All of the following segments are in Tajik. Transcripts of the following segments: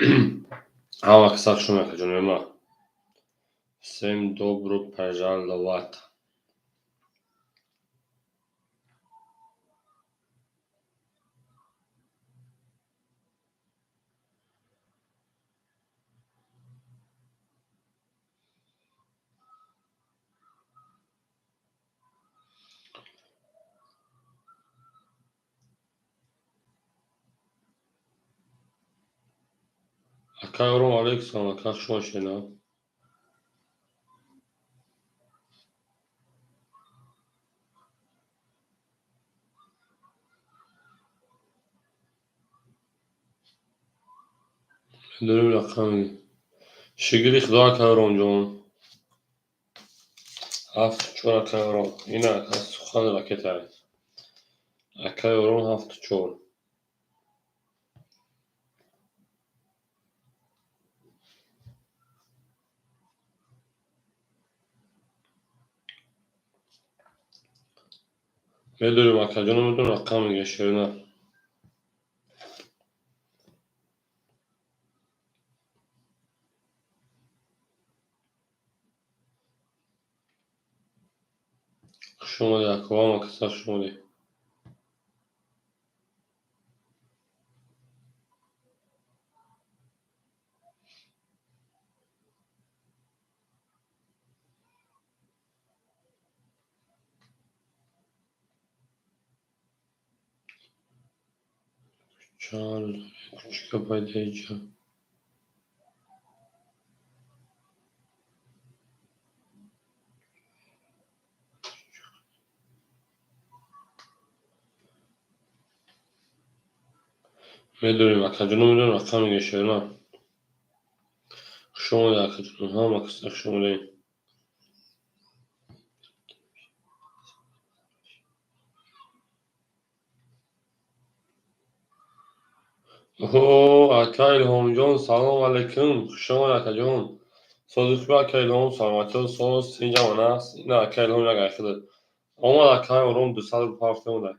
Ҳама каса хуш омадед, акаҷонои ман. Всем добро пожаловать. Акай Ором, алейкум, ака, хуш омадед. Медонем рақами. Шукри Худо, акай Оромҷон. Ҳафту чор, акай Ором. Ина ака, сухан ракетае. Акай Ором, 7-4. Медонем, акаҷоно, медонем, рақам мегӯяд Ширина. Хуш омадед, ако, ҳама каса хуш омадед. Чанд кучика пайда иҷа. Медонем, акаҷоно, медонем, рақам мегӯяд Ширина. Хуш омадед, акаҷоно, ҳама каса хуш омадед. О, ака Илҳомҷон, салом алейкум. Хуш омадед, акаҷон. Сози хуб, ака Илҳом, саломатиё, соз, синҷамон аст. Ина ака Илҳом як айхида. Омад ака Ором, 200 рубл пафт омада.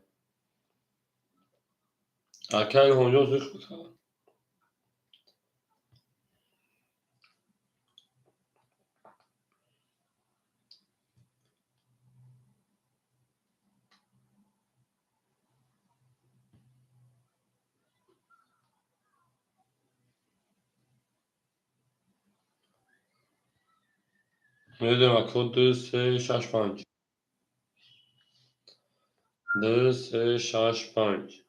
Ака Илҳомҷон, сози хуб. Медонем, ака, 2, 3, 6, 5. 2, 3, 6, 5.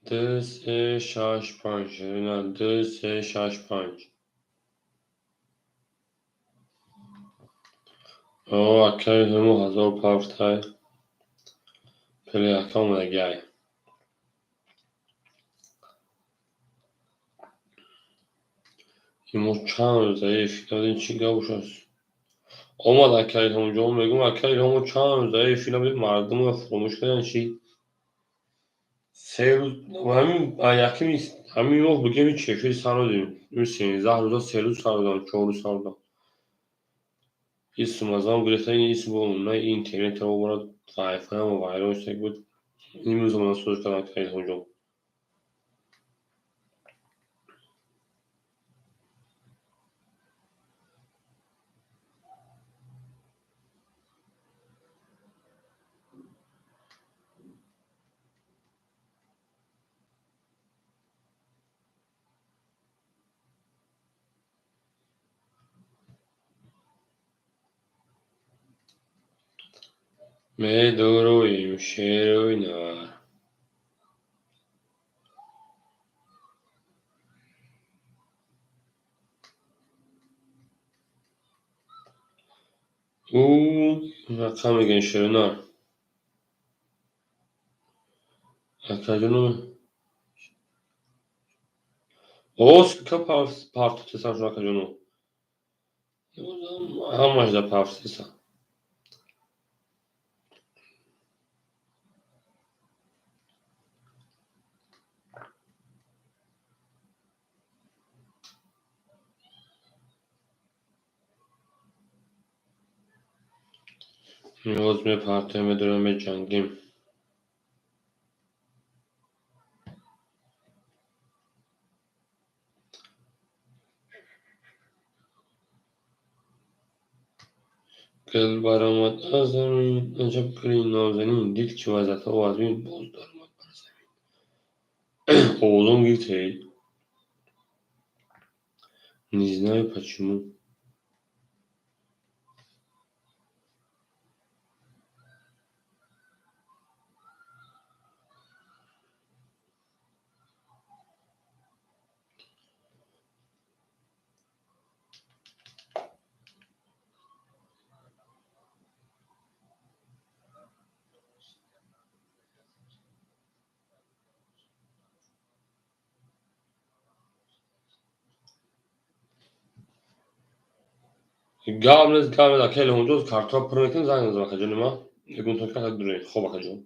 2, 3, 6, 5. Ина 2, 3, 6, 5. О, акаи ҳаму ҳазор пафтай. Пели ака омадагиай. Имо чанд рӯза эфир набудем, чӣ гап бошад? Омад ака Илҳомҷон, мегӯм, ака Илҳомо, чанд рӯза эфир набудем, мардумро фуромӯш карданд чӣ? 3 рӯз ҳамин якими ҳамин моҳ бигем, ҳеч эфир сар надодем. 13 рӯза 3 рӯз сар додам, 4 рӯз сар додам. Исм аз ман гирифта, ин исм бо на интернетро овард, вайфайам вайрон шуда буд. Имрӯз омадам соз кардам, ака Илҳомҷон. Медуруем, Ширина. Ӯ рақам мегӯяд Ширина. Акаҷоно. О, ссылка партофтесам шумо, акаҷоно. Ҳамаш да партофтесам. Ниёз мепартоем, медурем, меҷангем. Гул баромад аз замин, аҷаб гули нозанин, дид ки вазъиятҳо вазмин, боз даромад бар замин. Овозон гирифтей? Не знаю почему. Гап нест, гап нест, ака Илҳомҷон, картҳоро пур мекунем, занг мезанам, акаҷони ман. Мегӯм то ки дурем. Хоб, акаҷон.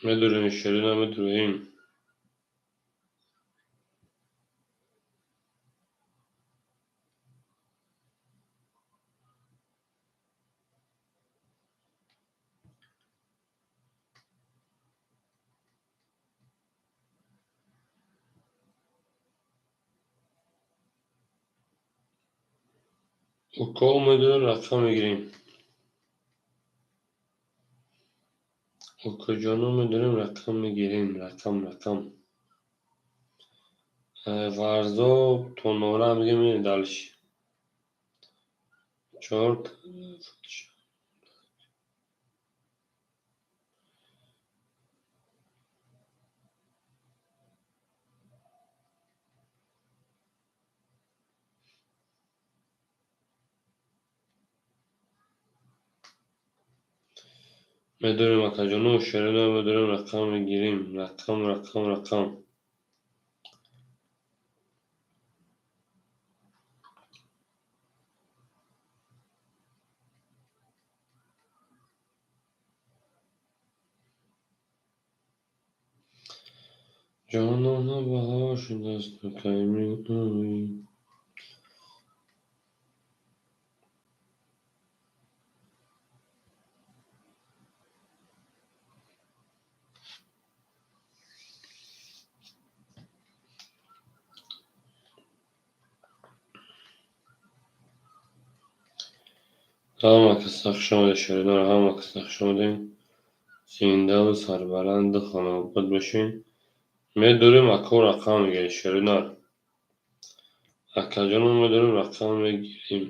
Медурем, Ширина, медурем. Укол медурем, рақам мегирем. Укоҷоно медурем, рақам мегирем. Рақам, рақам. Варзоб то Нора мегирем, мерем дальше. Чор тараф. Медурем, акаҷоно, Ширина, медурем, рақам мегирем. Рақам, рақам, рақам. Ҷонона баҳор шудасту кай меоӣ? Ҳама каса хуш омадед, Ширинор, ҳама каса хуш омадед. Зиндаву сарбаланду хонаобод бошед. Медурем, ако рақам мегирем, Ширинор. Акаҷоно, медурем, рақам мегирем.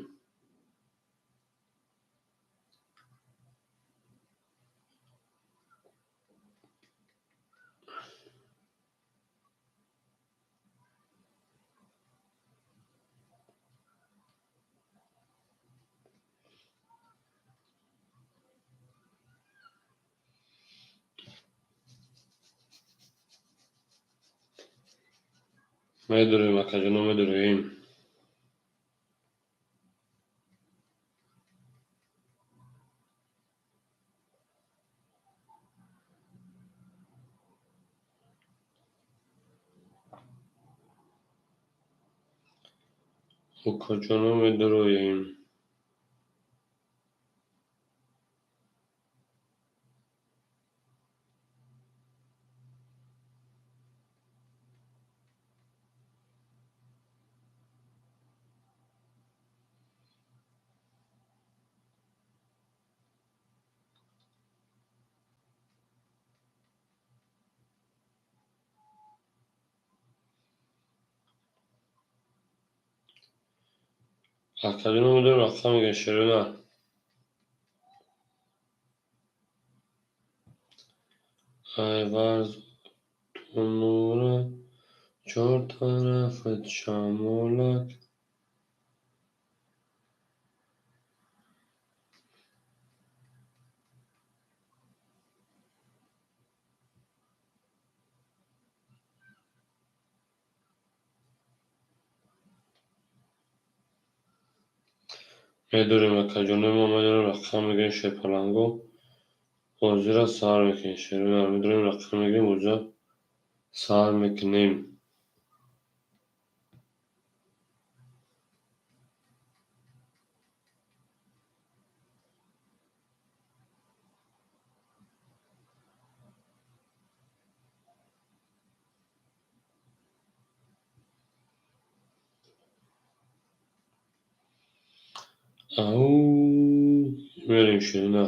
Медурем, акаҷоно, медурем. Укоҷоно, медуроем. Акаҷоно, медурем, рақам мегирем, Ширина. Ай варз то Нора, чор тарафат шамолак. Медорем, акаҷонои мо, медорем, рақам мегирем шерпаланго. Бозира сар мекунем. Шерои медорем, рақам мегирем, бозира сар мекунем. Ау, мерем ширина.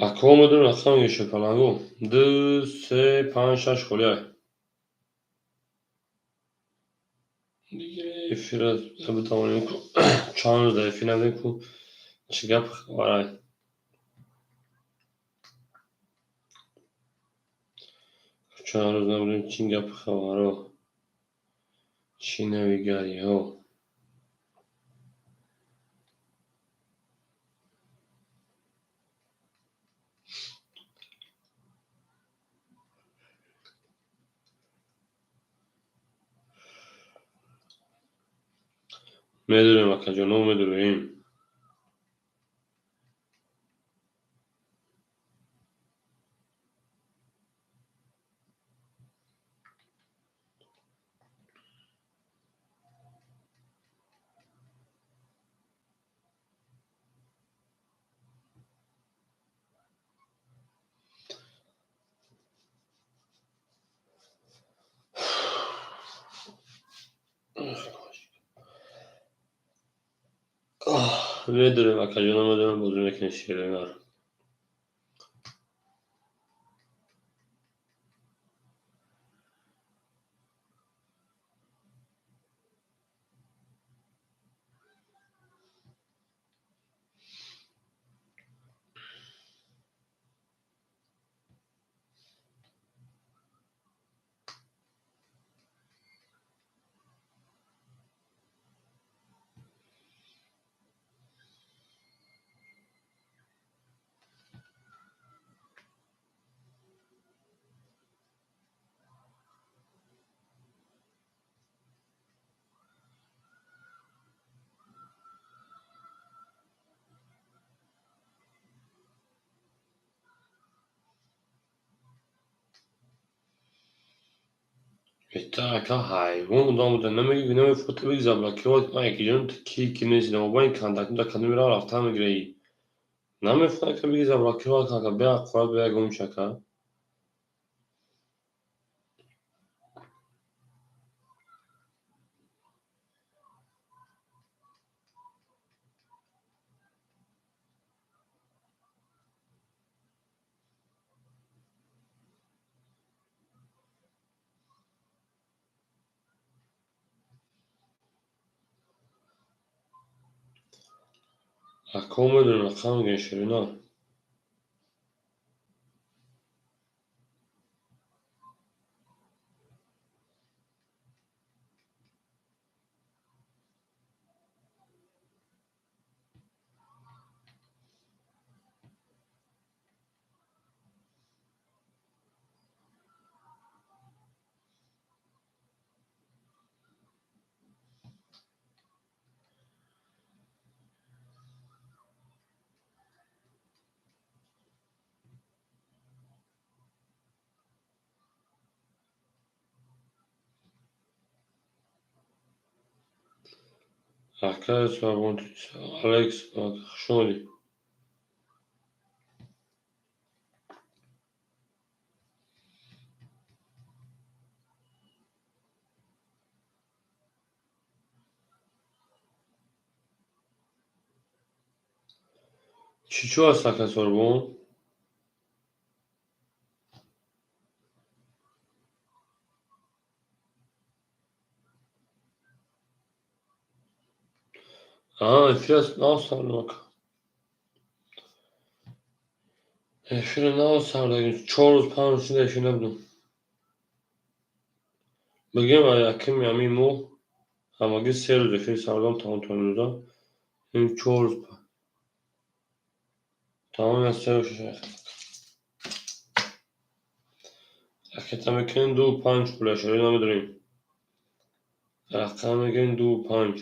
Ако медорем, рақам мегирем шерпаланго. 2, 3, 5, 6 холиай. Дига эфира битавонем ку чанд рӯз дар эфир набудем ку, чӣ гап хабарай? Чанд рӯз набудем, чӣ гап хабаро? Чӣ навигариҳо? Медорем, акаҷоно, медорем. Медорем, акаҷоно, медорем, бозӣ мекунем шерои. Эта ака ҳайвон одам буда, намеги намефото биги заблокировать ман якиҷон ки ки нест мобайни контактум дар кадом ра рафтан мегираи. Намефото ака биги заблокировать ака беаққурат беягон чака. Ако медорем, рақам мегирем ширина. Ака Алекс, хуш омадӣ. Чӣ чӯ аст, ака Сорбон? Аҳа, эфир аст, нав салом ака. Эфири нав сардагим, 4 рӯз, 5 рӯз шуда эфир набудам. Бигем, якими ҳамин моҳ ҳамагӣ 3 рӯз эфир сардам, тамом то имрӯза. Ин 4 рӯз тамом, я 3 рӯз шуда. Ракета мекунем ду панҷ, хулашари намедонем. Рақам мегирем ду панҷ.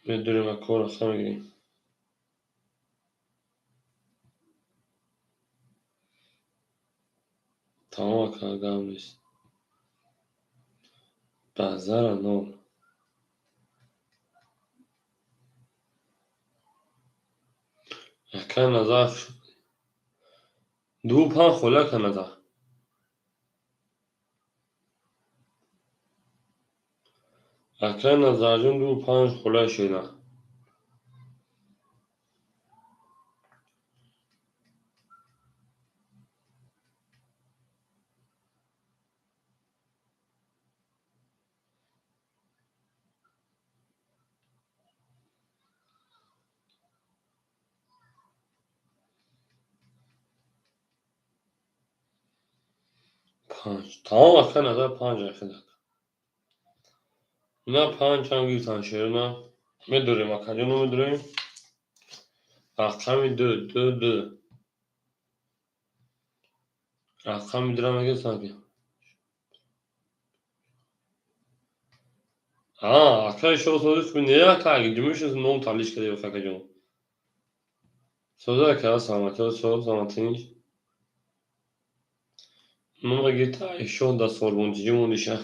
Медурем, ако рақам мегирем. Тамом, ака, гап нест. Базара нол. Ака Назар ду панҷ холи, ака Назар. Ака Назарҷон, ду панҷ хола шена. Панҷ. Тамом, ака Назар, панҷ ахидак. Ина панҷам гирифтан шерина. Медорем, акаҷоно, медорем. Рақами ду, ду, ду. Рақами дура мегирифтан ки. А, акаи шо содиқ не, ака, ҷумиши ном талиш кардем, акаҷон. Соза, ака, саломатӣ, соз, саломатӣ. Нома гирифта, шо да сорбонтиҷӣ мондиша.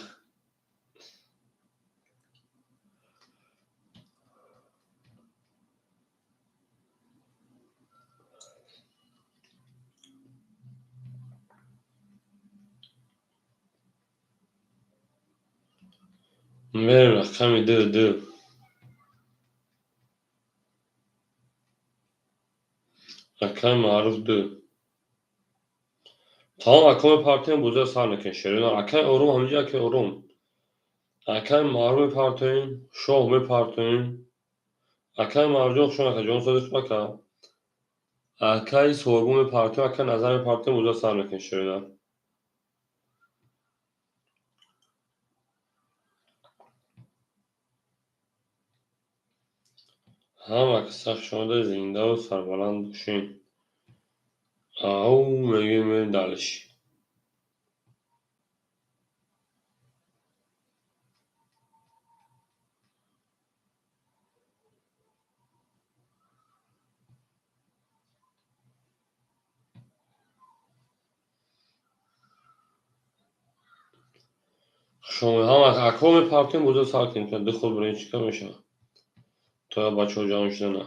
Мерем рақами ду, ду. Акаи Маъруф ду. Тамом, ака, мепартоем, бозиро сар мекунем. Шерина, акаи Ором ҳаминҷа, акаи Ором. Акаи Маъруф мепартоем, Шоҳ мепартоем. Акаи Марҷон хушон, акаҷон, содиқ ака. Акаи Сорбон мепартоем, акаи Назар мепартоем, бозиро сар мекунем, шерина. Ҳама каса хушомада, зиндаву сарбаланд бошед. Ау мегӯем, мерем дальше. Хушомад. Ҳама акҳо мепартоем, бозиро сар кунем. Ду хол бирем, чӣ кор мешавад? То бачаҳо ҷамъ шудана.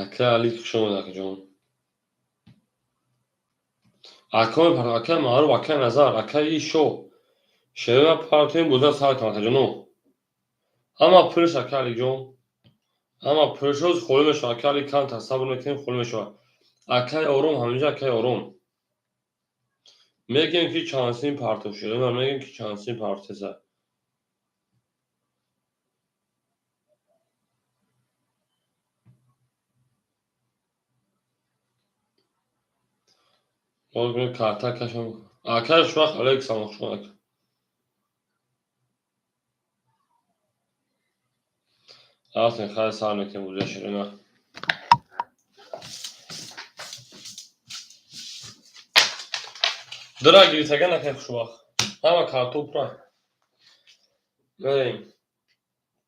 Ака Али, хушомад, акаҷон. Ака мепартоем, акаи Маъруф, акаи Назар, акаи Шоҳ. Шерина партоем, бозиро сар кунем, акаҷоно. Ҳама пулш, ака Алиҷон. Ҳама пулш ҳоз холӣ мешавад, ака Али, камтар сабр мекунем, холӣ мешавад. Акаи Ором ҳаминҷа, акаи Ором. Мегӯем ки чанд син партов, шерина, мегӯем ки чанд син партеса. Карта кашам. Акаи Хушбахт, алейкум салом, хушомад, ака. Рафтем, хайр, сар мекунем бозиро, шерина. Дура гирифтага, акаи Хушбахт. Ҳама картҳо пурра. Мерем.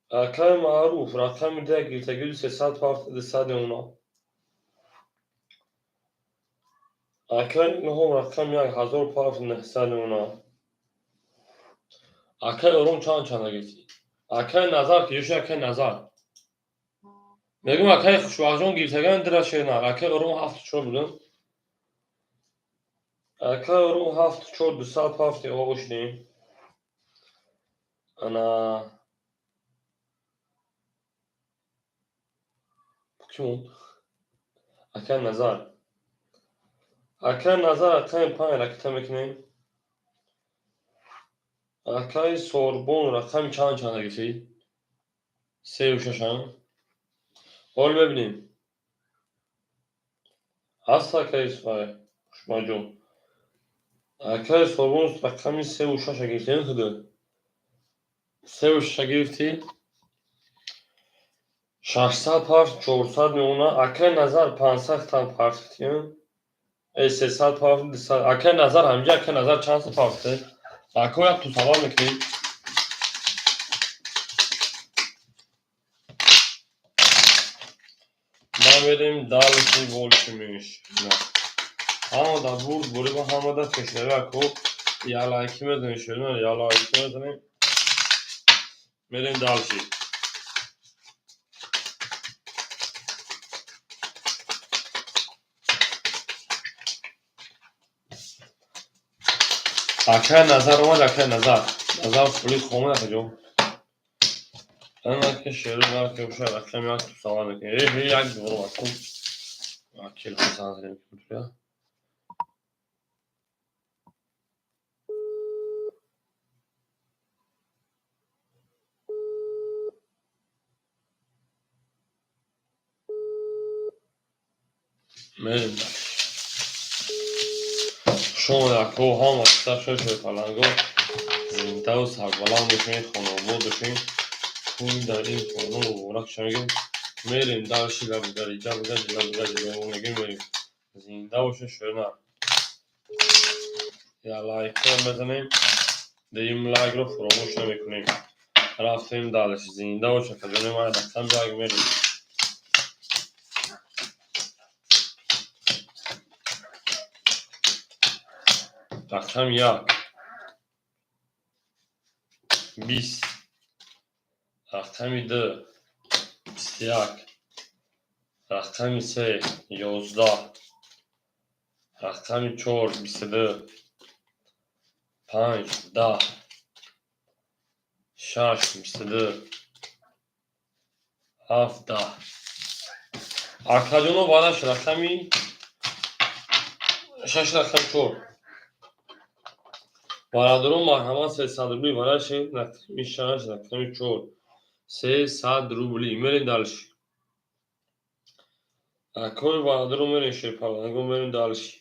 Акаи Маъруф рақами ду гирифтаги, 300 парт, 200 ёна. Акай Илҳом рақами як ҳазор пафт 900 мемона. Акай Ором чанд чанда гирифтӣ? Акай Назар ки ёши акай Назар. Мегӯм акай Хушбахтҷон гирифтаган дира шернар. Акай Ором 7-4 будам. Акай Ором 7-4 200 пафти оғо шудем. Ана кӣ монд? Акай Назар. Акай Назар рақами 5 ракета мекунем. Акай Сорбон рақами чанд чанда гирифтӣ? 3 ва 6. Ҳол мебинем. Ҳаст акай Хушбахтҷон. Акай Сорбон рақами 3 ва 6 гирифтем худо. 3 ва 6 гирифтӣ. 600 пафт 400 мемона. Акай Назар 500 тан партифтем. 300 пафт 200. Акай Назар ҳамҷа акай Назар чанд са пафте? Ако як тусавар мекунем. Мерем дальше больше меньше. Ҳама да бурд буриба, ҳама да пешравӣ. Ако як лайки мезанем, шерина як лайки мезанем. Мерем дальше. Акай Назар омад, акай Назар. Назар пули хомад акаҷон. Ана ки шеру ки боша рақами як тусавар мекунем. Э, як двором аку. Телефон занг задем ки. Мерем. Шумо ако ҳама шуд паланго зиндаву сарбаланд бошед, хонобод бошед. Куй дар ин хона муборак ша мегӯем. Мерем дальше лабгариҷа бугаҷи лабгаҷи мегӯем мерем. Зинда бошед, шӯрна. Я лайкро мезанем. Дуюм лайкро фуромӯш намекунем. Рафтем дальше. Зинда бошед, акаҷони ман рақам як мерем. Рақами як 20, рақами ду 21, рақами се 11, рақами чор 22, панҷ 10, шаш 22, ҳафт 10. Акаҷоно баъдаш рақами шаш, рақами чор. Бародарон, марҳамат, 300 рубли вараши рақами шаш, рақами чор. 300 рубли. Мерем дальше. Акои бародарон мерем, шерпаланго мерем дальше.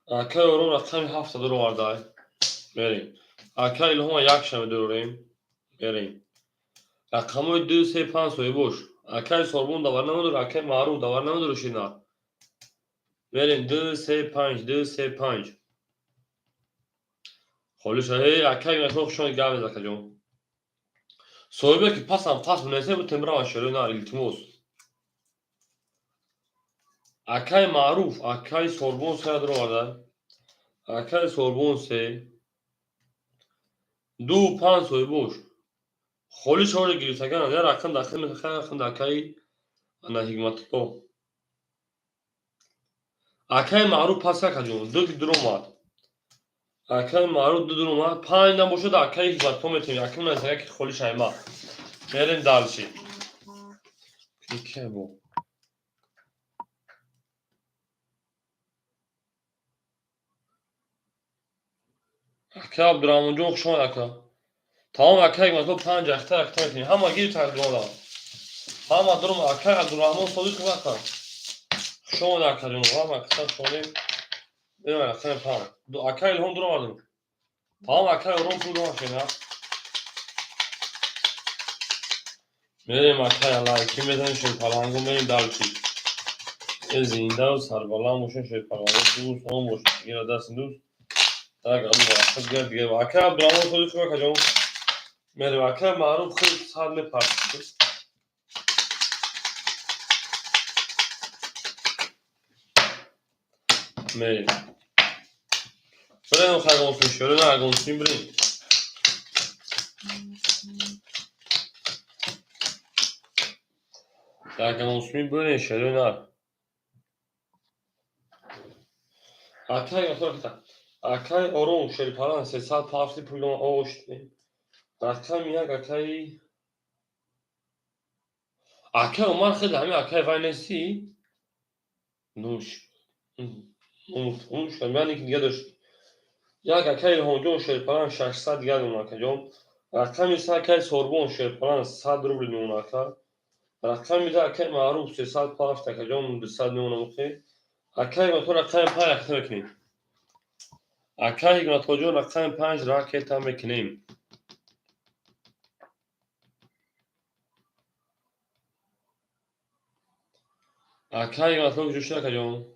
Акаи Ором рақами ҳафта дуровардай. Мерем. Акаи Илҳома як шаба дурорем. Мерем. Рақамҳои ду, се, панҷ соҳибош. Акаи Сорбон давар намедор, акаи Маъруф давар намедор шина. Мерем ду, се, панҷ, ду, се, панҷ. Холӣ шуд. Э, акаи Мехро хуш омадед, гап мезад акаҷон. Соҳибе ки пасам пас бинависед, бутем бирам шерои нар, илтимос. Акаи Маъруф, акаи Сорбон се дуроварда. Акаи Сорбон се. Ду, панҷ соҳибош. Холӣ шаволи гирифтаган, як рақам дахил мекунад, рақам акаи ана Ҳикматулло. Акаи Маъруф пас акаҷон, ду дуромад. Акаи Маъруф ду дуромад, панҷ набошад, акаи Ҳикматулло метавонем. Акаи нависага ки холӣ шайма. Мерем дальше. Ки бо? Ака Абдурахмонҷон, хуш омад ака. Тамом, ака Ҳикматулло панҷ ахта ракта мекунем. Ҳама гирифт дуромад. Ҳама дуромад. Акаи Абдурахмон Содиқов ака. Хуш омад акаҷон. Ҳама акса хуш омадем. Мерем рақами панҷ. Акаи Илҳом дуромадем. Тамом, акаи Ором пул дуромад шена. Мерем акаи лайки мезанем, шерпаланго мерем дальше. Э, зиндаву сарбаланд бошед, шерпаланго дӯст он бошед. Дигара дасти дӯст. Так, абу вақт дигар дигар. Акаи Абдурахмон Содиқов акаҷон. Мерем акаи Маъруф хел сад мепартид. Мерем. Бирем ягон шерина, ягон сум бирем. Ягон сум бирем шерина. Акай акай Ором шерпалан 300 пафти пулон ошт. Рақами як акай акай Умар хеле ҳами акай вай нести? Нуш. Нуш яъне ки дига дошт. Як акай Илҳомҷон шерпалан 600 дига мемонад акаҷон. Рақами се акай Сорбон шерпалан 100 рубл мемонад ака. Рақами ду акай Маъруф 300 пафт акаҷон 200 мемонад мухи. Акай Ҳикматулло рақами 5 ракета мекунем. Акай Ҳикматуллоҷон рақами 5 ракета мекунем. Акай Ҳикматулло куҷо шуд акаҷон?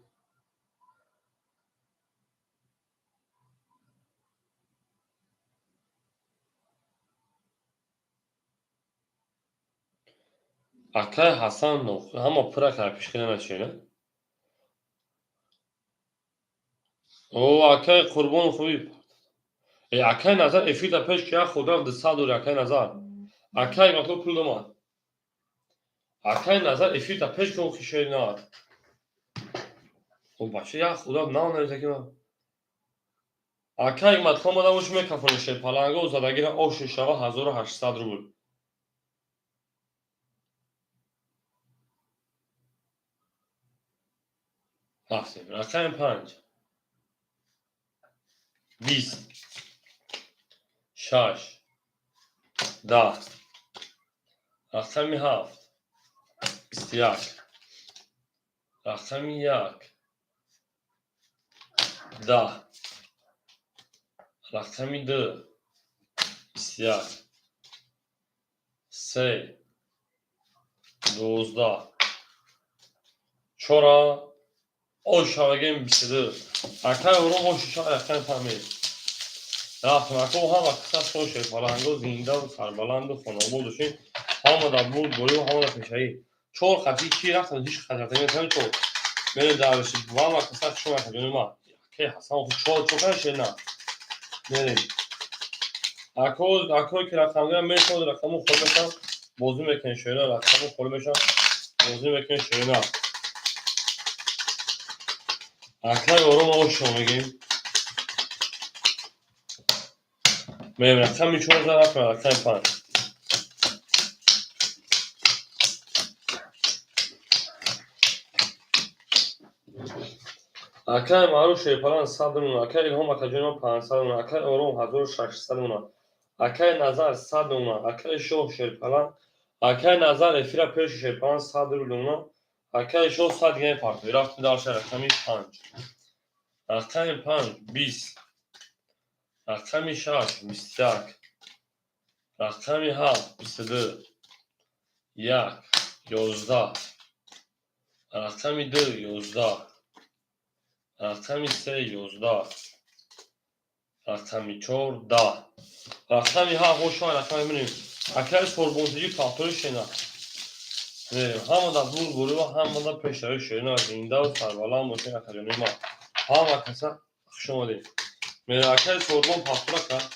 Акай Ҳасан ҳама пура кард пишхина нашина. О, акай Қурбон хуби. Э, акай Назар эфирда пеш ки як худам 200 дори акай Назар. Акай Ҳикматулло пул домад. Акай Назар эфирда пеш ки охи шерина. О, бача як худам нав нависа ки ман. Акай Ҳикматулло мада ош мекафони шерпаланго задагира оши шава 1800 рубл. Рафтем. Рақами 5. 20. 6. 10. Рақами 7. 21. Рақами 1. 10. Рақами 2. 21. 3. 12. 4. Ош шавагем 22. Акай Ором ош шава рақами 5. Рафтем. Ако ҳама қисса шоше паланго зиндаву сарбаланду хонобод бошем. Ҳама дар бурд борӣ ҳама дар пешаӣ. Чор хати ки рафтам ҳеҷ хатар метавонем чор. Мерем дарвеши ҳама қисса шумо акаҷони ма. Акай Ҳасан чор чор кан шена. Мерем. Ако акое ки рақамгира метавонад рақаму холӣ мешавад бозӣ мекунем шена рақаму холӣ мешавад бозӣ мекунем шена. Акай Ором ошо мегем. Мерем рақами 4 рафтем рақами 5. Акай Маъруф шерпалан 100 мемонад, акай Илҳом акаҷони ман 500 мемонад, акай Ором 1600 мемонад, акай Назар 100 мемонад, акай Шоҳ шерпалан, акай Назар эфира пеши шерпалан 100 рубл мемонад, акай Шоҳ 100 дига мепартояд. Рафтем дарша рақами 5. Рақами 5 20. Рақами 6 21. Рақами 7 22. 1 11. Рақами 2 11. Рақами 3 11. Рақами 4 10. Рақами 7 ошо рақами бинем. Акай Сорбонтиҷӣ пахтори шена. Мерем. Ҳама дар бурд борӣ ва ҳама дар пешравӣ шерина зиндаву сарбаланд бошед акаҷони ман. Ҳама каса хуш омадед. Мерем акай Сорбон пахтора кард.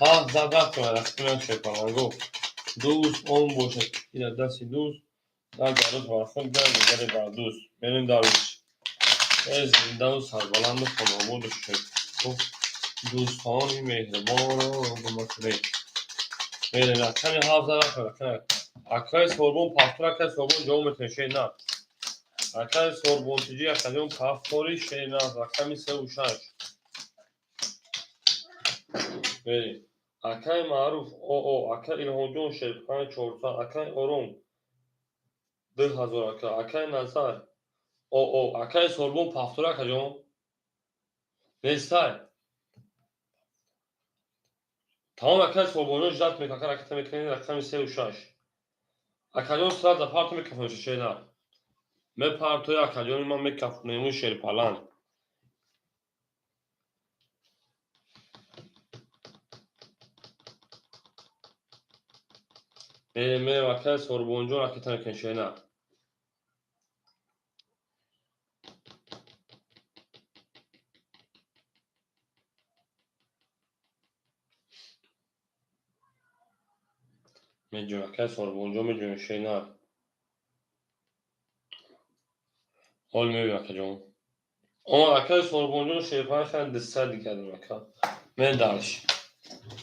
Ҳафт зад рафтем рақами шерпаланго. Дӯст он бошад ки дар дасти дӯст дар гароз бар худ гар дигаре бар дӯст. Мерем дарвеш. Э зиндаву сарбаланду хонобод бошед. Дӯстони меҳрибонро гумакунед. Мерем рақами 7 зад рафтем рақами акай Сорбон пахтора акай Сорбон ҷавоб метавонед шена. Акай Сорбонтиҷӣ акаҷон пахтори шена рақами 3 6. Мерем. Акай Маъруф оо акай Илҳомҷон шерпалан 400 акай Ором 2000 ака акай Назар оо акай Сорбон пахтора акаҷон нестай. Тамом акай Сорбонҷон ждать мекунад ака ракета мекунед рақами 3 6. Акаҷон сразу парто мекафонед шена. Мепартои акаҷони ман мекафонему шерпалан. Мерем мерем акай Сорбонҷон ракета мекунед шена. Меҷӯем, акай Сорбонҷон, меҷӯем шеринар. Ҳол мебинем, акаҷон. Омад акай Сорбонҷон, шерпанҷ хеле 200 дигардем, ака. Мерем дальше.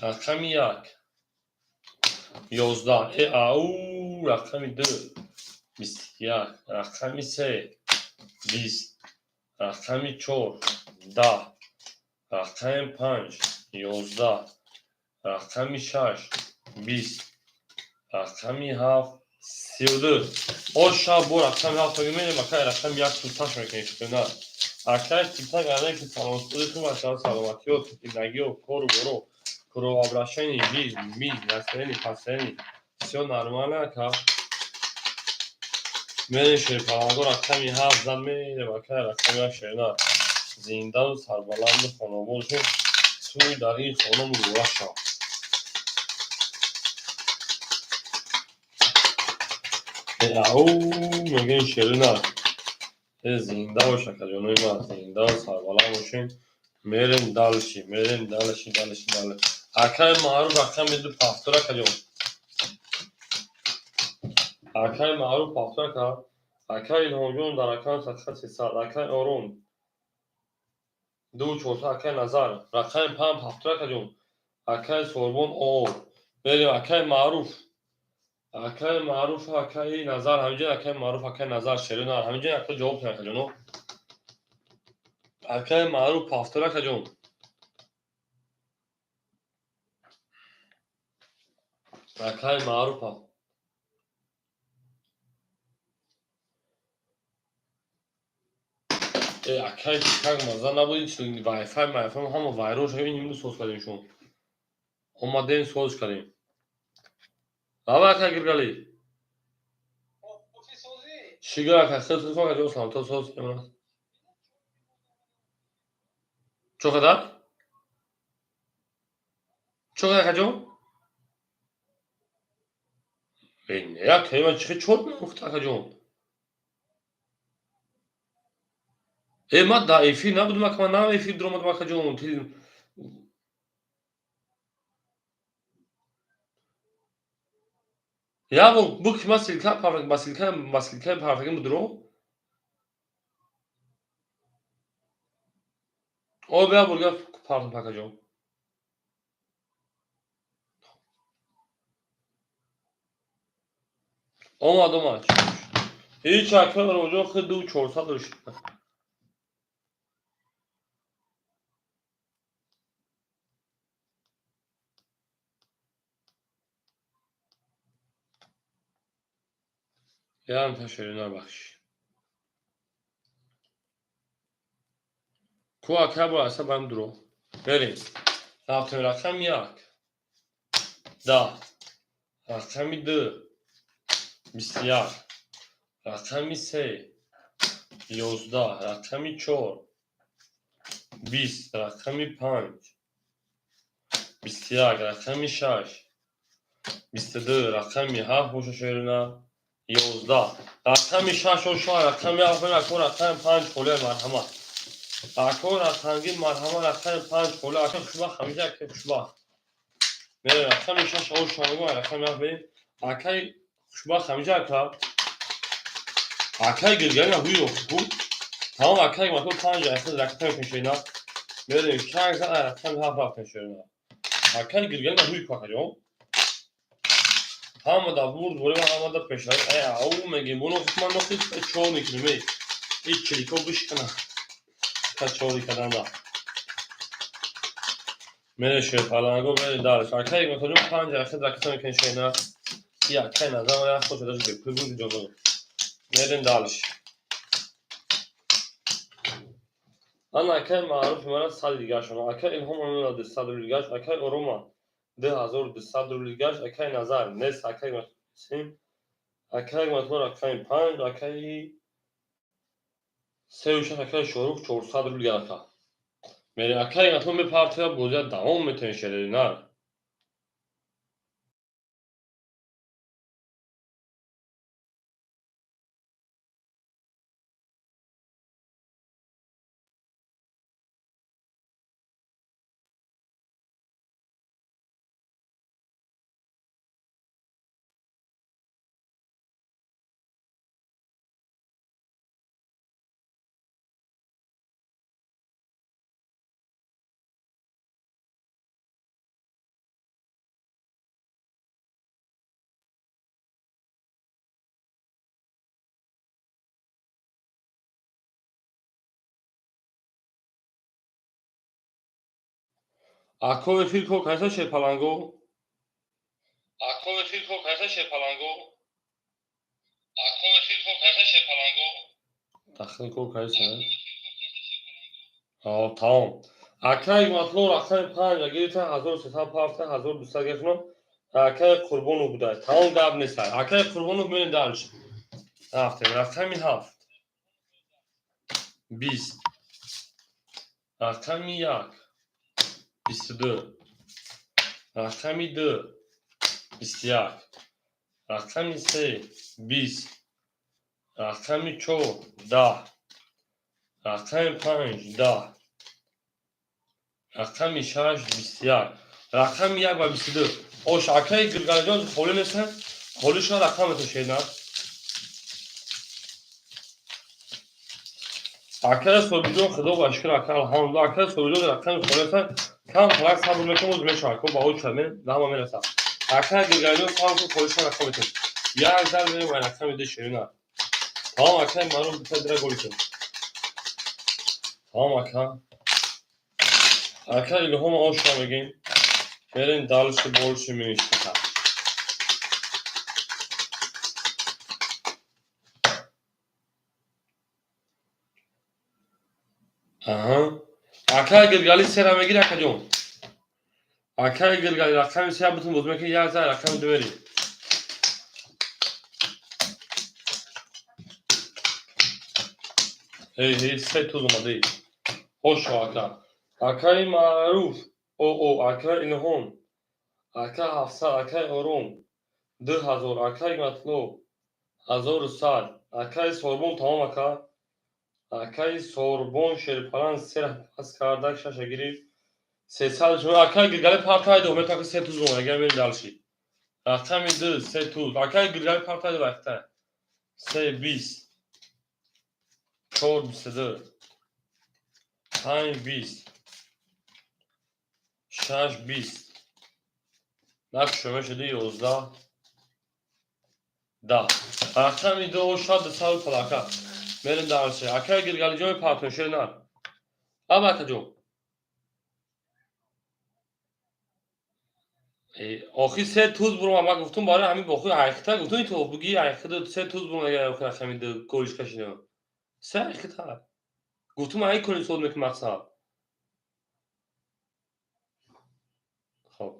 Рақами 1. 11. Э, ау, рақами 2. 21. Рақами 3. 20. Рақами 4. 10. Рақами 5. 11. Рақами 6. 20. Рақами 7. 32. О, шаб бо рақами 7 мерем, акай рақами 1 туташ мекунем, шукрна. Акай тита гарда ки саломатии хуб аст, саломатиё, зиндагиё, кору боро, кровообращение, жизнь, миз, настроение, настроение. Всё нормально, ака. Мерем шерпаланго рақами 7 зад мерем, акай рақами 1 шерна. Зиндаву сарбаланду хонобод шуд. Сӯи дар ин хона муборак шавад. Ау, мегӯем шерина. Э, зинда бош, акаҷонои ман, зиндаву сарбаланд бошем. Мерем дальше, мерем дальше, дальше, дальше. Акай Маъруф рақами 2 пафтор, акаҷон. Акай Маъруф пафтор, ака. Акай Илҳомҷон дар рақами 300. Акай Ором 2 400, акай Назар. Рақами 5 пафтор, акаҷон. Акай Сорбон о. Мерем акай Маъруф. Акай Маъруф, акай Назар, ҳаминҷо акай Маъруф, акай Назар, шерина, ҳаминҷо якта ҷавоб кунед, акаҷоно. Акай Маъруф пафтор, акаҷон. Акай Маъруф. Э, акай как маза набуд, Wi-Fi, Wi-Fi ҳама вайрон шуд, ин имрӯз соз кардем шумо. Омадем соз кардем. Ава акай Гиргалӣ. Шигар ака, хел телефон акаҷон, саломато соз имрӯз. Чо қадар? Чо қадар, акаҷон? Э, не, акай, ман чӣ чор мегуфт, акаҷон? Э, ман дар эфир набудам, ака, ман на эфир дуромадам, акаҷон. Як бор буд ки ман ссылка ба ссылка ба ссылкаи парфагим буд ро? О, як бор гап партам, акаҷон. Омад, омад. Ҳеҷ акай Роҷон хел 2 400 дошт. Ям шерина бахш. Ку акай бо аса бам дуро. Берем. Рафтем рақами 1. 10. Рақами 2. 21. Рақами 3. 11. Рақами 4. 20. Рақами 5. 21. Рақами 6. 22. Рақами 7 боша шерина. 11. Рақами 6 оша, рақами 7 ако, рақами 5 холия, марҳамат. Ако рақамги марҳамат, рақами 5 холия, ака хушбахт, ҳамеша ака хушбахт. Мерем рақами 6 оша, мегӯям рақами 7 берем. Акай хушбахт ҳамеша ака. Акай Гиргалина ҳуй ку. Тамом акай мако 5 айхел ракета мекунем шерина. Мерем 6 рақами 7 рафтем шерина. Акай Гиргалина ҳуй ку, акаҷон. Ҳама да бурд борем, ҳама да пешравӣ. Э, ау мегем, боно ман нохи чор мекунем, эй. Эй, чилико бишкана. Та чори карданда. Мере шерпаланго, мере дальше. Акай Гиргалина 5 айхел ракета мекунем шерина. И акай Назар як хоша даже бепул буд иҷоза. Мерем дальше. Ана акай Маъруф мара 100 дигар шуд. Акай Илҳом мара 200 рубл гашт. Акай Орома 2200 рубл гашт. Акай Назар нест. Акай Сим. Акай Матор акай 5, акай 3 6, акай Шорух 400 рубл гашт. Мере акай Матор мепартоя бозия давом метавонем шеринар. Ако эфир кор кайса шерпаланго? Ако эфир кор кайса шерпаланго? Ако эфир кор кайса шерпаланго? Дахли кор кайса? Тамом. Акаи Матло рақами 5 гирифта 1300 пафта 1200 гирифтам. Акаи Қурбонов буда. Тамом, гап нест. Акаи Қурбонов, мерем дальше. Рафтем. Рақами 7. 20. Рақами 1. 22. Рақами 2. 21. Рақами 3. 20. Рақами 4. 10. Рақами 5. 10. Рақами 6. 21. Рақами 1 ва 22. Ош, акаи Гиргалиҷон холӣ нестанд? Холӣ шуд рақаметон шедна. Акаи Собиҷон, худо ба шукр, ака, алҳамдулилла. Акаи Собиҷон рақами холӣ нестанд. Кам фарқ сабр мекунам, оз мешавад. Ко баҳо шуд, мен даҳама мерасам. Акаи Гиргалиҷон, сабр кун, холӣ шуд рақаметон. Як зар мерем ва рақами 2 ширина. Тамом, акаи маъруф бита дира голи кун. Тамом, ака. Ака Илҳом, оша мегем. Мерем дальше, больше меништа. Аҳа. Акаи Гиргали сера мегири, акаҷон. Акаи Гиргали рақами се бутун боз мекунӣ, як зар рақами 2 мери. Эй, эй, се туз омадӣ. Ошо, ака. Акаи Маъруф, о, о, акаи Илҳом, ака 700, акаи Ором, 2000, акаи Матлуб, 1100, акаи Сорбон, тамом, ака. Акаи Сорбон шерпалан сера пас карда, шаша гирифт. 300 шумо акаи Гиргали партайдо, метавон се туз омад, агар мерем дальше. Рақами 2, се туз. Акаи Гиргали партайдо вақта. Се 20. 4 22. 5 20. 6 20. Накшоме шуди 11. 10. Рақами 2 ошад 200 палака. Мерем дальше. Акаи Гиргалиҷон партон шер. Аба, акаҷон. Охи се туз бурум, ман гуфтум барои ҳамин бохи ҳайхита гуфтум, то буги ҳайхита се туз бурум, агар охи рақами 2 голиш кашидам. Се ҳайхита. Гуфтум ай куни суд мекунам мақсад. Хоб.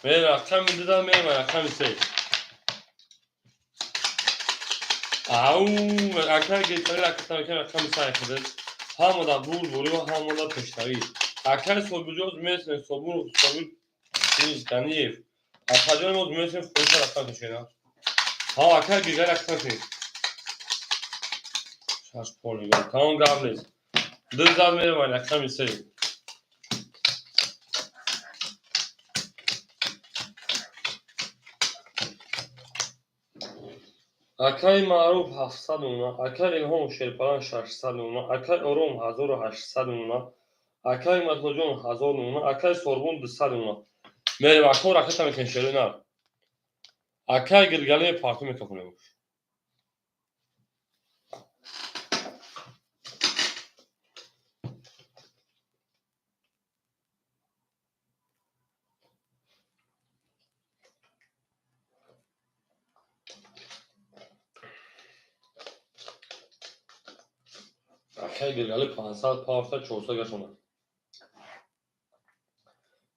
Мерем рақами 2 да мерем рақами 3. Ау, акаи Гиргали рақами рақами 3 ҳайхита. Ҳамада бурдборӣ ва ҳамада пешравӣ. Акаи Собирҷон месен Собур Собир Ганиев. Акаҷон мо месен худша рақам кашена. Ҳа, акаи Гиргали рақам кашед. Шаш поли. Тамом, гап нест. Ду зад мерем рақами 3. Акаи Маъруф 700 мона, акаи Илҳом шерпалан 600 мона, акаи Ором 1800 мона, акаи Матлуҷон 1000 мона, акаи Сорбон 200 мона. Мерем, ако ракета мекунем шерои нар. Акаи Гиргали парту мекунем. Акаи Гиргали 500 парта 400 гашона.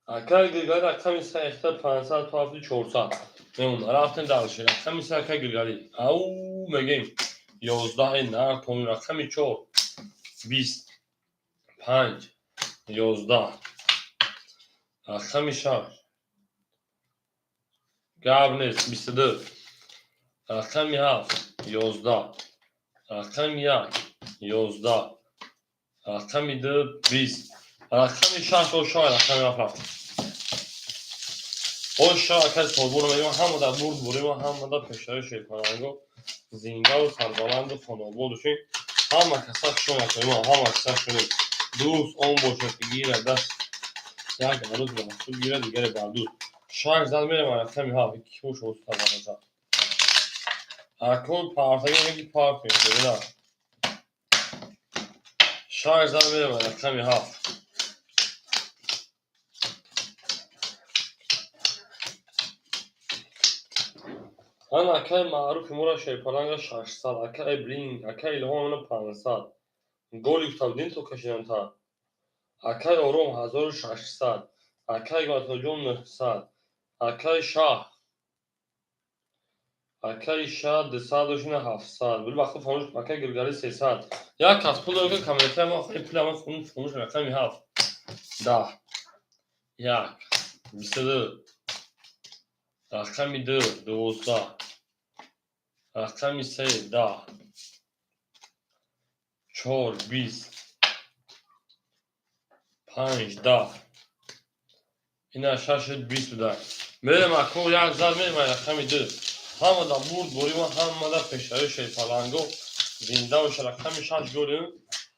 Акаи Гиргали рақами се 500 парта 400. Мемона. Рафтем дальше. Рақами се акаи Гиргали. Ау, мегем. 11 нар тон рақами 4. 20. 5. 11. Рақами 6. Гап нест. 22. Рақами 7. 11. Рақами 1. 11. Рақами 2. 20. Рақами 6 ошо рақами 7 рафт. Ошо, акаи Собур мегӯям, ҳамада бурд бурем, ҳамада пешравӣ шерпаланго зиндаву сарбаланду хонобод бошем. Ҳама каса хуш омадем, ҳама каса хуш омадем. Дӯст он бошад, ки гирад даст як арӯз ба худ гирад, дигаре бар дӯст. Шаш зад мерем рақами 7. Киош оста. Акун партаги меги партем, бибина. Шаш зан мерем, рақами ҳафт. Ан акаи Маъруфи мора шерпаланга 600, акаи Блинк, акаи Илҳом ана 500. Голи гуфтабудин то кашиданта. Акаи Ором 1600, акаи Гматоҷон 900, акаи Шаҳ. Акаи Шаҳ 200 дошина 700. Били вақти фаромӯш, акаи Гиргали 300. Як кас пул дорад, ки комментария ма пули ама фаромӯш. Рақами ҳафт. 10, 1, 22, рақами 2, 12, рақами 3, 10, 4, 20, 5, 10. Ина 6, 20 буда. Мерем, ако, як зар мерем, рақами 2. Ҳамада бурд борима, ҳамада пешравӣ, шерпаланго зинда боша. Рақами 6 горем,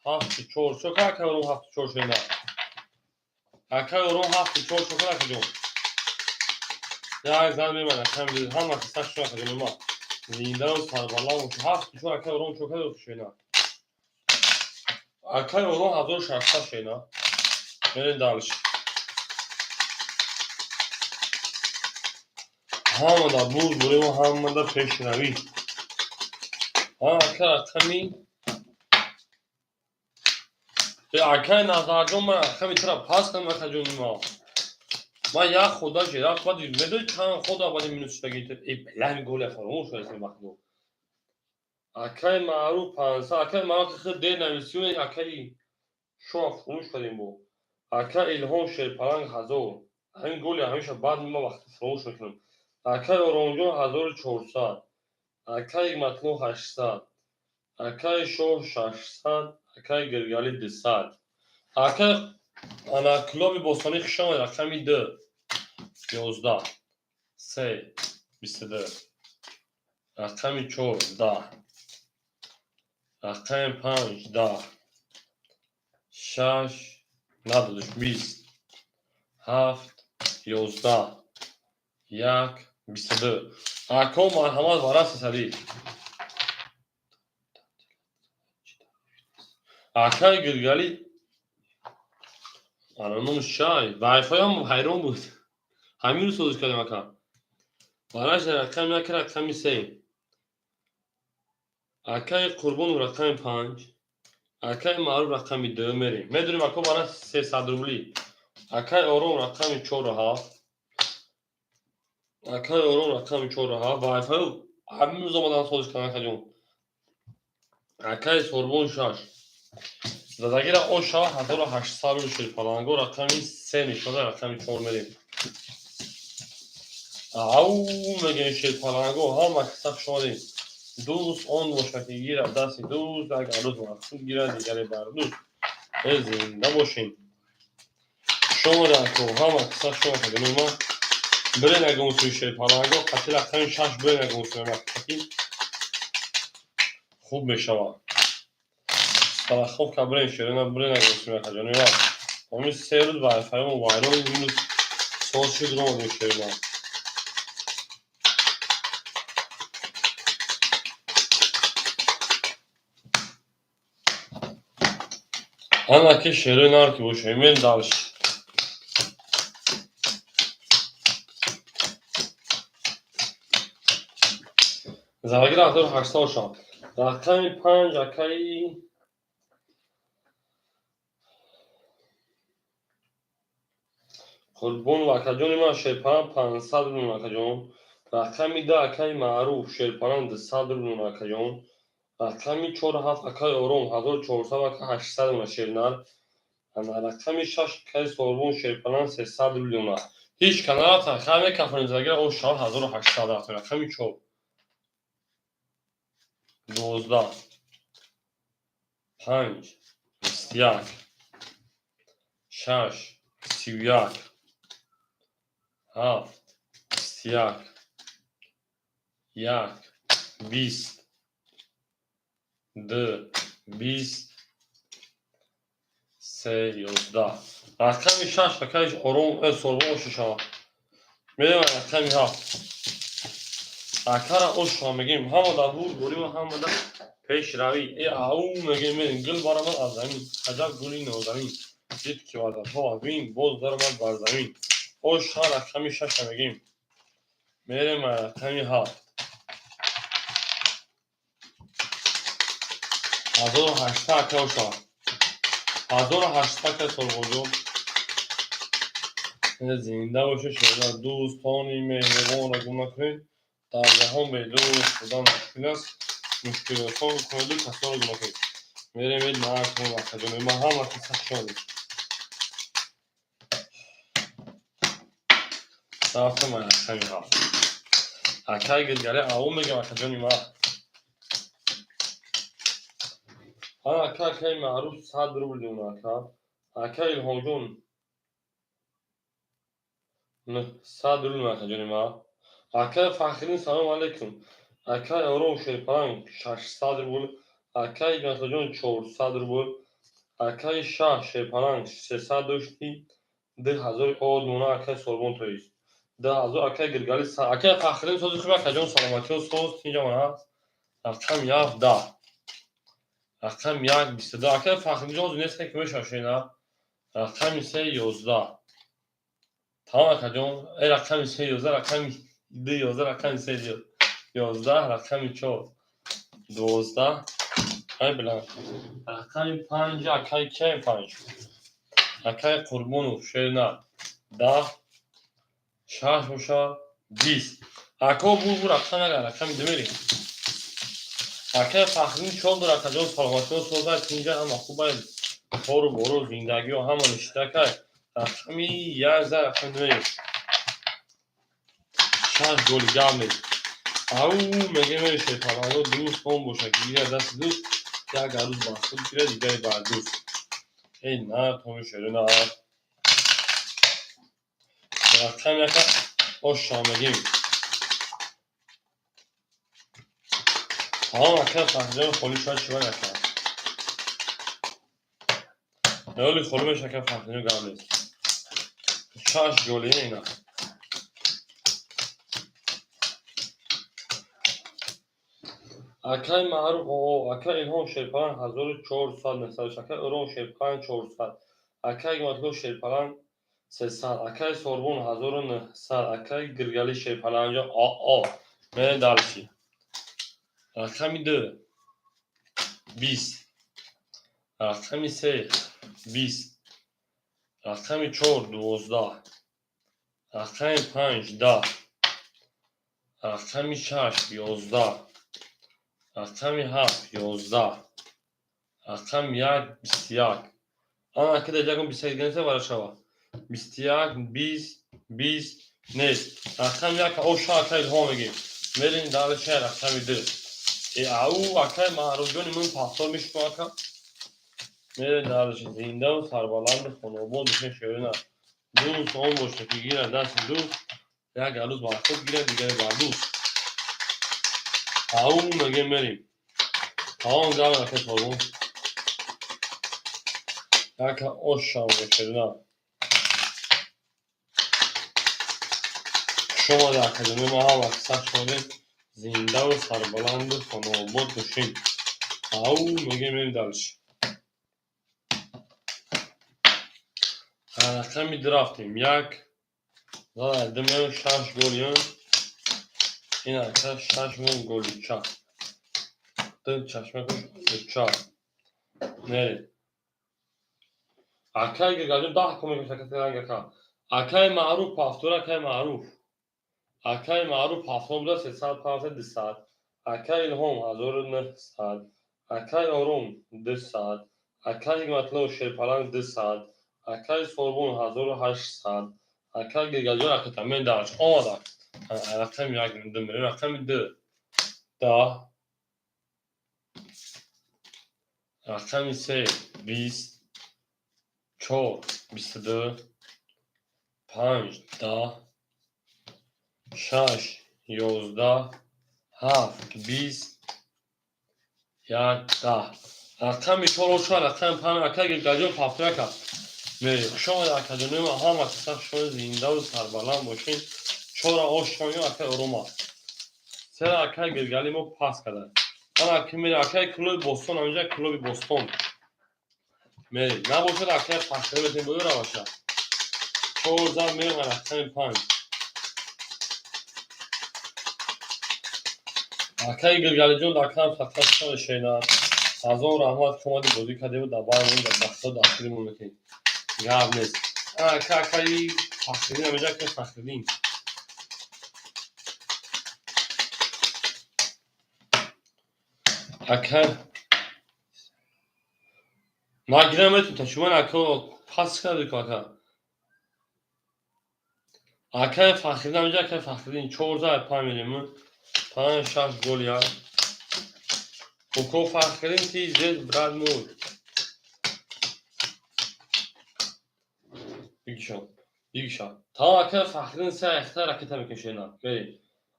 ҳафту чор. Чо ка, акаи Ором, ҳафту чор шена? Акаи Ором, ҳафту чор чо ка, акаҷон? Як зан меман, рақами 2. Ҳама қисса шо, акаҷон, ма зиндаву сарбаланд боша. Ҳафту чор, акаи Ором, чо ка шена? Акаи Ором, 1600 шена. Мерем дальше. Ҳамада бурд бурему, ҳамада пешравӣ. Ака, рақами акаи Назарҷон, ман рақами тура пас кардам, акаҷони ма. Ман як худа жираф баъд медони чанд хода баъди минус шудагӣ. Э, балами голя фаромӯш шудааст вақту. Акаи Маъруф 500, акаи Маъруф хеле дер нависӣ, акаи шумо фаромӯш кардем бо. Ака Илҳом шерпаланг 1000. Ҳамин голи ҳамеша баъд ма вақти фаромӯш мекунам. Акаи Оромҷон 1400, акаи Матлуб 800, акаи Шоҳ 600, акаи Гиргалӣ 200. Акаи ана клуби бостонӣ, хуш омадед. Рақами 2, 11, 3, 22, рақами 4, 10, рақами 5, 10, 6 надодиш, 20, 7, 11, 1, 22. Ако, марҳамат, ба расти садӣ. Акаи Гиргалӣ, ана номаш чай, вайфайам ҳайрон буд. Ҳамин рӯз созиш кардем, ака. Бараш рақами 1, рақами 3. Акаи Қурбонов рақами 5, акаи Маъруф рақами 2 мерем. Медонем, ако, бара 300 рубли. Акаи Ором рақами чору ҳафт. Акаи Ором рақами чору ҳафт. Вайфаю ҳамин рӯз омадан созиш кардам, акаҷон. Акаи Сорбон 6. Задагира ош шава 1800 рубли шерпаланго, рақами 3 нишода, рақами 4 мерем. Ау мегӯем, шерпаланго, ҳама каса хуш омадем. Дӯст он бошад, ки гирад дасти дӯст, агар рӯз бар худ гирад, дигаре бар дӯст. Э, зинда бошем. Хуш омадед, ако, ҳама каса хуш омадед. Ма бирен ягон сӯи, шерпаланго, қати рақами 6 бирен ягон сӯи қати хуб мешавад. Страховка бирен, шерона бирен ягон сӯи, акаҷони ма. Ҳамин 3 рӯз вайфаймо вайрон, минус соз шуд, ромадем, шерона. Ана ки шерои нар ки бошем, мерем дальше. Залагира 1800 шавад. Рақами 5, акаи Қурбонов, акаҷони ман, шерпаланг 500 рубл, акаҷон. Рақами 2, акаи Маъруф, шерпаланг 200 рубл, акаҷон. Рақами чору ҳафт, акаи Ором, 1400, ака 800 рубл шернар. Ана рақами 6, акаи Сорбон, шерпаланг 300 рубл. Ҳеҷ ка нарафтан, хай мекафонем загира ош шавад 1800 рафтем. Рақами 4, 12, 5, 21, 6, 31, 7, 21, 1, 20, 2, 20, 3, 11. Рақами 6, акаи Ором, Сорбон, ош шавад. Мерем рақами 7. Акара ош шава мегӯем. Ҳама дар бурд борим, ҳамада. Пешравӣ. Э ау мегем, мерем. Гул баромад аз замин, аҷаб гули нозанин. Дид ки ваъдаҳо аз бин, боз даромад бар замин. Оша рақами шаша мегем. Мерем рақами ҳафт. 1800, ака Оша. 1800, ака Солғоҷон. Зинда боша, шода. Дӯстони меҳрубонро гум накунед. Дар ҷаҳон бедӯст будан мушкил аст. Мушкилотон кунеду касонро гум накунед. Мерем накун, акаҷони ман, ҳама каса шодед. Рафтам рақами ҳафт. Акай Гилгале, аву мегам, акаҷони ман. Ака, акаи Маъруф, 100 рубл дун, ака. Ака Илҳомҷон, 900 рубл, акаҷони ман. Акаи Фахриддин, салому алайкум. Акаи Ором Шерпаланг, 600 рубл. Акаи Ибнатоҷон, 400 рубл. Акаи Шаҳ Шерпаланг, 300 дошти, 2000 од мона, акаи Сорбон, тоист. 2000, акаи Гиргали, акаи Фахриддин, сози хуб, акаҷон, саломатиҳо соз, тинҷамон ҳаст. Рақами як 10. Рақами як 22. Акаи Фахриддинҷон, ҳозир нест, ки мешавад. Рақами се 11. Тамом, акаҷон. Э рақами се 11, рақами ду 11, рақами се 11, рақами чор 12. Ай билан. Рақами панҷ, акаи кияи панҷ? Акаи Қурбонов Шерна 10, шаш боша 20. Ако бу рақам як, рақами ду мерем. Акаи Фахриддин чор дор, акаҷон, саломатиҳо созай, тинҷа, ҳама хубай, кору бору, зиндагиҳо ҳама ништакай. Рақами як за рақами ду мерем. Шаш голи, гап нест. Ау мегем, мерем, шерпаланго. Дӯст он боша, ки гирад дасти дӯст, як арӯз бар худ гирад, дигаре бар дӯст. Эй на томи шерина. Рақами яка оша мегем. Тамом, ака Фахриҷон, холӣ шояд шивай, ака. Ҳоли холӣ меша, ака Фахриҷон, гап нест. Шаш голи ина. Акаи Маъруф, акаи Илҳом Шерпаланг, 1400 несадаш, акаи Ором Шерпаланг, 400, акаи Ҳикматулло Шерпаланг, 300, акаи Сорбон, 1900, акаи Гиргали Шерпаланг оо. Мерем дальше. Рақами ду 20, рақами се 20, рақами чор 12, рақами панҷ 10, рақами шаш 11, рақами ҳафт 11, рақами як 21. Ана ки дар ягон 21 неста, вара шава. 21, 20, 20 нест. Рақами як оша, ака Илҳом мегем. Мерем дальше, рақами ду. Э ау, акаи Маъруфҷони ман, пафтор мешукам, ака. Мерем дальше. Зиндаву сарбаланду хонобод бошед, шерина. Дӯст он боша, ки гирад дасти дӯст, як арӯз бар худ гирад, дигаре бар дӯст. Ау мегем, мерем. Тамом, гап, ака Сорбон. Яка оша шерина. Хуш омадед, акаҷони ман, ҳама сахт шодем. Зиндаву сарбаланду хонобод бошем. Ау мегем, мерем дальше. Рақами ду рафтем. Як ду меоем, шаш голиён. Ин ака шаш мон голича. Ду чашмакаш голича. Мерем. Акаи Гиргалҷон 10 ком мекашад, ака. Акаи Маъруф пафтор, акаи Маъруф. Акаи Маъруф пафтор буда, 300, 500, 200. Акаи Илҳом, 1900. Акаи Ором, 200. Акаи Ҳикматулло Шерпаланг, 200. Акаи Сорбон, 1800. Акаи Гиргалҷон, аката мен дальше. Омада. Рақами як ду мерем. Рақами ду 10. Рақами се 20. Чор 22. Панҷ 10. Шаш 11. Ҳафт 20. Як 10. Рақами чор оша, рақами панҷ, акаи Гиргалҷон пафтор, ака. Мерем. Хуш омадед, акаҷони ман, ҳама каса шумо зиндаву сарбаланд бошед. Чора ош шоё, акаи Орома. Сера акаи Гиргали мо пас карда. Ана ки мерем, акаи клуби Бостон, ҳаминҷа клуби Бостон. Мерем. Набошад, акаи Фахрӣ метем боёра баша. Чор зан мерем рақами 5. Акаи Гилгалиҷон дакам сақат шена. Ҳазор раҳмат, ки омади бозӣ кардем, дар байнмон дар бахто дастгиримон мекунем. Гап нест. Ака акаи Фахриддин ҳаминҷа акаи Фахриддин. Ака нагирам метун шумо ака пас карди ку ака. Акаи Фахриддин ҳаминҷа акаи Фахриддин 4 5 мерем. 5 6 гол як. Уко Фахриддин ти здесь, брат мой. Бигишам. Бигишам. Тамом, акаи Фахриддин се ахта ракета мекашена. Мерем.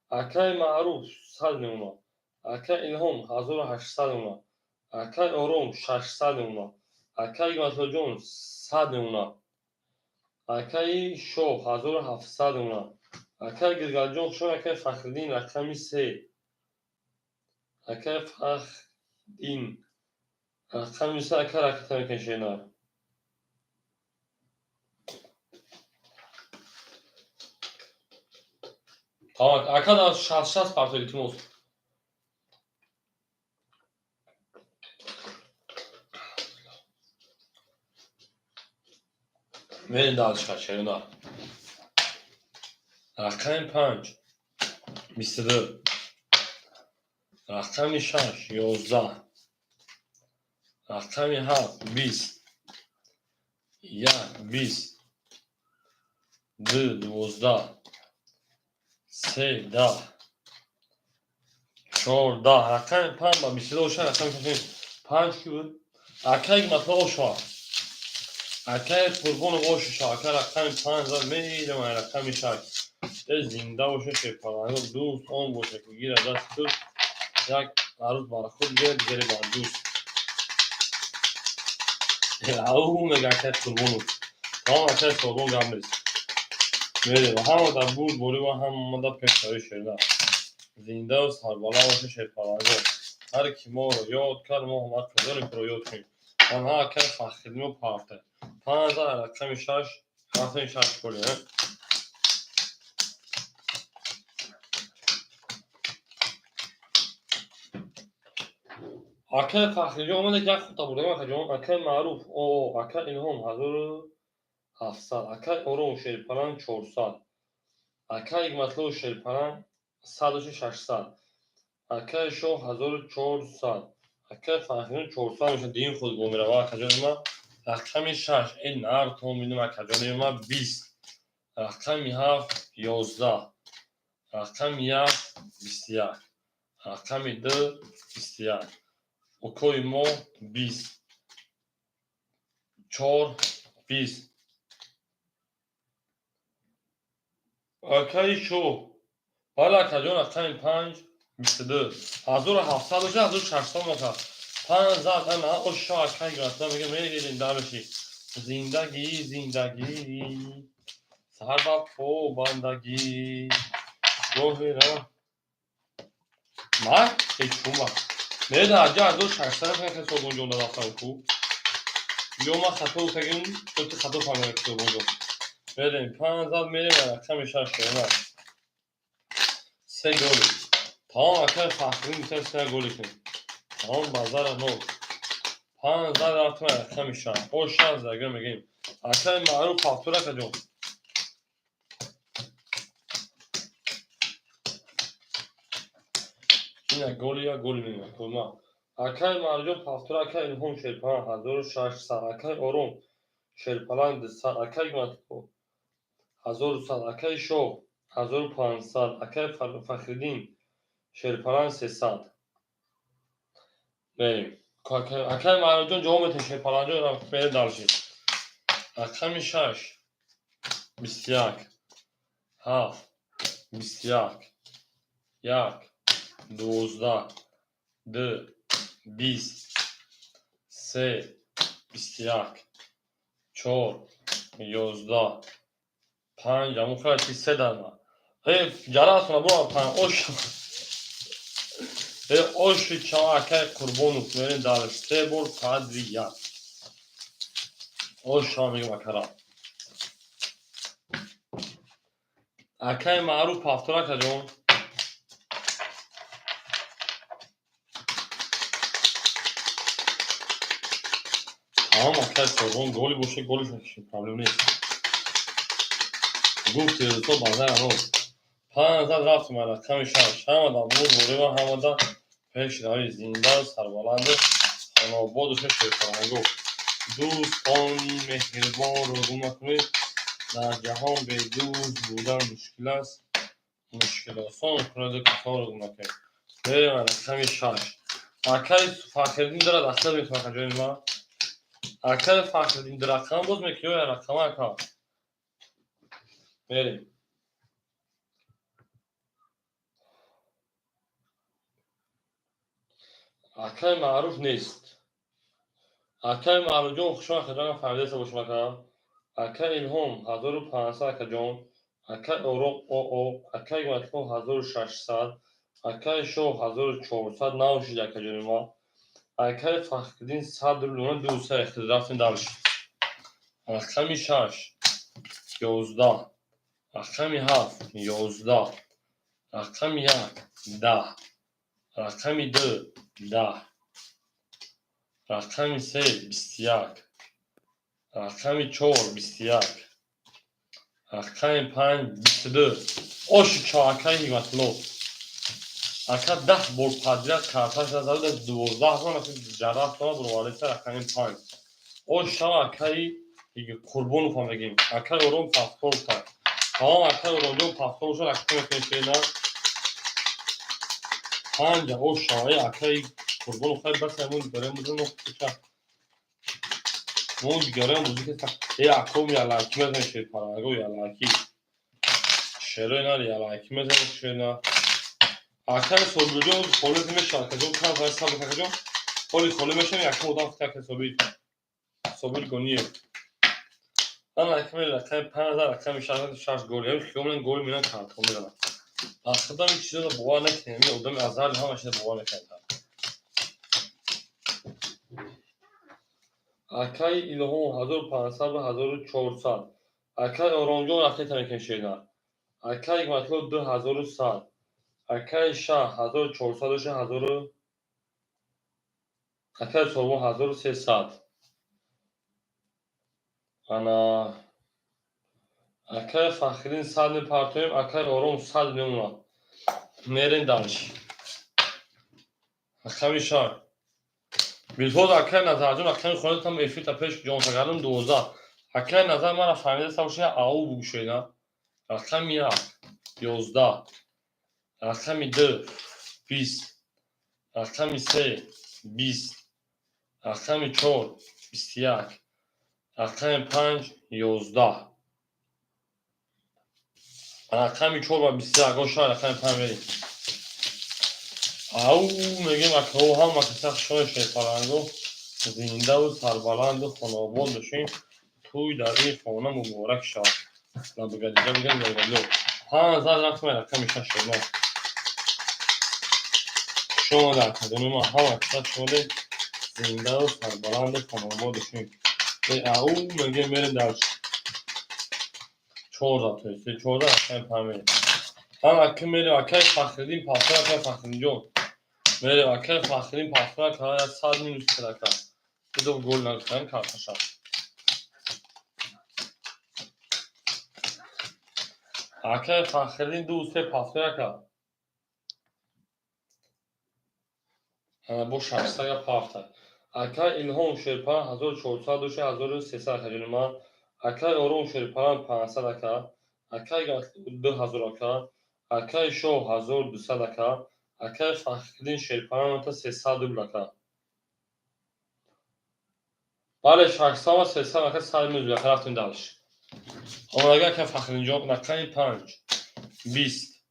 Акаи Маъруф 100 мемона. Акаи Илҳом 1800 мемона. Акаи Ором 600 мемона. Акаи Ҳикматуллоҷон 100 мемона. Акаи Шоҳ 1700 мемона. Акаи Гилгалиҷон хушон, акаи Фахриддин рақами 3. Акаи Фахдин рақами 3 ака ракета мекашена. Тамом, ака дар 66 партои илтимос. Мерем дальше, шерина. Рақами 5 22. Рақами 6 11. Рақами 7 20. 1 20. 2 12. 3 10. 4 10. Рақами 5 ба 22 ошад, рақами 5 ки буд? Акаи Ҳикматулло ошва. Акаи Қурбонов ошуша, ака рақами 5 зад мерем, рақами 6. Э зинда боша шерпаланго, дӯст он боша ки гирад даст ту, як арӯз бар худ гирад, дигаре бар дӯст. Ау мега акаи Қурбонов. Тамом, акаи Сорбон гап нест. Мерем, ҳама дар бурд борӣ ва ҳама дар пешравӣ шерда. Зиндаву сарбаланд боша шерпаланго. Ҳар ки моро ёд кард, мо ҳам ҳаққ дорем ки ёд кунем. Танҳо акаи Фахриддино парта. 5 рақами 6, рақами 6 голи, а? Акаи Фахриҷон омада як хута бурдем, акаҷон. Акаи Маъруф, о, акаи Илҳом 1700, акаи Ором Шерпаланг 400, акаи Ҳикматулло Шерпаланг 100 600, акаи Шоҳ 1400, акаи Фахриҷон 400 мешавад, дин худ гом мерава, акаҷони ман. Рақами 6, э нартон бинем, акаҷони ман 20, рақами 7 11, рақами 1 21, рақами 2 21, укои мо 20, 4 20. Акаи Шоҳ, бале акаҷон, рақами 5 22, 1700 бошад, 1600 бошад. 5 зад, ана ошо акаи гирифта мега мерем дарши. Зиндагӣ, зиндагӣ, сар ба по бандагӣ. Гоҳера. Ма? Ҳеҷ чума. Мереда аҷа 1600 ака Сорбонҷон дар рафтан ку. Ё ман хато кардем, ё ту хато фаҳмидӣ Сорбонҷон. Мерем 5 зад мерем рақами 6 шона. 3 голи. Тамом, акаи Фахриддин гуфта 3 голи кунем. Тамом, базара нол. 5 зад рафтем рақами 6. О 6 зага мегӯем. Акаи Маъруф ҳафтур акаҷон. Ина голи як голи мегӯям кума. Акаи Маъруф ҳафтур, акаи Илҳом Шерпаланг 1600, акаи Ором Шерпаланг 200, акаи Ҳикматулло 1100, акаи Шоҳ 1500, акаи Фахриддин Шерпаланг 300. Мерем. Акаи Маъруфҷон ҷавоб метавон Шерпалангҷон мерем дальше. Рақами 6 21 7 21 1 12 2 20 3 21 4 11 5 ҳамон хеле чи се дарма. Э ҷарасона бо 5 ош. Оши чава, акай Қурбонов, мерем дар се бор подряд. Ош шава мегӯм акара. Акай Маъруф, повтор, акаҷон. Тамом, акай Қурбон, голи боша, голиш мекушем, проблем нест. Гуфти рӯзо базар рост. 500 рафтем, рақами 6. Ҳамада бурд, ҳамада пешрави, зинда, сарбаланду хонаободу шерфарҳангу. Дӯстони меҳрибонро гум накунед. Дар ҷаҳон бедӯст будан мушкил аст. Мушкил осон кунеду касонро гум накунед. Мерем рақами 6. Акаи Фахриддин дорад ахтар мекунад, акаҷони ман. Акаи Фахриддин, ду рақам боз мекунӣ ё рақама, ака? Мерем. Акаи Маъруф нест. Акаи Маъруфҷон, хушомад, акаҷон, фаҳмидаста бошем, ака. Акаи Илҳом, 1500, акаҷон. Акаи Ороқ оо, акаи Ҳикматулло, 1600, акаи Шоҳ, 1400 нав шид, акаҷони ман. Акаи Фахриддин, 100 рубл, ду се рафтем дальше. Рақами 6, 11, рақами 7, 11, рақами 1, 10, рақами 2, 10, рақами 3, 21, рақами 4, 21, рақами 5, 22. Оши чо, акаи Ҳикматулло. Ака 10 бор подряд карташ назада, 12 бор ҷараф буровариса. Рақами 5. Ош шава, акаи Қурбонов мегем. Акаи Ором повтор кард. Тамом, акаи Оромҷон, повтор шуд, ака мекунем шена. Панҷ ош шава, акаи Қурбонов, хай бас, амон дигаре мудро нохтиша. Мо дигаре музика э аком ялаки мезанем, шерпаранго ялаки. Шерои нар ялаки мезанем шена. Акаи Собирҷон холӣ мешавад, акаҷон, кам фай сабр, акаҷон. Холи холӣ мешавем, якум одам фикр, акаи Собир. Собир Гониев. Ман рақами 5, рақами 6, гол. Яъне хиёл менам гол менам, картон мезанам. Аз худам ин чизоро бовар накунем, ин одами азар ҳама чизро бовар мекунад. Акаи Илҳом, 1500 ба 1400. Акаи Оромҷон, ракета мекунем шена. Акаи Ҳикматулло, 2100. Акаи Шаҳ, 1400 доша, ҳазору акаи Сорбон, 1300. Ана акаи Фахриддин 100 мепартоем, акаи Ором 100 мемонад. Мерем дальше. Рақами 6. Билфоз, акаи Назарҷон, рақами хонатам эфирта пеш ҷонта кардам, 12. Акаи Назар мара фаҳмидаста бошед, ау бугӯшед. Рақами 1, 11, рақами 2, 20, рақами 3, 20, рақами 4, 21, рақами 5, 11. Рақами 4 ва 21, оша рақами 5 мерем. Ау мегем, акаҳо, ҳама каса хушҳол, шерпаланго, зиндаву сарбаланду хонаобод бошем. Тӯй дар ин хона муборак шавад. Набагадиҷа бигем логало. 5 рафтем рақами 6 шуд. Хуш омада, акаҷони ман, ҳама каса шоде, зиндаву сарбаланду хонаобод бошем. Ау мегем, мерем дальше. 14, то есть 14, рақами 5 мерем. Ҳама ки мерем, акаи Фахриддин, пасор, акаи Фахриддинҷон. Мерем, акаи Фахриддин, пасор, ака, 100 минус ака. Бидо гол нагуфтан карташа. Акаи Фахриддин, ду се пасор, ака. Ана бо 600 пафта. Акаи Илҳом Шерпалан, 1400 доша, 1300, акаҷони ман. Акаи Ором Шерпалан, 500, ака. Акаи 2000, ака. Акаи Шоҳ, 1200, ака. Акаи Фахриддин Шерпалан 300 рубл, ака. Бале, 600 ва 300, ака, 100 минус, ака, рафтем дальше. Омадага, ака Фахриддинҷон, рақами 5, 20,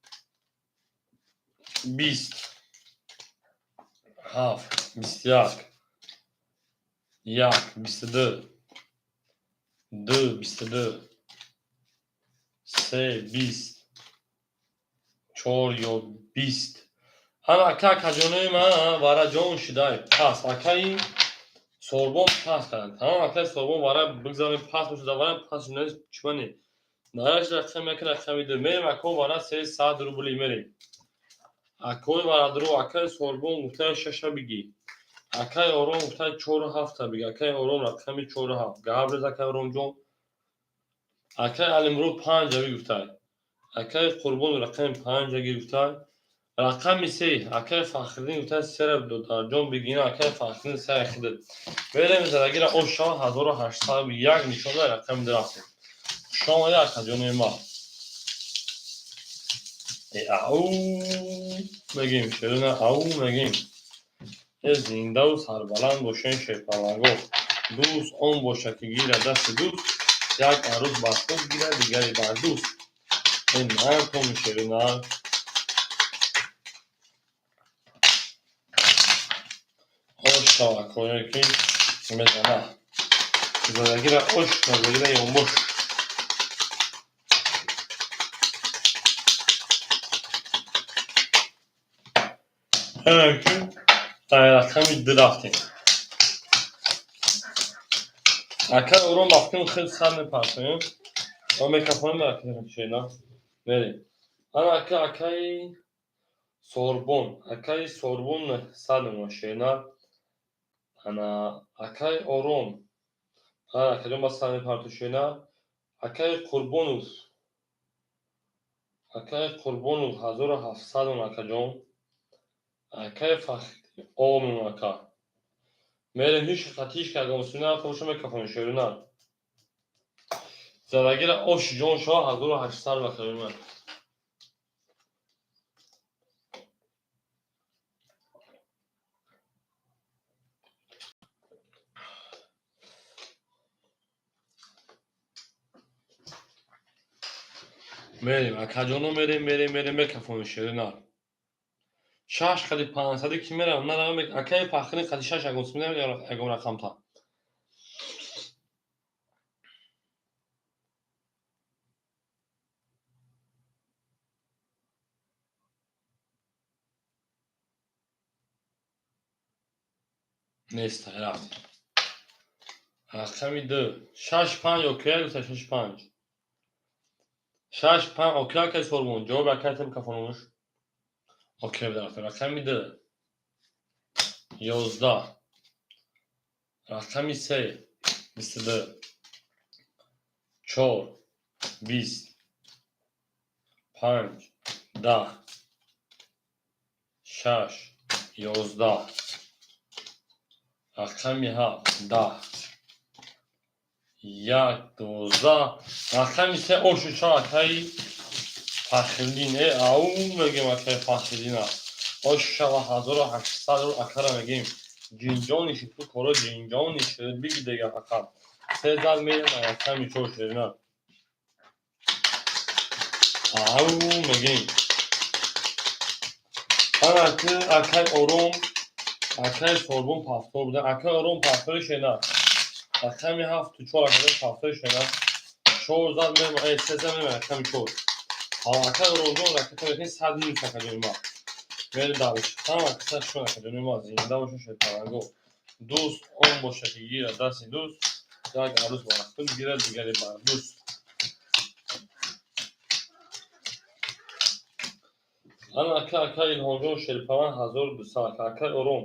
20, 7, 21, 1, 22, 2, 22, 3, 20, 4 ё 20. Ҳана ака, акаҷонои ман, вара ҷон шидай пас. Акаи Сорбон пас карданд. Тамом, акаи Сорбон вара бигзарем, пас бошад, вара пас нест, чимани. Нараш рақам як, рақами ду. Мерем, ако, вара 300 рубли мерем. Акои варадру, акаи Сорбон гуфтаи шаша бигӣ. Акаи Ором гуфтаи чору ҳафта бигӣ. Акаи Ором рақами чору ҳафт. Габрез, акаи Оромҷон. Акаи Алимурод панҷа бигуфтай. Акаи Қурбон рақами панҷа гирифтай. Рақами се, акаи Фахриддин гуфтай сера додарҷон бигина, акаи Фахриддин се хидад. Мерем задагира ош шава 1801 нишон дай рақами ду рафтем. Хуш омадед, акаҷони ма. Ау мегим, шерина ау мегим. Э зиндаву сарбаланд бошен, шерпаланго. Дӯст он бошад, ки гирад дасти дӯст, як арӯс бар худ гирад, дигаре бар дӯст. Э нартоми шерина. Ош шава, акое ки мезана. Задагира ош, задагира ёнбош. Рақами ду рафтем. Акай Ором рафтем, хел сар мепартоем. Ма мекафонем акашена. Мерем. Ана ака, акаи Сорбон, акаи Сорбон сар мемонад шена. Ана акаи Ором. Ана акаҷон ба сар мепарту шена. Акаи Қурбонов. Акаи Қурбонов 1700 он акаҷон. Акаи Фахри омем ака. Мерем, ҳеч хатиш кардам, сина рафта мекафонем шерина. Задагира ош ҷон шава 1800 бакаҷон ман. Мерем, акаҷоно, мерем, мерем, мерем, мекафонем шерина. Шаш қади пансади ки мерам, нарам, акаи Фахри қади шаш ягон сумина ягон рақамта. Нест, рафт. Рақами ду. Шаш панҷ окей гуфта, шаш панҷ. Шаш панҷ окей, акаи Сорбон. Ҷавоби акаи тем кафонуш. Окей рафтем. Рақами ду. 11. Рақами се. 22. Чор. 20. Панҷ. 10. Шаш. 11. Рақами ҳафт. 10. Як. 12. Рақами се ошу шав, акаи Фахриддин. Э ау мегем акаи Фахриддина. Ош шава 1800 ру акара мегем. Ҷинҷони шид, ту коро ҷинҷони шид, биги дега фақат. Се зад мерем рақами чор шерина. Ау мегем. Ана акаи Ором, акаи Сорбон пафтор буда. Акаи Ором пафтори шена. Рақами ҳафту чор акаи пафтори шена. Чор зад мерем, се зад мерем рақами чор. Акаи Оромҷон ракета мекунӣ сад минус, акаҷони ма. Мерем дальше. Ҳама каса шумо, акаҷони ма, зинда бошед, шерпаланго. Дӯст он бошад, ки гирад дасти дӯст, як арӯс бар худ гирад, дигаре бар дӯст. Ана ака, акаи Илҳомҷон шерпалан 1200, ака, акаи Ором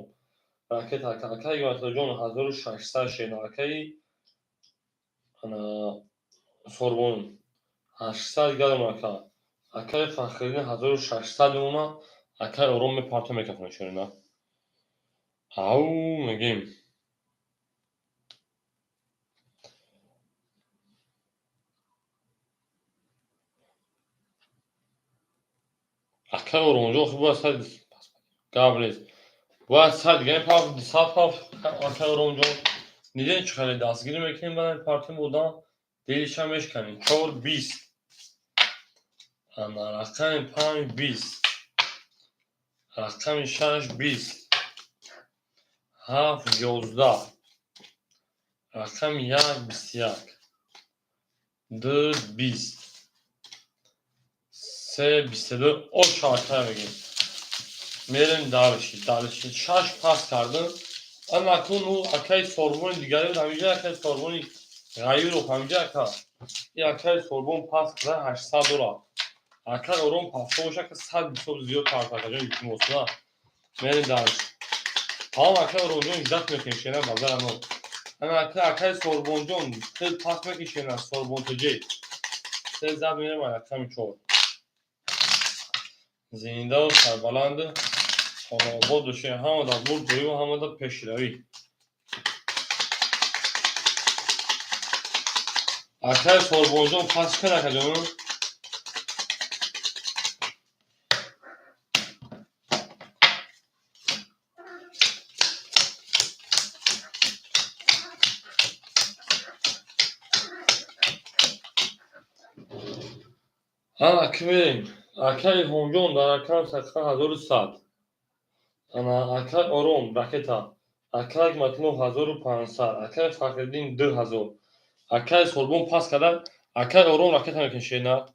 ракета, ака, акаи Ҳикматуллоҷон 1600 шена, акаи ана Сорбон 800 гадам ака. Акаи Фахриддин 1600 мемонад, акаи Ором мепарто мекафонад шерина. Ау мегем. Акаи Оромҷон хуб бояд сад гап нест. Бояд сад дига паф сад паф, акаи Оромҷон. Дидем чӣ хеле дастгирӣ мекунем, баъд партим одам дилиша мешканем. Чор 20. Ана рақами панҷ 20. Рақами шаш 20. Ҳафт 11. Рақами як 21. Ду 20. Се 22. Ош акай мегем. Мерем дальше, дальше. Шаш пас кардам. Ан акун ӯ акаи сорбони дигаре буд, ҳаминҷа акаи сорбони Ғаюров, ҳаминҷа ака. И акаи сорбон пас карда 800 дора. Акаи Ором пасто боша, ка 100 ҳисоб зиёд кард, акаҷон, илтимос, на. Мерем дальше. Тамом, акаи Оромҷон, ждать мекунем, шена базара но. Ана акаи Сорбонҷон, хел пас мекишена, Сорбон тоҷей. Се зад мерем рақами 4. Зиндаву сарбаланду хонаобод бошед, ҳама дар бурд ҷоиву ҳама дар пешравӣ. Акаи Сорбонҷон пас кун, акаҷон. Ана ки мерем. Акаи Илҳомҷон дар рақам садқа 1100. Ана акаи Ором ракета. Акаи Ҳикматулло 1500. Акаи Фахриддин 2000. Акаи Сорбон пас карда, акаи Ором ракета мекунед, на?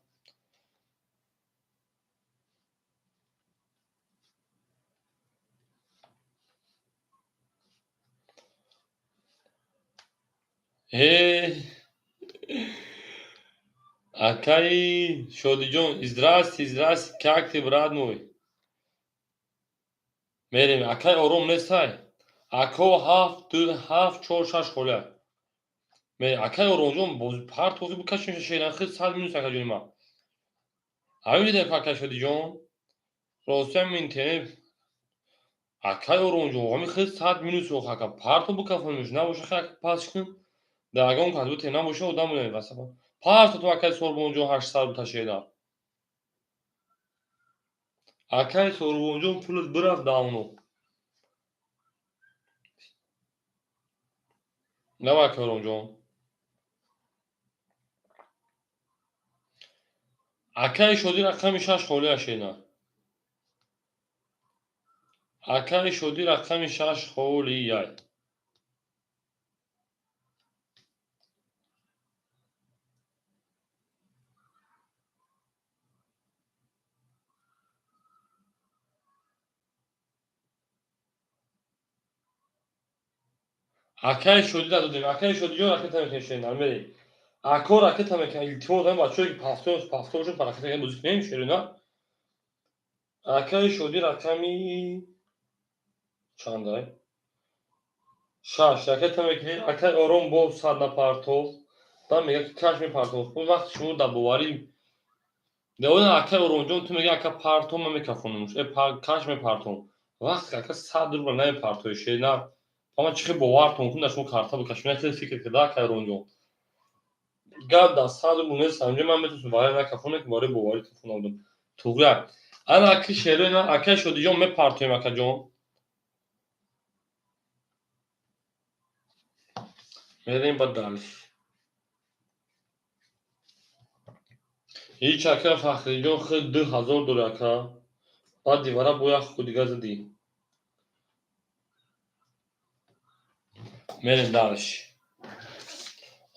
Э, акаи Шодиҷон, здрасте, здрасте, как ты, брат мой? Мерем, акаи Ором нестай? Ако ҳафт, ду, ҳафт, чор, шаш холия. Мерем, акаи Оромҷон, боз партози бикашем шеран хел 100 минус, акаҷони ман. Ҳамин дидем, акаи Шодиҷон. Ростиам интернет акаи Оромҷон, ҳамин хел 100 минус ох, ака парто бикафониш, набоша хел пас кун. Дар ягон кас бите набоша одам будем васафа. Парто ту акаи Сорбонҷон 800 буташеда. Акаи Сорбонҷон пулат бирафт давно. Давай, акаи Оромҷон. Акаи Шодӣ рақами шаш холия шена. Акаи Шодӣ рақами шаш холияй. Акаи Шодӣ додем. Акаи Шодиҷон ракета мекунед шена, мерем. Ако ракета мекунад, илтимос, ҳам бачаҳое ки пасто пасто бошад, ракета мекунад, бозӣ кунем шерина. Акаи Шодӣ рақами чандай? Шаш ракета мекунед. Акаи Ором бо 100 напартов. Баъд мегӯяд ки каш мепартов. Вақти шумо дар боварӣ Деона акаи Оромҷон, ту мегӯяд, ака партом, ман мекафонам. Э, каш мепартом. Вақте ака 100 рубл намепартои шерина. Ама чӣ хел бовартон кун, дар шумо карта бикашем. Як хел фикр карда, акаи Оромҷон. Гап дар 100 рубл нест, ҳаминҷо ман метавонистам барои накафонем, ки барои боварӣ кафонам. Туғрак. Ана аки шерои акаи Шодиҷон мепартоем, акаҷон. Мерем ба дальше. Ҳеҷ ака Фахриҷон хел 2000 дори ака. Баъд дивара бо як ху дига задӣ. Мерем дальше.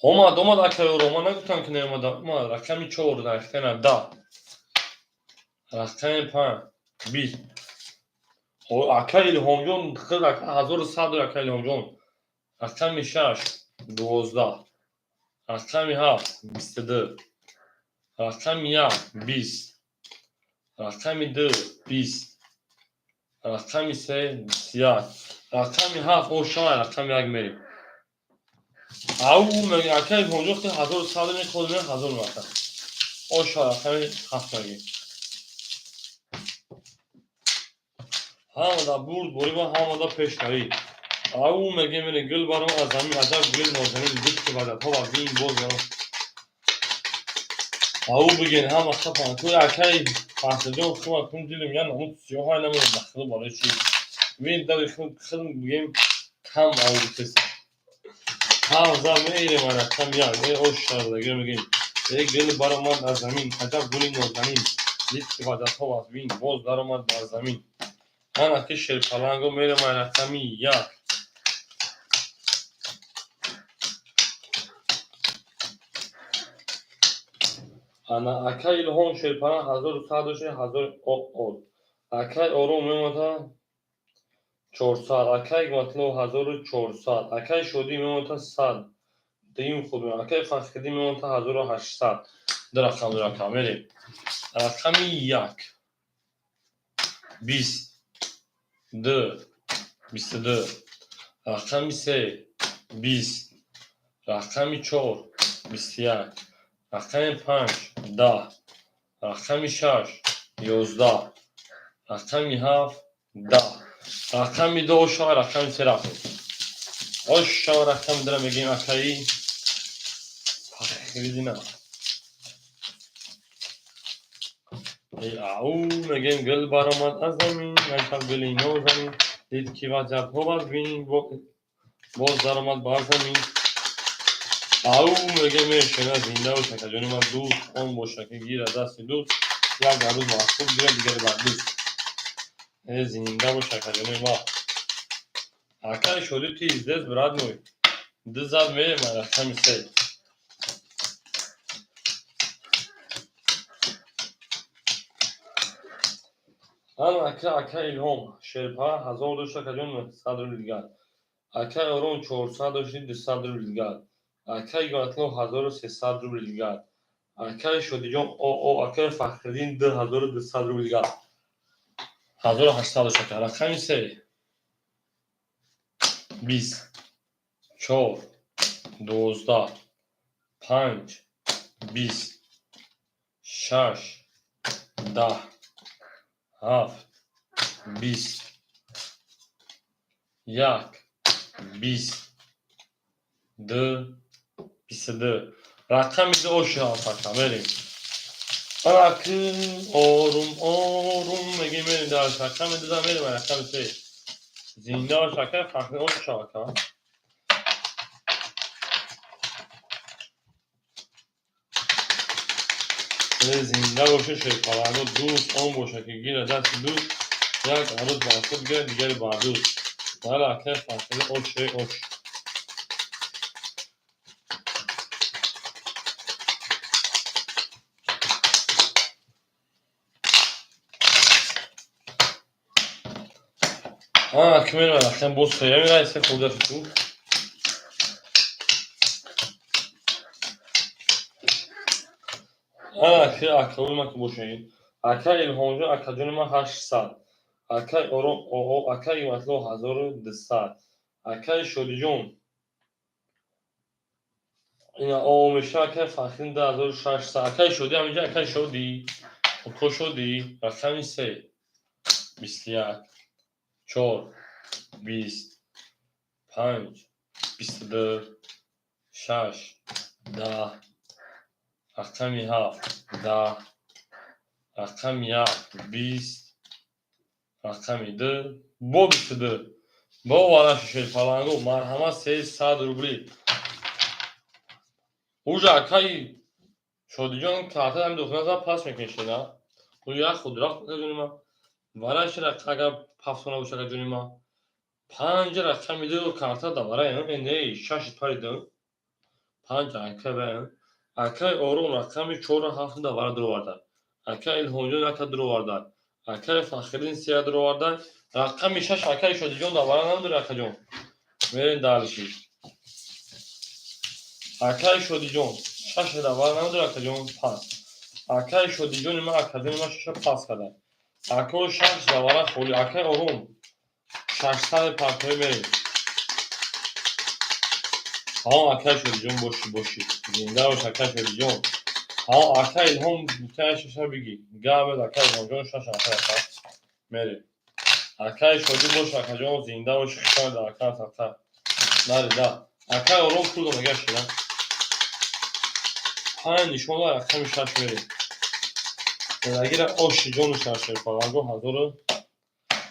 Омад, омад акаи Ором, ман нагуфтам ки наомада. Омад рақами чор, рақами 10. Рақами панҷ, 20. Акаи Илҳомҷон хел 1100 дори акаи Илҳомҷон. Рақами шаш, 12. Рақами ҳафт, 22. Рақами як, 20. Рақами ду, 20. Рақами се, 21. Рақами ҳафт, ошавай, рақами як мерем. Ау, меги акаи Илҳомҷон хел 1100 мехоҳад, мега 1000 мака. Ошавай, рақами ҳафт мегем. Ҳама дар бурд борӣ ва ҳама дар пешравӣ. Ау мегем, мере гул баром аз замин, аҷаб гули нозанин, дид ки ваҷабҳо ва бин боз яром. Ау бигин ҳама хапан. Ту акаи Фахриҷон хума кун дилим я намуд сиёҳай намуд бахилу барои чӣ? Бин дари худ хел бигем кам ау битеса. Ҳавза мерем рақам як, э ош шардагӣ мегем. Э гул баромад аз замин, аҷаб гули нозанин, дид ки ваҷабҳо аз бин боз даромад бар замин. Ана ки шерпаланго мерем рақами як. Ана ака Илҳом шерпаланг 1100 дошта, ҳазор од. Акай Ором мемонад 400, акай Ҳикматулло 1400, акай Шодӣ мемонад 100, дуюм худ, акай Фахриддин мемонад 1800. Ду рақам, ду рақам мерем. Рақами як, 20, ду, 22, рақами се, 20, рақами чор, 21, рақами панҷ, 10, рақами шаш, 11, рақами ҳафт, 10, рақами ду ошава, рақами се рафтем. Ошава, рақами дура мегӯем акаи Фахриддина. Ау мегӯем, гул баромад аз замин, як гули нозанин, дид ки вазъиятҳо вазмин, боз даромад бар замин. Ау мегӯем, мешена, зинда бош, акаҷони ман. Дӯст он боша, ки гирад дасти дӯст, як рӯз маҳсуб гирад, дигаре бар дӯст. Э, зинда бош, акаҷони ман. Акаи Шодӣ, ты здесь, брат мой. Ду зад мерем, рақами се. Ана ака, ака Илҳом шерпа 1000 дошт, акаҷон, 900 рубл дигар. Акаи Ором 400 дошти, 200 рубл дигар. Акаи Ҳикматулло 1300 рубл дигар. Акаи Шодиҷон оо, акаи Фахриддин 2200 рубл дигар. 1800 дошт, ака. Рақами се, 20, чор, 12, панҷ, 20, шаш, 10, ҳафт, 20, як, 20, ду, 22, рақами ду оши ҳафт, ака, мерем. Анаки орум орум мегем, мерем дар рақами дуда мерем, рақами се. Зинда бош, ака Фахри, ош ака. Зинда боша, шерпаланго. Дӯст он боша, ки гирад дасти дӯст, як арӯз бар худ гирад, дигаре бар дӯст. Бале, акаи Фахри, оше, ош. А, ки мерем, рақам боз се мерай, се хурда шуд. Ана ки акаи ман ки бошед. Акаи Илҳомҷон, акаҷони ман, 800. Акаи Ором оо, акаи Ҳикматулло 1200. Акаи Шодиҷон ина оо меша, акаи Фахриддин 2600. Акаи Шодӣ ҳаминҷа, акаи Шодӣ. Око Шодӣ, рақами се, 21, чор, 20, панҷ, 22, шаш, 10, рақами ҳафт, 10, рақами як, 20, рақами ду бо 22. Бо вараши шерпалангу, марҳамат, 300 рубли. Уже акаи Шодиҷон карта ҳами духтана зад, пас мекунед, на? Ӯ як худ рафт, акаҷони ман. Вараши агар ҳафтона боша, акаҷони ман. Панҷ рақами ду карта да варай, не, шаши париду. Панҷ ака ба. Акаи Ором рақами чору ҳафт да вара дуроварда. Акаи Илҳомҷон якта дуроварда. Акаи Фахриддин сея дуроварда. Рақами шаш акаи Шодиҷон да вара надори, акаҷон. Мерем дальше. Акаи Шодиҷон шаш да вара надори, акаҷон, пас. Акаи Шодиҷони ман, акаҷони ман, шаша пас карда. Акаи шаш да вара холи. Акаи Ором 600 партои мерем. Ҳа, акаи Шодиҷон, бошӣ, бошӣ. Зинда бош, акаи Шодиҷон. Ҳа, акаи Илҳом бутаи шаша бигӣ. Гап акаи Илҳомҷон, шаш ака ака. Мерем. Акаи Шодӣ бош, акаҷон, зинда бош, хушомад, ака, ака. Нари да. Акаи Ором пул дона гашт, панҷ нишон, рақами шаш мерем. Дадагира оши ҷону шаршерпаланго,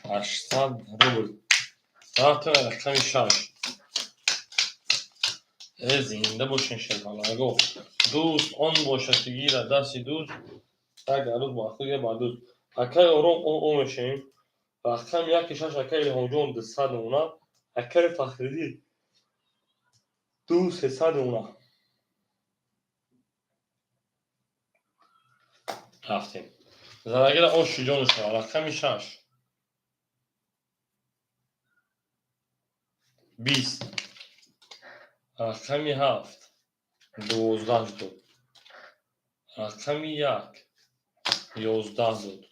1800 рубл. Рафтем рақами шаш. Э, зинда бошен, шерпаланго. Дӯст он бошад, ки гирад дасти дӯст, як арӯз ба худ гирад бар дӯст. Акаи Ором о мешавем. Рақами яки шаш, акаи Илҳомҷон 200 мемонад. Акаи Фахриддин ду 300 мемонад. Рафтем. Задагира оши ҷону шава. Рақами 6. 20. Рақами 7. 12 дод. Рақами 1. 11 дод.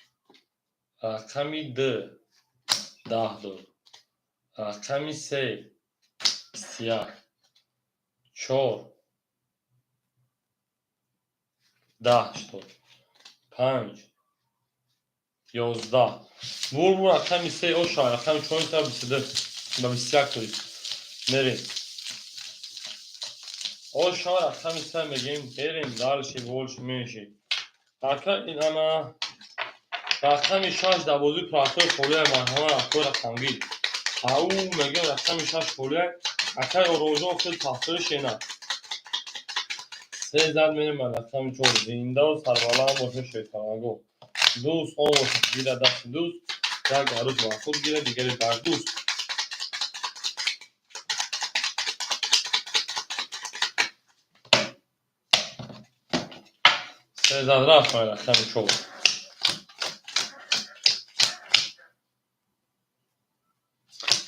Рақами 2. 10 дод. Рақами 3. 21. 4. 10 дод. 5. 11. Бур рақами 3 оша, рақами 4 та 22. Ба 21 тои. Мерем. Оша рақами 3 мегем, берем дальше больше меньше. Ака ин ана рақами 6 дар бозии профил холия марҳама рафтор рақамгир. Ау мегем рақами 6 холия. Акай Орожон хел тафсири шена. 3 зад мерем ба рақами 4. Зиндаву сарбаланд боша шайтонагӯ. Дӯст он бошад гирад дасти дӯст, як арӯз ба худ гирад, дигаре бар дӯст. Се зад рафт ба рақами 4.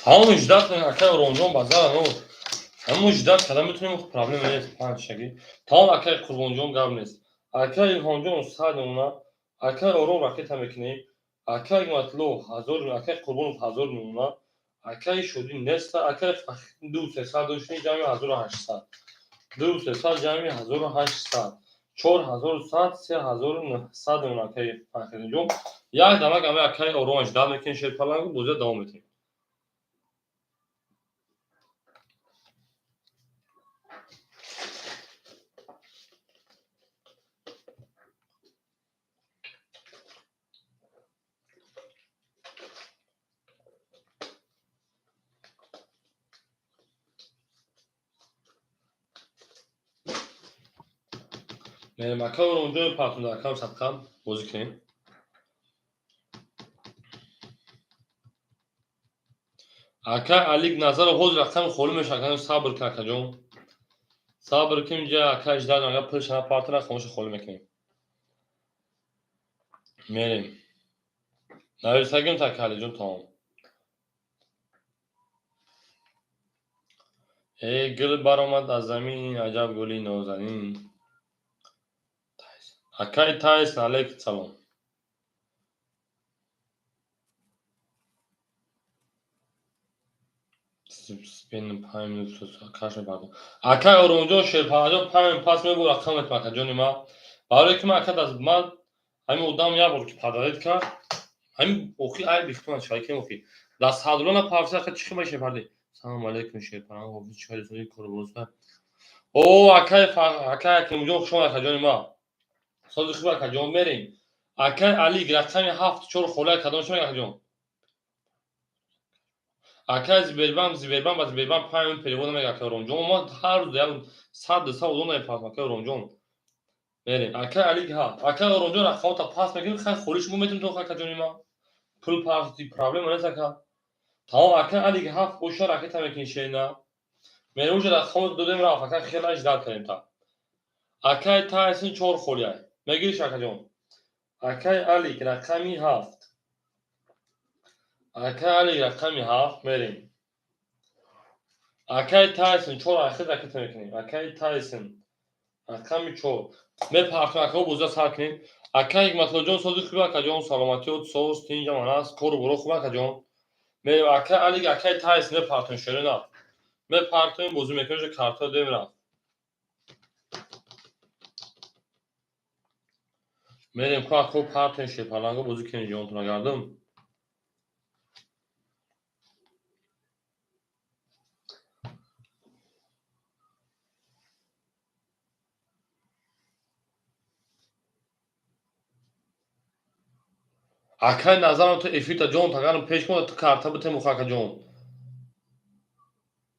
Тамоми ждат акай Оромҷон ба зара но. Ҳамон ждат карда метавонем, проблема нест, панҷ шаги. Тамом акай Қурбонҷон гап нест. Акай Илҳомҷон 100 мемона, акай Ором ракета мекунем, акай Матло 1000, акай Қурбонов 1000 мемона, акай Шодӣ неста, акай 2300 доштем, ҷамъи 1800. 2300 ҷамъи 1800. 4100, 3900 мемона акай Фахриддинҷон. Як дамак ами акай Ором ждат мекунем, шерпалангу бозия давом метиҳем. Мерем акай Оромҷон партунда акам садқа бозӣ кунем. Акай Алик Назаров ҳозир рақами холӣ мешавад, акай сабр кун акаҷон. Сабр кун, инҷа акай ждат, ага пулша напартон, рақамошо холӣ мекунем. Мерем. Нависагим та акай Алиҷон тамом. Э гул баромад аз замин, аҷаб гули нозанин. Акай Тайсон, алейкум салом. Акай Оромҷон Шерпаланҷон 5 пас мебур рақам метам акаҷони ма. Барое ки ман ака даст ман ҳамин одам як бор ки падаред кард, ҳамин охи айби хитона чайкем охи. Дар садрона парса ака чӣ хима шерпарди? Салом алейкум Шерпаланг, ҳофиз чӣ хеле соли корбоза. О акай акай Акимҷон хуш омад акаҷони ма. Сози хуб акаҷон мерем. Акай Алик рақами 7 4 холия кадом шумо акаҷон? Акай Зибербам, Зибербам ба Зибербам 5 перевод мега акай Оромҷон. Мо ҳар рӯз як 100 200 одам мепартам акай Оромҷон. Мерем. Акай Алик 7. Акай Оромҷон рақамота пас мекунем, хай холиш мо метем то акаҷони ма. Пул парти проблема нест ака. Тамом акай Алик 7 боша ракета мекунӣ шена. Мерем уже рақамот додем рафт акай хела ждат кардем та. Акай Тайсон 4 холия. Мегириш акаҷон. Акай Алик рақами 7. Акай Алик рақами 7 мерем. Акай Тайсон 4 ахир ракета мекунем. Акай Тайсон рақами 4. Мепартем акао бозия сар кунем. Акай Ҳикматуллоҷон сози хуб акаҷон, саломатиёт соз, тинҷ аман аст, кору боро хуб акаҷон. Мерем акай Алик, акай Тайсон мепартем шерина. Мепартем бозӣ мекунем, карта дем рафт. Мерем ку акао партем шерпаланго бозӣ кунем ҷонтона гардум. Акай Назарам ту эфирта ҷон тагарам пеш кун, ту карта битем уха акаҷон.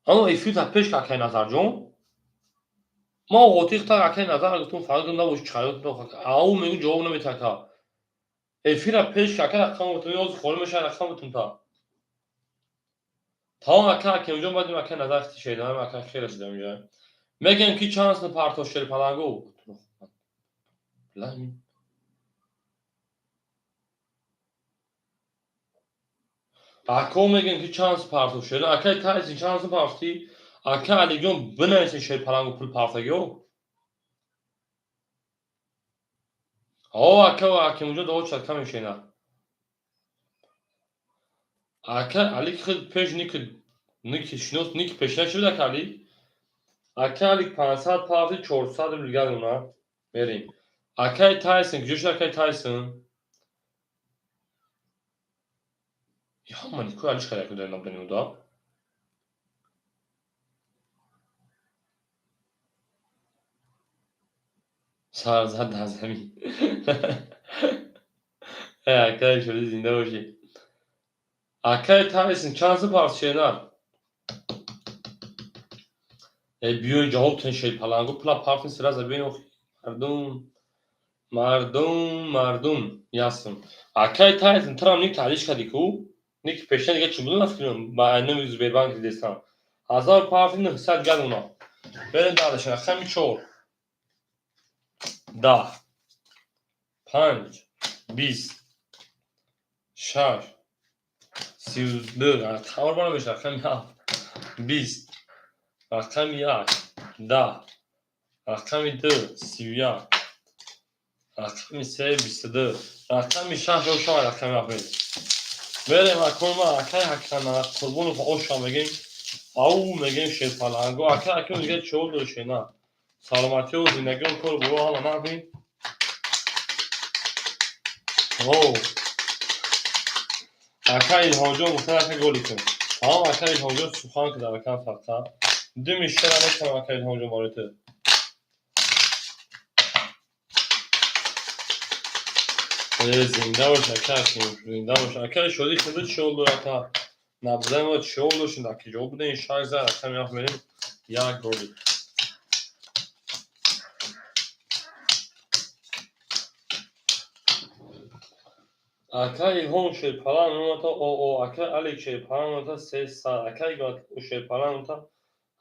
Ано эфирта пеш ка акай Назарҷон. Ма оғотиқ та акай Назар гуфтум фақат набош чайот ау мегу ҷавоб намета ака. Эфира пеш ка ака рақам битем, ёз холӣ мешава рақам битем та. Тамом ака Акимҷон баъд акай Назар хити шеданам ака хеле шидам инҷа. Мегӯям ки чанд син партош шерпалангу. Ако мегӯем ки чанд сум партофт шер? Акай Тайсон чанд сум партофтӣ? Ака Алиҷон, бинависен, Шерпалангу пул партагиё. О, ака Ҳакимҷон, довод шад каме шена. Ака Алик худ пеш ники шинос ники пеш нашуд, ака Алик. Ака Алик 500 партофти, 400 рубл гадона. Мерем. Акай Тайсон, куҷо шуд акай Тайсон? Ҳама никои Алиш кард, дар набудани уда. Сар зад дар замин. Э, акай шуди, зинда бошӣ. Акай Тайсон чанд сум партофт, шернар? Э, биёин, ҷавоб тен, Шерпалангу пула партин, сразу биёин, охи. Мардум, мардум, мардум, ясм. Акай Тайсон, турам ник таҳлиш кардӣ ку? Ники пешина дига чӣ буд, нафикрам, ба номи Сбербанк дидестам. 1000 партӣ, 900 гадона. Берем дальше. Рақами чор. 10, панҷ, 20, шаш, 32, хабар бара меша, рақами ҳафт, 20, рақами як, 10, рақами ду, 31, рақами се, 22, рақами шаш, оша, рақами ҳафт. Мерем, акои ма, акай Ҳакана Қурбонов, оша мегем, ау мегем, Шерпаланго. Акай Аким дига чиҳол доште на? Саломатиҳо, зиндагиҳо, кору боро ҳама набин. О, ака Илҳомҷон гуфта, ака голи кун. Тамом, ака Илҳомҷон, сухан ки дар акам фақат. Думи шера метавонам, ака Илҳомҷон, барои ту. Э, зинда бош, ака Аким, зинда бош. Акай Шодӣ худо чиҳол дорад, ака? Набудаи мо чиҳол доштем, дар киҷо будем? Шаш зад, рақами ҳафт мерем, як голи. Ака Илҳом Шерпалан номата оо, ака Алик Шерпалан номата 300, ака Шерпалан номата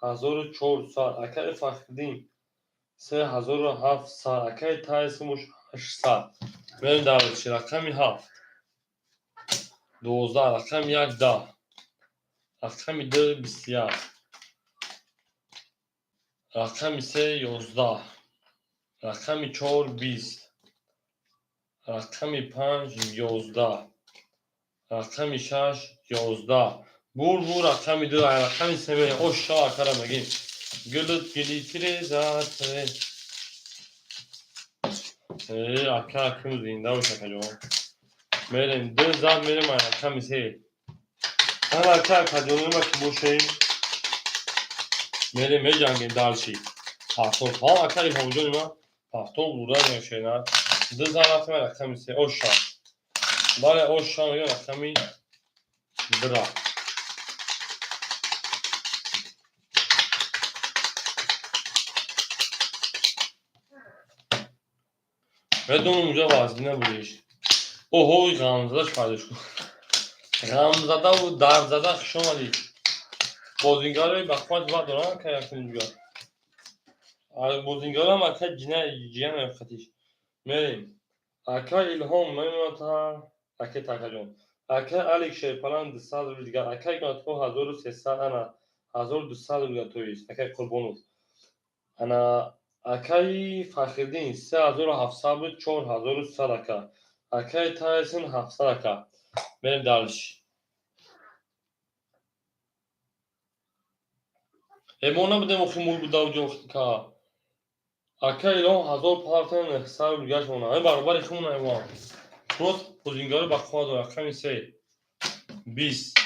1400, акаи Фахриддин 3700, акаи Тайсон бош 800. Мерем дальше. Рақами ҳафт, 12, рақами як, 10, рақами ду, 21, рақами се, 11, рақами чор, 20, рақами панҷ, 11, рақами шаш, 11. Бур бур, рақами ду, рақами се мерем. Оша, акара мегем. Гулут гилитире зад. Э, ака Аким, зинда бош, акаҷон. Мерем, ду зад, мерем рақами се. Ана, ака, акаҷонома ки бошем. Мерем, меҷангем дальше. Пахтор. Тамом, ака Илҳомҷони ман пахтор бурда мешена. Ду зан рафтем рақами се. Оша. Бале, оша мегем, рақами дура. Медонам, унҷа вазгина будеш. Оҳои, ғамзадаш пайдо шуд. Ғамзадаву дардзада, хуш омадӣ. Бозингарои бақувват ва доранд, ака якунҷа. Бозингарам, ака ҷия мехатиш. Мерем. Ака Илҳом мемонад, ака Такаҷон. Ака Алик Шерпалан 200 рубл дигар. Ака Икматулло 1300, ана 1200 рубл дигар, то есть акаи Қурбонов. Ана, акаи Фахриддин 3700 буд, 4100, ака. Акаи Тайсон 700, ака. Мерем дальше. Э, мо набудем, охи мул буда уҷо ка. Ака Илҳом 1000 партия, 900 рубл гашт монад. Э, баробари хумона мо. Просто бозингари бақувват дорад. Рақами се, 20,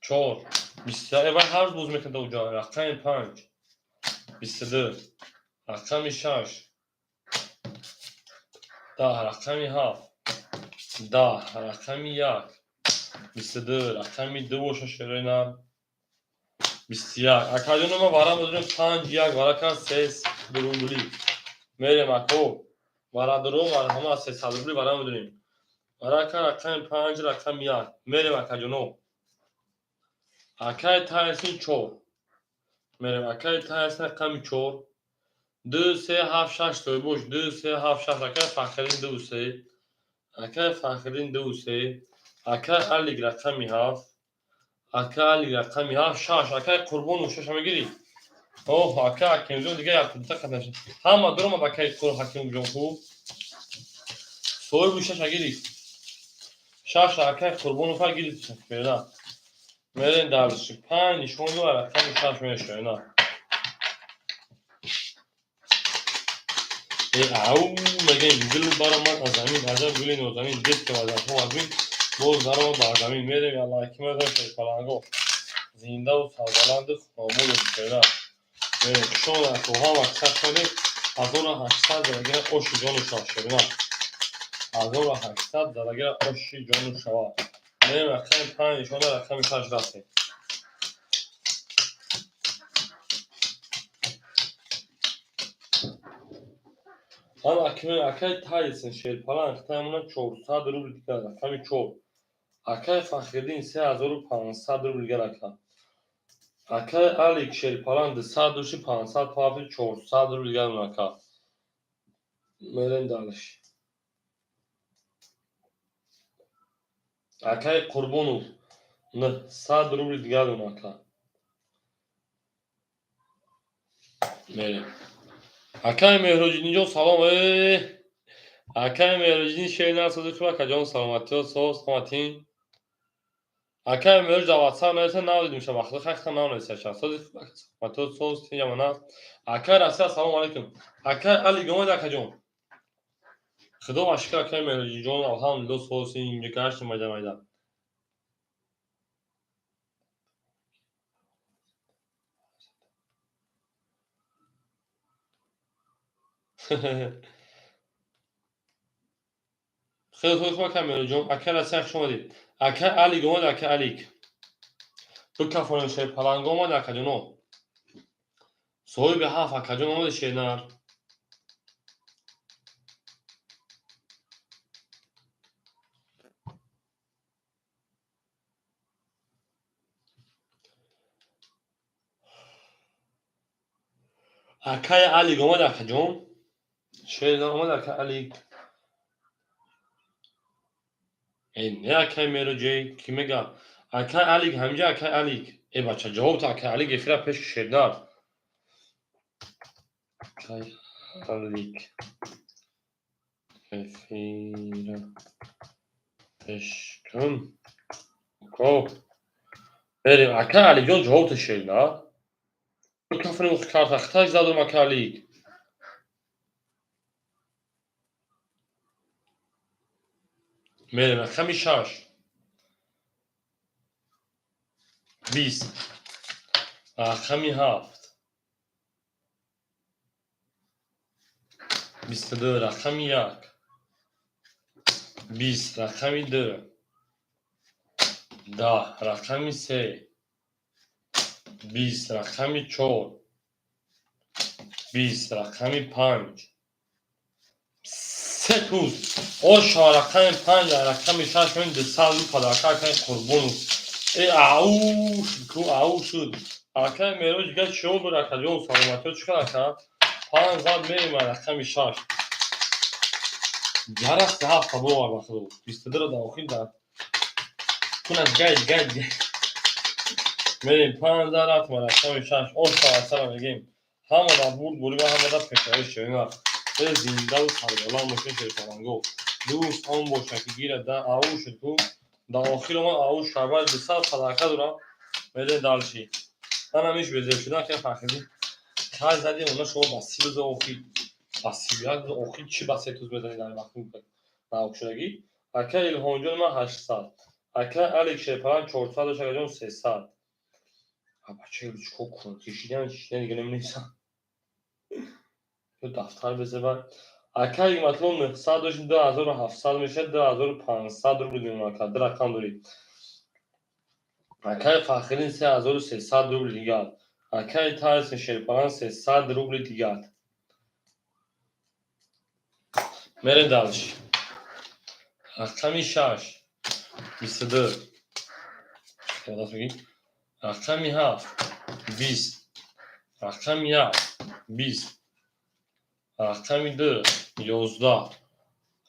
чор, 21. Э, вай ҳар рӯз боз мекунад уҷо. Рақами панҷ, 22, рақами шаш, 10, рақами ҳафт, 10, рақами як, 22, рақами ду боша, шерена, 21. Акаҷоно, ма вара модорем, панҷ, як, варака 300 рубли. Мерем, ако варадоро, ҳама 300 рубли вара медорем. Варака рақами панҷ, рақами як. Мерем, акаҷоно. Акаи Тайсон чор. Мерем, акаи Тайсон, рақами чор. Ду, се, ҳафт, шаш, бош, ду, се, ҳафт, шаш. Акаи Фахриддин ду, се. Акаи Фахриддин ду, се. Акай Алик рақами ҳафт. Акай Алик рақами ҳафт, шаш. Акай Қурбонов шаша мегирӣ? Оҳ, акай Ҳакимҷон дига якта қаташ. Ҳама дуромад акай Ҳакимҷон хуб. Соҳиби шаша гирифт. Шаша акай Қурбонов гирифт шакбера. Мерем дальше. Панҷ нишон ду рақами шаш мешавад. Ау мегем гул баромад аз замин, аҷаб гули нозанин, дид ки вазатҳо аз бин, боз даромад бар замин. Мерем ялла ки мегӯем шерпаланго. Зиндаву сарбаланду хонободу шера. Мерем шона ҳама касад шудем 1800 зарагира оши ҷону шава шерина. 1800 зарагира оши ҷону шава. Мерем рақами панҷ нишона рақами шаш рафтем. Ана акай Тайсон шерпаланг хитаямона 400 рубл дигар рақами чор. Акай Фахриддин 3500 рубл дигар ака. Акай Алик шерпаланг 200 души 500 пафи 400 рубл дигар ака. Мерем дальше. Акай Қурбонов 900 рубл дигар ака. Мерем. Акай Меҳроҷиддинҷон салом. Акай Меҳроҷиддин шери насози хуб акаҷон саломатиё соз саломатин. Акай Меҳроҷ дар WhatsApp нависа навдидим ша вақти хахта навнависа ша. Сози хуб ака саломатиё соз тинҷамона. Акай Россия салом алейкум. Акай Алик омад акаҷон. Худо ва шукр акай Меҳроҷиддинҷон алҳамдулилло соз инҷа гаштем майда майда. Хеле хуб акай Меҳроҷон. Акай Россия хуш омадед. Акай Алик омад акай Алик. Бикафонем шерпаланг омад акаҷоно. Соҳиби ҳафт акаҷон омади шернар. Акай Алик омад акаҷон. Шернар омад акай Алик. Не акай Меҳроҷ, ки мега? Акай Алик ҳамҷа акай Алик. Э бача ҷавоб та акай Алик эфира пеши шернар. Акай Алик эфира пеш кун. Ко. Берем акай Аликҷон ҷавоб та шернар. Кафани карта хиташ задум акай Алик. Мерем рақами шаш. 20. Рақами ҳафт. 22. Рақами як. 20. Рақами ду. 10. Рақами се. 20. Рақами чор. 20. Рақами панҷ. Се туз. Оша рақами панҷ, рақами шаш мен 200 рубл падарка акай Қурбонов. Э ау шуд ку ау шуд. Акай Меҳроҷ дига чиё буд акаҷон саломатиё чӣ кар ака? Панҷ зад мерем рақами шаш. Ярасти ҳафта бовар ба худо. 22-ро дар охир дар кунаш гайд гайд гайд. Мерем панҷ зад рафтем рақами шаш. Оша асара мегем. Ҳама дар бурд буриба ҳама дар пешравӣ шавем. Зиндаву сарбаланд бошед шерпаланго. Дӯст он бошад ки гирад да ау шуд ку. Дар охир омад ау шарбат 200 падарка дорам. Мерем дальше. Манам иш безеб шудан ки Фахриддин. Хай задем она шумо ба 30 рӯза охир. Ба 31 рӯза охир чӣ ба се туз мезанед дар вақти наокшудагӣ? Акай Илҳомҷон ман 800. Акай Алик шерпаланг 400 дошт акаҷон 300. Бача чикор кунам? Кишидан чишидан дига намедонистам. Дафтар безебан. Акай Ҳикматулло 900 дошт 2700 мешавад 2500 рубл дидем ака. Ду рақам доред. Акай Фахриддин 3300 рубл дигар. Акай Тайсон шерпаланг 300 рубли дигар. Мерем дальше. Рақами шаш. 22. Рақами ҳафт. 20. Рақами як. 20. Рақами ду. 11.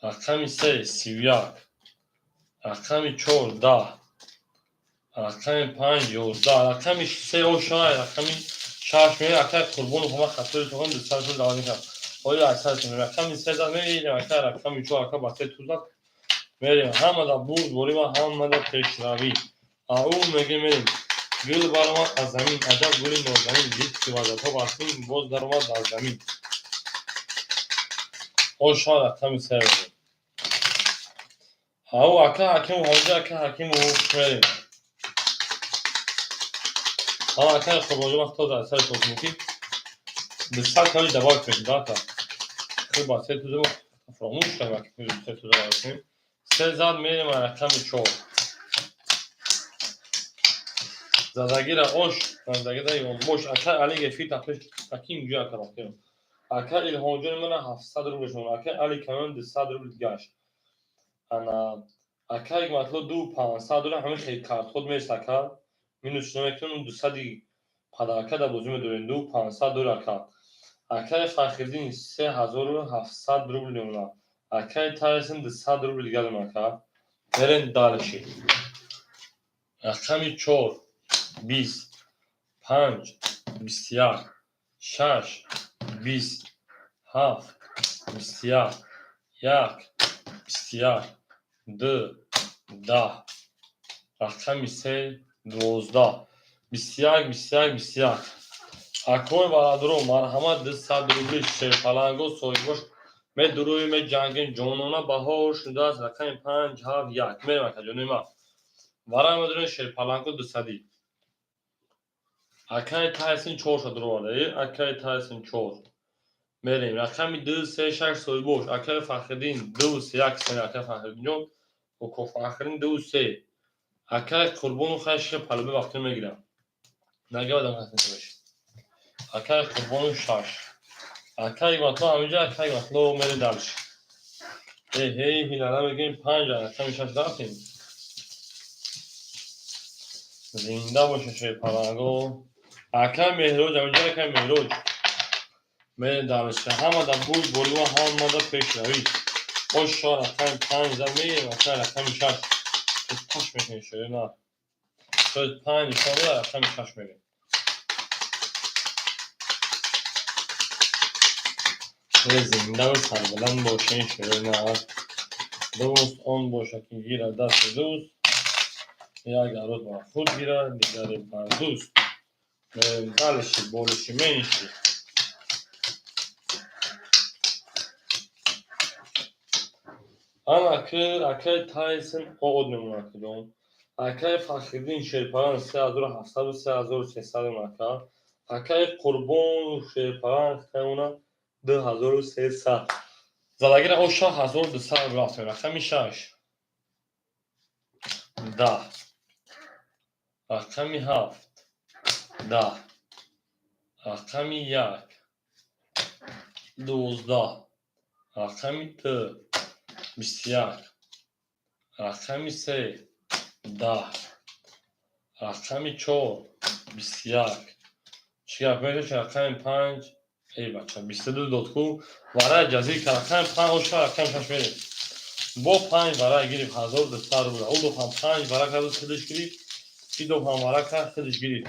Рақами се. 31. Рақами чор 10, рақами панҷ 11, рақами се ошай, рақами шаш мерем. Акай Қурбонов ҳама хатои сохан 200 рубл дават мекард. Оё аксар рақами се зад, мерем. Акай рақами чор, ака ба се ту зад, мерем. Ҳамада бурд борива, ҳамада пешравӣ. Ау мегем, мерем. Гул баромад аз замин, аҷаб гули нозанин, дид ки вазатҳо басин, боз даромад аз замин. Оша, рақами се мерем. Ау, ака Ҳакимов ҳамҷа, ака Ҳакимов, мерем. Ҳа, акай Қурбонҷон, вақт тоза сари шокунӣ ки 200 кали давар кунем, дака. Хуб, ба се туза фаромӯш кардем, ки се туза давар кунем. Се зад, мерем рақами чор. Задагира ош, задагира ёнбош. Акай Али гефир тахташ таким ҷӯя, ака вақтиро. Ака Илҳомҷони мана 700 рубл шуд. Акай Али Камон 200 рубл гашт. Ана акай Ҳикматулло 2500 рубл, ҳамин хел картход мерес, ака. Минус намекунем, 200-и падарака дар бозӣ медорем, 2500 рубл, ака. Акай Фахриддин 3700 рубл мемонад. Акай Тайсон 200 рубл дига дорем, ака. Мерем дальше. Рақами чор 20, панҷ 21, шаш 20, ҳафт 21, як 21, ду 10, рақами се 12, 21, 21, 21. Акои бародаро, марҳамат, 200 рубли шерпаланго соҳибош. Медуруем, меҷангем, ҷонона баҳор шудааст. Рақами панҷ, ҳафт, як мерем, акаҷонои ман. Вара медорем шерпаланго 200-ӣ. Акай Тайсон чорша дуроварда. Акай Тайсон чор. Мерем. Рақами ду, се, шаш соҳибош. Акай Фахриддин ду, се, як, се, акай Фахриддинҷон. Око Фахриддин ду, се. Акай Қурбонов хай палуби вақти мегирам. Нагавадам хасмеш. Акай Қурбонов шаш. Акай Ҳикматулло ҳаминҷа, акай Ҳикматулло, мерем дальше. Эй, ҳей, ҳилала мегӯем, панҷ, рақами шаш рафтем. Зинда боша шерпаланго. Акай Меҳроҷ ҳаминҷа, акай Меҳроҷ. Мерем дальше. Ҳамада бурд борива, ҳамада пешравӣ. Оша, рақами панҷ зад, мегирем, акай рақами шаш. Таш мекунем шоя на. Шояд панҷ нишон додад, рақами шаш мерем. Зиндаву сарбаланд бошен, шоя на. Дӯст он бошад, ки гирад дасти дӯст, як арӯз бар худ гирад, дигаре бар дӯст. Мерем дальше, больше меньше. Ана ки акай Тайсон од мемонад, ҷон. Акай Фахриддин шерпалан 3700, 3300 ака. Акай Қурбон шерпалан мемонад 2300. Задагира оша 1200 рафтем. Рақами шаш. 10. Рақами ҳафт. 10. Рақами як. 12. Рақами ду. 21. Рақами се. 10. Рақами чор. 21. Чӣ гап мешавад? Рақами панҷ. Эй бача, 22 дод ку. Варай ҷазир кард. Рақами панҷ оша, рақами шаш мерем. Бо панҷ варай гирифт 1200 рубл. Ӯ ду ҳам панҷ вара кард, худаш гирифт. И ду ҳам вара кард, худаш гирифт.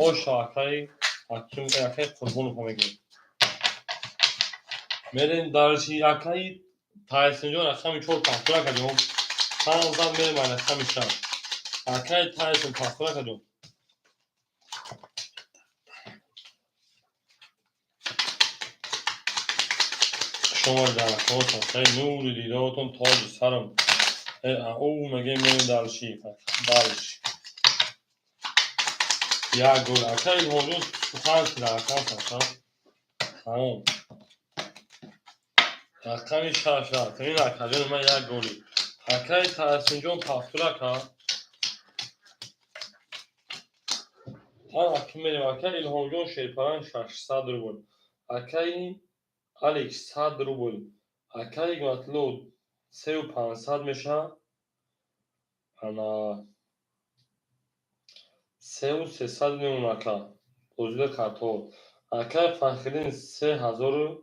Оша, акаи Ҳаким, акаи Қурбонов мегирем. Мерем дальше, акаи Тайсонҷон, рақами чор пахтура кардем. Панҷ зад, мерем ба рақами шаш. Акаи Тайсон пахтура кардем. Шумо дар акаотон, нури дидотон, тоҷи сарам. Ӯ мегӯем, мерем дальше. Дальше. Як гол. Акаи Илҳомҷон сухан дар рақам шаша. Тамом. Рақами шаш рафт. Ин акаҷони ман як голи. Акаи Таҳсинҷон пахтура кард. Ана ки мерем, акаи Илҳомҷон шерпалан 600 рубл. Акаи Алик 100 рубл. Акаи Ҳикматулло 3500 мешавад. Ана 3300 мемонад, ака. Бозида картҳо. Акаи Фахриддин 3100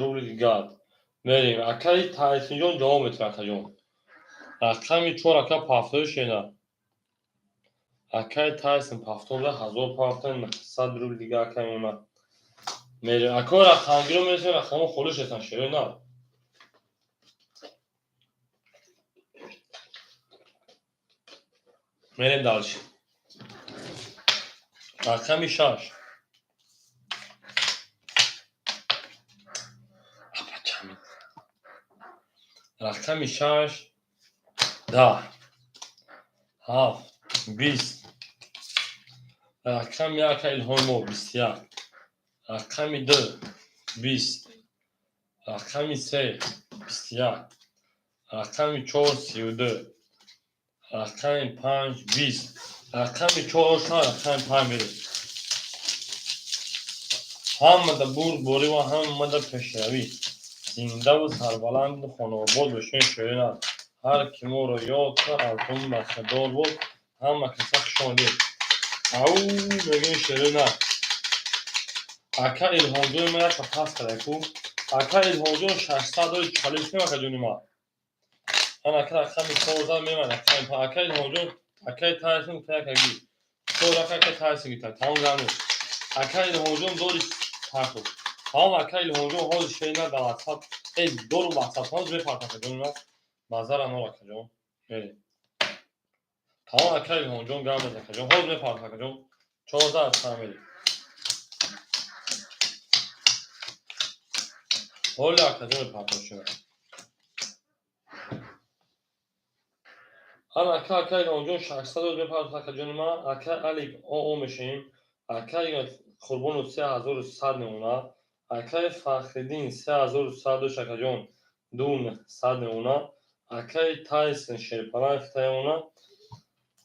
рубл дигар. Мерем. Акаи Таҳсинҷон ҷавоб метавад, акаҷон. Рақами 4 ака пафтои шена. Акай Тайсон пафтода 1000 пафта 900 рубл дига акай мона. Мерем. Ако рақамгиро мересем, рақамо холиш ҳастан шерои нар. Мерем дальше. Рақами 6. Рақами 6 10 7 20. Рақами 1 Илҳоми мо 21. Рақами 2 20. Рақами 3 21. Рақами 4 32. Рақами 5 20. Рақами 4 ошна, рақами 5 мерем. Ҳамада бурдборӣ ва ҳамада пешравӣ. Зиндаву сарбаланду хонаобод бошед шоирон. Ҳар ки моро ёд кард, аз он баҳрадор буд. Ҳама каса хуш омадед. Ау мегӯем шоирон. Ака Илҳомҷони ман якта пас карда ку. Ака Илҳомҷон 600 дори чалиш кунем акаҷони ман. Ман ака рақами 4 меман рақами 5. Ака Илҳомҷон акаи Тайсон гуфта якаги. 4 рака ака Тайсон гуфта. Тамом гамед. Ака Илҳомҷон дори партов. Тамом ака Илҳомҷон ҳозир шейна дар WhatsApp. Эй дору WhatsApp ҳозир мепарт акаҷони ман. Базара нор акаҷон. Мерем. Тамом ака Илҳомҷон гамед акаҷон. Ҳозир мепарт акаҷон. 14 аз мерем. Ҳоли акаҷон мепартошем. Ана ака ака Илҳомҷон 600 мепарт акаҷони ман. Ака Алик ОО мешавем. Ака Қурбонов 3100 мемонад. Акаи Фахриддин 3100 дошт акаҷон 2900 мемонад. Акаи Тайсон Шерпаланг мемонад.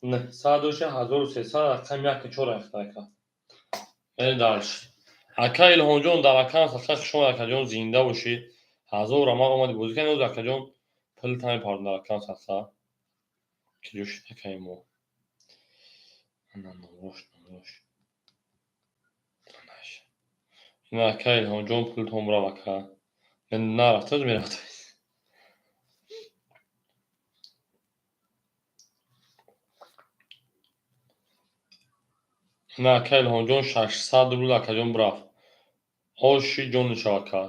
900 дошт 1300 рақами 1 4 рафта ака. Мерем дальше. Ака Илҳомҷон дар аккаунт садқа хуш омад акаҷон, зинда бошед. 1000 рамал омади бозӣ кардем, ҳозир акаҷон пул мепардон дар аккаунт садқа. Киҷо шуд акаи мо? Ана номрош, номрош. Ина ака Илҳомҷон пултон бурав ака. Нарафта мерафт. Ина ака Илҳомҷон 600 рубл акаҷон бурафт. Оши ҷони шав ака.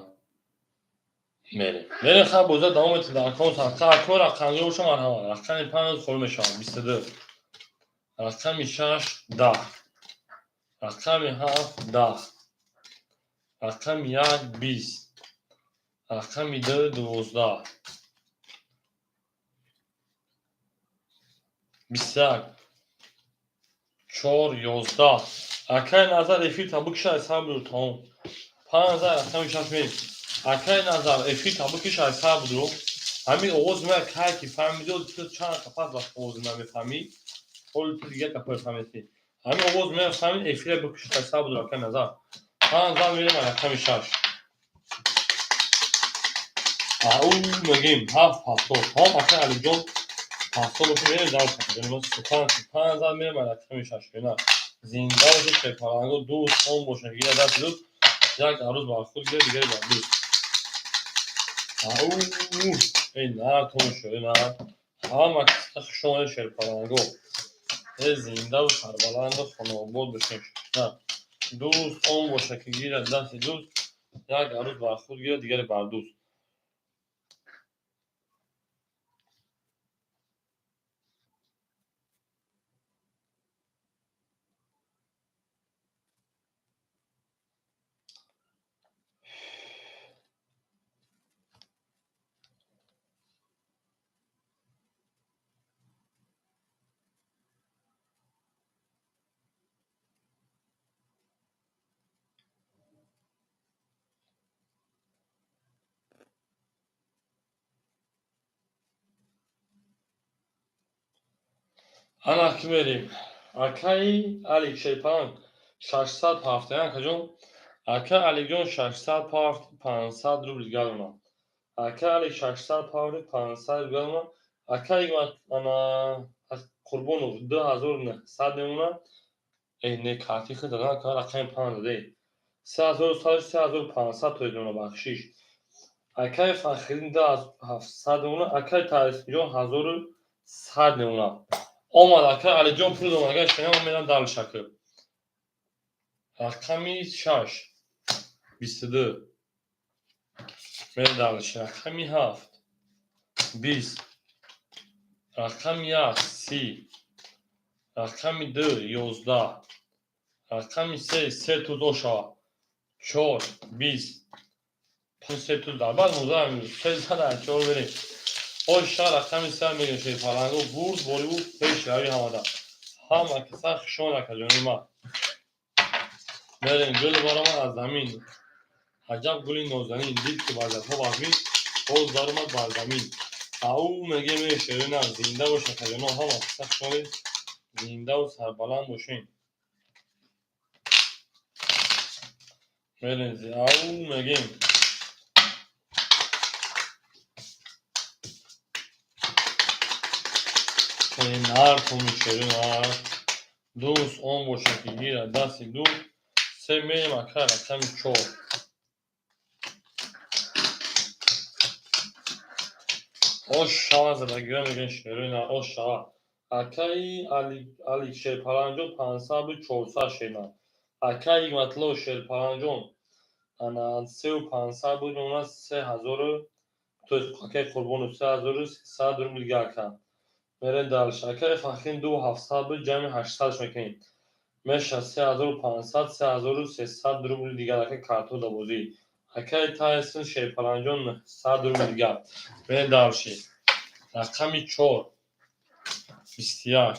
Мерем. Мерем хай боза давом метем дар аккаунт садқа. Ако рақамгиро боша марҳамат. Рақами 5 холӣ мешавад 22. Рақами 6 10. Рақами 7 10. Рақами 1 20. Рақами 2 12. 21 4 11. Акай Назар эфир табукиша сабр тамом. 5 рақами 6 мерем. Акай Назар эфир табукиша сабр. Ҳамин оғоз ма кай ки фаҳмидӣ, ту чанд қафас ба оғоз ма мефаҳмӣ? Ҳоли ту дигар гапҳои фаҳмидӣ. Ҳамин оғоз ма фаҳмид, эфира бикуши сабр акай Назар. 5 мерем рақами 6. Ау мегем 7 70. Тамом акай Алиҷон 70 боша мерем дар акаҷони мо сухан 5 мерем рақами 6. На. Зинда бошед шерпаланго дӯст он боша гира даст дӯст як арӯз бар худ гира дигаре бар дӯст. Ау эй нар тон шуд нар. Ҳама каса хуш омадед шерпаланго. Э зиндаву сарбаланду хонаобод бошед. На. Дӯст он боша ки гирад дасти дӯст, як арӯз бар худ гирад дигаре бар дӯст. Ана ки мерем. Акаи Алик Шерпаланг 671 акаҷон. Ака Аликҷон 600 пафт 500 рубл галона. Ака Алик 600 пафт 500 галона. Ака ана Қурбонов 2900 мемонад. Эй не карти худ дадам ака рақами 5 даде. 3100 3500 тои дона бахшиш. Акаи Фахриддин 2700 мемонад. Акаи Тарисҷон 1000 100 мемонад. Омад ака Алиҷон пул дом, агар шунам мерам дальше. Рақами 6 22 мерем дальше. Рақами 7 20, рақами 1 30, рақами 2 11, рақами 3 се туз ошава, 4 20, се туз дар баъд 19 се зада 4 мерем. Оша рақами 3 мегирем. Шерпаланго бурд бориву пешравӣ ҳамада. Ҳама каса хушон, акаҷони ман. Мерем. Гул баромад аз замин, аҷаб гули нозанин, дид ки вазиятҳо вазмин, боз даромад бар замин. Ау мегем, шерина зинда бош, акаҷоно, ҳама каса хушонед, зиндаву сарбаланд бошен. Мерем, ау мегем. Нар туми шерина дӯст он бошад, ки гирад дасти дӯст. Се мерем, ака, рақами 4. Ош шава, задагиҳо мегӯянд, шерина ош шава. Акаи Али Шерпаланҷон 500 буд, 400 шерина. Акаи Ҳикматулло Шерпаланҷон ана 3500 буд, мемонад 3000, то есть акаи Қурбонов 3300 рубл дига ака. Мерем дальше. Акаи Фахрин 2700 буд, ҷамъи 800 мекунем. Меша 3500, 3300 рубл дигар ака картода бозӣ. Акаи Тайсон Шерпаланҷон 100 рубл дигар. Мерем дальше. Рақами 4 21,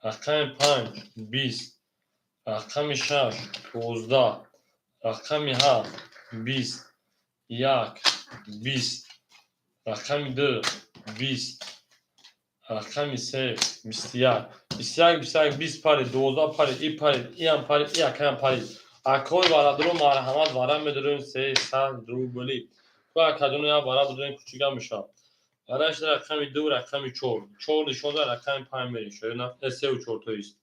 рақами 5 20, рақами 6 12, рақами 7 20, 1 20, рақами 2 20, рақами 3 21, 21, 21, 20 парид, 12 парид, и парид, иам парид, и акаям парид. Акои варадро марҳамат, вара медорем 300 рубли. Ку акаҷоно як вара бидорем, кучига мешавад. Вараш рақами 2, рақами 4. 4 нишон дод, рақами 5 мерем. Шояд сеу 4 то есть.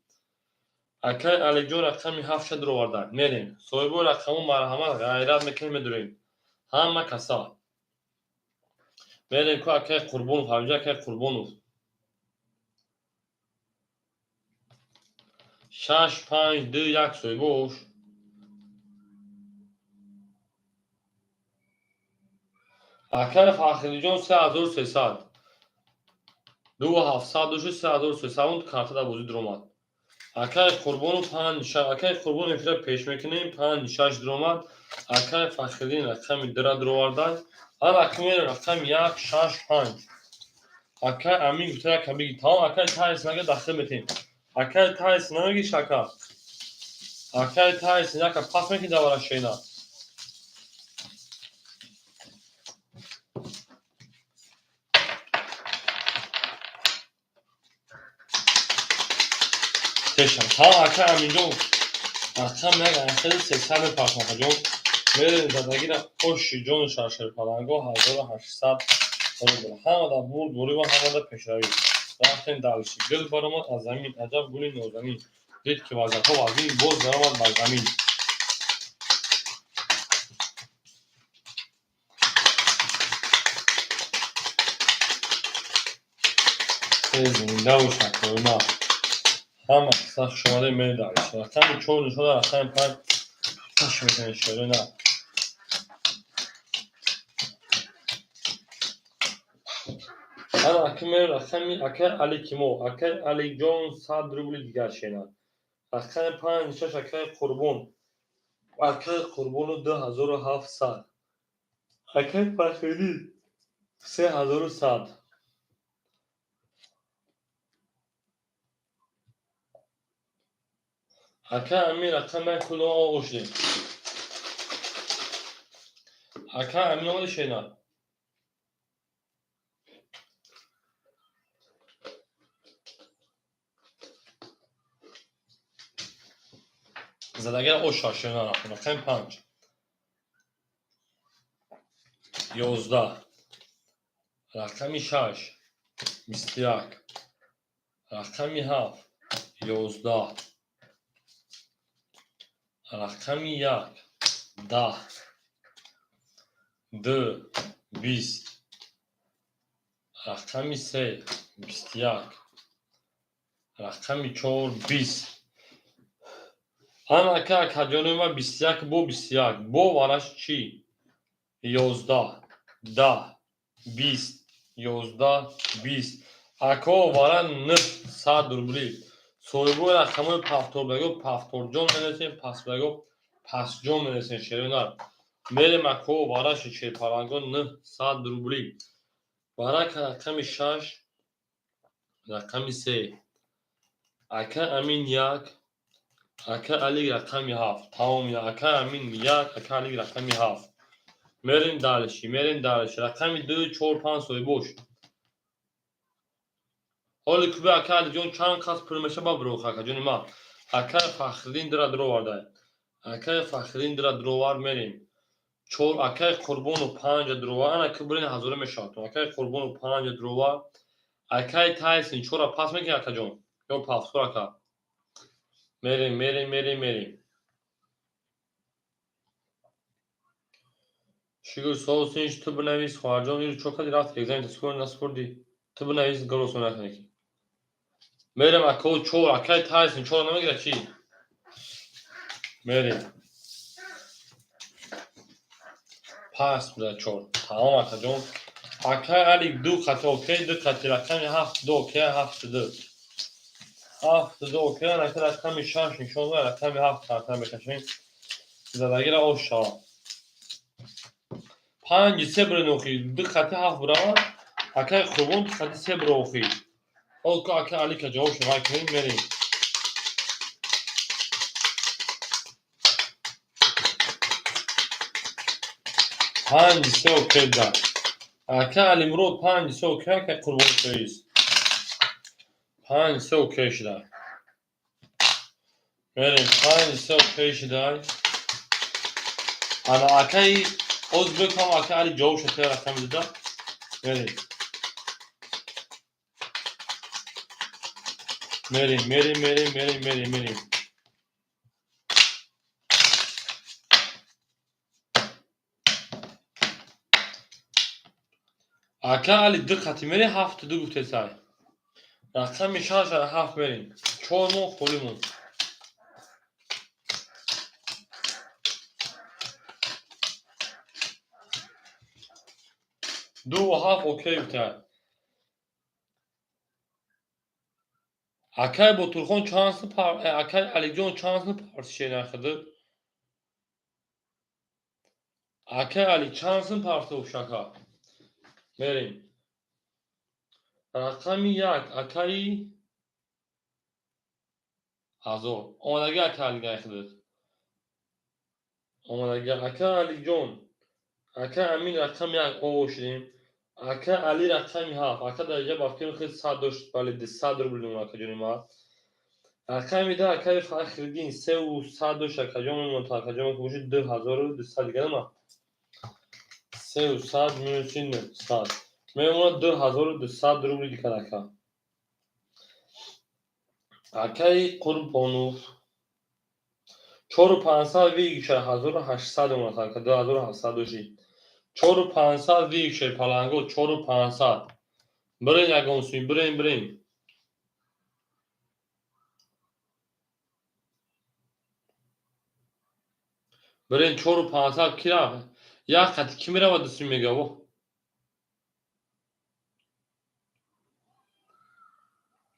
Акай Алиҷон рақами 7 ша дуроварда. Мерем. Соҳибои рақаму марҳамат, ғайрат мекунем, медорем. Ҳама каса. Мерем ку акай Қурбонов, ҳамҷа акай Қурбонов. 6 5 2 1 соҳибош. Акай Фахриҷон 3300. 2700 дошт, 3300 он карта дар бозӣ дуромад. Акай Қурбонов 5 6, акай Қурбон эфира пеш мекунем, 5 6 дуромад. Акай Фахриддин рақами 2 дуроварда. Ана акай рақами 1 6 5. Акай Амин гуфта як биги. Тамом, акай Тайс нага дахил метем. Акай Тайс намегиш ака. Акай Тайс яка пас мекунӣ давара шена. Тешам. Ҳа, ака Аминҷон рақам як анхели 300 мепартам, акаҷон. Мерем задагира оши ҷону шаршерпаланго 1800 рубл. Ҳамада бурд бурива, ҳамада пешравӣ. Рафтем дальше. Гул баромад аз замин, аҷаб гули нозанин. Дид ки вазиятҳо вазмин, боз даромад бар замин. Зинда бош, акои ман. Ҳама қисса хушомадед, мерем дальше. Рақами 4 нишон, рақами 5 паш мекунем, шерина. Ана ака мерем рақами акай Али Кимо, акай Алиҷон 100 рубли дигар шена. Рақами 5 6 акай Қурбон. Акай Қурбону 2700. Акай Фахриддин 3100. Ака Амин рақами як куло ошдем. Ака Амин омади шена. Задагар оша шена рақами 5. 11, рақами 6 21, рақами 7 11, рақами 1 10, 2 20, рақами 3 21. Рақами 4 20. Ана ака акаҷонои ма 21 бо 21 бо вараш чӣ? 11 10 20 11 20. Ако вара 900 рубли. Соҳибои рақамҳои пафторбаго пафторҷон менависем, пасбаго пасҷон менависем, шеринар. Мерем ако вараши шерпаланго 900 рубли. Варака рақами 6, рақами 3. Ака Амин 1, ака Алик рақами 7. Тамом, ака Амин 1, ака Алик рақами 7. Мерем дальше, мерем дальше. Рақами 2, 4, 5 соҳибош. Ҳоли куби ака Алиҷон чанд кас пур меша ба бироха акаҷони ма. Акаи Фахриддин дира дуроварда. Акаи Фахриддин дира дуровар мерем. 4 акаи Қурбону 5 дуровар. Ана ки бирин ҳазора мешавад. Акаи Қурбону 5 дуровар. Акаи Тайсин 4 пас мекунӣ акаҷон. Ё пафтор ака. Мерем, мерем, мерем, мерем. Шукр соусинш ту бинавис хоҳарҷон, ирӯз чо кардӣ рафти экзамен супордӣ насупордӣ? Ту бинавис голосон накунӣ. Мерем ако 4, акаи Тайсин 4 намегирад чӣ? Мерем. Пас буда 4. Тамом акаҷон. Акаи Алик 2 қати окей, 2 қати рақами 7 2 окей, 7 2. 7 2 окей, анака рақами 6 нишон дод, рақами 7 карта мекашем. Задагира ош шавад. 5 3 бирен охи, 2 қати 7 биравад. Акаи Қурбон 2 қати 3 бира охи. Ҳол ака Алика ҷавоб шавад кунем, мерем. 5 3 окей да. Ака Алимурод 5 3 окей, ака Қурбон соист. 5 3 окей шуда. Мерем 5 3 окей шуда. Ана акаи Озбек ҳам ака Али ҷавоб шуд рақами дуда. Мерем. Мерем, мерем, мерем, мерем, мерем, мерем. Ака Али 2 қати мерем, 7 2 гуфтесай. Рақами 6 7 мерем. 4 мон холӣ мон. 2 7 окей гуфтай. Акай Ботурхон чанд сум акай Алиҷон чанд сум партиши нахиды? Акай Али чанд сум партов шака? Мерем. Рақами 1 акаи 1000. Омадагӣ ака Али нахиды. Омадагӣ ака Алиҷон. Ака Амин рақами 1 ово шудем. Ака Али рақами 7. Ака дараҷа ба фикри хел 100 дошт, бале 200 рубл мемонад акаҷони ма. Рақами 2 акаи Фахриддин 300 дошт, акаҷон мемонад, акаҷон ки бошад 2200 дигар ма. 300 минус 900. Мемонад 2200 рубл дигар ака. Акаи Қурбонов 4500 вигша 1800 мемонад ака 2700 дошти. 4500 вигша паланго 4500. Бирен ягон суи, бирен, бирен. Бирен 4500 ки рафт? Як қати ки меравад дусуи мега во?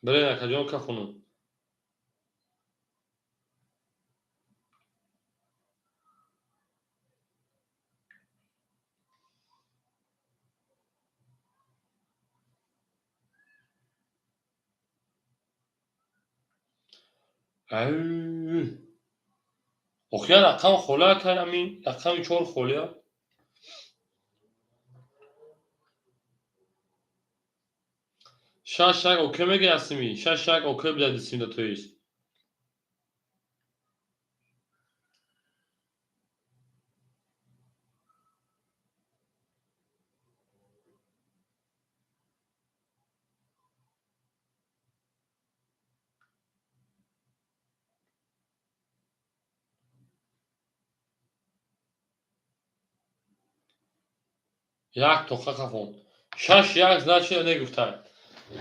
Бирен акаҷон кафонум. Охи як рақам холӣ акай Амин, рақами 4 холия. 6 1 окей мегӯяд Асими, 6 1 окей бидад Асими да тоист. Як тоқа қафон. 6 1 значит негуфтай.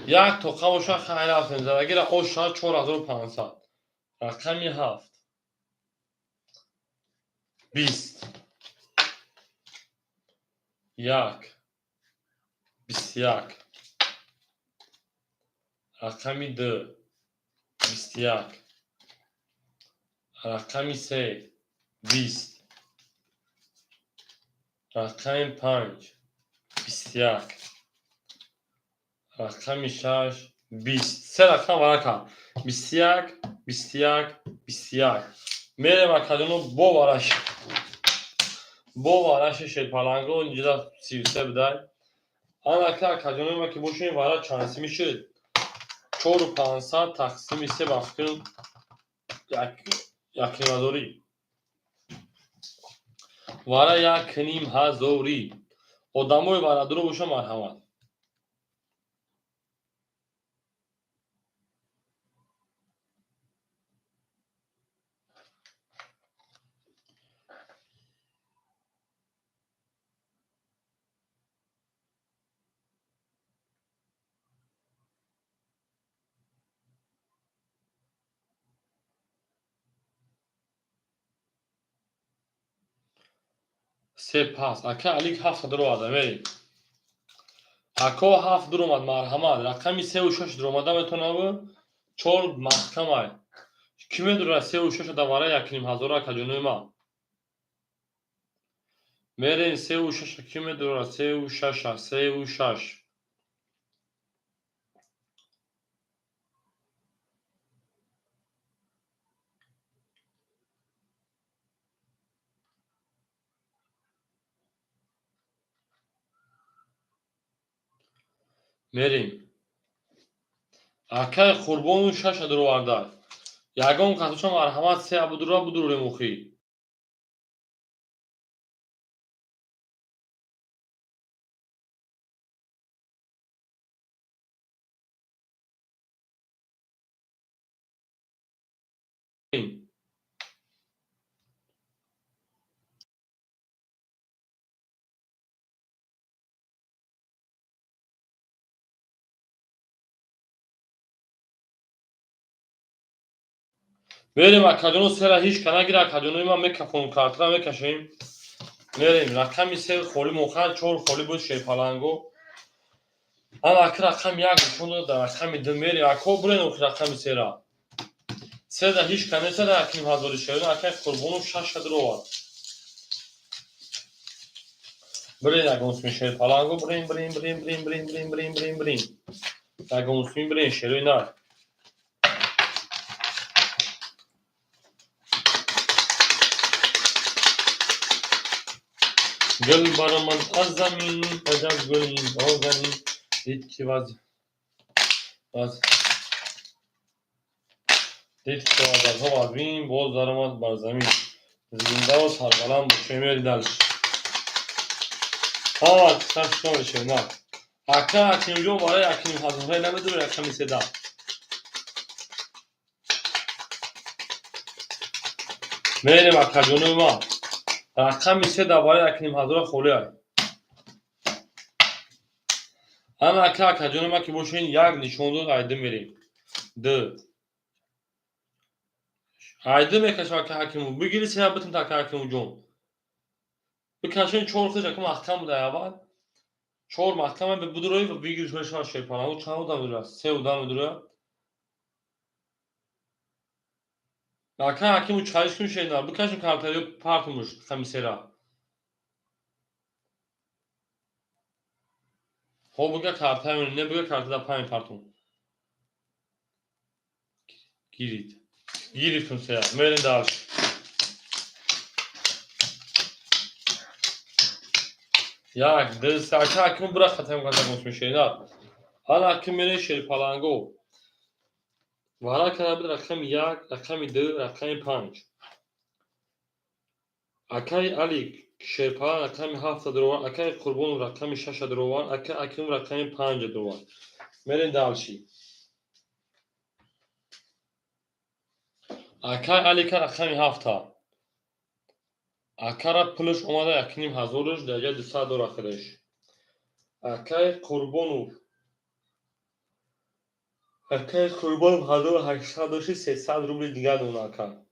Як тоқа боша хайр рафтем. Задагира оша 4500. Рақами 7. 20. 1. 21. Рақами 2. 21. Рақами 3. 20. Рақами 5. 21. Рақами 6. 20. Се рақам варака. 21, 21, 21. Мерем акаҷоно бо вараш. Бо вараши шерпаланго инҷа 33 будай. Анака акаҷоно ма ки бошем вара чанд сими шуд? 4500 тақсими 3 ба фикрам як ним ҳазорӣ. Вара як ним ҳазорӣ. Одамои варадуро боша марҳамат. Се пас. Ака Алик 7 дуромада мерем. Ако 7 дуромад марҳамат. Рақами 3 ва 6 дуромада метавонад 4 маҳкамай. Кӣ медурад 3 ва 6 да вара 1,5 ҳазор акаҷонои ман? Мерем 3 ва 6 кӣ медурад 3 ва 6 3 ва 6. Мерем. Акай Қурбону 6 дуроварда. Ягон касоша марҳамат 3 будура будурем охи. Мерем акаҷоно сера ҳеҷ ка нагира акаҷонои ман мекафонум картра мекашем. Мерем рақами 3 холӣ мохан 4 холӣ буд шерпаланго. Ана аки рақами 1 нишон дод дар рақами 2 мерем. Ако бурен охи рақами 3-ра. 3 да ҳеҷ ка неста дар 1,5 ҳазори шерон акай Қурбонов 6 дуровард. Бурен ягон суми шерпаланго бурен бурен бурен бурен бурен бурен бурен бурен бурен. Ягон суми бурен шерои нар. Гул баромад аз замин, аҷаб гули нозанин, дид ки ваз дид ки вазарҳо вазмин, боз даромад бар замин. Зиндаву сарбаланд бошем мери дальше. Ҳа, сар шумо мешавем, на. Ака Акимҷон барои 1,5 ҳазорҳое намедурад рақами 3. Мерем акаҷонои ман. Рақами 3 да барои 1,5 ҳазора холӣ ай. Ана ака акаҷонои ман ки бошен як нишон дод ай 2 мерем. 2. Ай 2 мекашам ака Ҳакимов. Бигири 3 битун ака Ҳакимовҷон. Бикашен 4 худаш ака маҳкам буд ай аввал. 4 маҳкам ай будурои ва бигири шумо шерпаланго чанд одам медурад? 3 одам медурад. Ака Ҳакимов чалиш кун шернар. Бикашем картариё партумуш рақами 3-ра. Хо буга картаи не буга картада 5 партум. Гирид. Гирифтум 3-ра. Мерем дальше. 1, 2, 3. Ака Ҳакимов бура хатам кардагон шернар. Ана аким мерем шерпаланго. Вара карда буд рақами 1, рақами 2, рақами 5. Акаи Алик шерпалан рақами 7 дуровард, акаи Қурбонов рақами 6 дуровард, акаи Акимов рақами 5 дуровард. Мерем дальше. Акаи Алика рақами 7. Акара пулаш омада 1,5 ҳазораш, дар ҷои 200 дора худаш. Акаи Қурбонов Акаи Қурбонов 1800 дошти, 300 рубли дигар дона, ака.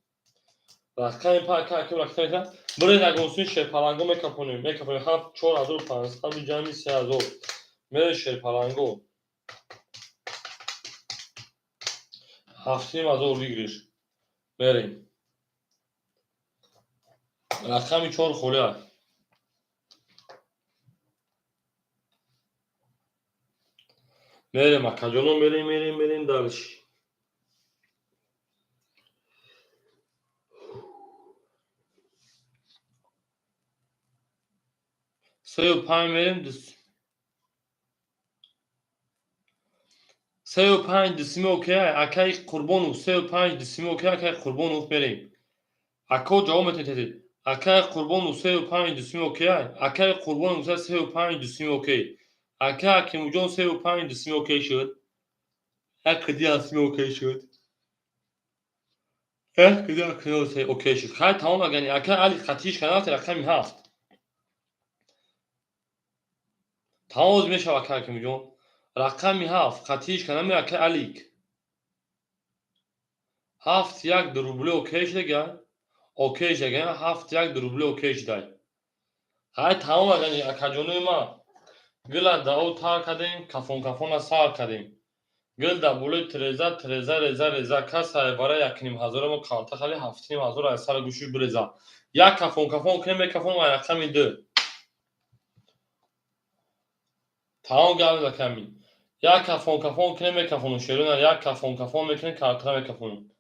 Рақами панҷ, ака Аким ракта мекунад. Биред, ягонсуи шерпаланго мекапонем, мекапонем. Ҳафт, 4500 ҷамъи 3000. Мере шерпаланго. 7500 выигрыш. Мерем. Рақами чор холия. Мерем, акаҷоно, мерем, мерем, мерем дальше. Сею панҷ мерем, сею панҷ дусими окей, акаи Қурбонов, сею панҷ дусими окей, акаи Қурбонов, мерем. Ако, ҷавоб метавонед. Акаи Қурбонов, сею панҷ дусими окей, акаи Қурбонов, сею панҷ дусими окей. Ака Акимуҷон, сею панҷ дусими окей шуд. Як ди асми окей шуд. Як ди окей шуд. Хай, тамом агани. Ака Али қатиш канал рақами ҳафт. Тамом мешава, ака Акимуҷон. Рақами ҳафт қатиш канами ака Алик. Ҳафт як ду рубли окей шудага. Окей шудага. Ҳафт як ду рубли окей шудай. Хай, тамом агани, акаҷонои ман. Гила дао тар кардем, кафон кафона сар кардем. Гил дар болои тиреза, тиреза реза реза, касае барои 1500 мо калта хали 7500 аз сари гӯшиш биреза. Як кафон кафон кунем, мекафон ва рақами ду. Тамом гап рақами. Як кафон кафон кунем, мекафонум шерона, як кафон кафон мекунем, калтара мекафонум.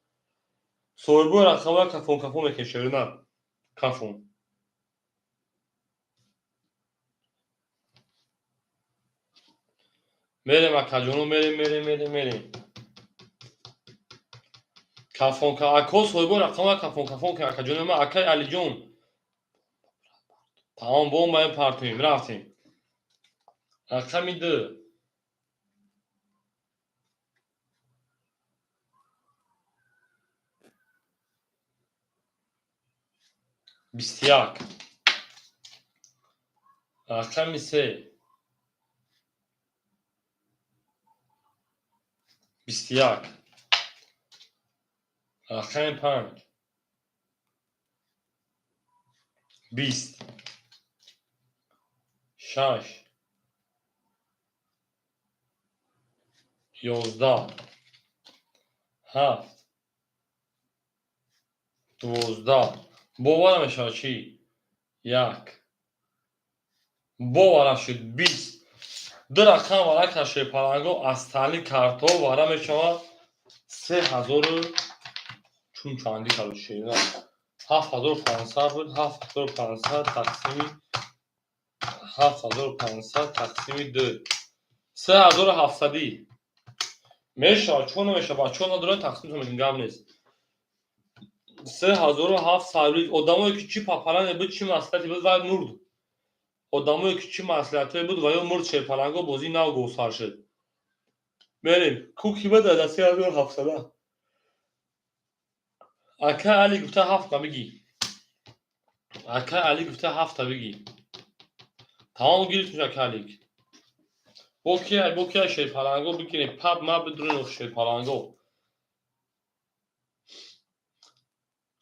Соҳибои рақамҳо кафон кафон мекунем, шерона. Кафон. Мерем, акаҷоно, мерем, мерем, мерем, мерем. Кафон ако, соҳибои рақамҳо кафон кафон кунем, акаҷоно ман, акаи Алиҷон. Тамом, бомба партоем, рафтем. Рақами ду. 21. Рақами се. 21. Рақами панҷ. 20. Шаш. 11. Ҳафт. 12. Бовара мешавад чӣ? Як. Бовара шуд 20. Ду рақам вара кашои паланго аз таъли картҳо вара мешавад 3000 чун чандӣ кард шерина. 7500 буд, 7500 тақсими 7500 тақсими ду. 3700 мешавад, чун намешавад, бачаҳо надоранд, тақсим мекунем, гап нест. 3700. Одамое ки чӣ папаране буд, чӣ маслиҳате буд, вай мурд. Одамое ки чӣ маслиҳатое буд, ва ё мурд. Шерпаланго бозии нав гӯсар шуд. Мерем. Ку ки бада 3700. Ака Али гуфта ҳафта бигӣ. Ака Али гуфта ҳафта бигӣ. Тамом гирифтем, ака Алик. Бо кия, бо кия шерпаланго бигирем? Пап ма бидурем шерпаланго.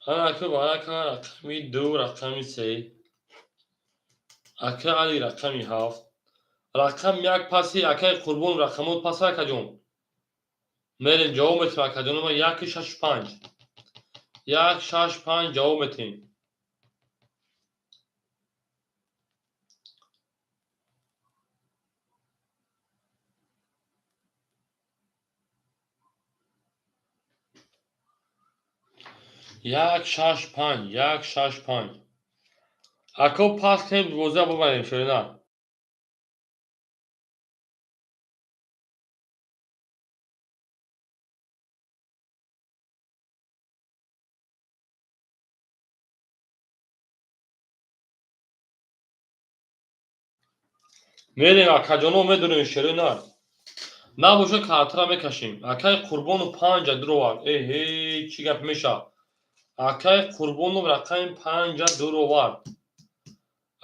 Ана ака варака рақами ду, рақами се. Ака Али рақами ҳафт. Рақам як паси акаи Қурбон, рақамот пас, акаҷон. Мерем, ҷавоб метем, акаҷон, ма яки шаш панҷ. Як шаш панҷ ҷавоб метем. Як шаш панҷ, як шаш панҷ. Ако, пас кунем, бозиа бубарем, шерина. Мерем, акаҷоно, медонем, шерина. Набошад, картара мекашем. Акаи Қурбонов панҷа дуровард. Эҳе, чӣ гап мешавад? Акаи Қурбонов рақами панҷа дуровард.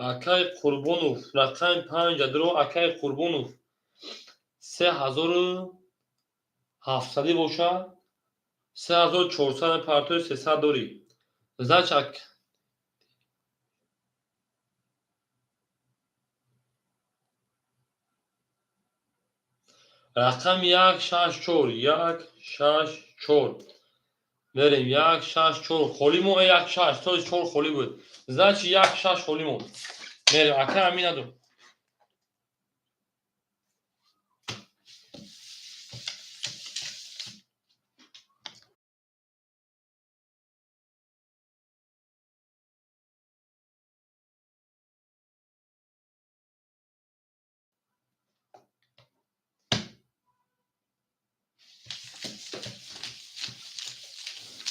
Акаи Қурбонов рақами панҷа дуровард. Акаи Қурбонов 3000 Ҳафтсадӣ боша, 3400 партои, 300 дорӣ. Значит, рақами як, шаш, чор, як, шаш, чор. Мерем, як, шаш, чор холӣ мо, як, шаш, то чор холӣ буд. Значит, як, шаш холӣ мо. Мерем, ака Амина ду.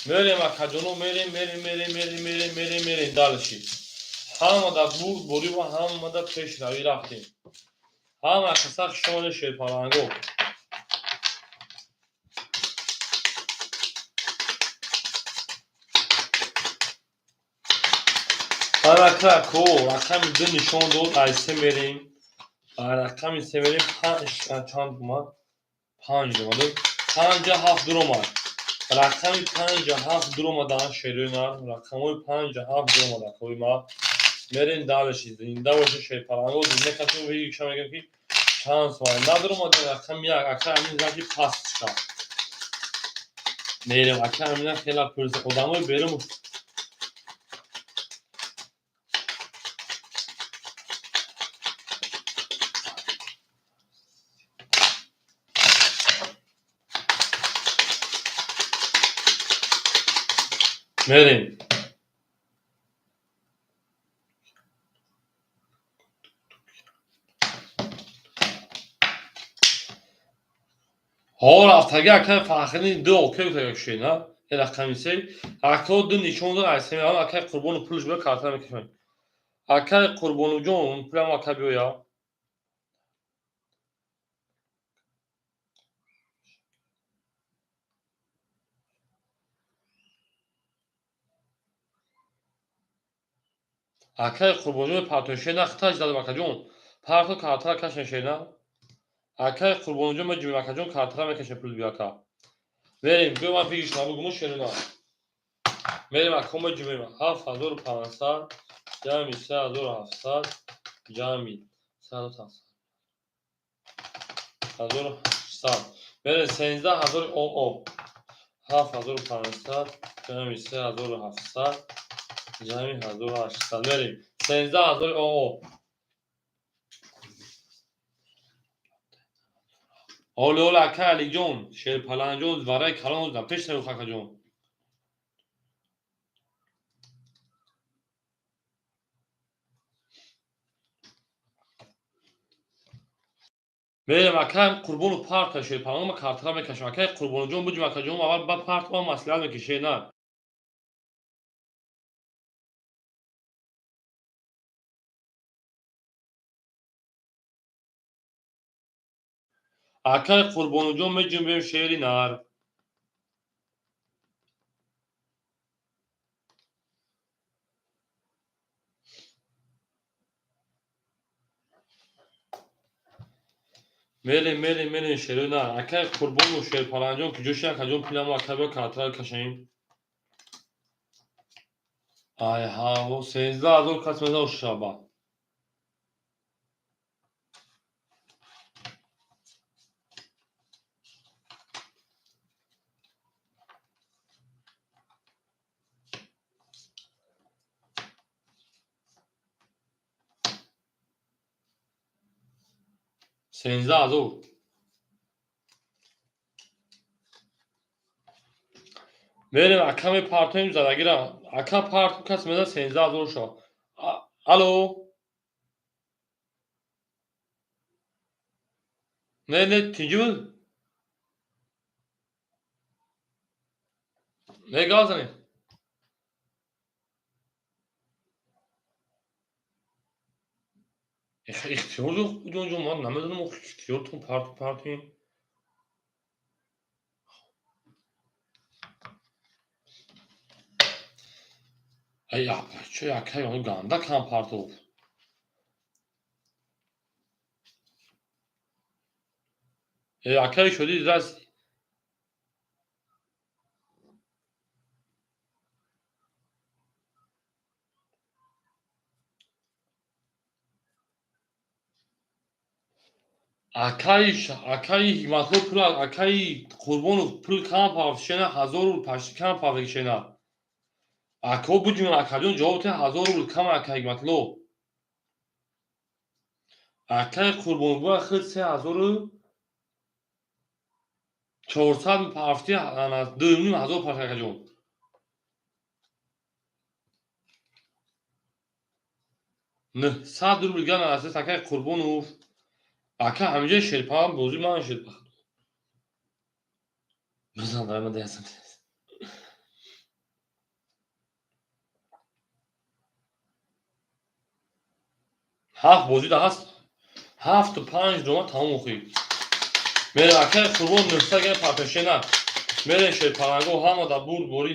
Мерем, акаҷоно, мерем, мерем, мерем, мерем, мерем, мерем, мерем дальше. Ҳамада бурд борӣ ва ҳамада пешравӣ рафтем. Ҳама каса хушомадед, шерпаланго. Арака ко рақами ду нишон дод, ай се мерем. Рақами се мерем, панҷ чанд омад? Панҷ омад. Панҷа ҳафт дуромад. Рақами панҷа ҳафт дуромадан, шерои нар, рақамҳои панҷа ҳафт дуромада, кои ма. Мерем дальше, зинда боша шерпаланго, зинда касем вигиша мегӯям ки чанд соат надуромада рақами як, ака Амин заки паст шад. Мерем, ака Амина хела пурса, одамои берун. Мерем. Ҳо, рафтаги акай Фахриддин ду окей гуфтага шена, э рақами се. Ако ду нишон дод, ай се мерам, акай Қурбону пулш биё, карта мекашем. Акай Қурбонуҷон, пулам ака биёя. Акай Қурбонҷон партои шена хиташ дадам, акаҷон. Парто картара кашен шена. Акай Қурбонҷон меҷумем, акаҷон, картара мекашем, пул биё, ака. Мерем, биё, ман фикриш набугуму шерина. Мерем, ако, меҷумем, 7500 ҷамъи 3700 ҷамъи 3800. Мерем, 13 000 оо. 7500 ҷамъи 3700 ҷамъи 1800. Мерем, 13 000 оо. Ҳоли ҳоли, ака Алиҷон, шерпаланҷон, вараи калон пеш наёх, акаҷон. Мерем, акай Қурбону парта шерпаланго, ма картара мекашам. Акай Қурбонуҷон, буҷим, акаҷон, аввал ба парт ма маслиҳат мекише на. Акай Қурбонуҷон, меҷунбем, шери нар. Мерем, мерем, мерем, шерои нар. Акай Қурбону шерпаланҷон куҷо ши, акаҷон, пиламо ака биё, картара кашем. Ай ҳаво, 13 000 кас мезан шаба. 13 000. Мерем, ака, мепартоем задагира. Ака, парту, кас мезан, 13 000 шава. Алло. Не, не, тинҷи буд? Не, гап занед. Ихтиёр ҷонҷон, ман намедонам, ихтиёртон парту партуем. Ай, чо акай он ганда кам партов. Э, акай шуди раз. Акаи Ҳикматулло пул, акаи Қурбонов пул кам пафшена, 1000 рубл пашти кам пафшена. Ако буҷун, акаҷон, ҷавоб те, 1000 рубл кам, ака Ҳикматулло. Акаи Қурбонов буа хид 3400 пафти, 2500 пашт, акаҷон. 900 рубл ган аст, акаи Қурбонов. Ака, ҳамиҷа шерпалан бозӣ ман шерпа. Бизан дайма даясам. Ҳафт бозӣ да ҳаст. Ҳафту панҷ дома тамом охӣ. Мере, акаи Қурбон, 900 ган папешена. Мере, шерпаланго, ҳама да бурд борӣ.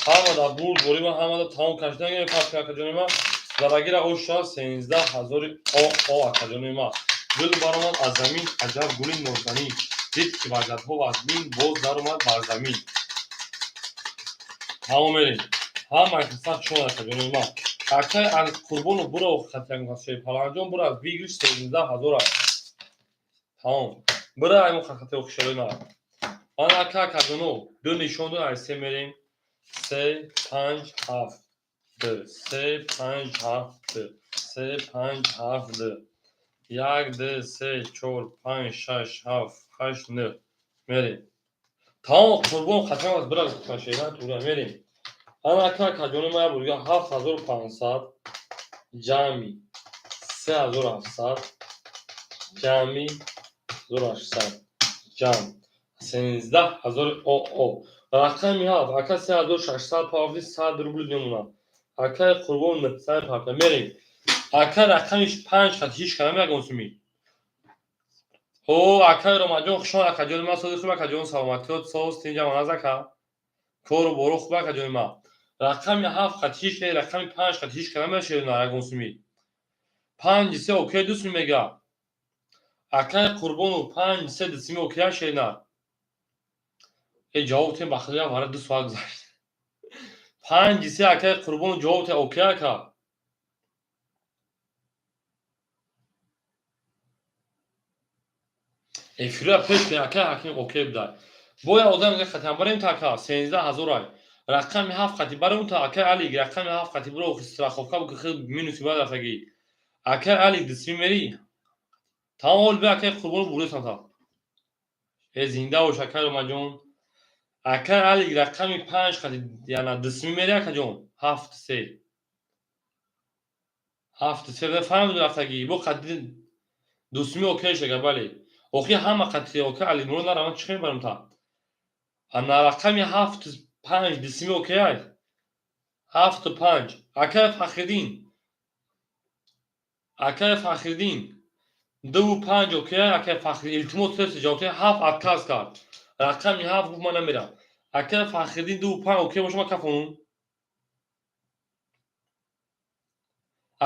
Ҳама да бурд борӣ ва ҳама да тамом кашидан ган папе, акаҷони ма. Зарагира оша 13 000 о, акаҷони ма. Гул баромад аз замин, аҷаб гули нозанин. Дид ки ваҷадҳо вазмин, боз даромад бар замин. Тамом, мерем. Ҳамаи хисат шон, акаҷони ма. Акаи Қурбонов буро шерпаланҷон, бура выигрыш 13 000 аст. Тамом. Бура аймон хати охишарои ма. Ман ака, акаҷоно, ду нишон ду ай се мерем. Се, панҷ, ҳафт, ду, се, панҷ, ҳафт, ду, се, панҷ, ҳафт, ду, як, ду, се, чор, панҷ, шаш, ҳафт, ҳашт, нӯҳ. Мерем. Тамом, Қурбон хатам аст, бура шеран тура мерем. Ана ака, акаҷони ма, як бурга 7500 ҷамъи 3700 ҷамъи 1800 ҷамъ 13 000 оо. Рақами ҳафт, ака, 3600 павди, 100 рубл мемонад. Акаи Қурбон 900 павда. Мерем. Ака, рақами панҷ хат ҳеч кана ягон суми. О, акаи Ромаҷон, хушон, акаҷони ман, сози хуб, акаҷон, саломатиёт соз, тинҷа маназ, ака. Кору боро хуб, акаҷони ман. Рақами ҳафт хат ҳеч, рақами панҷ хат ҳеч кана мешавад ягон суми. Панҷи се окей, ду суми мега. Акаи Қурбонов, панҷ се ду суми окей шена. Э, ҷавоб тем, ба худо, вара 2 соат гузашт. Панҷи се, акаи Қурбонов, ҷавоб те, окей, ака. Эфира пеш кунед, акаи Ҳаким, окей будай. Бояд одам мега хатиам барем та, ака, 13 000 ай. Рақами ҳафт хати барем та, акаи Алик, рақами ҳафт хати биро страховка буки, хел минуси баъд рафтагӣ. Акаи Алик, дусми мери? Тамом, ҳол бе, акаи Қурбонов, бурдесам та. Э, зинда бош, акаи Ромаҷон. Акаи Алик, рақами панҷ хати яна дусми мери, акаҷон? Ҳафт се. Ҳафт се фаҳмиду рафтагӣ. Бо қати дусми окей шага, бале. Охи ҳама қати окей Алимурод нараванд, чӣ мебарем та? Ана рақами ҳафт панҷ дусми окей ай? Ҳафту панҷ. Акаи Фахриддин. Акаи Фахриддин. Дуву панҷ окей ай, акаи Фахриддин. Илтимос, тез ҷавоб диҳед. Ҳафт отказ кард. Рақами ҳафт гуфт, ман намерам. Акаи Фахриддин, дуву панҷ окей боша, ман кафонум.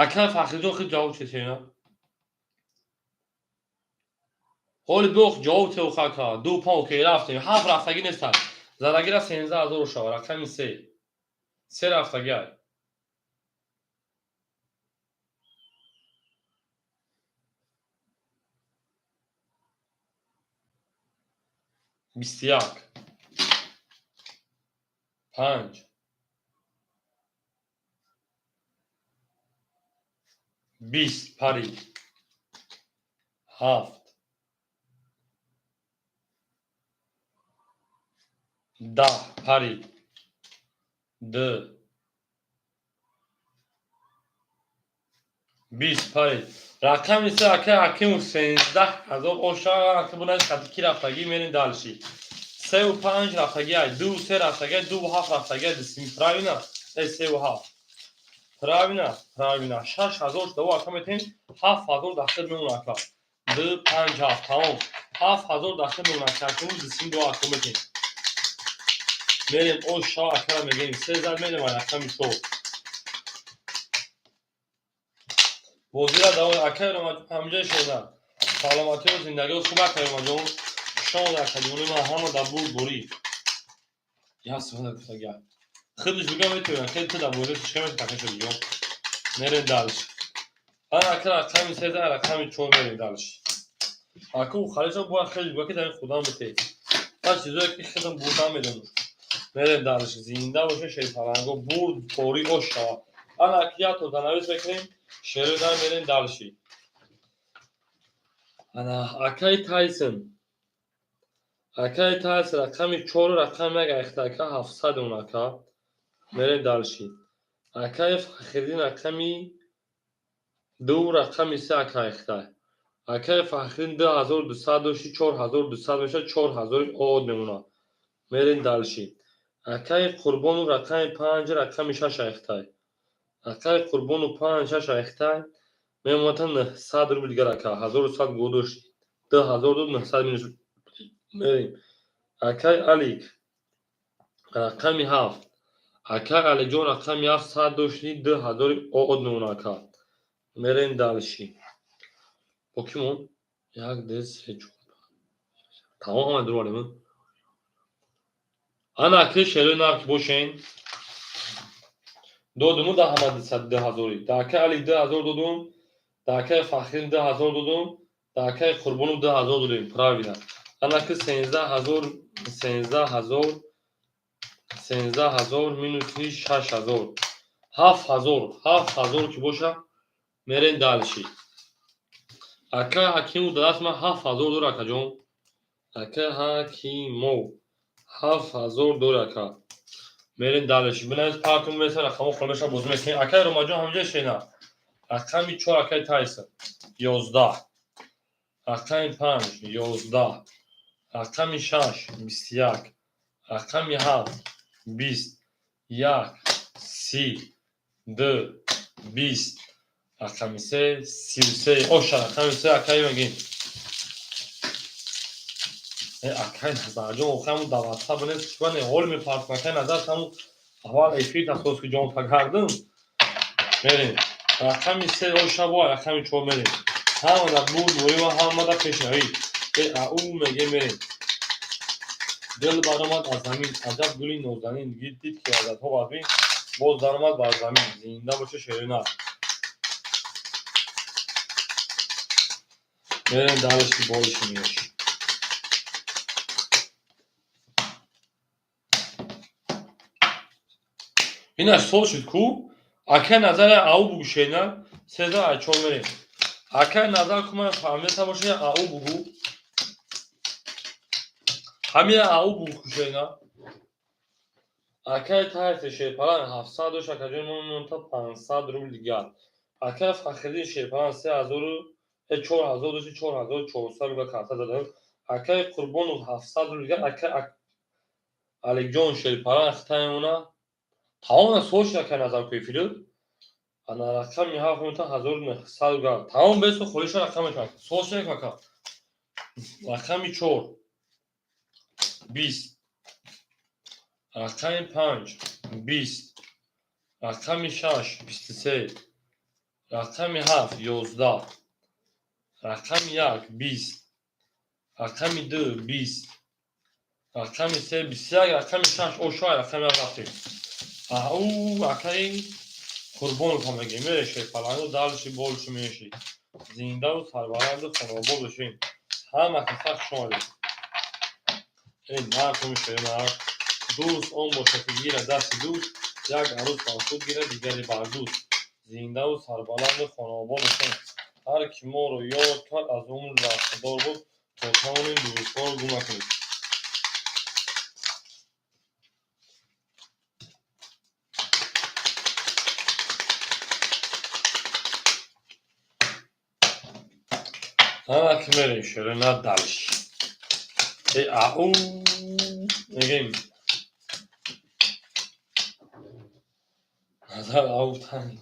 Акаи Фахриддин, хел ҷавоб чесена. Ҳоли биох ҷавоб теох, ака. Дуву панҷ окей, рафтем. Ҳафт рафтагӣ нестад. Зарагира 13 000 шава, рақами се. Се рафтагӣ ай. 21. Панҷ. 20 парид. Ҳафт. 10 парид. Ду. 20 парид. Рақами се, акаи Ҳакимов, 13 000 оша, ака, бунаш хати ки рафтагӣ, мерем дальше. Севу панҷ рафтагӣ ай, дуву се рафтагӣ ай, дуву ҳафт рафтагӣ ай, дусми правильно? Э, севу ҳафт. Правильно? Правильно. 6000 шуда, ака, метем, 7000 дахир мемона, ака. Ду, панҷ, ҳафт, тамом. 7000 дахир мемона, ака. Ҳакимов, дусми ду ака метем. Мерем, оша, акара мегӯем. Се зад мерем ай рақами чор. Бозира давом, акаи Ромаҷон, ҳамҷои шода. Саломатию зиндагиё хуб, акаи Ромаҷон. Шод, акаҷони ман, ҳама дар бурд борӣ. Як соата гуфтагӣ. Худаш бигӯям метавонам, хеле ту дар бозӣ чӣ метавонӣ, ака шодиҷон. Мерем дальше. Ана ака, рақами се зад, рақами чор мерем дальше. Аку халиша бояд хеле буга ки дар худам бите. Ман чизое ки худам бурдам медонам. Мерем дальше. Зинда боше шерпаланго, бурд пори ош шава. Ана аки як то данавис мекунем, шерои дар мерем дальше. Ана акай Тайсон. Акай Тайсон рақами 4, рақами 1 айхта ака 700 он ака. Мерем дальше. Акай Фахриддин рақами 2, рақами 3 ака айхта. Акай Фахриддин 2200 дошти, 4200 мешавад, 4000 од мемонад. Мерем дальше. Акай Қурбонов рақами 5, рақами 6 айхтай. Акай Қурбонов 5, 6 айхтай. Мемонад 900 рубл дигар ака. 1100 го дошти. 2000 дод, 900 минус. Мерем. Акай Алик рақами 7. Акай Алиҷон рақами 7 100 дошти, 2000 од мемонад ака. Мерем дальше. Бо ки монд? 1, 2, 3, 4. Тамом ҳама дурварем. Ана аки шерои нар ки бошен. Додуму да ҳама 2000. Да акай Алик 2000 додум, да акай Фахриддин 2000 додум, да акай Қурбонов 2000 додем. Правильно. Ана ки 13000, 13000, 13000 минуси 6000. 7000, 7000 ки боша, мерем дальше. Акай Ҳакимов дар даст ман 7000 дор акаҷон. Акай Ҳакимов 7000 дор ака. Мерем дальше. Бинавис партум меса рақамо хона меша бозӣ мекунем. Акай Ромаҷон ҳамҷа шена. Рақами 4 акай Тайсон 11. Рақами 5 11. Рақами 6 21. Рақами 7 20. 1 30 2 20. Рақами 3 33. Оша рақами 3 акай мегим. Акай Назарҷон охаму дар WhatsApp нест, чӣ не ҳол мепартам. Акай Назар таму аввал эфир тасос ки ҷон пагардум. Мерем. Рақами 3 оша бо рақами 4 мерем. Ҳама дар бурд ва ҳама дар пешравӣ. Ау меге мерем. Дил баромад аз замин, аҷаб гули нозанин, дид ки лаззатҳо вазмин, боз даромад бар замин. Зинда боше шерина. Мерем дальше больше меши. Инаш сол шуд ку? Акай Назар ау бугу шена, сеза ай чор мерем. Акай Назар ку ман фаҳмида боша ау бугу. Ҳамин ау бугу ку шена. Акай Тайси шерпалан 700 дошт, акаҷон мо монта 500 рубл дигар. Акай Фахриддин шерпалан 3000 4000 дошт, 4400 рубл карта задам. Акай Қурбонов 700 рубл дигар, акай Алиҷон шерпалан хита мемона. Тамом сол шуд акай Назар ку эфиру. Ана рақами 7 монта 1900 рубл. Тамом бесо холиша рақам метавонад. Сол шуд ака. Рақами 4 20. Рақами 5 20. Рақами 6 23. Рақами 7 11. Рақами 1 20. Рақами 2 20. Рақами 3 21. Рақами 6 ошои рақами 7 рафтем. Ау акай Қурбонов ҳам мегем. Мере шерпаланду дальше больше меши. Зиндаву сарбаланду хонаобод бошем. Ҳама каса хуш омадед. Эй мардуми шермард, дӯст он бошад ки гирад дасти дӯст, як арӯс бар худ гирад, дигаре бар дӯст. Зиндаву сарбаланду хонаобод бошем. Ҳар ки моро ёд кард, аз умр бархӯрдор буд, то тавонем дӯстҳоро гум накунем. Ана ки мерем шерина дальше. Эй ау мегем. Назар ау танг.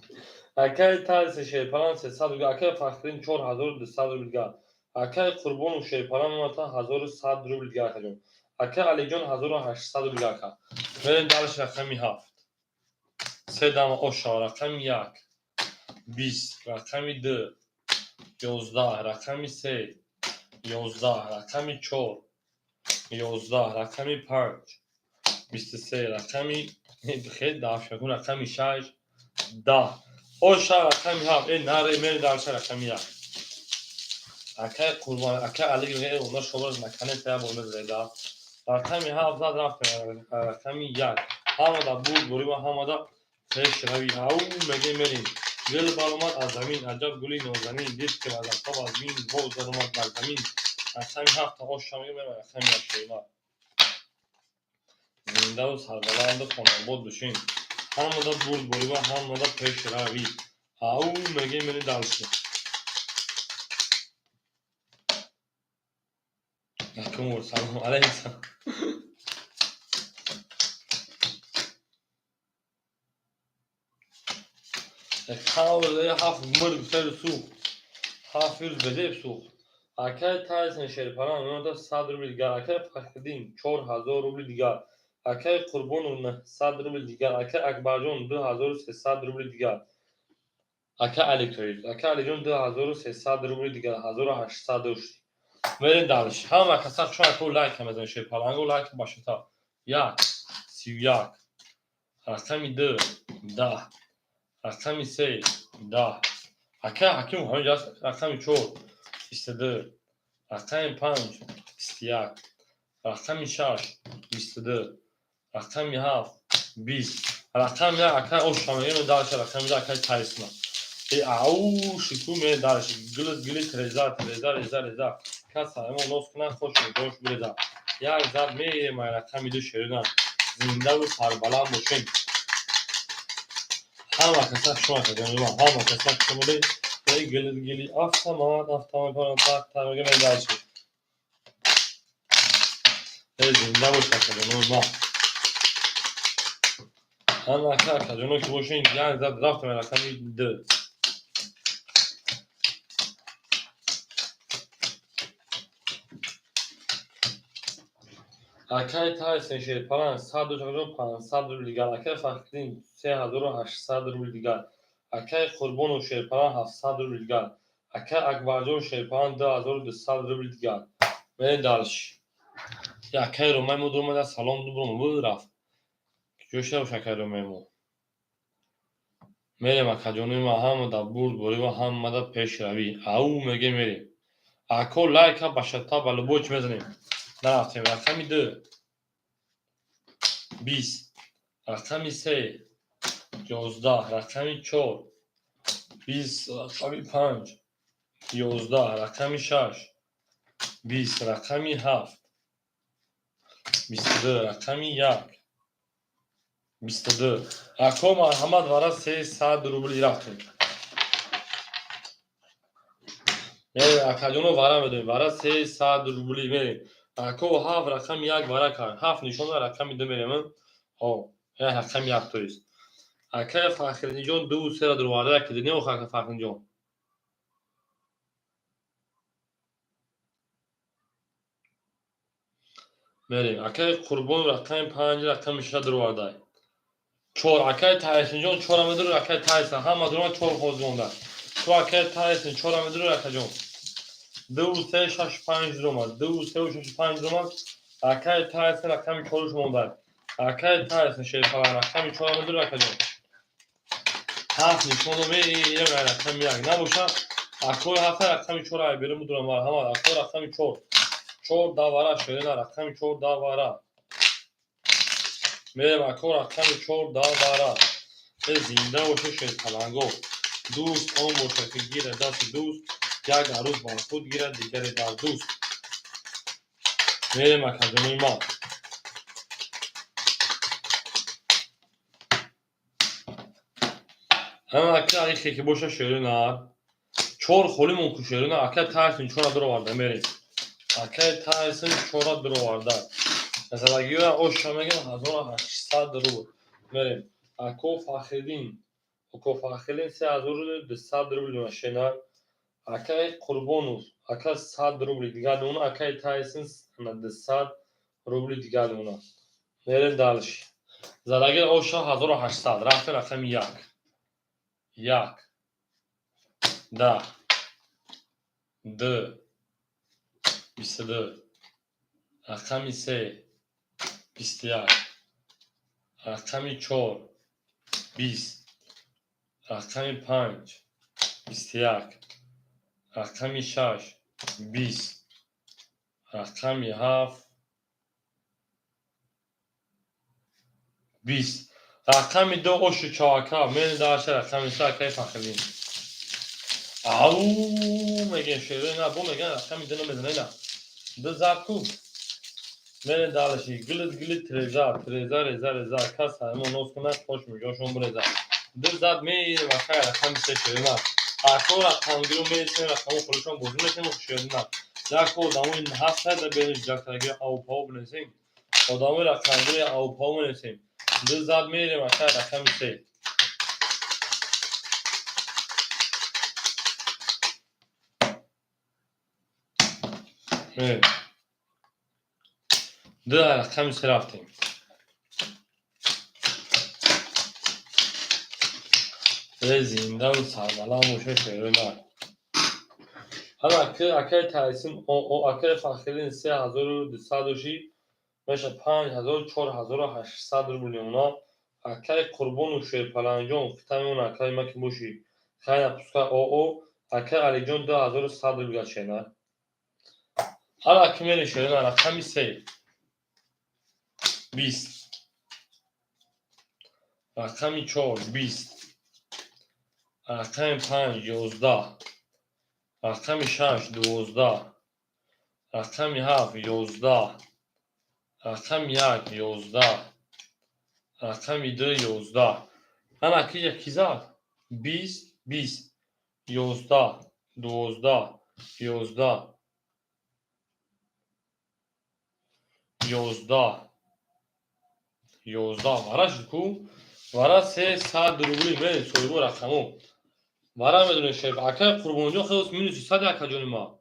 Акай Тайси шерпалан 300 рубл, акай Фахриддин 4200 рубл дигар. Акай Қурбонов шерпалан монта 1100 рубл дигар акаҷон. Акай Алиҷон 1800 рубл дигар ака. Мерем дальше рақами 7. Се дама оша рақами 1 20, рақами 2 11, рақами 3 11, рақами 4 11, рақами 5 23, рақами хел дафшакун рақами 6 10. Оша рақами 7. Э наре мерем дальше рақами 1. Акай Қурбон, акай Али мегӯяд, она шобар наконец я бор мезареда. Рақами ҳафт зад, рафтем рақами як. Ҳамада бурд борима, ҳамада пешравӣ. Ау мегӯем, мерем. Гул баромад аз замин, аҷаб гули нозанин, дид ки аз аз мин боз даромад бар замин. Рақами ҳафта оша мегӯем, мерем рақами як шоина. Зиндаву сарбаланду хонобод бошем. Ҳамада бурд борима, ҳамада пешравӣ. Ау мегӯем, мерем дальше. Якум бор салом алайкум. Ҳафт мург сари сӯхт. Ҳафт рӯз безеб сӯхт. Акай Тайсон Шерпаран меода 100 рубли дигар. Акай Фахриддин 4000 рубли дигар. Акай Қурбонов 900 рубли дигар. Акай Акбарҷон 2300 рубли дигар. Акай Али тоист. Акай Алиҷон 2300 рубли дигар. 1800 дошт. Мерем дальше. Ҳама каса хуш аку лайк мезанед, шерпалангу лайк бошата. Як, 31. Рақами ду, 10. Рақами се, 10. Акай Ҳаким ҳаминҷо аст. Рақами чор, 22. Рақами панҷ, 21. Рақами шаш, 22. Рақами ҳафт, 20. Рақами як акай оша мегӯем, дальше рақами ду акай Тайсона. Э ау шику мерем дальше. Гули гули треза, треза, реза, реза. Кас ҳамо нос кунад, хош нигоҳш биреза. Як зад мерем ай рақами ду шерина. Зиндаву сарбаланд бошем. Ҳама каса шумо каҷонива, ҳама каса шумоде. Эй гули гули автомат, автомат, так так мегӯем, мерем дальше. Эй зинда бош, акаҷонои ма. Ҳама ака акаҷоно ки бошен, як зад рафтем рақами ду. Акай Тайсон Шерпалан 100 дошт, 500 рубли дигар. Акай Фахриддин 3800 рубли дигар. Акай Қурбонов Шерпалан 700 рубли дигар. Акай Акбарҷон Шерпалан 2200 рубли дигар. Мерем дальше. Акай Ромаи мо дуромада, салом дубром рафт. Куҷо шуда бош акай Ромаи мо? Мерем, акаҷонои ма, ҳамада бурд борива, ҳамада пешравӣ. Ау мегӯем, мерем. Ако лайка ба шата ба любой чӣ мезанем. Нарафтем. Рақами ду, 20. Рақами се, 11. Рақами чор, 20. Рақами панҷ, 11. Рақами шаш, 20. Рақами ҳафт, 22. Рақами як, 22. Ако марҳамат, вара 300 рубли рафтем. Мерем, акаҷоно, вара медоем. Вара 300 рубли мерем. Ако ҳафт рақами як вара кард. Ҳафт нишон рақами ду мерем. О, як рақами як тоист. Акай Фахриддинҷон дуву сера дуроварда, яке дидем охо, ака Фахриддинҷон. Мерем. Акай Қурбон рақами панҷ, рақами шаша дуроварда. Чор. Акай Тайсинҷон чора медурад, акай Тайсон. Ҳама дуромад, чор ҳозир монда. Ту акай Тайсон чора медурад, акаҷон. Дуву се, шаш, панҷ дуромад. Дуву севу шашу панҷ дуромад. Акай Тайсон рақами чоруш монда. Акай Тайсон Шерпалан рақами чора медурад, акаҷон. Ҳафт нишоно мерем рақами як. Набоша акои ҳафта рақами чора ай берун будурам, марҳамат. Акои рақами чор. Чор давара шерина, рақами чор давара. Мерем, ако рақами чор давара. Э зинда боша, шерпаланго. Дӯст он бошад, ки гирад дасти дӯст, як арӯз бар худ гирад, дигаре бар дӯст. Мерем, акаҷонои ма. Ҳама ака ихе ки боша, шерина. Чор холӣ мон ку, шерина. Акай Тайсон чора дуроварда, мерем. Акай Тайсон чора дуроварда. Залагиёя оша мегӯям, 1800 рубл. Мерем. Ако Фахриддин. Ако Фахриддин 3200 рубл дона, шена. Акай Қурбонов ака 100 рубли дигар дона. Акай Тайсон 200 рубли дигар дона. Мерем дальше. Залаги оша 1800. Рафтем рақами як. Як. 10. Ду. 22. Рақами се. 21. Рақами чор. 20. Рақами панҷ. 21. Рақами шаш. 20, рақами 7, 20, рақами 2 ошу чоака, мери даша рақами 3 акаи Фахриддин. Ау, мегем шерои на, бо меган рақами 2 намезана ина. 2 зад ку. Мери далаши гилит гилит треза, треза реза реза, кас ҳаймо нос кунад, хош миҷошон буреза. 2 зад меирем акай рақами 3 шерои на. Ако рақамгиру мерисем рақамо хулишон бозӣ мекунем шерои на. Як одамои ҳаст да берин ҷактаги ау пау бинесем. Одамои рақамгири ау пау менесем. 2 зад меирем акай рақами 3. 2 рақами 3 рафтем. Зиндаву сарбаланд боша шерои нар. Ҳама акаи Тайсин, акаи Фахриддин 3200 доши, меша 5000, 4800 рубл мемона. Акаи Қурбону Шерпаланҷон, хитамон акаи ма ки боши, хайна пуска оо, акаи Алиҷон 2100 рубл гашена. Ҳала ки мери шерина рақами 3, 20, рақами 4, 20, рақами 5, 11, рақами 6, 12, рақами 7, 11, рақами 1, 11, рақами 2, 11. Ана киҷа ки зад? 20, 20, 11, 12, 11, 11, 11. Вара шуд ку? Вара 300 рубли мерем соҳибо рақамо. Вара медонем шеф. Акаи Қурбонҷон хелос минуси 100 акаҷони ма.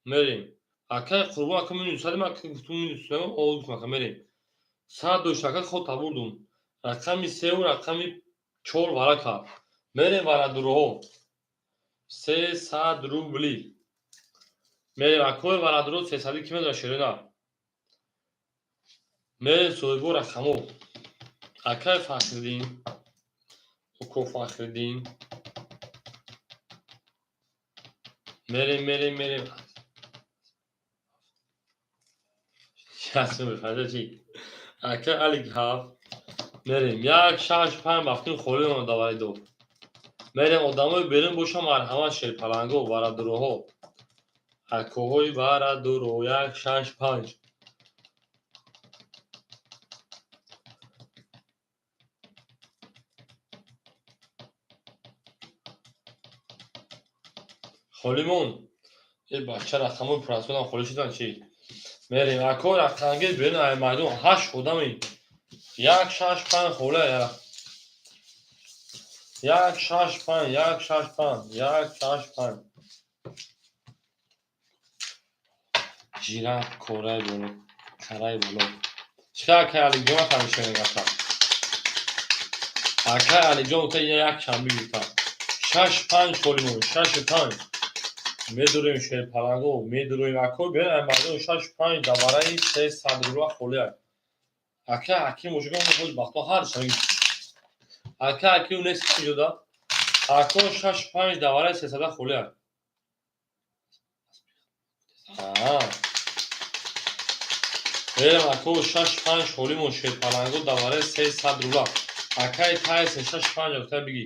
Мерем. Акаи Қурбон ака минус 100 ма гуфтум минус 100 о гуфтум ака мерем. 100 дошт ака ход табурдум. Рақами 3 ва рақами 4 вара кард. Мерем варадуроҳо. 300 рубли. Мерем акои варадуро 300 ки медонад шерина. Мерем соҳибо рақамо. Акаи Фахриддин, уко Фахриддин. Мерем, мерем, мерем. Чи? Акаи Алик 7. Мерем. 1, 6, 5 вақтин холӣ омада валидо. Мерем одамои берун боша марҳамат шерпаланго, варадуроҳо. Акоҳои варадуро 1, 6, 5. Холимон. Э бача рақамои пурасодам холӣ шудан чи? Мерем ако рақамгир берун ай майдон 8 одами. 1, 6, 5 хола я. 1, 6, 5, 1, 6, 5, 1, 6, 5. Жираф кораи боло, караи боло. Чӣ акай Алиҷон ҳамеша мегафта? Акай Алиҷон та як чанби гирифта. 6, 5 холимон, 6, 5. Медурем шерпаланго, медурем ако берун ай майдон 6, 5 давараи 300 рубла холӣ ай. Ака Ҳаким бошагон боз бахто ҳар шаги. Ака Ҳаким нест иҷода. Ако 6, 5 давараи 300 холӣ ай. Мерем ако 6, 5 холимон шерпаланго давараи 300 рубла. Акаи Тайсен 6, 5 гуфта биги.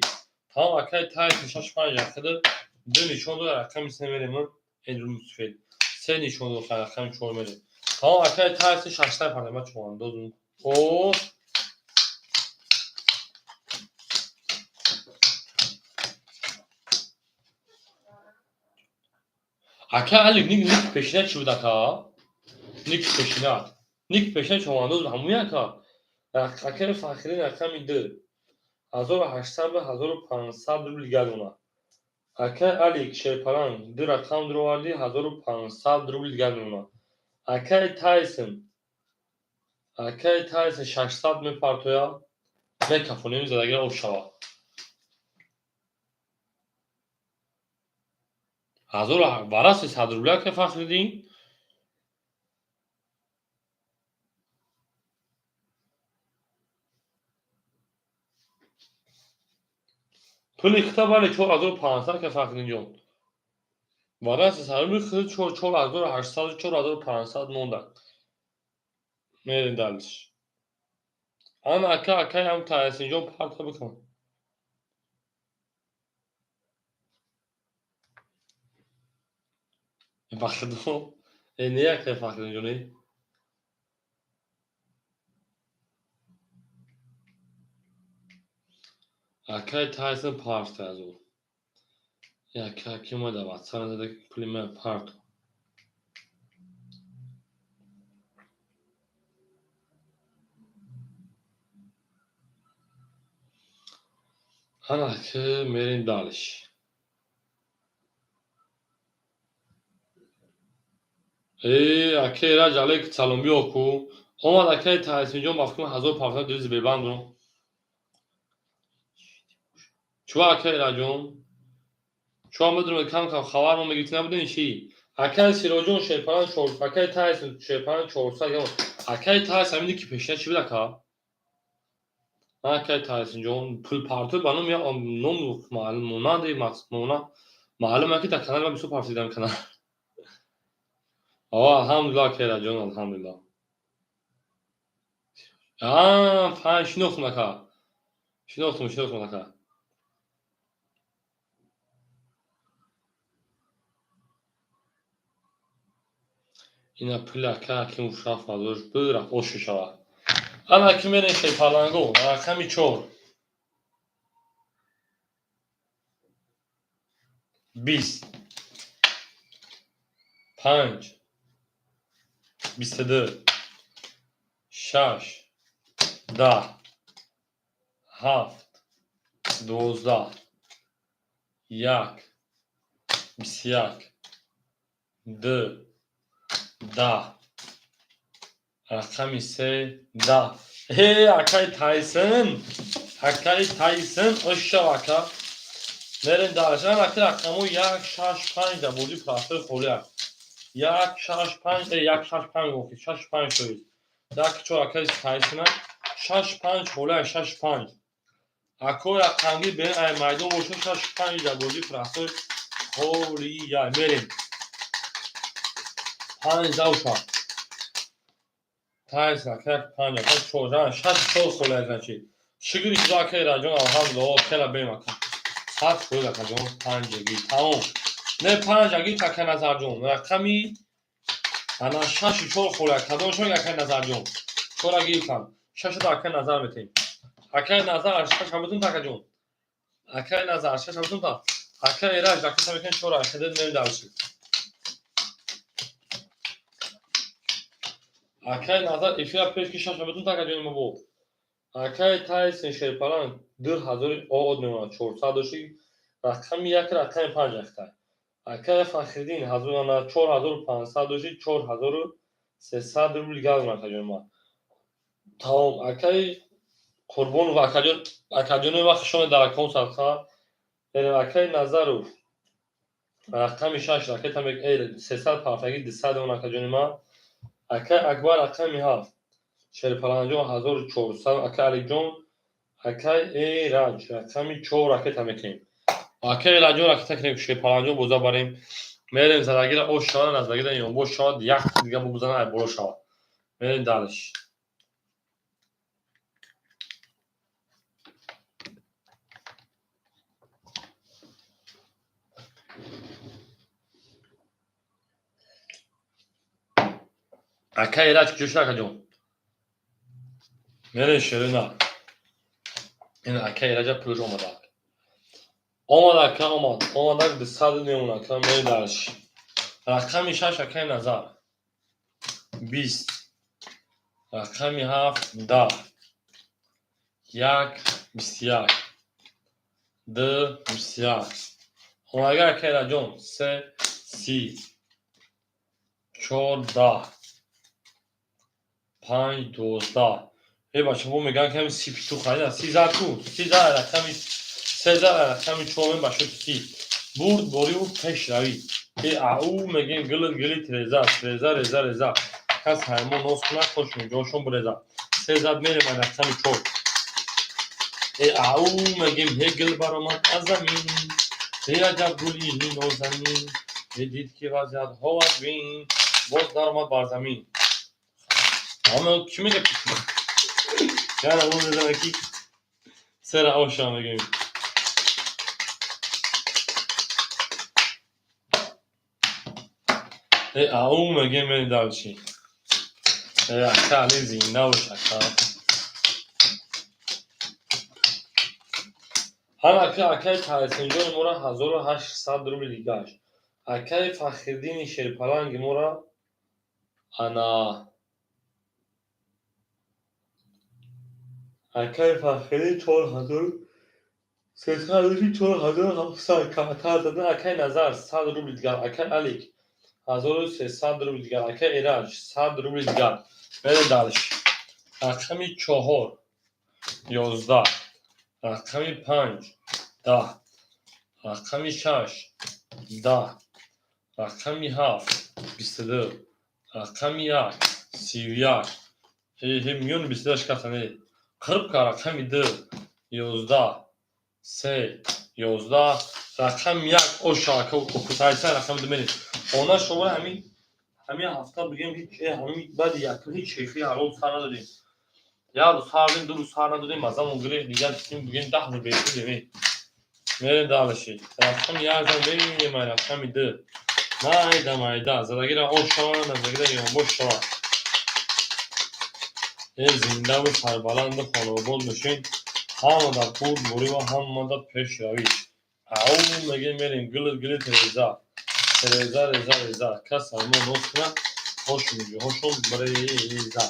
Тамом акаи Тайсен 6, 5 яхида 2 нишон дод рақами 3 мерем Эндрю Мусфед. 3 нишон дод рақами 4 мерем. Тамом акаи Тайсен 6 пардема чувандоз. О Ака Алик ник пешина чӣ буд ака? Ник пешина. Ник пешина чувандоз ҳамуя ака. Акаи Фахриддин рақами 2. 1800 ба 1500 рубл гадона. Акаи Алик Шерпаланг 2 рақам дуроварди 1500 рубл гадона. Акаи Тайсон, акаи Тайсон 600 мепартоя, мекафонем задагира об шава. 1000 вара 300 рубл акаи Фахриддин. Пули хита бале 4500 ка Фахриддинҷон. Варианти саруми худ 4800, 4500 монда. Мерем дальше. Ана, ака, акай ҳам Тайсинҷон, парта бикун. Ба худо, э, не, акай Фахриддинҷон, э. Акай Тайсон, парта аз ӯ. Ака ки омада, ватсап зада, пули ман парту. Ана ки мерем дальше. Э, акай Эраҷ, алейк салом, биё ку. Омад акай Тайсинҷон, ба фикрам, 1500 дили Сбербанкро. Чӯ, акай Эраҷон? Чӯ, медонем, кам кам хабар мо мегирифтӣ, набудем чӣ? Акай Сироҷон, шерпалан чор, акай Тайсон, шерпалан 400. Акай Тайсон, ҳамине ки пешина чӣ буд, ака? Акай Тайсонҷон, пул партои ба ном ном монанди маълуме, ки дар канали ман бисёр партида мекунад. О, алҳамдулилло, акай Эраҷон, алҳамдулилло. Панҷ шинохтум, ака. Шинохтум, шинохтум, ака. Ина пули ака ки мушраф ҳазорш бирафт, ош шавад. Ана ки мерем шерпаланго, рақами чор. 20, панҷ, 22, шаш, 10, ҳафт, 12, як, 21, ду, 10, рақами се, 10. Э, акай Тайсон, акай Тайсон, ошшав, ака. Мерем дальше. Ака, рақамо як, шаш, панҷ дар бозии простой холӣ аст. Як, шаш, панҷ, э, як, шаш, панҷ гуфти, шаш, панҷ шоид. Як, чор, акай Тайсона, шаш, панҷ холӣ аст, шаш, панҷ. Ако рақамги берин, ай майдон боша, шаш, панҷ дар бозии простой холия. Мерем. Панҷ завша. Тайсон, ака, як, панҷ, ака, чор, шаш, чор холӣ аст, значит. Шукри Худо, акай Раҷон, алҳамдулилло, хела бем, ака. 100%, акаҷон, панҷаги. Тамом. Не, панҷаги, ака Назарҷон. Рақами ана шашу чор холӣ. Кадомшон, акай Назарҷон? Чора гирифтам. Шашро акай Назар метем. Акай Назар, шаш ҳамутун, акаҷон. Акай Назар, шаш ҳамутун та. Акай Эраҷ, акай мекунем чора, хедед, мерем дальше. Акай Назар, эфира пеш ки шаш ҳамутун, акаҷони мо бо. Акай Тайсон, шерпалан 2000 од мемонад, 400 дошти, рақами як, рақами панҷ ахтай. Акай Фахриддин, 4500 дошти, 4300 рубл газ, акаҷони ман. Тамом, акай Қурбонов, акаҷон, акаҷони ва хушомед дар акон садқа. Акай Назаров, рақами шаш, ракета 300 парфаги, 200 он, акаҷони ман. Акай Акбар, рақами ҳафт. Шерпаланҷон, 1400, акай Алиҷон, акай Эраҷ, рақами чор ракета мекунем. Акай Эраҷон, ракета кунем, Шерпаланҷон боза барем. Мерем задагира ош шавад, наздагира ёнбош шавад, як дига бузана, ай боло шавад. Мерем дальше. Акай Эраҷ куҷо шуд, акаҷон? Мерем шерина. Ин акай Эраҷа пулаш омада. Омад, ака, омад. Омадак, 200 мемонад, ака, мерем дальше. Рақами шаш, акай Назар. 20. Рақами ҳафт, 10. Як, 21. Ду, 21. Омадага, акай Эраҷон, се, 30. Чор, 10. Панҷ, 12. Э, бачаҳо мегӯянд, ки ҳамин 30 петух харида, 30 зад ку, 30 зад, рақами се зад, рақами чор, ба шуд 30. Бурд, бориву пешравӣ. Э, ау мегӯем, гили гили тиреза, тиреза, реза, реза. Кас ҳаймон ноз кунад, хошун ҷошон биреза. Се зад, мерем ай рақами чор. Э, ау мегӯем, ҳе, гил баромад аз замин. Ҳе, аҷаб гули нозанин. Дид ки вазъиятҳо вазмин, боз даромад бар замин. Ама чӣ мега? Яна он мезана ки сера оша мегӯем. Э ау мегӯем, мерем дальше. Э ака Али, зинда бош, ака. Ҳар ака, акаи Таҳсинҷони мора 1800 рубли дигаш. Акаи Фахриддини Шерпаланги мора ана акаи Фахриддин 4300 рубли, 4700 камтар зада. Акаи Назар 100 рубли дигар, акаи Алик 1300 рубли дигар, акаи Эраҷ 100 рубли дигар. Мерем дальше. Рақами чор 11, рақами панҷ 10, рақами шаш 10, рақами ҳафт 22, рақами як 31. Миёни 22 шикастане қирб ка. Рақами ду 11, се 11, рақами як оша окутайса. Рақами ду мерем. Она шумора ҳамин ҳафта бигем, ҳеҷ ҳамин баъди якум ҳеҷ шефи ҳалол сар надодем. Як рӯз сар додем, 2 рӯз сар надодем, мазамон гирифт. Дигар бигем, 10 рӯз бепул. Мерем дальше. Рақами як зан мерем, рақами ду майда майда задагира ош шава, назагира ёнбош шава. Э зиндаву сарбаланду хонаобод бошед. Ҳамада бурдборӣ ва ҳамада пешравӣ. Ау мегем, мерем. Гили гили тереза, тереза, реза, реза, кас аз мо ноз кунад, ҳошу муҷиҳошон биреза.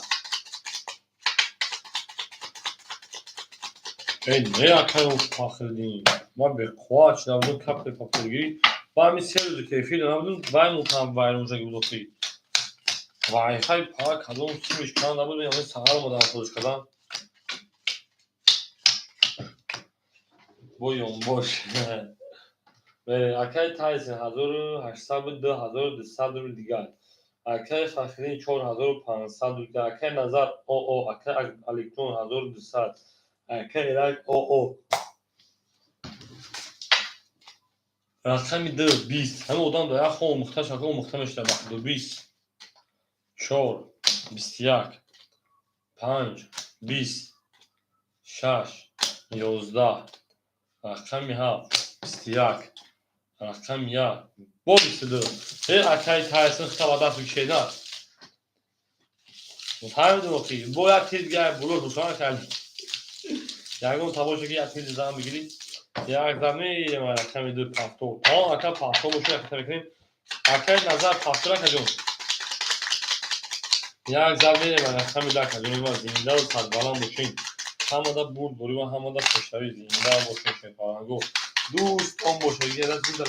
Э не, акай Фахриддин, ма беқувват шуда будум, капли папиргирӣ ба ҳамин 3 рӯзи ки эфир набудум, вай мутам вайроншаги буд охи. Вайфай па кадом симиш канда буд, ҳамин саҳар омадам худш кардам. Бо ёнбош. Акаи Тайсон 1800 буд, 2200 рубли дигар. Акаи Фахриддин 4500 рубли дигар. Акаи Назар оо, акаи Аликҷон 1200, акаи Эраҷ оо. Рақами ду 20. Ҳамин одам дар як хо омӯхта шава, омӯхта мешуда ба худу. 20, чор 21, панҷ 20, шаш 11, рақами ҳафт 21, рақами як бо 22. Э акаи Тайсон, хита ба даст бикшеда. Фаҳмидем охи, бо як тир дига булош бошан карди. Ягон табоше ки як тир зан бигирӣ. Як зан мерем рақами ду пафтор. Тамом, ака, пафтор боша, якта мекунем. Акаи Назар пафтор, акаҷон. Як зан мерем рақами ду, акаҷон. Ва зиндаву сарбаланд бошед. Ҳамада бурдборӣ ва ҳамада пешравӣ. Зинда бошед, шерпаланго. Дӯст он бошад, зинда зинда.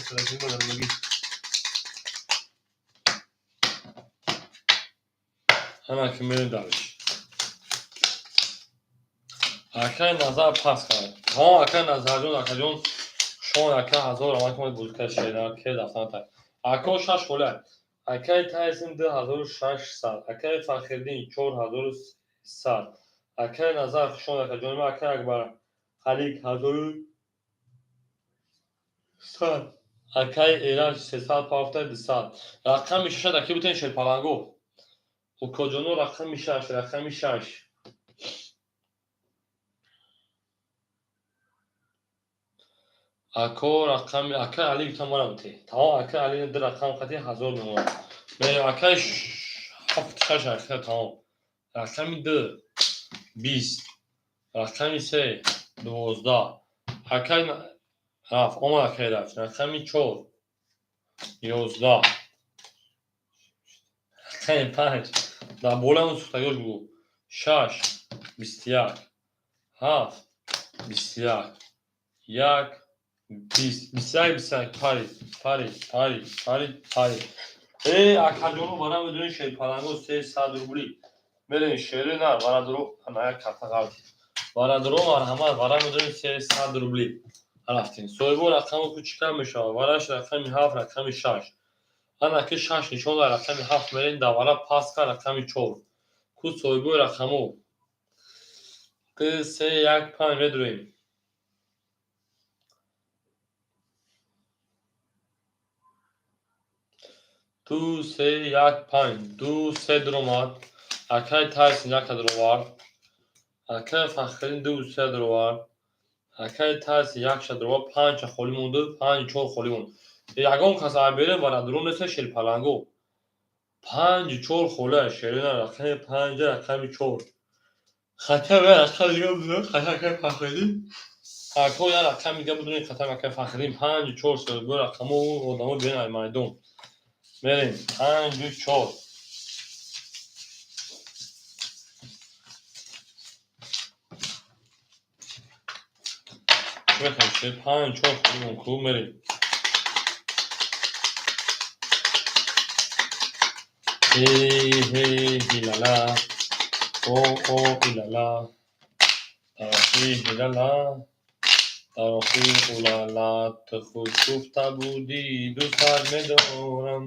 Ана ки мерем дальше. Акаи Назар пас кард. Тамом, акаи Назарҷон, акаҷон, шон ака, ҳазор рамак омад бузургтар шеда, ке дафтан. Ако шаш хола. Акаи Тайсон 2600, акаи Фахриддин 4300, акаи Назар хушон, акаҷони ма, акаи Акбар Халик 1100, акаи Эраҷ 300 пафта 200. Рақами шаша даки бутен, шерпаланго. Укоҷоно, рақами шаш, рақами шаш. Ако рақами акаи Али гуфтам, мара бите. Тамом, акаи Али ду рақам қати 1000 мемонад. Акаи ҳафт шаш ака, тамом. Рақами ду 20, рақами се 12, акаи рафт омад, акаи рафт. Рақами чор 11, рақами панҷ дар болои сӯхтагиҳош бугӯ. Шаш 21, ҳафт 21, як 20, 21, 21. Парид, парид, парид, парид, парид. Э акаҷоно, бара медонед, шерпаланго 300 рубли. Мерем шери на барадро, ана як карта ғалти. Барадро, марҳамат, бара медонед, 300 рубли. Рафтем. Соҳибо рақами кучикар мешавад. Вараш рақами ҳафт, рақами шаш. Ана ки шаш нишон дар рақами ҳафт мерем, давара паска рақами чор. Ку соҳибои рақамо? Ду, се, як, панҷ медурем. Ду, се, як, панҷ. Ду, се дуромад. Акай Тайсон якта дуровард. Акай Фахриддин ду, се дуровард. Акай Тайсон якша дуровард. Панҷа холӣ монду, панҷ, чор холӣ монд. Ягон кас айберем ва надурон неста шерпаланго. Панҷ, чор холӣ шерина рақами панҷа, рақами чор. Хата я рақами дига будем, хата акай Фахриддин. Ако я рақами дига будем, хата акай Фахриддин. Панҷ, чор сӯ рақамо одамо биён ай майдон. Мерем. Панҷу чор. Чӣ мехоҳем? Панҷ, чор холӣ монд ку мерем. Ҳей, ҳей, ҳилала. О, о, илала. Дар охир ҳилала. Дар охир улала. Ту худ гуфта будӣ дӯстат медорам.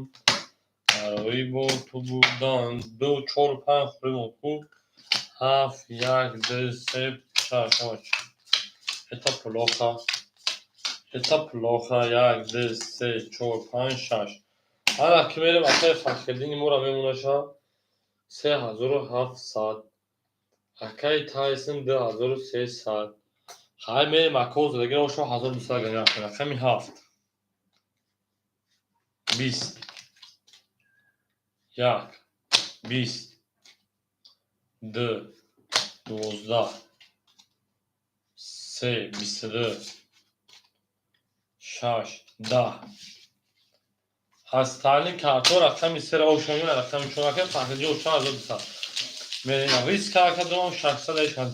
Барои бо ту будан. Ду, чор, панҷ холӣ монд ку. Ҳафт, як, ду, се, шаш. Это плохо. Это плохо. Як, ду, се, чор, панҷ, шаш. Ана ки мерем, акай Фахриддини моро мемонаша 3700. Акай Тайсон 2300. Хай мерем, ако задагиро ошо 1200 ганя. Рақами ҳафт. 20. Як. 20. Ду. 12. Се. 22. Шаш. 10. Остальные картҳо рақами сера ошони рақами чор акай Фахриддин оша 1200. Мерем риск кардам 600 ешан.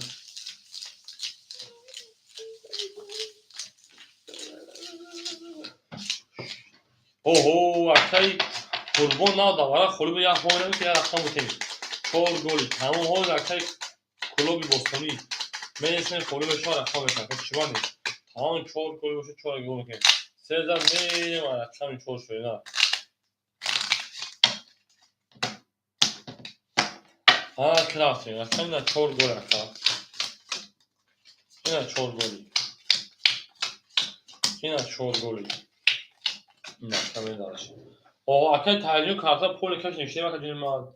Оҳо, акай Қурбон нав давара холӣ буд, як ҳоне ки як рақам бутем. Чор голи. Тамом ҳоли акай клуби бостонӣ. Менесем холӣ мешава рақам мешава. Чӣ бани? Тамом чор голи боша, чор гол мекунем. Се зад мерем рақами чор шуда. Ана ки рафтем. Рақами на чор гол ака. Ина чор голи. Ина чор голи. Ина рақами дальше. О, акай Таҷиён карта поли каш ништа ака ҷони ман.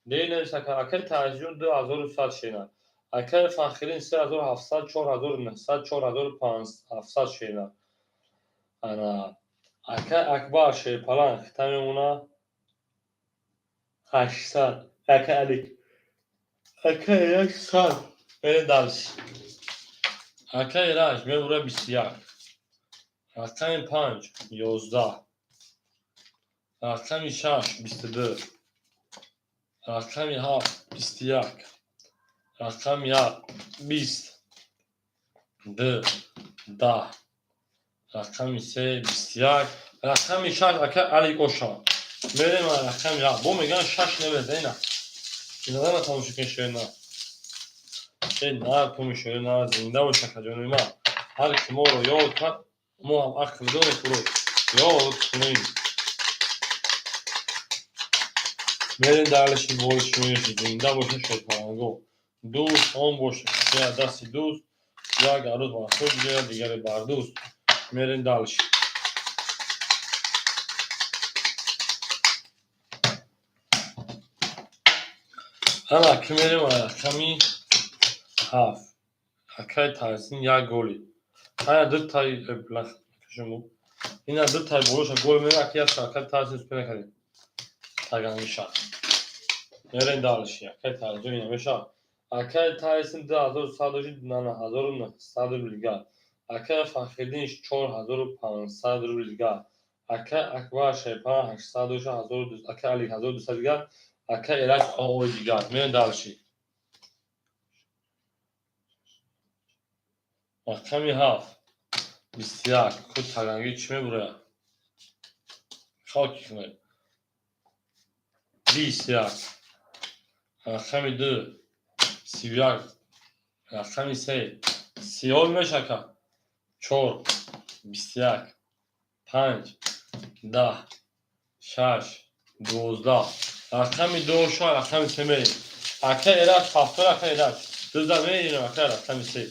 Дей навис ака, акай Таҷиён 2100 шена. Акай Фахриддин 3700, 4900, 4500 шена. Ана акай Акбар шерпаланг хита мемона 800. Акай Алик. Акай Эраҷ 100. Мерем дальше. Акай Эраҷ мебура 21. Рақами панҷ 11. Рақами шаш 22. Рақами ҳафт 21. Рақами як 20. Ду 10. Рақами се 21. Рақами шаш акай Алик оша. Мерем рақами як. Бо мегӯянд шаш намеза ина. Инада тамошо кун шоина. Э на тамошо на зинда бош ака ҷони ман. Ҳар ки моро ёд кард, мо ҳам ақл дорем туро ёд кунем. Мерем дальше больше зинда боша шерпаланго. Дӯст он боша ки дасти дӯст як арӯз бар худ гирад, дигаре бар дӯст. Мерем дальше. Ана ки мерем рақами ҳафт. Акай Тайсон як голи. Ана ду тай ина ду тай болоша гол мерем, аки як акай Тайсон успе накардем. Тагангиша. Мерем дальше. Акай Тайсон ина меша. Акай Тайсон 2100 дошт, нана 1900 рубл дигар. Акай Фахриддин 4500 рубл дигар. Акай Акбар Шерпаланг 800 дошт, 1200, акай Алик 1200 дигар. Акай Эраҷ ои дигар. Мерем дальше. Рақами ҳафт 21. Худ тагангӣ чӣ мебурояд? Хоки кунед. 21. Рақами ду 31. Рақами се сиёл мешака. Чор 21. Панҷ 10. Шаш 12. Рақами ду ошо рақами се мерем. Акай Эраҷ ҳафтор, акай Эраҷ. Дузда мерем акай рақами се.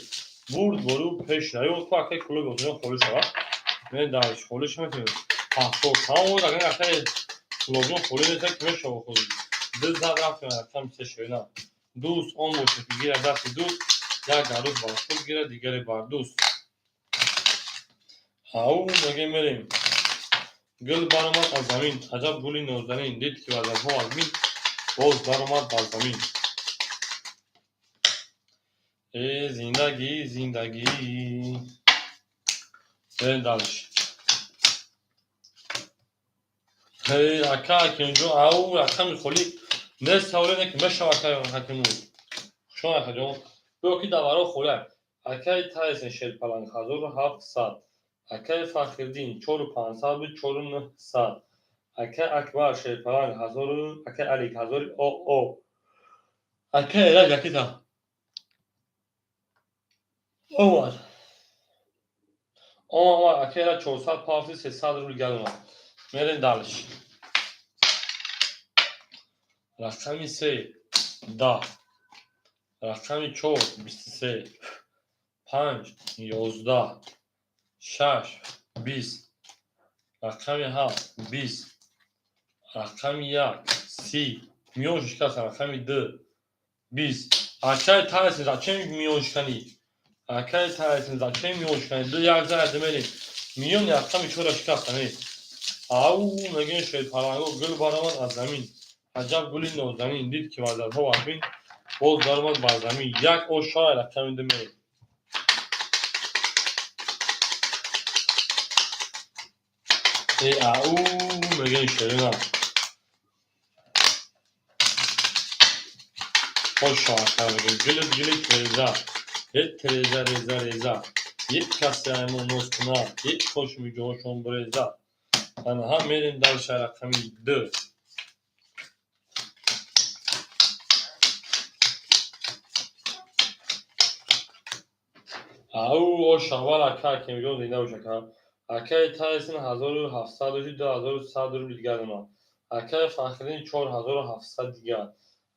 Бурд бору пеш наёд ку акай клуби бозиён холӣ шавад. Мерем дальше холӣ шавад. Ҳафтор тамом акай акай Кулобҷон холӣ неста, ки мешава худ. Ду зад рафтем рақами се шоина. Дӯст он бошад, ки гирад дасти дӯст, як арӯс бар худ гирад, дигаре бар дӯст. Ау мегем мерем. Гул баромад аз замин, аҷаб гули нозанин, дид ки вазанҳо аз мин, боз баромад бар замин. Э зиндагӣ, зиндагӣ. Мерем дальше. Э ака Ҳакимҷон, ау рақами холӣ нест, саволе не ки мешава ака Ҳакиму. Хушон акаҷон. Биё ки даваро холӣ. Акаи Тайсон шерпаланг 1700. Акаи Фахриддин 4500 буд, 4900. Акаи Акбар шерпаланг ҳазору, акаи Алик ҳазори о о. Акаи Эраҷ акита. Омад. Омад, омад, акаи Эраҷ 400 пафти 300 рубл гал омад. Мерем дальше. Рақами се 10. Рақами чор 23. Панҷ 11. Шаш 20. Рақами ҳафт 20. Рақами як 30. Миён шикаста рақами ду 20. Акаи Тайсон, зачем миён шиканӣ? Акаи Тайсон, зачем миён шиканӣ? Ду як зада мерем. Миёни рақами чорро шикаста не. Ау мегӯем шерпаланго гул баромад аз замин. Аҷаб гули нозанин, дид ки вазарҳо аз мин, боз баромад бар замин. Як о шай рақами ду мерем. Э ау мегӯем шерина. Хоша ака мегӯем гили гили тереза. Е тереза реза реза. Як касе аймон ноз кунад, як хошми ҷоҳошон буреза. Анҳа мерем дальше рақами ду. Ау о шавал ака Ҳакимҷон зинда бош ака. Акаи Тайсон 1700 дошти, 2100 рубл дигар омад. Акаи Фахриддин 4700 дигар.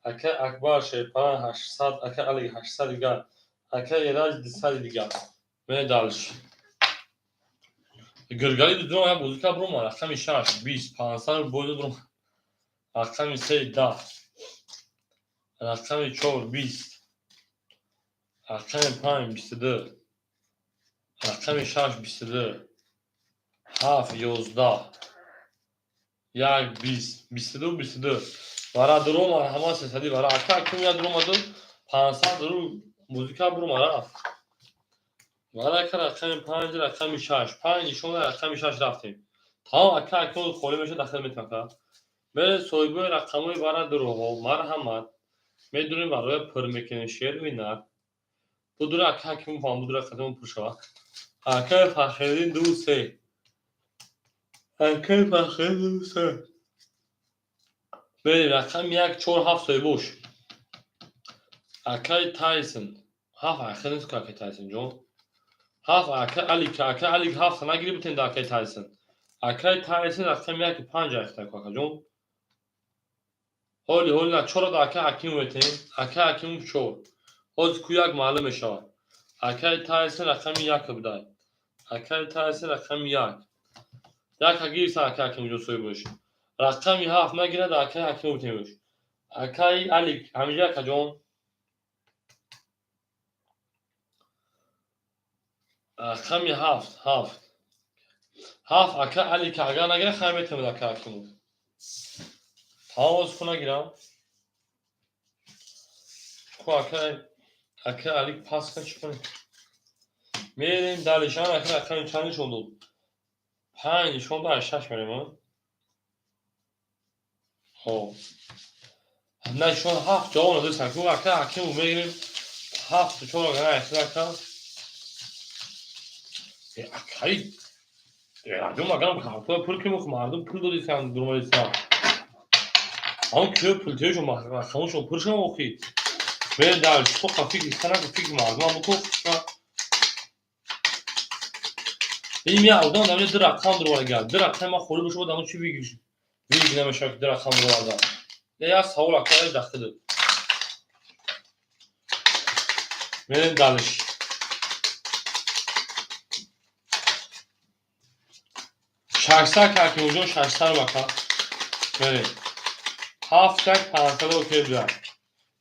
Акаи Акбар шерпаланг 800, акаи Алик 800 дигар. Акаи Эраҷ 200 дигар. Мерем дальше. Гиргали дудуно як бозӣ кард биромад. Рақами шаш 20, 500 рубл боз биромад. Рақами се 10. Рақами чор 20. Рақами панҷ 22. Рақами шаш 22. Ҳафт 11. Як 20. 22 22. Вара дуромад ҳама сесадӣ вара. Ака Ҳаким як дуромаду 500 рубл бозӣ кард биромад рафт. Вара ака рақами панҷ, рақами шаш. Панҷ нишон рақами шаш рафтем. Тамом ака Ҳаким холӣ мешавад дахил метавонад ака. Мерем соҳибои рақамҳои вара дуроҳо. Марҳамат. Медурем бароя пур мекунем шерви нар. Будура ака Ҳаким фаҳм будура қадимо пур шавад. Акаи Фахриддин ду се. Акаи Фахриддин ду се. Мерем рақами як чор ҳафт соҳибош. Акаи Тайсон. Ҳафт ахир нест ку акаи Тайсон ҷон. Ҳафт акаи Алик, акаи Алик ҳафт нагири бутен да акаи Тайсон. Акаи Тайсон рақами яки панҷ ахта ку акаҷон. Ҳоли ҳоли на чорро да акаи Ҳакимов метем. Акаи Ҳакимов чор. Ҳозир ку як маълум мешавад. Акаи Тайсон рақами як будай. Акаи Тайсон рақами як. Яка гирифтан акаи Ҳакимовҷон соҳибош. Рақами ҳафт нагирад акаи Ҳакимов бутемуш. Акаи Алик ҳамиҷа акаҷон. Рақами ҳафт, ҳафт. Ҳафт ака Алик агар нагирад хай метавонад ака Ҳакимов. Тамом оз ку нагирам. Ку ака Алик пас кун чӣ кунем? Мерем дальше. Ан ака рақами чанд нишон дод? Панҷ нишон дод, аз шаш мерем, а? Хоб. На нишон ҳафт ҷавоб надост. Ку ака Ҳакимов мегирем. Ҳафту чор агар айсад ака. Э акаи Эраҷон магарам картоя пур кунем, мардум пул додисанд, дуромадисанд. Ҳамон киё пул тиёшон рақамошон пур шава охи. Мерем дальше. То фикр канак фикр мардумам букун. Ин я одам дар ду рақам дуроварда. Ду рақам ман холӣ бошад, одам чӣ фикр фикр намешавад ки ду рақам дуроварда. Як савол ака дахил. Мерем дальше. 600 Ҳакимовҷон, 600 рубл ака. Мерем. Ҳафт як 500 окей буда.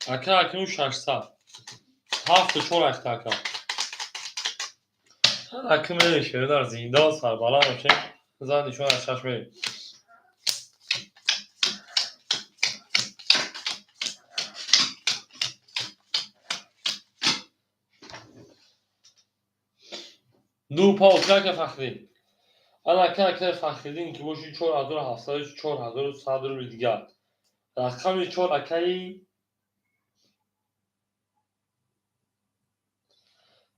Ака акину 600. Ҳафту чор ахта ака. Ака мерем, шеридар зинда сарбаланд бошем. Зан нишон аз шаш мерем. Ду па окей ака Фахрӣ. Ана ака Фахриддин ки боши 4700, 4100 рубли дигар. Рақами чор акаи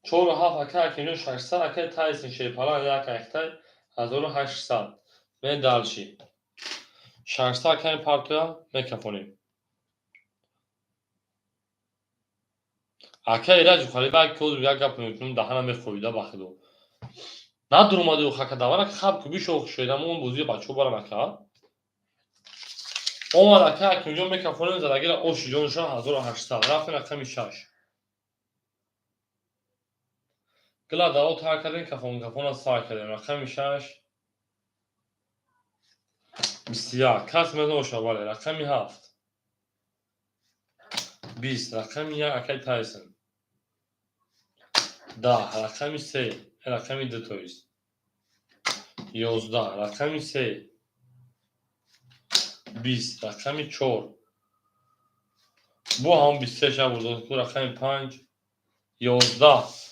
чору ҳафт ака акинҷо 600, акаи Тайсон шерпалан як ахтай 1800. Ме дальше. 600 акаи партоя мекафонем. Ака Ираҷ Халифа як код як гап мекунам, даҳана мехӯрида ба худо. Надурумади хака давара хаб ку бишо шоида мон бозии бачаҳо барам ака. Омад ака акинҷо мекафонем задагира оши ҷонша 1800. Рафтем рақами шаш. Гила даво тар кардем, кафон кафона сар кардем. Рақами шаш 21. Кас медоша бале. Рақами ҳафт 20. Рақами як акай Тайсон 10. Рақами се, рақами ду тоист 11. Рақами се 20. Рақами чор бо ҳам 23 ша бурд. Рақами панҷ 11.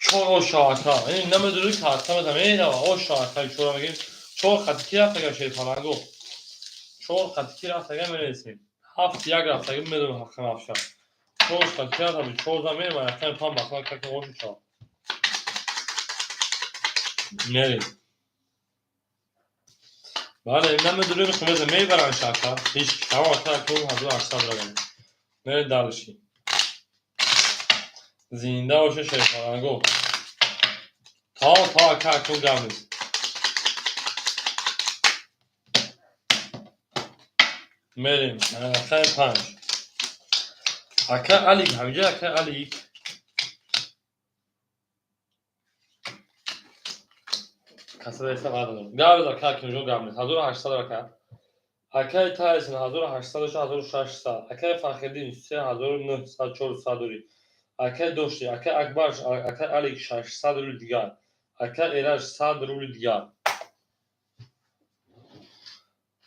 Чор оша ака. Ин намедонӣ карта метам мерава оша ака чора мегем. Чор хати ки рафтага шерпаланго. Чор хати ки рафтага мересем. Ҳафт як рафтага медонам ҳаққан ҳафша. Чор хати ки рафта чор за мерем рақами панҷ бахла каки ошу чор. Мерем. Бале, намедонем хумеза мебаранд шака. Ҳеч ҳаво ака 1800 равем. Мерем дальше. Зинда боша шерпаланго. То ака акун гап нест. Мерем рақами панҷ. Ака Алик ҳамиҷа ака Алик. Касада надорам. Гап ака акинҷо гап нест. 1800 ака. Акаи Тайсон 1800 1600. Акаи Фахриддин 3900 400 рубли. Акаи Дошти, акаи Акбар, акаи Алик 600 рубли дигар. Акаи Эраҷ 100 рубли дигар.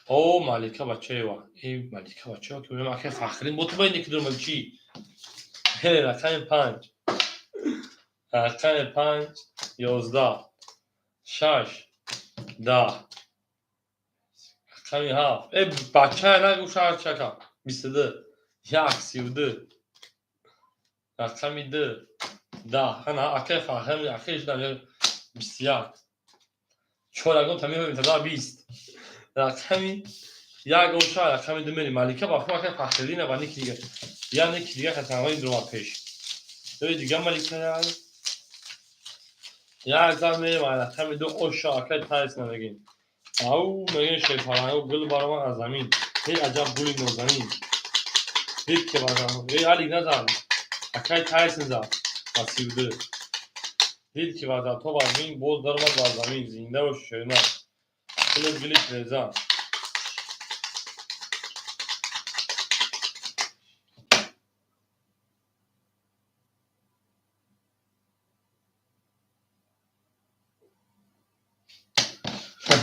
О, Малика Бачаева. Э, Малика Бачаева ки мегӯям акаи Фахриддин бо ту байни ки дурам чӣ? Э, рақами панҷ. Рақами панҷ 11. Шаш 10. Рақами ҳафт. Э, бачая нагӯ шаш чака. 22. Як 32. Рақами ду 10. Ана акаи Фахриддин акаи шудам 21. Чор ягон та меҳоем тада 20. Рақами як оша рақами ду мерем. Малика ба худо акаи Фахриддина ба ники дигар. Я ники дигар хатанҳои дурума пеш. Ё дигар Малика як зан мерем рақами ду оша акаи Тайсон мегем. Ау мегем шерпаланго гул баромад аз замин. Эй аҷаб гули нозанин. Дид ки базан. Эй Алик назан. Акаи Тайсон зад ба 32. Дид ки базан то бар замин боз даромад бар замин. Зинда боши шермат. Гули гули преза.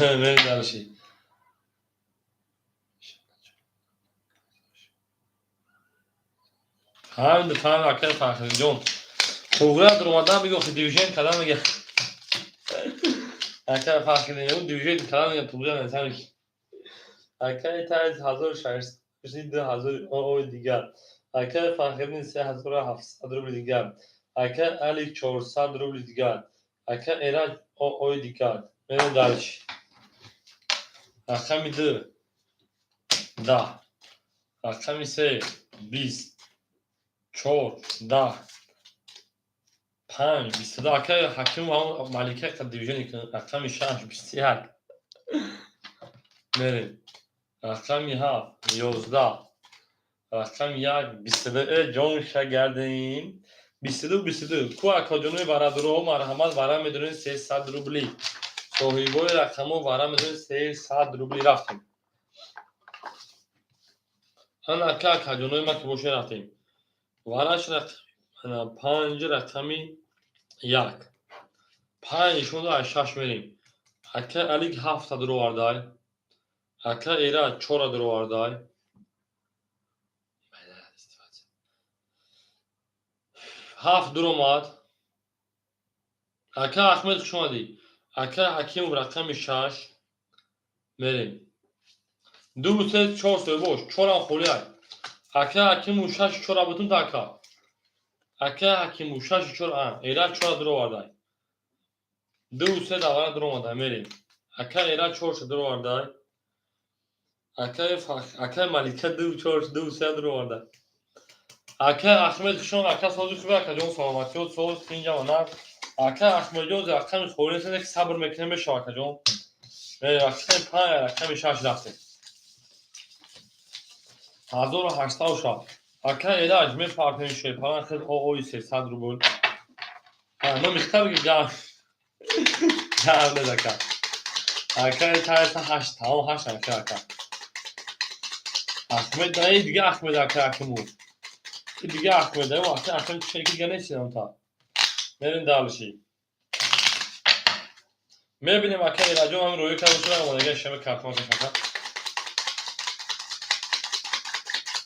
Мерем дальше. Ҳамин фаҳм акаи Фахриддинҷон. Туғра дуромадан бигӯ дивижен кадан мега. Акаи Фахриддин дивижен кадан мега туғра несам. Акаи Тайз 1600 2000 ой дигар. Акаи Фахриддин 3700 рубли дигар. Акаи Али 400 рубли дигар. Акаи Эраҷ ой дигар. Мерем дальше. Рақами ду 10. Рақами се 20. Чор 10. Панҷ 22. Акаи Ҳаким Малика дивижени рақами шаш 21. Мерем. Рақами ҳафт 11. Рақами як 22. Э ҷонша гардем. 22 22. Ку акаҷонои барадуроҳо марҳамат вара медонед 300 рубли. Соҳибои рақамҳо вара медонед 300 рубли рафтем. Ана ака, акаҷонои ма ки боше, рафтем. Вараш панҷ, рақами як, панҷ нишон аз шаш мерем. Ака Алик ҳафта дуровардай, ака Эра чора дуровардай. Ҳафт дуромад. Ака Ахмед, хуш омадӣ. Ака Ҳакимов, рақами шаш мерем. Ду, се, чор соҳибош, чорам холиай. Ака Ҳакимов, шашу чора бутун та. Ака Ҳакимов, шашу чор. Эра чора дуровардай. Ду, се давара дуромада, мерем. Ака Эра чорша дуровардай. Акаи Малика ду, чор, ду, се дуровардай. Ака Ахмед, хушон. Ака, сози хуби, акаҷон, саломатиёт соз, тинҷама нар. Ака Ахмедҷон, рақами холӣ нест, сабр мекунем, мешава, акаҷон. Рақами панҷ, рақами шаш рафтем. 1800 шав. Ака Эраҷ, мепартем шерпалан хел оои 300 рубл. Номи хита биги, гав гав нез, ака. Акаи тариса ҳашт, тамом, ҳашт. Ака Ахмед, дига Ахмед, ака Акимов, дига Ахмед, ака Ахмед чеки дига несидам та. Мерем дальше, мебинем. Ака Эраҷон ҳамин рӯё карда шуда, омадага шема картон ака.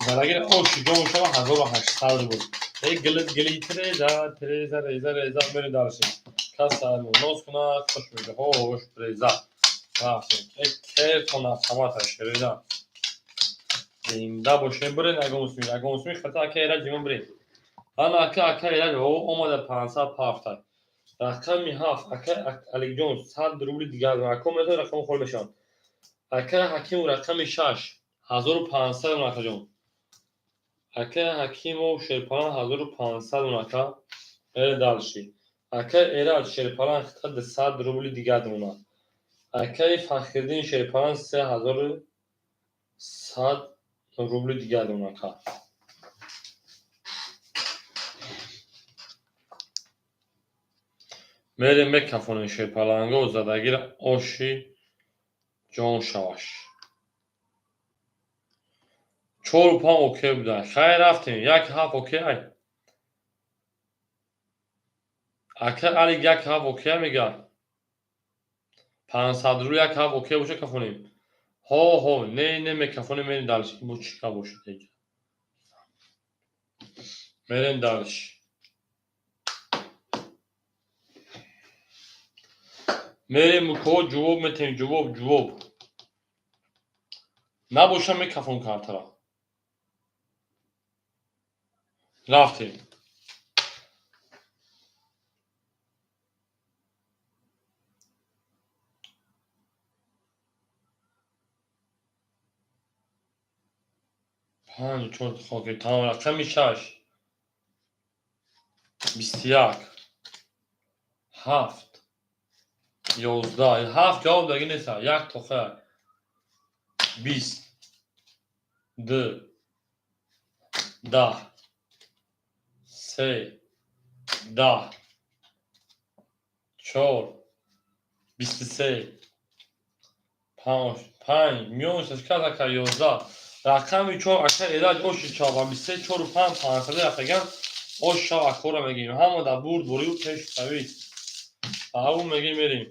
Зарагир оши ҷо шава, 1800 рубл. Эй, гили гили, треза треза, реза реза. Мерем дальше. Кас ноз кунад, хуш мега, хош реза. Рафтем. Эй, кертон автомата шереза. Зинда бошем, бирен. Ягон суми, ягон суми хата, ака Эраҷ, имон бирен. Ана ака, ака Эраҷ омада, 500 пафта. Рақами ҳафт, ака Аликҷон, 100 рубли дигар. Ака метавон рақами холӣ мешаванд. Ака Ҳакимов, рақами шаш, 1500, акаҷон. Ака Ҳакимов шерпалан, 1500, ака. Мерем дальше. Ака Эраҷ шерпалан хита 200 рубли дигар мемонад. Акаи Фахриддин шерпалан, 3100 рубли дигар мемонад, ака. Мерем, мекафонем шерпаланго, задагира оши ҷон шаваш. Чору панҷ окей будан. Хайр, рафтем. Як ҳафт окей ай. Ака Алик, як ҳафт окей мега. 500 рубл, як ҳафт окей боша, кафонем. Ҳо, ҳо, не, не, мекафонем, мерем дальше. Бо чӣ ка бошад? Мерем дальше. Мерем, мукоҳо ҷавоб метаҳем, ҷавоб, ҷавоб. Набоша, мекафон картара. Рафтем. Панҷ, чор, хоки, тамом. Рақами шаш, 21, ҳафт, 11, ҳафт ҷавоб даги нест, як тоха, 20, ду, 10, се, 10, чор, 23, панҷ, панҷ миёншаш кад, ака, 11. Рақами чор, ака Эраҷ, оши чава, 23, чору панҷ, 500 рафтаган. Ош шав, акора мегирем. Ҳама дар бурд борию пешравӣ. Ау мегем, мерем.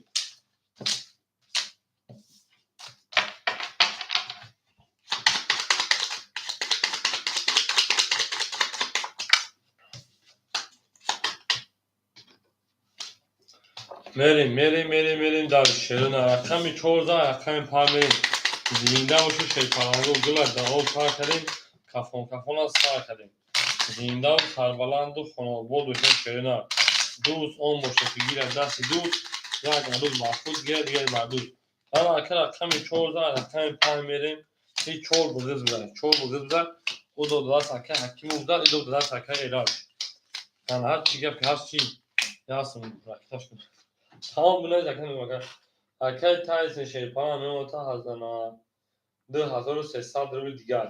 Мерем, мерем, мерем, мерем дар шерина. Рақами 14, рақами панҷ мерем. Зинда бошед, шерпаланго, гула дао сар кардем, кафон кафона сар кардем. Зиндаву сарбаланду хонобод бошед, шерина. Дӯст он бошад, ки гирад дасти дӯст, як рӯз бар худ гирад, дигаре бар дӯст. Ана ака, рақами 14, рақами панҷ мерем. И чор буғиз буда, чор буғиз буда. Ӯ додааст ака Ҳакимов да, и додааст ака Эраҷ. Ана ҳар чӣ гапи ҳаст, чӣ ясм ракиташ кун. Тамом бунед, ака мегӯям. Акаи Тайсон шерпалан меота ҳазана 2300 рубли дигар.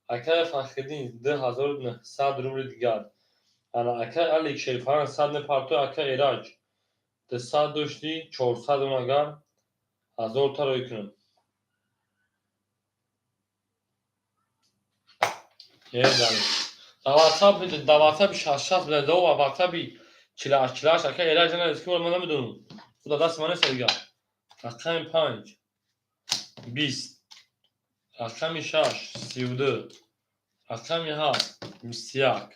Акаи Фахриддин, 2900 рубли дигар. Ана акаи Алик шерпалан 100 мепартой, ака Эраҷ. 200 доштӣ, 400 он агар ҳазорта рӯй кунам. Дар ватсапи 66 бинед, дар ватсапи 48 48 ака Эраҷ навис, ки ман намедонам. Худо дасти ман нест дига. Рақами 5 20, рақами 6 32, рақами 7 21,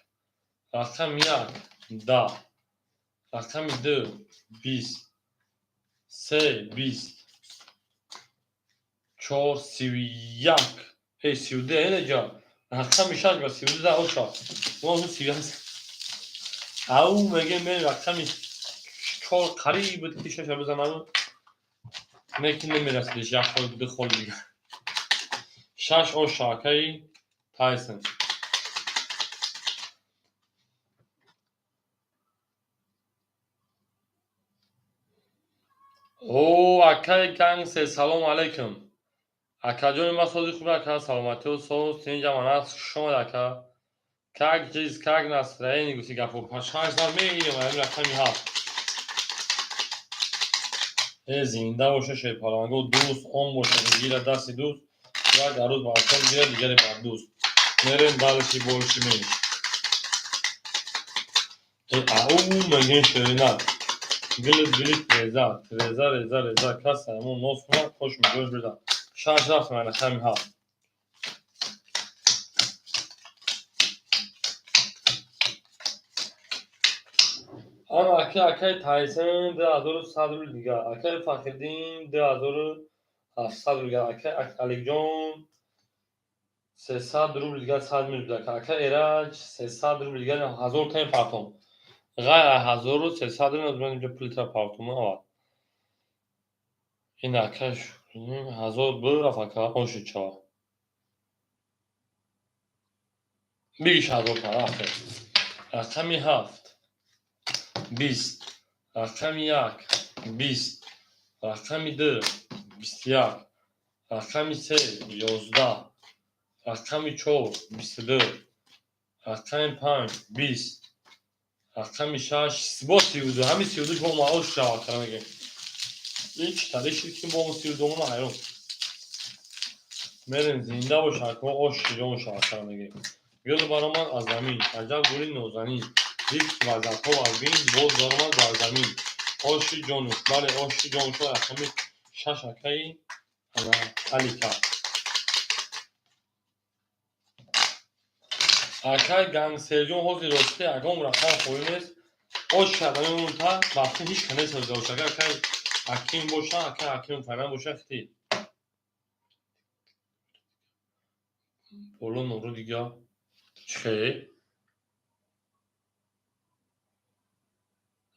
рақами 1 10, рақами 2 20, 3 20, 4 31, 32 энаҷа. Рақами 6 ба 32 да оша. Мо 31. Ау мегем мен рақами 4 қариб буд ки 6 бизанам. Лекин намерасидиш, як хол ду хол дига. 6 оша акаи Тайсон. О, акаи Гангсе, салом алейкум. Акаҷони ман, сози хуб, ака, саломатиҳо соз, тинҷ аман аст, хуш омад, ака. Как жизнь, как настроение, гуфти гапо. Шаш зад мегирем, ҳамин рақами 7. Э, зинда боша шерпаланго, дӯст он боша, ки гирад дасти дӯст, як арӯз бар кор гирад, дигаре бар дӯст. Мерем дальше, больше, меньше. Э, ау мегем ширинак. Гилит гилит реза, реза реза реза, кас ҳамон нос кунад, хош миҷош бизан. Шаш рафтем рақами 7. Ана ака, акаи Тайсон 2100 рубл дигар, акаи Фахриддин 2700 рубл дигар, акаи Аликҷон 300 рубл дигар, 100 мил дигар, акаи Эраҷ 300 рубл дигар, 1000 таи партом. Ғайр аз 1300 рубл ман инҷо пулитра партом аввал. Ин акаш 1000 бурафт, ака, оши ча. Бигиш 1000 та рафте. Рақами 7 20, рақами 1 20, рақами 2 21, рақами 3 11, рақами 4 22, рақами 5 20, рақами 6 бо 32, ҳамин 32 бо маош шавад, кара мегем. Ин чӣ таре шид, ки бо 32 мона ҳайрон. Мерем, зинда боша, ака, ош ҷон шава, кара мегем. Гул баромад аз замин, аҷаб гули нозанин. Зикр вазатҳо аз бин, боз баромад бар замин. Оши ҷонуш, бале, оши ҷонуш, рақами 6 акаи Алика. Акаи Гангсерҷон, ҳозир рости ягон рақам холӣ нест. Ош шадани та вақти ҳеҷ ка нест ҳозир. Агар акаи Ҳаким боша, акаи Ҳаким файран боша, хти. Боло нуру дига. Чӣ?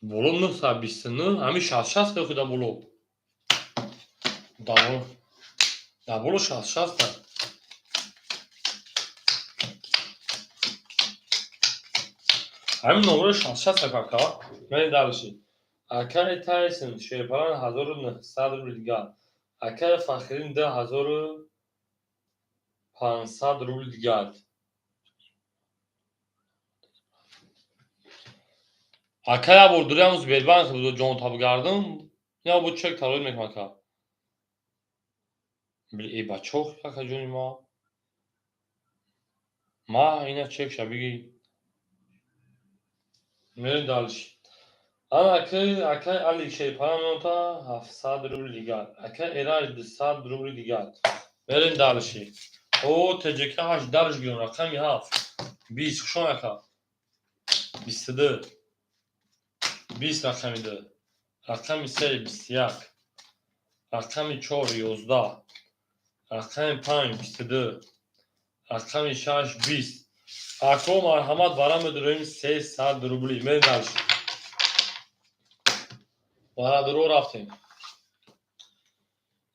Боло 929, ҳамин 66 худа боло. Дар боло 66 та. Ҳамин номро 66 ака. Мени дальше. Акаи Тайсон шерпалан 1900 рубл дигар. Акаи Фахриддин 2500 рубл дигар. Ака, як бор дуриам Сбербанк буд, ҷон табгардам. Я бо чек тароид мекунам, ака. Э, бачо, ака ҷони ма. Ма ина чекша биги. Мерем дальше. Ана акаи Алик шерпалан нота 700 рубл дигар. Акаи Эраҷ 200 рубл дигар. Мерем дальше. О, ТЖК 8 дарш гирем, рақами 7. 20, хушон ака. 22. 20 рақами 2. Рақами 3 21. Рақами 4 11. Рақами 5 22. Рақами 6 20. Ако, марҳамат, бара медуроем 300 рубли. Мерем дальше. Варадуро рафтем.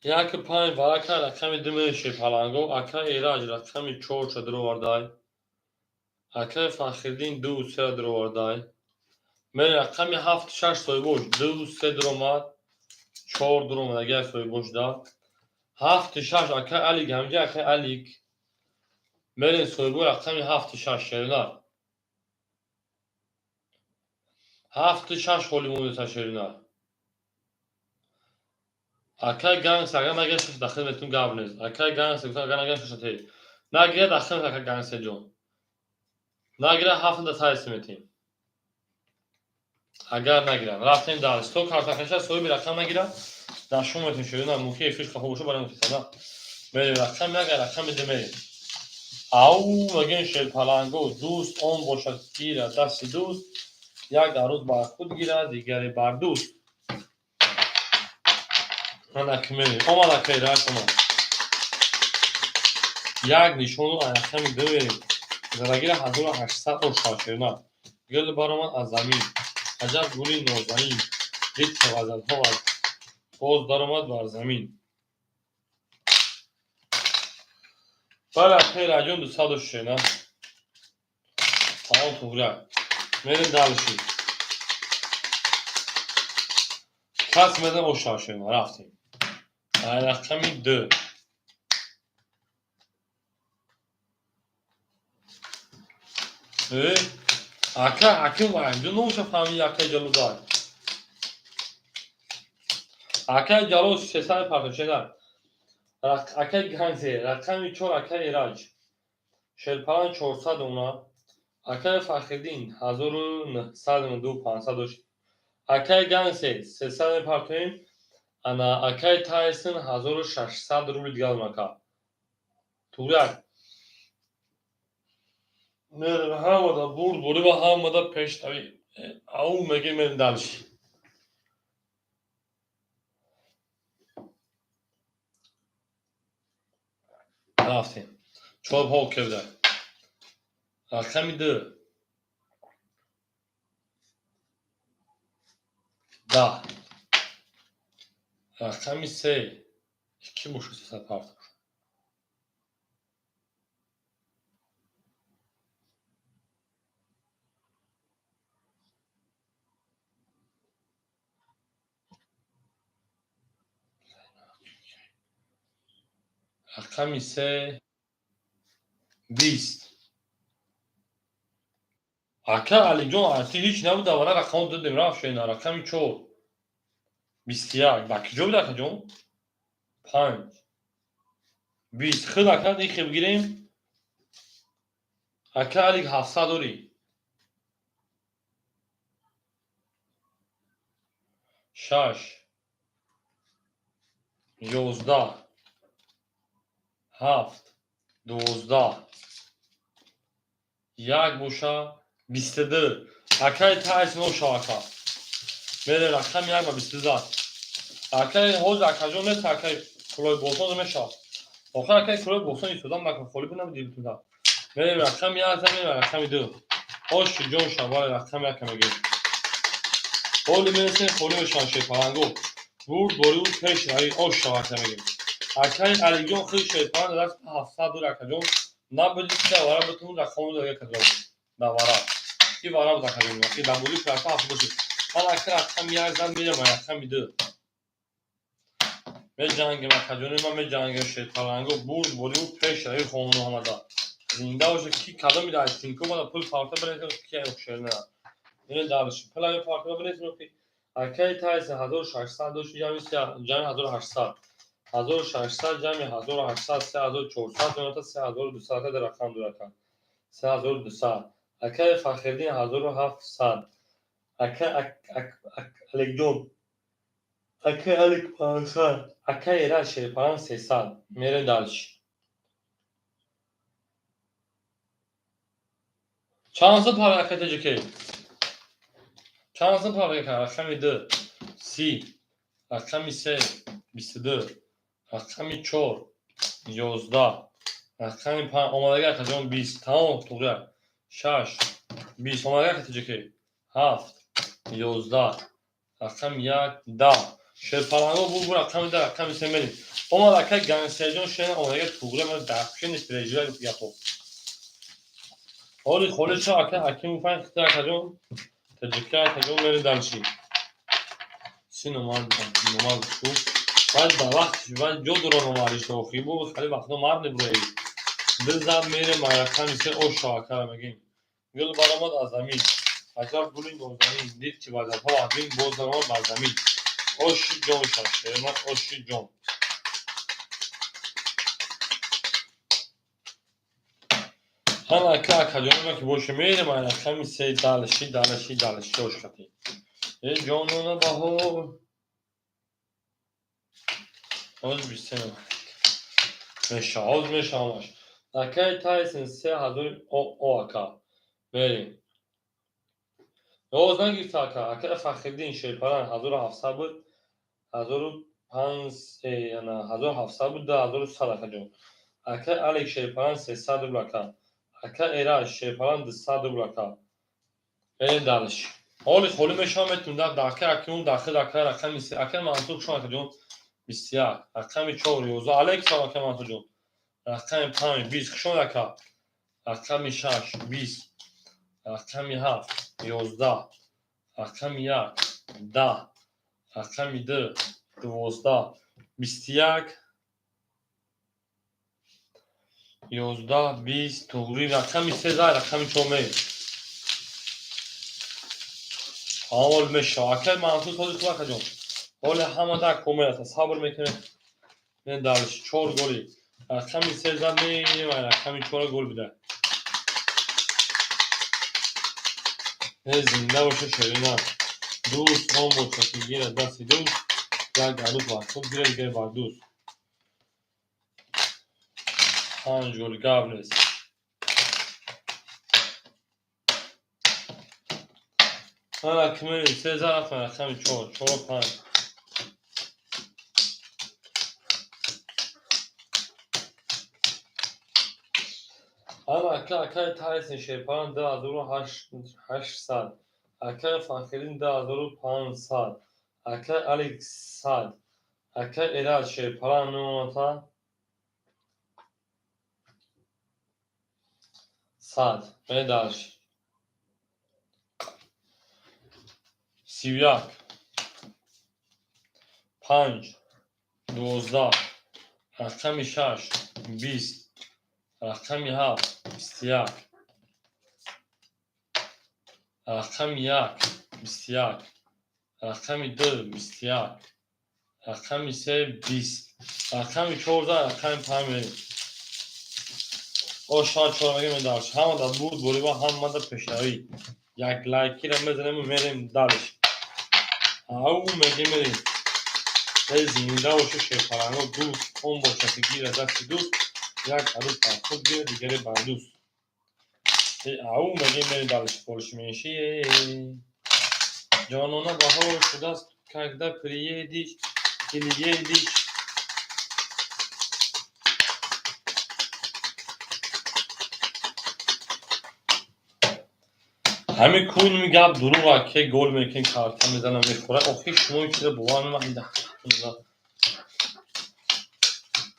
Як панҷ варака, рақами 2 меше паланго, ака Эраҷ рақами 4 ша дуровардай. Акаи Фахриддин 2 3 дуровардай. Мерем рақами 7 6 соҳибош, 2 3 дуромад, 4 дуромад, агар соҳибош да. 7 6 акаи Алик, ҳамҷа акаи Алик. Мерем соҳибои рақами 7 6 шеринар. 7 6 холӣ мондеса, шеринар. Акаи Гангс, агар нагирад шаш дахил метун, гап нест. Акаи Гангс гуфтам, агар нагирад шаш те. Нагирад дахил, акаи Гангсеҷон. Нагира ҳафт да сайс метем. Агар нагиранд. Рафтем дар сто картахеша соҳиби рақам нагира. Дар шумо метем шуд. На мумкин эфир хафо боша барои мутисада. Мерем рақам як, рақами ду мерем. Ау мегӯем шерпаланго дӯст он бошад гирад дасти дӯст, як арӯз бар худ гирад, дигаре бар дӯст. Ана ки мерем. Омад акай рак омад. Як нишону рақами ду мерем. Задагира 1800 ошад шерна. Гул баромад аз замин. Аҷаб гули нозанин. Дид ки ғазалҳо аз боз даромад бар замин. Бале, акай Раҷон 200 шена. Тамом туғря. Мерем дальше. Кас медам ошад шена. Рафтем. Рақами ду. Ака ҳаким ваҳимҷон номша фаҳмид акай Ҷалолзай. Акай Ҷалол сесад партошена. Акай Ганзе рақами чор акай Эраҷ. Шерпалан 400 уна. Акай Фахриддин 1900 500 дошт. Акай Ганзе 300 партоем. Ана акай Тайсон 1600 рубли дигар мака. Туграк. Мерем ҳамада бурд бурӣ ва ҳамада пешравӣ. Ау мегем мерем дальше. Рафтем. Чор по кевда. Рақами ду. 10. Рақами се. Ки бошад сесад парта? Рақами се 20. Ака Алиҷон, ти ҳеҷ набуд, аввала рақамро додем, рафт шена. Рақами чор 21. Ба киҷо буд акаҷон? 5 20. Худ ака ихе бигирем. Ака Алик 700 дорӣ. 6 11 7 12 1 боша 22. Акай Тайс ноша ака. Мерем рақами як ба 22 зад. Акай ҳозир акаҷон нест, акай кулои босон мешавад. Охир акай кулои босон истодам накун, холӣ бинам дилтуда. Мерем рақами як зад, мерем рақами ду. Оши ҷон шабале рақами яка мегирем. Ҳоли мерасем, холӣ мешаванд шерпаланго. Бурд бориву пеш рави ош шава ака мегирем. Акай Алиҷон худи шерпаланг даст 700 дор акаҷон. Набуди ки давара битун рақамро дага каҷон. Давара. Ки вара буд акаҷон. Ки дабуди шарфа 700 дошт. Ман ака рақами як зад мерам рақами ду. Меҷангем акаҷони ман меҷангем шерпаланго бурд бориву пеш рави хону ҳамада. Зинда боша ки кадоми дар тинко мада пул парта биресем ки шерна. Ине дальше. Пул ами парта биресем ки акай Тайса 1600 дошт ҷамъи 1800. 1600 ҷамъи 1800 3400 мемонад 3200 дар рақам дур ака. 3200. Акай Фахриддин 1700. Акай Аликҷон. Акай Алик 500. Акай Эраҷ Шерпаланг 300. Мерем дальше. Чанд сум пара акай Таҷикӣ? Чанд сум пара ака? Рақами ду 30. Рақами се 22. Рақами чор 11. Рақами панҷ омадагӣ акаҷон 20. Тамом туғря. 6 20. Омадагӣ ака Таҷикӣ. 7 11. Рақами як 10. Шерпаланго бу рақами ду рақами се мерем. Омад акай Гансерҷон шена омадагӣ туғря ман дар нест режира гапо. Ҳоли холӣ шо ака Ҳакимов панҷ хита акаҷон Таҷикӣ акаҷон мерем дальше. Си номар номар шу. Баъд ба вақт баъд ҷо дора номариш охи бо хеле вақтҳо мард мебурои. Ду зад мерем рақами се ош шо акара мегем. Гул баромад аз замин. Аҷаб гули нозанин. Дид ки вазифа ваҳбин боз даромад бар замин. Оши ҷон шав шермат оши ҷон. Ана ака акаҷонам ки боше мерем ай рақами се далши далши далши ошқати. Э ҷонона баҳор. Оз 23 меша, оз меша ҳамаш. Акаи Тайсон 3000 о ака. Мерем. Оз нагирифта ака. Акаи Фахриддин Шерпаран 1700 буд. 1500, 1700 буд, 2100 акаҷон. Акаи Алик Шерпаран 300 рубл ака. Ака Эраж Шерпаран 200 рубл ака. Мерем далш. Ҳоли холӣ мешавам метунам дар ака акимум дахил ака рақами се. Акаи Мансур шумо акаҷон 21. Рақами 4 11. Алейкум салом ака Мансурҷон. Рақами 5 20. Хуш омад ака. Рақами 6 20. Рақами 7 11. Рақами 1 10. Рақами 2 12. 21 11 20 туғри рақами 3 зай рақами 4 мерем. Ҳол мешава. Акаи Мансур сози хуб акаҷон. Ҳоли ҳама дар комер аст. Сабр мекунем. Мен далш 4 голи. Рақами 3 зад мерем, ай рақами 4 гол бида. Э зинда боша шерина. Дӯст он боша ки гирад дасти дӯст, як арӯз бар худ гирад, дигаре бар дӯст. 5 голи гап нест. Ана кимери се зад рафтан рақами 4, 4 5. Ана ака акаи Тайсон Шерпаран 2800. Акаи Фахриддин 2500. Акаи Алик 100. Акаи Эраж Шерпаран мемоната 100. Медаш. 31 5 12 рақами 6 20 рақами 7 21 рақами 1 21 рақами 2 21 рақами 3 20 рақами 14 рақами 5 мерем. О шояд чора мегем дарш. Ҳама дар бурд борива, ҳама дар пешравӣ. Як лайкира мезанем мерем далш. Ау мегем мерем. Э зинда боша шерпаранго дӯст он боша ки гирад дасти дӯст, як арӯз бар худ гирад, дигаре бар дӯст. Э ау мегем мерем далш больше меньше. Ҷонона баҳор шудааст, когда приедешь или едешь. Ҳамин кунми гап дурӯғ ке гол мекунем, карта мезанам мехӯра. Охи шумо ин чиза бовар намекунед.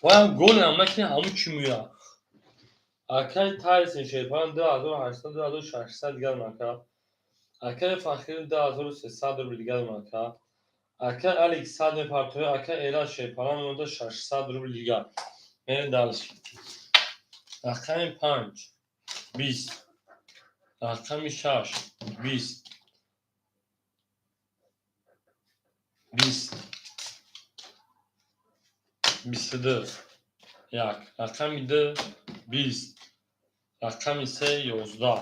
Ваям голам накунем ҳамун чӣ меояд. Акаи Тайсон Шерпаран 2800 2600 дигар мака. Акаи Фахриддин 2300 рубл дигар мака. Акаи Алик 100 мепартояд, акаи Эраж Шерпаран мемонда 600 рубл дигар. Мерем далш. Рақами 5 20 рақами 6 20 20 22 1 рақами 2 20 рақами 3 11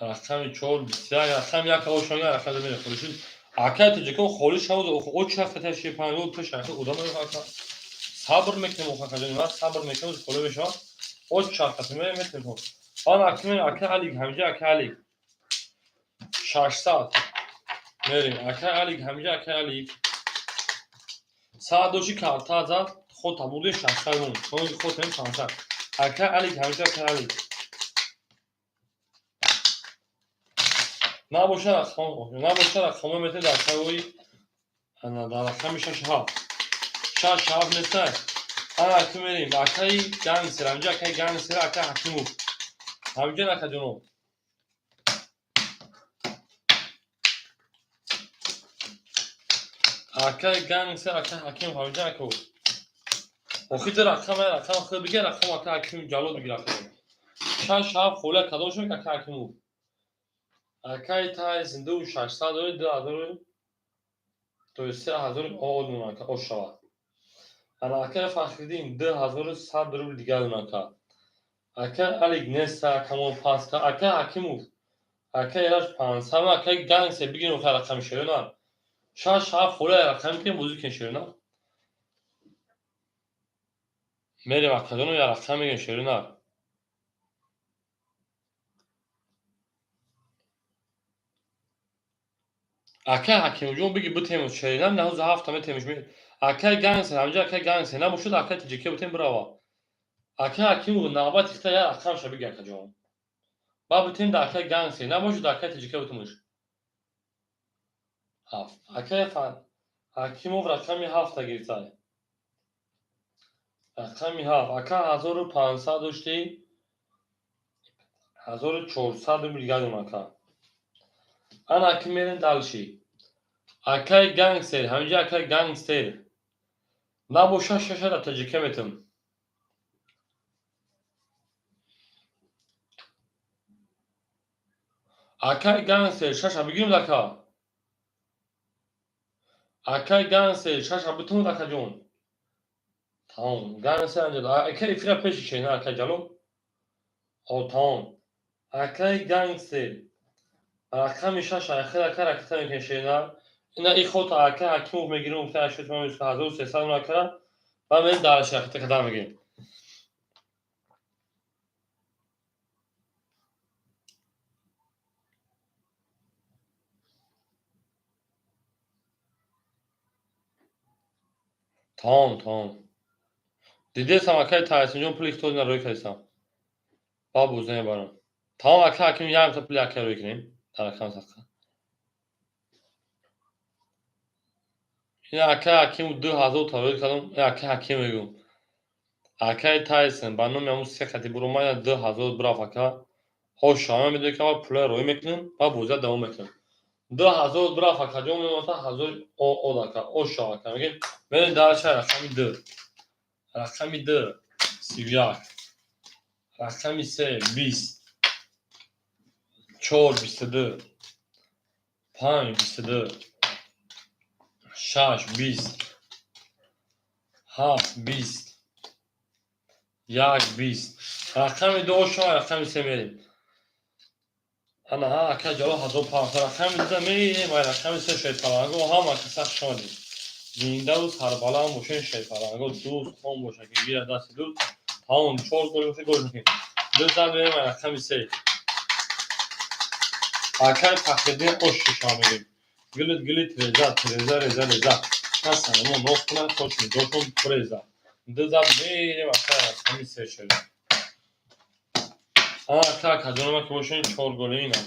рақами 4 21 рақами 1 ошонга рақами 2 мере. Акаи тоҷикон холӣ шавад, о чақатар шерпарангол пеш ака одам ака. Сабр мекунем акаҷон, ман сабр мекунем, холӣ мешавад. О чақат метавонем. Ана акмер ака Алик ҳамҷа ака Алик 600 мерем. Ака Алик ҳамҷа ака Алик саат доши карта зад, худ табуди 600 мон. Худ тем 500. Ака Алик ҳамҷа ака Алик набоша рақам, набоша рақамҳо метавонед дар савои ана дар рақами 6 7 6 7 нестай. Ана ака мерем акаи гангстер ҳамҷа акаи гангстер ака Ҳакимов ҳамҷа акаҷоно. Акаи гангстер ака Ҳакимов ҳамҷа ака. Охи дар рақам рақам худ бигир рақам ака Ҳакимов ҷалол бигир акаҷон. 6 7 хола кадом шуд ака Ҳакимов. Акаи Тайсон 2600 доред 2000 то 3000 од монака ош шавад. Ана акаи Фахриддин 2100 рубл дигар монака. Ака Алик неста, Камол паска, ака Ҳакимов, ака Эраҷ 500, ака Гангстер бигирем ха рақами шерона. Шаш ҳафт хола рақами кунем бозӣ кунем шерона. Мерем акаҷоно я рақам мегирем шерона. Ака Ҳакимовҷон биги битем шерина, наҳуз ҳафта метемш. Акай Гангстер, ҳамҷа акай Гангстер набошад, акай Тиҷике битем бирава. Акай Ҳакимов навбат ихта я рақамша биги акаҷон. Ба битем да акай Гангстер, набошад акай Тиҷике битемш. Ҳафт. Акай Ҳакимов рақами ҳафта гирифтай. Рақами ҳафт. Ака 1500 доштӣ, 1400 рубл гадум ака. Ана аки мерем дальше. Акай Гангстер, ҳаминҷа акай Гангстер. Набоша шаша да Таҷика метам. Акай Гангстер, шаша бигирем ака. Акай Гангстер, шаша битум акаҷон. Тамом. Гангстер анҷа. Акай эфира пеши шена акай Ҷалол. О, тамом. Акай Гангстер. Рақами шаша ахир ака ракета мекунем шена. Ина и хота ака Ҳакимов мегирем, гуфта ашот ман 1300 акара. Ва мен дар шахта кадам мегирем. Тамом, тамом. Дидесам акай Таҳсинҷон пули хитози рӯй кардесам. Ба буза мебарам. Тамом ака Ҳаким ямта пули ака рӯй кунем. Дар рақам садқа. Ин ака Ҳаким 2000 та рӯй кардам. Ин ака Ҳаким мегӯм. Акай Тайсон ба номи ҳамун се хати буромад 2000 бирафт ака. Ҳоша ман медонам ки аввал пула рӯй мекунем, баъд бозия давом мекунем. 2000 бирафт акаҷон мемонад 1000 од ака. Оша ака мегем. Мерем дальше рақами 2. Рақами 2 31. Рақами 3 20. 4 22. 5 22. 6 20. 7 20. 1 20. Рақами 2 оша рақами 3 мерем. Ана ҳа ака Ҷалол 1500 рақами 2 мерем ва рақами 3 шерпаланго ҳама каса шодем. Зиндаву сарбаланд бошен шерпаланго дӯст он боша ки гира дасти дӯст тамом 4 гол боша гол мекунем. Ду зан мерем ва рақами 3. Акай Фахриддин ош шиша мегирем. Гилит гилит реза реза реза реза. Насамо нохуна точно дошон преза. Ду зан мерем акай рақами 3 шеда. Ака акаҷонома ки бошен 4 голи ина.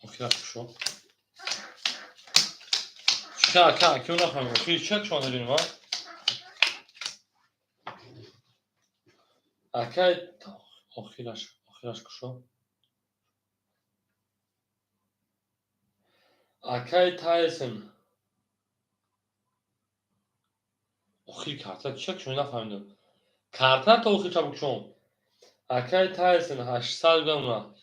Охира кушо. Ча ака ки нафаҳмидам. Охир ча чон дорем ва? Акай охираш охираш кушо. Акай Тайсон. Охир карта ча чон нафаҳмидам. Карта то охир ча букшон. Акай Тайсон 800 грамма.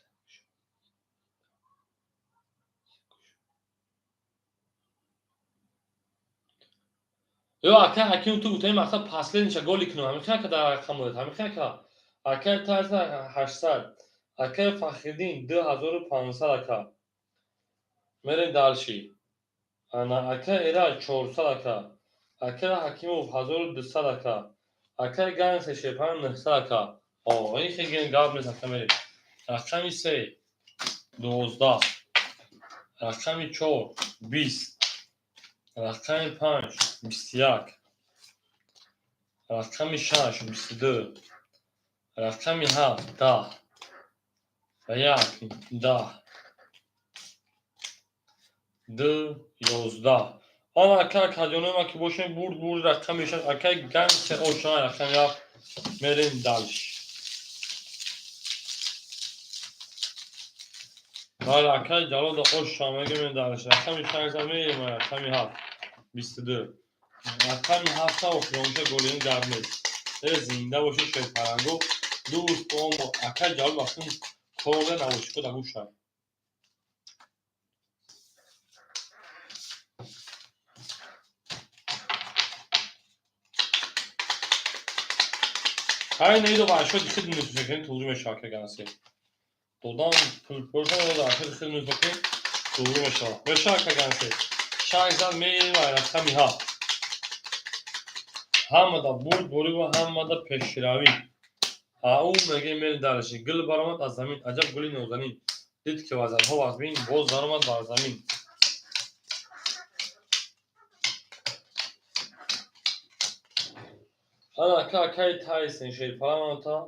Ё ака Ҳаким ту гуфтаи мақсад последниша голи кунам. Ҳамин ака дар рақам дод. Ҳамин ака. Акай Тайсон 800. Акай Фахриддин 2500 ака. Мерем дальше. Ана ака Эраҷ 400 ака. Акай Ҳакимов 1200 ака. Акай Гангстер Шерпан 900 ака. О, ин хеле гап нест ака мерем. Рақами 3 12. Рақами 4 20. Рақами 5 21. Рақами 6 22. Рақами 7 10. Ва 1 10. 2 11. Ана ака акаҷонома ки бошем бурд бурд рақами 6 акай Гангстер оша рақами 7 мерем дальше. Бале акай Ҷалол оша мегирем дальше. Рақами 6 мерем рақами 7 22. Рақами 7 охиронша голиён гап нест. Э зинда бошед шерпаранго дӯст омо акай Ҷалол вақтин корда набоши да гӯша. Хай наидо ашоди хид минус мекунем, туғри мешавад каганасе. Додан пулпошон ашоди хид минус мекунем, туғри мешавад. Мешавад каганасе. Шаш зад мерем рақами ҳафт. Ҳамада бурдборӣ ва ҳамада пешравӣ. Ау мегӯем, мерем дальше. Гул баромад аз замин, аҷаб гули нозанин. Дид ки вазанҳо вазмин, боз даромад бар замин. Ана ака, акаи Тайсон шерпаламонта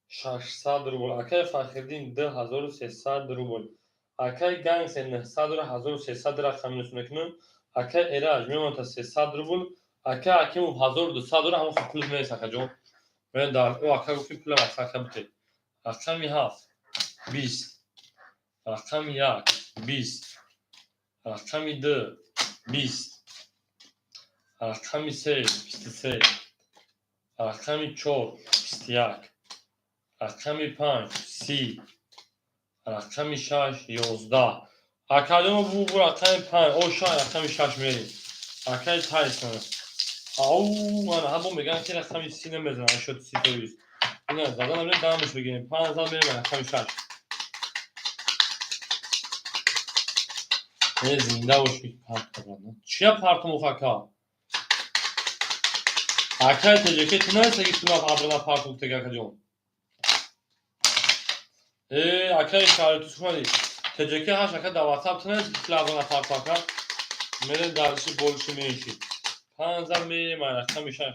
600 рубл, акаи Фахриддин 2300 рубл, акаи Гангсер 900, 1300 рақам минус мекунем, акаи Эраҷ мемонта 300 рубл, акаи Ҳакимов 1200 рубл. Ҳамон пул нест, акаҷон. Мен дар о ака гуфти пулам ака бите. Рақами ҳафт 20, рақами як 20, рақами ду 20, рақами се 23, рақами чор 21, рақами панҷ 30, рақами шаш 11. Акаҷоно, бу рақами панҷ оша, рақами шаш мерем. Акаи Тайсон, ау, мана ҳабо мегӯянд, ки рақами 30 намезанам, 83%. Ина задан намедонем, дамаш бигирем. Панҷ зад, мерем рақами шаш. Э, зинда бош, чия партум, ака? Акаи Теҷаке, ту наеста, ки туна абрана партум тега, акаҷон. Э, акаи шаҳри ту шумади. Теҷаке ҳаш, ака, дар ватсап ту наеста, ки туна абрана партум, ака. Мерем дальше, больше меньше. Панҷ зад, мерем рақами шаш.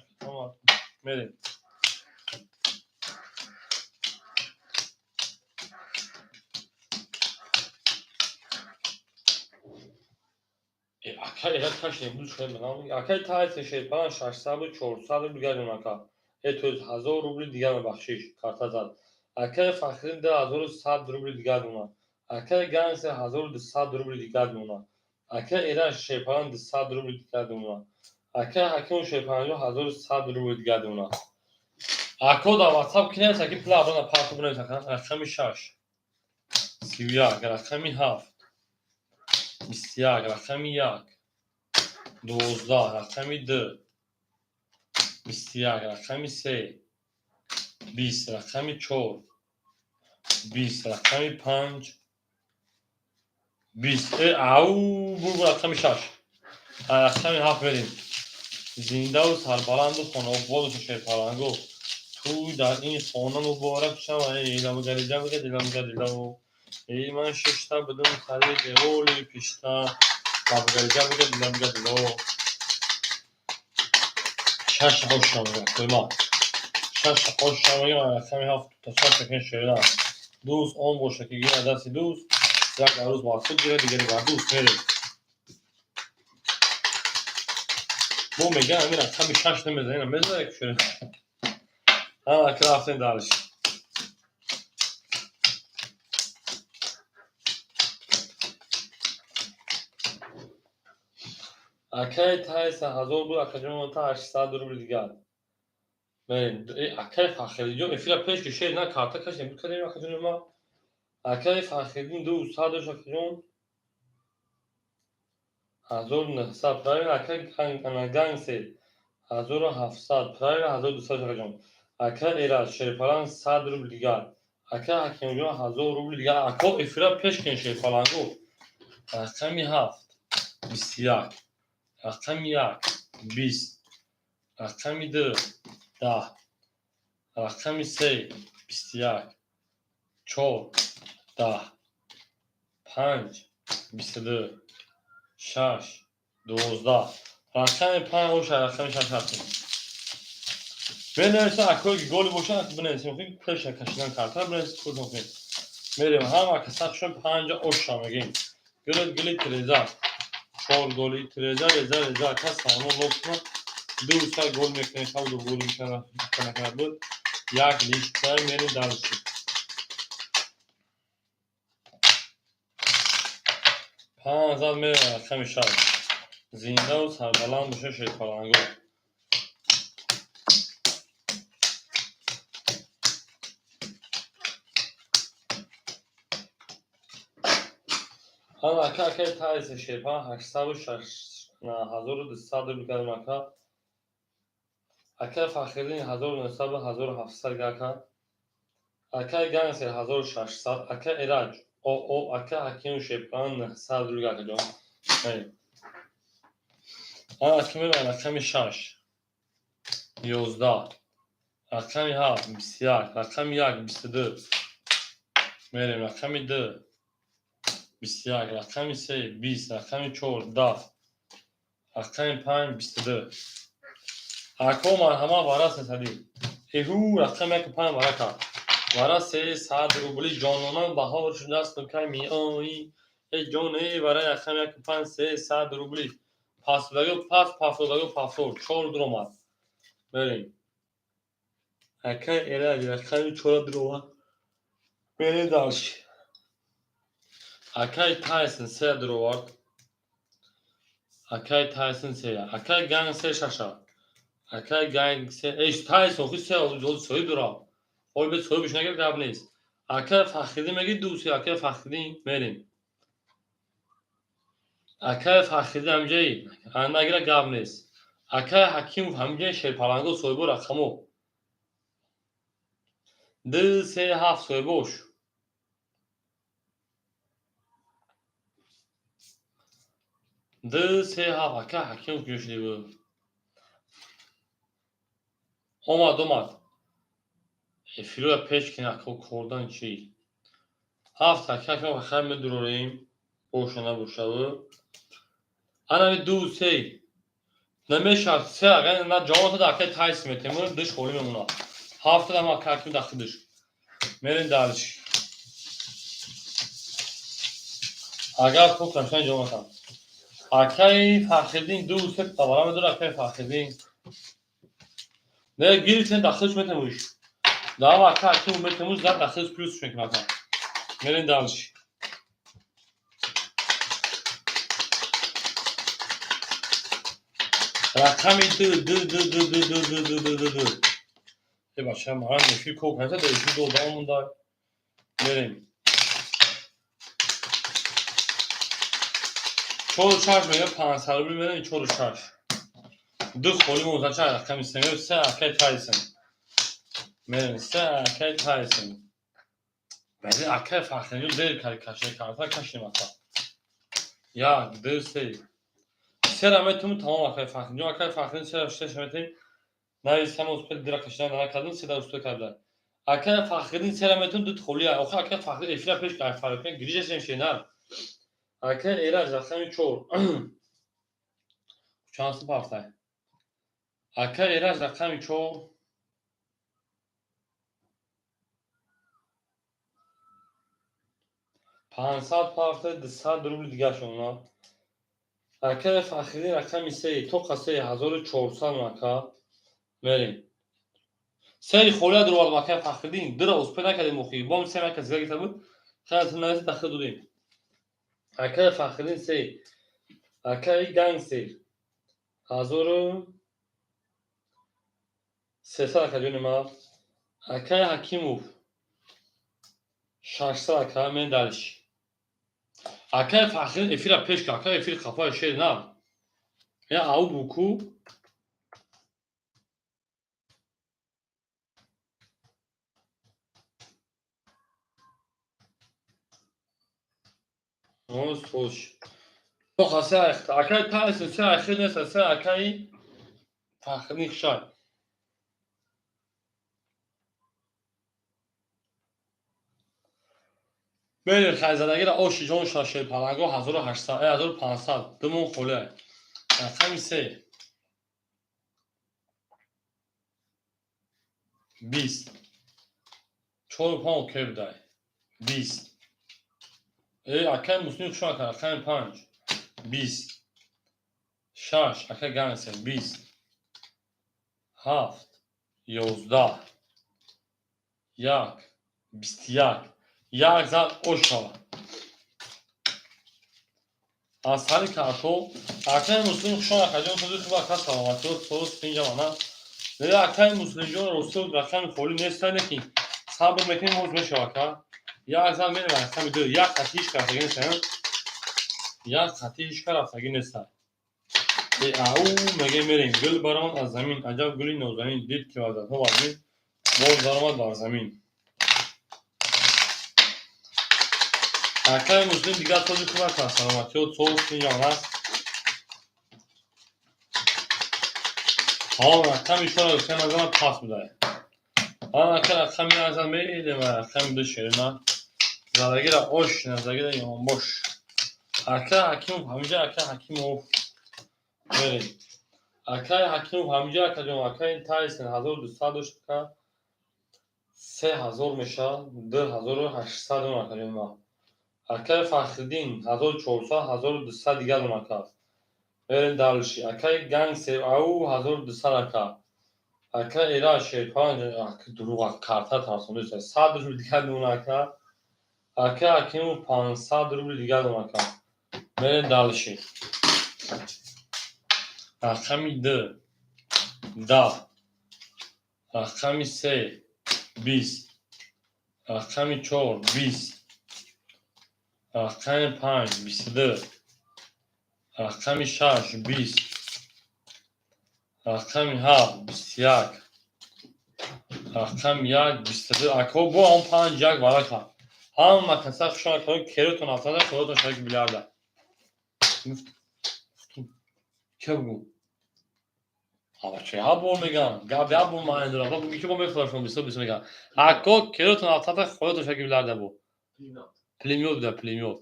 Мерем. Ака эра кашне буд шуд. Акаи Тайсон шерпалан 600, 400 рубл дигар ҷон, ака. Э, то есть 1000 рубли дигар, мебахшиш, карта зад. Акаи Фахриддин 2100 рубли дигар мемонад. Акаи Гангстер 1200 рубли дигар мемонад. Акаи Эраҷ шерпалан 200 рубли дигар мемонад. Акаи Ҳакимов шерпаланҷо 1100 рубли дигар мемонад. Ако дар ватсап ки нависа, ки пула абрана парту бинавис, ака. Рақами шаш 31, рақами ҳафт 21, рақами як 12, рақами ду 21, рақами се 20, рақами чор 20, рақами панҷ 20. Э, ау, бур рақами шаш, рақами ҳафт мерем. Зиндаву сарбаланду хонаободу шерпалангу туй дар ин хона муборак шава. Эй, ламгариҷабга диламгарилав. Эй, ман шишта будум сари девори пишта, лабгариҷабга диламгарилав. Шаш ошамга қойма, шаш ошамга, рақами ҳафт тасаввур мекунед, шоира дӯст он боша, ки гирад дасти дӯст, як арӯз бар худ гирад, дигаре бар дӯст. Мерем. Бо мегӯям, ҳамин рақами шаш намезанем, мезанад шоира. Ана рафтем дальше. Акаи Тайса 1000 буд, акаҷон та 800 рубли дигар. Мерем. Акаи Фахриддин эфира пеш ки шер на карта кашидем, буд кардем, акаҷони ма. Акаи Фахриддин 200 дошт, акаҷон. 1900, правильно, акаи Гангсер 1700, правильно, 1200, акаҷон. Ака Эраҷ шерпаланг 100 рубл дигар. Ака Ҳакимҷон 1000 рубл дигар. Ако, эфира пеш кун, шерпалангу. Рақами ҳафт 21, рақами як 20, рақами ду 10, рақами се 21, чор 10, панҷ 22, шаш 12. Рақами панҷ оша, рақами шаш ҳастем. Менависам, акое ки голи бошад, бинависем, пеша кашидан карта бинависем, худтон кунед. Мерем, ҳама каса хушон панҷа оша мегӯем. Гилит гили тиреза, чор голи тиреза, реза реза, кас сармо лоб кунад, ду са гол мекунем, шаб ду гол мекунад буд, як лишта, мерем дальше. Панҷ зад, мерем рақами шаш. Зиндаву сарбаланд боша, шерпалангор. Ана ака, акаи Тайси шерпаланг 806, 1200 рубл кардем, ака. Акай Фахриддин 1900 ба 1700 гака. Акай Гангстер 1600, акай Эраҷ ОО, акай Ҳакиму Шепан 900 рубл, акаҷон. Ана ки меравам: рақами шаш 11, рақами ҳафт 21, рақами як 22. Мерем: рақами ду 21, рақами се 20, рақами чор 10, рақами панҷ 22. Ако, марҳамат, вара сесадӣ. Эҳу, рақами яку панҷ варака. Вара 300 рубли. Ҷононам, баҳор шудасту кай меоӣ? Э ҷон, э, вара рақами яку панҷ 300 рубли. Пасдагу пас, пафтодагу пафтод, чор дуромад. Мерем. Акай Эраҷ рақами чора дуромад. Мерем дальше. Акай Тайсон се дуровард. Акай Тайсон се. Акай Ганг се шаша. Акай Ганг се. Эш, Тайсон хи се соҳиб дора. Ой, бе соҳибиш нагир, гап нест. Акай Фахриддин меги ду се, акай Фахриддин, мерем. Акай Фахриддин ҳамҷаи нагира, гап нест. Акай Ҳакимов ҳамҷаи шерпаланго, соҳибо рақамо. Ду се ҳафт, соҳибош. Ду се ҳафт, акай Ҳакимов куҷо шуди буд? Омад, омад. Эфироя пеш кин, ако, кордан чӣ? Ҳафт, акай Ҳакимов, хайр, медурорем. Боша набошаву. Анами ду се. Намешавад се, агар на ҷавоб дада, акай Тайс метем, диш холӣ мемонад. Ҳафт дам акай Ҳакимов дахидиш. Мерем дальше. Агар хуб кашидан ҷавоб натам. Акай Фахриддин ду се тавара медора, акай Фахриддин. Не, гирифтем, дахилш метемуш. Дам акай Ҳакимов метемуш, зад дахилш плюс мекунад. Мерем дальше. Рақами ду, ду, ду, ду, ду, ду, ду, ду, ду, ду, ду. Э, бача, ман эфир кор кардам, дар эфир ду одам монда. Мерем. Чору шаш мега, 500 рубл мерем, чору шаш. Ду холӣ монда, ча рақами се мега, се, акай Тайсон. Мерем, се, акай Тайсон. Бали, акай Фахриддин дер карди, кашида карта, кашидем, ака. Як, ду, се. Сера метавонем, тамом, акай Фахриддин. Акай Фахриддин сера шаш метавонем. Нависам успел дира кашидан накардем, се дар успел карда. Акай Фахриддин сера метавонем, ду холӣ. Охир акай Фахриддин эфира пеш кард, Фахриддин гирижаш шенар. Акай Эраҷ рақами чор. Чанд сум партай? Акай Эраҷ рақами чор. 500 партай, 200 рубли дигаршон. Акай Фахриддин рақами се, тоқа се, 1400, ака. Мерем. Сеи холия дуровардам, акай Фахриддин. Дура успел накардем охи. Бом се мака зига гирифта буд. Хайр, нависи дахил додем. Акай Фахриддин се. Акай Гангстер. 1300, ака ҷони ман. Акай Ҳакимов. 600, ака, мен дальше. Акай Фахриддин эфира пеш кард. Акай эфир қафои шер на. Я ау буку. Хош. Тоқа се айхта. Акай Тайсон се айхир нест, се акай Фахриддин хушай. Мерем, хайзадагира оши ҷон шерпаланго 1800, 1500, ду мон холия. Рақами се. 20. Чору панҷ окей будай. 20. Э, акай Муслим хуш ака, рақами панҷ. 20. Шаш, акай Гангстер, 20. Ҳафт. 11. Як. 21. Як зад ош шавад. Аз сари карто акай Муслим хушон, акаҷон, сози хуб, ака, саломатиё, соз тинҷа мана. Не, акай Муслимҷон, росто рақами холӣ неста, лекин сабр мекунем, ҳоз мешава, ака. Як зад мерем рақами ду, як хати ҳеч ка рафтагӣ неста, як хати ҳеч ка рафтагӣ неста. Ау мегем, мерем. Гул баромад аз замин, аҷаб гули нозанин, дид ки ваздатҳо вазмин, боз баромад бар замин. Акаи Муслим, дигар сози хуб аст, саломатиё, соз тинҷон аст. Ҳо, рақами чора гуфтан аз ман пас будай. Ан ака рақами азан мерем, рақами ду шерина. Задагира ош, назагира ёнбош. Ака Ҳакимов ҳамиҷа, ака Ҳакимов. Мерем. Акаи Ҳакимов ҳамиҷа, акаҷон, акаи Тайсон 1200 дошт, ака 3000 мешавад, 2800 дон, акаҷон ма. Акаи Фахриддин 1400, 1200 дигар дон, ака. Мерем дальше. Акаи Гангстер ау 1200, ака. Ака Эра Шерпанҷ дурӯғ, карта тарсондист. 100 рубл дигар дон, ака. Ака Ҳакимов 500 рубл дигар дон, ака. Мерем дальше. Рақами ду 10, рақами се 20, рақами чор 20, рақами панҷ 22, рақами шаш 20, рақами ҳафт 21, рақами як 22. Ако бо ҳам панҷ як варака. Ҳама каса хушон керотон афтада, худотон шарики билярда. Ке бугу? Абача як бор мегам, гап як бор маъне дорад. Ба буги ки бо мефурӯшам бисёр бисёр мегам. Ако керотон афтада, худотон шарики билярда бу. Пулемёт буда, пулемёт.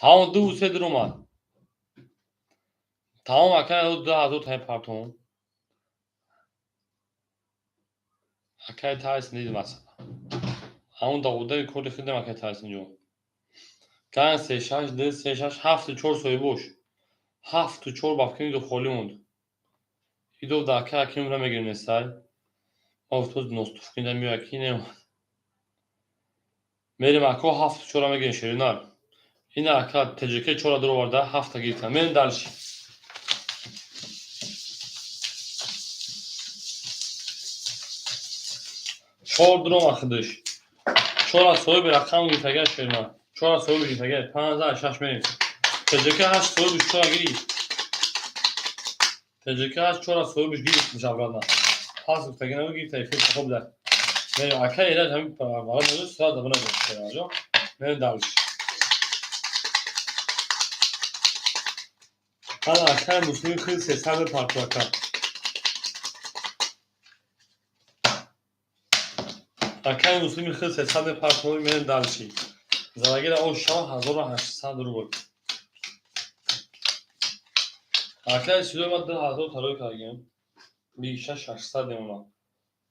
Тамом, ду се дуромад. Тамом, ака 2000 таи партон. Акаи Тайсон дидим масала. Ҳамон дағудаи кори хидам, акаи Тайсон ҷон. Ган се шаш ду се шаш ҳафту чор соҳибош. Ҳафту чор бафкини ду холӣ монд. Идо да ака Ҳакимовро мегирем несай. Ма гуфтоз ностуфкида меояд ки неомад. Мерем, ако, ҳафту чора мегирем, шеринар. Ина ака ТЖК чора дуроварда, ҳафта гирифтам. Мерем дальше. Чор дурома худаш. Чора соҳиби рақам гирифтага, шеринар. Чора соҳиби гирифтага, 5 шаш мерем. ТЖК ҳашт соҳибиш чора гирифт. ТЖК ҳашт чора соҳибиш гирифт обратно. Пас гуфтага набуд, гирифта, эфир хоб да. Мерем, ака Эраҷ ҳамин варад надошт, сразу забона шеринарҷон. Мерем дальше. Ана акаи Муслими хел 300 мепарту, ака. Акаи Муслими хел 300 мепарту, мерем дальше. Залагира ош шава 1800 рубл. Акаи Силои ма 2000 тарой кардем. Биша 600 мемонад.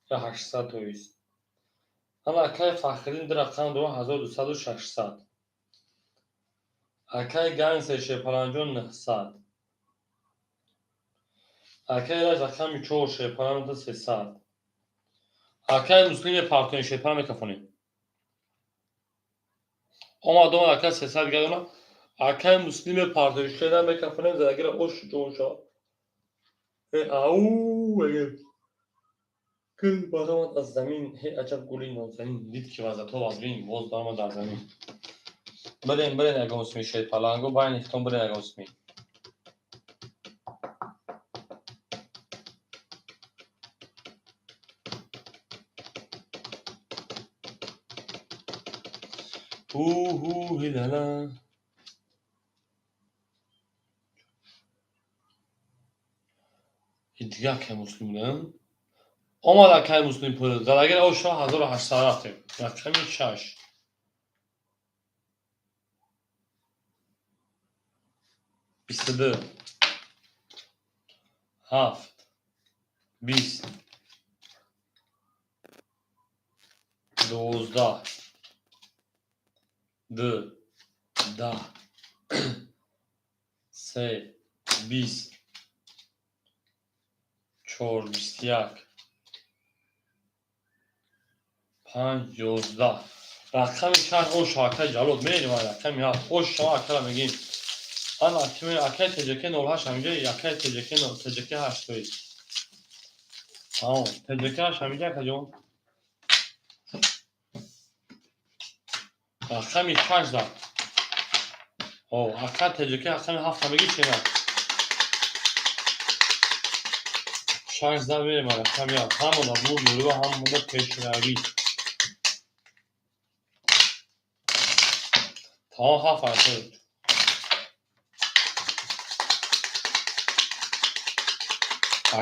Я 800 то есть. Ана акаи Фахриддин ду рақам дора, 1200 600. Акаи Гангстер Шерпаланҷон 900. Акаи Эраҷ рақами чор Шерпаланҷон 300. Акаи Муслим мепартоем, Шерпалан мекафонем. Омад, омад, ака 300 дигар дона. Акаи Муслим мепартоем, шера мекафонем, задагира ош ҷон шавад. Ау мегем. Гул баромад аз замин, ҳе аҷаб гули нозанин, дид ки ваздатҳо вазмин, боз баромад дар замин. Бирем, бирем ягон сми, шерпаланго байни хитон, бирем ягон сми. Ҳу ҳилала. Дигар акаи Муслим будам. Омад акаи Муслим пул. Залагир ош шава 1800 рафтем. Рақами шаш. 22. Ҳафт. 20. 12. Ду. 10. Се. 20. Чор. 21. Панҷ. 11. Рақами шаш ош шава, акаи Ҷалол. Мерем рақами ҳафт. Ош шава, акара мегем. Ана акаи ТЖК 08 ҳаминҷа, акаи ТЖК ТЖК ҳашт то есть. Тамом. ТЖК ҳашт ҳаминҷа, акаҷон. Рақами шаш зад. О, ака ТЖК рақами ҳафта мегӣ чӣ на? Шаш зад, мерем рақами як. Ҳамона бурд ва ҳамона пешравӣ. Тамом, ҳафт ҳарф.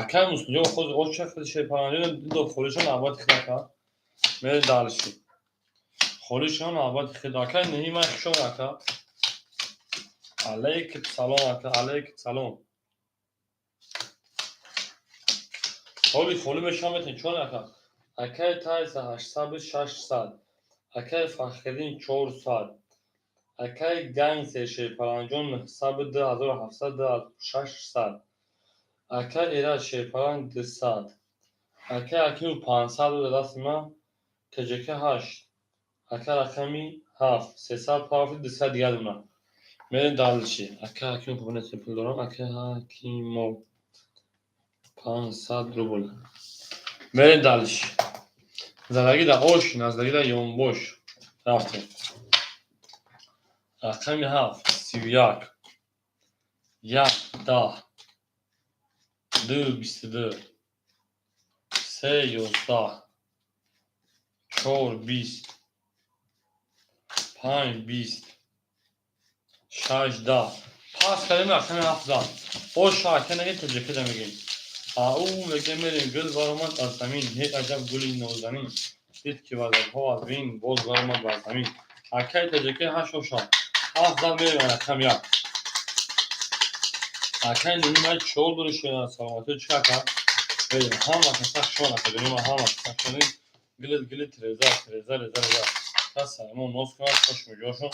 Акай Муслимҷон, худ оча худ шерпаланҷон дидо холишон навбати хид ака. Мерем дальше. Холишон навбати хид. Акай Неҳимай, хушон ака. Алейкум салом ака, алейкум салом. Холи холи мешавам, метавонед чон ака. Акай Тайса 800, 600. Акай Фахриддин 400. Акай Гангстер Шерпаланҷон 900, 2700, 600. Акай Эраҷ Шерпаланг 200. Акай Акимов 500 буда дасти ман. ТҶК 8. Ака рақами 7. 300 парафти, 200 дигар дона. Мерем дальше. Акай Акимов, бубинед, пул дорам. Акай Ҳакимов 500 рубл. Мерем дальше. Задаги да ош, наздаги да ёнбош. Рафтем. Рақами 7, 31. 1, 10. 2, 22. 3, 11. 4, 20. 5, 20. 6, 10. Пас кардем, рақами 7 зад. Ош ака неги, ТҶК да мегем. Ау меге, мерем. Гул баромад аз замин, ҳе аҷаб гули нозанин. Дид ки вазабҳо аз бин боз баромад бар замин. Акай ТҶК 8 оша. 7 зад, мерем рақами 1. Акай Ниҳимай чор дори шена, саломатӣ чӣ ака? Мерем, ҳама каса хушон ака, ҷонима, ҳама каса хушонед. Гилит гилит реза реза реза реза. Кас саймон ноз кунад, хушмиҷошон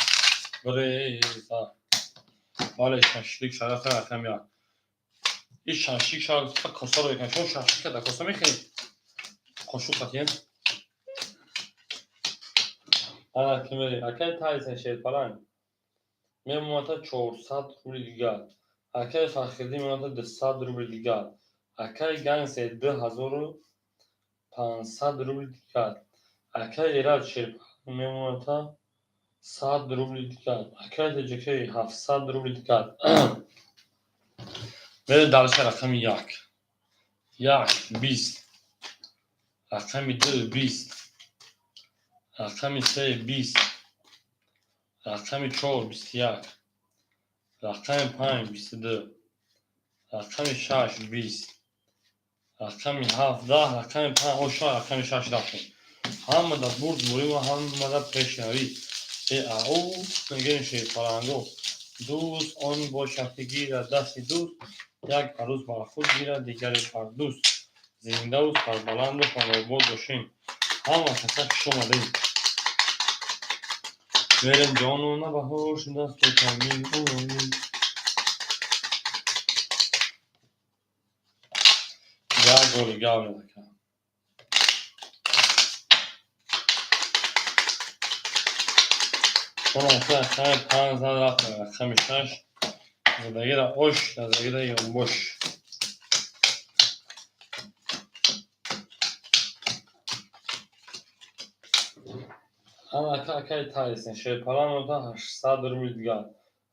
биреза. Бале, шашлик шарафа, рақами 1. И шашлик шарафа косаро мекунад. Шумо шашлика дар коса мехӯред? Қошуқ қатиен? Ана ки мерем. Акай Тайсон Шерпаланг мемонад 400 рубли дигар. Акай Фахриддин мемонад 200 рубли дигар. Акай Гангстер 2500 рубли дигар. Акай Эраҷ Шерпаланг мемонад 100 рубли дигар. Акай ТҶК 700 рубли дигар. Мерем дальше, рақами 1. 1, 20. Рақами 2, 20. Рақами 3, 20. Рақами 4, 21. Рақами 5, 22. Рақами 6, 20. Рақами 7, 10. Рақами 5 оша, рақами 6 рафтем. Ҳамада бурд бурӣ ва ҳамада пешравӣ. Э ау мегӯем, шерпаланго. Дӯст он бошад, ки гирад дасти дӯст, як арӯс бар худ гирад, дигаре бар дӯст. Зиндаву сарбаланду хонобод бошем. Ҳама каса хуш омадед. Мерем, ҷонона, баҳор шудасту камин ой. Як голи гап ака. Рақами 5 зад, рафтем рақами 6. Задагира ош, задагира ёнбош. Ана ака, акай Тайсон Шерпалан мота 800 рубли дигар.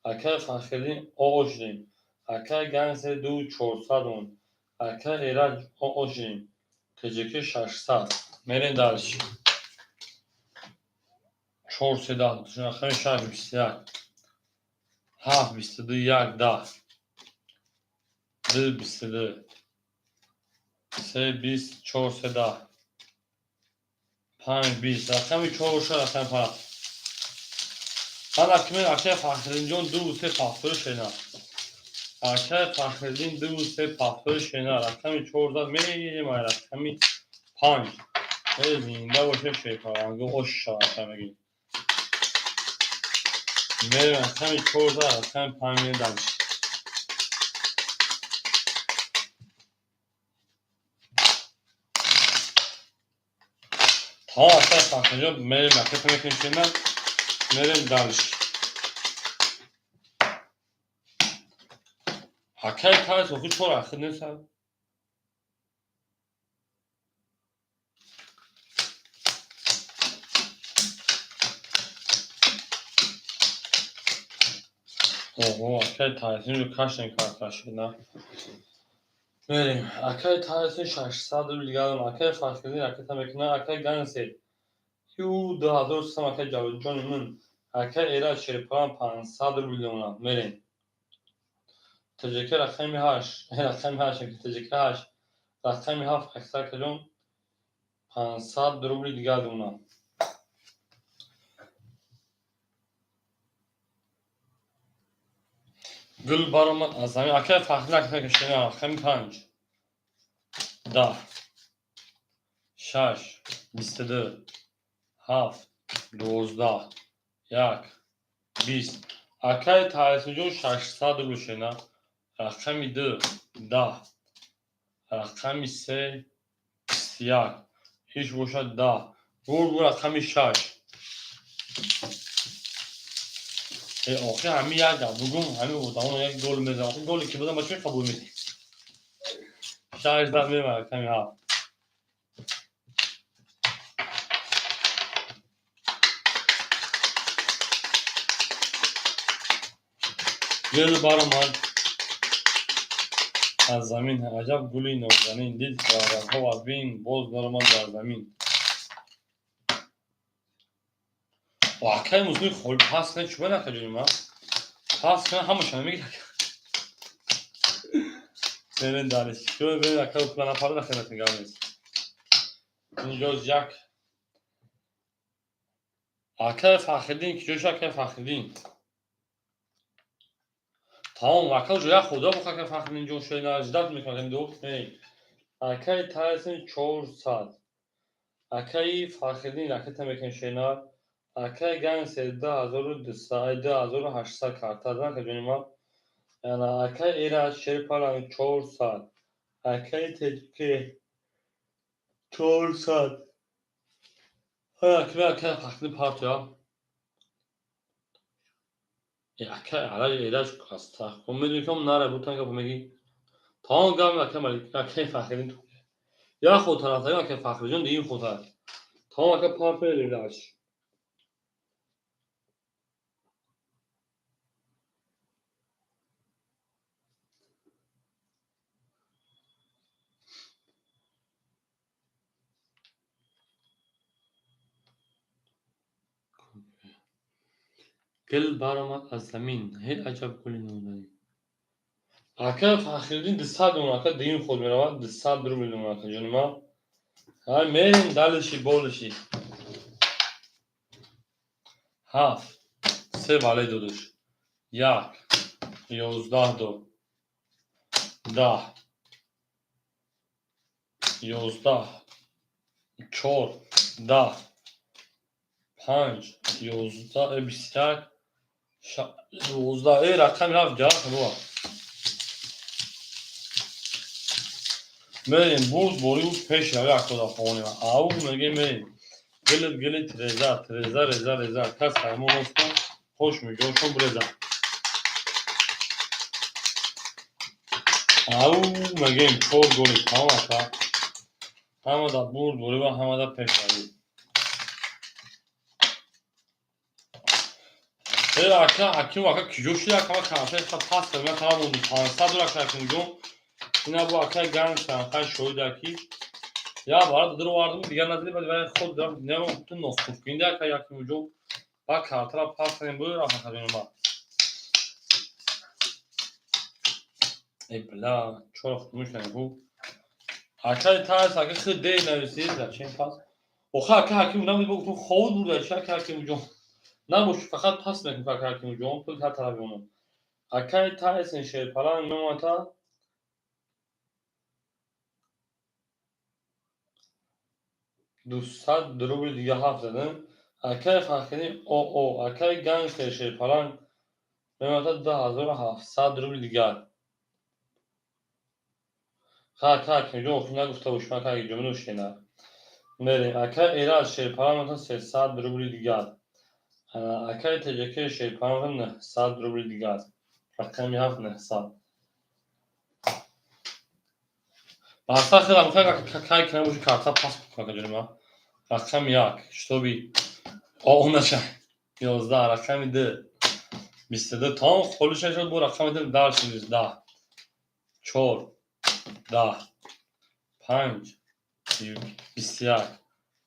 Акай Фахриддин оо шудем. Акай Гангстер ду 400 монд. Акай Эраҷ оо шудем. ТҶК 600. Мерем дальше. 4, 3, 10. Рақами 6, 21. 7, 22, 1, 10. 2, 22. 3, 20, 4, 3, 10. 5, 20. Рақами 4 шуд, рақами 5. Ана ки акай Фахриддинҷон ду се пахтори шена. Акай Фахриддин ду се пахтори шена. Рақами 4 зад, мерем ай рақами 5. Э зинда боше, шерпаланго, ош шавад ака мегӯем. Мерем, рақами 4 зад, рақами 5, мерем дальше. Тамом, акай Фахриддинҷон, мерем, ака мекунем шена, мерем дальше. Акай Тайс охи чор ахир нест. Ого, акай Тайсинҷо кашен карташид, на? Мерем. Акай Тайсон 600 рубл дигар. Акай Фахриддин ракета мекунад. Акай Гансер ю 2300. Акай Ҷаводҷони ман. Акай Эраҷ Шерпалан 500 рубл донад. Мерем. ТЖК рақами 8, рақами 8, ТЖК 8, рақами 7, аксакаҷон 500 рубли дигар донад. Гул баромад аз замин. Акай Фахриддин акай кашидан рақами 5, 10, 6, 22, 7, 12, 1, 20. Акай Тайсонҷон 600 рубл шена. Рақами 2, 10, рақами 3, 21. Иш бошад 10. Гул бу рақами 6. Охи ҳами як гап бугум, ҳами одамон як гол мезанад. Охи голе ки бизан, ба чӣ қабул мекунӣ? 6 10 мемад рақами 7. Гул баромад аз замин. Аҷаб гули нозанин. Дид зарраҳо аз бин, боз баромад бар замин. Акай муслим холи пас кунад, чӣ бояд ака ҷони ман? Пас кунад ҳамашона мегирад. Берин дариш. Берин ака пула напарда хеле гап нест. Инҷо як акай Фахриддин ки ҷош акай Фахриддин. Тамом, ака уже як худа бо акай Фахриддин ҷон шуд, ждать мекунад ду. Акай Тайсон 400. Акай Фахриддин ракета мекунад шена. Акай Гансер 2200, 2800 карта зан ака ҷони ман. Яна акай Эраҷ Шерпалан 400. Акай ТЖК 400. Акай Фахриддин партия. Акай Эраҷ астағфир. Медонӣ ки нара бутан гап мегӣ. Тамом гап акай Малик, акай Фахриддин. Я хотир акай Фахриҷон дигим хотир. Тамом ака партия Эраҷ. Гул баромад аз замин. Ҳел аҷаб гули нозанин. Ака Фахриддин 200 дон, ака дигим худ меравад, 200 рубл дон ака ҷони ман. Ҳай мерем далиши болиши. 7, 3 вале додуш. 1, 11 ду. 10, 11, 4, 10, 5, 11, 21, 12. Рақами 7 ҷавоб бува. Мерем бурд бори пеш рави акода хонем. Ау мегем мерем. Гилит гилит реза, треза реза реза. Кас ҳаймон офтон, хош миҷошон бреза. Ау мегем 4 голи тамом ака. Ҳамада бурд бори ва ҳамада пеш рави. Ака Ҳаким ака киҷо шуд ака ма карта пас кардам, ман талаб монду 500 доллар ака Ҳакимҷон. Ина бо акай Гансер акай шоҳид аки. Я барат дур овардам, дигар надидем, вале вай худ нема ту носқуф кунда акай Ҳакимҷон. Ба картара пас кардем, буд рафт ака ҷони ман. Эй бля, чора худмуш кардем хуб. Акай Тайс ака худ дер нависид, зачем пас? Охи ака Ҳаким набуд, гуфтум ховуд бурда чи ака Ҳакимҷон. Набош, фақат пас мекунем ака Ҳакимҷон, пул ҳар тарафи оно. Акай Тайсон Шерпалан мемонад 200 рубл дига 7 задем. Акай Фахриддин ОО, акай Гангстер Шерпалан мемонад 2700 рубл дигар. Ха ака Ҳакимҷон охи нагуфта бошем ака Ҳакимҷон менӯшена. Мерем акай Эраҷ Шерпалан мемонад 300 рубли дигар. Акай ТЖК Шерпалан 900 рубли дигар. Рақами 7 900. Баста хелам кай кунам боши карта пас бикунам ака ҷони ман. Рақами 1, шитоби ОО наша 11, рақами 2 22, тамом холиш нашуд бо рақами 2 дальше 10, 4, 10, 5, 21,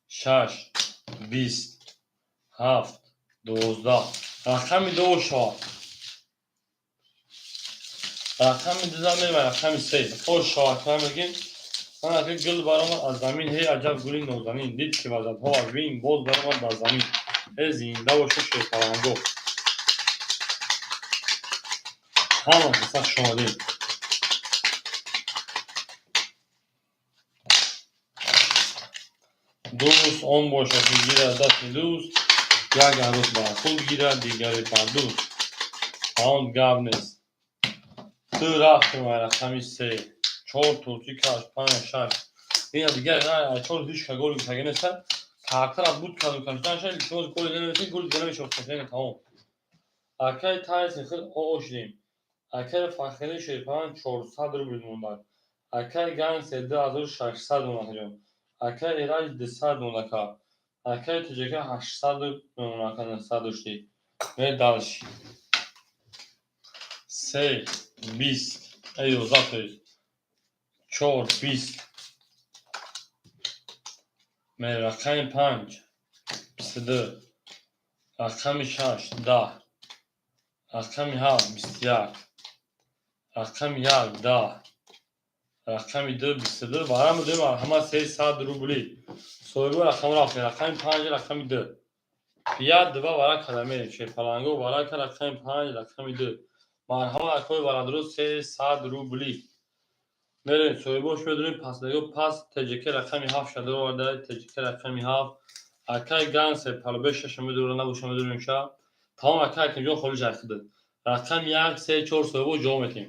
6, 20, 7, 12. Рақами 2 шавад. Рақами 2 зан, рақами 3. Ош шавад, мегим. Анаки гул баромад аз замин, ҳей, аҷаб гули нозанин, дид ки вазадҳо аз бин, боз баромад бар замин. Ҳей, зинда бошу, шерпаланго. Ҳама каса хуш омадем. Дӯст он бошад, ки гирад дасти дӯст, як арӯс бар худ гирад, дигаре бар дӯст. Ба он гап нест. Ту рафтем ай рақами 3, 4 турчи каш, 5, 6. Ина дигар ай 4 ҳеч ка гол гирифтагӣ неста. Картара буд каду кашиданша, илтимос, голи нанависед, голи дига намешавад кашидан, тамом. Акай Тайсон хел ошидем. Акай Фахриддин Шерпалан 400 рубл мондак. Акай Гангстер 2600 монад ҷон. Акай Эраҷ 200 мондака. Акай Тоҷика 800 мемонака, 900 дошти. Ме дальше. 3, 20, 11, то есть 4, 20. Ме рақами 5, 22, рақами 6, 10, рақами 7, 21, рақами 1, 10, рақами 2, 22. Барам дем ҳама 300 рубли. Соҳиби рақам рафтем. Рақами 5, рақами 2. 5, 2 варака мерем. Шерпаланго варака, рақами 5, рақами 2. Марҳамат, акои бародаро, 300 рубли. Мерем, соҳибош медонем, пас него пас ТЖК рақами 7 шадро оварда, ТЖК рақами 7. Акай Гансер палубе 6 медора, набоша медонем ша. Тамом, акай Акимҷон холӣ жайхида. Рақами 1, 3, 4 соҳибо ҷавоб метем.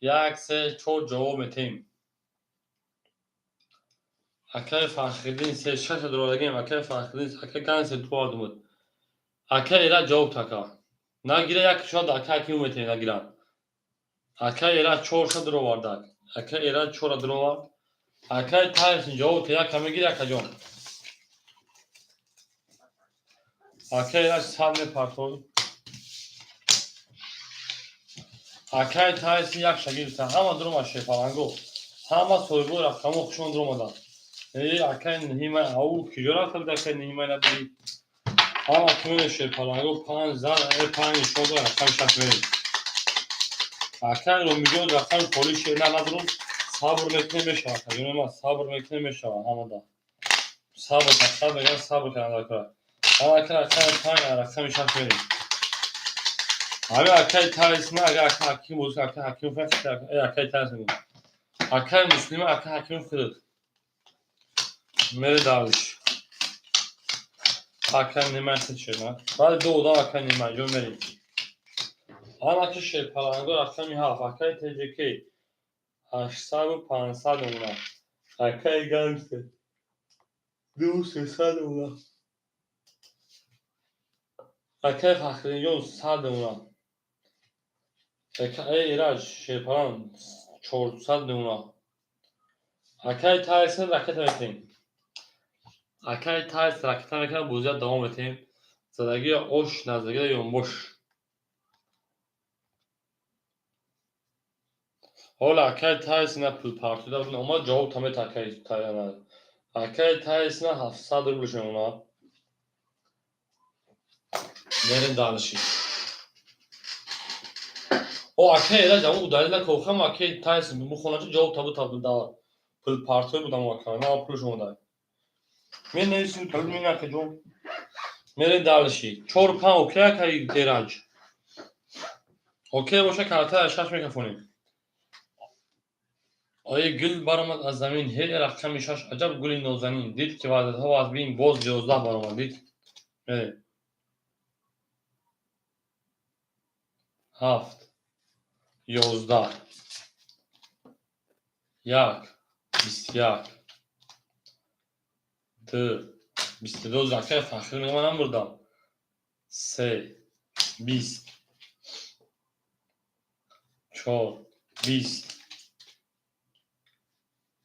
1, 3, 4 ҷавоб метем. Акай Фахриддин 3, 6 дорагем. Акай Фахриддин, акай Гансер ту овардумуд. Акай Эра ҷавоб така. Нагира, як шояд акай Аким метем, нагиранд. Акай Эра 4 ша дуровардак. Акай Эра 4 дуровард. Акай Тайсон ҷавоб те, яка мегир, акаҷон. Акай Эра 100 мепартой. Акай Тайсон як ша гирифта. Ҳама дуромад, шерпаланго. Ҳама соҳибои рақамҳо хушон дуромаданд. Э, акай Ниҳимай, ау киҷо рафта буд, акай Ниҳимай набудӣ? Ҳама кумере, шерпаланго, 5 зан, э, 5 нишон дод, рақами 6 мерем. Акай Ромиҷон рақами холи шер на надорум, сабр мекунем, мешавад. Акаҷон ма, сабр мекунем, мешавад ҳамада. Сабр, фақат мегӯям, сабр кардан дар кора. Ҳама ака рақами 5, рақами 6 мерем. Ҳамин акай Тайсон, агар ака Ҳаким бозӣ, ака Ҳаким фақат, э, акай Тайсон. Акай Муслима, ака Ҳаким худат. Мере дальше. Акай Нимай хид шед, на? Баъд ду одам акай Нимай ҷон мерем. Анаки шерпаланго рақами 7, акай ТЖК 800 500 мемонад. Акай Гангстер 2 300 мемонад. Акай Фахриддинҷон 100 мемонад. Акай Эраҷ шерпалан 400 мемонад. Акай Тайсон ракета метем. Акай Тайсон ракета мекунад, бозият давом метем. Задагии ош наздагии ёнбош. Ҳоло акай Тайсона пул партида омад, ҷавоб тамет акай Тайна. Акай Тайсона 700 рублш мемонад. Мерем дальше. О, акай Эраҷ аму удалил накохам, акай Тайсон бухонача ҷавоб табу табу да пул партои будам ака, на пулш омада. Мен нависим удалил мен, акаҷон. Мерем дальше. 4, 5 окей, акай Эраҷ. Окей боша, карта 6 мекафонем. Ои гул баромад аз замин, ҳей, рақами 6, аҷаб гули нозанин, дид ки ваъдаҳо аз бин, боз 11 баромад, дид. Мерем. 7, 11, 1, 21, 2, 22. Акай Фахр мега, ман набурдам. 3, 20, 4, 20,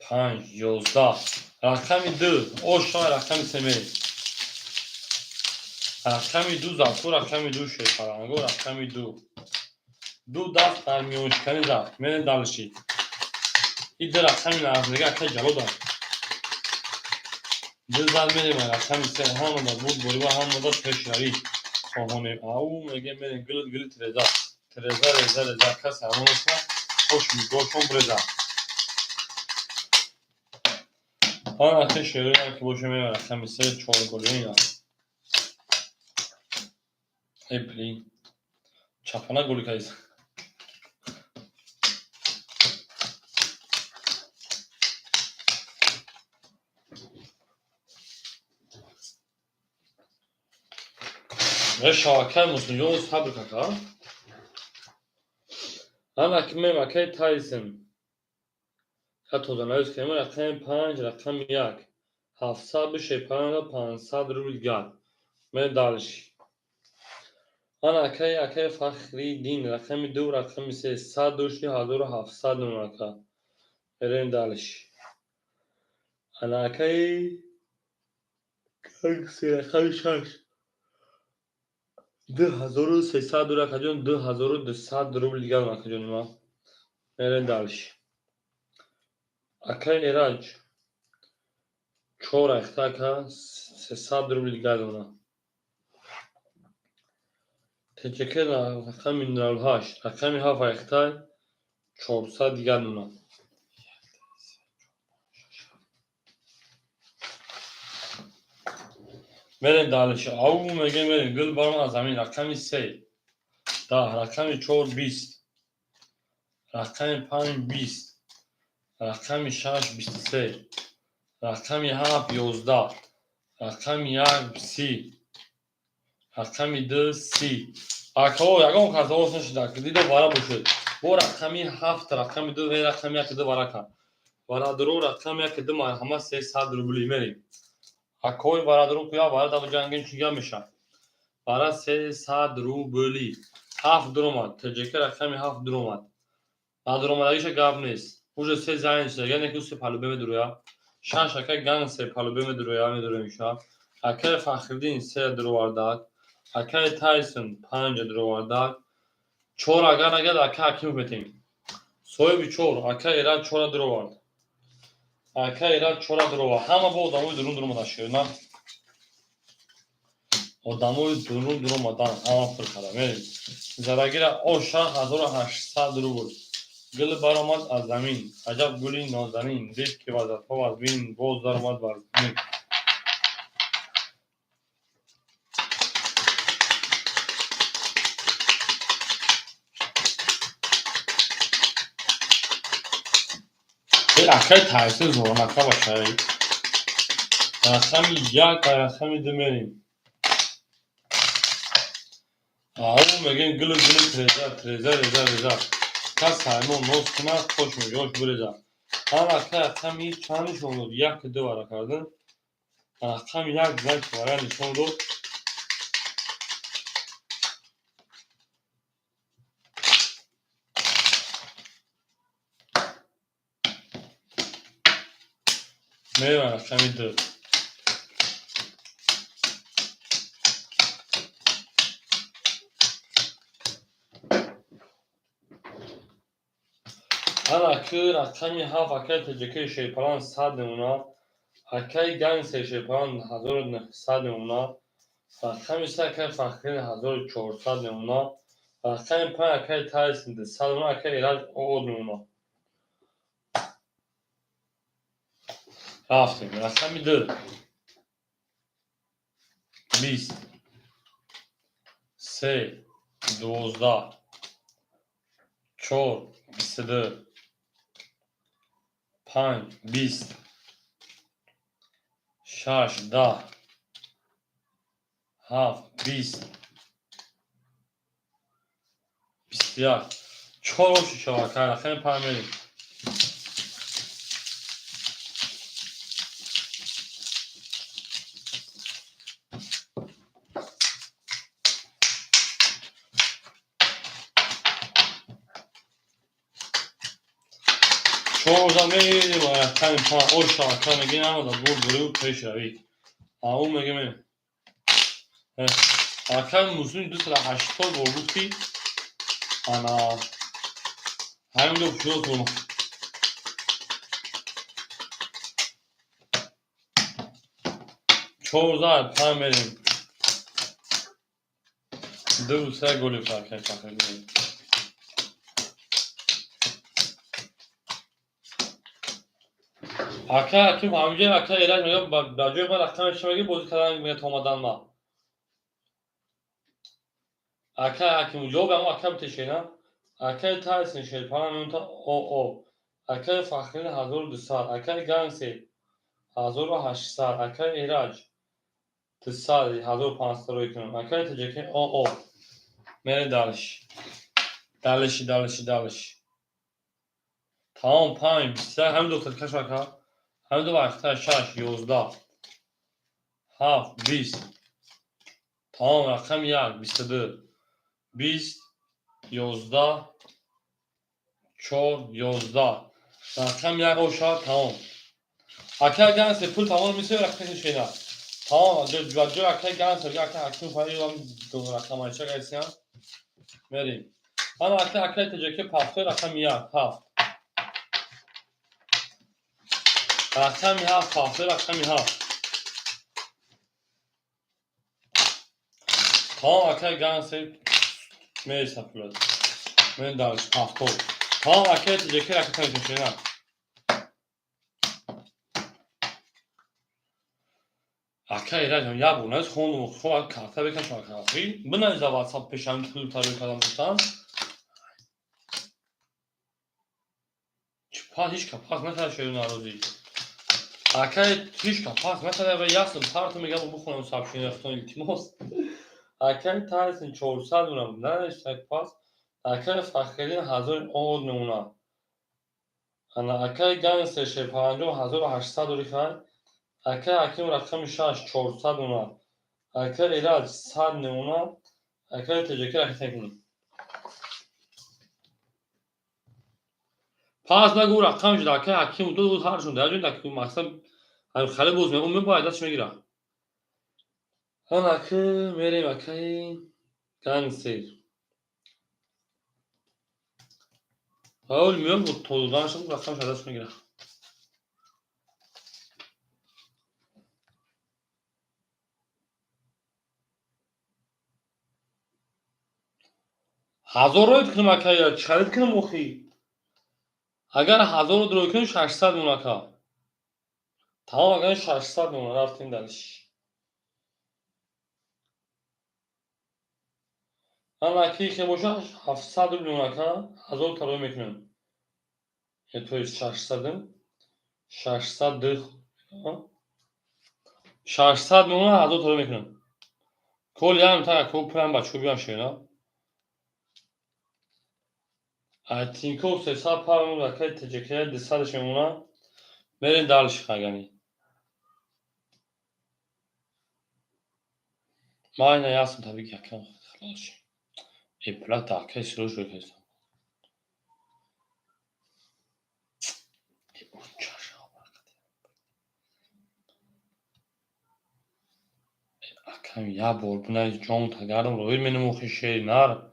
5, 11. Рақами 2, оша рақами 3 мерем. Рақами 2 зад, рақами 2 шерпаланго, рақами 2. Ду даст дар миёншиканӣ зад. Мерем дальше. И ду рақами нағзига акай Ҷалода. Ду зад мерем рақами се, ҳамада бурдборӣ ва ҳамада пешравӣ хоҳонем. Ау мегем, мерем гилит гилит реза. Треза реза реза, касе ҳамонашна хош мигошон бреза. Ана акай шеърое ки боше, мерем рақами се, чор голиина. Эй, блин. Чапана голи кайс. Мешава, акай Муслимҷон, сабр кака. Ана ки мем, акай Тайсон. Я тозанавис кардем, рақами панҷ, рақами як. 700 бишепанада 500 рубл дигар. Мерем дальше. Ана акай Фахриддин, рақами ду, рақами се, 100 дошти, 1700 нумака. Мерем дальше. Ана акай се, рақами шаш. 2300 дур, акаҷон, 2200 рубл дигар, акаҷони ман. Мерем дальше. Акай Эраҷ чор айхта, ака, 300 рубл дигар дона. ТЧК рақами 08, рақами ҳафт айхта, 400 дигар дона. Мерем дальше. Ау мегем, мерем гул баром аз замин, рақами се 10, рақами чор 20, рақами панҷ 20, рақами шаш 23, рақами ҳафт 11, рақами як 30, рақами ду 30. Акао, ягон кас овоз нашуда, дидо вара бошед. Бо рақами ҳафт, рақами ду, рақами як, ду вара кард. Варадуро рақами як, ду, марҳама, 300 рубли мерем. Акои бародарон, куя вара дар ҷангем, чӣ гап мешавад? Вара 300 рубли. Ҳафт дуромад. ТЖК рақами ҳафт дуромад. Надуромадагиша гап нест. Уже се зайн шуда, яъне ки се палубе медуроя. Шаш акай ган се палубе медуроя, медуроемша. Акай Фахриддин се дуровардак. Акай Тайсон панҷ дуровардак. Чор агар нагад, акай Ҳакимов метем. Соҳиби чор, акай Эраҷ чора дуровард. Акай Эраҷ чора дуровард. Ҳама бо одамои дурун дуромада шуд, на? Одамои дурун дуромадан, ҳама пур карда. Мерем. Зарагира оша 1800 рубл. Гул баромад аз замин, аҷаб гули нозанин, дид ки вазатҳо аз бин, боз даромад бар замин. Акай Тайсон зоранака бошай. Рақами як, рақами ду мерем. Ау мегем, гулу гулу треза, треза реза реза. Кас ҳаймон ноз кунад, хош меҷош биреза. Ҳам акай рақами чанд нишон дод? Як, ду вара кардем. Рақами як зак вара нишон дод. Мерем рақами ду. Ана ки рақами ҳафт, акай ТҶК Шерпалан 100 намуна, акай Гангстер Шерпалан 1900 намуна, рақами се, акай Фахриддин 1400 намуна, рақами панҷ, акай Тайсон 200 намуна, акай Эраҷ од намуна. Рафтем. Рақами ду. 20, се, 12, чор, 22, панҷ, 20, шаш, 10, ҳафт, 20, 21. Чор шава, акай рақами панҷ мерем. Чорда мерем, рақами панҷ оша, ака мегем, ҳамада бурдборию пешравӣ. Ау мегем, акай Муслим 280 бор гуфти, ана ҳамин ҷо шуд. 14-5 мерем. Ду се голи акай Фахриддин. Акай Ҳаким ҳамҷа, акай Эраҷ мега, ба ҷои ман рақами чӣ меги бозӣ кардан мега омадан ма. Акай Ҳаким ҷавоб ҳамо ака битешена. Акай Тайсон Шерпара меонта ОО. Акай Фахриддин 1200, акай Гансер 1800, акай Эраҷ 200, 1500 рӯй кунам. Акай Таҷаки ОО. Мере дальше. Дальше, дальше, дальше. Тамом, 5, 21, ҳамин доктор каш ака. Ҳамин ду вақта 6, 11, 7, 20. Тамом, рақами 1, 22, 20, 11, 4, 11. Рақами 1 оша, тамом. Акай Гансе пул тамом мисел рақами шена. Тамом, ба ҷои акай Гансе, акай Ҳаким фаилам рақамайча гайсиям. Мерем. Ана акай Таҷаки пафтой рақами 1, 7. Рақами 7, пафтой рақами 7. Тамом, акай Гансе мереса пулат. Мен дальше пафтор. Тамом, акай Таҷаки рақами шена. Акай Эраҷ як бор наиз хондум, хоб карта бекашам ака. Охи бинавиз дар WhatsApp пешам пул тарӯй кардам гуфтам. Чӣ пас ҳеч ка пас накарда шеъри нарозӣ. Акай ҳеч ка пас накарда ва ясм парту мегам бихонам сообщение рафтон, илтимос. Акай Тайсон 400 мемонам, нанавиштак пас. Акай Фахриддин 1000 од мемонад. Ана акай Гансер Шерпаранҷон 1800 дори хай. Акай Ҳаким рақами 6 400 мемонад. Акай Эраҷ 100 мемонад. Акай Таҷаки ракета кунед. Пас нагу рақам шуда, акай Ҳаким ду ҳаршон дар ҷой мақсад ҳамин хали боз меон мебояд дастш мегирад. Ана ака мерем акай Гансер. Ҳол меон бо то доданашон рақамш даст мегирад. Ҳазор роид кунам ака, чӣ харид кунам охи? Агар 1000 рӯй кунем, 600 мемонад ака. Тамом, агар 600 мемонад, рафтем дальше. Ана ки хе боша 700 рубл мемонад ака, 1000 та рӯй мекунем. То есть 600, 600, 600 мемонад, 1000 та рӯй мекунем. Кол ям та ко пулам бачо биям шена. Тинькофф 300 пар мемонад, акай Таҷикия 200 мемонад. Мерем дальше хагани. Ман ина ясм табик якам халос. Э плата акай сирош рӯй кардам. Акам як бор бинавис ҷон тагардам рӯй менам охи шери нар.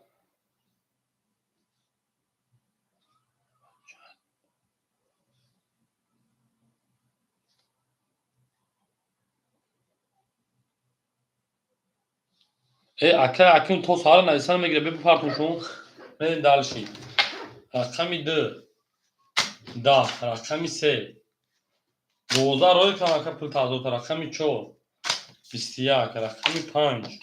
Э акай Ҳаким то саҳар нависан мегирад, бепартон шумо. Мерем дальше. Рақами 2 10, рақами 3 12 рӯй кунам ака пул 1000, рақами 4 21, рақами 5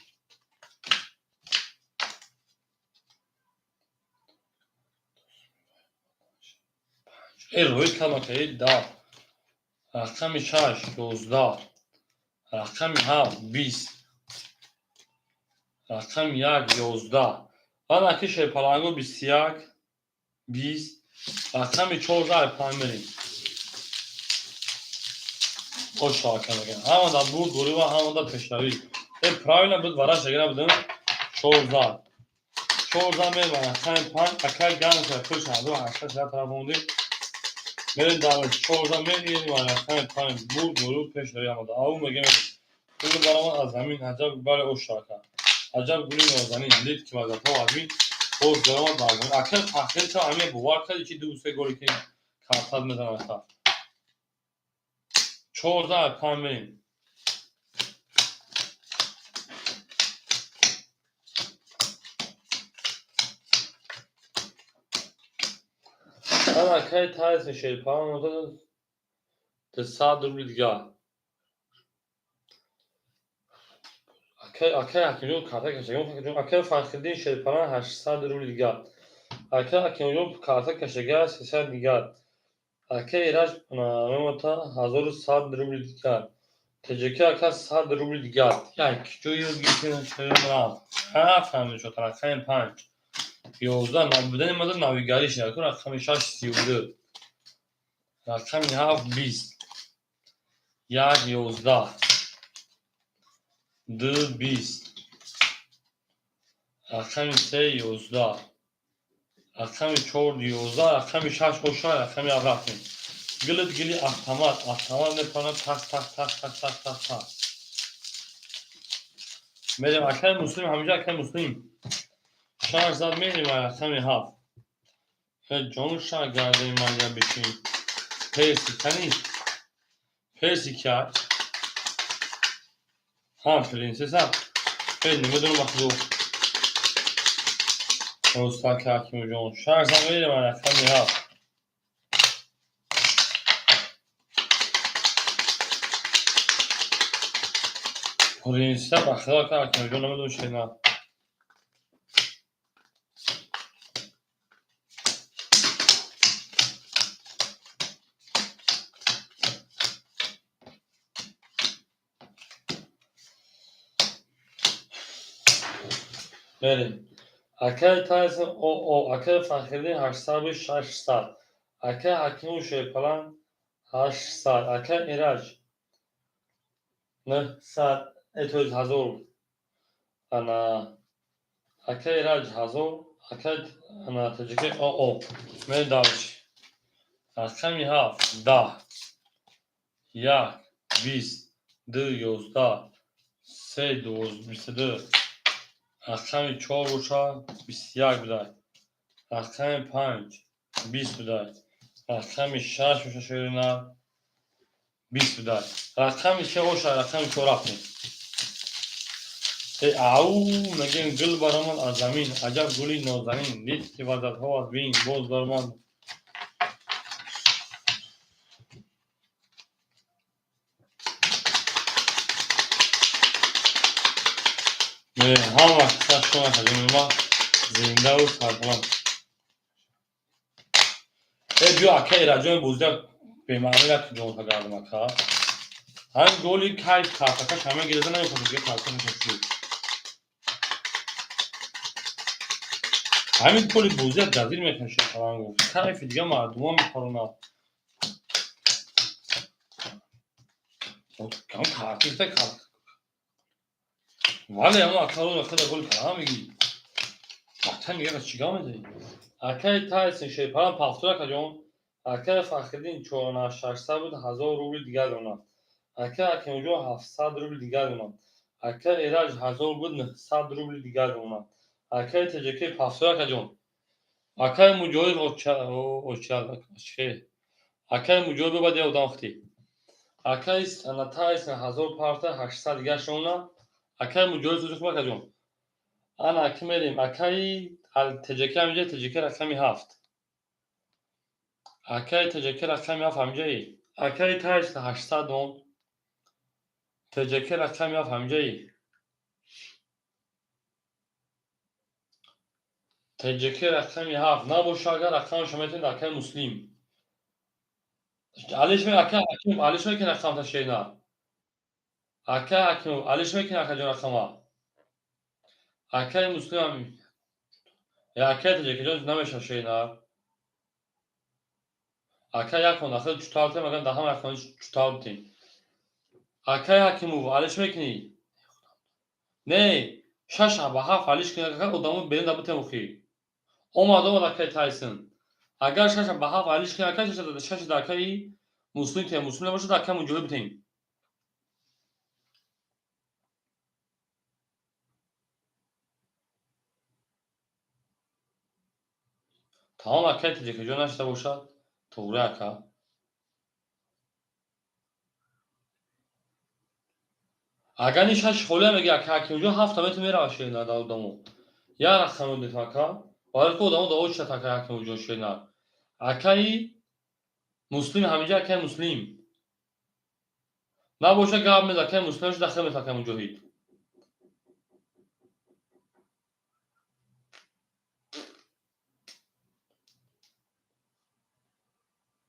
э рӯй кардам ака, э 10, рақами 6 11, рақами 7 20, рақами 1 11. Баъд аки Шерпаланго 21, 20, рақами 14 5 мерем. Оша ака мегӯям. Ҳама дар бурд горӣ ва ҳама дар пешравӣ. Э правильно буд, вараш агар набудам 14. 14 мерем рақами 5, акай Гансер пулш 1800 як тараф мондем. Мерем дар 14 мерем рақами 5, бурд горӣ пешравӣ ҳама дар. Ау мегӯям пул баромад аз замин, аҷаб бале оша ака. Аҷаб гули нозанин, дид ки вазатҳо аз мин боз даромад бар замин. Акай Фахриддин чаро ҳамин бовар карди ки ду се голи ки картат мезанад ака. 14 5 мерем. Ана акаи Тайсон Шерпалан 200 рубли дигар. Акаи Ҳакимҷон карта кашагӣ. Акаи Фахриддин Шерпалан 800 рубли дигар. Акаи Ҳакимҷон карта кашага 300 дигар. Акаи Эраҷ мемонад 1100 рубли дигар. ТҶК ака 100 рубли дигар. Як ҷои рафтам шуд рақами 5. 11 набудани мада навигарӣ шуд. Рақами 6 32. Рақами 7 20. 1 11. 2 20. Рақами 3 11. Рақами 4 11. Рақами 6 боша, рақами 7 рафтем. Гилит гили автомат, автомат мепарад тақ тақ тақ тақ тақ тақ тақ. Мерем акаи Муслим, ҳаминҷа акаи Муслим. 6 зад мерем рақами 7. Ҷону шаҳ гардани мага бишин. Перси кани? Перси кай? Ҳа, принсесса. Намедонам ахло. Просто ака Ҳакимҷон. 6 зад мерем рақами 7. Принсесса ба худо ака Ҳакимҷон намедонам шена. Мерем. Акаи Тайсон ОО, акаи Фахриддин 800 600. Акаи Ҳакимов Шерпалан 800. Акаи Эраҷ 900, то есть 1000. Ана акаи Эраҷ 1000, акаи ана ТҶК ОО. Мерем дальше. Рақами 7 10. 1 20 2 11 3 22. Рақами 4 боша 21 будай. Рақами 5 20 будай. Рақами 6 боша шерина 20 будай. Рақами 3 боша рақами 4 рафтем. Ау мегӯем гул баромад аз замин, аҷаб гули нозанин, дид ки вазатҳо аз бин, боз баромад. Ҳама шумо ҳаҷони ма зиндаву сарбаланд. Э биё ака Эраҷони бозия бемаъно як ҷонта гардам ака. Ҳамин голи кайф картакаш ҳама гиреза намехоҳад дига картакаш шуд. Ҳамин голи бозия газир мекашад фалан гуфт. Кайфи дига мардума мепаронад. Кам картикта карт. Вале ама акаро худа гол кара меги. Ватан дига чӣ гап мезанӣ? Акаи Тайсон Шерпалан пафтур акаҷон. Акаи Фахриддин 4600 буд 1000 рубли дигар донад. Акаи Ҳакимҷон 700 рубли дигар донад. Акаи Эраҷ 1000 буд 900 рубли дигар донад. Акаи ТҶК пафтур акаҷон. Акаи Муҷоҳид оча. Акаи Муҷоҳид бибад я одам хти. Акаи Тайсон 1000 парта 800 дигар шона. Акаи Муҷоҳид сӯзи хуб акаҷон. Ана аки мерем. Акаи ТҶК ҳаминҷа ТҶК рақами 7. Акаи ТҶК рақами 7 ҳаминҷаи. Акаи Тайсон 800 дон. ТҶК рақами 7 ҳаминҷаи. ТҶК рақами 7 набоша агар рақамашо метавонед акаи Муслим. Алиш ме акаи Ҳакимов алиш мекунад рақамта шена. Акаи Ҳакимов алиш мекунад акаҷон рақама. Акаи Муслим акаи ТҶК ҷон намешавад шена. Акаи як хона хеле чутал тем агар даҳам як хона чутал битем. Акаи Ҳакимов алиш мекунӣ? Не, 6 ба 7 алиш кунӣ агар одамо берун да битем охи. Омад омад акаи Тайсон. Агар 6 ба 7 алиш кунӣ акаи 6 да акаи Муслим тем, Муслим набошад акаи Муҷоҳид битем. Тамом акаи ТҶК ҷон нашида бошад, туғри ака. Агар ни 6 холия меги ака Ҳакимҷон 7 метр мерава шена дар одамо. Як рақам медиҳем ака. Барои ки одамо дао чият ака Ҳакимҷон шена. Акаи Муслим ҳамиҷа, акаи Муслим набоша, гап мез, акаи Муслим дахил мес, акаи Муҷоҳид.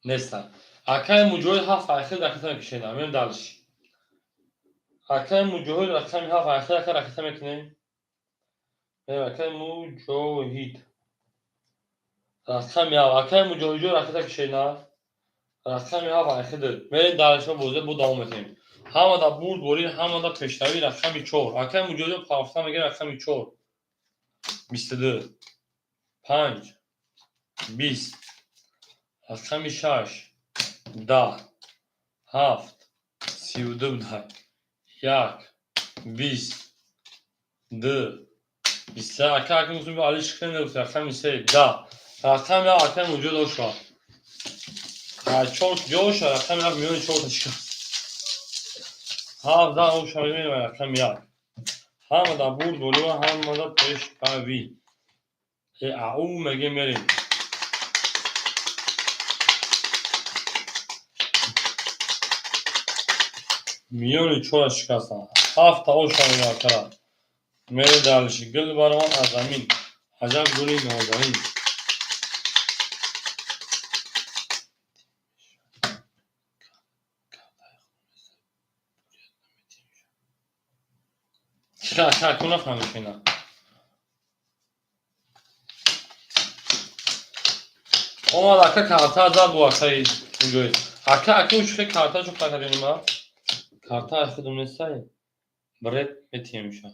Нестан. Акаи Муҷоҳид ҳафт айхел ракета мекушена. Мем дальше. Акаи Муҷоҳид рақами ҳафт айхел ака ракета мекунем. Мем акаи Муҷоҳид. Рақами ҳафт. Акаи Муҷоҳидҷон ракета кушена. Рақами ҳафт айхел. Мерем дальше, бозӣ бо давом метем. Ҳамада бурд борӣ, ҳамада пешравӣ. Рақами чор. Акаи Муҷоҳидҷон пафта мегирем рақами чор. 22. Панҷ. 20. Рақами шаш. 10. Ҳафт. 32 будай. Як. 20. Ду. 21. Ака ака мусулмон али шикрен рақами се. 10. Рақами як акаи Муҷоҳид ошва. Чор ҷоша рақами як миёни чорта шикаст. Ҳафт даҳ оша мемева рақами як. Ҳамада бурд болива, ҳамада пешравӣ. Ау мегем, мерем. Миёни чора шикастан. Ҳафта оша мева акара. Мерем дальше. Гул баромад аз замин. Аҷаб гули нозанин. Ака нафаҳмид ина. Омад ака, карта зад бу акаи Муҷоҳид. Ака ака учхе карта чо кардем ма? Карта худум нестай. Бред метиемша.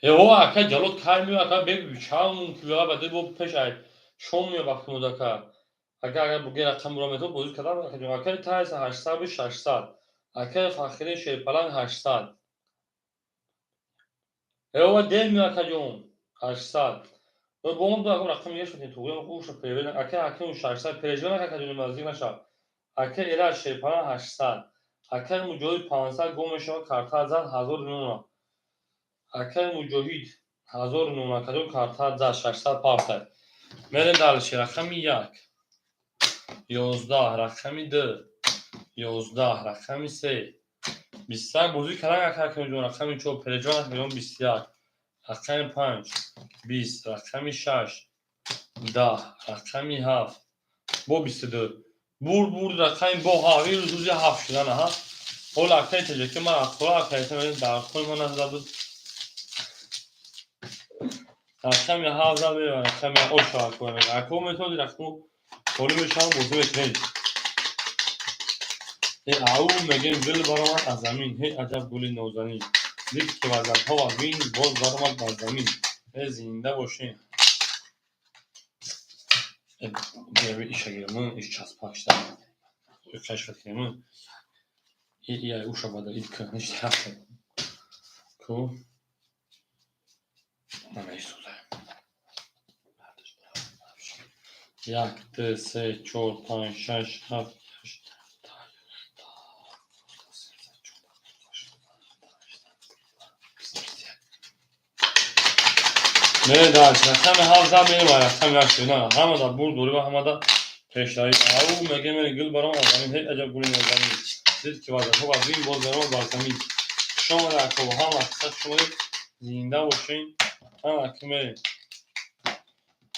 Э о ака Ҷалол кай меояд, ака бег чанд мумкин баъд бо пеш ай шом меояд вақти мудака. Ака агар буге рақам бура метавон бозӣ кардам ака ҷон. Акаи Тайса 800 600. Акаи Фахрӣ Шерпаланг 800. Э ова дер меояд ака ҷон. 800. Бо мо ду рақам мешудем туғри уша перевед. Акаи Ҳаким 600 пережива нака ака ҷон, наздик наша. Акаи Эраҷ Шерпаланг 800. Акаи Муҷоҳид 500 гом мешавад, карта зад 1000 мемонад. Акаи Муҷоҳид 1000 мемонад, ака ҷон, карта зад 600 пафтай. Мерем дальше. Рақами як. 11, рақами ду. 11, рақами се. 21 бозӣ кардан ака Ҳакимҷон, рақами чор пережива нака ҷон, 21. Рақами панҷ. 20, рақами шаш. 10, рақами ҳафт. Бо 22. Бурд бурд рақами бо ҳафт. Ин рӯз рӯзи ҳафт шудан аҳа. Ҳоло акаи таҷаки ман аз хола акаи дар холи ман назада буд. Рақами ҳафт зад мерава, рақами оша ака мега. Ака метавонед рақаму холӣ мешавам, бозӣ мекунед. Э ау мегем, гул баромад аз замин. Ҳей аҷаб гули нозанин. Дид ки вазадҳо аз бин боз баромад бар замин. Э зинда бошем. Иша гирмун, иш часпак шуда. Кашф кунем. И уша бада ид ка ништа. Ку. Ана исуда. Як, ду, се, чор, панҷ, шаш, ҳафт, ҳашт, мерем дальше. Рақами ҳафт зад мерем, рақами як шуд. Ҳамада бурд дорӣ ва ҳамада пешравӣ. Ау мегем, мерем, гул баромад аз замин. Ҳей аҷаб гули нозанин. Дид ки вазадҳо аз бин боз баромад бар замин. Хуш омадед ака, ҳама қисса хуш омадед. Зинда бошен. Ҳама ки мерем.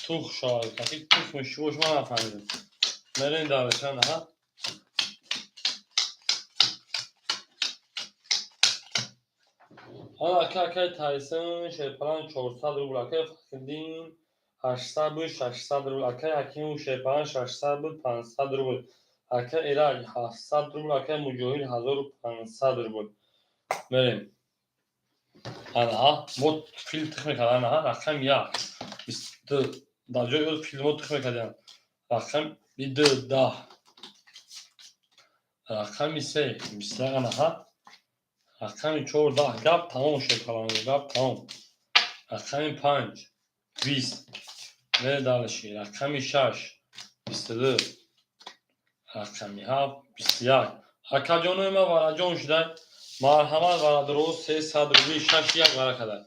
Тух шавад. Таки тухми чӣ бош ман нафаҳмидам. Мерем дальше аҳа. Ҳана ака акаи Тайсон Шерпаланг 400 рубл, акаи Фахриддин 800 буд 600 рубл, акаи Ҳакимов Шерпаланг 600 буд 500 рубл, акаи Эраҷ 700 рубл, акаи Муҷоҳид 1500 рубл. Мерем. Анаҳа, мо фил тих мекардем, анаҳа, рақами як. 22. Дар ҷои ӯ фил мо тих мекардем. Рақами ду, 10. Рақами се, 21, анаҳа. Рақами чор, 10. Гап тамом шуд, калонҷо, гап тамом. Рақами панҷ, 20. Мерем дальше. Рақами шаш, 22. Рақами ҳафт, 21. Акаҷонои ман вараҷон шудай. Марҳамат, варадроз 300 рубли, шаш як вара кадай.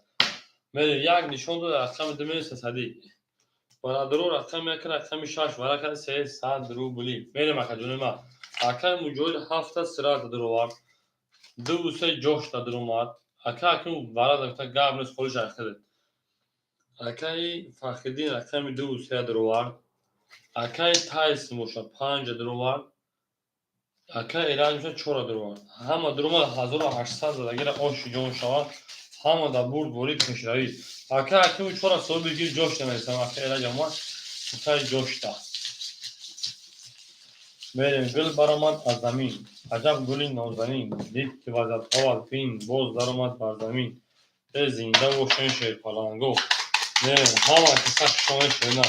Мерем, як нишон дод, рақами ду мерем, сесадӣ. Бародаро, рақами як, рақами шаш варака 300 рубли. Мерем, акаҷони ман. Акаи Муҷоҳид ҳафта сирата дуровард. Дуву се ҷошта дуромад. Ака аким варада гуфта, гап нест, холиш айхеле. Акаи Фахриддин рақами дуву сея дуровард. Акаи Тайсон бошад, панҷа дуровард. Акаи Эраҷ бошад, чора дуровард. Ҳама дуромад, 1800 задагира, оши ҷон шавад. Ҳама дар бурдборӣ, пешравӣ. Ака Акиму чора соҳиби гир ҷошта мересам. Ака Эраҷ омад, гуфтаи ҷошта. Мерем, гул баромад аз замин. Аҷаб гули нозанин. Дид ки вазадҳо аз бин, боз даромад бар замин. Э, зинда бошен, шерпаланго. Мерем, ҳама киса шоне шерина.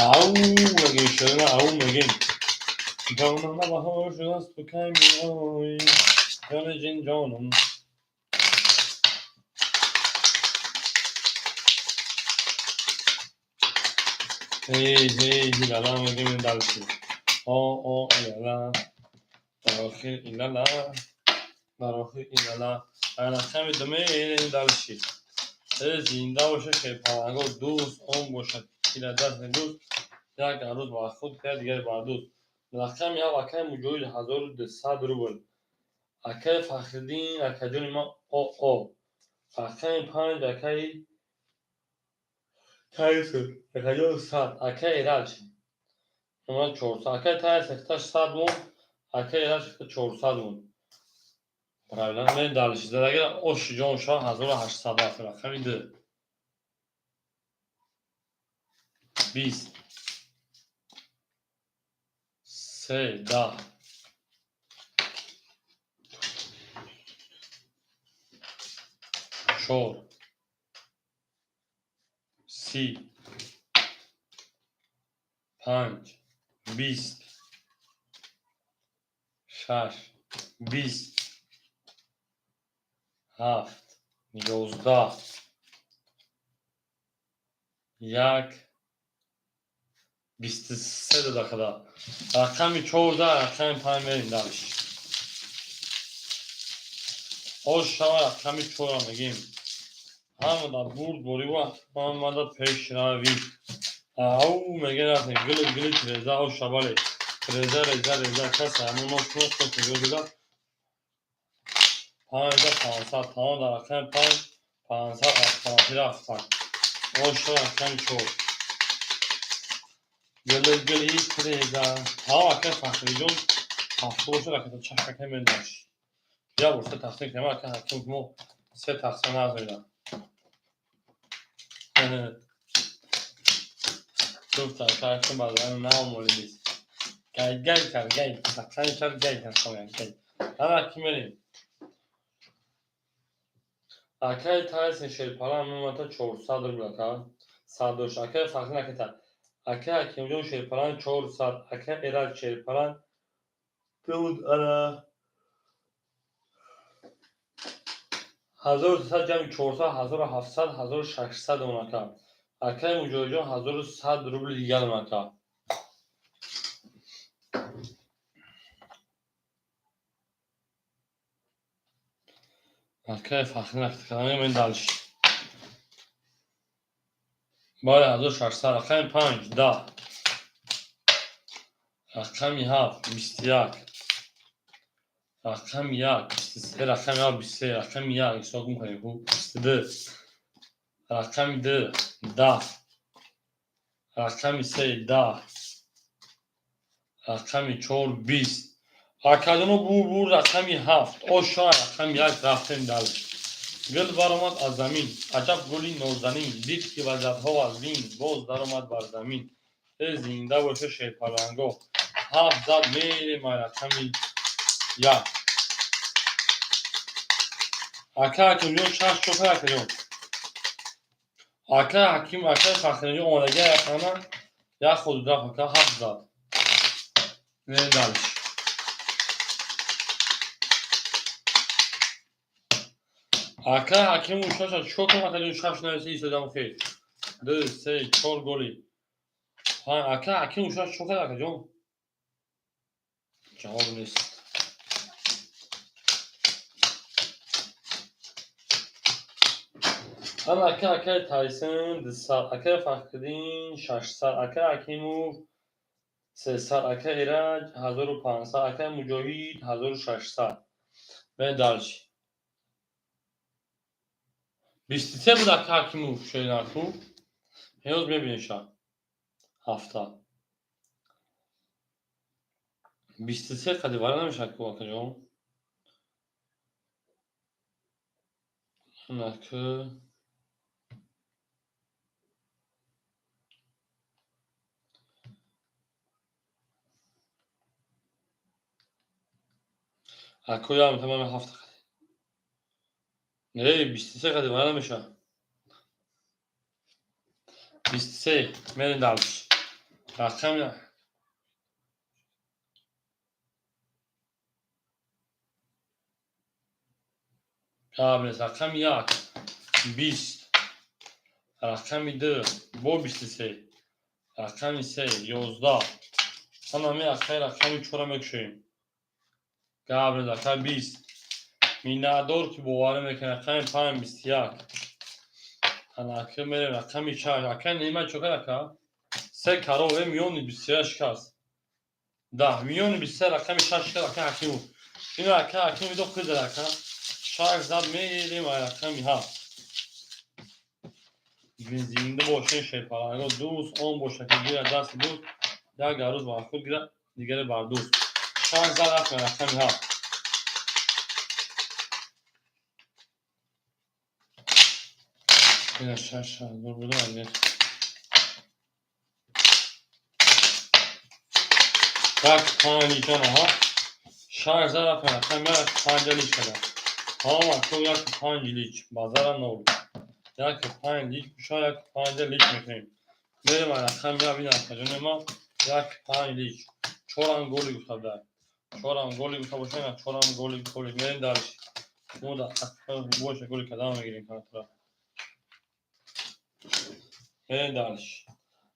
Ау мегем, шерина, ау мегем. Ҷонам, баҳор шудааст, ту кай меоӣ? Ҷони ҷин ҷонам. Ҳей, ҳей, ҳилала мегем дальше. О, о, илала. Дар охир илала. Дар охир илала. Рақами ду мерем дальше. Э, зинда боша, шерпаланго, дӯст он бошад, кира даст дӯст, як арӯз бар худ кунад, дигаре бар дӯст. Рақами ҳафт, акаи Муҷоҳид, 1200 рубл. Акаи Фахриддин, акаҷони ман, о, о. Рақами панҷ, акаи Тайсон, акаҷон, 100. Акаи Эраҷ омад, 400. Акаи Тайсон хиташ 100 монд, акаи Эраҷ хита 400 монд. Правильно, мерем дальше. Задагира оши ҷон шава, 1800 рафт. Рақами ду. 20. Се, 10. Чор. 30. Панҷ. 20. Шаш. 20. Ҳафт. 11. Як. 23 дада хада. Рақами чорда, рақами панҷ мерем дальше. Ош шава, рақами чора мегем. Ҳама дар бурдборӣ ва ҳама дар пешравӣ. Ау мегем, рафтем. Гули гули тиреза, ош шавале. Реза, реза, реза, касе ҳамон нош кунад, хош мегӯяд. Панҷа, 500, тамом, дар рақами панҷ, 500 автоматӣ рафтан. Ош шава, рақами чор. Гули гули тиреза. Тамом, акаи Фахриҷон ҳафта бошад, аката чашм акай мерем дальше. Як бор се тақсим кунем, ака ҳаким мо се тақсим назмедам. Гуфт ака ҳаким баъдан наомолидист. Гай гай кард, гай. Рақами чар гай кард, гай. Ҳама ки мерем. Акаи Тайсон шерпалан мемонад 400 рубл, ака. Сад дошт. Акаи Фахриддин аката. Акаи Ҳакимҷон шерпалан 400. Акаи Эраҷ шерпалан буд ана 1300 ҷамъи 400, 1700, 1600 он, ака. Акаи Муҷоҳидҷон 1100 рубли дигар он, ака. Акаи Фахриддин аката дальше. Бале, 1600. Рақами панҷ, 10. Рақами ҳафт, 21. Рақами як, 23, рақами ҳафт, 23, рақами як, ҳисоб гум кардем, хуб, 22. Рақами ду, 10. Рақами се, 10. Рақами чор, 20. Акаҷоно, бур рақами ҳафт. Оша рақами як, рафтем дальше. Гул баромад аз замин. Аҷаб гули нозанин. Дид ки вазадҳо аз бин, боз даромад бар замин. Э, зинда боша, шерпаланго. Ҳафт зад, мерем ай рақами як. Ака Ҳакимҷон шаш чопа, акаҷон. Ака Ҳаким, акаи Фахриддинҷон омадагӣ рақама як худ рафт, ака ҳафт зад. Мерем дальше. Ака Ҳакиму шаша чикор кунам, акаҷон, шаш нависа истодам хел. Ду, се, чор голи. Ака Ҳакиму шаш чикор кард, акаҷон? Ҷавоб нест. Ана ака, акаи Тайсон 200, акаи Фахриддин 600, акаи Ҳакимов 300, акаи Эраҷ 1500, акаи Муҷоҳид 1600. Мерем дальше. 23 буд, ака Ҳакимов, шернарху. Ҳеёз мебинем ша. Ҳафта. 23 қади вара намешавад ку, акаҷон. Анаку аку ям тамами ҳафта қади. Не, 23 қади вара намешавад. 23, мерем дальше. Рақами гап нест. Рақами як 20, рақами ду бо 23, рақами се 11. Ҳанами акаи рақами чора мекушоем. Гап нест, акаи 20. Миннатдор, ки боварӣ мекунед. Рақами панҷ 21. Анаки мерем рақами шаш. Акаи Неъмат чо кард, ака? Се карол е миёни 21 шикаст. 10 миёни 23 рақами шаш шикаст, акаи Ҳакимов. Ино акаи Ҳакимов идо худ зад, ака. Шаш зад, мерем ай рақами ҳафт. Зинда бошен, шерпаланго. Дӯст он бошад, ки гирад дасти дӯст, як гарӯз бар худ гирад, дигаре бар дӯст. Шаш зад, рафтем рақами ҳафт. Ина 6000 буда али. Як панҷ ҷон ҳа. Шаш зад, рафтем рақами як панҷа лич кардам. Ҳама ко як панҷ лич, базара нол. Як панҷ лич куша, як панҷа лич мекунем. Мерем ай рақами як, бина акаҷони ма, як панҷ лич. Чорам голи гуфта буда. Чорам голи гуфта боша, ина чорам голи голи. Мерем дальше. Мо да боша голи кадам мегирем картра. Мерем дальше.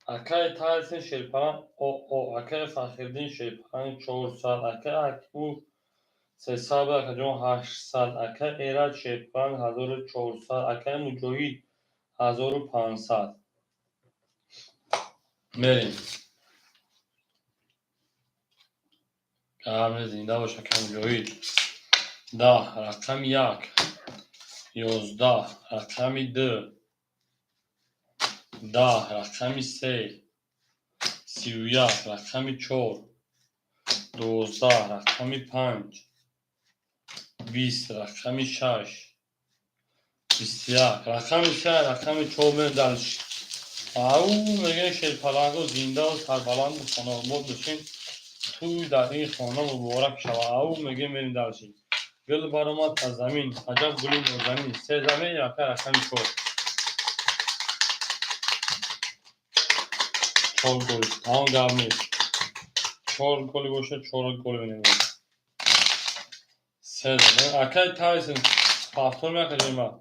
Акаи Тайсон шерпаран о, акаи Фахриддин шерпаран 400, акаи Ҳакимов 300 буд, акаҷон 800, акаи Эраҷ шерпаран 1400, акаи Муҷоҳид 1500. Мерем. Гап зинда бош, акаи Муҷоҳид. 10, рақами як, 11, рақами ду, 10, рақами се, 31, рақами чор, 12, рақами панҷ, 20, рақами шаш, 21, рақами се, рақами чор, мерем дальше. Ау мегӯем, шерпаланго зиндаву сарбаланду хонаобод бошем. Тӯй дар ин хона муборак шавад. Ау мегӯем, мерем дальше. Гул баромад аз замин, аҷаб гули нозанин. Сеза мерем, акай рақами чор. Чор гол. Тамом, гап нест. Чор голи бошад, чор гол менем. Сеза. Акай Тайсон повтор мекардем ма.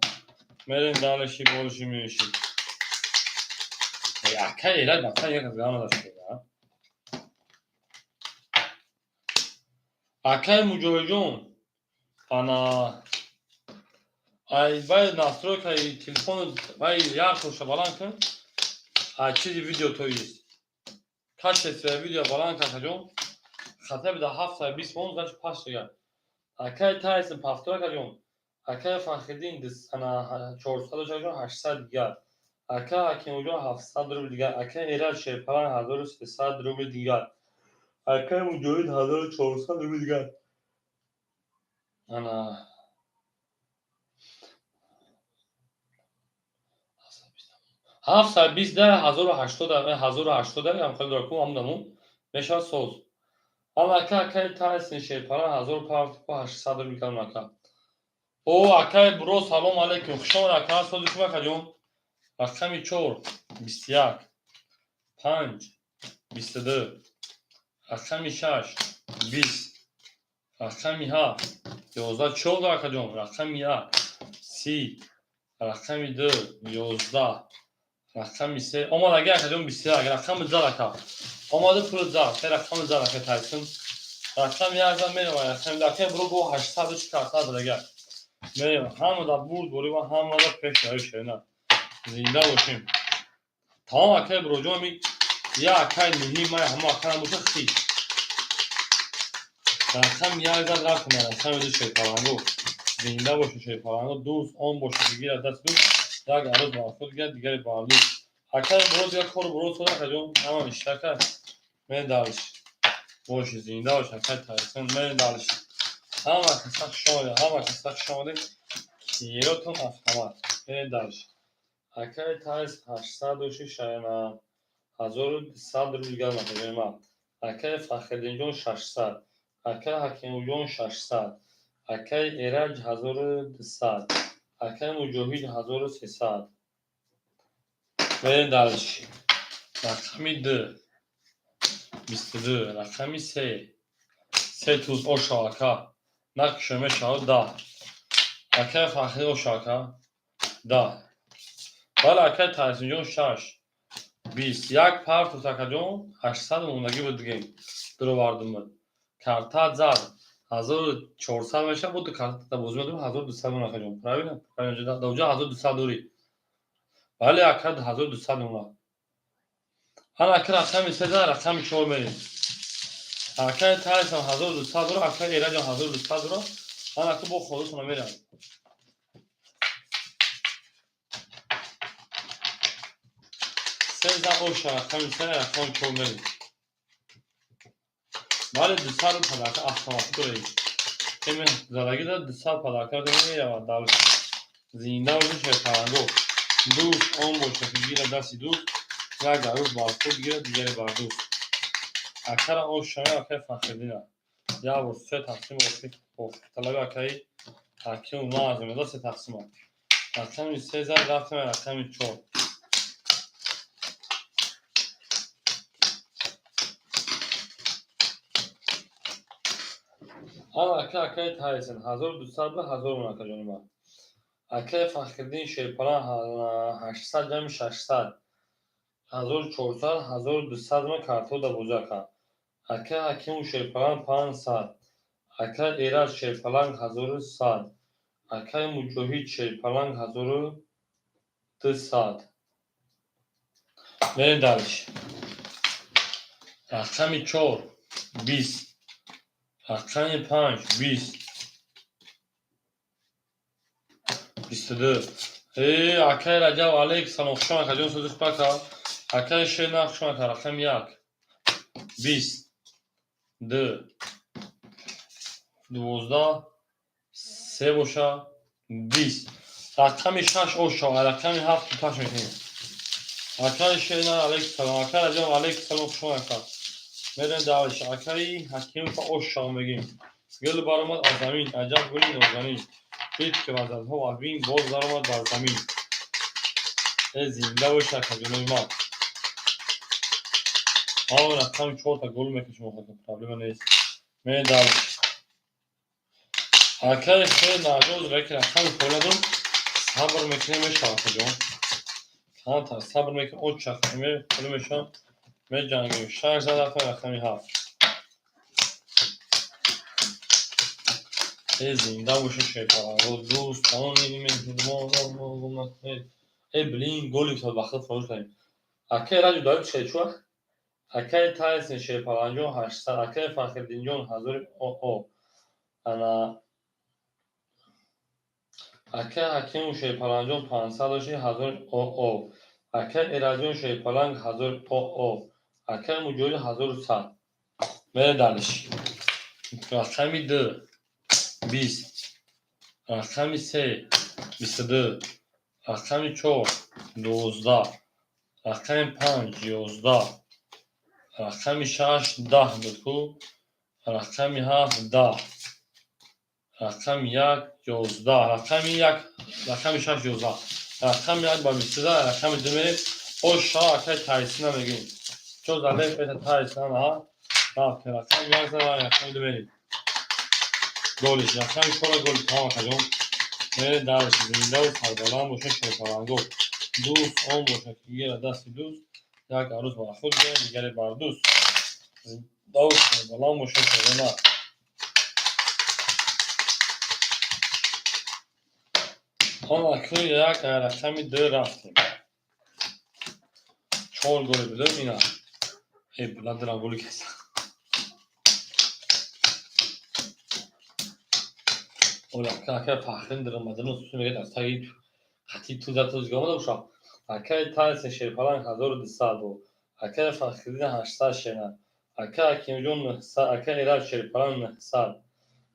Мерем дальше, больше меньше. Акай Эраҷ мақсад як аз гап надошт. Акай Муҷоҳидҷон, ана ай вай настройкаи телефону вай яркоша баланд кун. Ай чизи видео, то есть качествои видео баланд кун, акаҷон. Хотя бы до 720 мон, значит, паст дигар. Акай Тайсон повтор, акаҷон. Акай Фахриддин ана 400 акаҷон, 800 дигар. Акай Ҳакимовҷон 700 рубл дигар. Акай Эраҷ шерпалан 1300 рубл дигар. Акай Муҷоҳид 1400 рубл дигар. Ана 720 да 1080, 1080 ам хеле дорку ҳамдаму мешавад соз. Ҳама ака, акаи Тайсон шерпалан ҳазору пафту 800 рубл дигар ака. О, акаи Буро, салом алейкум. Хуш омад, ака, сози кум, акаҷон. Рақами чор 21, панҷ 22, рақами шаш 20, рақами ҳафт 11, чор акаҷон, рақами як 30, рақами ду 11, рақами се омад аги, акаҷон, 21, рақами зад, ака. Омаду пули зад, се рақами зад, ака Тайсон. Рақами як зад, мерем рақами ду. Акаи Буро бо 800 чӣ картад дага. Мерем ҳамада бурд борӣ ва ҳамада пеш равӣ шена. Зинда бошем. Тамом, акай Буроҷон, ами я акай муҳим май ҳамо ака набоша хит. Рақам як зад, рафтем рақами ду, Шерпаланго. Зинда боша, Шерпаланго. Дӯст он боша, ки гирад даст дӯст, як арӯз бар худ гирад, дигаре бар дӯст. Акай Буроз, як кору буроз кун, акаҷон, ҳама ништака. Мен дальше. Боши, зинда бош, акай Тайсон, мен дальше. Ҳама каса хуш омадед, ҳама каса хуш омадед. Киётон автомат. Мен дальше. Акай Тайс 806, 1200 рубл гар макаҷони ман. Акай Фахриддинҷон 600. Акай Ҳакимовҷон 600. Акай Эраҷ 1200. Акай Муҷоҳид 1300. Мерем дальше. Рақами ду 22, рақами се, се туз ошо, ака. Накушо мешавад 10. Акай Фахрӣ, ошо, ака. 10. Бале, акай Таҳсинҷон, шаш. 20. Як партус, акаҷон, 800 мондагӣ буд, дигем. Дуровардум буд. Картат зад. 1400 мешавад, бо ду карта бозӣ медорем, 1200 мон, акаҷон. Правильно? Правильно, даоҷа 1200 дорӣ. Бале, ака, 1200 мона. Ана ака, рақами се зад, рақами чор мерем. Акай Тайсон 1200 дора, акай Эраҷон 1200 дора. Ана ака бо ходосона мерам. Се зад, оша, рақами се, рақами чор мерем. Бале, 200 рубл подарка автоматӣ дорем. Эме задагӣ дорад, 200 подарка меравад дальше. Зинда бошед, Шерпаланго. Дӯст он боша, ки гирад дасти дӯст, як арӯз бар худ гирад, дигаре бар дӯст. Акара ош шава, акаи Фахриддина. Як бор се тақсим талаби акаи Ҳакимов ман аз омеда се тақсима. Рақами се зад, рафтем рақами чор. Ана ака, акаи Тайсон 1200 ба 1000 мон, акаҷони ман. Акаи Фахриддин Шерпалан 800 ҷамъи 600. 1400, 1200 ман картҳо дар бозӣ, ака. Акаи Ҳакимов Шерпалан 500. Акаи Эраҷ Шерпаланг 1100. Акаи Муҷоҳид Шерпаланг 1200. Мерем дальше. Рақами чор 20. Рақами панҷ 20. 22. Э, акаи Раҷаб, алейк салом, хуш омад, акаҷон, сози хуб, ака. Акаи Шерна, хуш омад, рақами як. 20. Ду. 12. Се боша. 20. Рақами шаш ош шава, рақами ҳафт туташ мекунем. Акаи Шерна, алейк салом. Акаи Раҷаб, алейк салом, хуш омад, ака. Мерем дальше. Акаи Ҳакимов ош шава мегӯем. Гул баромад аз замин, аҷаб гули нозанин. Дид ки вазадҳо вазнин, боз даромад бар замин. Э, зинда бошед, акаҷонои ман. Ман рақами чорта гул мекашам, охир проблема нест. Мерем дальше. Акаи хеле наҷоз ки рақами поён надорам, сабр мекунем, мешавад, акаҷон. Камтар сабр мекунем, оча холӣ мешавам, меҷангем. Шаш зад, рафтем рақами ҳафт. Э, зинда бошед, Шерпаланго, дӯстони меҳрубон накунед. Э, блин, голи ба худ фаромӯш кардем. Акаи Раҷаб Давид чӣ вақт? Акаи Тайсон Шерпаланҷон 800, акаи Фахриддинҷон ҳазори о. Ана акаи Ҳакимов Шерпаланҷон 500 дошти, ҳазори о. Акаи Эраҷон Шерпаланг ҳазори о. Акаи Муҷоҳид 1100. Мерем дальше. Рақами ду 20. Рақами се 22. Рақами чор 12. Рақами панҷ 11. Рақами шаш 10 буд ку? Рақами ҳафт 10. Рақами як 11. Рақами як, рақами шаш 11. Рақами як ба 22, рақами ду мерем. Ош шава, акаи Тайсина мегӯем. Чо залеб это Тайсон, а? Рафтем рақами як зад, рақами ду мерем. Голиш, рақами чора голи, тамом, акаҷон. Мерем дальше. Зиндаву сарбаланд бошед, Шерпаланго. Дӯст он бошад, ки гирад дасти дӯст, як арӯз бар худ гирад, дигаре бар дӯст. Зиндаву сарбаланд бошед, шерона. Ҳолаку як рақами ду рафтем. Чор голи будем ина. Э, била голи каса. Ола ака Фахрин дирамадан сусу мегӯяд аз таги хати туза тузга омада боша. Акаи Тайсон Шерпаланг 1200 бо. Акаи Фахриддин 800 шена. Акаи Ҳакимҷон 900, акаи Эраҷ Шерпаланг 900.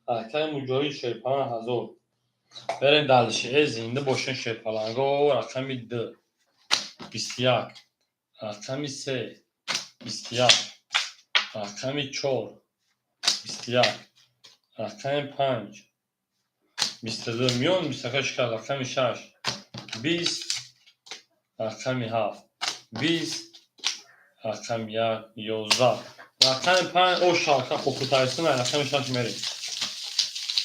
Акаи Муҷоҳид Шерпаланг 1000. Берем дальше. Э, зинда бошен шерпаланго. Рақами ду 21, рақами се 21, рақами чор 21, рақами панҷ 22, миён бистака шикаст, рақами шаш 20, рақами ҳафт 20, рақами як 11, рақами панҷ о шалка хокутайсина, рақами шаш мерем.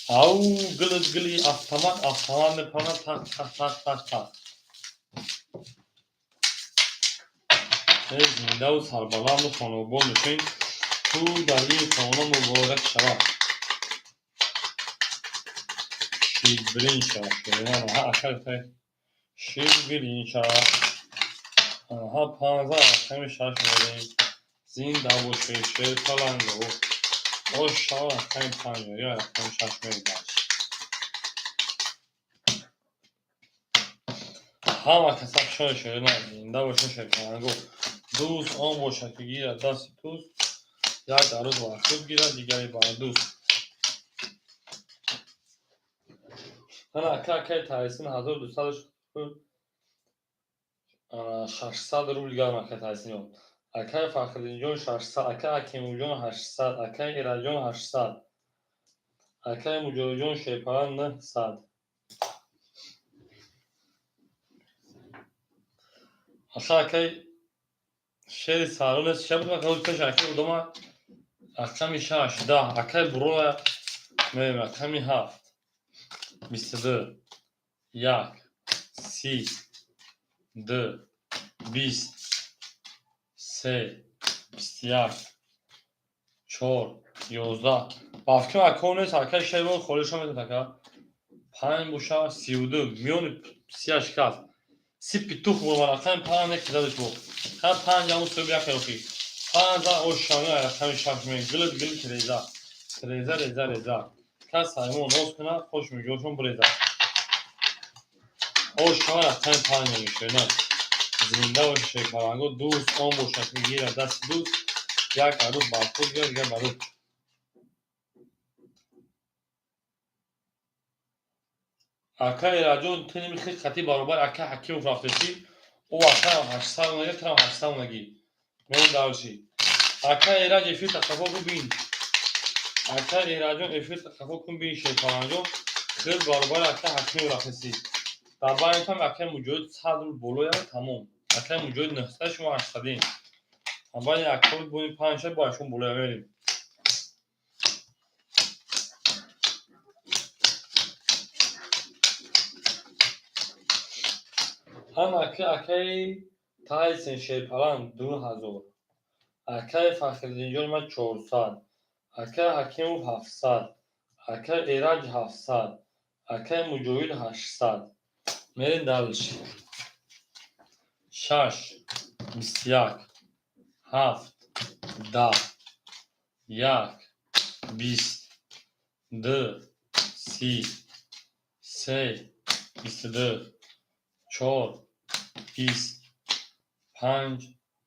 Ау, гили гили автомат автомат мепарад, тақ тақ тақ тақ тақ. Э, зиндаву сарбаланду хонобод бошед. Ту дар ин хона муборак шавад. Ширбирин шавад. Ака ширбирин шавад. Аҳа, 15, рақами шаш мерем. Зинда бошед, шерпаланго. Ош шава, рақами панҷ ё рақами шаш мерем дальше. Ҳама каса шои шерина, зинда бошед, шерпаланго. Дӯст он бошад, ки гирад дасти дӯст, як арӯз бар худ гирад, дигаре бар дӯст. Ана ака акаи Тайсин 1200, 600 рубл гарм акаи Тайсин. Акаи Фахриддинҷон 600, акаи Ҳакимовҷон 800, акаи Эраҷон 800, акаи Муҷоҳидҷон Шерпаланг 900. Аха, акаи шери сарон нест, ча буд ака пеш акаи одама, рақами шаш 10, акаи Буроя мерем, рақами ҳафт 22, як, 30, ду, 20, се, 21, чор, 11. Ба фикрам акао нест, акаи шербон холишо метавонад ака. Панҷ боша 32, миёни сия шикаст. Си петух бурма, рақами панҷ не кидадаш бо. Ха, панҷ ҳамун соҳиби як охи. Панҷ ошами рақами шаш ме гилит гилит реза. Реза реза реза. Кас саймон ноз кунад, хош миҷошон буреза. Ошама рақами панҷ мешавад. Зинда бошед, шерпаланго. Дӯст он бошад, ки гирад дасти дӯст, як арӯз бар худ гирад, дигар бар ӯ. Ака Эраҷон, ту ними хел хати баробар ака Ҳакимов рафтесӣ, ӯ акаам 800 нагир, турам 800 нагир. Мерем дальше. Ака Эраҷ, эфир тақафо кун бин. Ака Эраҷон, эфир тақафо кун бин, шерпаланҷон, хел баробари ака Ҳакимов рафтесӣ. Дар байнитам акаи Муҷоҳид 100 рубл болоя, тамом. Акаи Муҷоҳид 900, шумо 800-ем. Байни акаи бони панҷ шад, бо шумо болоя мерем. Ҳам акаи Тайсон Шерпаланг 2000, акаи Фахриддинҷон ман 400, акаи Ҳакимов 700, акаи Эраҷ 700, акаи Муҷоҳид 800. Мерем дальше. Шаш, 21, ҳафт, 10, як, 20, ду, 30, се, 22, чор, 20, панҷ,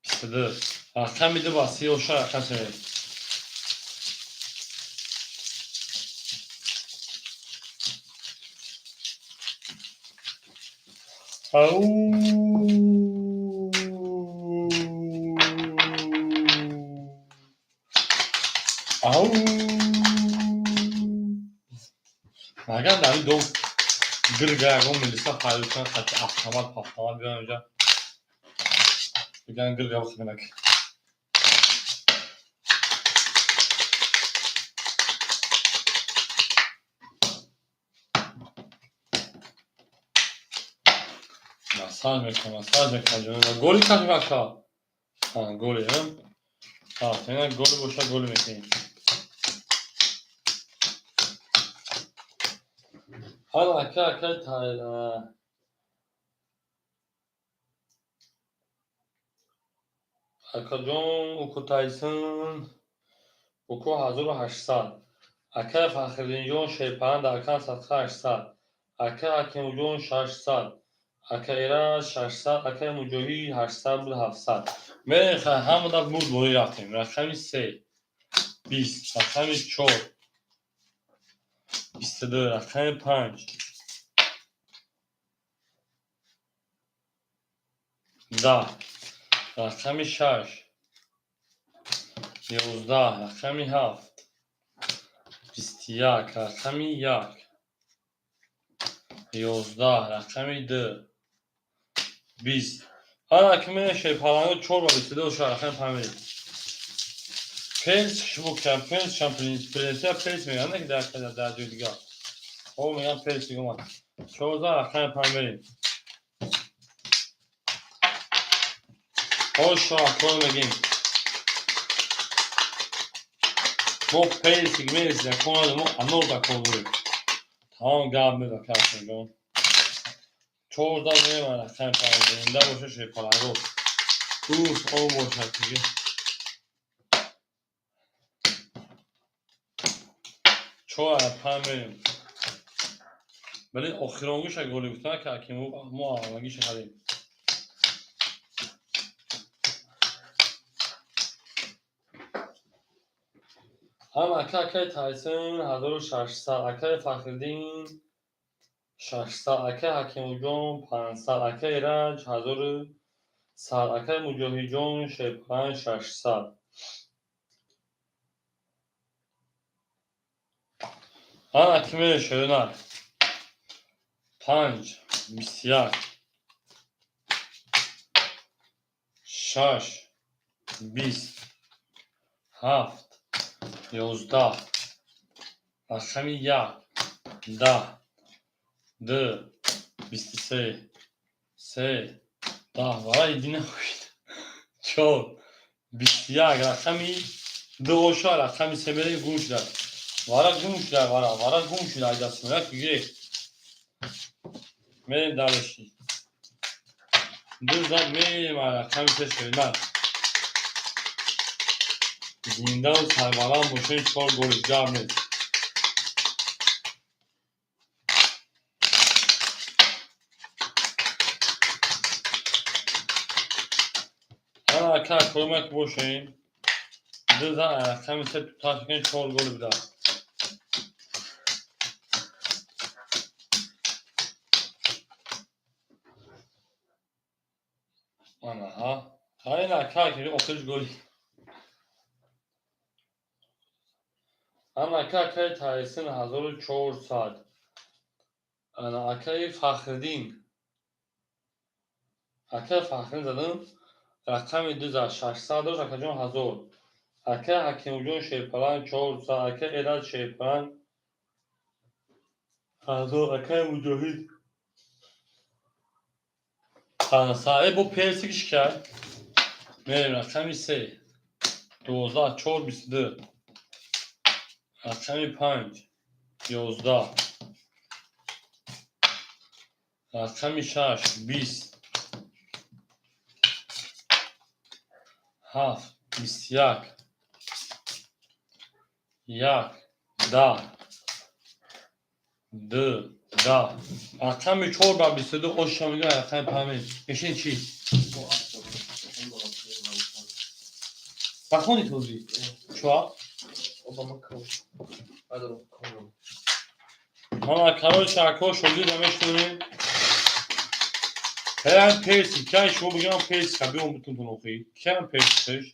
22. Рақами ду ба си оша рақам се мерем. Ау! Ау! Магар дар ин дом гирга ягон милиса пайдо кунад, хати автомат павтомат биён инҷа бигӯянд гирга бихӯринак. Массаж мекунам, массаж мекунам ҷонина. Голи кашф ака. Голи, а? Ина голи боша, голи мекунем. Ҳана ака, акай акаҷон, уку Тайсон, уку 1800. Акай Фахриддинҷон шерпаланг дар кан садқа 800. Акай Ҳакимҷон 600. Ака Эраҷ 600, акай Муҷоҳид 800 буд 700. Мерем, хай, ҳамада бурд борӣ рафтем. Рақами се 20, рақами чор 22, рақами панҷ 10, рақами шаш 11, рақами ҳафт 21, рақами як 11, рақами ду 20. Ана ки мерем, шерпаланго чор ба 22 оша, рақами панҷ мерем. Перс шумо кам перс шам принесия перс мегӯянд, не ки дар ҷои дигар. О, мегӯям перс дигомад. 14, рақами панҷ мерем. Ошо акор мегем. Мо персик мерси закон надорем, мо анор закон дорем. Тамом гап меза кардем. 14 мерем, рақами панҷ. Зинда боша шерпаланго. Уф, он бошад диге. Чор панҷ мерем. Вале охиронгиша голи гуфтан ки акиму мо аввалгиша кардем. Ҳам ака, акаи Тайсон 1600, акаи Фахриддин 600, акаи Ҳакимҷон 500, акаи Эраҷ 1100, акаи Муҷоҳидҷон шерпаланг 600. Ана ки мерем, шерона. Панҷ 21, шаш 20, ҳафт 11, рақами як 10, ду 23, се 10, вара иди нахӯшид. Чор 21, рақами ду оша, рақами се мерем, гум шуда. Вара гум шуда, вара, вара гум шуда, ай дастмо як гирефт. Мерем дальше. Ду зад мерем, рақами се шерина. Зиндаву сарбаланд бошед, чор голи гап нест. Ана ака, кӯмак бошем. Ду зад рақами се туташ чор голи буда. Ана ҳа. Хайр, ака, ки охириш голи. Ана ака, акаи Тайсон 1400. Ана акаи Фахриддин. Акаи Фахриддин задам. Рақами ду зад 600 дошт, акаҷон 1000. Акаи Ҳакимҷон шерпаланг 400, акаи Эраҷ шерпаланг 1000, акаи Муҷоҳид 500. Э, бо персикш кард. Мерем рақами се 12, чор 22, рақами панҷ 11, рақами шаш 20, ҳафт 21, як 10, ду 10, рақами чор ба 22 оша мегӯям, рақами панҷ. Мешин чӣ? Бахони тозӣ. Чуа? Ана короче, ако шогирда мешунем. Ҳерам перси, кай шумо бигам перси, биём бутунтон охи. Киам персиш?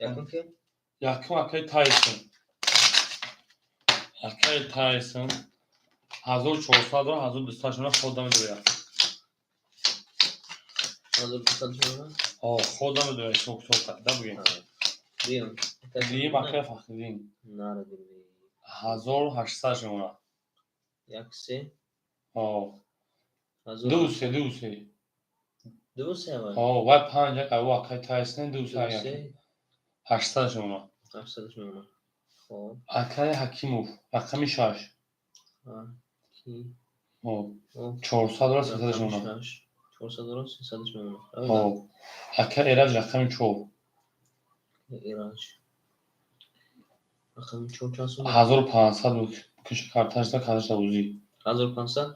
Якум ки? Якум акаи Тайсон. Акаи Тайсон 1400 дора, 1200 шуна худам медояд. 1200 шуна? О, худам медояд, ҳисоб китоб да бугем. Диюм. Диюм акаи Фахриддин. Нара дими. 1800 шуна. Як се? О. Ду се, ду се. Ду се вай? О, вай панҷ, ав акаи Тайсон ду се. 800 шуна. 800 шуна. Хоб. Акаи Ҳакимов, рақами шаш. 400 дора, 300 мемонад. 400 дора, 300 мемонад. Ака Эраҷ, рақами 4. Эраҷ рақами 4 чанд сум? 1500 буд. Киш карташда, карташда бозӣ. 1500?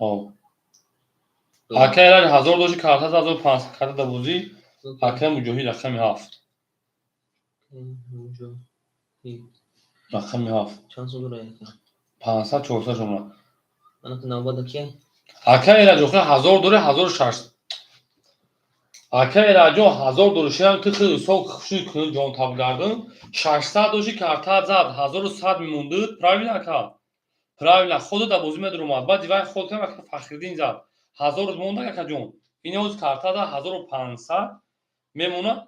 Ака Эраҷ, 1000 дошти, карта 1500, карта бозӣ. Ака Муҷоҳид, рақами 7. Муҷоҳид. Рақами 7. Чанд сум дора, ака? 500, 400 мемонад. Анака навбат кия? Ака Эраҷ, охи 1000 дори, 1600. Ака Эраҷон, 1000 дори, ширам ки хеле ҳисоб хушуй кунӣ, ҷон табгардон. 600 дошти, карта зад, 1100 мемондид. Правильно, ака? Правильно, худо да бозӣ медуромад. Баъди вай ход кардам, ака Фахриддин зад. 1000 монда, акаҷон. Ин ҳоз карта да 1500 мемонад.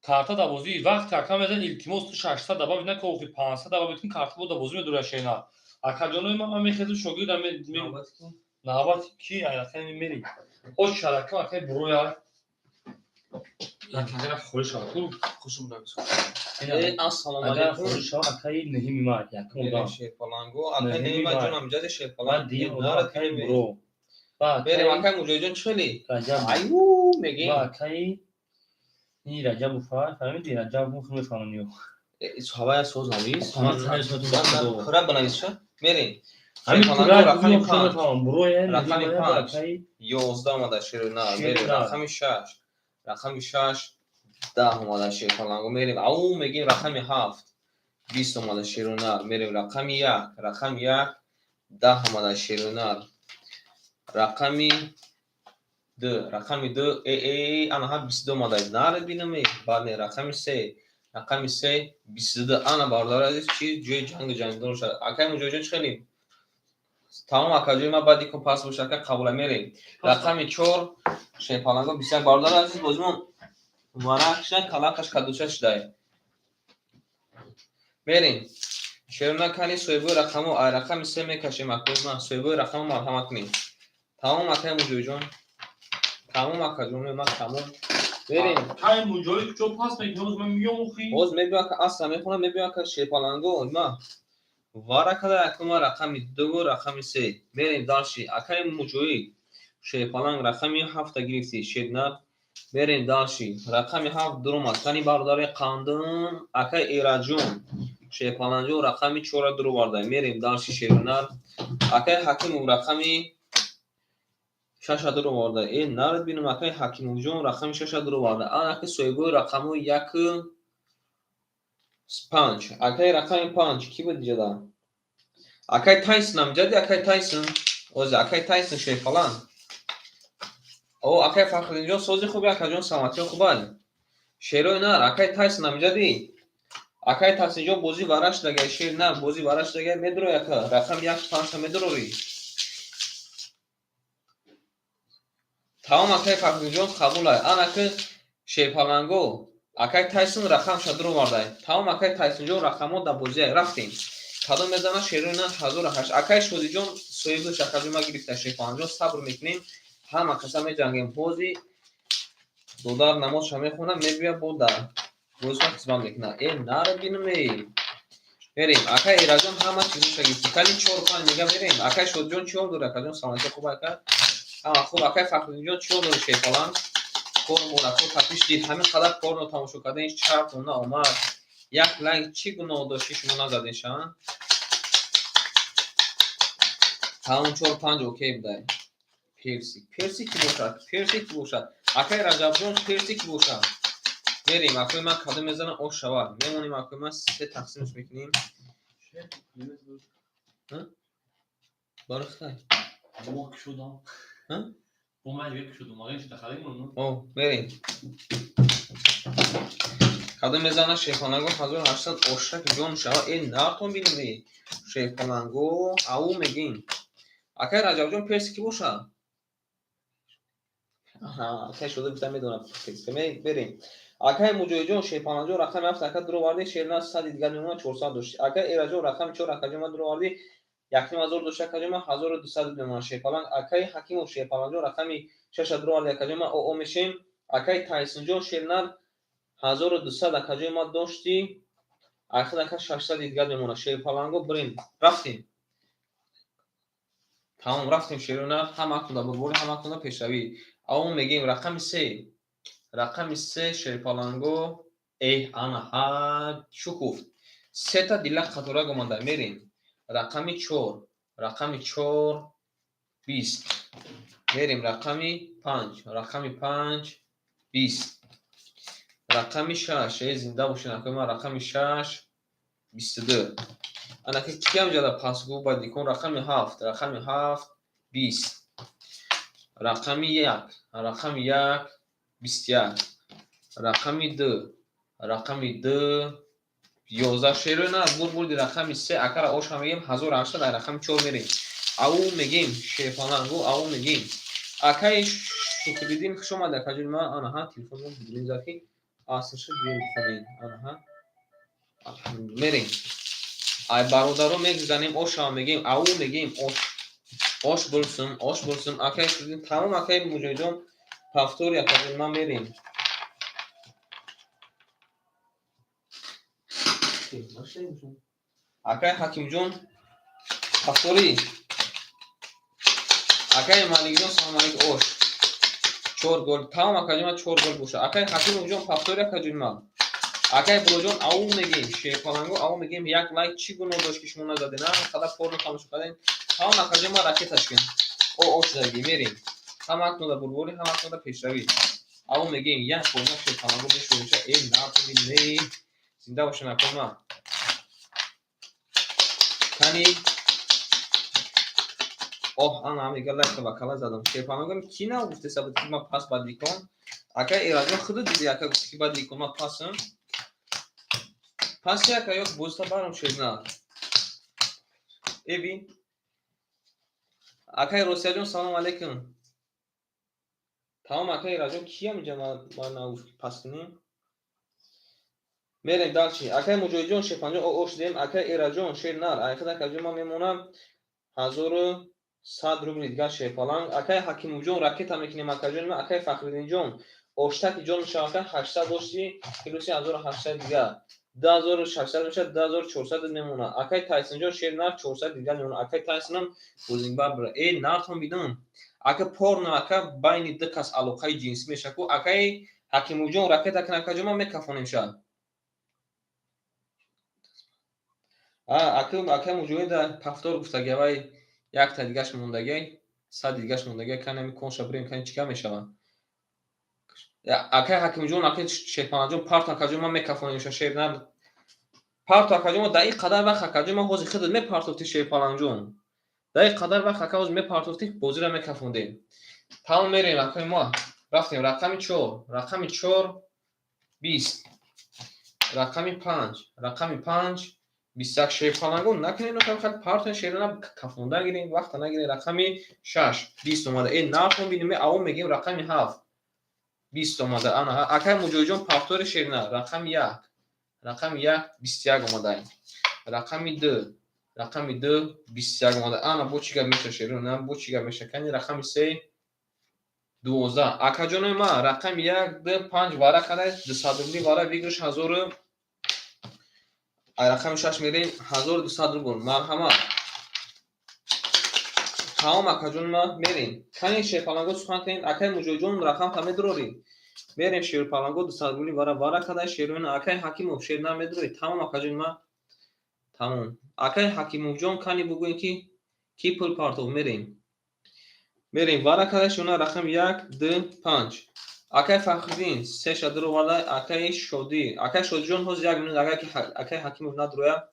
Карта да бозӣ вақте ака мезан, илтимос, ту 600 добавить нака, охи 500 добавить кун, карта бо да бозӣ медура шена. Акаҷонои ман мехезу шогирдам. Навбати ки? Ака мери. Оч шаракам, акай буроя. Акай холӣ шава. Ассалому алайкум. Холӣ шава, акаи Неҳими ма, якум одам. Шерпаланго, акай Неҳима ҷонам, ҷади шерпаланг. Баъд одам, акаи буро. Берем, акай Муҷоҳидҷон, чӣ хеле? Раҷаб. Аю мегем. Ба акаи ин Раҷабу фаҳмиди, Раҷаб хел мефаҳмам ё. Ҳавая соз навис. Пура банавис ша. Мерем. Ҳамин рақами 5. Буроя. Рақами 5. 11 омада, шерона. Мерем рақами 6. Рақами 6 10 омада, шерпаланго, мерем. Ау мегем, рақами 7 20 омада, шерона. Мерем рақами 1. Рақами 1 10 омада, шерона. Рақами 2. Рақами 2 ана ҳа 22 омада. Наре бинаме. Баъд не, рақами 3. Рақами 3 22. Ана, бародари азиз, чи ҷои ҷангу ҷангдор шуд. Акай Муҷоҳидҷон, чӣ хеле? Тамом, акаҷои ман, баъди кун пас боша, ака, қабула, мерем. Рақами 4, шерпаланго, 21. Бародари азиз, бозимон варақша калақаш кадуша шудай. Мерем. Шерона, кани соҳибои рақамо, ай рақами 3 мекашем, акои ман, соҳибои рақамо марҳамат кунед. Тамом, акай Муҷоҳидҷон. Тамом, акаҷони ман, тамом. Берем. Кай Муҷоҳид куҷо пас мекунӣ? Ҳоз ман миём, охи. Ҳоз мебиём, ака, асла мехонам, мебиём, ака, шерпаланго, ма. Варакада якума рақами 2, рақами 3. Мерем дальше. Акаи Муҷоҳид, шерпаланг, рақами 7-та гирифтӣ, шернар. Мерем дальше. Рақами 7 дуромад. Кани, бародари қандым, акаи Эраҷон. Шерпаланҷон, рақами 4-ра дуроварда. Мерем дальше, шернар. Акаи Ҳакимов рақами 6-а дуроварда. Э, наред бинам, акаи Ҳакимовҷон рақами 6-а дуроварда. Ана ки соҳибои рақамҳои 1, 5. Акаи рақами 5 кӣ буд иҷода? Акаи Тайсон амҷади, акаи Тайсон. Ози акаи Тайсон, шерпаланг. О, акаи Фахриддинҷон, сози хуби, акаҷон, саломатиё хубай. Шерои нар, акаи Тайсон амҷади. Акаи Тайсонҷон, бозӣ вара шудагай, шер нар, бозӣ вара шудагай, медурой, ака. Рақами 1, 5-а медурорӣ. Тамом, акаи Фахриддинҷон, қабулай. Ана ки шерпаланго, акаи Тайсон рақамша дуровардай. Тамом, акаи Тайсонҷон, рақамҳо дар бозиай. Рафтем. Кадом мезана, шерои нар, 1008. Акаи Шодиҷон соҳиби шакаҷои ма гирифта, шерпаланҷон, сабр мекунем. Ҳама каса меҷангем. Ҳози додар намозша мехонад, мебиёд, бо дар бозиша хизмат мекунад. Э, наре бинам, э. Мерем. Акаи Эраҷон ҳама чизоша гирифти. Кали 4, 5 мега, мерем. Акаи Шодиҷон чиҳол дори, акаҷон, саломатӣ хуб, ака? Ҳама хуб. Акаи Фахриддинҷон, чиҳол дори, шерпаланг? Кор морако тапиш дид. Ҳамин қадар корро тамошо кардан, чарт наомад. Як лайк чӣ гуноҳ дошти, шумо назадед ша? Тамом, 4, 5 окей будай. Персик. Персик ки бошад? Персик ки бошад? Акаи Раҷабҷон, персик ки бошад? Мерем, акои ман, кадом мезанам, ош шавад. Мемонем, акои ман, се тақсимш мекунем. Бархай. Бо кушодам. Бо ман дига кушодам. Ага, шуда харидем. О, мерем. Кадом мезана, шерпаланго, 1800, ошак ҷон шава. Э, нартон бинем, э. Шерпаланго, ау мегем. Акаи Раҷабҷон, персик ки бошад? Аҳа, акаи шуда гуфта медонам. Берем. Акаи Муҷоҳидҷон, шерпаланҷон, рақами 7, ака, дуровардӣ, шерна 100 дигар мемонад, 400 дошти. Акаи Эраҷон, рақами 4, акаҷон, ман дуровардӣ, 1500 дошти, акаҷон, ман 1200 мемонад, шерпаланг. Акаи Ҳакимов, шерпаланҷон, рақами 6 дуровардӣ, акаҷон, ман оо мешем. Акаи Тайсонҷон, шернар, 1200, акаҷои ман дошти, ахир, ака, 600 дигар мемонад. Шерпаланго, бирем. Рафтем. Тамом, рафтем, шерона, ҳаматонда бурборӣ, ҳаматонда пешравӣ. Аввал мегӯем рақами се, рақами се, шерпаланго. Эҳ, ана ҳа, шукуфт, сета дила қаторак омада. Мерем рақами чор, рақами чор, 20. Мерем рақами панҷ, рақами панҷ, 20. Рақами шаш, э, зинда бошед, акои ман, рақами шаш, 22. Анаки киам ҷада пасгӯ бадикон. Рақами ҳафт, рақами ҳафт, 20. Рақами як, рақами як, 21. Рақами ду, рақами ду, 11. Шерои на бур бурди. Рақами се, акара оша мегем, 1800. Ай рақами чор мерем, ау мегем, шерпалангу, ау мегем. Акаи Шукриддин, хуш омад, акаҷони ман. Анаҳа, телефонро бидурин зад, ки аср шуд, биёем бихонем. Анаҳа, мерем, ай бародаро мегузанем, оша мегем, ау мегем, ош, ош булсум, ош булсум, акаи Шукриддин. Тамом, акаи Муҷоҳидҷон, повтори, акаҷони ман, мерем. Акаи Ҳакимҷон, повтори. Акаи Маликҷон, салом алейкум. Ош, чор гол. Тамом, акаҷон ман, чор гол боша. Акаи Ҳакимовҷон, повтори, акаҷони ман. Акаи Буроҷон, ау мегем, шерпаланго, ау мегем. Як лайк чӣ гуноҳ дошт, ки шумо назадед? На қадар порно тамошо кардем. Тамом, акаҷон ман, ракеташ кун. О, ош заги, мерем. Ҳаматонда бурборӣ, ҳаматонда пешравӣ. Ау мегем, як бор шерпаланго мешӯриша. Э, натуни, зинда бошен, акои ман. Кани, оҳ, ана мега, лайка вакала задам. Шерпаланго ки нав гуфтеса буд, ки ман пас бадикон. Акаи Эраҷон, худу диди, ака, гуфти, ки бадикон ман пасам. Паси, ака, ё бозита барам шерна. Эби. Акаи Росияҷон, салом алейкум. Тамом, акаи Эраҷон, киям инҷа ман нагуфт, ки пас кунем? Мерем дальше. Акаи Муҷоҳидҷон, шерпанҷон, ош дем. Акаи Эраҷон, шер нар. Айхид, акаҷон, ман мемонам 1100 рубли дигар, шерпаланг. Акаи Ҳакимовҷон, ракета мекунем, акаҷони ман. Акаи Фахриддинҷон, оштаки ҷон мешавад, ака, 800 дошти, плюси 1800 дигар. 2600 мешавад, 2400 мемонад. Акаи Тайсонҷон, шер нар, 400 дигар мемонад. Акаи Тайсонам бозингбар бира. Э, нартон бидон. Ака, порно, ака, байни ду кас алоқаи ҷинсӣ мешавад ку. Акаи Ҳакимовҷон, ракета кун, акаҷон, ман мекафонем шад. Акаи Муҷоҳида повтор гуфтагӣ, авай якта дигаш мондагӣ, сади дигаш мондагӣ, канами конша бирем, кани чӣ гап мешавад. Акаи Ҳакимҷон, акаи Шерпанаҷон, парто, акаҷон, ман мекафонем ша, шер нар. Парто, акаҷон, дар ин қадар вақт, акаҷон, ман ҳозир худат мепартофтӣ, Шерпаланҷон. Дар ин қадар вақт, ака, ҳозир мепартофтӣ, бозиро мекафондем. Тамом, мерем, акаи мо. Рафтем рақами чор, рақами чор, 20. Рақами панҷ, рақами панҷ, 21. Шерпалангон накунед, хеле партон, шерона кафонда гирем, вақта нагирем. Рақами шаш, 20 омада. Э, нархон бинем, аввал мегем рақами ҳафт, 20 омада. Ана, акаи Муҷоҳидҷон, повтори, шерна. Рақами як, рақами як, 21 омада. Рақами ду, рақами ду, 21 омада. Ана, бо чӣ гап меша, шерона, бо чӣ гап меша? Кани рақами се, 12. Акаҷонои ман, рақами як, ду, панҷ варақа, 200 рубли вара, выигрыш ҳазору. Ай рақами шаш мерем, 1200 рубл. Марҳамат. Тамом, акаҷони ман, мерем. Кани, шерпаланго, сухан кунед. Акаи Муҷоҳидҷон, рақам медурорӣ. Мерем, шерпаланго, 200 рубли вара, вара кадай, шероина. Акаи Ҳакимов, шер нар медурорӣ. Тамом, акаҷони ман. Тамом. Акаи Ҳакимовҷон, кани бугӯед, ки ки пул партов, мерем. Мерем, вара кадай, шуна, рақами як, ду, панҷ. Акаи Фахриддин сеша дуроварда, акаи Шодӣ. Акаи Шодиҷон, ҳозир як минут, агар ки акаи Ҳакимов надуроя.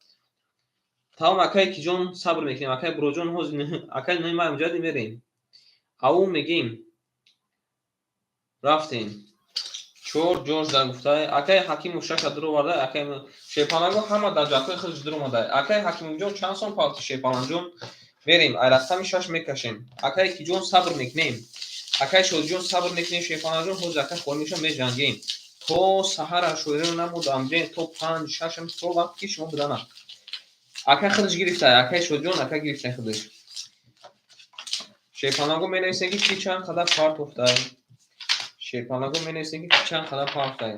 Тамом, акаи Киҷон, сабр мекунем. Акаи Буроҷон, ҳозир акаи Нои май муҷадди мерем. Аввал мегем. Рафтем. Чор ҷош дар гуфтай. Акаи Ҳакимов шаша дуроварда, акаи Шерпаланго ҳама дар ҷаҳҳои худаш дуромада. Акаи Ҳакимовҷон, чанд сом парти, Шерпаланҷон? Мерем, ай рақами шаш мекашем. Акаи Киҷон, сабр мекунем. Акаи Шодиҷон, сабр мекунем, Шерпаланҷон, ҳозир акаи холӣ мешавам, меҷангем. То саҳара шоироно намудам, то панҷ, шаш, то вақте ки шумо будана. Ака худаш гирифта, акаи Шодиҷон, ака гирифта худаш. Шерпаланго, менависем, ки ки чанд қадар партофтай. Шерпаланго, менависем, ки чанд қадар партофтай.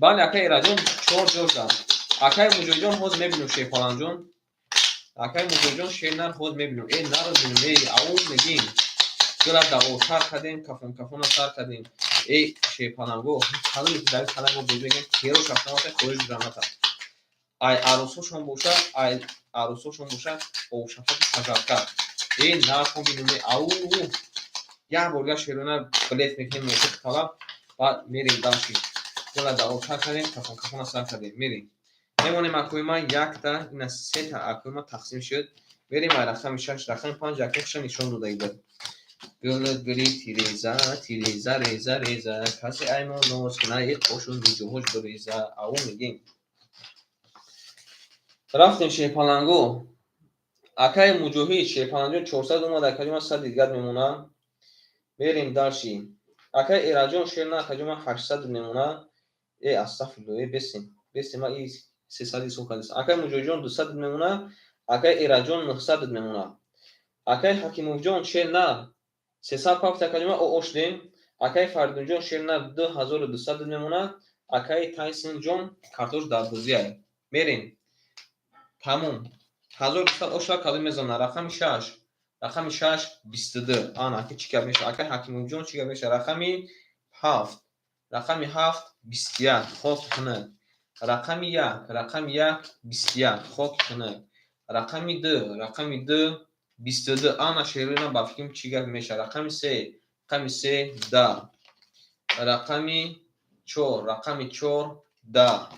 Бале, акаи Эраҷон, чор ҷош дад. Акаи Муҷоҳидҷон, ҳозир мебинем, Шерпаланҷон. Акай Муҷоҳидҷон, шери нар ҳоз мебинем. Э, нарро бинем. Э, ау мегим. Гила даво сар кардем, кафон кафона сар кардем. Э, шерпаланго, кадоме ки дар канал мо бозӣ мекунем, керош автомата хориҷ граната. Ай арӯсошон боша, ай арӯсошон боша, овшафати пажарка. Э, нархон бинем. Э, ау. Як бор дигар шерона билет мекунем, мувофиқи талаб, баъд мерем дальше. Гила даво сар кардем, кафон кафона сар кардем. Мерем. Мемонем акои ман якта, ина сета акои ман тақсим шуд. Мерем ай рақами шаш, рақами панҷ акои нишон додаги буд. Гул гули тиреза, тиреза, реза, реза, касе ай мо ноз куна, и қошун миҷоҳош биреза. Ау мегем. Рафтем шерпаланго. Акаи Муҷоҳид, шерпаланҷон 400 омад, акаҷон ман 100 дигар мемонам. Мерем дальше. Акаи Эраҷон шер на, акаҷон ман 800 мемонам. Э, астағфирулло, э, бесем. Бесем, ман и 300 ҳисоб кардем. Акаи Муҷоҳидҷон 200 мемонад, акаи Эраҷон 900 мемонад. Акаи Ҳакимовҷон шер на, 300 пафт, акаҷон ман ошдем. Акаи Фаридунҷон шер на 2200 мемонад. Акаи Тайсонҷон картош дар бозиай. Мерем. Тамом. 1200 ошла кадом мезана? Рақами 6. Рақами 6 22. Ана, аки чӣ гап мешавад? Акаи Ҳакимовҷон чӣ гап мешавад? Рақами 7. Рақами 7 21. Хок хунук. Рақами 1, рақами 1 21. Хок хунук. Рақами 2, рақами 2 22. Ана шерина ба фикрам чӣ гап мешавад? Рақами 3, рақами 3 10. Рақами 4, рақами 4 10.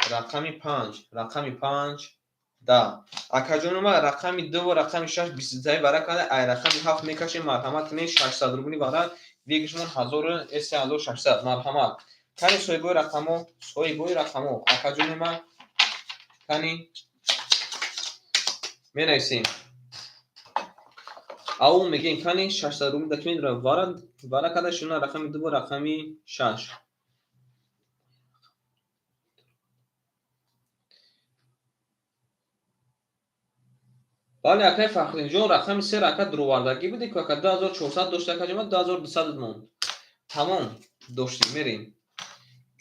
Рақами 5, рақами 5 10. Акаҷони ман рақами 2 ва рақами 6 22 вара карда, ай рақами 7 мекашем, марҳамат кунед, 600 рубли вара, вегишмон 3600, марҳамат. Кани соҳибои рақамо, соҳибои рақамо, акаҷони ман, кани менависем. Ау мегем, кани 600 рубли даки медора, вара, вара карда шуна рақами 2 ва рақами 6. Бале, акаи Фахриддинҷон, рақами 3 ака дуровардагӣ буди, ку ака 2400 дошта, акаҷон ман 2200 монд. Тамом, доштем, мерем.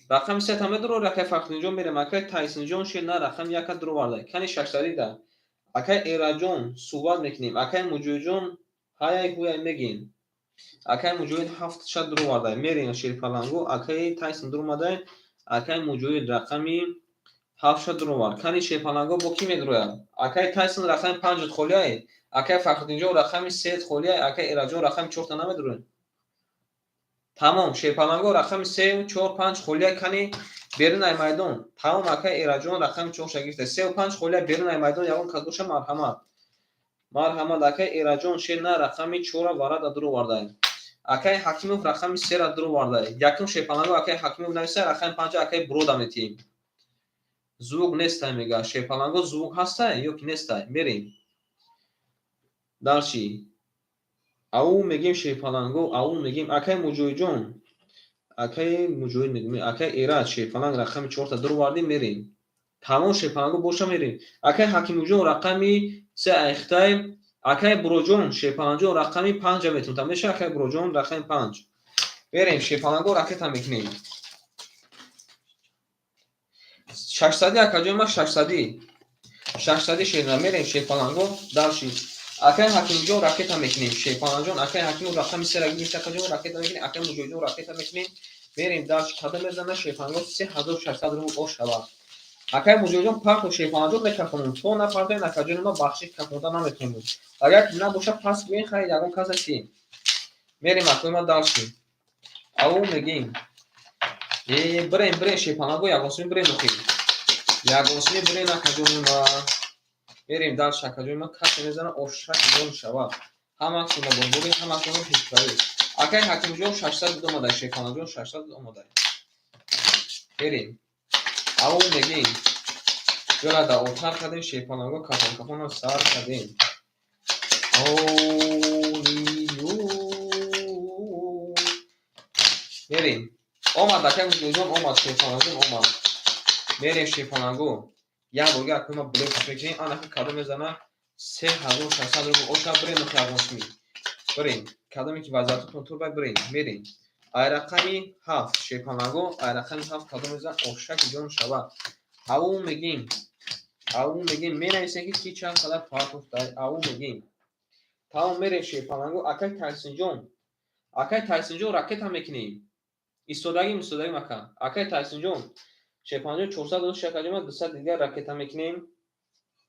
Рақами 3 та медурор, акаи Фахриддинҷон, мерем. Акаи Тайсинҷон шер на, рақами 1 дуроварда. Кани 600 да. Акаи Эраҷон суҳбат мекунем. Акаи Муҷоҳидҷон ҳаяй ҳуяй мегем. Акаи Муҷоҳид 7 ша дуроварда. Мерем шерпаланго, акаи Тайсин дуромада, акаи Муҷоҳид рақами 7 ша дуровард. Кани шерпаланго бо кӣ медурояд? Акаи Тайсон рақами 5 холиай, акаи Фахриддинҷон рақами 3 холиай, акаи Эраҷон рақами 4 та намедурояд. Тамом, шерпаланго рақами 3, 4, 5 холиай, кани берун ай майдон. Тамом, акаи Эраҷон рақами 4 ша гирифта. 3 ва 5 холиай берун ай майдон, ягон кас боша, марҳамат. Марҳамат, акаи Эраҷон шер на, рақами 4 варада дуровардай. Акаи Ҳакимов рақами 3 ра дуровардай. Якум шерпаланго акаи Ҳакимов нависа, рақами 5 акаи Бурода метиҳем. Звук нестай мега. Шерпаланго звук ҳастай ё ки нестай? Мерем. Дальше. Ау мегем шерпаланго, ау мегем акаи Муҷоҳидҷон. Акаи Муҷоҳид мегем, акаи Эраҷ шерпаланг рақами 4 та дуровардем, мерем. Тамом шерпаланго боша, мерем. Акаи Ҳакимовҷон рақами 3 айхтай, акаи Буроҷон шерпаланҷон рақами 5 метунта меша, акаи Буроҷон рақами 5. Мерем шерпаланго ракета мекунем. 600 акаҷон ман 600. 600 шерна мерем шерпаланго дальше. Акаи Ҳакимҷон ракета мекунем. Шерпаланҷон акаи Ҳакимов рақами 3 ра гирифта, акаҷон ракета мекунем, акаи Муҷоҳидҷон ракета мекунем. Мерем дальше. Кадом мезана шерпаланго 3600 рубл ош шавад. Акаи Муҷоҳидҷон парту шерпаланҷон мекафонем. То напартоем, акаҷони ма бахшиш кафонда наметавонем. Агар ки набоша, пас гӯем, хайр, ягон каса чи. Мерем акои ма дальше. Ау мегем. Э, бирем, бирем шерпаланго ягон суми бирем охир. Ягон суми бирем акаҷони ма. Мерем дальше, акаҷони ма, касе мезана ошак ҷон шавад. Ҳамаатонро борбори, ҳамаатонро пешравӣ. Акаи Ҳакимҷон 600 омадай, шерпаланҷон 600 омадай. Мерем. Ау мегем. Ҷола да отар кардем, шерпаланго кафон кафонро сар кардем. Олию. Мерем. Омад акаи Муҷоҳидҷон омад, шерпаланҷон омад. Мерем шерпаланго. Як бор дигар акои ма блеф мекунем, ана ки кадом мезана 3600 рубл оша, бирем охи ягон суми. Бирем. Кадоме ки вазъиятотон турбай, бирем. Мерем. Ай рақами 7 шерпаланго, ай рақами 7 кадом мезана ошак ҷон шавад. Ау мегем. Ау мегем, менависем, ки ки чанд қадар партофтай. Ау мегем, тамом, мерем. Шерпаланго, акай Тайсинҷон, акай Тайсинҷон, ракета мекунем. Истодагим, истодагим, ака. Акай Тайсинҷон, шерпаланҷон, 400 дошт, акаҷон, 200 дигар ракета мекунем,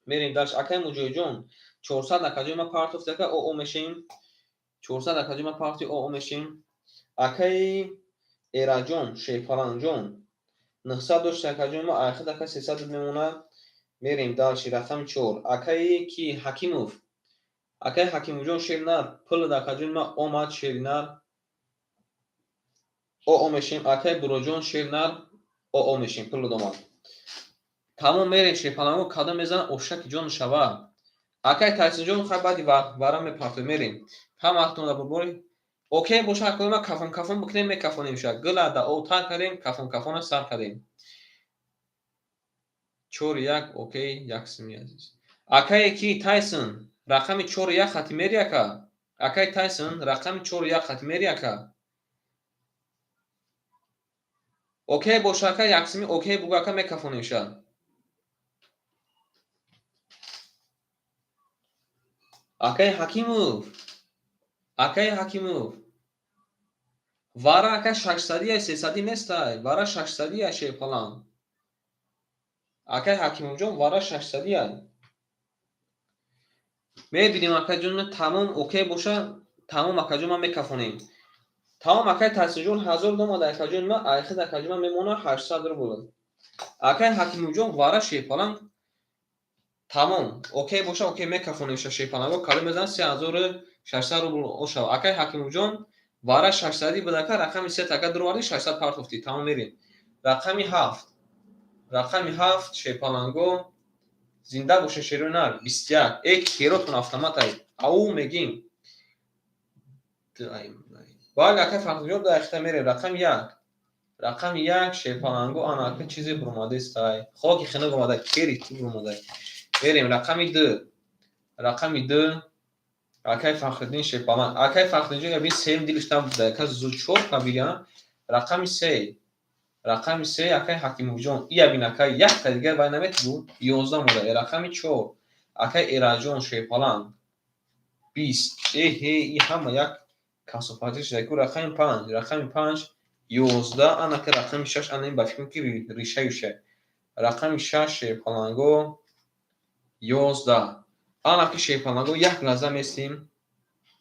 мерем даш. Акай Муҷоҳидҷон, 400, акаҷон, ма партофт, ака, оо мешем. 400, акаҷон, ма парти, оо мешем. Акаи Эраҷон, шерпаланҷон, 900 дошт, акаҷон, ма айхид, ака, 300 мемонад. Мерем дальше. Рақами чор, акаи ки? Ҳакимов, акаи Ҳакимовҷон, шер нар, пул, акаҷон, ма омад, шери нар, оо мешем. Акаи Буроҷон, шер нар, оо мешем, пул омад. Тамом, мерем. Шерпаланго, кадом мезанад, ошаки ҷон шава? Акаи Тайсинҷон, хай, баъди вара мепартоем, мерем. Ҳамаатон бурбори окей боша, акои ма, кафон кафон бикунем, мекафонем ша. Гила да об тар кардем, кафон кафона сар кардем. Чори як, окей, як сими азиз. Акае ки? Тайсон, рақами чори як хати мери, ака. Акаи Тайсон, рақами чори як хати мери, ака. Окей боша, ака, яксими, окей бугу, ака, мекафонем ша. Акаи Ҳакимов, акаи Ҳакимов, вара, ака, шашсадия, сесадӣ нестай, вара шашсадия, шерпалан. Акаи Ҳакимовҷон, вара шашсадия. Мебинем, акаҷон, тамом, окей боша, тамом, акаҷон, ман мекафонем. Тамом, акаи Тасирҷон, 1000 домада, акаҷон, ма айхид, акаҷон, ман мемона 800 рубл. Акаи Ҳакимовҷон, вара, шерпалан, тамом, окей боша, окей, мекафонем ша. Шерпаланго, калом мезанад, 3600 рубл ошава. Акаи Ҳакимовҷон, вара шашсадӣ буд, ака, рақами се така дуровардӣ, 600 партофтӣ. Тамом, мерем. Рақами ҳафт, рақами ҳафт, шерпаланго, зинда боше, шерои нар, 21. Э, керотон автоматай. Ау мегим. Бале, акай Фахриҷон, да мерем. Рақами як, рақами як, шерпаланго, ана, ака, чизе буромадестай, хоки хинак омада, кери ту буромадай. Мерем. Рақами ду, рақами ду, акай Фахриддин, шерпаланг. Акай Фахриддинҷон, яби сеюм дилиш набуда, ака, зуд чор кабига. Рақами се, рақами се, акай Ҳакимовҷон, иябин, ака, якта дигар вай наметибу, 11 мода. Рақами чор, акай Эраҷон, шерпаланг, 20. Эҳе, и ҳама як касофатӣ шуда ку. Рақами панҷ, рақами панҷ, 11. Анака, рақами шаш, ана ин ба фикрам, ки решаюша. Рақами шаш, шерпаланго, 11. Анаки, шерпаланго, як лаҳза местем.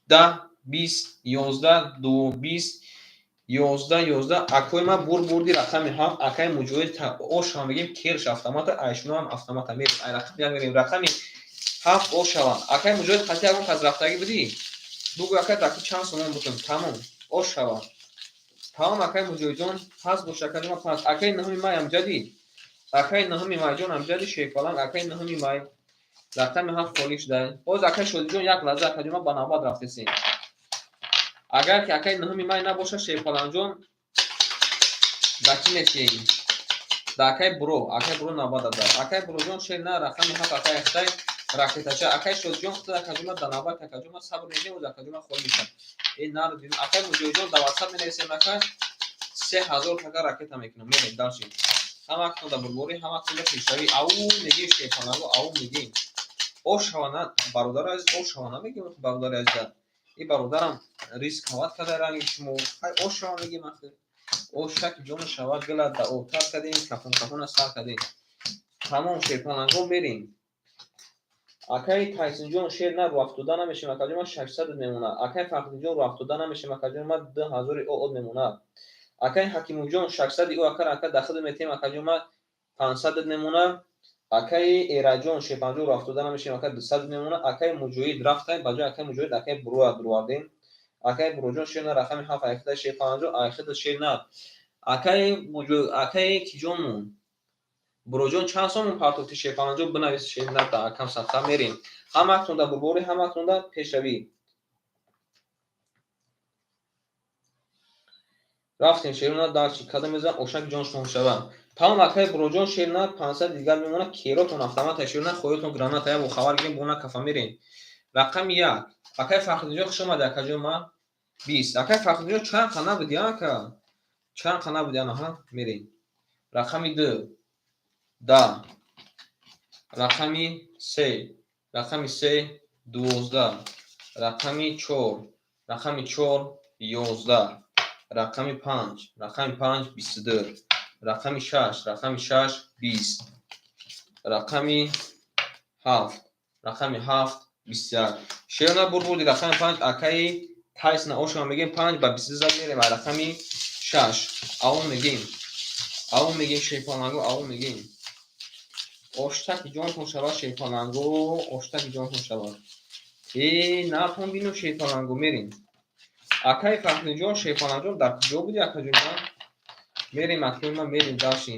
10, 20, 11, ду, 20, 11, 11. Акои ма бур бурди. Рақами ҳафт, акаи Муҷоҳид, ошава мегем, керш автомата, айшуноам автомата. Мерем, ай рақами як мерем. Рақами ҳафт, ошава. Акаи Муҷоҳид, қатъи ягон кас рафтагӣ будӣ, бугӯ, ака, даки чанд сомон бутун. Тамом, ошава. Тамом, акаи Муҷоҳидҷон, пас бош, акаҷома, пас. Акаи 9-уми май, амҷадӣ, акаи 9-уми майҷон, амҷади, шерпаланг, акаи 9-уми май, рақами ҳафт холӣ шуда боз. Акаи Шодиҷон, як лаҳза, акаҷома, ба навбат рафтесем. Агар ки акаи 9-уми май набошад, шерпаланҷон, ба кӣ метиҳем? Да акаи Буро, акаи Буро навбат дада. Акаи Буроҷон, шер на, рақами ҳафт, акаи Ахтай, ракетача. Акаи Шодиҷон, худ, акаҷома, да навбат, акаҷома, сабр мекунем, оз, акаҷома, холӣ мешавад. Э, нар, акаи Муҷоҳидҷон, да ватсап менависем, ака, 3000 така ракета мекунам. Мерем дальше. Ҳамактон да бурборӣ, ҳамактон да пешравӣ. Ау мегем, шерпаланго, ау мегем. Ошава на, бародари азиз, ошава намегем, бародари азиза. И бародарам риск ҳават карда, ранги шумо. Хай, ошава мегем, ахи. Ошаки ҷону шава, гила да обтар кардем, кафон кафона сар кардем. Тамом, шерпаланго, мерем. Акаи Тайсинҷон, шер на, рӯ афтода намешем, акаҷон, ма 600 мемонад. Акаи Фахриддинҷон, рӯ афтода намешем, акаҷон, ма 2000 оод мемонад. Акаи Ҳакимовҷон, 600-и ӯ, ака, ака, дахил метем, акаҷон, ма 500 мемонад. Акаи Эраҷон, шерпанҷон, рӯ афтода намешем, ака, 200 мемонад. Акаи Муҷоҳид рафтай, ба ҷои акаи Муҷоҳид акаи Буроя дуровардем. Акаи Буроҷон, шер на, рақами ҳафт, айхида, шерпанҷон, айхида, шер на. Акаи Муҷоҳид, акаи киҷонмон? Буроҷон, чанд сомон партофти, шерпанҷон, бинавис, шер на, да акам садқа. Мерем. Ҳаматон да бурборӣ, ҳаматон да пешравӣ. Рафтем, шерона, дарчи кадом мезан, ошак ҷон шумо шава. Тамом, акаи Буроҷон, шер на, 500 дигар мемонад. Керотон автомата, шерона, хоётон граната, ябо хабар гирем, бона кафа. Мерем. Рақами як, акаи Фахриддинҷон, хуш омади, акаҷон, ма 20. Акаи Фахриддинҷон, чанд қа набуди, ака, чанд қа набуди? Анаҳа, мерем. Рақами ду, да. Рақами се, рақами се 12, рақами чор, рақами чор 11, рақами панҷ, рақами панҷ 22, рақами шаш, рақами шаш 20, рақами ҳафт, рақами ҳафт 21. Шерона бурбурди рақами панҷ, акаи Тайсона ошама мегем. Панҷ ба 22 зад. Мерем ай рақами шаш. Авон мегем, авон мегем, шерпаланго, авон мегем. Оштаки ҷонтон шавад, шерпаланго, оштаки ҷонтон шавад. Э, натон бину, шерпаланго, мерем. Акаи Фахриҷон, шерпаланҷон, дар куҷо буди, акаҷон? Мерем, акаи ман, мерем дальше.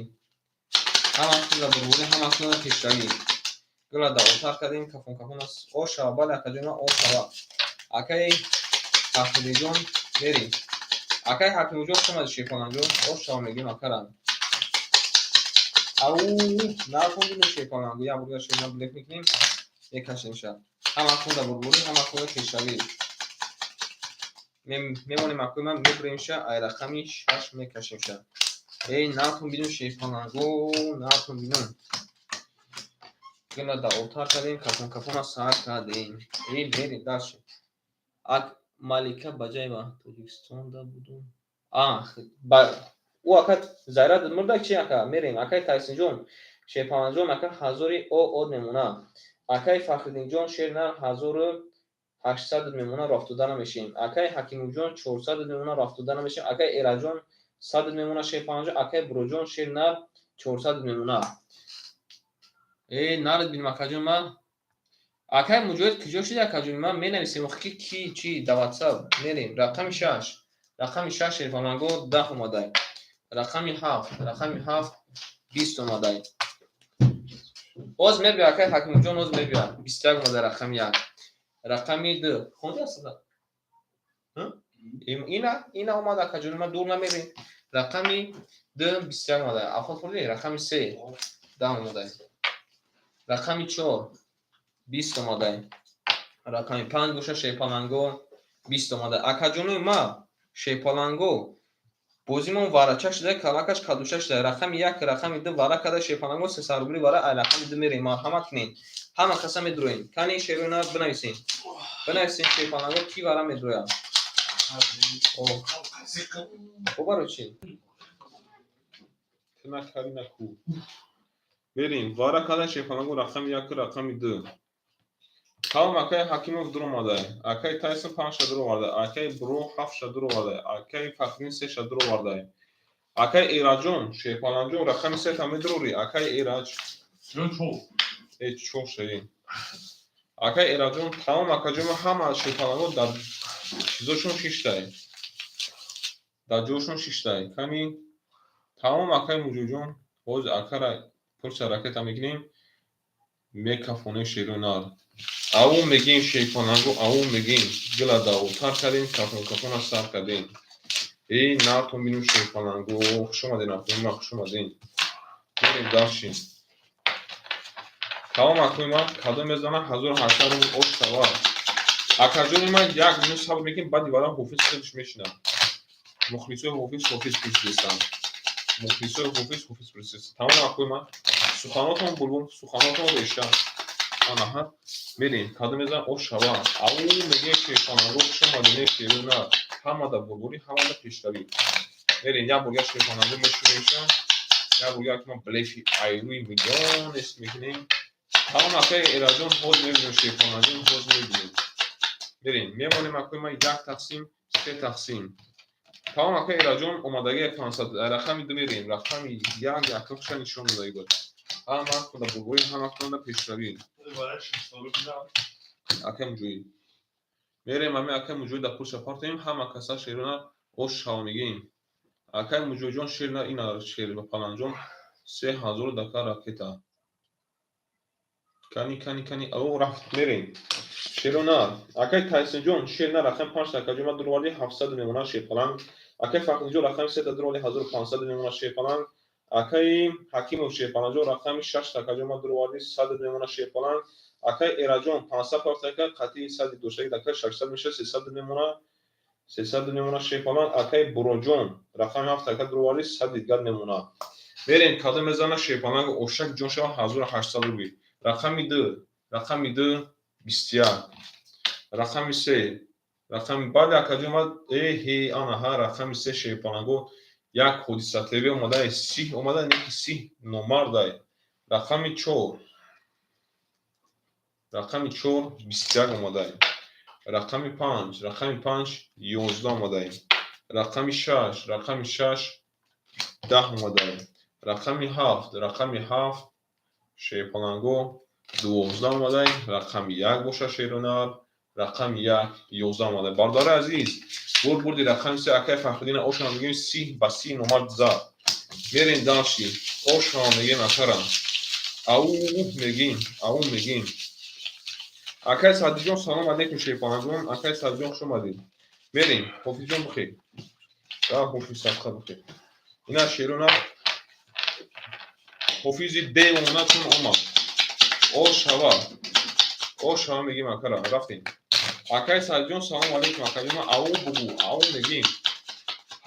Ҳамаатонро бурбурӣ, ҳамаатонро пешравӣ. Гула да отар кардем, кафон кафон аст. Ош шава, бале, акаҷон, ош шава. Акаи Фахриҷон, мерем. Акаи Ҳакимҷон, шумади, шерпаланҷон, ош шава мегем акара. Ау, натон бину, шерпаланго, як бурга шерна блеф мекунем, мекашем ша. Ҳамаатонро бурбурӣ, ҳамаатонро пешравӣ. Мемонем, акои ман, мебурем ша, ай рақами шаш мекашем ша. Эй, натон бину, шерпаланго, натон бину. Гула да отар кардем, кафон кафона сар кардем. Эй, мерем дальше. Ак Малика Баҷаева, Тоҷикистонда будум. А, ба ӯ ака Зайра мурда чи, ака? Мерем, акаи Тайсинҷон, шерпаланҷон, ака ҳазори о од мемона. Акаи Фахриддинҷон, шер нар 1800 мемона, рафтода намешем. Акаи Ҳакимовҷон 400 мемона, рафтода намешем. Акаи Эраҷон 100 мемона, шерпаланҷон, акаи Буроҷон, шер нар 400 мемона. Э, нарид бинем, акаҷон ман. Акаи Муҷоҳид куҷо шуди, акаҷон ман? Менависем охи, ки чи да ватсап. Мерем. Рақами шаш. Рақами шаш, шерпаланго, 10 омадай. Рақами ҳафт, рақами ҳафт 20 омадай. Боз мебиё, акаи Ҳакимҷон, боз мебиё. 21 омада рақами як. Рақами ду. Хонди астада? Ина, ина омада, акаҷон ман, дур намерем. Рақами ду 21 омада. Афот хӯрдӣ? Рақами се 10 омадай. Рақами чор 20 омадай. Рақами панҷ боша, шерпаланго, 20 омадай. Акаҷонои ма, шерпаланго, бозимон варача шуда, калакаш кадуша шуда. Рақами як, рақами ду вара када, шерпаланго, 300 рубли вара, ай рақами ду мерем. Марҳамат кунед. Ҳама каса медуроем. Кани, шеруна бинависен. Бинависен, шерпаланго, ки вара медурояд. О, барои чӣ? Накари наку. Мерем. Вара када, шерпаланго, рақами як, рақами ду. Тамом, акаи Ҳакимов дур омада. Акаи Тайсон панҷша дур оварда. Акаи Бро ҳафтша дур оварда. Акаи Фахриддин сеша дур оварда. Акаи Эраҷон, шерпаланҷон, рақами сета медурорӣ? Акаи Эраҷ. Э, чор шаи. Акаи Эраҷон, тамом, акаҷон, ҳама шерпаланго дар чизошон шиштай. Дар ҷошон шиштай. Кани тамом, акаи Муҷоҷон, боз акара пурса ракета мекунем, мекафонем шеру нар. Аву мегем, шерпаланго, аву мегем. Гила давотар кардем, кафон кафона сар кардем. Эй, натон бинем, шерпаланго, хуш омаден, акои хуш омаден. Мерем дальше. Тамом, акои ман, кадом мезана 1800 рубл, ош шава. Акаҷони ман, як минут сабр мекунем, баъди вара ҳофиз худаш мешинад. Мухлисои ҳофиз, ҳофиз пурсидестанд. Мухлисои ҳофиз, ҳофиз пурсидестанд. Тамом, акои ман, суханотон булбул, суханотон реша. Анаҳа, мерем, кадом мезана, ош шава. Аву мегем, шерпаланго, хуш омадем, шеру на. Ҳамада бурбурӣ, ҳамада пешравӣ. Мерем, як бурга шерпаланго мешунем, як бурга ки ман блефи айрӯи миллион эс мекунем. Тамом, акаи Эраҷон, ҳоз мебинем, шерпаланҷон, ҳоз мебинем. Мерем, мемонем, акои ман, як тақсим, се тақсим. Тамом, акаи Эраҷон, омадагии 500, рақами ду мерем, рақами як якумша нишон додагӣ буд. Ҳама худа бурбурӣ, ҳама худа пешравӣ. Акаи Муҷоҳид. Мерем, ами акаи Муҷоҳид дар пурша партоем, ҳама каса шерона ош шава мегӯем. Акаи Муҷоҳидҷон, шер на, ина шер паланҷон, 3000 дака ракета. Кани, кани, кани, о, рафт, мерем. Шерона, акаи Тайсинҷон, шер на, рақами панҷ акаҷон ман дуроварди, 700 мемонад, шерпаланг. Акаи Фахриддинҷон, рақами сета дуроварди, 1500 мемонад, шерпаланг. Акаи Ҳакимов, шерпаланҷон, рақами шаш акаҷон ман дуроварди, 100 мемонад, шерпаланг. Акаи Эраҷон, 500 партака, қатъи сади доштаги дака 600 мешавад, 300 мемонад, 300 мемонад, шерпаланг. Акаи Буроҷон, рақами ҳафт ака дуроварди, 100 дигар мемонад. Мерем, кадом мезана, шерпаланг, ошак ҷон шава, 1800 рубл. Рақами ду, рақами ду, 21. Рақами се, рақами баъди акаҷон ма эҳе анаҳа рақами се шерпаланго як ҳодиса ТВ омадай, сиҳ омада, неки сиҳ номардай. Рақами чор, рақами чор, 21 омадай. Рақами панҷ, рақами панҷ, 11 омадай. Рақами шаш, рақами шаш, 10 омадай. Рақами ҳафт, рақами ҳафт, шерпаланго 12 омадай. Рақами як боша шерунар, рақами як, 11 омадай. Бародари азиз, бур бурди рақами се акай Фахриддина ошам мегӯем, сиҳ ба сиҳ номард зад. Мерем дальше. Ошам мегӯем акара. Ау мегӯем, ау мегӯем. Акай Садиҷон, салом алейкум шерпалангон. Акай Садиҷон, хуш омадед. Мерем. Ҳофизҷон, бихер. Да, ҳофиз садқа бихер. Ина шерона ҳофизи девона чун омад. Ош шава. Ош шава мегӯем акара. Рафтем. Акай Садиҷон, салом алейкум акаҷон. Ау бугу, ау мегӯем.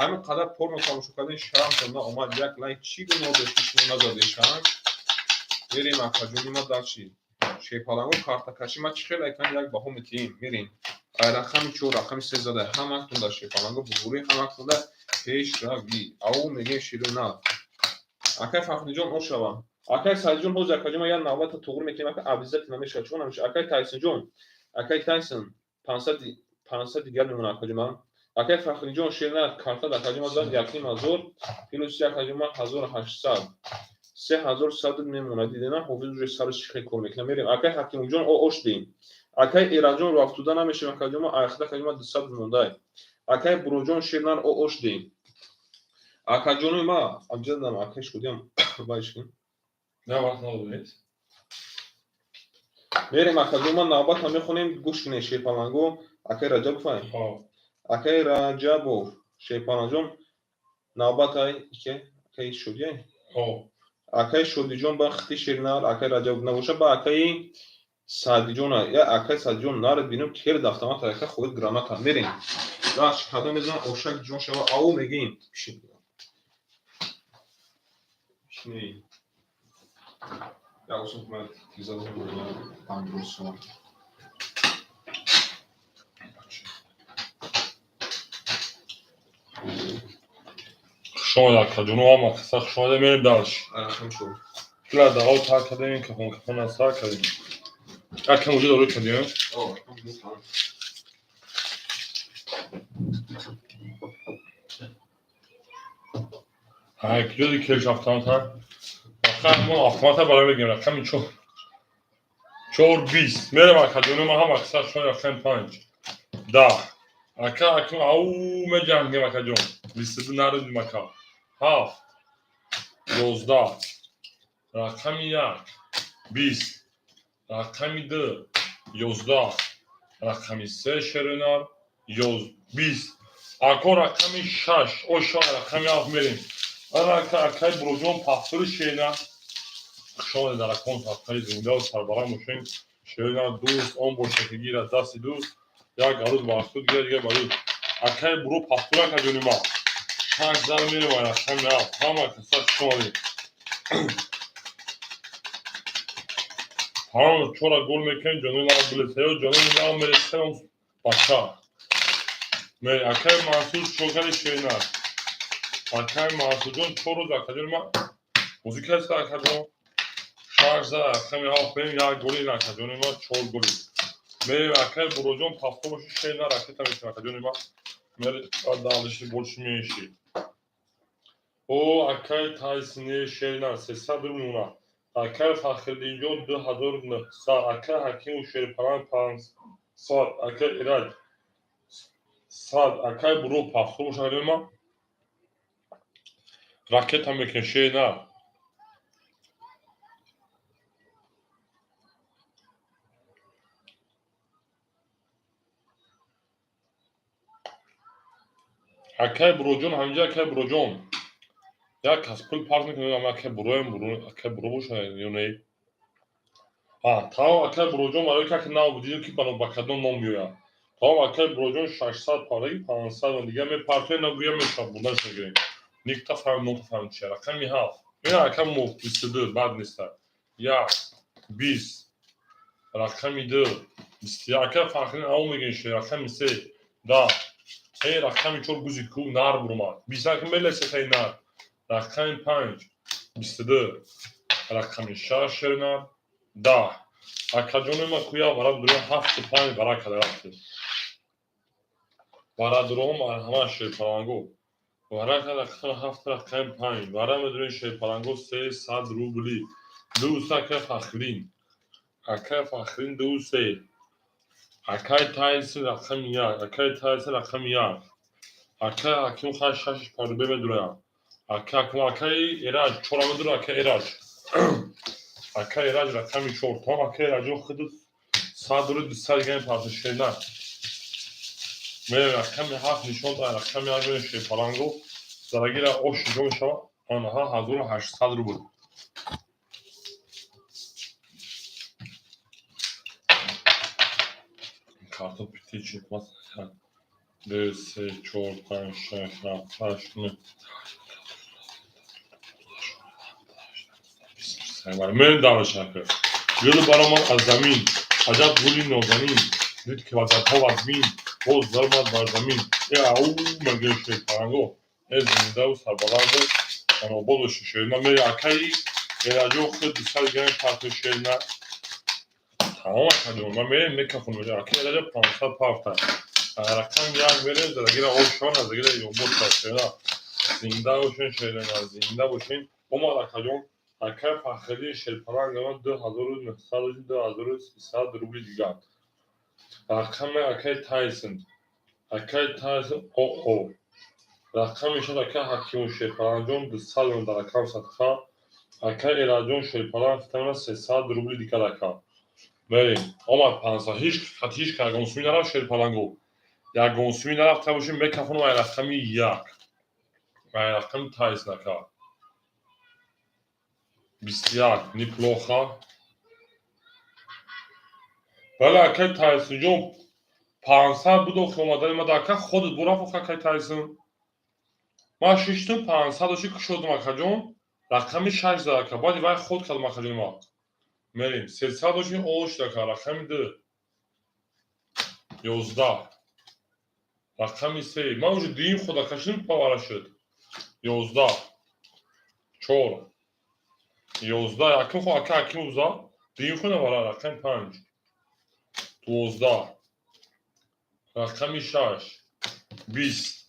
Ҳамин қадар порно тамошо кардем, шармтон наомад. Як лайк чӣ гуноҳ дошт, ки шумо назадед шарм? Мерем акаҷони ма дальше. Шерпаланго картакашӣ ма чӣ хел айкан як баҳо метиҳем. Мерем. Ай рақами чор, рақами се зада. Ҳаматон дар шерпаланго бугурӣ, ҳаматон дар пешравӣ. Ау мегӯем широна. Акай Фахриҷон, ош шава. Акай Саидҷон, ҳозир акаҷон ма як навбата туғри мекунем, ака обязательно мешавад. Чӣ намешавад? Акай Тайсинҷон, акай Тайсон, 500 дигар мемонад акаҷон ма. Акай Фахриҷон, шерна карта акаҷон ма зад 1500 плюс акаҷон ма 1800. 3100 мемонад. Дидена ҳофиз уже сараш чӣ хел кор мекунад. Мерем. Акай Ҳакимҷон, о ош дем. Акай Эраҷон, рӯ афтода намешавем акаҷон ма, айхда акаҷон ма 200 мондай. Акай Буроҷон, шернар о ош дем. Акаҷони ма, абҷадам акай шудиам байш кун. Не, вақт надоред. Мерем акаҷон ма навбатам мехонем, гӯш кунед шерпаланго. Акай Раҷабов ай. Ҳо. Акай Раҷабов, шерпаланҷон, навбатай ке акай шудиай. Ҳо. Акай Шодиҷон ба хити шернар, акай Раҷабов набоша ба акаи Саъдиҷон, я акай Саъдиҷон наред бинем керд автомат ака хоҳед граната. Мерем. Даш кадом мезанам ошак ҷон шава ау мегӯем. Пишин. Пишин. Я усун кумад тизадам панҷоҳ сом. Хуш омадед акаҷону ҳама каса хуш омадед. Мерем дальше. Рақам чор. Кила даҳо тар кардем, кафон кафон аз сар кардем. Акам уже дору кардем. О, рақам ду там. Ҳа, куҷо ди келш автомата? Рақам мо автомата барои мегирем рақами чор. Чор бист. Мерем акаҷону ма ҳама каса хуш омадед рақами панҷ. 10. Ака акун ау меҷангем акаҷон. 22 наридим ака. Ҳафт. 11. Рақами як. 20. Рақами ду. 11. Рақами се шеринар. 20. Ако рақами шаш. Оша рақами ҳафт мерем. Ана ака акай Буроҷон пахтури шерина. Хуш омадед дар акон садқаи зиндаву сарбаланд бошед. Шерина дӯст он бошад ки гирад дасти дӯст. Як гаруд ба худ гирад, дигар ба дӯст. Акай Буро пахтур акаҷони ма. Шаш зан мерем ай рақами ҳафт. Ҳама каса хуш омадед. Тамом чора гол мекунем, ҷонои нав билетаё, ҷонои нав мересем бача. Акай Мансур чо карди шерина? Акай Мансурҷон чор рӯз акаҷони ма бозӣ кардиста акаҷон. Шаш зан рақами ҳафт мерем, як голи ин акаҷони ма чор голи. Мерем акай Буроҷон пахто боши шерина ракета мекунем акаҷони ма. Мерем дальше больше меньше. О, акай Тайсини шерина 300 рубл. Акай Фахриддинҷон 2900. Акай Ҳакиму Шерпаланг 500. Акай Ираҷ 100. Акай Буро пахто боша акаҷони ма. Ракета мекунем шерина. Акай Буроҷон ҳаминҷа акай Буроҷон. Як кас пул парт мекунад, ама акай Буроем, Буро, акай Буро боша ё не? А, тамом акай Буроҷон барои как нав дидем ки ба кадом ном меояд. Тамом акай Буроҷон 600 пардаги 500 дигар мепартоем, нагӯя мешавад бурданаш мегирем. Никта фаҳм, нота фаҳм чи рақами ҳафт. Ина акай мо 22 бад неста. Як, 20, рақами 2, 21. Ака Фахриддин ав мегӯем шер, рақами 3, 10. Эй, рақами 4 гузи ку нар бурмад. 21 мелесе хей нар. Рақами 5, 22. Рақами 6 шер нар, 10. Акаҷони ма куя вара дуруя 7 5 вара када рафтем. Вара дуруҳо марҳамат шерпаланго. Вара када рақами 7 рақами 5. Вара медурем шерпаланго 300 рубли. 2 3 ака Фахриддин. Акай Фахриддин 2 3. Акай Тайсон рақами 1. Акай Тайсон рақами 1. Акай Ҳаким хай 6 парубе медурая. Акай Ҳаким акай Эраҷ 4 медура акай Эраҷ. Акай Эраҷ рақами 4. Там акай Эраҷон худ 100 ру 200 гани парта шерна. Мерем рақами 7 нишон да рақами 1 берем шерпаланго. Зарагира ош ҷо мешава. Анҳа 1800 рубл. Картоф птичий класс. 2, 3, 4, 5, 6, 7, 8, 9. Мерем давр шакр. Гул баромад аз замин, аҷаб гули нозанин, дид ки вазадҳо вазмин, боз даромад бар замин. Э ау мегӯяд шерпаланго, э зиндаву сарбаланду ҷанободу шерна. Мере акаи Эраҷон худ 200 грамм партои шерна. Тамом акаҷон, ман мерем мекафонам. Акаи Эраҷон 500 парта. Рақам 1 мерем, задагира ошон, задагира ёбод шерна. Зинда бошен шерна, зинда бошен. Омад акаҷон. Акай Фахриддин шерпаланг ама 2900 2300 рубли дигар. Рақами акай Тайсон. Акай Тайсон ОО. Рақами шад акай Ҳакиму шерпалангҷон 200 рубл дар рақам садқа. Акай Эраҷон шерпаланг фитамона 300 рубли дигар ака. Мерем. Омад 500. Ҳеҷ хат ҳеҷ ягон суми нарафт шерпалангу. Ягон суми нарафта бошем мекафонам ай рақами 1. Ай рақами Тайсон ака. 21 неплохо. Бале акай Тайсонҷон 500 буд охи омадани ма ака худат бурафт охи акай Тайсон. Ман шиштум 500 дошти кушодам акаҷон. Рақами 6 зад ака. Баъди вай ход кардам акаҷони ма. Мерем. 300 дошти о шуд ака. Рақами 2. 11. Рақами 3. Ман уже дуюм ход ака шудим павара шуд. 11. 4. 11. Якум хо ака Ҳакимов зад. Дуюм хо навара рақами 5. 12. Рақами 6. 20.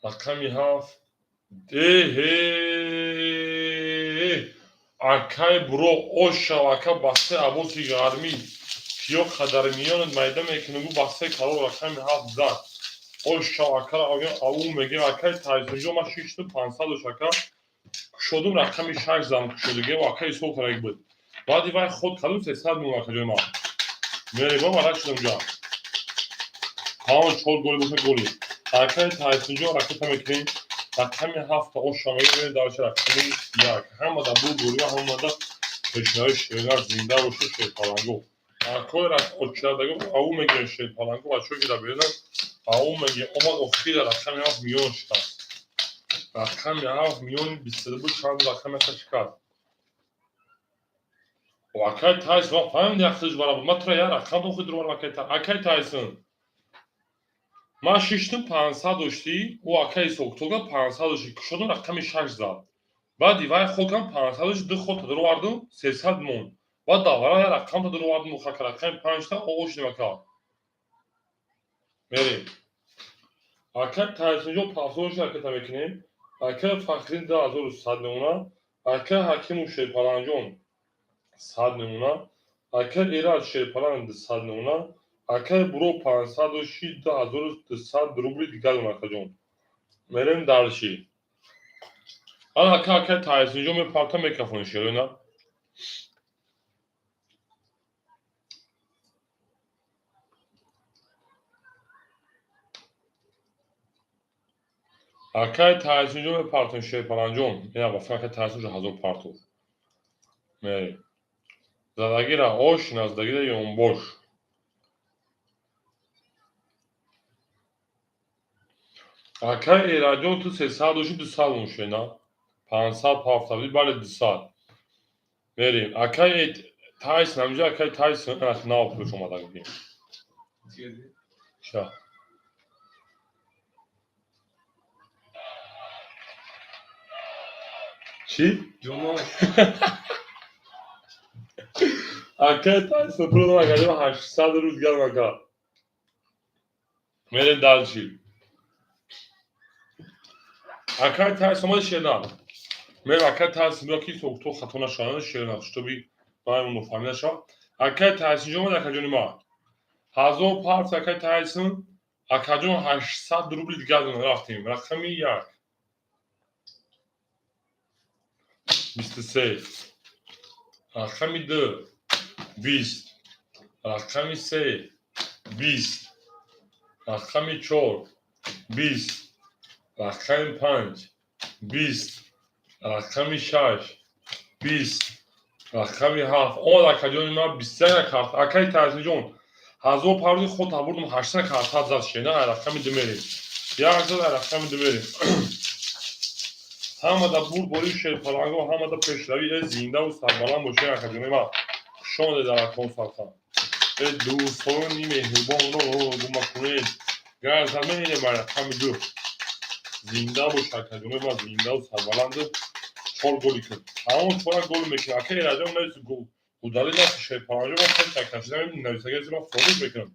Рақами 7. Эҳе! Акай буро ошав ака басте абоси гармӣ. Киё қадар миёнат майда мекунӣ гу басте калон рақами 7 зад. Ошав акара аву мегем акай Тайсонҷон ман шиштум 500 дош ака. Кушодум рақами 6 зам кушодиге ва акай ҳисоб кардаги буд. Баъди вай ход кардум 300 мон акаҷони ман. Мерем ба вара шудам ҷа. Тамом 4 голи боша голи. Акай Тайсонҷон ракета мекунем. Рақами 7 оша мегӯем дарча рақами 1. Ҳама да бу гурӯ ҳама да пешнаи шерна зинда боша шерпаланго. Акой очадаго ау мегӯем шерпаланго бачаҳо ки дар берунанд ау мегӯем омад охира рақами 7 миён шикаст. Рақами 7 миёни 22 чанд рақами ака шикаст. Акай Тайсон ман фаҳмидам як худаш бара буд. Ман тура як рақам дохил дурам акай Тайсон. Акай Тайсон. Ман шиштум 500 доштӣ, ӯ акай ҳисоб китоб 500 доштӣ, кушодам рақами 6 зад. Баъди вай ход кардам 500 дошти, ду ход даровардум 300 мон. Баъд давара як рақам даровардум хака рақами 5 та оғоз шудем ака. Мерем. Акай Тайсонҷон 500 дошти ракета мекунем. Акай Фахриддин 2100 мемона. Акай Ҳакиму шерпаланҷон 100 мемона. Акай Эраҷ шерпаланг 200 мемона. Акай буро 500 дошти 2200 рубли дигар дорам акаҷон. Мерем дарши. Ана ака акай Тайсонҷон мепарта мекафонӣ шероина. Акай Тайсонҷон мепартон шерпаланҷон. Ина ба фикр акай Тайсонҷон 1000 партов. Мерем. Задагира ош, наздагира ёнбош. Акай Эраҷон ту 300 дошти 200 мон шуд, на? 500 пафта буди, бале 200. Мерем. Акай Тайсон, ҳаминҷо акай Тайсон нав пулш омада гӯем. Ша. Чӣ? Ҷонон. Акай Тайсон пул додам, акаҷон, 800 рӯз гарм ака. Мерем дальше. Акай Тайсон омади шернал. Мерем акай Тайсон биё ки то хато нашавад шернал, чтобы ман нофаҳмида шавам. Акай Тайсон ҷо омад, акаҷони ман. 1000 парт акай Тайсон, акаҷон 800 рубли дигар додам, рафтем. Рақами 1. 23. Рақами 2. 20. Рақами 3. 20. Рақами 4. 20. Рақами 5. 20. Рақами 6. 20. Рақами 7. Омад акаҷони ман 21 карт. Акай Тайсонҷон, 1000 парти худ бурдум, 800 карт зад шена, рақами 2 мерем. Як зад рақами 2 мерем. Ҳамада бурд бори шерпаланго, ҳамада пешравӣ, э зиндаву сарбаланд бошед, акаҷони ман. Хуш омадед дар акон сархан. Э дӯстони меҳрубонро гума кунед. Гар мерем ба рақами 2. Зинда бош, акаҷони ман, зиндаву сарбаланд. 4 голи кард. Ҳамон 4 гол мекунад. Ака Эраҷон навис гол. Удали наси шерпаланго, ман хеле такашидам, нависагиро фромӯш мекунам.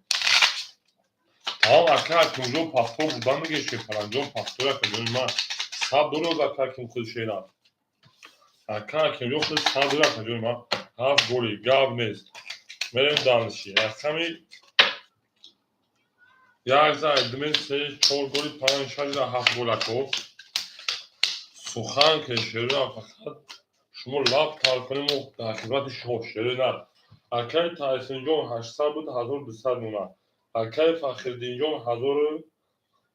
Тамом ака Ҳакимҷон пахтор будан мегӯяд шерпаланҷон, пахтор акаҷони ман. 100 доллар ака Ҳаким худ шера. Ака Ҳакимҷон худ 100 доллар акаҷони ман. 7 голи, гап нест. Мерем дальше. Рақами 1 зад, 2, 3, 4 голи, 5, 6, 7 гол ако. Сухан ки шеруна фақат шумо лаб тар кунем ва дар хидмати шумо шеруна. Акай Тайсонҷон 800 буд, 1200 мона. Акай Фахриддинҷон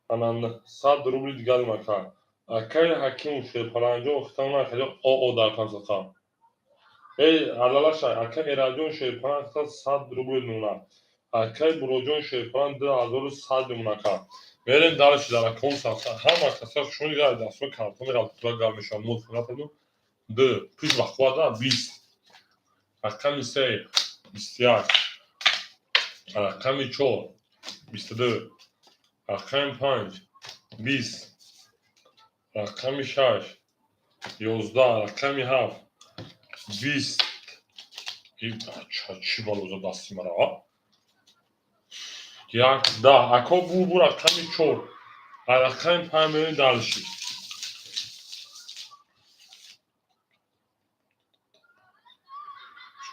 1100 рубли дигар мака. Акай Ҳаким шерпаланҷон хитам накард, оо дар кансақа. Эй алалаша, акай Эраҷон шерпалан хитам 100 рубли мона. Акай Буроҷон шерпалан 2100 мона. Мерем дальше дар акон сарса. Ҳама каса шумо дигар дастҳо картони ғалтура гар мешавад. Мо фақат 2 пуш ба худа 20. Рақами 3 21. Рақами 4 22. Рақами 5 20. Рақами 6 11. Рақами 7 20. Ин чӣ бало зад дасти мара? 1 10. Ако бу рақами 4. Рақами 5 мерем дальше.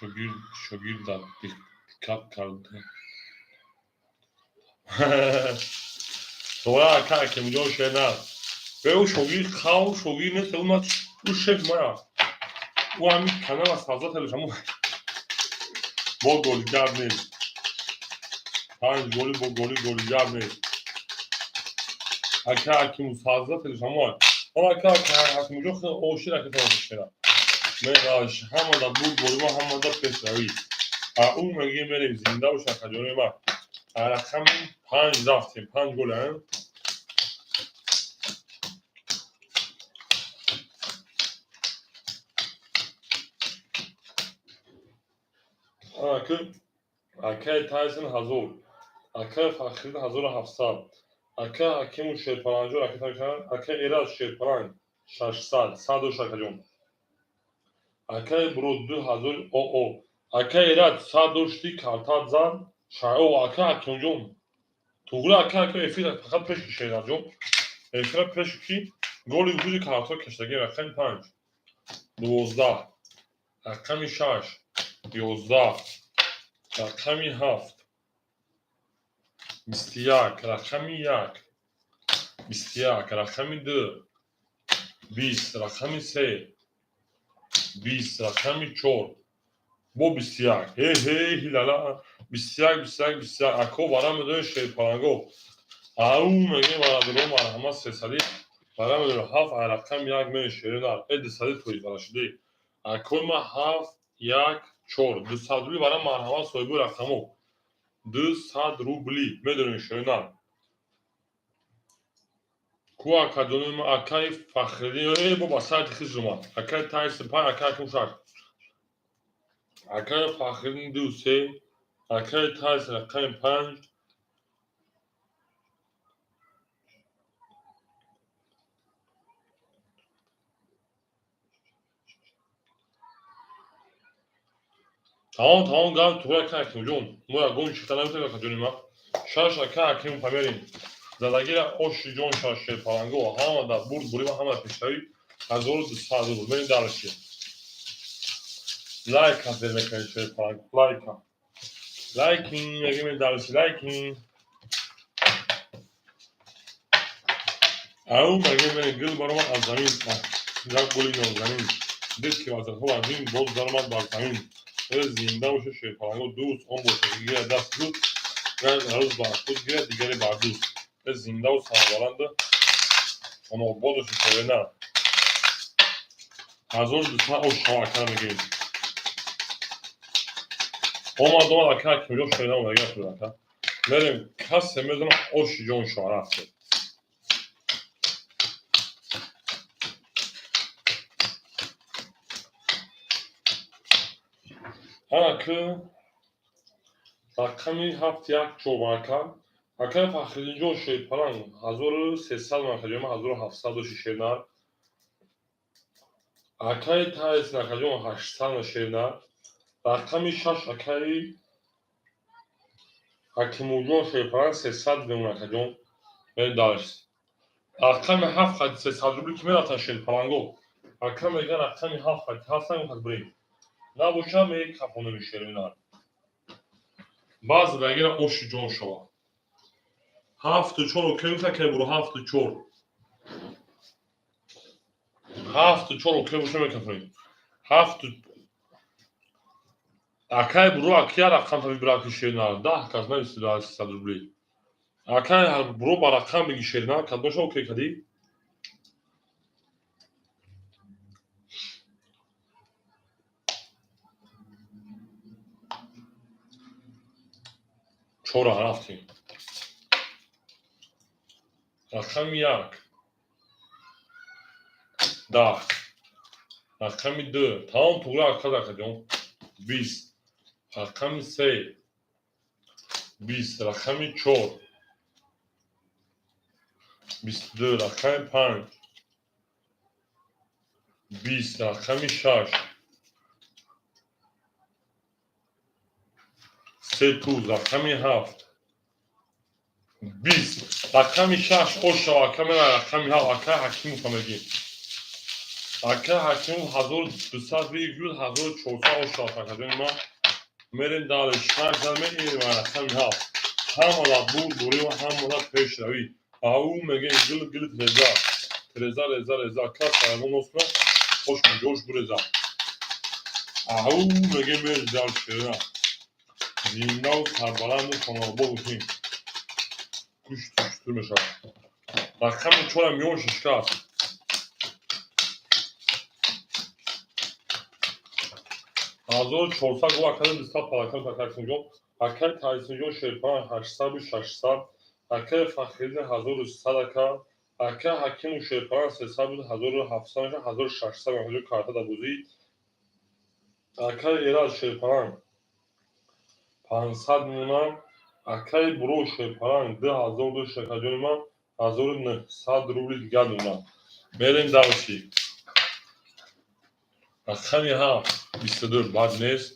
Шогирд диққат карда. Дора ака Ҳакимҷон шена. Бе ӯ шогирд хав шогирд нест, ӯ ман ӯ шеф мая. Ӯ ҳамин канала создателш ҳамон бо голи гап нест. 5 голи бо голи голи гап нест. Ака Ҳаким создателш ҳамон. Он ака Ҳакимҷон хеле ошир ака тамошо шена. Мераш ҳамада бурд борима, ҳамада пешравӣ. Ӯ мегӯем мерем зинда бош акаҷони ман. Рақами 5 рафтем, 5 гол а. Акай Тайсон 1000, акай Фахриддин 1700, акай Ҳакиму шерпаланҷон, акай Эраҷ шерпаланг 600, 100 дош акаҷон. Акай Бурод 2000 оо. Акай Эраҷ 100 дошти картат зад. О, акай Ҳакимҷон. Туғри акай Ҳаким эфир фақат пеш ки Шераҷон. Эфира пеш ки голи вуҷуди картҳо каштаги рақами 5 12, рақами 6 11, рақами 7 21, рақами 1 21, рақами 2 20, рақами 3 20, рақами 4 бо 21. Ҳе ҳе ҳилала 21 21 21. Ако вара медонед шерпаланго. Ау мегӯем бародаро марҳамат сесади вара медонед 7 рақами 1 мерем шерина. Э 200 фоиз вара шуди. Акои ма 7 1 4 200 рубли вара марҳамат соҳиби рақамо. 200 рубли медонем шерина. Ку акаҷони ма акаи Фахриддин э бо ба сайти хиз омад. Акаи Тайсон 5, акаи Ҳаким 6. Акаи Фахриддин ду се, акаи Тайс рақами панҷ. Тамом, тамом, гап туғри, ака Ҳакимҷон. Мо ягон чиқта наметавонем, акаҷони ман. Шаш, ака Ҳаким памерем. Задагира оши ҷон шаш шерпаланго ҳама дар бурд бурӣ ва ҳама пешравӣ 1200 рубл. Мерем дальше. Лайка зер мекунед шерпаланго. Лайка. Лайкин, мегем дальше, лайкин. Ау, мегем мерем гил баромад аз замин. Як гули нозанин. Дид ки вазирҳо аз ин боз даромад бар замин. Зинда боша шерпаланго дӯст он боша ки гирад даст зуд, рӯз бар худ гирад, дигаре бар дӯст. Зиндаву сарбаланду хонобод бошед шоирна. 1200 ош шава ака мегирем. Омад, омад, ака Ҳакимҷон шоирна омадагӣ шуд ака. Мерем касе мезанам оши ҷон шава рафтем. Ана ки рақами ҳафт як чор ака. Акаи Фахриддинҷон шерпаланг 1300 акаҷон, 1700 дошти шернар. Акаи Тайс акаҷон 800 шернар. Рақами шаш акаи Ҳакимуҷон шерпаланг 300 мемон акаҷон. Мерем дальше. Рақами ҳафт хати 300 рубли ки мерафтан шерпаланго. Ака мегӯяд рақами ҳафт хати ҳафт хат бурем. Набоша мекафонем шеринар. Баъзе дагира оши ҷон шава. Ҳафту чор окей гуфта ке буро ҳафту чор. Ҳафту чор окей боша мекафонем. Ҳафту акай буро акия рақам та вибрат ки шеринар. Даҳ кас нависида 300 рубли. Акай буро ба рақам биги шеринар кадоша окей кадӣ? Чора рафтем. Рақами як. Даҳ. Рақами ду. Тамом туғри ака акаҷон. 20. Рақами се. 20. Рақами чор. 22. Рақами панҷ. 20. Рақами шаш. Се туз. Рақами ҳафт. 20. Рақами шаш ошава ака мера рақами ҳафт. Ака Ҳакимов мегӣ. Ака Ҳакимов 1200 вигӯд 1400 ошава акаҷони ман. Мерем дальше. Шаш зан мерем рақами ҳафт. Ҳамада бурд бурӣ ва ҳамада пешравӣ. Ау мегӯем гил гил треза. Треза реза реза. Кас ягон нос кунад, хош ҷош буреза. Ау мегӯем мерем дальше. Зиндаву сарбаланду хонобод бошем. Гӯшту шутур мешавад. Рақами чорам миён шишка аст. 1400 гол акаи дусад палакан акаи акаи Тайсинҷон шерпаланг 800 600, акаи Фахриддин 1100 ака, акаи Ҳакиму шерпаланг 300 буд 1700 1600 акаҷон карта дар бозӣ. Акаи Эраз шерпаланг 500 мемонад. Акаи Буро шерпаланг 2000 дошт акаҷони ман 1900 рубли дигар мемонад. Мерем дальше. Рақами ҳафт 22 бад нест.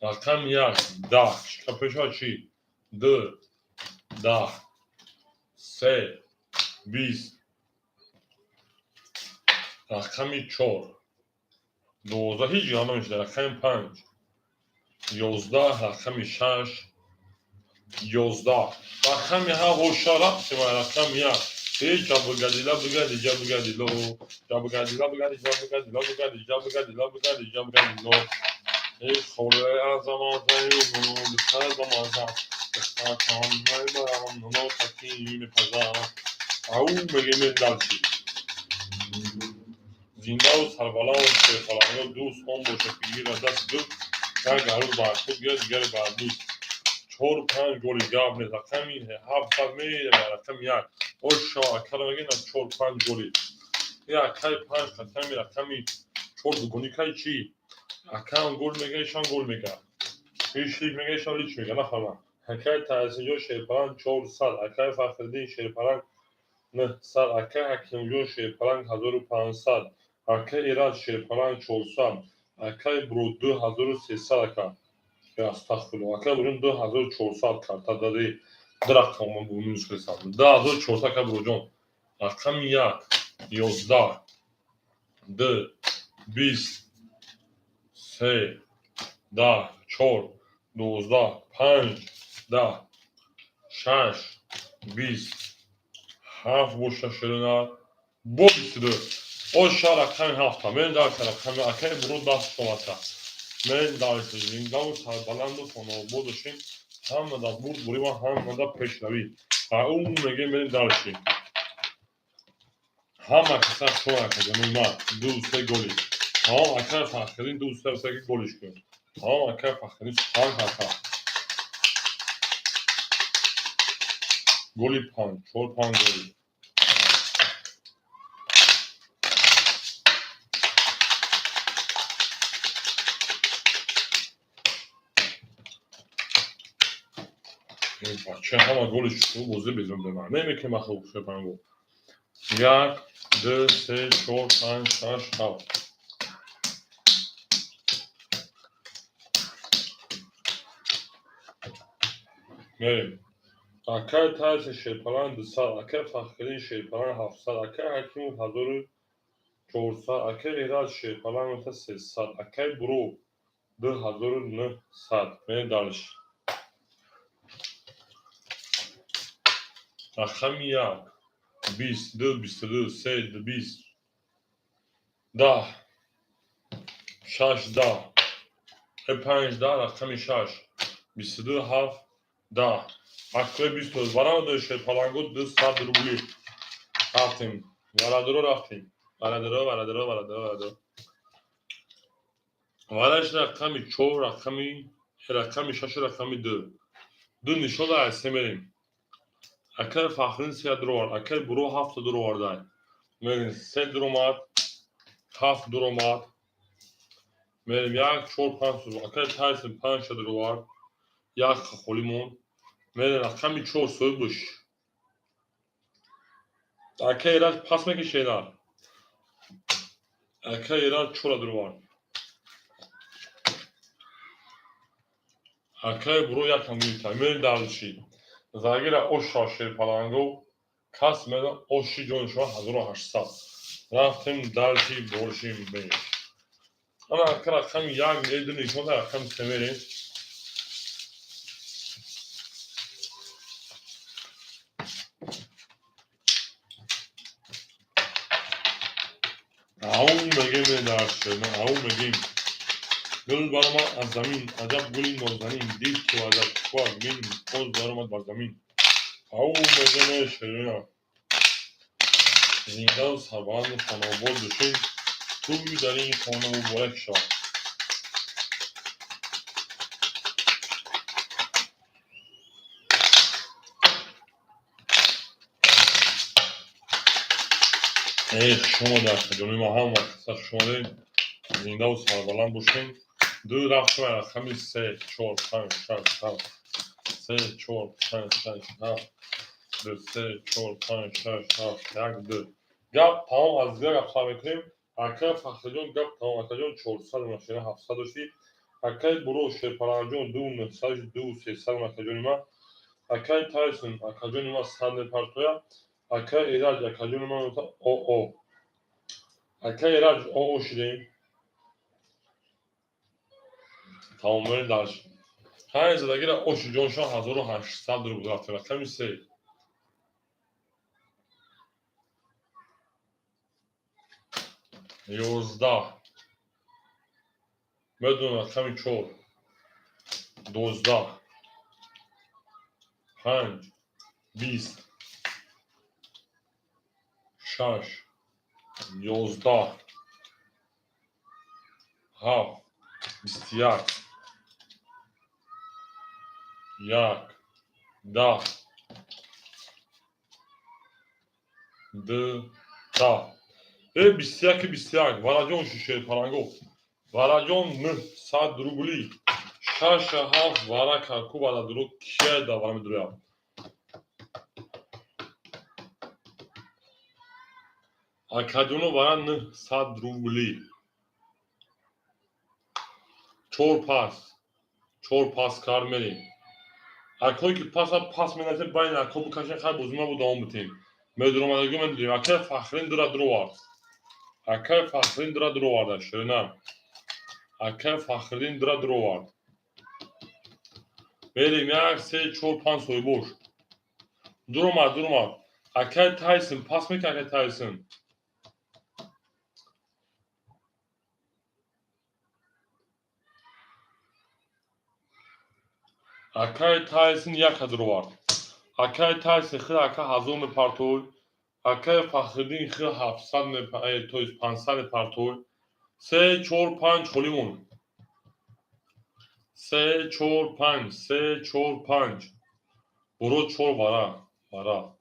Рақами як даҳ. Шика пеша чӣ? Ду даҳ се 20. Рақами чор 12 ҳеҷ гап намешуда. Рақами панҷ 11. Рақами шаш 11. Рақами ҳафт оша рафтем рақами як. Эй ҷабгадила бигади ҷабгадило ҷабгадила бигади ҷабгадила бигади ҷабгадила бигади ҷабгадило. Эй хоре азаматаю бисазамаза ау мегем дальше. Зиндаву сарбаланду шерпаланго дӯст он бошад ки гирад даст ду як гарӯз бар худ гирад дигаре бар дӯст. Чор панҷ голи гап нест. Рақами ҳафт зад мерава рақами як. Оша акара мегӯяд на чор панҷ голи. Е акаи панҷ қатами рақами чор дугони кай чӣ? Акам гол мега, ишам гол мега. Иш лич мега, ишам лич мега, нафаҳмам. Акай Таҳсинҷон Шерпаланг 400, акай Фахриддин Шерпаланг 900, акай Ҳакимҷон Шерпаланг 1500, акай Ираҷ Шерпаланг 400, акай Бро 2300 ака. Астағфируллоҳ. Акай Броҷон 2400 карта дади. Ду рақам ман бо минус кардам. 2400 ака Броҷон. Рақами 1 11 2 20 3 10 4 12 5 10 6 20 7 боша ширина бо 22. Оша рақами 7. Мен дар рақами акай Бро даст шомата. Мен дар зиндаву сарбаланду хонаобод бошем. Ҳама дар бурд бурӣ ва ҳама дар пешравӣ. Ва ӯ мегӯем мерем дарши. Ҳама каса шумо акаҷони ман ду се голи. Тамом акай Фахриддин ду се се голиш кун. Тамом акай Фахриддин сухан ака. Голи панҷ, чор панҷ голи. Бача ҳама голи шумо бозӣ безон беман. Намекунем ахи шепангу. 1 2 3 4 5 6 7. Мерем. Акай Тайси Шерпаланг 200, акай Фахриддин Шерпаланг 700, акай Ҳакимов 1400, акай Ираҷ Шерпаланг 300, акай Бро 2900. Мерем дальше. Рақами 1 20 2 22 3 20 10 6 10 5 10 рақами 6 22 7 10 аккои 20 вараду Шерпалангу 200 рубли. Рафтем. Варадуро рафтем. Варадуро, варадуро, варадуро, варадуро. Вараш рақами 4, рақами 6, рақами 2. Ду нишон аз се мерем. Акай Фахриддин се дуровард, акай Буро ҳафт дуроварда. Мерем се дуромад, ҳафт дуромад. Мерем 1 4 5 акай Тайсон 5 дуровард. Як холӣ монд. Мерем рақами 4 соҳиб бош. Акай Ираҷ пас мекашед. Акай Ираҷ 4 дуровард. Акай Буро якам гирифта. Мерем дарши. Загира оша Шерпалангу кас меда оши ҷони шумо 1800. Рафтем дарши борши беш. Ана ака рақами 1 ду нишон рақами 3 мерем. Ау мегем дарши, ау мегем. Гул баромад аз замин, аҷаб гули нозанин, дид ки аҷаб кӯ бин, боз баромад бар замин. Ау мегем ширина. Зиндаву сарбаланду хонаобод бошем. Тӯй дар ин хона муборак шавад. Эй шумо дар ҷони ма ҳама каса хуш омадед. Зиндаву сарбаланд бошем. Ду рафтем рақами 3 4 5 6 7 3 4 5 6 7 2 3 4 5 6 7 1 2. Гап тамом аз дигар гап сар мекунем. Акай Фахриҷон гап тамом. Акаҷон 400 машина 700 дошти. Акай Буро Шерпалангҷон 2 900 2 300 акаҷони ма. Акай Тайсон акаҷони ма 100 мепартоя. Акай Ираҷ акаҷони ма ОО. Акай Ираҷ ОО шидем. Тамом мерем дальше. Ҳай задагира оши ҷоншон 1800 рубл рафтем. Рақами 3. 11. Медонам рақами 4. 12. 5. 20. 6. 11. 7. 21. 1. 10. 2. 10. 21 21. Вараҷон ши Шерпалангу. Вараҷон 900 рубли. 6 7 вара карку вара дуро кия да вара медуроя. Акаҷоно вара 900 рубли. 4 пас. 4 пас кар мерем. Акое ки паса пас менасем байн ако букашен хай бозима бу давом битем. Медуромадагӣ медурем. Акай Фахрин дура дуровард. Акай Фахрин дура дуроварда ширина. Акай Фахриддин дура дуровард. Мерем 1 3 4 5 соҳибош. Дуромад, дуромад. Акай Тайсон пас мекунад акай Тайсон. Акай Тайсон яка дуровард. Акай Тайсон хи ака 1000 мепартой. Акай Фахриддин хи 700 мепартой, то есть 500 мепартой. 3 4 5 холимон. 3 4 5 3 4 5. Буро 4 вара, вара.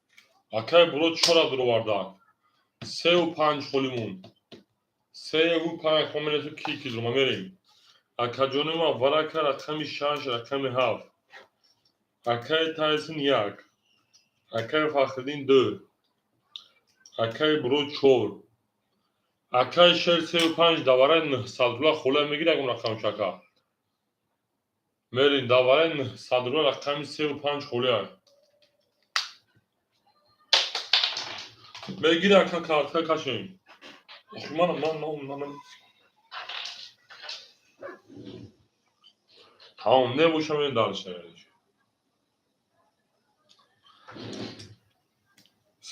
Акай буро 4 дуроварда. 3 5 холимон. 3 5 хоменесу ки ки дурома мерем. Акаҷони ма варака рақами 6, рақами 7. Акай Тайсон 1. Акай Фахриддин 2. Акай буро 4. Акай Шер 3 5 давараи 900 рула хола мегирад ягон рақам шака. Мерин давараи 900 рула рақами 3 5 холия. Мегирад ака картка кашем. Охи ман ман ман ман. Тамом небошам ин дарша.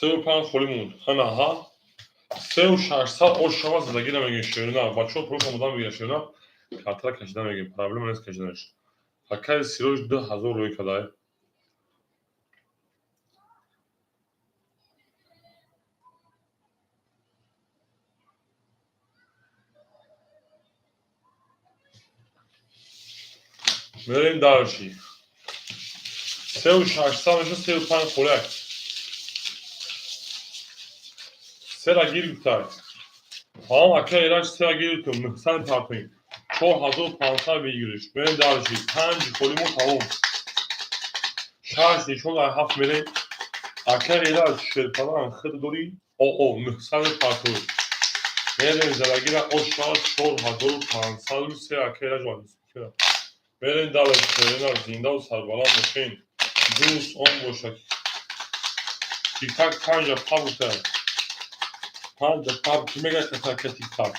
3 5 холи монд. Ҳана ҳа. 3 600 ош шава задагӣ намегӯем ширина. Бачаҳо пулашон одам мегирад ширина. Картара кашида мегӯем. Проблема нест кашиданаш. Акай Сироҷ 2000 рӯй кадай. Мерем дарши. 3 600 меша 3 5 холяк. Сера гирифтай. Тамом ака Эраҷ сера гирифтум. 900 партоем. 4500 бигириш. Мерем дарши. 5 холимо тамом. 6 нишон 7 мерем. Ака Эраҷ шерпалан хид дорӣ? О 900 партоем. Мерем зарагира ошава 4503 ака Эраҷ вандис. Мерем дале шерина зиндаву сарбаланд бошен. Дӯст он бошад. Тиктак 5 пабута. 5 паб ки мегӯяд катака тиктак.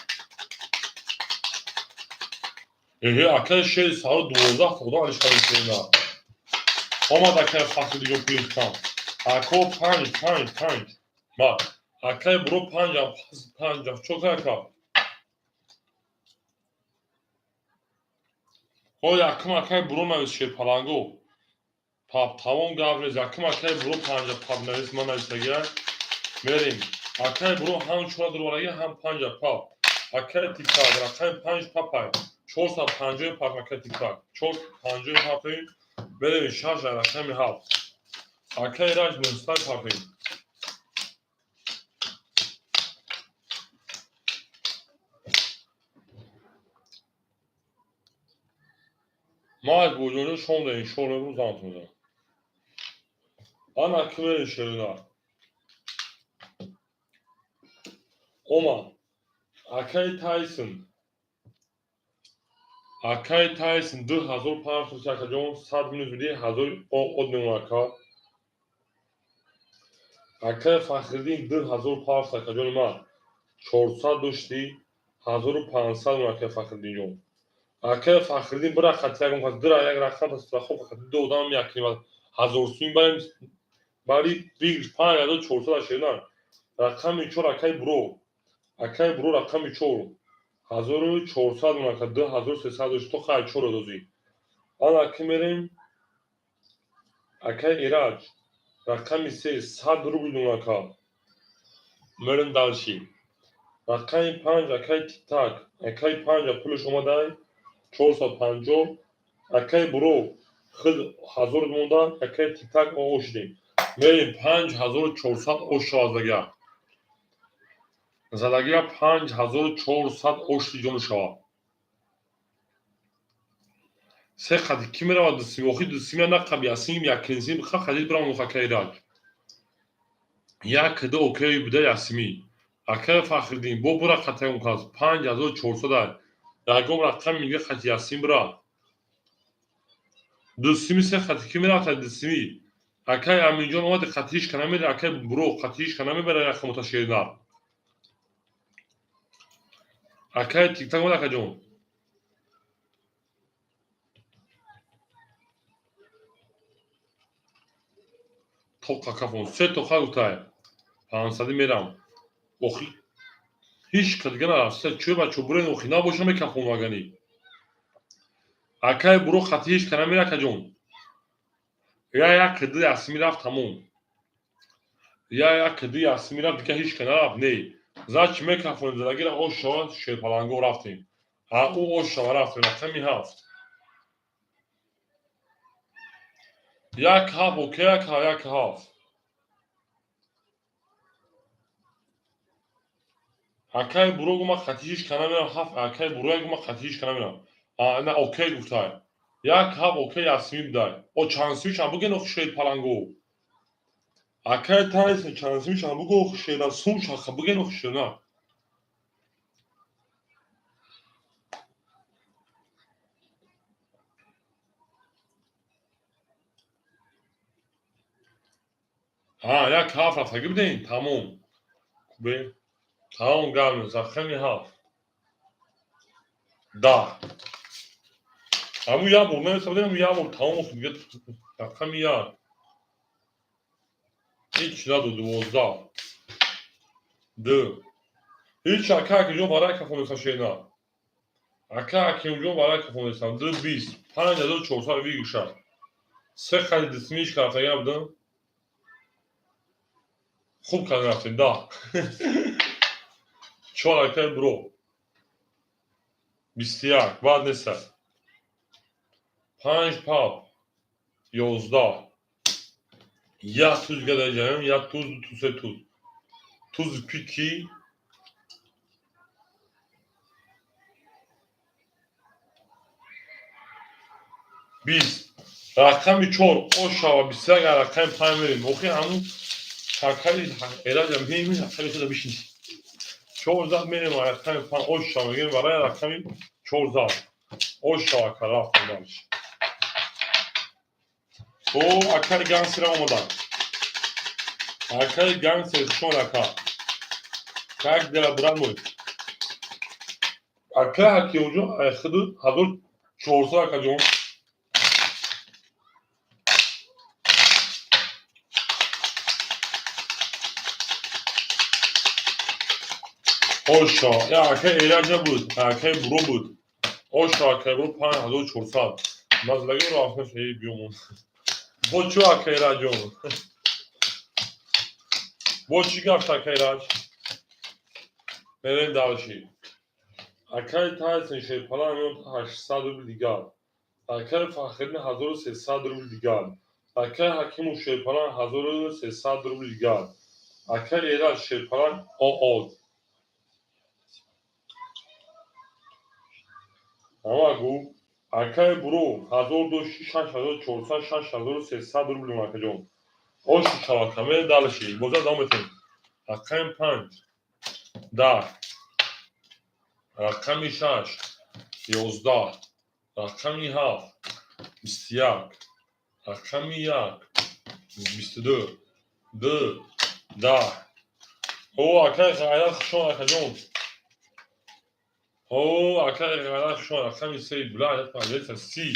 Эҳе акай шери саро 12 худо алишкари шерина. Омад акай Фахриддин пулихтан. Ако 5 5 5. Ма акай буро 5 5 чо ака? О якум акай буро навис шерпаланго. Пап тамом гап нест. Якум акай буро 5 пап навис ман нависагия. Мерем. Акай буро ҳам 4 дуровараги ҳам 5 пап. Акай тиктак рақами 5 папай. 450 пап акай тиктак. 450 папем. Мерем 6 рақами 7. Акай Раҷ 900 папем. Ма аз боҷоҷо шом даҳем, шор рӯз ҳамтон мезанам. Ана ки мерем ширина. Ома. Акай Тайсон. Акай Тайсон 2500 акаҷон 100 минус медиҳ 1000 од мемонад ака. Акай Фахриддин 2500 акаҷони ман 400 доштӣ 1500 мемонад акай Фахриддинҷон. Акай Фахриддин бира хати ягон кас дира як рақам та страховка хати ду одам якним 1000 сум барем бари бигир 5400 ширина. Рақами 4 акай буро. Акай буро рақами 4. 1400 мемонад ака 2300 дошт то хай 4 дозӣ. Ана ки мерем акай Эраҷ рақами 3 100 рубл мемонад ака. Мерем дарши. Рақами 5 акай Тиктак. Акай 5 пулаш омадай 450. Акай буро хид 1000 монда акай Тиктак ошидем. Мерем 5400 ош шавад задагия. Задагия 5400 оши ҷон шавад. Се қати ки меравад дусими? Охи дусими нақаб ясим якинсим ха хадид бирам акай Раҷ. Як ду окей буда ясими. Акай Фахриддин бо бура қатаён кас 5400. Ягон рақам мига қати ясим бура. Дусими се қати ки мерафта дусими? Акай Аминҷон омади қати ҳеч ка намере, акай Буро қати ҳеч ка намебара рақамота шеринар. Акай Тиктак омад акаҷон. Тоқа кафон се тоқа гуфтай. 500 мерам. Охи ҳеч ка дига нарафт. Се чӯ бачо бурен охи набоша мекафон вагани. Акай Буро қати ҳеч ка намере акаҷон. Я як ду ясми рафт тамом. Я як ду ясми рафт дига ҳеч ка нарафт не. Зач мекафонем задагира ош шава шерпаланго рафтем. А ӯ ош шава рафтем рақами 7. Як ҳафт окей як як ҳафт. Акай Буро гума қати ҳеч ка намерам ҳафт акай Буро як гума қати ҳеч ка намерам. А на окей гуфтай. Як ҳафт окей ясми будай. О чанд сими чанд буген охи шерпаланго. Акай Тайсон чанд сими чанд буго охи шера сум шаха буген охи шера. Ҳа як ҳафт рафтагӣ будем тамом. Кубе тамом гап нест рақами 7. 10. Ҳамун як бор намеса будем ҳамун як бор тамом охи дига рақами 1. Ҳеч надод 12. 2. Ҳеч ака Акимҷон барои кафонеста шена. Ака Акимҷон барои кафонестам 2 20 5400 вигуша. Се қади дисми ҳеч рафтагӣ набудам. Хуб карда рафтем 10. 4 акай Буро. 21 баъд неста. 5 пап 11. Як туз дига дар ҷараён, як туз, ду туз, се туз. Тузи пики 20. Рақами 4 ош шава 21 рақами 5 мерем. Охи ҳамун шакали эраҷам мемин рақами худа бишин. 4 зад мерем рақами 5 ош шава мегирем барои рақами 4 зад. Ош шава ка рафтем дальше. О акаи Гансера омаданд. Акаи Гансер шон ака. Как дела брат мой? Ака Ҳакимҷон худу 1400 акаҷон. Оша, я акаи Эраҷа буд, акаи Буро буд. Оша акаи Буро 5400. Мазлагиро рафтем эй биёмон. Бо чӯ акаи Раҷон? Бо чӣ гапт акаи Раҷ? Мерем дальше. Акаи Тайсон шерпалан меёд 800 рубл дигар. Акаи Фахриддин 1300 рубл дигар. Акаи Ҳакимов шерпалан 1300 рубл дигар. Акаи Эраҷ шерпалан ОО. Ама гу акаи Буро 6400 6300 рубл акаҷон. Оши шавака мерем дальше. Боза давом метем. Рақами 5 10. Рақами 6 11. Рақами 7 21. Рақами 1 22. 2 10. О акаи Ғайрат хушон акаҷон. О акаи Ғайрат хушон рақами 3 бла 30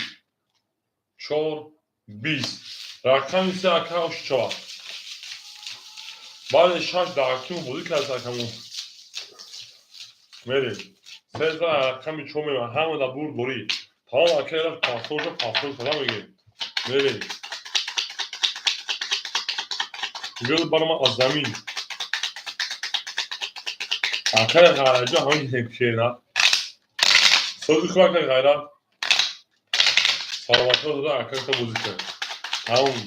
4 20. Рақами 3 ака оши шава. Баъде 6 дар Ҳакимов бозӣ кард акамон. Мерем. 13 рақами 4 мерем. Ҳама дар бурд дорӣ. Тамом акаи рафт пасторша пастор сада мегирем. Мерем. Гул барма аз замин. Акаи Ғайратҷон ҳамин шерна. Сози хуб акаи Ғайрат. Саломатиро дода акаи бозӣ кард. Тамом.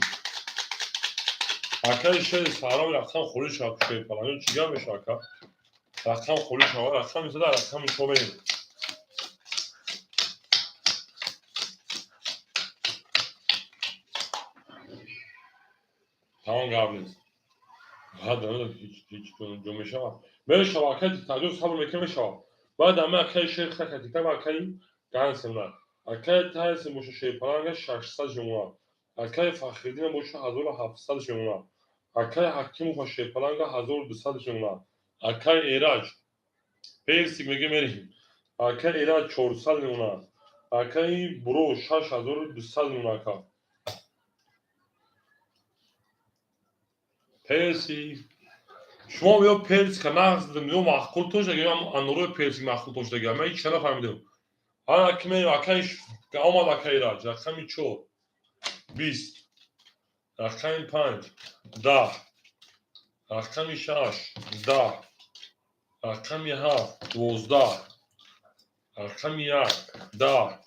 Акаи шери саром рақам холӣ шавад шерпаланҷон чӣ гап мешавад ака? Рақам холӣ шавад, рақами зада рақами 4 мерем. Тамом, гап нест. Ҳеҷ ҷо мешавад, мешава. Акаи Тиктакҷон, сабр мекунӣ, мешава. Баъд ама акаи шер хака Тиктак, акаи Гансемна, акаи Тайсен боша, Шерпаланга 600 сомона, акаи Фахриддина боша, 1700 сомона, акаи Ҳакимова Шерпаланга 1200 сомона, акаи Эраҷ персик меге, мерем, акаи Эраҷ 400 сомона, акаи Буро 6200 сомона. Ака персик, шумо ё персика нағз дидем, ё маъқул тошда, ё анорои персик маъқул тошда. Ман ҳеч нафаҳмидам. Ана ки акаи омад, акаи Эраҷ, рақами 4 20, рақами 5 10, рақами 6 10, рақами 7 12, рақами 1 10,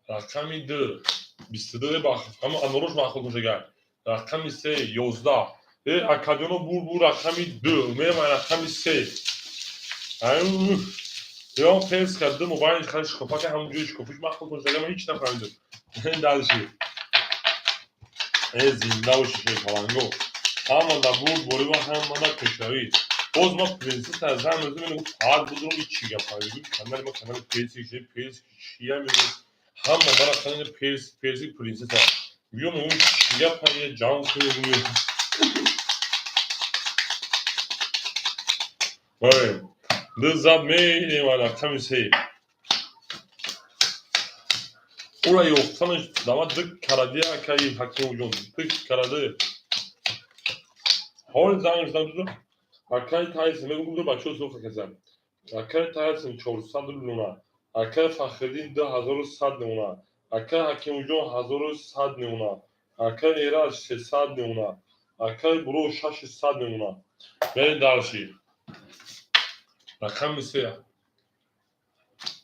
рақами 2 22. Ҳама анорош маъқул тошдага. Рақами 3 11. Э, акаҷоно, бур, бур, рақами 2 мерам, рақами 3 ё персика ду мобайни хари шикофака, ҳамон ҷои шикофиш маъқул тошдага. Ман ҳеч нафаҳмидам. Дальше. Э, зинда боши, Шерпаланго, ҳамада бурд борива, ҳамада пешравӣ. Боз ма принсесса зан мезанам, фаҳад будро, и чӣ гапа? Канали ма канали персик, персик чия мегӯ, ҳама мара канали персик, персик, принсесса. Биё, мегӯм, чӣ гапа, е ҷамъ кунем. Ой, ду зад, мерем рақами 3. Ура ёфтанаш дама ду каради, акаи Ҳакимҷон, ду каради. Ҳоли занг задам, акаи Тайсон мегӯм, бачаҳо суха казан. Акаи Тайсон 400 луна, акаи Фахриддин 2100 луна, акаи Ҳакимҷон 1100 луна, акаи Эраҷ 300 луна, акаи Буро 600 луна. Мерем дальше. Рақами 3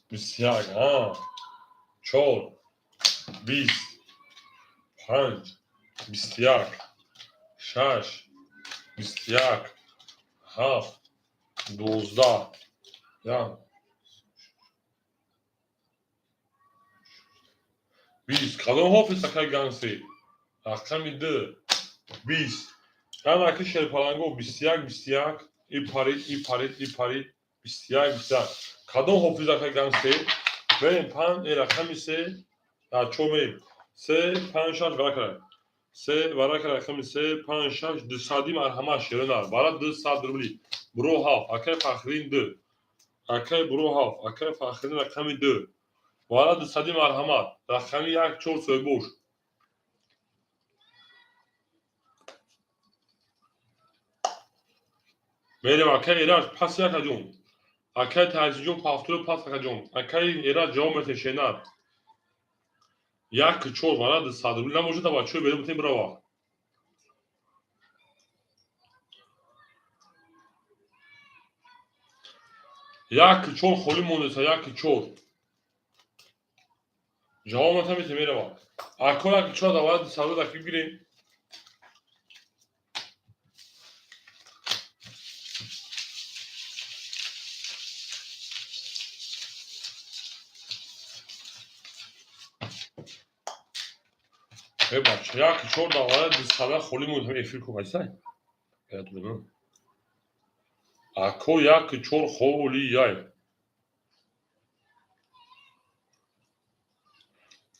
21, 4 20, 5 21, 6 21, 7 12, 1 20. Кадом ҳофиз, акаи Ганси? Рақами 2 20. Ана аки Шерпаланго, 21 21, и парид, и парид, и парид, 21 21. Кадом ҳофиз, акаи Ганси? Мерем 5, э, рақами 3, чор мерем, 3 5 6, варакара 3, варакара, рақами 3 5 6, дусади марҳамат, шерона бара, 200 рубли. Буро 7, акаи Фахриддин 2, акаи Буро 7, акаи Фахриддин, рақами 2, вара дусади марҳамат, рақами 1 4 соҳибош. Мерем, акаи Эраҷ, пас, якаҷон, акаи Таҳсинҷон, пафтуро пас, акаҷон, акаи Эраҷ, ҷавоб метен, шенар, 1 4, вара 200 рубли набошад, бачаҳои берун битен, бирава. 1 4 холӣ мондеса, 1 4 ҷавоб натамете, мерава. Ако 1 4 давара 200 рубли даки бигирем. Э, бача, 1 4 давара дусада холӣ монд, эфир ку қайсай. Ако 1 4 холӣ яй.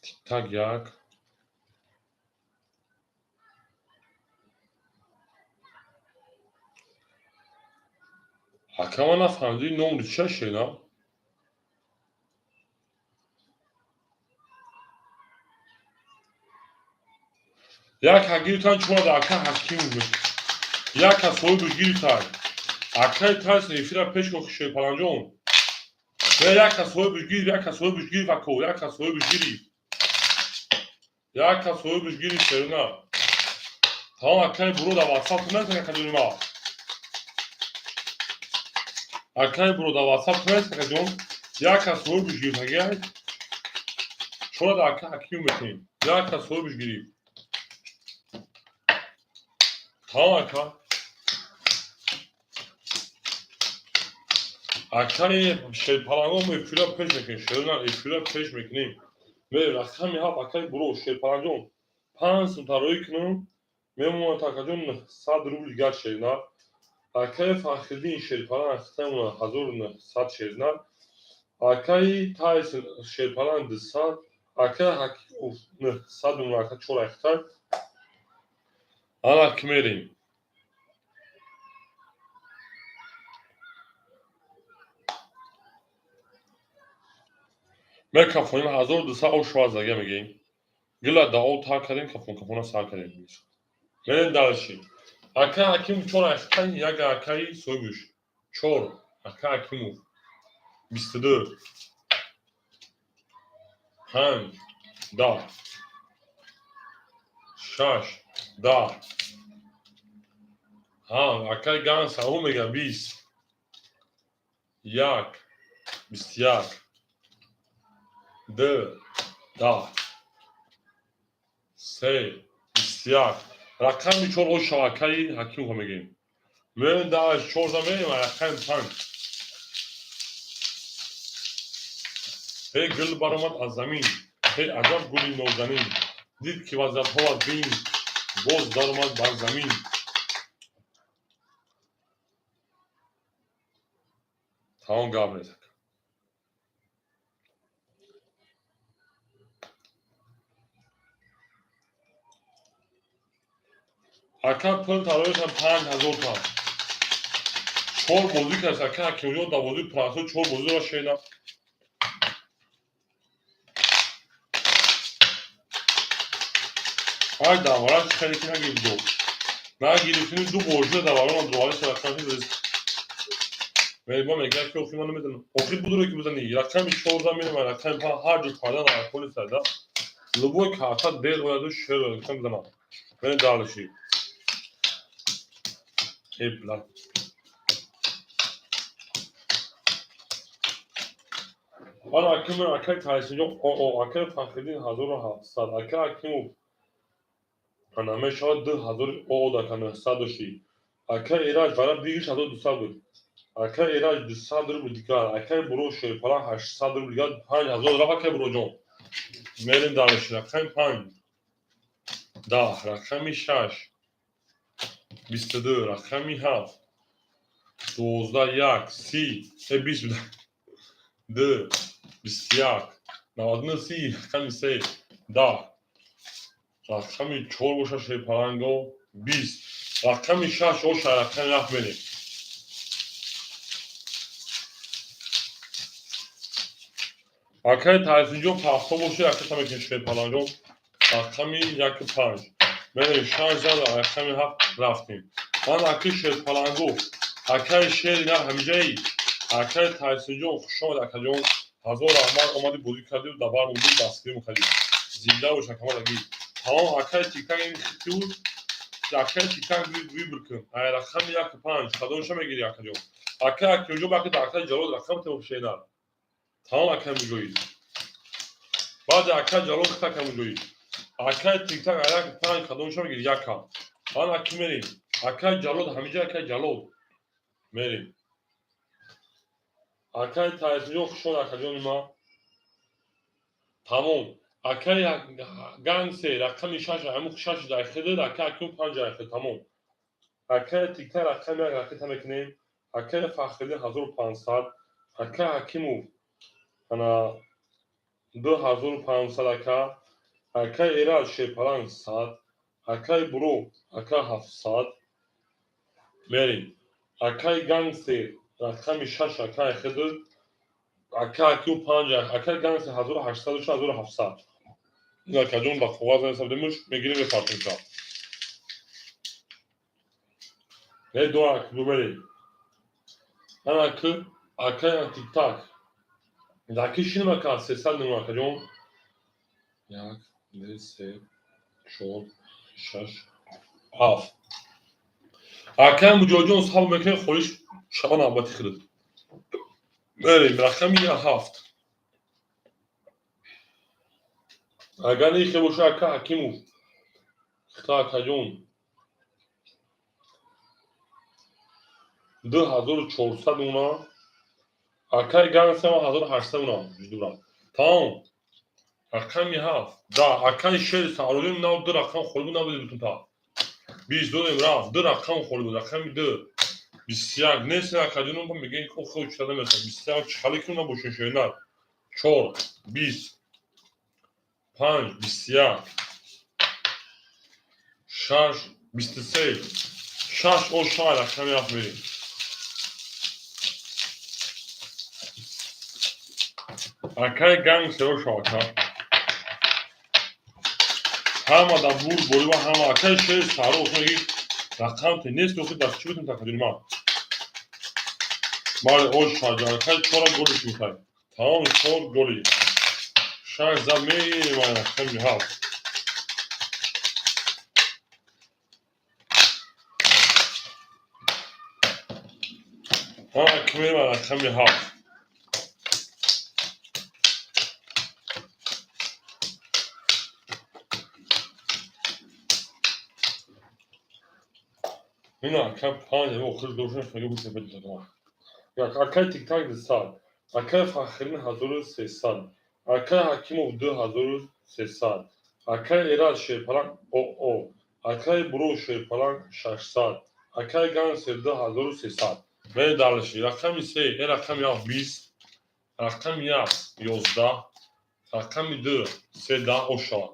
Тик-так 1. Ака, ман нафаҳмидӣ, номри чия, шена? Як ка гирифтан, чорада ака Ҳаким, як ка соҳибаш гирифтан. Акаи Тайсон, эфира пеш ко, Шерпаланҷон. Як ка соҳибаш гирифт, як ка соҳибаш гирифт, ако, як ка соҳибаш гирифт. Як ка соҳибаш гирифт, шерона. Тамом, акаи Буро, дар WhatsApp ту нест, акаҷони ма. Акаи Буро, дар WhatsApp ту нест, акаҷон. Як ка соҳибаш гирифт, агай. Чорада ака Ҳаким метем. Як ка соҳибаш гирифт. Тамом, ака. Акаи Шерпалангон, эфира пеш мекунем. Шерона, эфира пеш мекунем. Ме рақами 7, акаи Буро, Шерпаланҷон. 5 сум тароӣ кунам. Мемонад, акаҷон, 900 рубл дигар шеринар. Акаи Фахриддин шерпалан хита мемонад 1900 шеринар. Акаи Тайс шерпалан 200, акаи Ҳакимов 900 мемонад, ака чор айхита. Ана ки мерем. Мекафонем 1200 об шуа зага мегем. Гила да об тар кардем, кафон кафона сар кардем. Мерем дальше. Ака Ҳакимов чор айхита, як акаи соҳибуш. Чор ака Ҳакимов. 22 5 10 6 10. Ҳа, акаи Ганс ау мега 20 1 21 2 10 3 21. Рақами чор оша акаи Ҳакимов мегем. Мерем дальше, чорда мерем, рақами 5. Ҳей гул баромад аз замин, ҳей аҷаб гули нозанин, дид ки вазъиятҳо аз бин, боз даромад бар замин. Тамом, гап нест. Ака пул тароишам 5000 та. Чор бозӣ кард ака Ҳакимҷон дар бозии Франсо, чор бозӣ дора шена. Ай давара хеле ки нагирифт. Нагирифтини ду бозӣ даварона дували рақами Меҳрибон мегӯяд ки охи ман намедонам. Охи будро ки бизани. Рақами 14 мерем, рақами 5 ҳар ҷо кардан ҳаракони сада. Любой карта дер ояду шер ояду кам бизанам. Мерем дальше. Эй, бла. Ана Ҳакимов, акаи Тайсинҷон, акаи Фахриддин 1700, акаи Ҳакимов ана мешавад 2000 дака 900 дошти. Акаи Эраҷ бара бигиш 1200 буд. Акаи Эраҷ 200 рубл дигар, акаи Буро шерпалан 800 рубл дигар, 5000 рафт акаи Буроҷон. Мерем дальше, рақами 5 10, рақами 6 22, рақами 7 12 1 30, 20 буда. 2 21 99 30, рақами 3 10, рақами 4 боша шерпаланго 20, рақами 6 оша рақами 7 мерем. Акаи Тайсинҷон паҳто боши, аката мекунем шерпаланҷон. Рақами 1 5. Мерем 6 зад, рақами 7 рафтем. Ман акаи шерпаланго, акаи шери нар ҳамиҷаи, акаи Тайсинҷон хушомад акаҷон. Ҳазор раҳмат, омадӣ бозӣ кардӣ, дар бар мондӣ, дастгирӣ мекардӣ. Зинда бош акамад аги. Тамом, акаи Тиктак ин хити буд. Акаи Тиктак выбор кун. Ай рақами 1 5 кадомша мегирӣ акаҷон? Акаи Акимҷон баки дар акаи Ҷалол рақам те шенар. Тамом, акаи Муҷоҳид. Баъди акаи Ҷалол хит акаи Муҷоҳид. Акаи Тиктак ай 1 5 кадомша мегирӣ? Яка. Ман аки мерем. Акаи Ҷалол ҳамиҷа, акаи Ҷалол. Мерем. Акаи Тайсинҷон хушомад акаҷони ман. Тамом. Акаи Ганг се рақами 6, ҳамун 6 дар хидр, акаи Ҳакимов 5 дар хидр. Тамом. Акаи Тиктак рақами 1 ракета мекунем. Акаи Фахриддин 1500, акаи Ҳакимов ана 2500 ака, акаи Эраҷ шерпаланг 100, акаи Буро ака 700. Мерем. Акаи Гангстер рақами 6 акаи хидр, ака Ҳакимов 5, акаи Гангстер 1800 1700. Акаҷон ба коғаз нависабдемуш, мегирем мепартемша. Не ду ак ду мерем. Ана ки акаи Тиктак. Даки шинам ака 300 ним акаҷон. 1 2 3 4 6 7. Акаи Муҷоҳидҷон сабр мекунем, хоҳиш шава навбати худат. Мерем рақами 7. Агар нехе боша ака Ҳакимов. Хита акаҷон. 2400 уна. Акаи Гангсема 1800 уна. Ждура. Тамом. Рақами 7. Да, акаи шери саролим нав ду рақам холӣ буд, набуди бутун та. 20 додем рафт. Ду рақам холӣ буд. Рақами 2. 21 нест акаҷонум мегӯем ки охо чида намерасад. 21 чӣ хали кунам бошин шоина. 4 20 5 21 6 23 6 о 6 рақами 7 мерем. Акай ганг сео шавака. Ҳама дар бур борива ҳама акай шери саҳро охо рақам те нест охи дар чӣ бутем такаҷони ман. Бале ош шаҷа акай чора голи шутай. Тамом 4 голи. 6 за мерем рақами 7. Ҳама ки мерем рақами 7. Ина акай 5 охир дошна шунаги буд сепед. Акай тиктак 200, акай Фахрин 1300, акай Ҳакимов 2300, акай Эрад Шерпаланг ОО, акай Буро Шерпаланг 600, акай Гангстер 2300. Мерем дальше. Рақами 3, рақами 7 20, рақами 1 11, рақами 2 13 оша,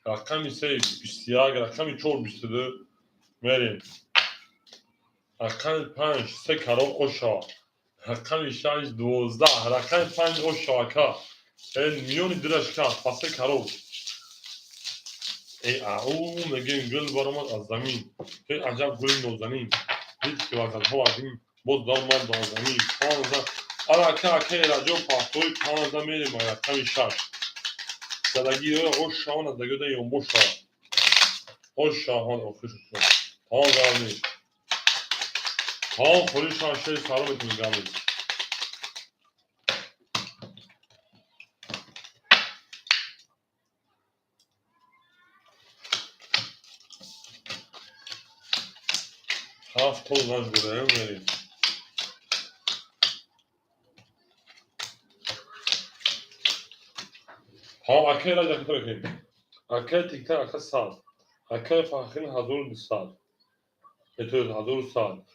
рақами 3 21, рақами 4 22. Мерем. Рақами 5 3 карон оша, рақами 6 12, рақами 5 оша ака. Миёни дилаш ка па 3 карон. Эй ау мегӯем гул баромад аз замин. Эй аҷаб гули нозанин. Дид ки вазанҳо аз ин боз даромад ба замин. 15 ара ака ака Эраҷон паҳтои 15 мерем рақами 6. Задагӣ оша он аз дагида ёмбоша. Оша ҳон охир шуд. Тамом гап нест. Тамом холи шаш шери саро метавонӣ гап нест. Ҳафт то занҷ гудаем мерем. Тамом акай Эраҷ аката мекунем. Акай тиктак ака 100, акай Фахрин 1200, это 1100,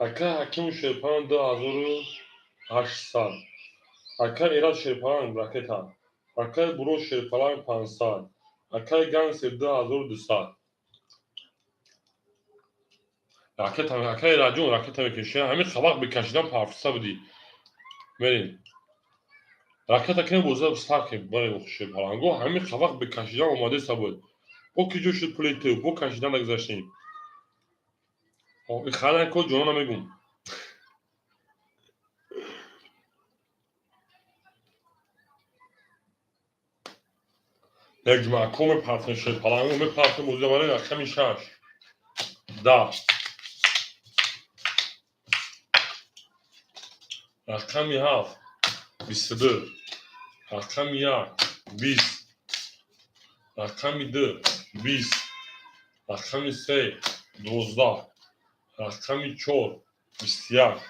акай Ҳакиму Шерпаланг 2800, акай Эрад Шерпаланг ракета, акай Буро Шерпаланг 500, акай Гангстер 2200. Ракета акай Эраҷон ракета мекунем. Ҳамин хабақ бикашидан парфиса будӣ. Мерем. Ракета кем боза сар кем барем Шерпаланго ҳамин хабақ бикашидан омадеса буд. Бо ки ҷо шуд пули ту, бо кашидан нагузаштем. Хана ко ҷонона мегум. Як ҷумъако мепартем Шерпаланго мепартем бозида барем рақами 6. 10. Рақами 7 22, рақами 1 20, рақами 2 20, рақами 3 12, рақами 4 21,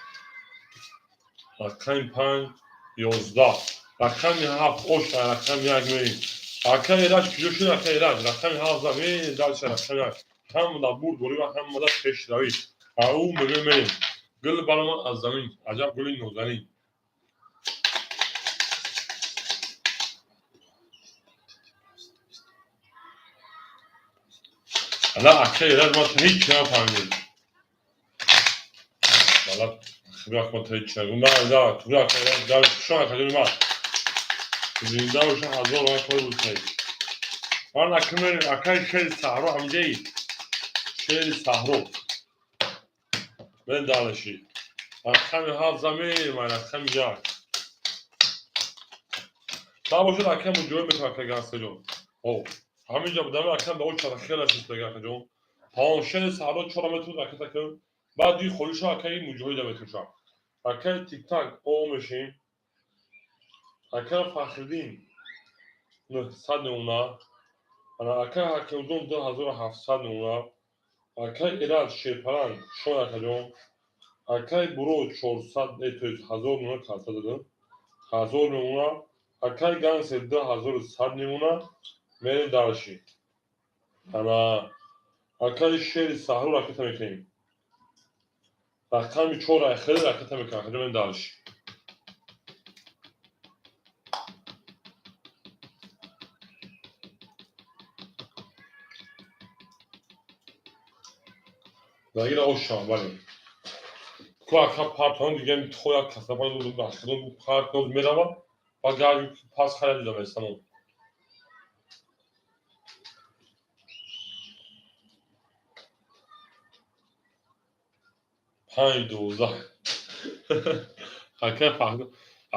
рақами 5 11, рақами 7 оша, рақами 1 мерем. Акай Эраҷ куҷо шуд акай Эраҷ? Рақами 7 за мерем дальше рақами 1. Ҳамада бурд борива ҳамада пешравӣ. Ау мегӯем мерем. Гул баромад аз замин, аҷаб гули нозанин. Ала акай Эраҷ ма ҳеҷ нафаҳмидем. Ала хибрак ма ҳеҷ нагум. На, на, тури акай Эраҷ дар шон акай ма. Зинда боша ҳазор рак кор буд. Ман акай акай шери саҳро ҳамҷаи. Шери саҳро. Мен далаши. Рақами 7 замин, ман рақами 1. Та бошад акай муҷоҳид метавонад акай Гансаҷон. О, ҳаминҷа будам акам ба очара хеле шуд акаҷон. Тамом шери саҳро чора метавонад акай такам. Баъд ди холиша акай муҷоҳида метавонад. Акай тиктак о мешим. Акай Фахриддин 900 намуна. Ана акай Ҳакимҷон 2700 намуна. Акай Эраҷ Шерпаланг шон акаҷон. Акай Буро 400, то есть 1000 намуна карта дадам. 1000 намуна. Акай Гангстер 2100 намуна. Мерем дальше. Ана Акаи шери саҳро ракета мекунем. Рақами 4 айхел ракета мекунем. Акаҷон дальше. Загира ошам, бале. Ку ака партон дигар митхоя касабан ахирон партон мерава ва гар пас харид дидам. Панҷ 12. Акай фахр.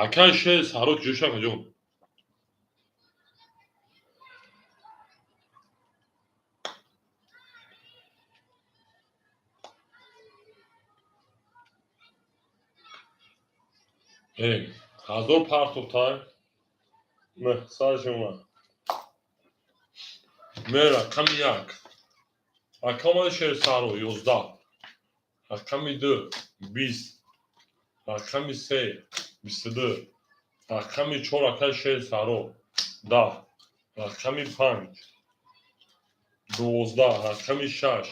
Акай шери саҳро куҷо шав акаҷон? Ҳазор партовтай. Нӯҳсад шума. Ме рақами 1. Ака омади шери саҳро 11. Рақами 2 20. Рақами 3 22. Рақами 4 акаи шери саҳро 10. Рақами 5 12. Рақами 6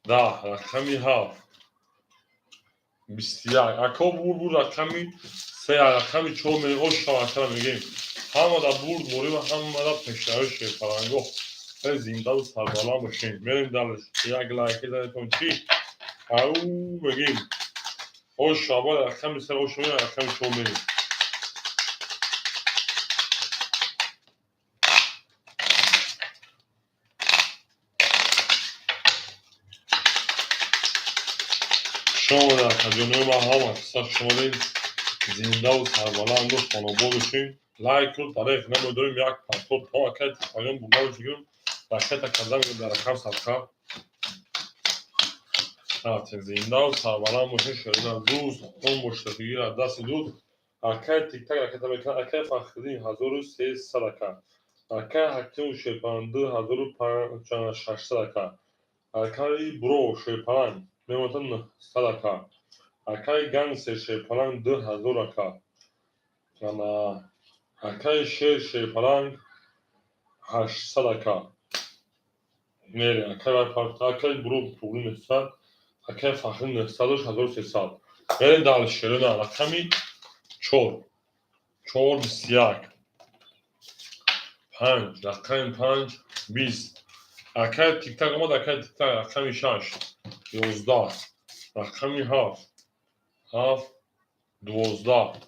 10. Рақами 7 21. Ако бур рақами 3 рақами 4 мегӯем. Ошам акара мегӯем. Ҳамада бурд борем, ҳамада пешравӣ шерпалангоҳ. Зиндаву сарбаланд бошем. Мерем дальше. Як лайк занетон чӣ? Ау мегӯем. Ош аввал рақами 3 ош рақами 4 мерем. Шумо акаҷонои ман ҳама қисса шумоем зиндаву сарбаланду хонобод бошем. Лайкро тариқ намедорем як партор то акай тифаён бурда бошем. Ракета кардан дар рақам садқа. Рафтем зиндаву сарбаланд бошем. Шерина дӯст он бошад гира дасти дӯст. Акай тиктак ракета мекунад. Акай Фахриддин 1300 ака. Акай Ҳакиму Шерпаланг 2600 ака. Акай Бро Шерпаланг мемонад 900 ака. Акай Гангстер Шерпаланг 2000 ака. Акай Шер Шерпаланг 800 ака. Мере акай акай Бро пули 900, акай Фахриддин 900 1300. Мерем дальше шерина рақами 4. 4 21. 5 рақами 5 20. Акай тиктак омад, акай тиктак рақами 6 11. Рақами 7 7 12.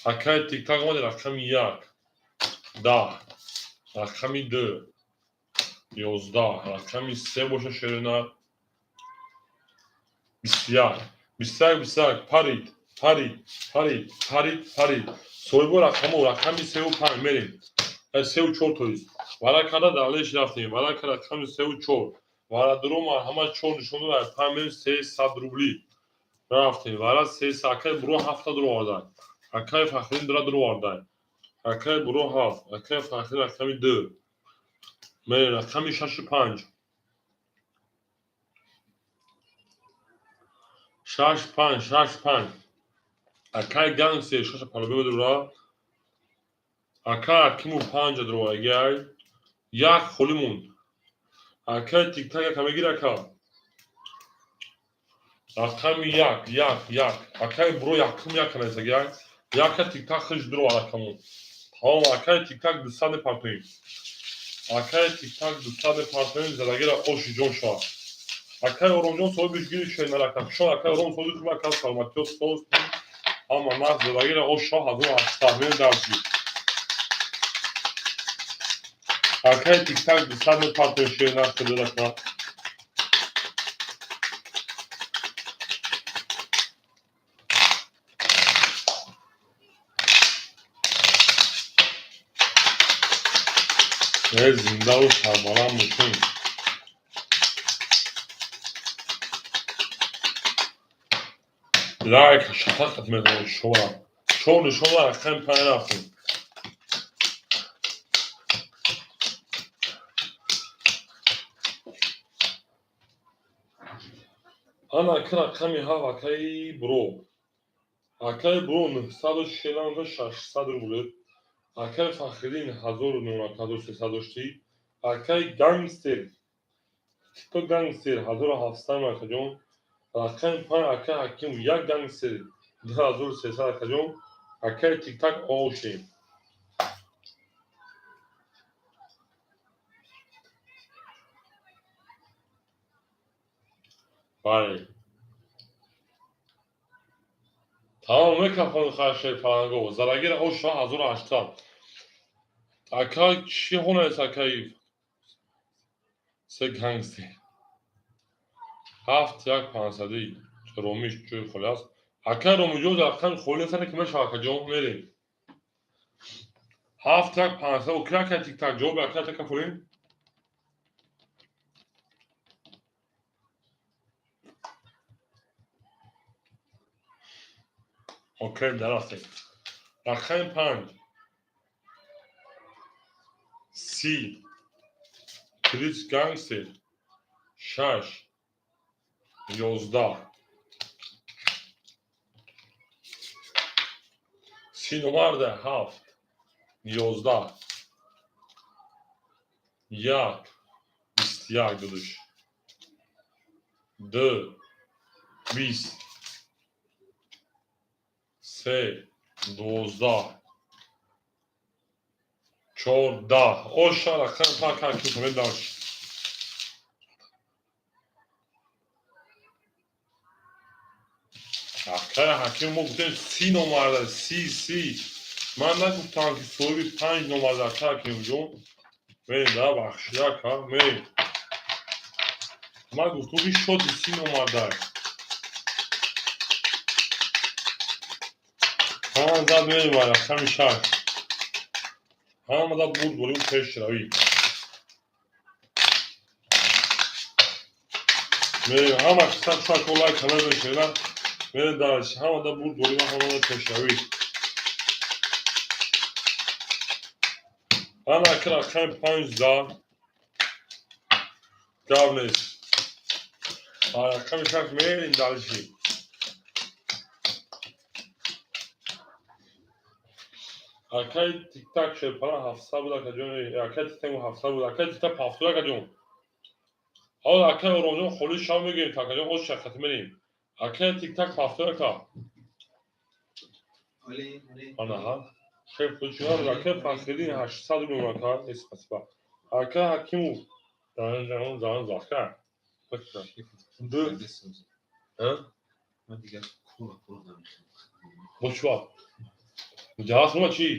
Акай тиктак омад рақами 1 10. Рақами 2 11. Рақами 3 боша шерина 21. 21 21 парид парид парид парид парид. Соҳибо рақамо рақами 3 ва 5 мерем. 3 ва 4 тоист. Вара када далеш рафтем. Вара када рақами 3 ва 4. Вара дурума ҳама 4 нишон дод, 5 мерем 300 рубли. Рафтем. Вара 300 акай буро 7 дур овардан. Акай Фахриддин 2 дур овардан. Акай буро 7, акай Фахриддин рақами 2. Мерем рақами 6 ва 5. 6 5 6 5. Акай Гангстер 6 палоби дура. Акай Ҳакиму 5 дур оваргай. Як холӣ монд. Акай тиктак яка мегир ака. Рақами 1 1 1. Акай буро якум яка нависагай. Яка тиктак хиш дур овард акамон. Тамом акай тиктак 200 мепартоем. Акай тиктак 200 мепартоем задагира оши ҷон шавад. Акай Оромҷон соҳибиш гири шернарака. Шон акай Ором соҳиби хуб ака саломатиё соз ҳама нағз задагира ош шав 1800 мерем дарси. Акай тиктак 200 мепартоем шернарака задака. Зиндаву сарбаланд бошем. Лайк шафақат мекунам шуморо. Чор нишон рақами 5 рафтем. Ана ака рақами 7 акаи Бро. Акаи Бро 960 600 рубл. Акаи Фахриддин 1300 доштӣ. Акаи Гангстер Тито гангстер 1700, акаҷон. Рақами панҷ, акай Ҳакимов, як гангстер 2300, акаҷон. Акай Тиктак ошем. Бале. Тамом мекафон хашер паланго. Зарагира оша 1800. Акай чӣ ҳонест, акай се гангстер. Ҳафт як пансади ромиш ҷои холӣ аст. Акай Ромиҷон рақами холӣ аст, ки мешава, акаҷон, мерем. Ҳафт як пансад. Окей, акай Тиктак ҷавоб акай така фурем. Окей, дарафтем. Рақами панҷ. 30. Крис гангстер. Шаш. 11. 30 номарда ҳафт. 11. Як. 21 дудуш. Ду. 20. Се. 12. Чор. 10. Оша рақами панҷ ҳаким кунед даш. Акай Ҳаким, мо гуфтем 30 номарда, 30, 30. Ман нагуфтам, ки соҳиби панҷ номарда, акай Ҳакимҷон. Мерем да, бахшида, ака, мерем. Ман гуфтам, ки шоти 30 номарда. Панҷ зад, мерем ба рақами шаш. Ҳамада бурд борим пешравӣ. Мерем, ҳама киса шако лайк намешена. Мерем дар ҳамада бурд борим, ҳамада пешравӣ. Ана ака рақами панҷ зад. Гап нест. Рақами шаш мерем дальше. Акай Тиктак шерпара 700 буд, акаҷон. Акай Тиктак 700 буд. Акай Тиктак 70, акаҷон. Ҳол акай Оромҷон холӣ шав мегирем, акаҷон, оз шақат мерем. Акай Тиктак 70, ака. Ана ҳа. Шеф чиҳар акай Фахриддин 800 рубл, ака. Спасибо. Акай Ҳакимов дан дан дан зака. Ду. Ҳа? Ман дигар кола кола намехӯрам. Бо чӣ? Ҷаҳаз ма чӣ?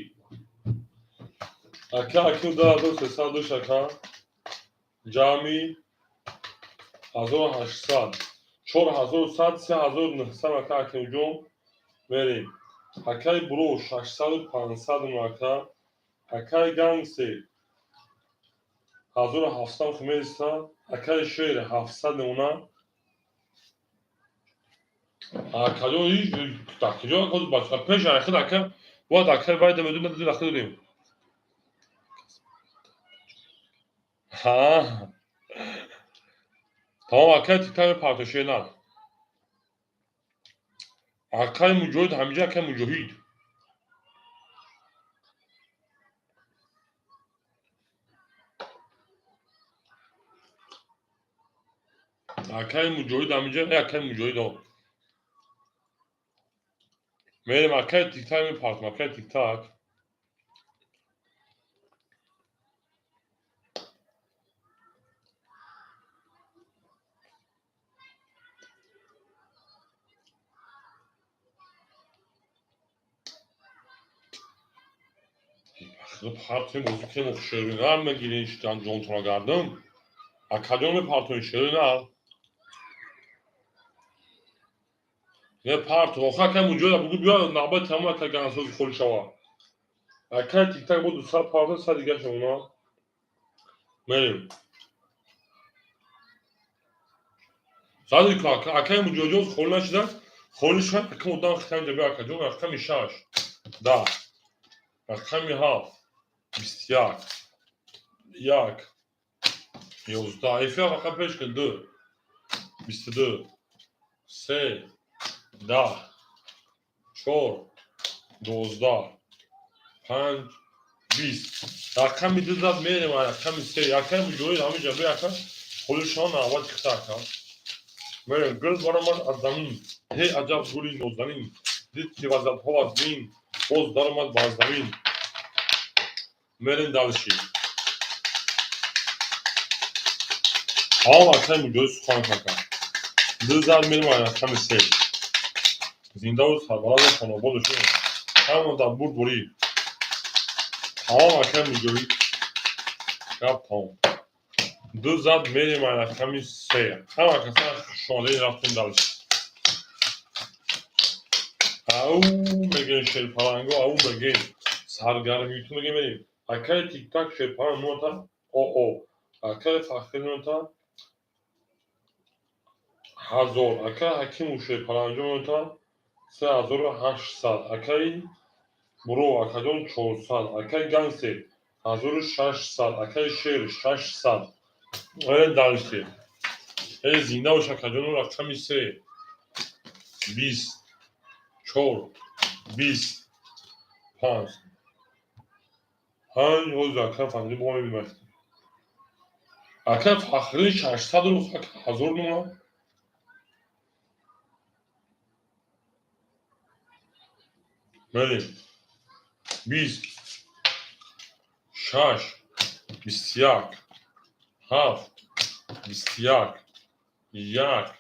Ака Ҳакимов 2300 дошт, ака. Ҷамъи 1800. 4100, 3900, ака Ҳакимҷон. Мерем. Акай Буро 600 500, ака. Акай Гангстер 1700 хуместа. Акай Шер 700 мемона. Акаҷон, акаҷон, бача пеш айхид ака. Бояд акай вайда медун надудин ахи додем. Ҳа. Тамом, акай Тиктак мепартошед на. Акай Муҷоҳид ҳамиҷа, акай Муҷоҳид. Акай Муҷоҳид ҳамиҷа, акай Муҷоҳид. Мерем, акай Тиктак мепартом, акай Тиктак. Партоем бозӣ кунем, шеринар мегирем, ҷонтона гардам. Акаҷон мепартоем шеринар. Не парто, охир акай Муҷоҳид бугу биё навбати тамом ака гансози холӣ шава. Акай Тиктак бо 200 парто, 100 дига шавона. Мерем. Зади ку акай Муҷоҳидҷон холӣ нашида, холӣ шуд, акай одам хитам ҷаби акаҷон, рақами шаш. 10. Рақами ҳафт. 21. Як. 11. Эфир фақат пеш кун ду. 22. Се. 10. Чор. 12. Панҷ. 20. Рақами ду зад, мерем рақами се. Акай Муҷоҳид ҳамиҷа би ака. Холишон навбати хита ака. Мерем, гул баромад аз замин, ҳей аҷаб гули нозанин, дид ки вазадҳо вазмин, боз даромад бар замин. Мерем дальше. Ҳамон акаи Муҷоҳид сухан ака. Ду зар мерем ай рақами се. Зиндаву сарбаланду хонободу шуд. Ҳамон дар бурдборӣ. Тамом акаи Муҷоҳид. Гап тамом. Ду зад мерем ай рақами се. Ҳама каса хушомадед, рафтем дальше. Ау мегӯем шерпаланго, ау мегӯем саргармиту мегӯем мерем. Акаи Тиктак шерпаланг нота оо. Акаи Фахри нота 1000. Акаи Ҳакиму шерпаланҷо нота 3800. Акаи Буро акаҷон 400. Акаи Гангстер 1600. Акаи Шер 600. Мерем дальше. Э зинда бош акаҷону рақами се. 20, 4, 20, 5. 5 ҳозир акаи Фахрӣ бо мебинем. Акаи Фахрӣ 600 рӯз 1000 нума. Мерем. 20, 6, 21, 7, 21, 1,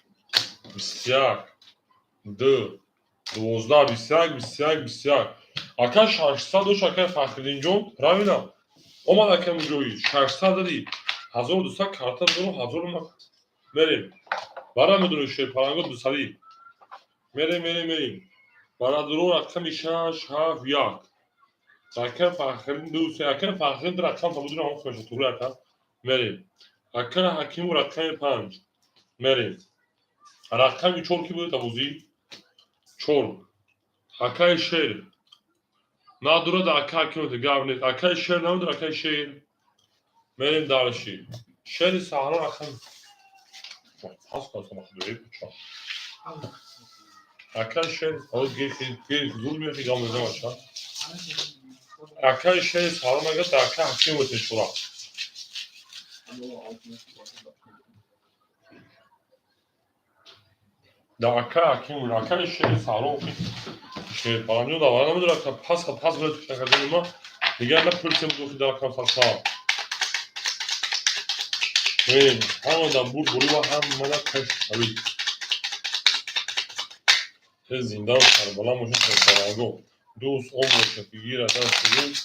21, 2, 12, 21, 21, 21. Ака 600 дош акаи Фахриддинҷон, правильно? Омад акаи Муҷоҳид, 600 дадӣ. 1200 карта дору, 1000 нума. Мерем. Бара медонӣ шерпаланго дусадӣ. Мерем, мерем, мерем. Барадуро рақами 6, 7, 1. Акаи Фахриддин 2, 3. Акаи Фахриддин рақам табудури ҳамон хӯша тугри ака. Мерем. Акаи Ҳакиму рақами 5. Мерем. Рақами 4 ки буд табузӣ? 4. Акаи Шер. Надурад акаи Ҳакиму гап нест. Акаи Шер намедур акаи Шер. Мерем дальше. Шери саҳро рақам пас кардам худои куча. Акаи Шер, ҳозир гир зуд мехи гап мезанам ача. Акаи Шери саҳро мегӯяд акаи Ҳакиму тешура. Да акаи Ҳакиму, акаи Шери саҳро шерпаланҷо да вара намедонам ака пас пас бояд кардани ма дигар напурсем духи дар кам сарсар. Мерем, ҳама дар бурдборӣ ва ҳамада каш шавид. Зинда сарбаланд бошад шерпаланго. Дӯст он бошад ки гирад дасти дӯст,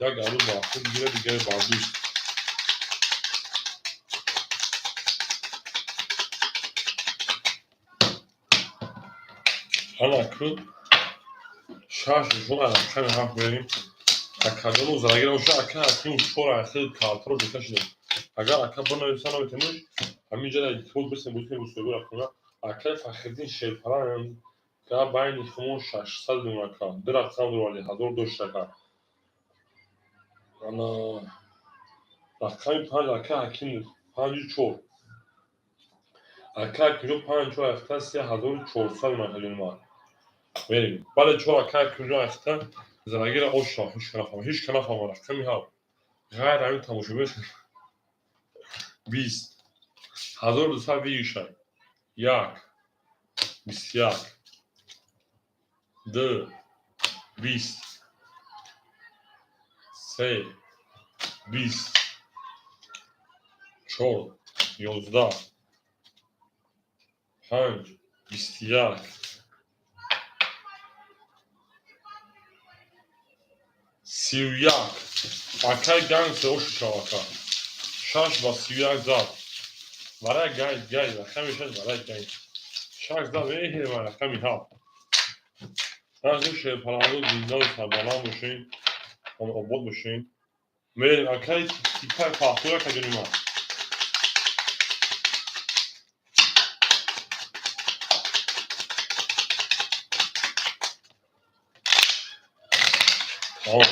як арӯз бар худ гирад, дигаре бар дӯст. Ана ку шаш шон рақами ҳафт мерем. Акаҷону зарагира бошад, ака Ҳакиму чор ахир картаро ҷота шудем. Агар ака бинависа наметавониш, ҳамин ҷа итифоқ бисем бутунем густугӯ рақамна. Акаи Фахриддин шерпаланг га байни хумон 600 миллион ака. Ду рақам дорали, 1000 дошт ака. Ана рақами 5 ака Ҳакиму 5 4. Ака Ҳакимҷон 5 4 ахта 3400 миллион акаҷони ман. Мерем. Бале 4 ака Ҳакимҷон ахта зарагира оша, ҳеч ка нафаҳмад, ҳеч ка нафаҳмад рақами 7. Ғайр ҳамин тамошобин 20 1200 вигишай. 1 21 2 20 3 20 4 11 5 21 31. Акаи Гангстер ошу шав ака. 6 ба 31 зад. Барои гай гай рақами 6 барои гай. 6 зад меҳе ва рақами 7. Ҳар шерпаланго зиндаву сарбаланд бошед, обод бошед. Мерем акаи Тикай Фахтур акаҷони ман. Тамом.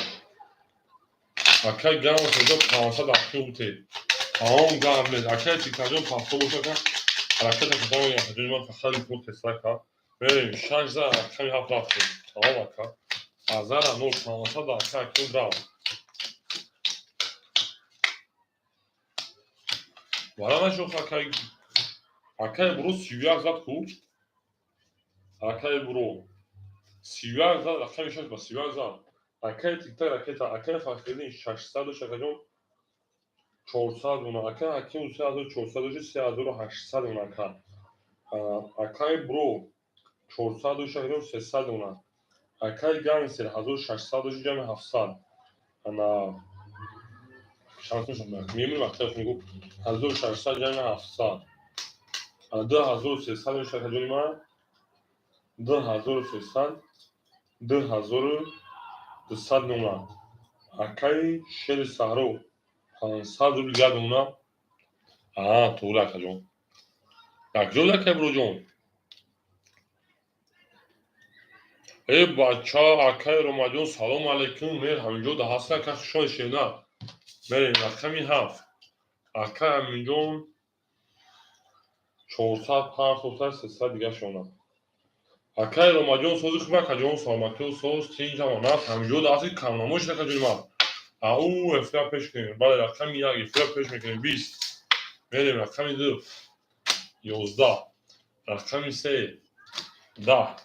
Акаи Гангстер 500 ахи уте. Тамом гап нест. Акаи Тикаҷон пахто бошад ака. Ҳараката кардам акаҷони ман фақат ин тестра кард. Мерем 6 за рақами 7 рафтем. Тамом ака. Ҳазара 0 500 ака Ҳаким рафт. Вара нашух, акай. Акай буро 31 зад ку. Акай буро. 31 зад, рақами 6 ба 31 зад. Акай тиктак ракета, акай Фахриддин 600 шакаҷон 400 мона, акай Ҳаким 3400 3800 мона ака. Акай бро 400 шакаҷон 300 мона. Акай гангстер 1600 ҷами 700. Ана шансушам мемун вақте мегӯ 1600 ҷами 700. Ана 2300 шакаҷони ман 2300 2200 мона. Акай шери саҳро 500 рубл як мона. Аа, туғри акаҷон. Якҷо акай броҷон. Э бача, акай Ромаҷон, салом алейкум. Мер ҳаминҷо да ҳаст ака, хушон шена. Мерем рақами 7. Акай Аминҷон 400 500 300 дига шона. Акай Ромаҷон сози хуб акаҷон, саломатиё соз, тинҷ амонат, ҳаминҷо да ҳасти камнамош акаҷони ман. Ау, эфира пеш кунем. Бале, рақами 1 эфира пеш мекунем 20. Мерем рақами 2 11. Рақами 3 10.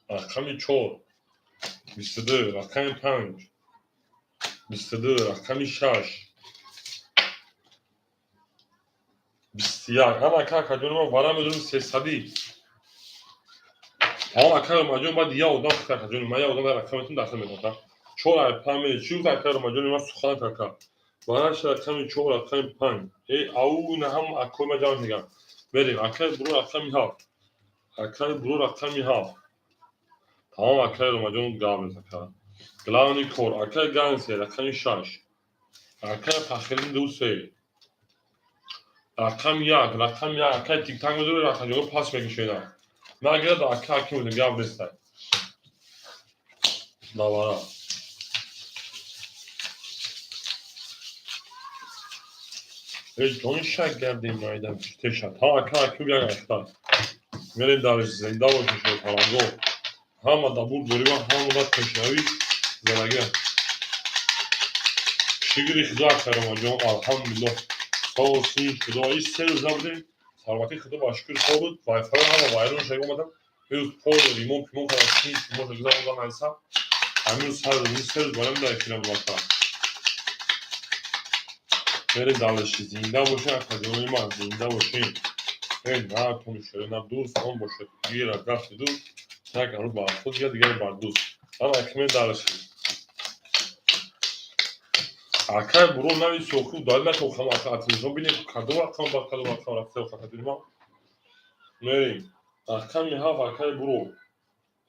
Рақами 4 22. Рақами 5 22. Рақами 6 21. Ана ака акаҷони ман вара медонем сесадӣ. Тамом акай Ромаҷон баъд я одам хит акаҷони ман я одам дар рақаметон дахил мекунам. 4 ай 5 мери чӣ гуфт акай Ромаҷони ман сухан кака. Вараш рақами 4 рақами 5. Э ау ина ҳам акои ман ҷамъ мегам. Мерем акай буро рақами 7. Акай буро рақами 7. Тамом акай Ромаҷон гап ака. Главный кор акай Гансер рақами 6. Акай Фахриддин 2 3. Рақами 1, рақами 1 акай тиктак медори рақамҷоро пас мекушена. Нагирад ака ҳаким будем гап нестай. Давара. Э ҷони шак гардем майдам теша. Та ака ҳаким як ахта. Мерем дар зинда бошед шоҳпаланго. Ҳама да бурд дорива, ҳама да пешравӣ залагия. Шукри Худо акай Ромаҷон, алҳамдулиллоҳ. Соз Худо ин се рӯз набудем. Саломатии Худо ба шукри хоб буд. Вайфай ҳама вайрон шуда омадам. Рӯз пол римон пимон кардам, син пимон гузарондам айса. Ҳамин рӯз ҳар рӯз се рӯз барам дар эфирам буд ака. Мерем далаши зинда бошед акаҷони ман, зинда бошед. Э на тони шеро на дӯст он бошед. Гира гафти дӯст, як рӯз бар худ дигар дигар бар дӯст. Ана акме далаши. Акай буро нави сохи удали накун хам ака телефон бинем кадом рақам ба кадом рақам рафта акаҷони ман. Мерем. Рақами 7 акай буро.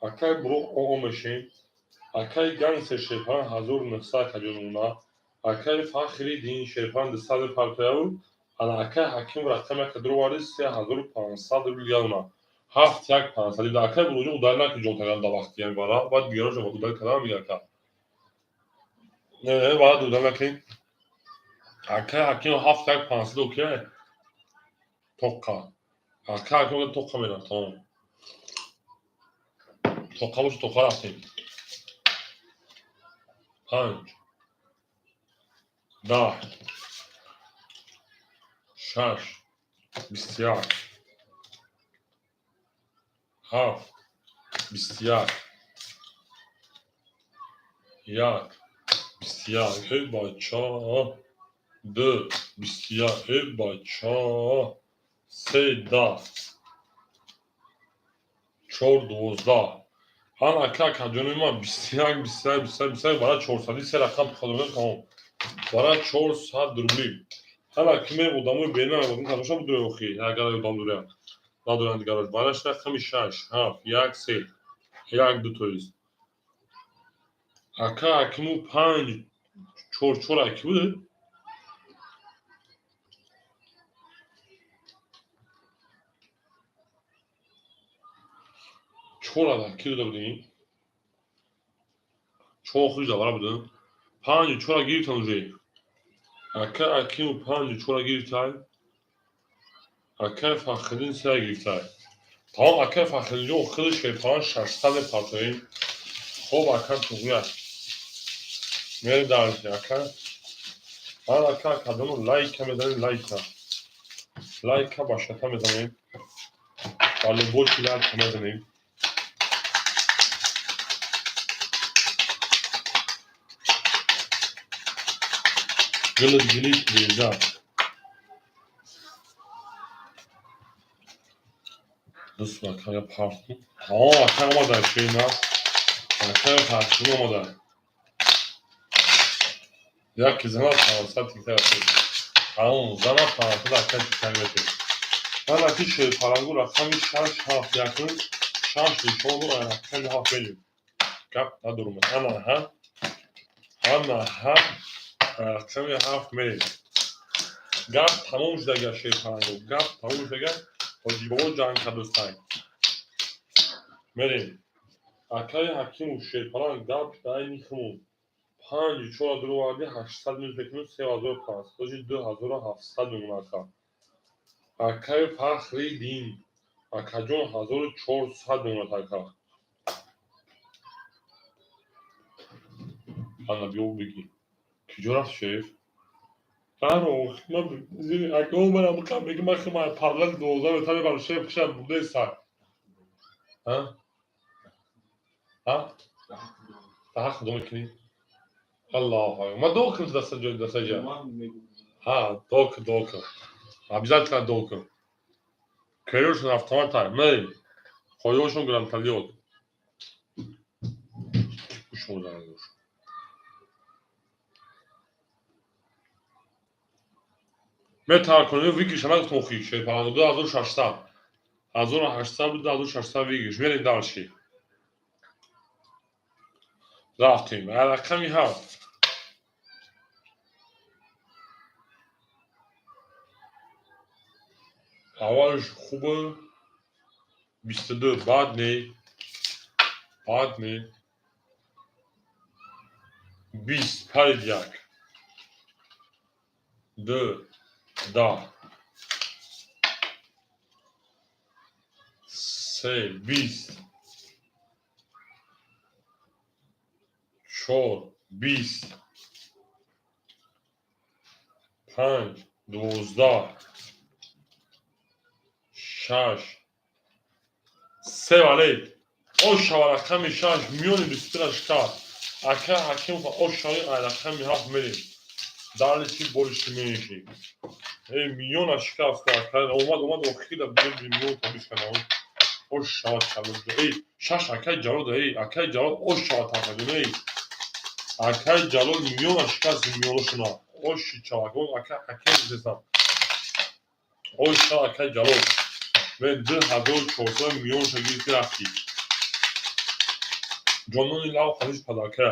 Акай буро оо мешем. Акай Гангстер шерпан 1900 акаҷони Акай Фахриддин шерпан 200 партояву. Ана акай Ҳаким рақами ака дуроварди 3500 рубл ягона. 7 1 500. Акай буроҷон удали накун ҷон таган да вақти ями бара. Баъд дигарошон удали кардам мига ака. Не, не, баъд удали накун. Акай Ҳаким 7 1 500 окей. Тоққа. Акай Ҳаким тоққа мерам, тамом. Тоққа боша тоққа рафтем. 5 10 6 21 7 21 1 21 э бача 2 21 э бача 3 10 4 12. Ана ака акаҷони ман 21 21 21 21 бара 400 се рақам хадомем тамом. Бара 400 рубли. Ана киме одамои бена одам тамоша будуре охи, агар одам дуре. Надоранд дигараш. Бараш рақами 6 7 1 3 1 2 то есть. Ака акиму 5 4 4 аки буде? Чор ада ки дода будем? Чор хуш давара будем. 5 4 гирифтан уже. Ака акиму 5 4 гирифтай. Акай Фахриддин 3 гирифтай. Тамом акай Фахриддин худи шерпан 600 партоем. Хоб ака туғри аст. Мерем дар ака Ака, кадону лайка мезанем, лайка. Лайка ба шата мезанем. Ба любой лайка мезанем. Гылы гилит реза. Дӯст, акая парту. Тамом, акая омада шина. Акая парту омада. Яки зана 500 тиктар. Тамом, зана 500 акая тиктар мети. Ман аки шерпалангу рақами 6 7 1 6 4 рақами 7 мерим. Гап надорум. Ана ҳа. Ана ҳа. Рақами 7 мерим. Гап тамом шудага, шерпалангу. Гап тамом шудага. Ҳоҷибобо ҷанг кардостай. Мерем. Акаи Ҳакимов, шерпаланг, гап айни химон. Панҷу чора дуроварди, 800 минус мекунем, 3500. Ҳоҷи 2700 мемонад, ака. Акаи Фахриддин. Акаҷон, 1400 мемонад, ака. Ана биё бигӣ. Куҷо рафт шеф? Аро, ман ака омадам мекам меги ман хима парлак 12 метар мебарам, шеф хишам бурдеса. Ҳа? Ҳа? Та ҳақ худо мекунӣ? Аллоҳу акбар. Ман дуо кунам даста ҷой даста ҷа. Ҳа, дуо кун, дуо кун. Обязательно дуо кун. Керёшон автомат ай. Мей. Қоёшон гранатомёт. Пушон занаш. Метавонем выигрыш нагуфтам охи шерпаланг 2600. 1800 буд, 2600 выигрыш. Мерем дальше. Рафтем. Рақами ҳафт. Аввалш хубе, 22 баъд не. Баъд не. 20 парид, як. Ду, 10. Се, 20. Чор, 20. Панҷ, 12. Шаш. Се валет. Ошава рақами шаш миёни 23 шикаст. Ака Ҳакимов, ошави рақами ҳафт мерем. Дальше больше меньше. Эй, миёна шикаст, ака. Омад, омад, охира миён табишкана. Ошава чалод. Эй, шаш акай Ҷалол, эй, акай Ҷалол ошава тафаҷон, эй. Акай Ҷалол миёна шикаст миёнашуна. Оши чавакон ака Ҳакимов дестам. Оша акай Ҷалол. Мен 2400 миёнша гирифти рафтӣ. Ҷонони лав хадиш падаркая.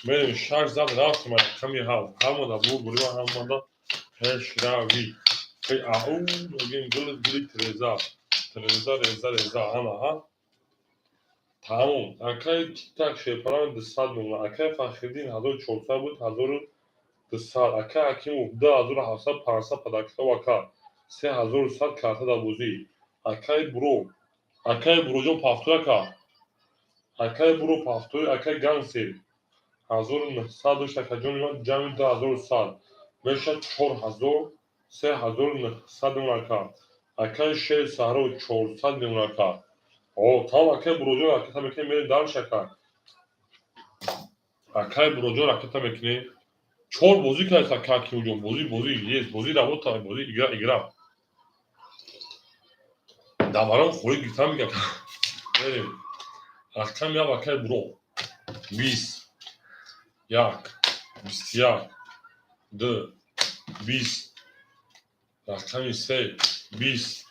Мерем, шаш зад, рафтем рақами ҳафт. Ҳамада бур бурима, ҳамада пешравӣ. Эй, ау мегем, гули гули тиреза. Тиреза, реза, реза, ана ҳа. Тамом. Акай Тиктак шерпаланг 200 мемонад. Акай Фахриддин 1400 буд, 1200. Акай Ҳакимов 2700, 500 падаркитоб ака. 3100 карта дар бозӣ. Акай Буро. Акай Буроҷон, пафтуй ака. Акай Буро, пафтуй, акай Гангсер. 1900 дошт, акаҷони ман, ҷамъи 2100. Мешавад 4000, 3900 мемонад, ака. Акай Шери Саҳро 400 мемонад, ака. О, тамом, акай Буроҷон ракета мекунем, мерем дальше, ака. Акай Буроҷон ракета мекунем. Чор бозӣ кардааст ака Ҳакимҷон. Бозӣ, бозӣ, есть, бозӣ работа, бозӣ, игра, игра. Даварон холӣ гирифтан мегӯяд. Мерем. Рақами як, акай Буро. 20. Як. 21. Ду. 20. Рақами се. 20.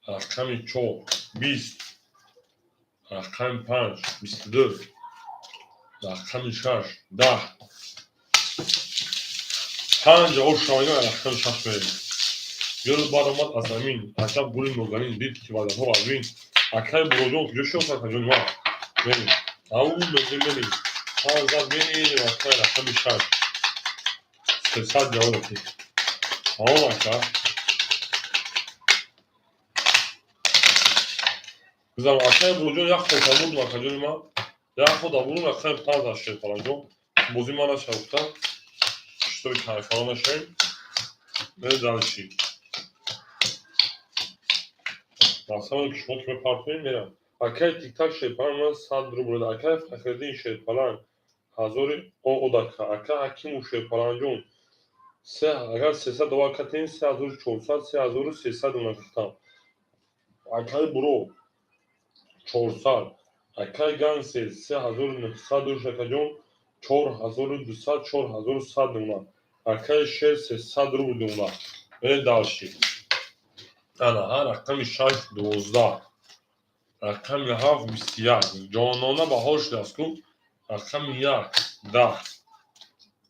Рақами чор. 20. Рақами панҷ. 22. Рақами шаш. 10. Панҷ ошавайна рақами шаш мерем. Гул баромад аз замин, аҷаб гули нозанин, дид ки ваъдаҳо аз. Акай Буроҷон куҷо шинохт, акаҷони ман? Мерем. Ау мегем, мерем. Панҷ зад, мерем, акай рақами шаш. 300 ҷавоб додӣ. Тамом, ака. Гузарам, акай Буроҷон, як хота бурдум, акаҷони ман. Як хота бурдум, рақами панҷ аз шерпаланҷон. Бозӣ ман нашавад гуфтам. Чтобы кайфаро нашавем. Мерем дальше. Мақсадам ки шумо ки мепартоем, мерам. Акай Тиктак шерпаланг ман 100 рубл. Акай Фахриддин шерпаланг ҳазори одака. Ака Ҳакиму шерпалангҷон, агар 300 доллар катем, 3400, 3300 дона гуфтам. Акай Буро 400, акай Гансел 3900 душ, акаҷон 4200, 4100 дона. Акай Шер 300 рубл дона. Мерем дальше. Ана ҳа, рақами шаш 12, рақами ҳафт 21. Ҷонона баҳор шудааст ку. Рақами як 10,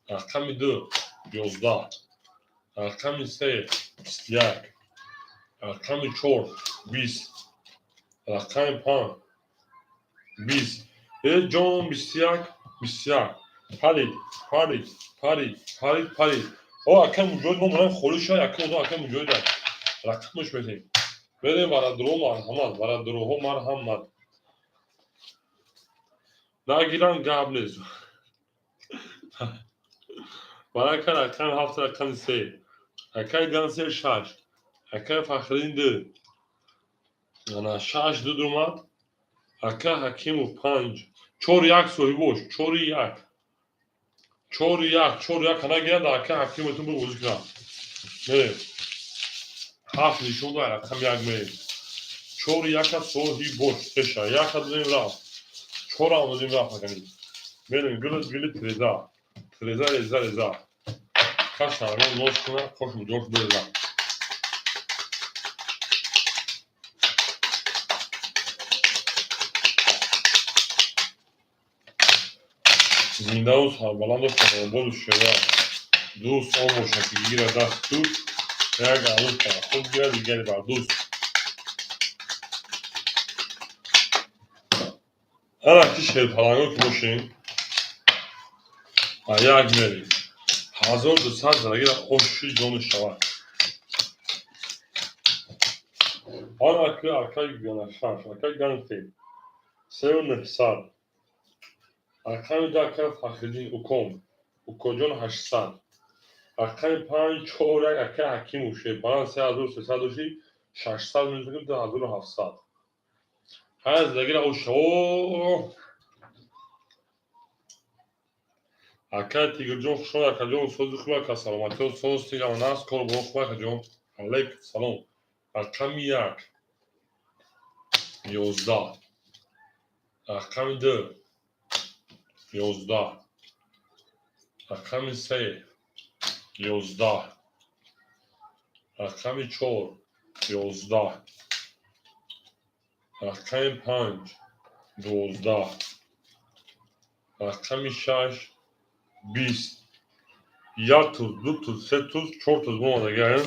рақами ду 11, рақами се 21, рақами чор 20, рақами панҷ 20. Э, ҷон, 21, 21 парид, парид, парид, парид, парид. О, акай Муҷоҳид, мо монам холӣ шуд. Акай одам, акай Муҷоҳид, рақамаш метем. Берем, барадуро марҳамат, барадуроҳо марҳамат. Нагирам, гап нест. Барака, рақами ҳафт, рақами се, акай Гансел шаш, акай Фахриддин ду. Ана шаш ду омад. Ака Ҳакимов панҷ, чор як соҳибош, чори як, чори як, чор як нагирад, ака Ҳакимовтон бозӣ кунад. Мерем, ҳафт нишон дод, рақами як мерем. Чори яка соҳибош, сеша яка додем, рафт, чорам додем, рафт. Акани мерем, гили гили, треза треза, реза реза, кашаргон ноз куна, кош муҷош береза. Зиндаву сарбаланду хонободу шева дӯст он бошад, ки гирад даст дӯст, як арӯс бар худ гирад, дигаре бар дӯст. Ана ки шерпаланго ки бошем, ба як мерем, 1200 зарагира оши ҷони шавад. Ана ки акай гана шаш, акай гансе сеу нӯҳсад, рақами ду акай Фахриддин уком, укоҷон 800, рақами панҷ чор як, акай Ҳакимов шерпаланг 3300 дошти, 600 минус 2700. Ҳая задагира оша. Акай Тигрҷон, хушомад, акаҷон, сози хуб, ака, саломатиҳо соз, тиҷамон аст, кору бор хуб, акаҷон, алайкум салом. Рақами як 11, рақами ду 11, рақами се 11, рақами чор 11, рақами панҷ 12, рақами шаш 20. Як туз, ду туз, се туз, чор туз бомадагаем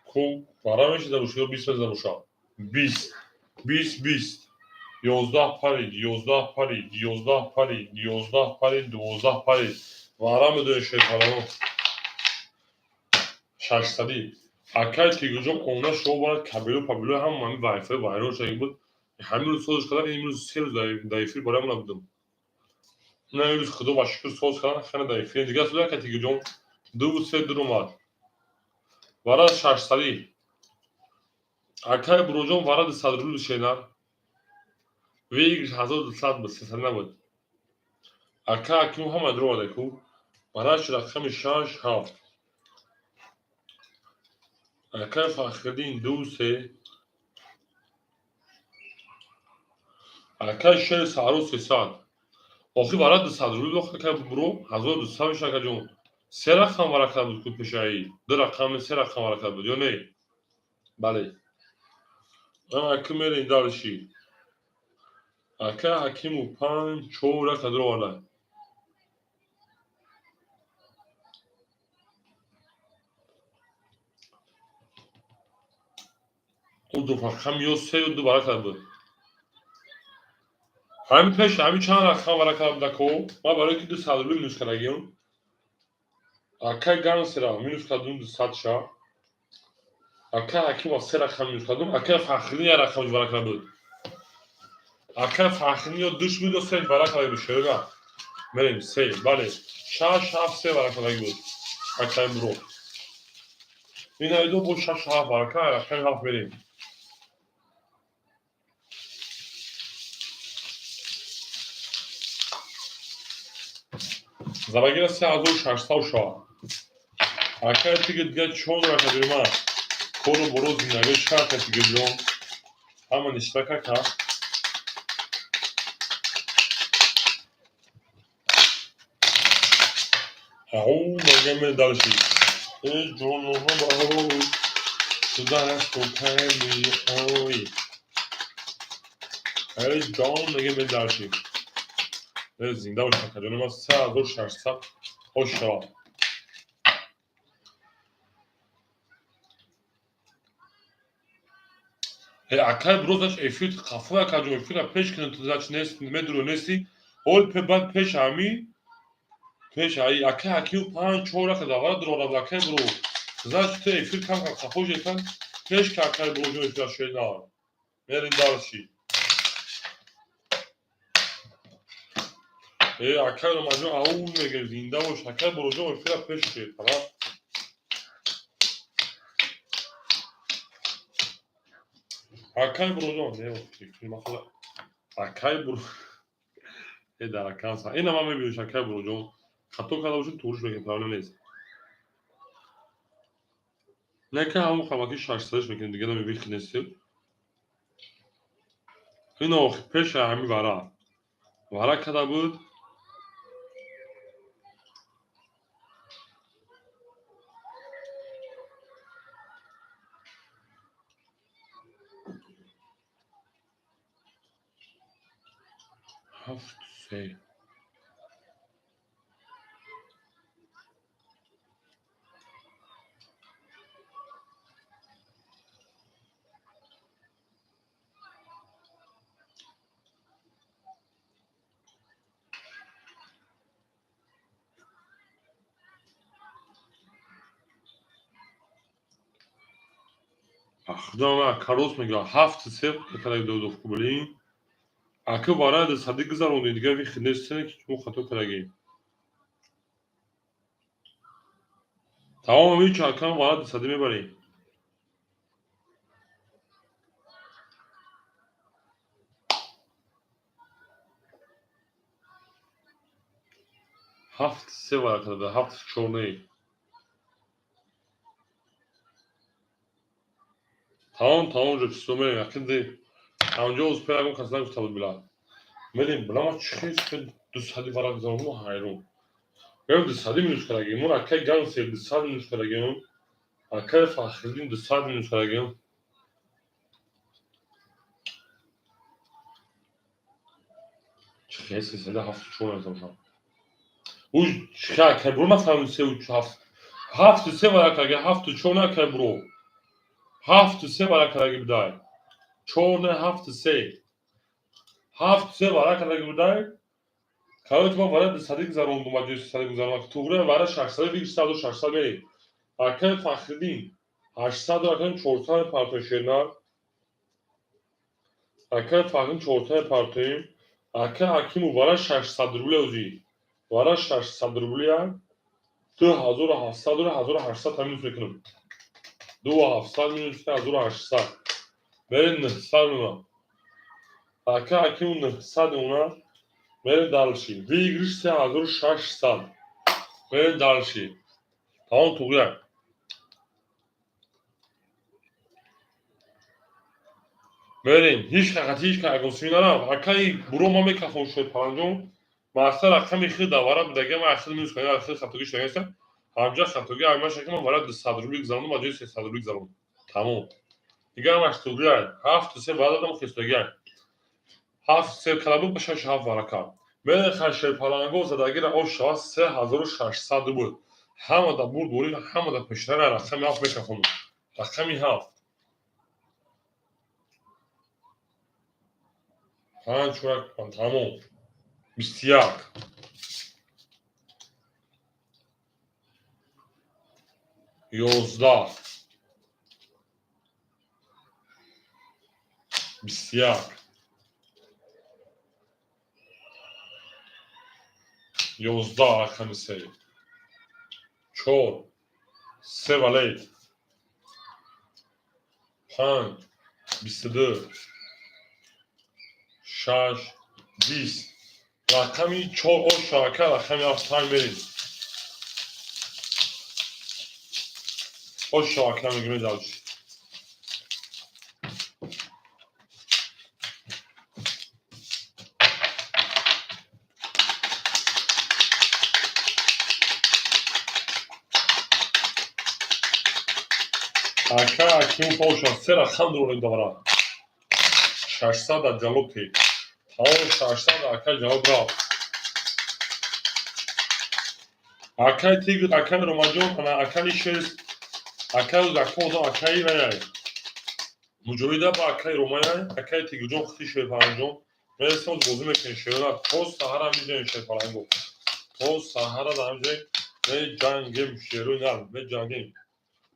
ку бара мешида боша ё 20 мезада боша. 20, 20, 20, 11 парид, 11 парид, 11 парид, 11 парид, 12 парид. Вара медоем шерпалано шашсадӣ. Акай Тигрҷон, омада шумо бояд кабелу пабелу ҳама ҳами вайфай вайрон шуда буд. Ҳамин рӯз созш кардан, имрӯз 3 рӯз дар эфир бароям набудам. На, имрӯз худо ба шукр соз кардан, хеле дар эфир дигар суд. Акай Тигрҷон, дуву се дуромад. Вара шашсадӣ. Акай Буроҷон, вара 200 рубл шенар. Выигрыш 1200 буд, 300 набуд. Ака Аким ҳама дуромада ку. Бараш рақами шаш ҳафт, акай Фахриддин ду се, акай Шери Саҳро 300. Охи вара 200 рубл охи, акай Буро, 1200 меша, акаҷон. Се рақам вара карда буд ку пешаи ду рақами се рақам вара карда буд ё не? Бале. Ака, мерем дальше. Ака Ҳакиму панҷ чор як дуроварда. Ӯ ду рақам ё се ё ду вара карда буд. Ҳамин пеш ҳамин чанд рақам вара карда буд, ако? Ман барои ки 200 рубл минус кардагиам. Акай Гансера минус кардум 200 ша. Акай Ҳакимов се рақам минус кардум. Акай Фахриддин як рақам вара карда буд. Акай Фахриддин ё душ буд ё се вара карда буд, шега. Мерем, се, бале. Шаш, ҳафт, се вара кардаги буд. Акай Буро. Ин айдо бо шаш ҳафт варака, рақами ҳафт мерем. Завагира 3600 шава. Акай тиги дига чон рака бирма. Кору боро зиндаги шарта тиги ҷон. Ҳама ништак ака. Ау, мегаме дальше. Э, ҷон, сюда стуками, ой. Э, ҷон, мегаме дальше. Э, зинда бош, ака ҷони ман 3600 хош шава. Э, акай бро, значит, эфир қафо, ака ҷон, эфира пеш кунед, значит, нест, медуро нести. Ол пе баъд пеш ами пеш ай акай акил панҷ чор рака давара дурора акай бро. Значит, ту эфир кам кам қафо жетан пеш ка акай бро ҷон эфира шена. Мерим дальше. Э, акай Ромаҷон ау меге зинда бош, акай бро ҷон эфира пеш шед, фақат. Акай броҷон, не, эфир махала. Акай бро. Э, дар акан са. Ина ман мебиниш акай броҷон. Хато карда бошед, туғриш мекунем, проблем нест. Не ка ҳамон қамаки шашсадаш мекунем, дига намебихи нестем. Ина охи пеша ҳами вара. Вара када буд? Ҳафт се. Худо ман карос мегӯям ҳафт се кадаги додуф блин. Ака вара сади гузаронди, дига вихи нест, ки шумо хато кардагӣ. Тамом ҳеч акам вара сади мебарӣ. Ҳафт се вара карда, ҳафт чор не. Тамом, тамом ҷо чизо мерем, ақиди ҳамҷо успел ягон кас нагуфта буд била. Мерем, била ма чӣ дусади вара гузарондум, ҳайрон. Мерем дусади минус кардагим, мо акай гангстер дусад минус кардагим, акай Фахриддин дусад минус кардагим. Чӣ хел сесади ҳафту чор нависам. Уж чӣ акай бро ма фаҳмидам сеу ҳафт. Ҳафту се вара кардаги, ҳафту чор не акай бро. Ҳафту се вара кардаги будай. Чор не ҳафту се. Ҳафту се вара кардаги будай. Короче, ман вара дусади гузарондум, ба ҷои сесади гузарондум. Туғри вара шашсади бигир, саду шашсад мерем. Акай Фахриддин ҳаштсад акай чорсад партои шернар. Акай Фахриддин чорсад партоим. Акай Ҳакиму вара шашсад рубля ӯзи. Вара шашсад рубля ду ҳазору ҳафтсад рубля ҳазору ҳаштсад та минус мекунам. Ду ҳафтсад минус ҳазору ҳаштсад. Мерем нӯҳсад мемонам. Акай Ҳакиму нӯҳсад мемонам. Мерем дальше. Выигрыш 3600. Мерем дальше. Тамом туғрия. Мерем. Ҳеч қати ҳеч ягон сими нарафт. Акай буро ман мекафон шуд панҷум. Мақсад рақами хел давара будага ман ахир минус кардам, ахир хатогӣ шуда неста. Ҳамҷа хатогӣ аймаша ки ман вара дусад рубли гузарондум, ба ҷои сесад рубли гузарондум. Тамом. Дигар ҳамаш туғрия. Ҳафту се вара додам хистогия. Ҳафт се кала буд, ба шаш ҳафт вара кард. Мерем шерпаланго задагира ош шава 3600 рубл. Ҳама да бурд ворид, ҳама да пешрава рақами ҳафт мекафонам. Рақами ҳафт. Панҷ чорак тамом. Бисту як. Ёздаҳ. Бисту як. Ёздаҳ рақами се. 4, 3 валет, 5, 22, 6, 20. Рақами 4 оша, ака, рақами 7 5 мерем. Оша, ака, мегирем дальше. Ака Аким Поша, се рақам дорем давра. 600 ҷалоб тед. Тамом 600 ака ҷавоб рафт. Акай Тигр, акай Ромаҷон, ана акаи Шест, акай Узако одам, акаи ваяй. Муҷоҳида ба акаи Ромаяй, акаи Тигрҷон, хити Шерпалангҷон. Мерасем, бозӣ мекунем шерона. То саҳара миҷаем Шерпаланго. То саҳара дар ҳамҷоем меҷангем шерои нар, меҷангем.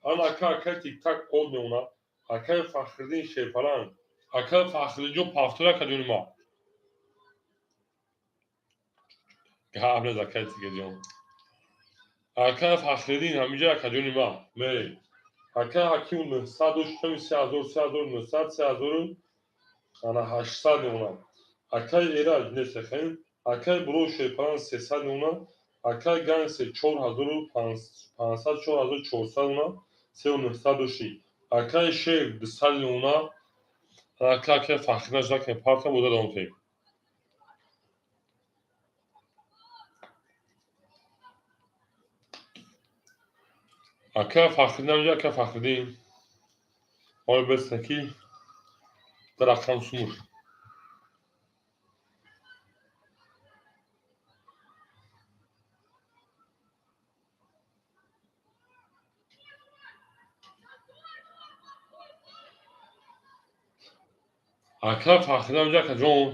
Ана ака акаи Тиктак од мемонад. Акаи Фахриддин Шерпаланг. Акаи Фахриддинҷон пафтор ака ҷони ма. Гап нест акаи Тигрҷон. Акаи Фахриддин ҳамиҷа ака ҷони ма. Мерем. Акаи Ҳаким 900 3000, 3900, 3000 ана 800 мемонад. Акаи Эраҷ несехем. Акаи Буро Шерпаланг 300 мемонад. Акаи Гансе 4500, 4400 мемонад. 3900 дошти. Акаи Шер 200 мемонад. Ака акаи Фахриддин жаке парта буда давом кунем. Ака Фахриддин ҳамиҷа, ака Фахриддин. Ой бесаки дар рақам сумуш. Ака Фахриддин ҳамиҷа, ака ҷон.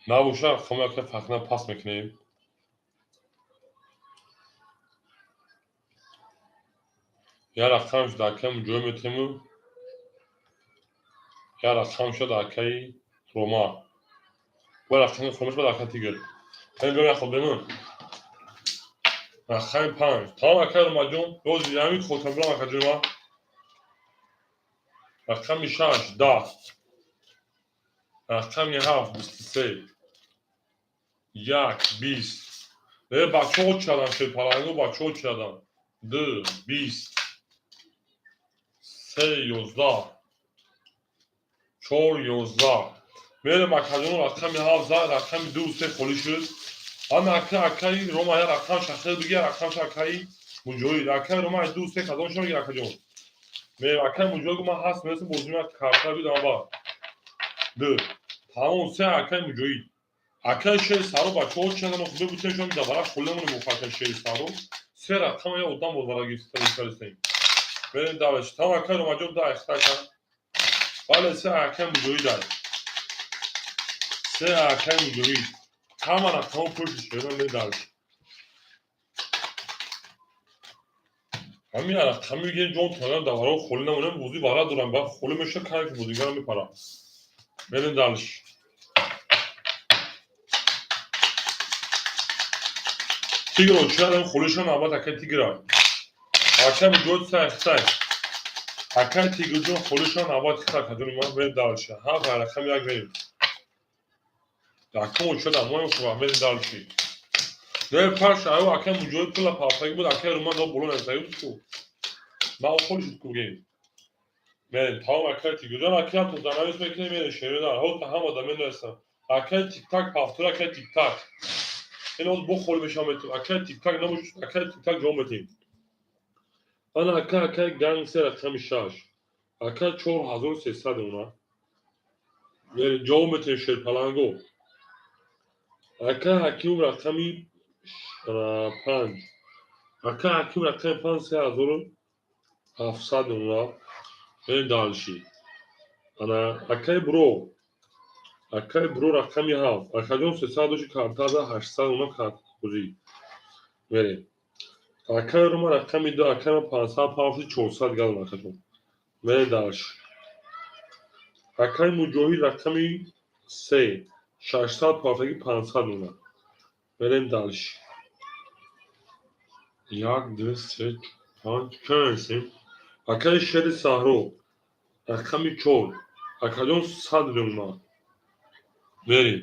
Набоша, рақами ака Фахриддин пас мекунем. Я рақам шуда акаи Муҷоҳид метему, я рақам шуда акаи Рома. Ва рақами хомӯш бад ака Тигр. Ҳамин биём як хоб бемон. Рақами 5. Тамом акаи Ромаҷон, боз ҳамин хотира бирам ака ҷони ма. Рақами 6, 10. Рақами 7, 23. 1, 20. Бачаҳо чирадам Шерпаланго, бачаҳо чирадам. 2, 20. 3, 11. 4, 11. Мерем акаҷон, рақами 7 зад, рақами 2 3 холӣ шуд. Ана ака акаи Рома я рақам шахир бигир, рақам акаи Муҷоҳид. Акаи Рома 2 3 кадом шумо бигир акаҷон. Мерем акаи Муҷоҳид гуфт ман ҳаст мерасем бозӣ мекунам карта бидам ба. 2. Тамом 3 акаи Муҷоҳид. Акаи Шери Саро бачаҳо чирадам, хуб бутем шумо давара холӣ намонем акаи Шери Саро. 3 рақам я одам боз вара гирифта гирифтаем. Мерем даваш. Тамом акаи Ромаҷон да ихта ака. Бале 3 акаи Муҷоҳид ай. 3 акаи Муҷоҳид. Ҳама рақамҳо пушти шерон медард. Ҳамин рақами мегирем ҷон тонам даваро холӣ намонем, бозӣ вара дорам, баъд холӣ меша кайф бозигарам мепара. Мерем дальше. Тигро чирадам холиша навбат акаи Тигра. Акаи Муҷоҳид сай хитай. Акаи Тигрҷон холиша навбат хитай кадони ман мерем дальше. Ҳафт рақами 1 мерем. Акамо чирадам моем хуб мерем дальше. Не паш аю акаи Муҷоҳид пула пафтагӣ буд, акаи Роман до боло нависагӣ буд ку. Ман холӣ шуд ку гем. Мерем тамом акаи Тигрҷон, акаи ҳам то занавис мекунем, мерем шерона. Ҳоло ҳама да менависам. Акаи Тиктак пафтор, акаи Тиктак. Ин ҳоз бо холӣ мешавам метем. Акаи Тиктак набош, акаи Тиктак ҷавоб метем. Ана ака акаи Ганг се рақами 6. Ака 4300 мемонад. Мерем ҷавоб метем Шерпаланго. Ака Ҳаким рақами 5. Ака Ҳаким рақами 5 3700 мемонад. Мерем дальше. Ана акаи Буро. Акаи Буро рақами 7. Акаҷон 300 дошти картада 800 мемонад картбозӣ. Мерем. Акаи Рома рақами 2, акаи ма 500 пафти 400 галм акаҷон. Мерем дальше. Акаи Муҷоҳид рақами се, 600 партаги, 500 мемонад. Мерем дальше. Як, ду, се, панҷ, кам. Акаи Шери Саҳро рақами чор, акаҷон, 100 мемонад. Мерем.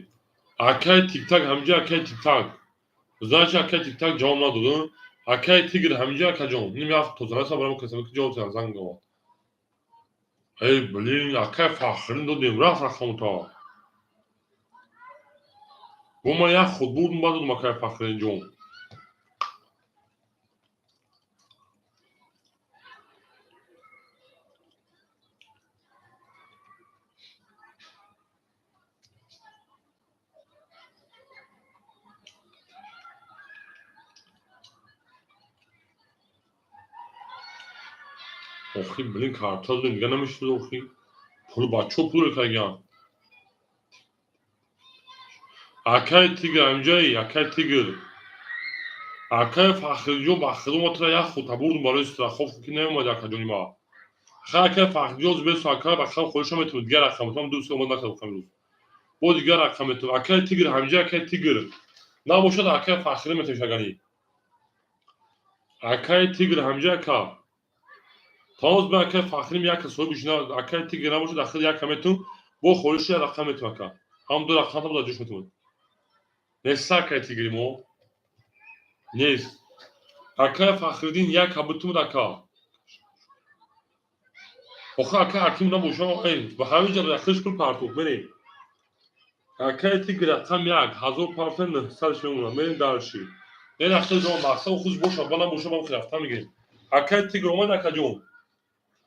Акаи Тиктак ҳамҷа, акаи Тиктак. Значит, акаи Тиктак ҷавоб надод. Акаи Тигр ҳамҷа, акаҷон. Ним рафт тоза барам, касаме ки ҷавоб занг гавад. Эй, блин, акаи Фахрин додем, рафт рақамута. Бо ман як худ бурдум, баъд додум, акаи Фахринҷон. Охи, блин, карта додем, дига намешуд охи. Пул бачаҳо пул кардагиан. Акаи Тигр ҳамҷаи, акаи Тигр. Акаи Фахриҷон, ба худо ма тура як худ бурдум барои страховка, ки наомади, акаҷони ма. Хай, акаи Фахриҷон, бесо, ака, рақам хоҳиша метавонед, дигар рақам метавонам, ду се омад накардам имрӯз. Бо дигар рақам метавонам. Акаи Тигр ҳамҷа, акаи Тигр. Набошад, акаи Фахрӣ метавониш агани. Акаи Тигр ҳамҷа, ака. Тамоз ба акаи Фахрим як соҳиби шина, акаи Тигр набошад, ахир як метавон, бо хоҳиши як рақам метавон, ака. Ҳам ду рақам там дар ҷош метавонад. Нест акаи Тигри мо? Нест. Акаи Фахриддин як ҳабутумуд, ака. Охир акаи Ҳаким набошад, эй, ба ҳамин ҷа ахирш пул партоф, мерем. Акаи Тигр рақам як, 1000 партоф, 900 мемонад. Мерем дальше. Ин ахир ҷон мақсад худ бошад, ба набошад, ман рафта мегирем. Акаи Тигр омад, акаҷон.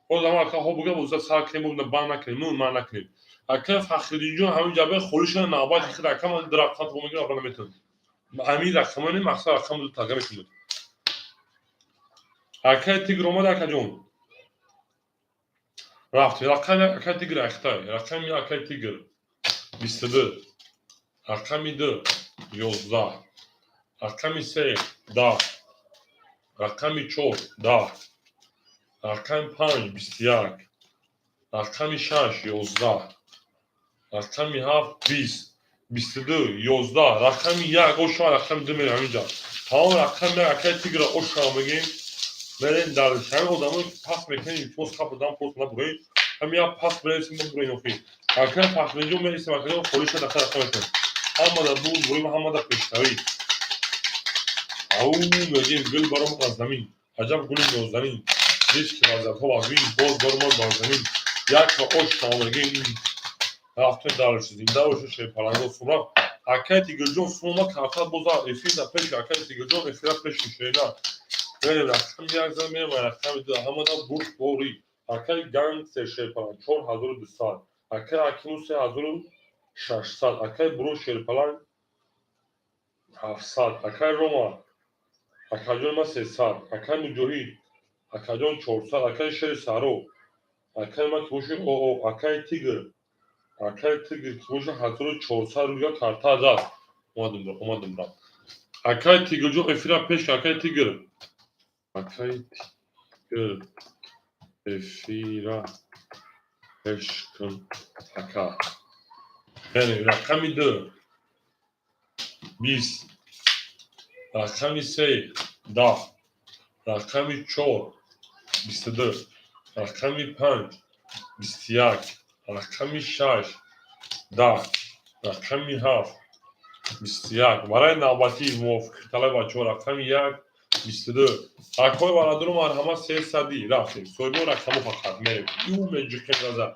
Боз ама акаҳо буга, боза сар кунем, бо бан накунем, ну ман накунем. Акаи Фахриддинҷон ҳамин ҷабе холиша навбати хид, ака, ман ду рақам то мегирам, аба наметавонам. Ҳамин рақамони мақсад рақам ду тага метавонад. Акаи Тигр омад, акаҷон. Рафтем. Рақами акаи Тигр ахтай. Рақами акаи Тигр 22. Рақами ду 11. Рақами се 10. Рақами чор 10. Рақами панҷ 21. Рақами шаш 11. Рақами ҳафт 20. 22, 11. Рақами як ошава, рақами ду мерем ҳаминҷа. Тамом, рақами як акаи Тигра ошава мегем. Мерем дальше. Ҳамин одамое ки пас мекунем, илтимос, хаб одам просто набурем. Ҳамин як пас биресем, бубурем охи. Акаи Фахринҷон мересем, акаҷон, холиша дақа рақам метавонем. Ҳама дар бур бурем, ҳама дар пешравӣ. Ау мегем, гул баромад аз замин. Аҷаб гули нозанин. Ришки вазиятҳо вазмин, боз баромад бар замин. Як ва ош мегем. Рафтем дальше. Зинда боша шерпаланго сумра. Акаи Тигрҷон сума карта боза эфир дар пеш, акаи Тигрҷон эфира пеш мешена. Мерем рақами як зан, мерем рақами ду, ҳамада бурдборӣ. Акаи Гангстер шерпаланг 4200. Акаи Акиму 3600. Акаи Буро шерпаланг 700. Акаи Рома акаҷони ма 300. Акаи Муҷоҳид акаҷон 400. Акаи Шери Саҳро акаи ма ки боши оо, акаи Тигр, акаи Тигр ки боши 1400 рубля карта даст. Омадум, омадум, рафт. Акаи Тигрҷон эфира пеш, акаи Тигр. Акаи Тигр эфира пеш кун, ака. Яъне рақами ду 20, рақами се 10, рақами чор 22, рақами панҷ 21, рақами шаш 10, рақами ҳафт 21. Барои навбатии мувофиқи талаби бачаҳо рақами як 22. Акои бародару марҳамат, 300-ӣ рафтем. Соҳибо рақамо фақат мерем. Ю меҷиқем назар.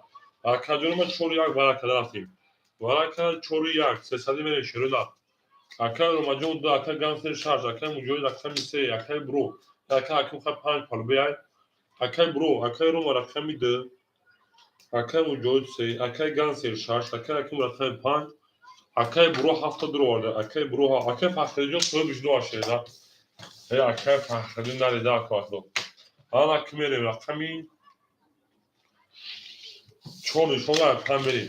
Акаҷони ма чору як баракада рафтем. Барака чору як, 300-ӣ мерем шерона. Акаи Ромаҷон ду, акаи Гангстер шаш, акаи Муҷоҳид рақами се, акаи Бро, акаи Ҳаким хай панҷ палубеай. Акаи Бро, акаи Рома рақами ду, акаи Муҷоҳид се, акаи Гангстер шаш, акаи Ҳаким рақами панҷ, акаи Бро ҳафта дуроварда, акаи Бро, акаи Фахриҷон соҳиби ду ашеда. Э, акаи Фахриддин нарида, ака вақто. Ана ки мерем рақами чор нишон панҷ мерем.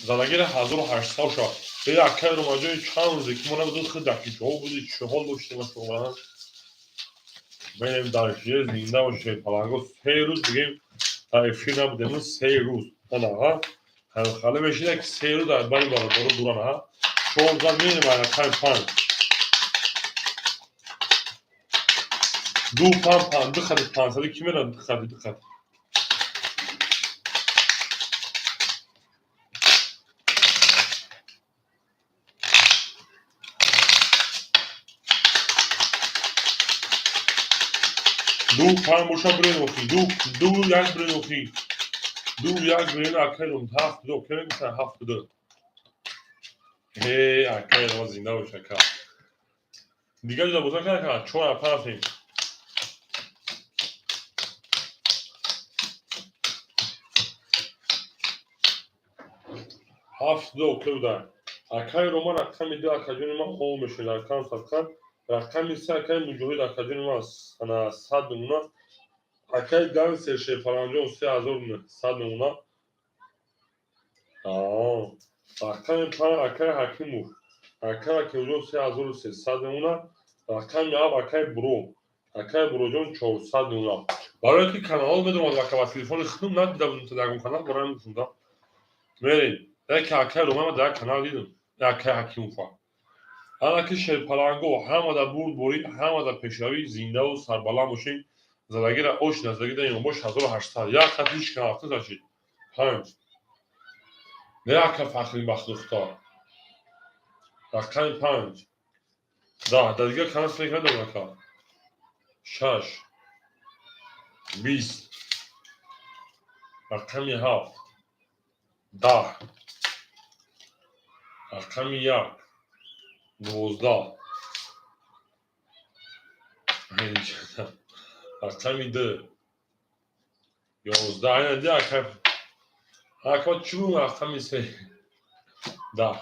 Задагири 1800 шавад. Э, акаи Ромаҷони, чанд рӯзе ки мо набудем, худ дар киҷоҳо буди, чӣ ҳол доштем шумо? Мерем дальше, зинда бошед паланго. 3 рӯз бигем дар эфир набудем, 3 рӯз. Ана, ҳа? Ҳале мешина ки серу дар байни бародаро дуран, ҳа. Чор зад мерем, рақами панҷ. Ду панҷ панҷ, ду хати панҷсади ки мерад, ду хати, ду хати. Ду панҷ боша, бирен охи. Ду, ду як бирен охи. Ду як бирен, акай ром, ҳафт ду, окей мегуфтан ҳафт ду. Э, акай ром, зинда бош, ака. Дигар ҷода боза кард, чор нафар рафтем. Ҳафт ду окей буда. Акай Роман рақами ду, акаҷони ман, ом мешуд, рақам садқан. Рақами се, акай Муҷоҳид, акаҷони ман, ана 100 намуна. Акай Гансер Шерпаланҷон 3900 намуна. Рақами панҷ, акай Ҳакимов. Акай Ҳакимовҷон 3300 намуна. Рақами ҳафт, акай Буро. Акай Буроҷон 400 намуна. Барое ки каналҳо медонад, ака, ба телефони худам надида будем то ягон канал, барои ҳамин гуфтам. Мерем. Яке акай Роман дар як канал дидам. Акай Ҳакимова. Ана ки шерпаланго, ҳамада бурдборӣ, ҳамада пешравӣ, зиндаву сарбаланд бошед. Задагира ош назагида ёнбош 1800. Як хат ҳеч кам рафта зашид. Панҷ. Не, ака Фахрин Бахтухтор. Рақами панҷ. 10. Дар дигар канал силек надорам, ака. Шаш. 20. Рақами ҳафт. 10. Рақами як. 12. Рақами ду. 11. Айна ди, ака. Ака, чӣ буд рақами се? 10.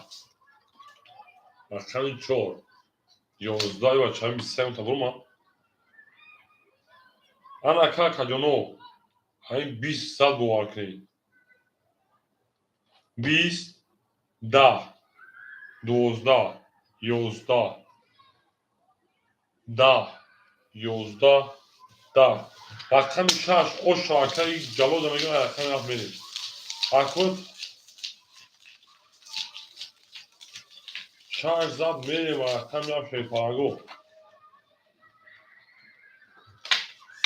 Рақами чор. 11 ё чанд 23 та бурма. Ана ака, акаҷоно. Ҳамин 20 зад, бовар кунед. 20, 10, 12, 11, 10, 11, 10. Рақами шаш, ошо акаи Ҷалода мегӯям, рақами ҳафт мерем. Акод шаш зад мерем, рақами ҳафт, шерпалаго.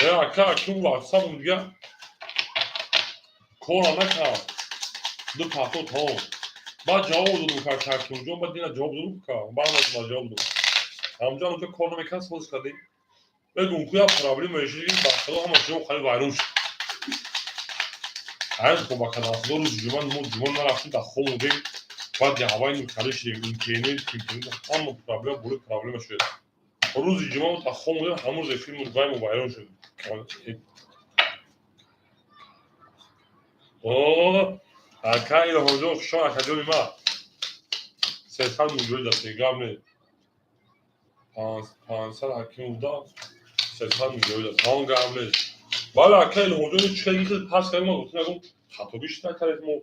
Э, ака, ким ватсап дига кора накард. Ду пахто тамом. Баъд ҷавоб додум, ка Ҳакимҷон, баъд дина ҷавоб додум, ка баъд ҷавоб додум. Ҳамҷо ҳамҷо кор намекард, соз кардем. Мегӯм ку як проблема ешид, ба худо ҳама ҷо хали вайрон шуд. Ҳайр хо ба кадам худо, рӯзи ҷумъа мо ҷумъа нарафтем, дар хоб мудем, баъд ҳаваи хали шудем, интернет, ҳама проблема болои проблема шуд. Рӯзи ҷумъа мо дар хоб мудем, ҳамон рӯз эфир вай мо вайрон шуд. О, ака Илҳомҷон, хушон, акаҷони ман. 300 муҷоҳид аст, гап не. 500 Ҳакимов да, 300 муҷоҳид аст, ҳамон гап нест. Бале, ака Илҳомҷон, чӣ хел пас кардем, ма гуфтем, ягон хатобӣ шуда кардем мо.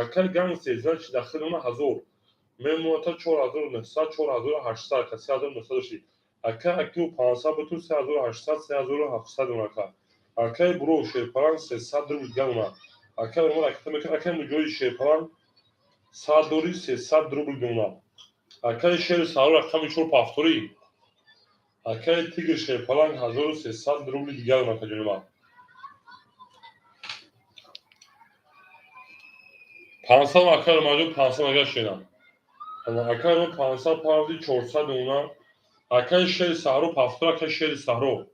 Акай Гангстер, значит, дар хидмат ҳазор. Мемоната 4900, 4800, ка 3900 дошти. Акай Ҳакимов 500 бутун 3800, 3700 ака. Акай Буро Шерпаланг 300 рубл дигар омад. Акай Роман ракета мекард, акай Муҷоҳид Шерпаланг 100 дори, 300 рубл мемонад. Акай Шери Саҳро рақами чор пафторӣ. Акай Тигр Шерпаланг 1300 рубли дигар омад, акаҷони ман. 500, акай Романҷон, 500 агар шенам. Акай Роман 500 павди 400 мемонад. Акай Шери Саҳро пафтор, акай Шери Саҳро.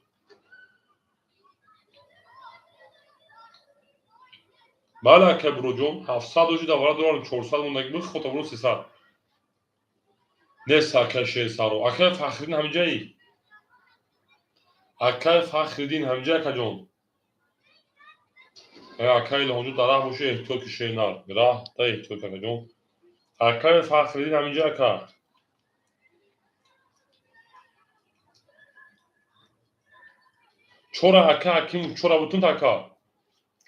Бале, акай Буроҷон, 700 дошти, дар вара дорам 400 мондаги буд, хота буро 300. Нест акай Шери Саҳро. Акай Фахриддин ҳамиҷаи? Акай Фахриддин ҳамиҷа, акаҷон? Э, акай Илҳомҷон, дар раҳ боши, эҳтиёт ки шер нар. Раҳ да эҳтиёт, акаҷон. Акай Фахриддин ҳамиҷа, ака? Чора, ака Ҳакимов, чора бутун ака.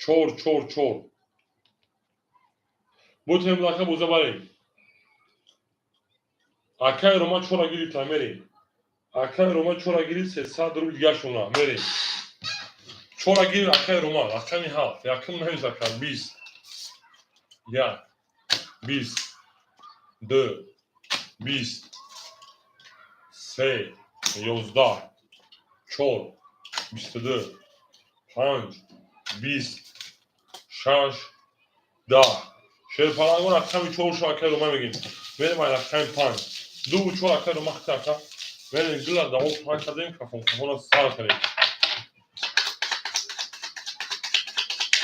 Чор, чор, чор. Бутем, ака, боза барем. Акай Роман чора гирифта, мерем. Акай Роман чора гирифт, 300 рубл дигар шуна, мерем. Чора гирифт акай Роман, рақами ҳафт, якум навис, ака, 20. Як. 20, 2, 20, 3, 11, 4, 22, 5, 20, 6, 10. Шерпалангон рақами 4 шо акай Рома мегем. Мерем ай рақами 5. 2 4 акай Рома хти ака. Мерем гила давом панҷ кардем, кафон кафона сар кардем.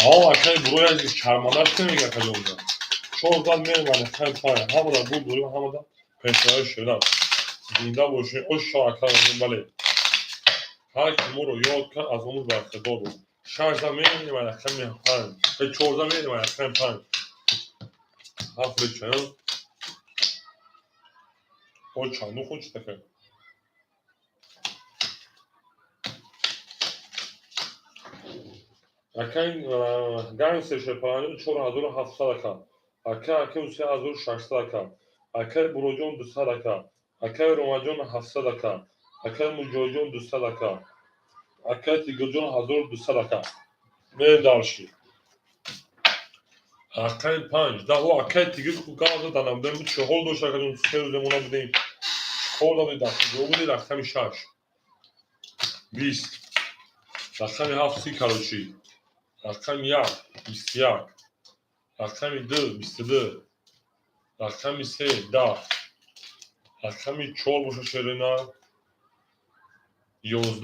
Ао акай буроя шармандаш намега акаҷонда. 4 зад мерем ай рақами 5. Ҳамада буд дорим, ҳамада пешравӣ шудан. Зинда бошед. Ош шо ака бале. Ҳар ки моро ёд кард, аз умр бархӯрдор буд. 6 зад мерем ай рақами 5. 4 зад мерем ай рақами 5. 7 бечаён. О чанду худ чӣ такай? Акай Гангстер Шерпалангон 4700 ака. Акай Аким 3600 ака. Акай Буроҷон 200 ака. Акай Ромаҷон 700 ака. Акай Муҷоҳидҷон 200 ака. Акай Тигрҷон 1200 ака. Мерем дальше. Рақами 5. Даҳо акай Тигр ку гап зад набудем, чӣ ҳол дошт акаҷон, 3 рӯз мо набудем. Чӣ кор набудем, дар куҷо будем? Рақами 6. 20. Рақами 7 30 короче. Рақами 1 21. Рақами 2 22. Рақами 3 10. Рақами 4 боша шерина 11.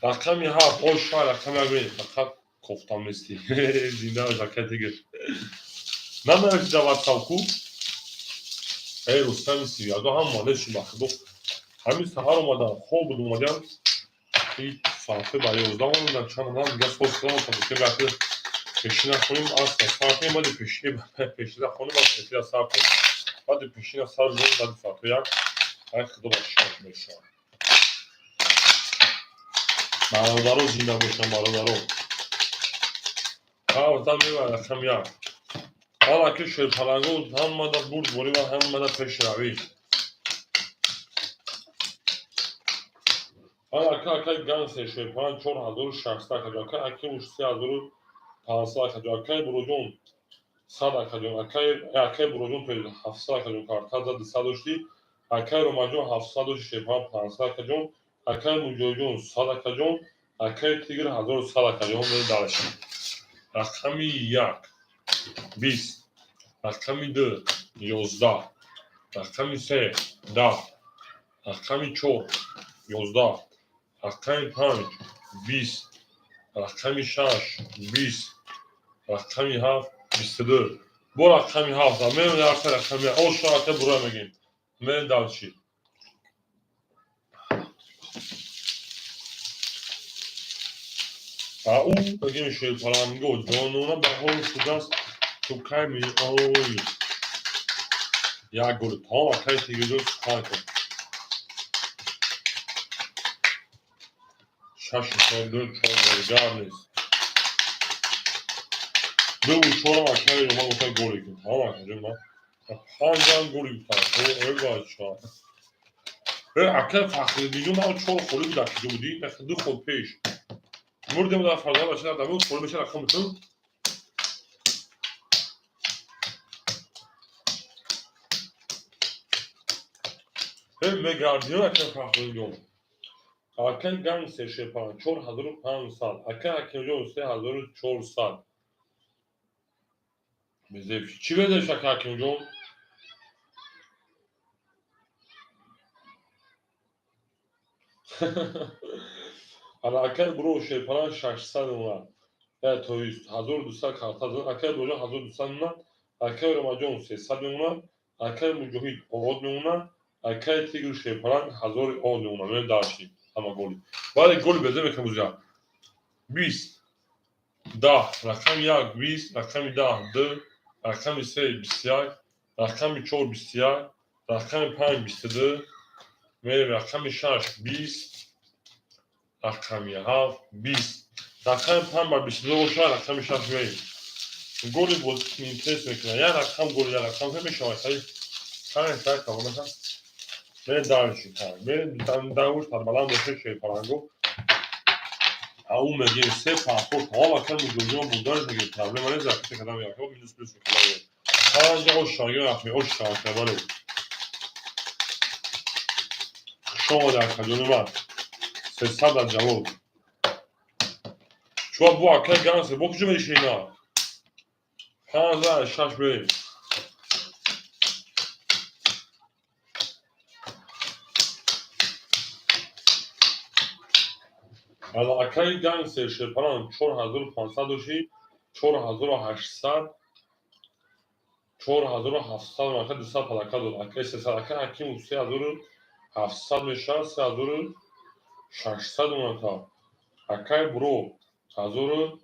Рақами 7 ош ша рақами 1 фақат кофтам нести. Зинда бош акай Тигр. Нанавишти дар WhatsApp ку? Эй Рустами Сивиядо ҳам омада шуд ба худо. Ҳамин саҳар омадам, хоб буд омадам. Ҳеҷ соате ба 11 омадам, чанд омадам, дигар соз кардам, то гуфтем вақти пешина хонем, асла сар кунем, баъди пешини пешина хонем, баъд пешина сар кунем. Баъди пешина сар кунем, баъди соату 1, ай худо ба шок мешавад. Бародаро зинда бошанд, бародаро. Ҳафта мебарад рақами 1. Ҳала ки шерпалангон ҳамада бурдборӣ ва ҳамада пешравӣ. Ҳала ки акай Гангстер Шерпаланг 4600 акаҷон, акай Акимуш 3500 акаҷон, акай Буроҷон 100 акаҷон, акай Буроҷон то 700 акаҷон, карта зад 200 доштӣ, акай Ромаҷон 700 дошти, Шерпаланг 500 акаҷон, акай Муҷоҳидҷон 100 акаҷон, акай Тигр 1100 акаҷон. Мерем дальше. Рақами 1 20, рақами 2 11, рақами 3 10, рақами 4 11, рақами 5 20, рақами 6 20, рақами 7 22. Бо рақами 7 мерем дар рақами ош ака бура мегем. Мерем дальше. Ау мегем шерпаланго ҷонона баҳор шудааст, ту кай меоӣ? Як гол тамом акай Тигрҷон сухан кун. 6 4 2 4 гол нест. 2 4 акай Роман гуфта голи кун. Тамом акаҷон ман панҷам голи гуфтам. Ой бача. Э акай Фахриддинҷон ман 4 холи буд акаҷо будӣ? 2 хол пеш. Мурдем дар фарзанд бача дар дамон холи беша рақам битун. Э мегардиё акай Фахриддинҷон. Акай Гангстер Шерпаланг 4500, акай Ҳакимҷон 3400. Безеб чӣ безеб акай Ҳакимҷон? Ана акай Буро Шерпаланг 600 мемонад. То есть 1200 карта зад. Акай Буроҷон 1200 мемонад. Акай Ромаҷон 300 мемонад. Акай Муҷоҳид од мемонад. Акай Тигр Шерпаланг 1000 од мемонад. Мерем дальше. Ҳама голи. Баъде голи безеб мекунем бузя. 20 10 рақами 1 20, рақами 10 2, рақами 3 21, рақами 4 21, рақами 5 22, мерем рақами 6 20, рақами 7 20. Рақами 5 ба 22 бошад, рақами 6 мерем. Голи боз интерес мекунад. Як рақам гол, як рақам мешавад. Панҷ так тамом Мерем дальше. Мерем дангуш тарбаланд боша шерпаланго. Ау мегем се пахо тамом акай Муҷоҳидҷон бурданаш мегем проблема нест, акай кадам як минус плюс мекунад. Панҷ ошшаги рафтем, ошша бале. Хуш омадӣ, акаҷони ман. 300 дар ҷавоб. Чуа бу акай гансе, бо куҷо мешина? Панҷ шаш мерем. Аз акаи гангстер шерпалан 4500 дошти, 4800, 4700 мака 200 палака дод. Акаи 300, акаи Ҳакимов 3700 мешавад, 3600 мака. Акаи Буро 1100,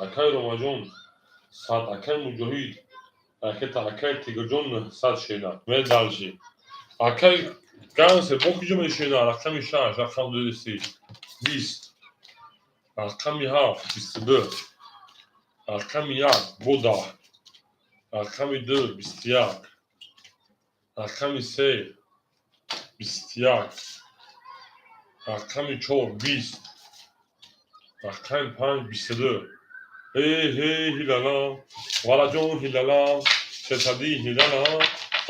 акаи Ромаҷон 100, акаи Муҷоҳид ракета, акаи Тигрҷон 900 шена. Мер дальше. Акаи гангстер бо куҷо мешина? Рақами шаш, рақам дуси 20, рақами ҳафт 22, рақами як бо 10, рақами ду 21, рақами се 21, рақами чор 20, рақами панҷ 22. Ҳей ҳей ҳилала, вараҷон ҳилала, сесади ҳилала.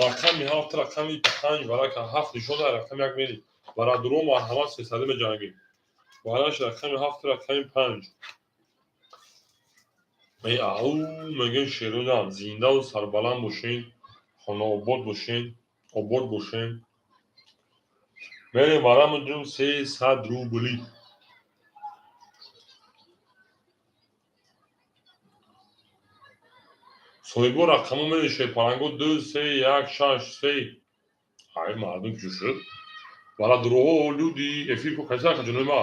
Рақами ҳафт, рақами панҷ, варака ҳафт нишон дар рақами як мери. Барадуро марҳамат, сесади меҷангем. Вараш рақами ҳафт, рақами панҷ. Эй ау мегӯем, шерунам, зиндаву сарбаланд бошен, хонаобод бошен, обод бошен. Мерем вара мудирем 300 рубли. Соҳибо рақамо мереше паланго ду се як шаш се. Ай мардум чӣ шуд? Барадуроҳо люди эфир ко кайса акаҷонои ма.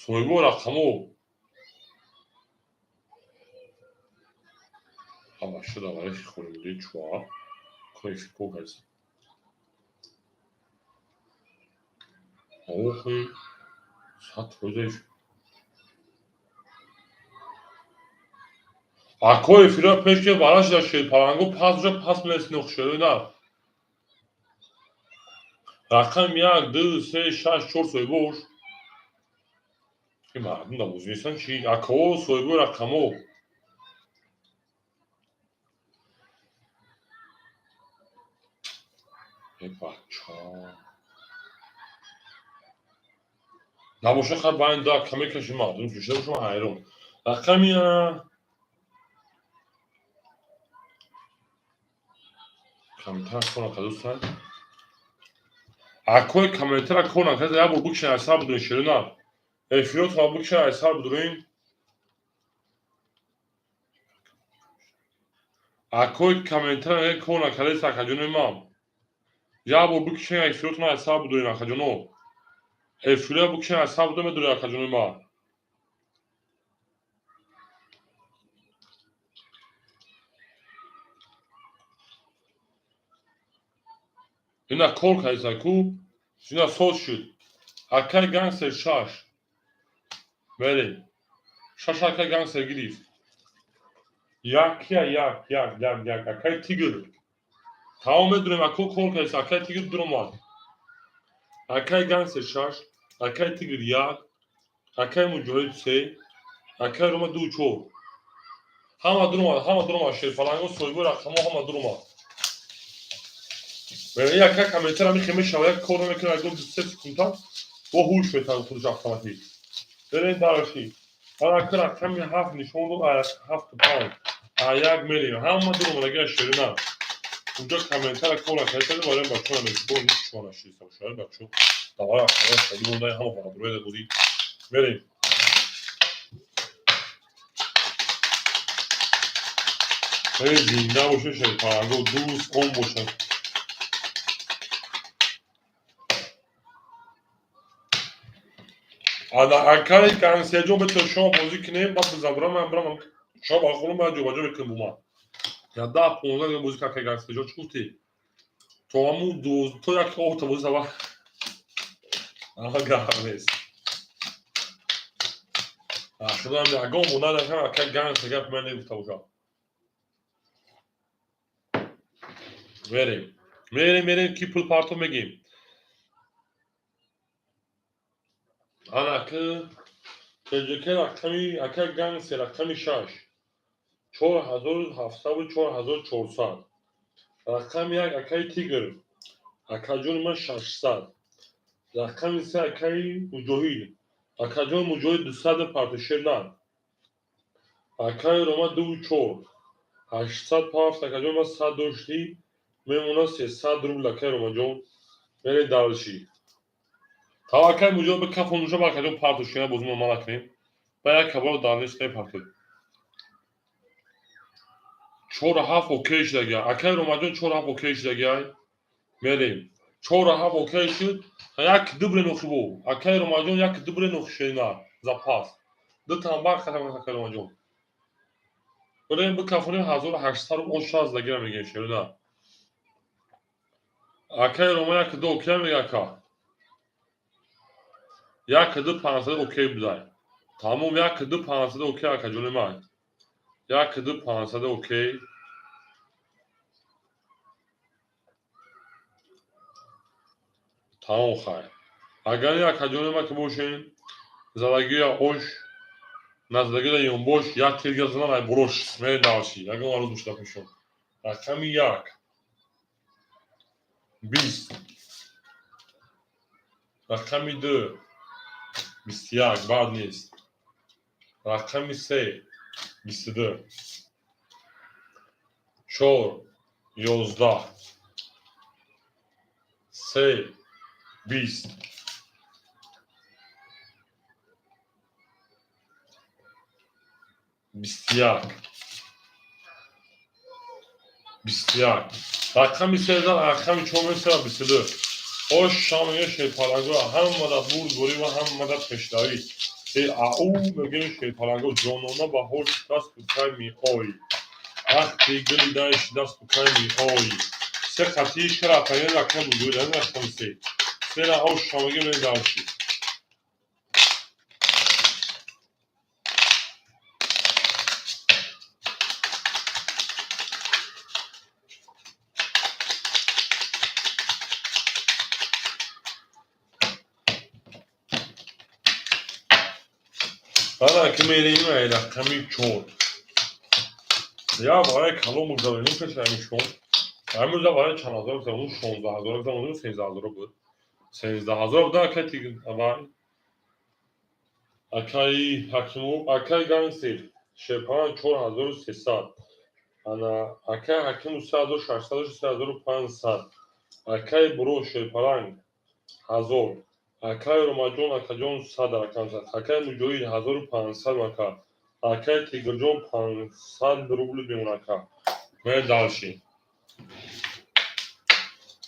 Соҳибо рақамо. Ама шуда варехи холимуди чуа. Ко эфир ко кайса. Охи 100% эфир. Ако эфира пеш ки вараш да шед паланго пас уже пас мелесин шерои на. Рақам як, ду, се, шаш, чор соҳибош. Ин мардум да бозӣ нестан чӣ? Ако соҳибои рақамо. Э бача. Набоша хай байн ду ака мекаши мардум ҷӯшида бошам ҳайрон. Рақами камтар кор накард, дӯстан. Акои комментара кор накард, як бор бикшен аз сар бидурин шерина. Эфиротро бикшен аз сар бидурин. Акои комментара кор накардест, акаҷонои ман. Як бор бикшен эфиротро аз сар бидурин, акаҷоно. Эфира бикшен аз сар бидурин, медурин, акаҷонои ман. Ина кор кардиса ку, ина соз шуд. Акай гангстер шаш. Мерем. Шаш акай гангстер гирифт. Як я як як як як акай тигр. Тамом медурем, ако кор кардиса, акай тигр дуромад. Акай гангстер шаш, акай тигр як, акай муҷоҳид се, акай рома ду чор. Ҳама дуромад, ҳама дуромад, шерпаланго соҳибои рақамҳо ҳама дуромад. Яка комментара михе мешава, як кор намекунад, як ду се секунда бо ҳуш метавон худаш автоматик. Берем дараши. Ака рақами ҳафт нишон дод, ҳафту панҷ. А як мерем. Ҳама дуромадагиа шерина. Унҷо комментара кор накарда, барои бачаҳо намешбо ҳеч чо нашиста бошад, бачаҳо. Давай рақамҳо шади монда ҳама бародарои бозӣ. Мерем. Эй зинда бошед шерпаланго, дӯст он бошад. Ана акаи гангстерҷон бетон шома бозӣ кунем, баъд бизан ман бирам шома ба хонум ман ҷобаҷо мекунем бо ман. Я 10-15 дақиқа бозӣ кард акаи гангстерҷон, чӣ гуфтӣ? То ҳамун то як оҳта бозӣ сава. Ама гап нест. Худам ягон монад акаи гангстер гап ман негуфта бошам. Мерем. Мерем, мерем, ки пул парто мегим. Ана ки ТҶК рақами ака Гангстер рақами 6 4700, 4400. Рақами 1 акаи Тигр, акаҷони ман, 600. Рақами 3 акаи Муҷоҳид, акаҷон Муҷоҳид, 200 партошер на. Акаи Рома дуву чор 800 пафт. Акаҷон ман, 100 доштӣ, мемона 300 рубл. Акаи Ромаҷон, мерем дальше. Таваккал Муҷоҳид, ба кафонуша ба акаҷон партошера бозимо ма накунем. Ба як кабор дар нест мепартоед. Чору ҳафт окей шудагиай, акаи Ромаҷон, 4-7 окей шудагиай. Мерем, 4-7 окей шуд. Як дубре нохи бо акаи Ромаҷон, як дубре нохи шерина запас ду тамбар хатам. Акаи Ромаҷон, бирем бикафонем, 1800 рубл ош задагира мегем шерина. Акаи Рома, як ду окей мега, ака, 1-2 500 окей будай. Тамом, 1-2 500 окей, акаҷони ман, 1-2 500 окей. Тамом, хайр. Агар акаҷони ман ки бошем, задагия ош назадагида ёнбош як тирга занам, ай бурош. Мерем дальше, ягон арӯз бошда пешон. Рақами 1 20, рақами 2 21, баъд нест. Рақами 3 22, 4 11, 3 20, 21, 21. Рақами 13, рақами 4 месера 22. Ош шамега шерпаланго, ҳамада бурдборӣ ва ҳамада пешравӣ. Э ау мегӯем шерпаланго, ҷонона баҳор дасту кай меоӣ, вақти гули даиш дасту кай меоӣ. Се қатии шарафаген рақам бугӯ, рақами 3 сера. Ош шамега мерем дальше. Баъд ки мерем ай рақами 4, як барои калон бигзаронем пеши ҳамин шом. Ҳамин рӯза барои чанд ҳазор гузаронем? 16 ҳазор гузаронем, 13 ҳазор буд, 13 ҳазор буда. Акай вай, акаи Ҳакимов, акаи Гангстер шерпалан 4300. Ана акаи Ҳакимов 3600, 3500. Акаи Буро шерпаланг 1000. Акаи Ромаҷон, акаҷон, 100 рақам зад. Акаи Муҷоҳид 1500 ака. Акаи Тигрҷон 500 рубли мемон, ака. Мерем дальше.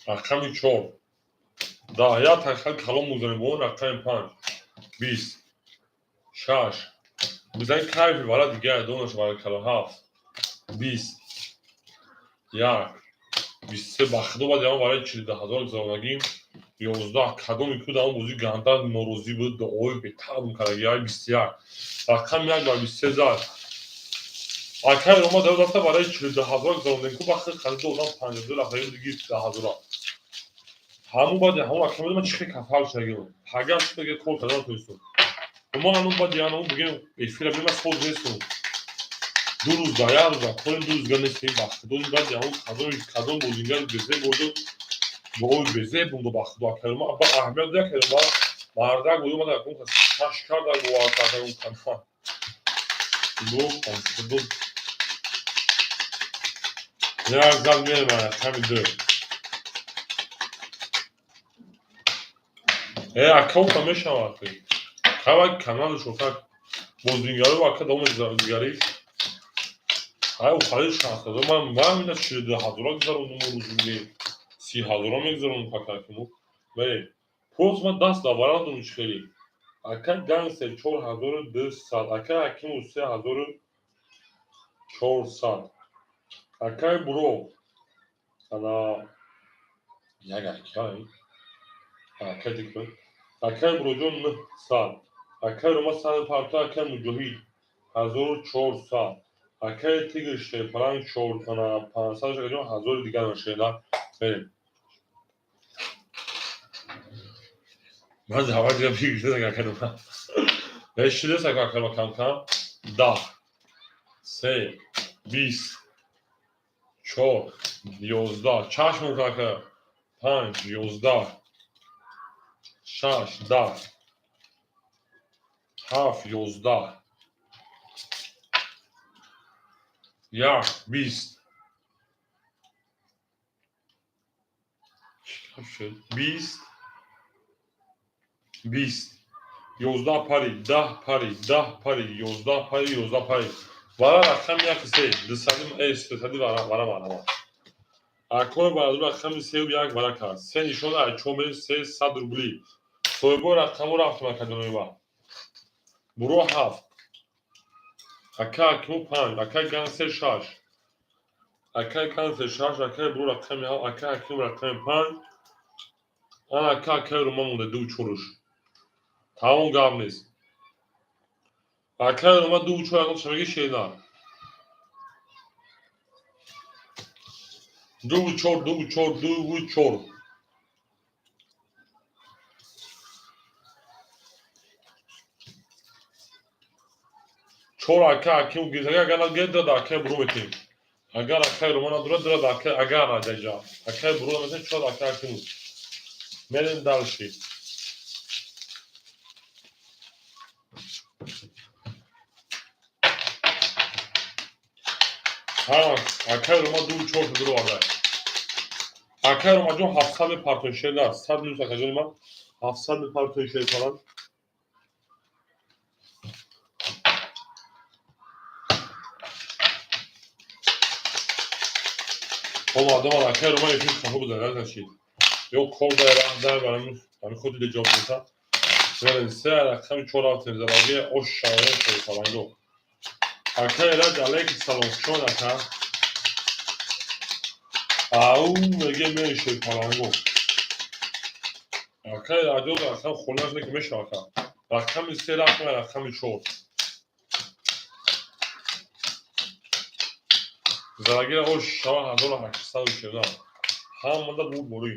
Рақами 4 даҳ, як тахал калон мегузорем бо он. Рақами 5 20, 6 бизани, кайфи вара дига донаш вара калон. 7 20, 1 23. Ба худо, баъд ямон барои 42 ҳазор гузаронагим. 11 кадоми ку дар он бозӣ ганда норозӣ буд, дуои бетабм кардаги. 21, рақами 1 ба 23 зад. Акай Рома дар рафта барои 42 ҳазор гузарондем ку, вақти хариди одам 52 рафтаги буд, гирифт 10 ҳазора. Ҳамун баъди ҳамун ака ман чӣ хел кафал шудагим, пагар шудаги, кор карда натонистум. Ма ҳанун баъди ҳанун бигем эфира бима соз нестум. 2 рӯз да як рӯз да корим, 2 рӯз га нестем. Ба худо, баъди ҳамун кадом бозингар безеб бурду, дуои безеб бунду. Ба худо, акай Рома ба аҳамият дод. Акай Рома мардак буд, омада шаш карда, бовар карда кана худо. Як зад мерем рақами 2. Э, аккаунта мешавад, кава канали шофак бозингару ака давоми дигариш. Ай ухари 60 ҳазор, ман ина 42 ҳазора гузарондум, рӯзи 30 ҳазора мегузарондум пакакиму. Мерем, просто ман даст дар барандум чӣ хеле. Ака Гангстер 4200, ака Ҳакиму 3400, акаи Буро ана як акай акай дикр, акаи Буроҷон 900, акаи Рома сад парто, акаи Муҷоҳид 1400, акаи Тигр шерпаланг чор ана 500 шакаҷон, ҳазори дигар шена. Мерем. Ман даъват дидам, бигирифта акаи Рома. Шидеса какаро кам-кам. 10, 3, 20, 4, 11, чашм кака, 5, 11, 6, 10, 7, 11, 1, 20. 20, 20, 11 пари, 10 пари, 10 пари, 11 пари, 11 пари. Вара рақами яки се, дусади, сесади вара, вара марҳамат. Акои бародару рақами сею як вара кард. Се нишон ай чор се сад рубли. Соҳибои рақаму рафтем академиява. Буро ҳафт. Ака Акиму панҷ, акай Гансе шаш. Акай Гансе шаш, акай Буро рақами ҳафт, акай Акиму рақами панҷ. Ана ака акай Рума монда ду чоруш. Тамом гап нест. Акай Рума ду чор ягон шабаги шена. Ду чор, ду чор, ду чор. Чор ака Акиму гирифт. Агар нагирад, дурад акай Буро метем. Агар акай Рума надурад, дурад акай, агар надаҷа. Акай Буро наметем, чор акай Акиму. Мерем дальше. Ҳа, акай Рума ду чор шуд оварда. Акай Румаҷон 700 мепартои шер на, 100 минус акаҷони ман 700 мепартои шер фалан. Омад, омад, акай Рума эфир хафа буда, накашид. Ё кор дар раҳ дар барами ҳамин худи дида ҷавоб медиҳад. Мерем се рақами чор рафтем зараги ош шавая шер фаланго. Акай Раҷ алейкум салом, хуш омад ака. Ау меге ме шер фаланго. Акай Раҷо рақам хона шуда ки мешава ака. Рақами се рафтем рақами чор. Зарагира ош шава 1814. Ҳамада буд борӣ.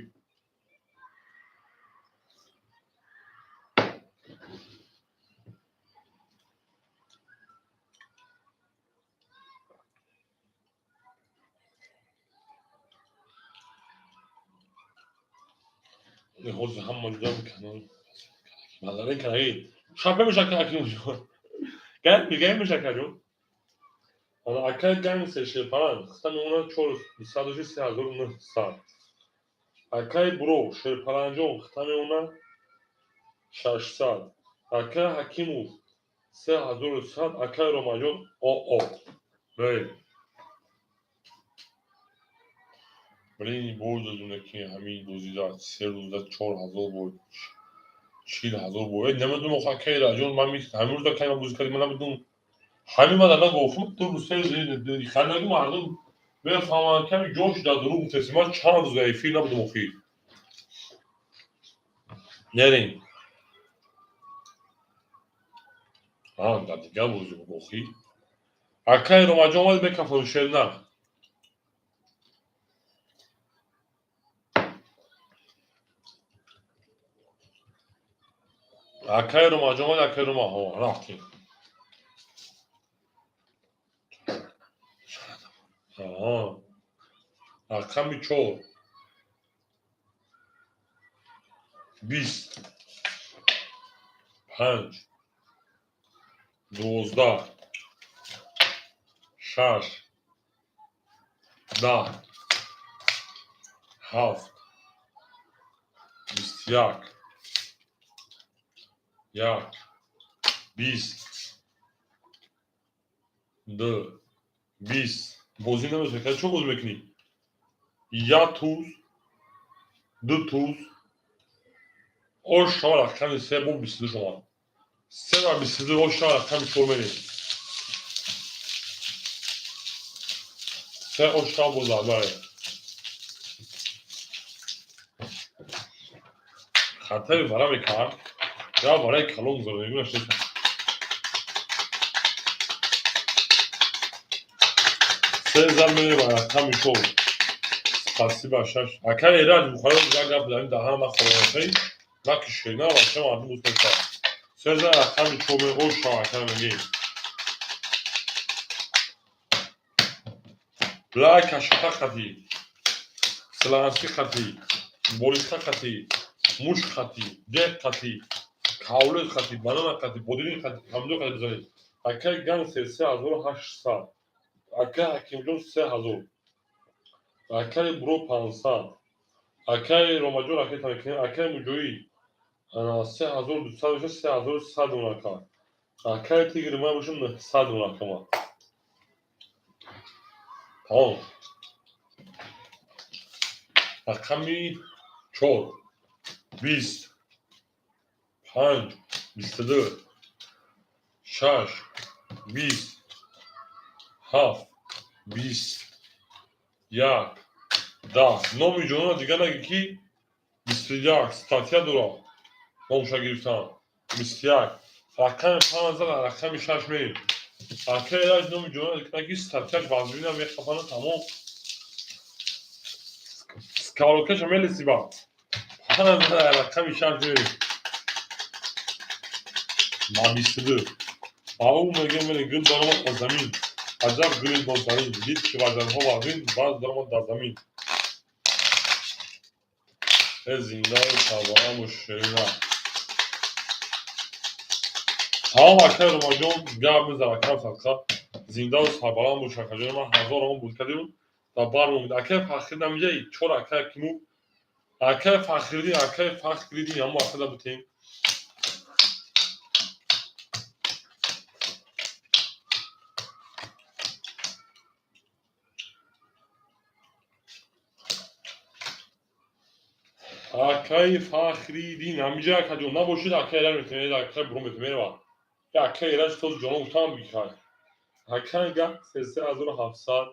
Ҳозир ҳама ҷуда канал мазаре караги. Шапе меша акину. Гай мегай меша каҷон. Ана акай Гансе шерпалан хита мемонад 406 3900. Акай Буро шерпаланҷон хита мемонад 600. Акай Ҳакимов 3100. Акай Ромаҷон оо. Бей. Блин, бой додуне ки ҳамин бозида се рӯзда 4000 бой, 40 000 бой. Намедонам охо акай Раҷон, ман ҳамин рӯза кай ман бозӣ кардем, ман намедонам. Ҳамин ман дар гуфтам, ду рӯз се рӯз хандаги мардум мефаҳманд ками ҷош дар дурӯғ гуфтест. Ман чанд рӯз эфир набудам охир. Нерем. Дар дигар бозӣ буд охир. Акай Ромаҷон омад мекафон шер на. Акай Ромаҷон омад, акай Рома, ҳо, рафтем. Аҳа. Рақами чор. 20, 5, 12, 6, 10, 7, 21, 1, 20, 2, 20. Бозӣ намешавад. Чо бозӣ мекунӣ? Як туз, ду туз, ош шава рақами се бо 22 шомад. Се ва 22 ош шава рақами чор мерем. Се ош шава бо зарбае. Хатари вара мекард. Я вараи калон гузаронем, нашнеста. Се зан мерем ба рақами чор. Спасибо, шаш. Акай Эраҷ Бухоро як гап дар ин даҳана нахоҳам. Накишед, на бача мардум дӯст мешавад. Сеза рақами чор меоша ака мегем. Лай кашата хати, сланси хати, болиша хати, муш хати, деқ хати, кавлет хати, банана хати, бодирин хати, помидор хати бизанед. Акай ган 3800. Акай Ҳакимҷон 3000. Акай Буро 500. Акай Ромаҷон ракета мекунем. Акай Муҷоҳид 3200 боша, 3100 мон ака. Акай Тигр ман бошам 900 мон ака ман. Тамом. Рақами 4 20 5 22 6 20 7 20 1 10. Номи ҷонона дига нагӣ ки 21 статья дора номша гирифтан. 21 рақами 5 зад, рақами 6 мерем. Акай Эраҷ номи ҷонона дига нагӣ, статьяш вазбина мехафана, тамом. Сковородкаша мелеси ба. 5 зад, рақами 6 мерем. Ма 22. Ау мегем мерем, гул даромад аз замин. Аҷаб гули нозанин, дид ки ваҷанҳо вазин, баъд даромад дар замин. Э зиндаю сарбаланду ширина. Тамом акай Ромаҷон, гап мезан акам садқа. Зиндаю сарбаланд бош акаҷони ман, 1000 омон буд кардем дар бар момид. Акай Фахриддин ҳамиҷа чор акай киму. Акай Фахриддин, акай Фахриддин ҳамо акада бутем. Акай Фахриддин ҳамиҷа акаҷон набошед, акай Эраҷ метавонед, акай Буро метавонед. Акай Эраҷ тоз ҷонон гуфтам бикай. Акай гап 3700,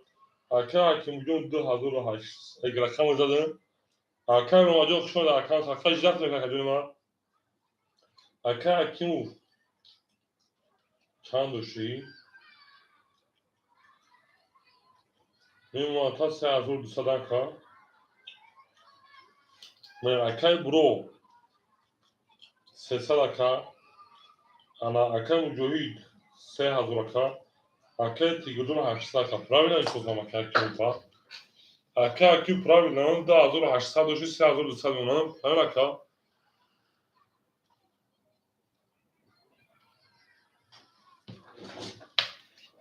акай Ҳакимҷон 2800. Эг рақамро задем. Акай Ромаҷон хуш омадед, акам садқа ҳиҷрат мекунад акаҷони ман. Акай Ҳакимов чанд дошӣ? Мемонад та 3200 ака. Акай Буро 300 ака. Ана акай Муҷоҳид 3000 ака. Акай Тигрҷон 800 ака. Правильно ишоздам акай Ҳакимов? Акай Ҳаким правильно, 2800 дошти, 3200 мемонад. Правильно ака?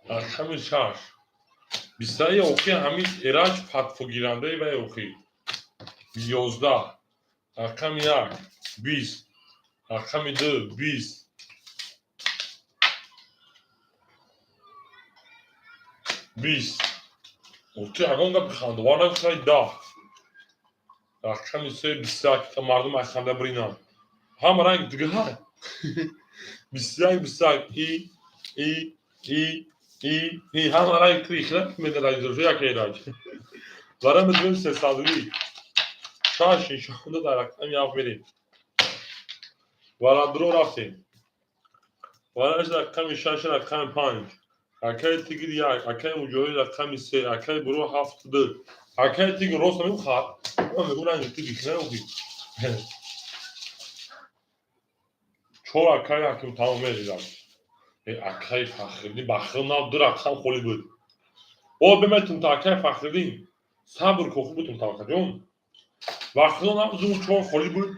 Рақами 6. Бистаи охир ҳамин Эраҷ фатвогирандаи вай охир. 11. Рақами 1 20. Рақами 2 20. 20. Ту ягон гапи хандовар нагуфтай 10. Рақами 3 21 та мардум ай ханда биринанд. Ҳама ранг дига. 21 21 и и и и и ҳама ранг три хила медараҷ як Эраҷ. Барои метавонем сесадуи шаш иншоалло дар рақами 7 мерем. Варадро рафтем. Варадаш рақами 6 рақами 5. Акай Тигр 1, акай Муҷоҳид рақами 3, акай Буро 7 2. Акай Тигр рост намегӯ хат. Ман мегӯм ранги тигр хила охи. Чор акай Ҳаким тамом меридам. Э акай Фахриддин бахил нав ду рақам холӣ буд. О беметум та акай Фахриддин сабр кохи бутум та акаҷон. Бахил нав зум чор холӣ буд.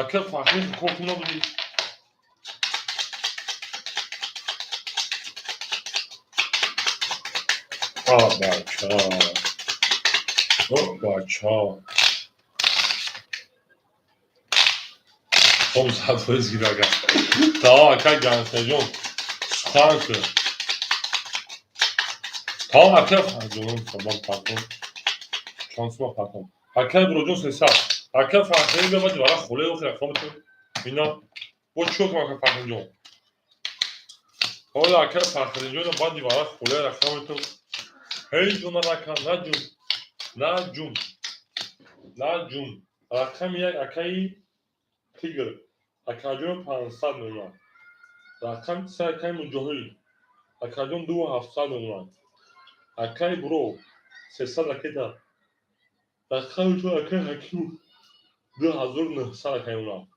Акай Фахриддин кохи набуди. А бача. О бача. Том 100% гир ака. Тамом акай Гансаҷон. Сухан кун. Тамом акай Фахриддин сабаб партон. Чанд сума партон. Акай Буроҷон 300. Акай Фахриддин бевади вара холе охи рақаматон. Бина. Бо чӣ кунам акай Фахриддинҷон? Ҳола акай Фахриддинҷон баъди вара холе рақаматон. Ҳеҷ ҷуна ракам наҷун. Наҷун. Наҷун. Рақами 1 акаи Тигр. Акаҷон 500 мемонад. Рақами 3 акаи Муҷоҳид. Акаҷон 2700 мемонад. Акаи Буро 300 ракета. Рақами 4 акаи Ҳакимов 2900 акаи мемонад.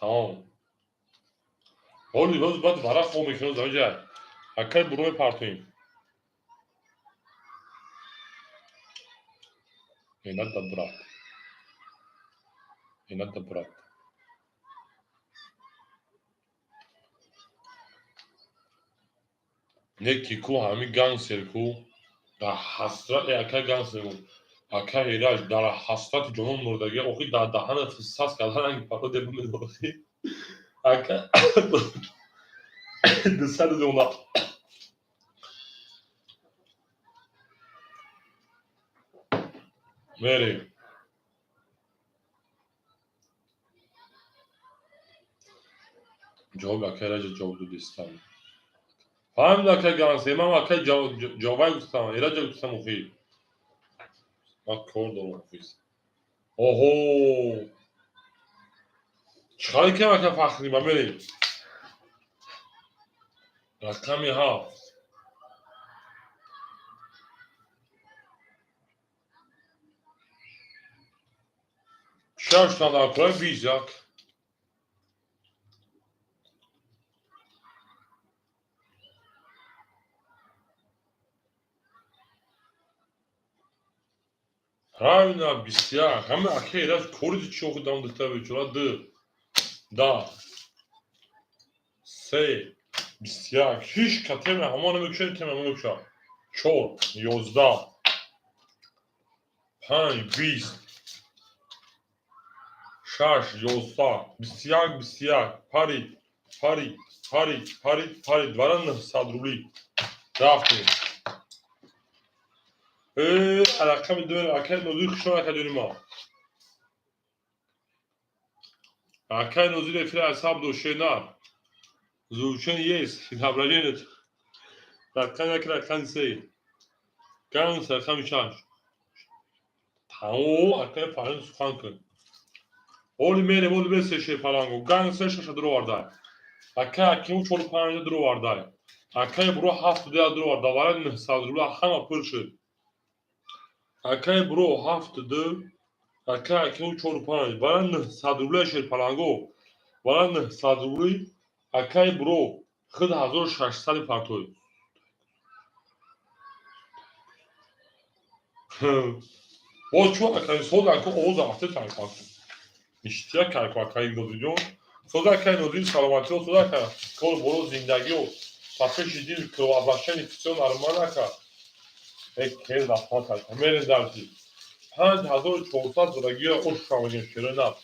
Тамом. Ҳоли боз баъд варақ хоб мекунем замиҷа. Акай буро мепартоем. Не надо брат. Не надо брат. Неки ку ҳами гангстер ку дар ҳасрат акай гангстер ку акай Эраҷ дар ҳасрати ҷонон мурдагӣ охи дар даҳана фисас кардан ранги пародия бимедохи ака 200 дона мерем. Ҷавоб акай Эраҷа ҷавоб додистам. Фаҳмид акай гангстер, ман акай ҷавобай гуфтам, Эраҷа гуфтам охи. Ман кор дорам охи. Оҳо! Чӣ хали кем ака Фахри, ба мерем. Рақами 7. Шаш тан акай 21. Правильно, 21. Ҳама акай Эраҷ кори чӣ охи дам дилта бечора 2 да 3 21. Ҳеҷ ка тема ҳамон намекушад, тема ҳамон намекушад. 4 11 5 20 6 11 21 21 парид парид парид парид парид вара 900 рубли рафтем. Рақами 2 акай Нозир хушон ака ҷони ма. Акай Нозир эфир асаб дошена. Звучен есть, изображение. Рақами 1 рақами 3. Ганс рақами 6. Тамом акай Фарҳод сухан кун. Оли мерем, оли бесе шефаланго. Ганс 6 дуровардай. Акай Акиму 4 5 дуровардай. Акай Буро 7 2 дуроварда. Вара 900 рубла ҳама пур шуд. Акай Буро 7 2, акай Акиму 4 5, вара 900 рубла шерпаланго. Вара 900 рубли акай Буро худ 1600 партой. Боз чу акай соз аку овоз афте танкан. Иштия кайку акай Нозирҷон. Соз акай Нозир саломатиё, соз акай кор боро зиндагиё. Папеши дил кровообращение всё нормально ака. Эк хел раҳмат ака. Мерем дарси. 5400 дорагиё ош шавагем шерена.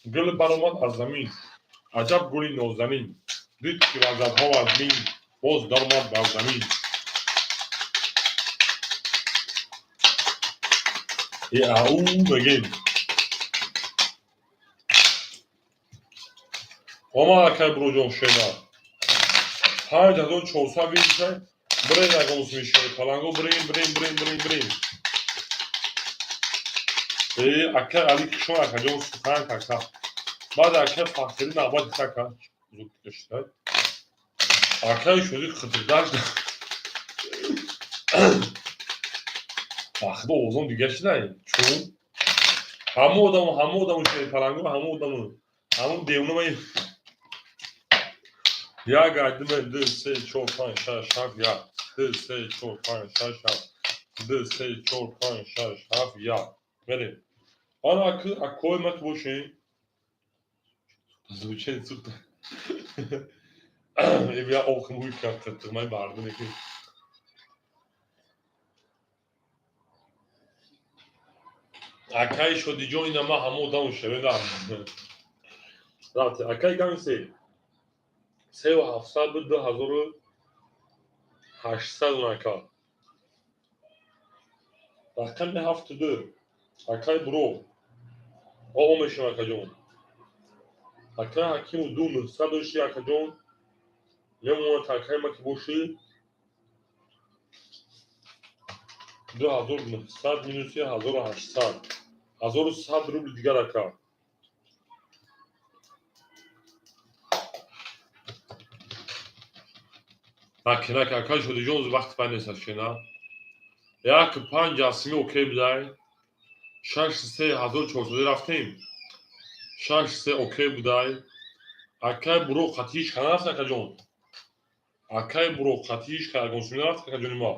Гул баромад аз замин. Аҷаб гули нозанин. Дид ки вазадҳо аз мин, боз даромад бар замин. Ау мегем. Омад акай Буроҷон шена. 5400 винчай. Брем ягон смешай. Паланго брем, брем, брем, брем, брем. Акай Али Кишон акаҷон сухан кака. Баъд акай Фахри навбати кака. Зуд кашидай. Акай шуди хитирдаш. Вақти овозон дига шидай. Чун ҳама одамо, ҳама одамо шуди паланго, ҳама одамо. Ҳамон девона ман як айдиме 2 3 4 5 6 7 1 2 3 4 5 6 7 2 3 4 5 6 7 1 мерем. Ана акои ма ки бошем. Звучит супер. Я ох муй кард май бардуме ки акай Шодиҷон ина ма ҳама одамо шаведам. Рафте акай гансе 3700 буд 2800 ака. Рақами 7 2 акай Буро. О мешем акаҷон. Акай Ҳакиму 2900 дошти акаҷон. Мемонад акай ма ки бошӣ 2900 минуси 1800. 1100 рубли дигар ака. Наки акай Шодиҷон вақти пай нест шена. 1 5 асми окей будай. 6 3 1400 рафтем. 6 3 окей будай. Акай Буроқ қатиш ханаст, акаҷон. Акай Буроқ қатиш ягон сум нарафт, акаҷони ма.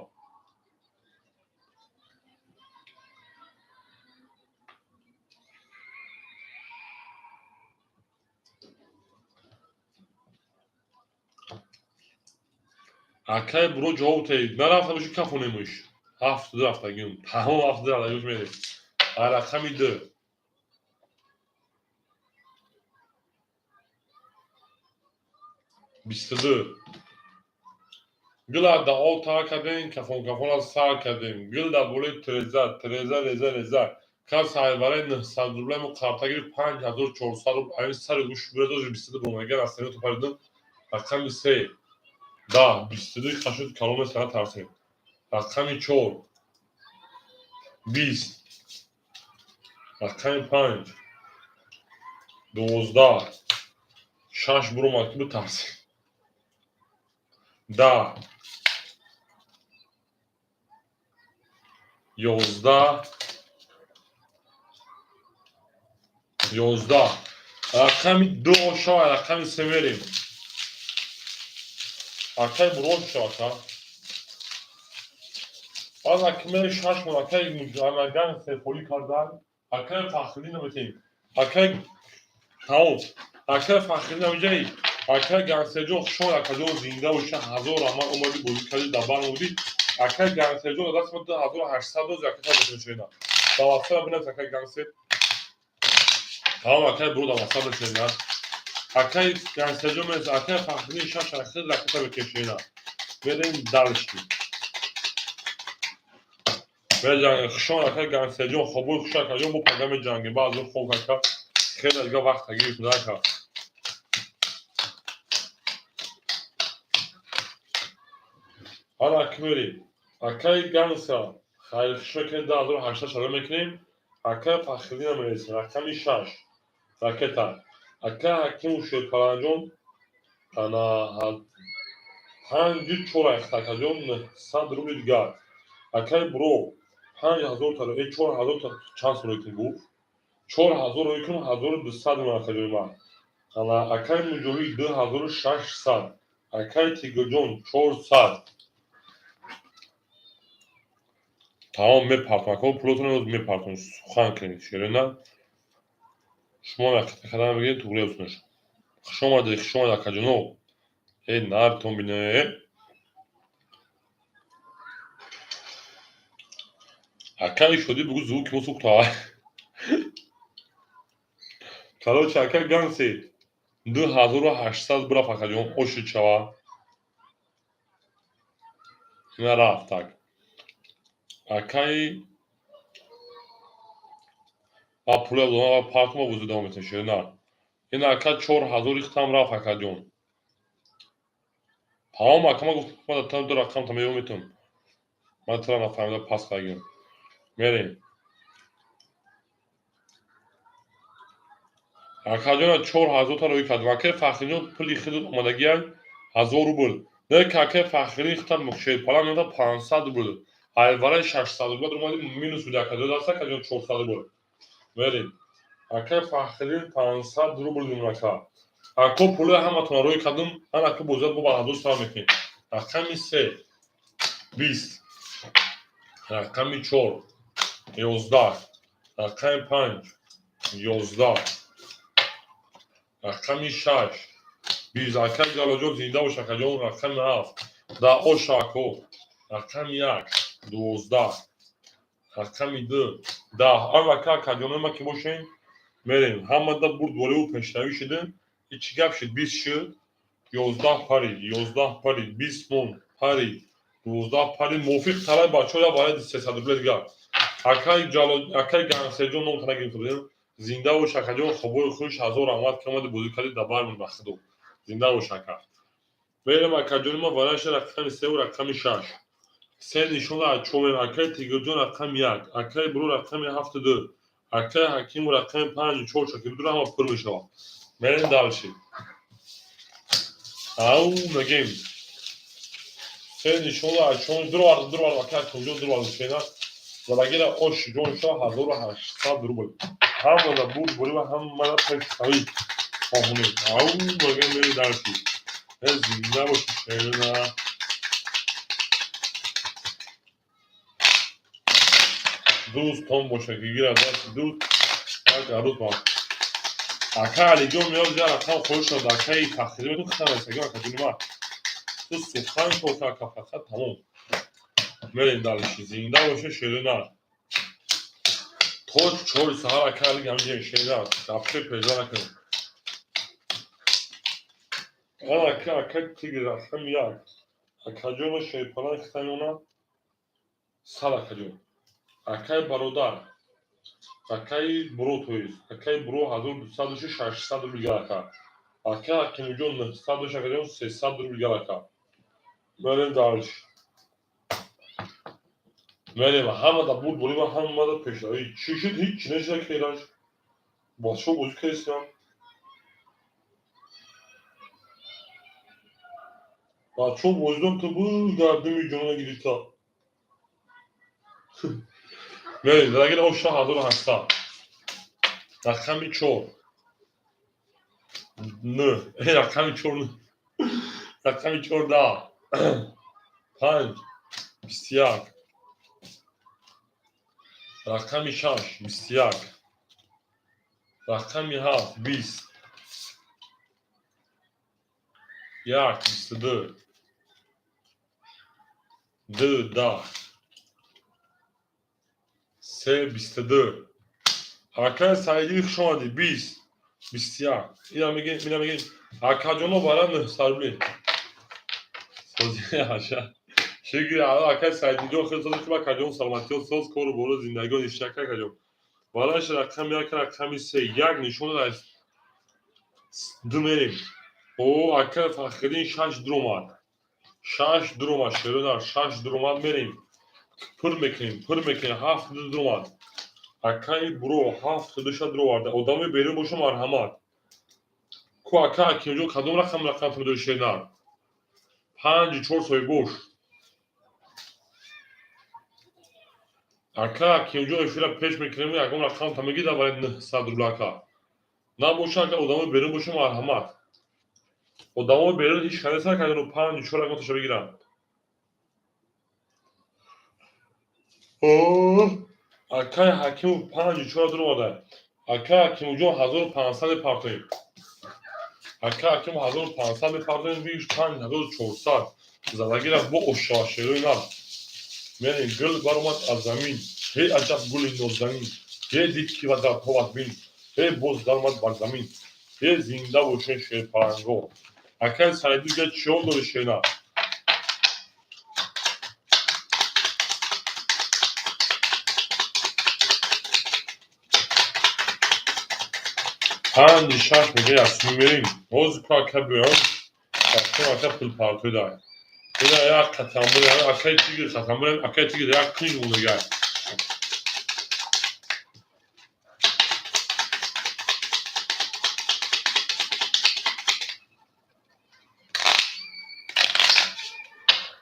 Акай Буро, ҷавоб теҳед. Нарафта боши, кафонемуш. Ҳафту рафтагим. Тамом, ҳафту рафтагим, мерем. Рақами ду. 22. Гула да об тар кардем, кафон кафона сар кардем. Гул дар болои тиреза, тиреза реза реза. Кас ҳайвараи 900 рубла мо қарта гирифт, 5400 рубл. Ами сари гӯш буредожи 22 бомагар аз сеноту паридум. Рақами се. 10, 22 қашуд каломе сара тарсем. Рақами чор. 20. Рақами панҷ. 12. Шаш буромад, ки битарсем. 10. 11. 11. Рақами ду ошава, рақами се мерем. Акай Буро шава, ака. Баъд акмери шаш мон акай амаган сефолӣ кардан. Акай Фахриддин наметем. Акай тамом. Акай Фахриддин намиҷаи. Акай Гансерҷон, хушомад, акаҷон, зинда боша, ҳазор раҳмат, омадӣ, бозӣ кардӣ, дар бар омадӣ. Акай Гансерҷон даст ма 2800 доз акай бошед. Ба ватсап бинавис, акай Гансер. Тамом, акай Буро дар ватсап бинависед. Акай Гансерҷон менавис, акай Фахриддин шаш ахир ракета бикешена. Мерем дальше. Меҷангем. Хушомад, акай Гансерҷон, хобои хуш, акаҷон, бо пага меҷангем. Баъзо хоб, ака. Хеле дига вақт гирифт, ака. Ҳала акмери. Акай Ганса хайрхушо кунед, 2800 шаро мекунем. Акай Фахриддин мересем. Рақами шаш. Ракета. Акай Ҳакиму Шерпаланҷон ана панҷу чор айхт, акаҷон, 900 рубли дигар. Акай Буро 5000 та, 4000 та чанд сум рӯй гуфт? 4000 рӯй кун, 1200 ман, акаҷони ман. Ана акай Муҷоҳид 2600. Акай Тигрҷон 400. Тамом, мепартам. Ако пулотон мепартам. Сухан кунед, шерена. Шумо ракета кардан бигиред, туғри ёфтунаш. Хуш омадед, хуш омадед, акаҷоно. Э, нартон бине. Акай Шодӣ бугӯ, звуки мо сухта. Короче, акай Ганси 2800 бурафт, акаҷон, ошид шава. Ина рафт так. Акай а пула дона партума бозӣ давом метавон, шерина. Ин ака 4000 ихтам рафт, акаҷон. Тамом, ака, ма гуфтам, ма дар ду рақам та меём метавон. Ман тра нафаҳмида пас қагим. Мерем. Акаҷона 4000 та рӯй кардем. Акай Фахриҷон пули хеле омадагиай 1000 рубл. Не, акай Фахриддин хитам шерпалан меода 500 рубл. Ҳайвараи 600 рубл омади, минус буди, акаҷон, даст, акаҷон, 400 рубл. Мерем. Акай Фахриддин 500 рубл ака. Ако пули ҳаматона рӯй кардем, ан ака бозият бо ба ҳазор сар мекунем. Рақами се 20, рақами чор 11, рақами панҷ 11, рақами шаш 20. Акай Ҷалолҷон, зинда бош, акаҷон. Рақами ҳафт дар оша, ако. Рақами як 12, рақами ду 10. Ан ака, акаҷонои ма ки бошем, мерем. Ҳамада бурдбориву пешравӣ шудем. Чӣ гап шуд? 20 шуд, 11 парид, 11 парид, 20 монд, парид, 12 парид. Мувофиқ талаби бачаҳо я барои 300 рубля дигар. Акай Ҷало, акай Гансерҷон ном нагирифта будем. Зинда бош, акаҷон, хобои хуш, ҳазор раҳмат ки омади, бозӣ кардӣ, дар бармон ба худо. Зинда бош, ака. Мерем, акаҷони ма, вараша рақами севу рақами шаш. Се нишона аз чор. Акай Тигрҷон рақами як, акай Буро рақами ҳафту ду, акай Ҳакиму рақами панҷу чор шакли дура ҳама пур мешавад. Мерем дальше. Ау мегем. Се нишона аз чор дуровард, дуровард, акай Ҳакимҷон дуровард шена. Залагира ош ҷон шава 1800 рубл. Ҳамада бурд борӣ ва ҳамада пешравӣ. Хоҳонем. Ау, мага мери дарси. Зинда боши шерина. Дӯстон боша ки гирад дасти дӯст, як арӯз ба. Ака Алиҷон меояд, я рақам хоҳиш шуд, акаи Фахриддин метун ханасагӣ акаҷони ман. Ту сухан кор ка ака фақат тамом. Мерем дальше. Зинда боша шерина. То 4 саҳар ака Али ҳамҷа шерина. Гапши пежа накун. Ака ака тигр рақам як. Акаҷоно шерпалан хитамона сар акаҷон. Акай бародар. Акаи буро тоист. Акаи буро 1200 600 рубл гар ака. Ака Ҳакимҷон 900 акаҷон 300 рубл гар ака. Мерем дальше. Мерем ҳама да бурд бурим, ҳама да пешравӣ. Чӣ шуд? Ҳеҷ чӣ нашуда кераш. Бачаҳо бозӣ кардистам. Бачаҳо бозидон ту дар думи ҷонона гирифта. Мерем, дарагир оша 1800. Рақами 4. 9. Рақами 4. Рақами 14. 5. 21. Рақами 6. 21. Рақами 7. 20. 1. 22. 2. 10. 3. 22. Акаи Саидӣ хуш омадӣ. 20. 21. Ина мегем, ина мегем. Акаҷоно бара 900 рубли. Сози аша. Шукр Аллоҳ акаи Саидиҷон хеле сози хуб акаҷон саломатиё соз кору бору зиндагиё ништак акаҷон. Бараш рақами 1 рақами 3 як нишон аз ду мерем. О ака Фахриддин 6 дуромад. 6 дуромад шерона 6 дуромад мерем. Пур мекунем, пур мекунем 7 дуромад. Акаи буро 7 душа дуроварда. Одамои берун боша марҳамат. Ку ака Ҳакимҷон кадом рақам рақам ту шернар? 5 4 соҳибош. Ака Ҳакимҷон эфира пеш мекунем, ягон рақам та мегида барои 900 рубл ака. Набоша ака одамои берун боша марҳамат. Одамои берун ҳеҷ кас нест ака 5 4 рақам таша бигиранд. Акаи Ҳакимов 5 4 дуромада. Акаи Ҳакимовҷон 1500 мепартоем. Акаи Ҳакимов 1500 мепартоем, бигиш 5400. Задагира бо ошава шерои наб. Мерем гул баромад аз замин. Ҳей аҷаб гули нозанин. Ҳей дид ки вазартобат бин. Ҳей боз даромад бар замин. Ҳей зинда бошен шерпаланго. Акаи Саидӣ га чиён дори шерна? 5 6 мега ясми мерем. Ҳозир ку ака биём. Ака ака пул партои дай. Ина як қатамбур, акаи тигр қатамбур, акаи тигр як кунҷ мондагай.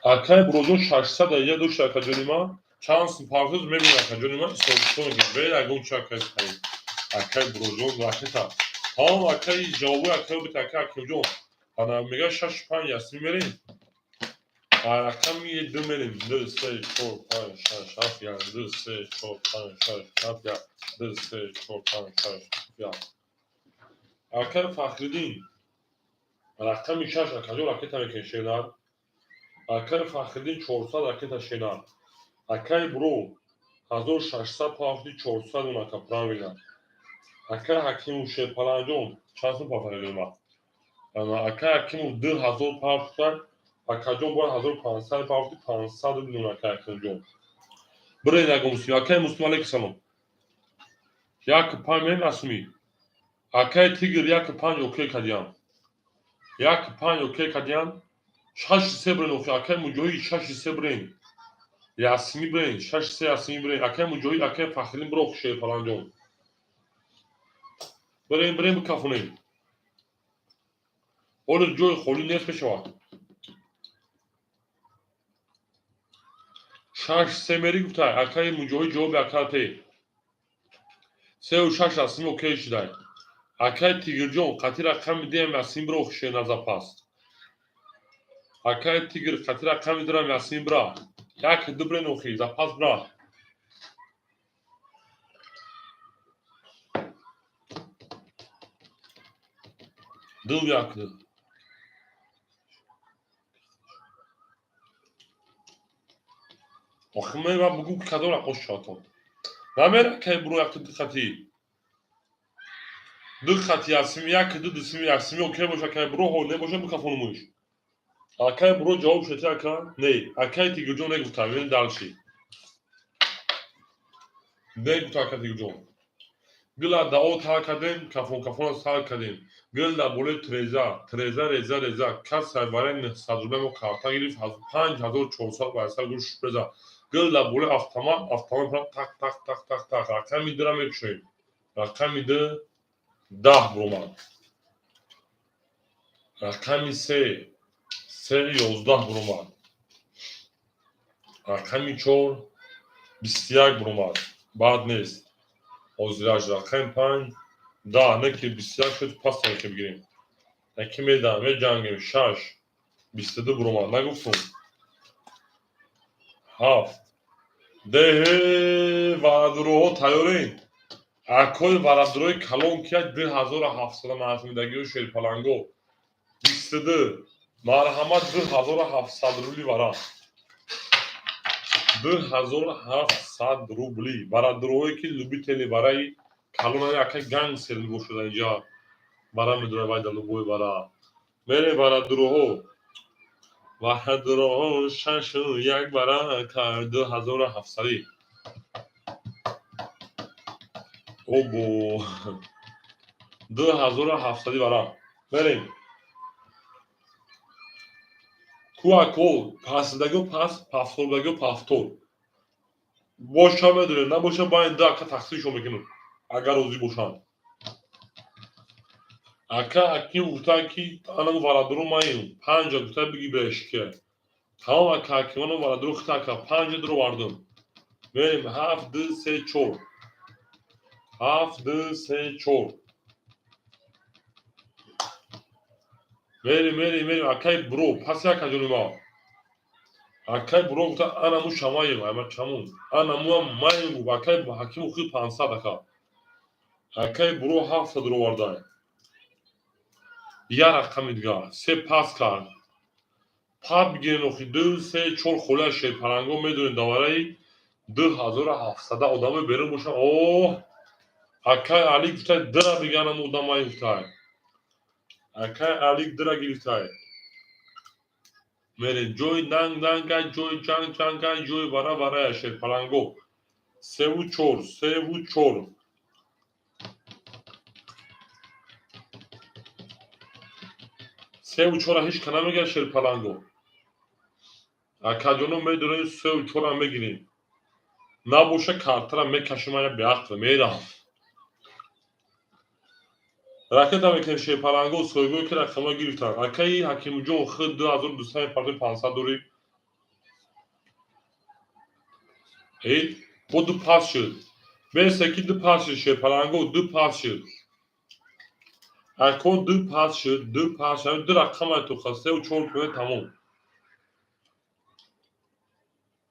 Акаи Буроҷон 600 я дошт акаҷони ман. Чанд сум партоз мебинам акаҷони ман ҳисоб мекунам. Бе ягон чи акаи Саид. Акаи Буроҷон ракета. Тамом акаи ҷавобои акаи бит ака Ҳакимҷон. Ана мега 6 5 ясми мерем. Рақами 2 мерем. 2 3 4 5 6 7 1 2 3 4 5 6 7 1 2 3 4 5 6 1. Акаи Фахриддин. Рақами 6 акаҷон ракета мекунед шернар. Акаи Фахриддин 400 ракета шернар. Акаи Буро 1600 пафти 400 он ака правильно. Акаи Ҳакимов Шерпаланҷон чанд сум пафтаги ма? Акаи Ҳакимов 2000 пафта, акаҷон бояд 1500 пафти 500 рубл он акаи Ҳакимҷон. Бирен ягон муслим. Акаи Муслим алейкум салом. 1 5 мерем Асуми. Акаи Тигр 1 5 окей кардиям. 1 5 окей кардиям. 6 3 бирен охи акаи Муҷоҳид 6 3 бирен. Ясми бирен 6 3 Ясми бирен. Акаи Муҷоҳид акаи Фахриддин биро Шерпаланҷон. Бирем бирем бикафонем. Ҳоло ҷои холӣ нест мешавад. 6 3 мери гуфтай. Акаи Муҷоҳид ҷавоби ака те. 3 6 Ясми окей шудай. Акай Тигрҷон, қати рақами диам Ясин бро шена запас. Акай Тигр, қати рақами дирам Ясин бра. Як ду брен охи, запас бра. Ду як ду. Охи ма бугум ки кадом рақош шаватон. Намера акай бро як ду хати. Ду хати Ясин, як ду дусими Ясин окей боша акай бро, ҳо не боша бикафонумуш. Акай бро ҷавоб шуд ака? Не, акай Тигрҷон негуфтам, бибин дальше. Негуфт ака Тигрҷон. Гила дао тар кардем, кафон кафона сар кардем. Гил дар болои треза, треза реза реза, кас сайвараи 900 рубля мо карта гирифт, 5400 ба сар гӯш реза. Гил дар болои автомат, автомат так так так так так, рақами дура мекушоем. Рақами ду 10 буромад. Рақами се, се 11 буромад. Рақами чор 21 буромад. Бад нест. Ҳозираш рақами панҷ 10, не ки 21 шуд, пас ки бигирем. Яки медам, меҷангем, шаш 22 буромад. Нагуфтум. Ҳафт. Деҳе варадуроҳо тайёрен. Акои варадурои калон ки 2700 нархмидагиҳо шерпаланго. 22. Марҳамат 2700 рубли вара. 2700 рубли. Варадуроҳое ки любители вараи калон ака гангстер бошад инҷа. Вара медонад вайда любой вара. Мере варадуроҳо. Варадуроҳо шашу як вара 2700. Обо. 2700 вара. Мерем. Ку ако пасдагио пас, пафтордагио пафтор. Боша медонем, набоша байн ду ака тақсимшон мекунем, агар розӣ бошанд. Ака аким гуфта ки анам варадуро маем, панҷа гуфта биги бешке. Тамом ака акиманам варадуро хита ака панҷа дуро вардум. Мерем ҳафт ду се чор. Ҳафт ду се чор. Мерем, мерем, мерем, акай бро, пас ака ҷони ма. Акай бро гуфта анаму шамаем, ама чамун. Анамуам маем гуфт, акай ҳакиму хи 500 ака. Акай бро 700 ро вардай. Я рақами дигар, се пас кард. Пап бигирен охи, ду, се, чор холия шерпаланго медонем давараи 2700 одаме берун бошанд. Оҳ! Акай Али гуфта дира биганам одамай гуфтай. Акай Алик дира гирифтай. Мере ҷои данг дангай, ҷои ҷанг ҷангай, ҷои вара варая шерпаланго. Севу чор, севу чор. Севу чора ҳеч ка намегирад шерпаланго. Акаҷоно медонем севу чора мегирем. Набоша картара мекашем ая беақл мерам. Ракета мекунем шерпаланго соҳибое ки рақамҳо гирифтанд. Акаи Ҳакимҷон худ 2200 партои 500 дорӣ. Э, бо ду пас шуд. Мерсе ки ду пас шуд шерпаланго, ду пас шуд. Ако ду пас шуд, ду пас шуд, ду рақама то севу чор кунед тамом.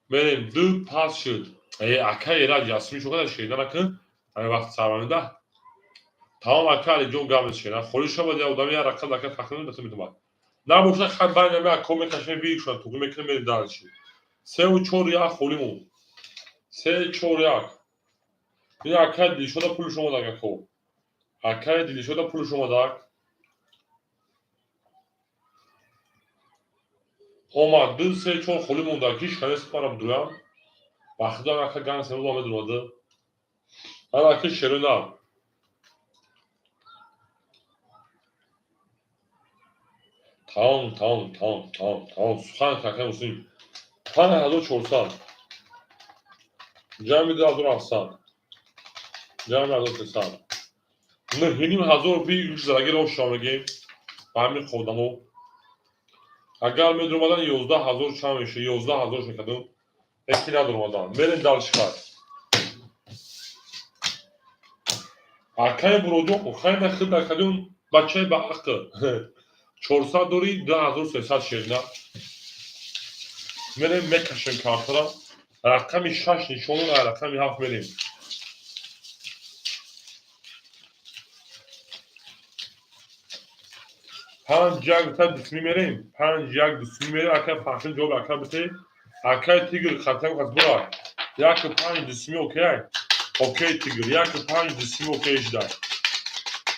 Мерем ду пас шуд. Э, акаи Эраҷ Ясмин шоқада шерида накун. Ҳамин вақт сарманида. Тамом ака Алиҷон гап мешена. Холӣ шавад я одами я рақам ака тақрибан даса метавонад. Набоша хат байн ами ако мекашем бикшона туғи мекунем мерем дальше. Севу чор як холӣ мон. Се чор як. Ин акаи Дилшода пулш омадак ако. Акаи Дилшода пулш омадак. Омад ду се чор холӣ мондак. Ҳеч канес мара бидурам. Ба худо ака ганг севу медуромада. Ана ака шерона. Тамом, тамом, тамом, тамом, тамом. Сухан кака муслим. 5400. Ҷамъи 2700. Ҷамъи 1300. 9500 би гӯш задаги роҳ шума мегем. Ба ҳамин ходамо. Агар медуромадан 11000 чанд меша? 11000 мекардум. Яки надуромадан. Мерем дальше хат. Акай Буроҷон, хайна хид акаҷон, бачаи ба ақл. 400 дори, 2300 шерна. Мерем мекашем картара. Рақами 6 нишон, рақами 7 мерем. Панҷ як та дусми мерем. Панҷ як дусми мерем. Акай Фахриддин ҷавоб ака бите. Акай Тигр хатам қас бура. Як панҷ дусми окей. Окей Тигр. Як панҷ дусми окей шуда.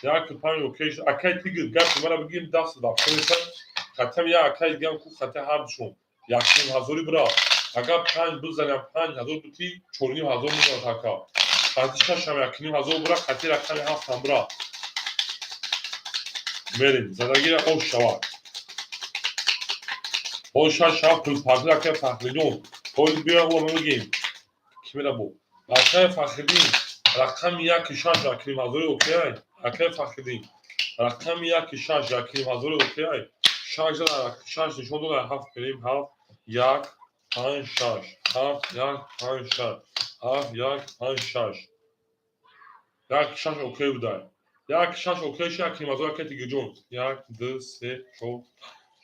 Як панҷ окей шуда. Акай Тигр гапи мара бигирем даст дафтариса. Хатам я акай дигам ку хата ҳардушон. 1,5 ҳазори бура. Агар панҷ бизанам 5000 бути 4,5 ҳазор мезанад ака. Хати шашам 1,5 ҳазор бура, хати рақами ҳафтам бура. Мерем. Задагира ош шавад. Ҳол шаш шавад пулпартир акай Фахриддин. Ҳол биё ӯро мегӯем. Ки мера бо? Акай Фахриддин рақами яки шаш 1,5 ҳазори окей. Акай Фахриддин рақами яки шаш 1,5 ҳазори окей. Шаш шаш нишон дода ҳафт мерем ҳафт як панҷ шаш ҳафт як панҷ шаш ҳафт як панҷ шаш як шаш окей будай. Як шаш окей ши 1,5 ҳазор акай Тигирҷон. Як ду се чор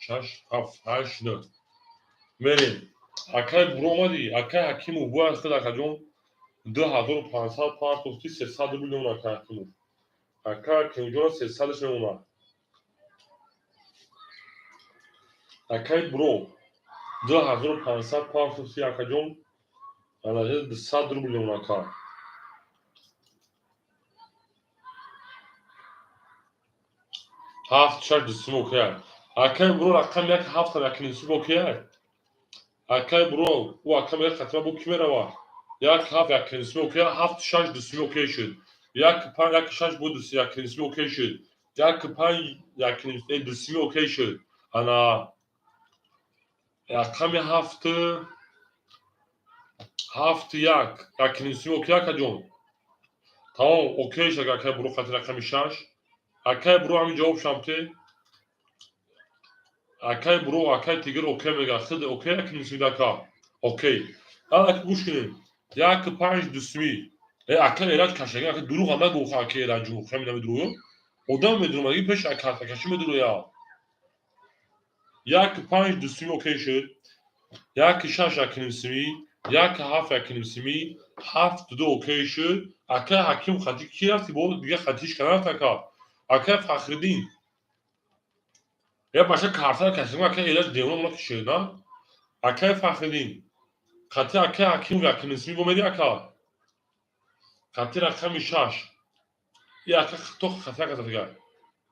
шаш ҳафт ҳашт нӯ. Мерем. Акай буро омадӣ. Акай Ҳакимов бояд худ акаҷон 2500 партофти 300 рубл мемонад акай Ҳакимов. Акай Ҳакимовҷон 300-ш мемонад. Акай буро 2500 партофти акаҷон 200 рубл мемонад ака. Ҳафт шаш дусум окей. Акай буро рақами як ҳафтам якнисум окей. Акай буро ӯ ака мега хатима бо ки мерава? Як ҳафт якнисум окей, ҳафт шаш дусуми окей шуд. Як панҷ як шаш бо дус якнисуми окей шуд. Як панҷ якнисуми дусуми окей шуд. Ана рақами ҳафт ҳафт як якнисуми окей акаҷон. Тамом окей шуд акай буро хати рақами шаш. Акай буро ҳамин ҷавоб шамте. Акай буро акай Тигр окей мега. Худ окей якнисуми ака. Окей. Ана гӯш кунем. Як панҷ дусми. Э ака Эраҷ кашага ака дурӯға нагӯ ака Эраҷу хами намедурӯ. Одам медурӯ пеш акаши медурӯя. Як панҷ дусми окей шуд. Як шаш якнисми, як ҳафт якнисми, ҳафт ду окей шуд. Акай Ҳаким хати ки рафти бо дига хатиш кана рафт ака. Акай Фахриддин. Я баша карта кашидем акай Эраҷ девона мона кишед, на? Акай Фахриддин. Хати акай Ҳаким якнисми бо меди ака. Хати рақами шаш. И ака то хати ака дигар.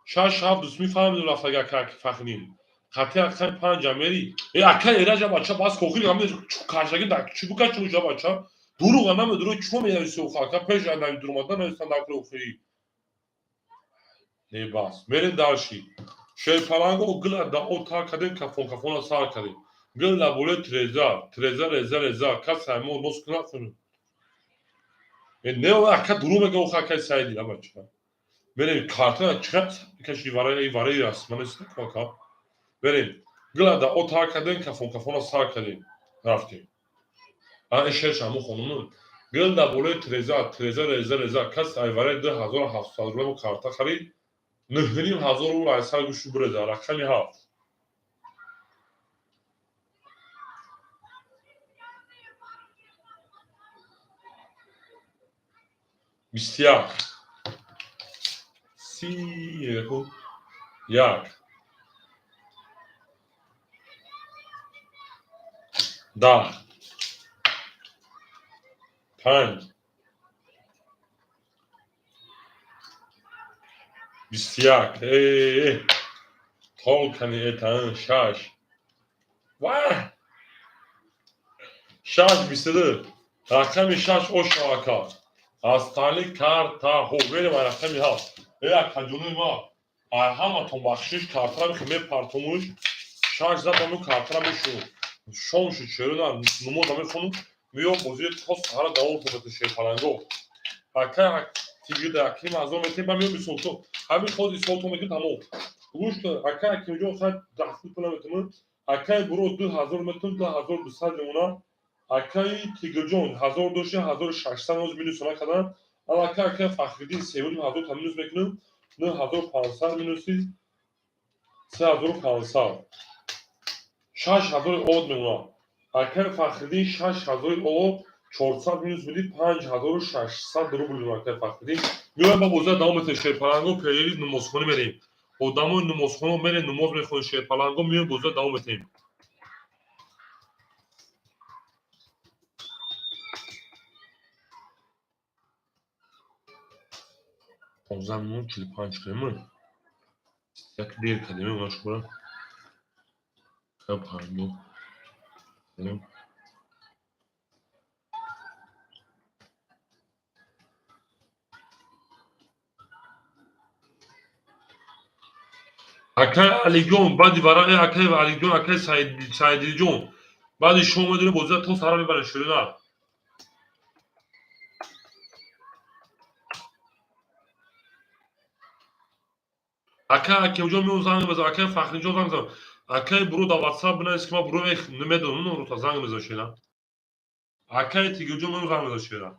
Шаш ҳафт дусми фаҳмидем рафтага ака Фахриддин. Хати рақами панҷ мери. Э ака Эраҷа бача бас кохири ҳам кашаги да чӣ бука чӣ уҷа бача. Дурӯға намедурӯ чӣ менависи охи ака пеш намедурумада нависан дар охири. Не бас. Мерем дальше. Шерпаланго гила да о тар кардем кафон кафона сар кардем. Гил лаболе треза, треза реза реза кас ҳамо нос кунад. Не ака дурӯ мега охи акай Саиди а бача. Мерем карта чиқат каши вараи вараи аст. Ман нест ака. Мерем. Гила да о тар кардем кафон кафона сар кардем. Рафтем. А ин шерш ҳамо хонум. Гил лаболе треза, треза реза реза кас ай вараи 2700 рубл карта харид. 9,5 ҳазор рубл ай сар гӯшу буреза. Рақами ҳафт. 21. 31. 10. 5. 21. Э, толкани этан шаш. Ва! Шаш 22. Рақами шаш ошо ака. Астали картаҳо. Мерем ай рақами ҳафт. Э акаҷонои ма. Ай ҳаматон бахшиш картара мехе мепартомуш. Шаш задаму картара мешунум. Шом шуд шерона нумоза мехонум. Миём бозии то саҳара давом кунад шерпаланго. Акай Тигр аким ҳазор метем ба миём бисолто. Ҳамин хоз исолто мекунем тамом. Гӯш кун акай Ҳакимҷон хай даҳ пула метуму. Акай буро 2000 метум 2200 мемона. Акай Тигрҷон 1000 дошти 1600 ноз минус накардан. Аллакай акай Фахриддин 3500 та минус мекунем, 9500 минуси 3500. 6000 од мемонад. Акай Фахриддин 6000 од 400 минус биди 5600 рубл мемонад акай Фахриддин. Меоям ба бозия давом метем шерпаланго перери намозхонӣ мерем. Одамои намозхоно мерем намоз мехонем шерпаланго меоем бозия давом метем. 15:45 кардем. Як дер кардем она шумора. 50. Акай Алиҷон баъди варақи акай Алиҷон акай Саидиҷон баъди шом медонем бозия то сара мебарем ширина. Акай Акимҷон меон занг мезанад, акай Фахриҷон занг мезанад. Акай буро дар WhatsApp бинавис ки ман буро намедонам рута занг мезанад шира. Акай Тигирҷон меон занг мезанад шира.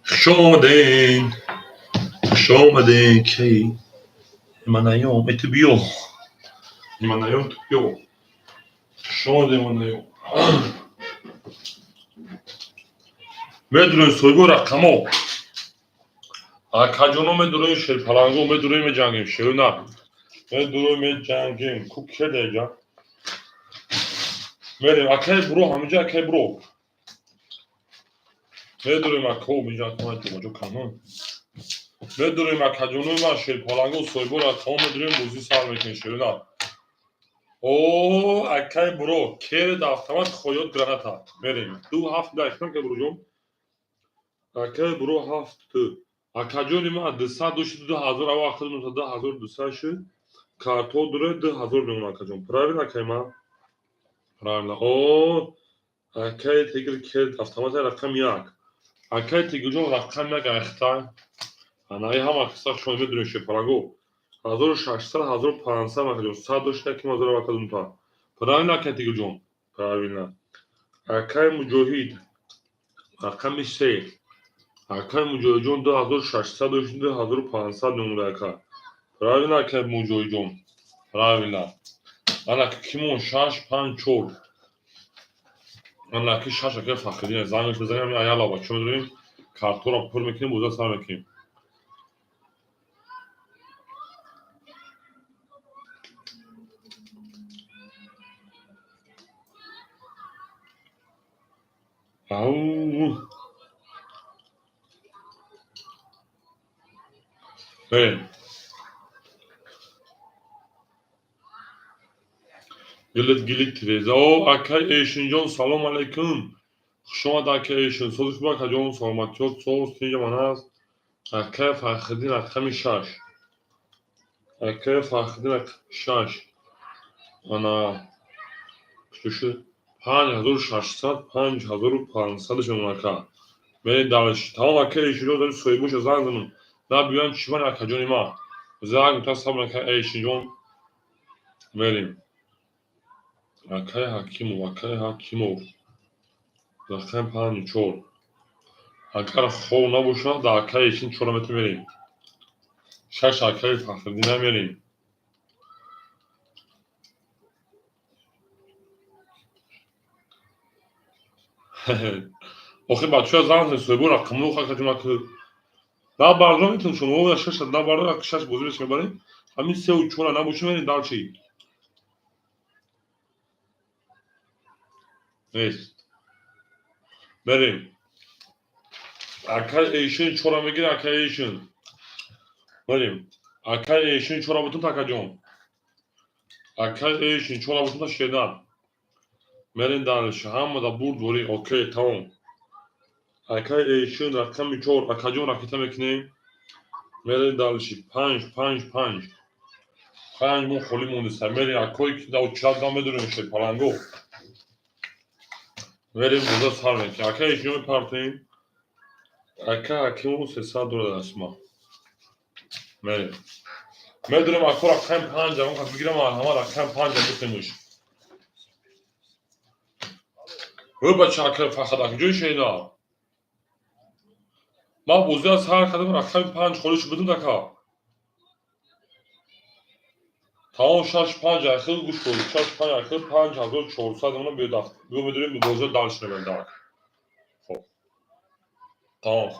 Хуш омаден, хуш омаден. Ки Эманаём, э ту биё. Эманаём, ту биё. Хуш омадем, Эманаём. Медурем, соҳибо, рақамо. Акаҷоно, медуроем, шерпаланго, медуроем, меҷангем, шеру на. Медуроем, меҷангем. Ку кеда? Мерем, акай буро, ҳамиҷа, акай буро. Медурем, ако, миҷа ҷобаҷо канон. Медурем, акаҷонои ман, шерпаланго, соҳибо, рақамо, медурем, бозӣ сар мекунем, шеру на. О, акай буро, керед автомат, хоёт граната. Мерем. Ду ҳафт да ихтам ка буроҷон. Акай буро ҳафт. Акаҷони ман, 200 дошти, 2000 ава ахир 2200 шуд. Карто дуре, 2000 мемон, акаҷон. Правильно, акай ман? Правильно. О, акай тигр керед автомат рақами як. Акай тигрҷон, рақами як айхтай. Анаи ҳама қисса шумо медонед, шепараго. 1600, 1500, акаҷон. 100 дошта ки ҳазор акадунта. Правильно, акай тигрҷон? Правильно. Акай Муҷоҳид рақами се. Акай Муҷоҳидҷон, 2600 дошти, 2500 мемонда, ака. Правильно, акай Муҷоҳидҷон? Правильно. Ана кимон шаш панҷ чор. Ана ки шаш, акай Фахриддин зангаш бизанем, аяла бачо, медонем, картора пур мекунем, боза сар мекунем. Ау. Мерем. Гилит гилит тиреза. О, акай Эшинҷон, салом алайкум. Хуш омад, акай Эшин. Содиқ ба акаҷон, саломатиёт, соз, тинҷа ман аст. Акай Фахриддин рақами шаш. Акай Фахриддин рақами шаш. Ана шуд 5600, 5500 шумон, ака. Мерем дальше. Тамом, акай Эшинҷон, дори соҳибоша занг занам. На биёям чӣ ман, акаҷони ман. Занг та сабр, акай Эшинҷон. Мерем. Акай Ҳакимов, акай Ҳакимов. Рақами панҷу чор. Агар хов набошад, дар акай Эшин чора метр мерем. Шаш, акай Фахриддина мерем. Охи бачаҳо, занг занед, соҳибо рақамҳо, акаҷон, ака. На бардор метавон шумо шаш на бардор, шаш бозӣ мебарем. Ҳамин сеу чора набошад, мерем дальше. Нест. Мерем. Акай Эшин чора мегирад, акай Эшин. Мерем. Акай Эшин чора бутун, акаҷон. Акай Эшин чора бутун, шедан. Мерем дальше. Ҳамада бурд ворӣ. Окей, тамом. Акай Эшин рақами чор. Акаҷон, ракета мекунем. Мерем дальше. Панҷ, панҷ, панҷ. Панҷ мо холӣ мондеста. Мерем, акое ки дар чат медонем, шерпаланго. Мерем, боза сар мекунем. Акай Эшинҷон мепартоем. Ака Ҳакимов 300 дорад асма. Мерем. Медонем, ако рақами панҷ ягон кас бигирам, ҳама рақами панҷа бихемуш. Ӯ бача, ака Фахад, акаҷои шеда. Ман бозиро сар кардам, рақами панҷ холӣ шуд, бидун, ака. Тамом, шаш панҷ ахир, гӯш кун, шаш панҷ ахир, 5400 мона биё, биё, медонем, бозиро дальше мебарем дар. Хоб. Тамом.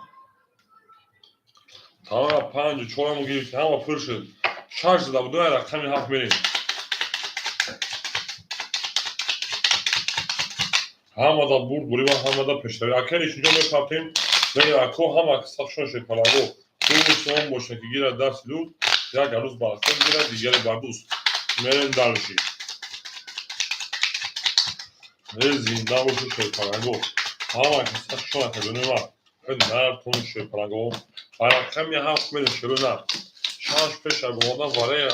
Тамом, панҷу чорамо гирифтем, ҳама пур шуд. Шаш зада будем, рақами ҳафт мерем. Ҳамада бурд бурӣ ва ҳамада пешравӣ. Ака Ишинҷон мепартем, мерем, ако ҳама сафшон шуд, паланго. Дӯстон боша ки гирад дарси дӯст, як арӯз бар худ гирад, дигаре бар дӯст. Мерем дальше. Э, зинда бошед, шерпаланго. Ҳама сафшон, акаҷони ман. Нартон, шерпаланго. Рақами ҳафт мерем, шеру на. Шаш пеш омадам, варея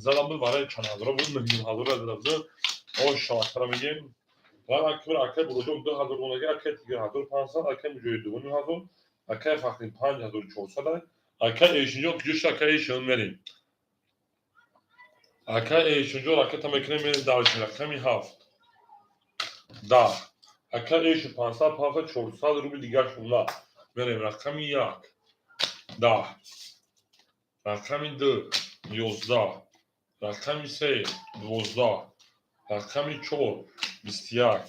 задам буд, варея чанд ҳазора буд, ним ҳазора зада буд. О, шавакара мегем. Ва акай Буродон 2000 монаги, акай Тигр 1500, акай Муҷоҳид 2500, акай Фахриддин 5400, акай Эшинҷон куҷо шуд, акай Эшин мерем. Акай Эшинҷон ракета мекунем, мерем дальше, рақами ҳафт. 10. Акай Эшин 500, 500, 400 рубли дигар шуд, на. Мерем рақами 1 10, рақами 2 11, рақами 3 12, рақами 4 21,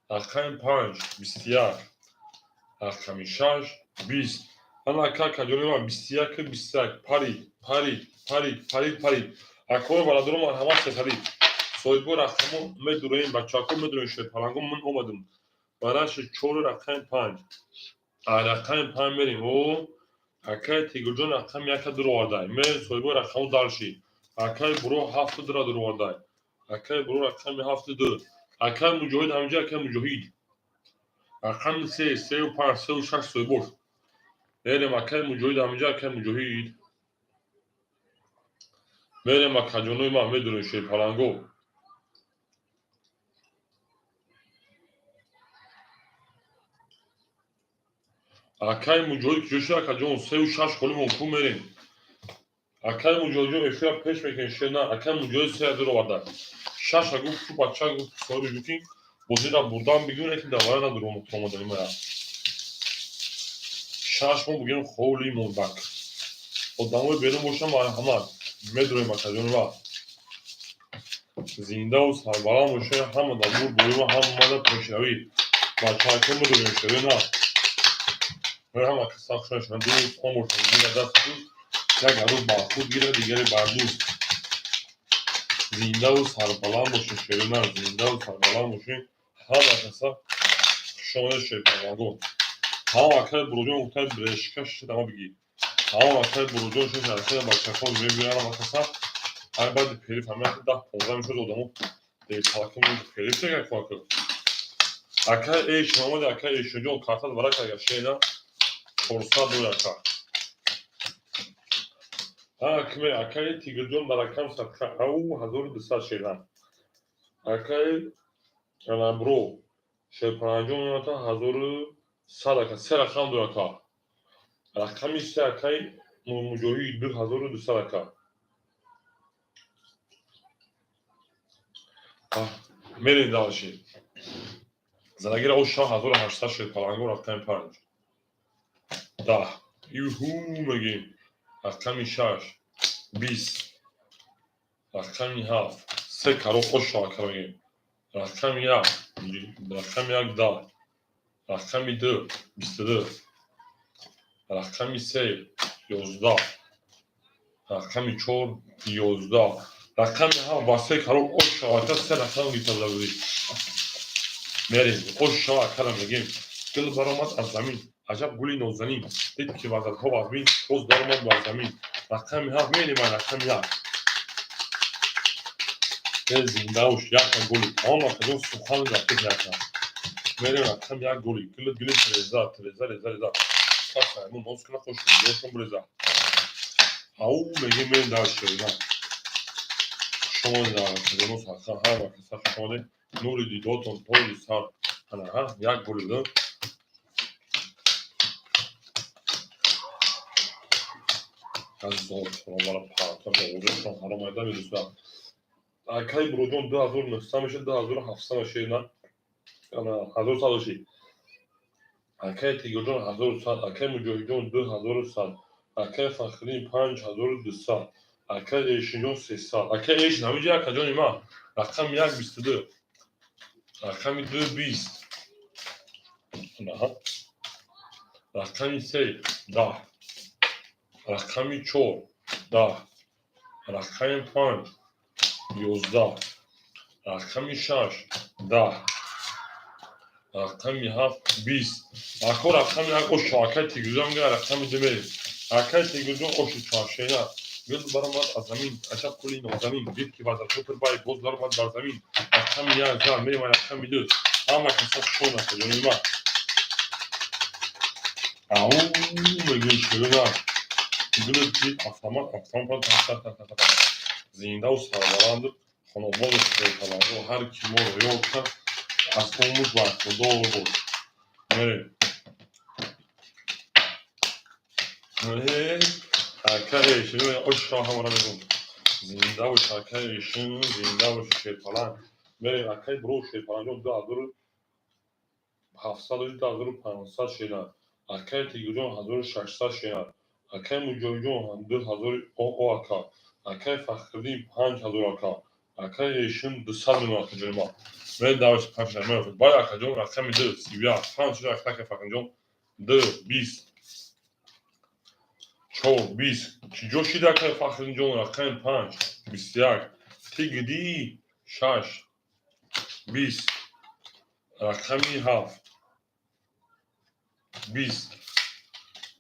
рақами 5 21, рақами 6 20. Ана ака каҷони ман 21 21 парид, парид, парид, парид, парид. Акои бародаро марҳамат сесарид. Соҳибо рақамо медуроем, бачаҳако медуроем, шерпаланго ман омадам. Бараши 4 рақами 5. А рақами 5 мерем. О, акай Тигурҷон рақами 1 дуровардай. Мерем соҳибо рақамо дарши. Акай Буро 7 дура дуровардай. Акай Буро рақами 7 2. Акай Муҷоҳид ҳамҷа, акай Муҷоҳид. Рақами 3, 3 5, 3 6 соҳибош. Мерем акай Муҷоҳид ҳамҷа, акай Муҷоҳид. Мерем акаҷонои ман медурем шерпаланго. Акай Муҷоҳид куҷо шуд акаҷон? 3 6 холӣ мон ку мерем. Акай Муҷоҳидҷон эфира пеш мекунем шер на. Акай Муҷоҳид 3 дуроварда. 6 гуфт ку бача гуфт соҳиби гуфт ки бозиро бурдан бигӯ, лекин дар вара надуромадани мая. 6 мо бигӯем холӣ мондак. Одамои берун бошам марҳамат. Медурем акаҷони ма. Зиндаву сарбаланд бошем, ҳама дар бур борима, ҳамада пешравӣ. Бачаҳако медурем шере на. Ҳама каса хушашон дӯст он бошанд, дигар даст дӯст, як арӯз бар худ гирад, дигаре бар дӯст. Зиндаву сарбаланд бошем шере на, зиндаву сарбаланд бошем, ҳама каса хушомадед шерпаланго. Ҳама акаи Буроҷон гуфтанд брешка шидама бигӣ. Ҳама акаи Буроҷон шуд, акаи бачаҳо мебинанд ҳама каса. Ҳай баъди периф ҳама 10-15 мешуд одамо деталка периф мекард кӯака. Акаи Эйшон омади, акаи Эйшонҷон картат варак агар шена 400 дой ака. Акме акаи Тигрҷон дар рақам садқа ау 1200 шена. Акаи Анабро шерпанҷон омада 1100 ака, се рақам дой ака. Рақами 3 акаи Муҷоҳид 2200 ака. Мерем дальше. Занагира о 6800 шерпаланго рақами 5. 10. Юҳу мегем. Рақами 6 20. Рақами 7 се каро ош ака мегем. Рақами 1 рақами 1 10. Рақами 2 22. Рақами 3 11. Рақами 4 11. Рақами 7 ба се каро ош ака се рақам гирифта будӣ. Мерем ош акара мегем. Гул баромад аз замин, аҷаб гули нозанин. Дид ки вазатҳо вазмин, боз даромад бар замин. Рақами 7 мерем ай рақами 1. Э зиндауш яка гули. Тамом акаҷон сухан гафт яка. Мерем рақами 1 гули. Гули гули треза, треза, реза, реза. Каса мо ноз кна хош ҷошон буреза. Ау мегем мерем дар шерина. Шумо дар акаҷоно сархан ҳар вақт сар шумо нури дидотон тои сар. Ана ҳа як гули ду. Аз зор вара парта бо ҳаром айда медуста. Акай Буроҷон 2900 мешад, 2700 мешад на. Ана 1100 шид. Акай Тигрҷон 1100, акай Муҷоҳидҷон 2100, акай Фахриддин 5200, акай Эйшинҷон 300. Акай Эйшин ҳаминҷа акаҷони ман. Рақами 1 22. Рақами 2 20. Аҳа. Рақами 3 10. Рақами 4 10. Рақами 5 11. Рақами 6 10. Рақами 7 20. Ако рақами 1 ош акай Тигрҷон мегӯяд рақами 2 мерем. Акай Тигрҷон оши чаршена. Гул баромад аз замин, аҷаб гули нозанин. Дид ки вазатҳо бай боз даромад бар замин. Рақами 1 зан мерем ай рақами 2. Ҳама каса шон акаҷони ман. Ау мегӯем шерина. Гули дид автомат, автомат та та та та. Зиндаву сарбаланду хонободу шерпаланго ҳар ки моро ёд кард аз омӯз бархӯрдор бош. Мерем. Акай Эйшин ошро ҳамаро мегӯм. Зинда бош акай Эйшин, зинда бош шерпаланг. Мерем акай Буро шерпаланҷон 2700 2500 шера. Акаи Тигирҷон 1600 шеър. Акаи Муҷоҳидҷон 2000 о ака. Акаи Фахриддин 5000 ака. Акаи Эшин 200 миллион акаҷони ма. Мен давиш панҷ шаш. Бай акаҷон рақами 2 31 5 шуд акаи Фахриддинҷон 2 20 4 20. Чӣ ҷо шид акаи Фахриддинҷон рақами 5 21 Тигди 6 20 рақами 7 20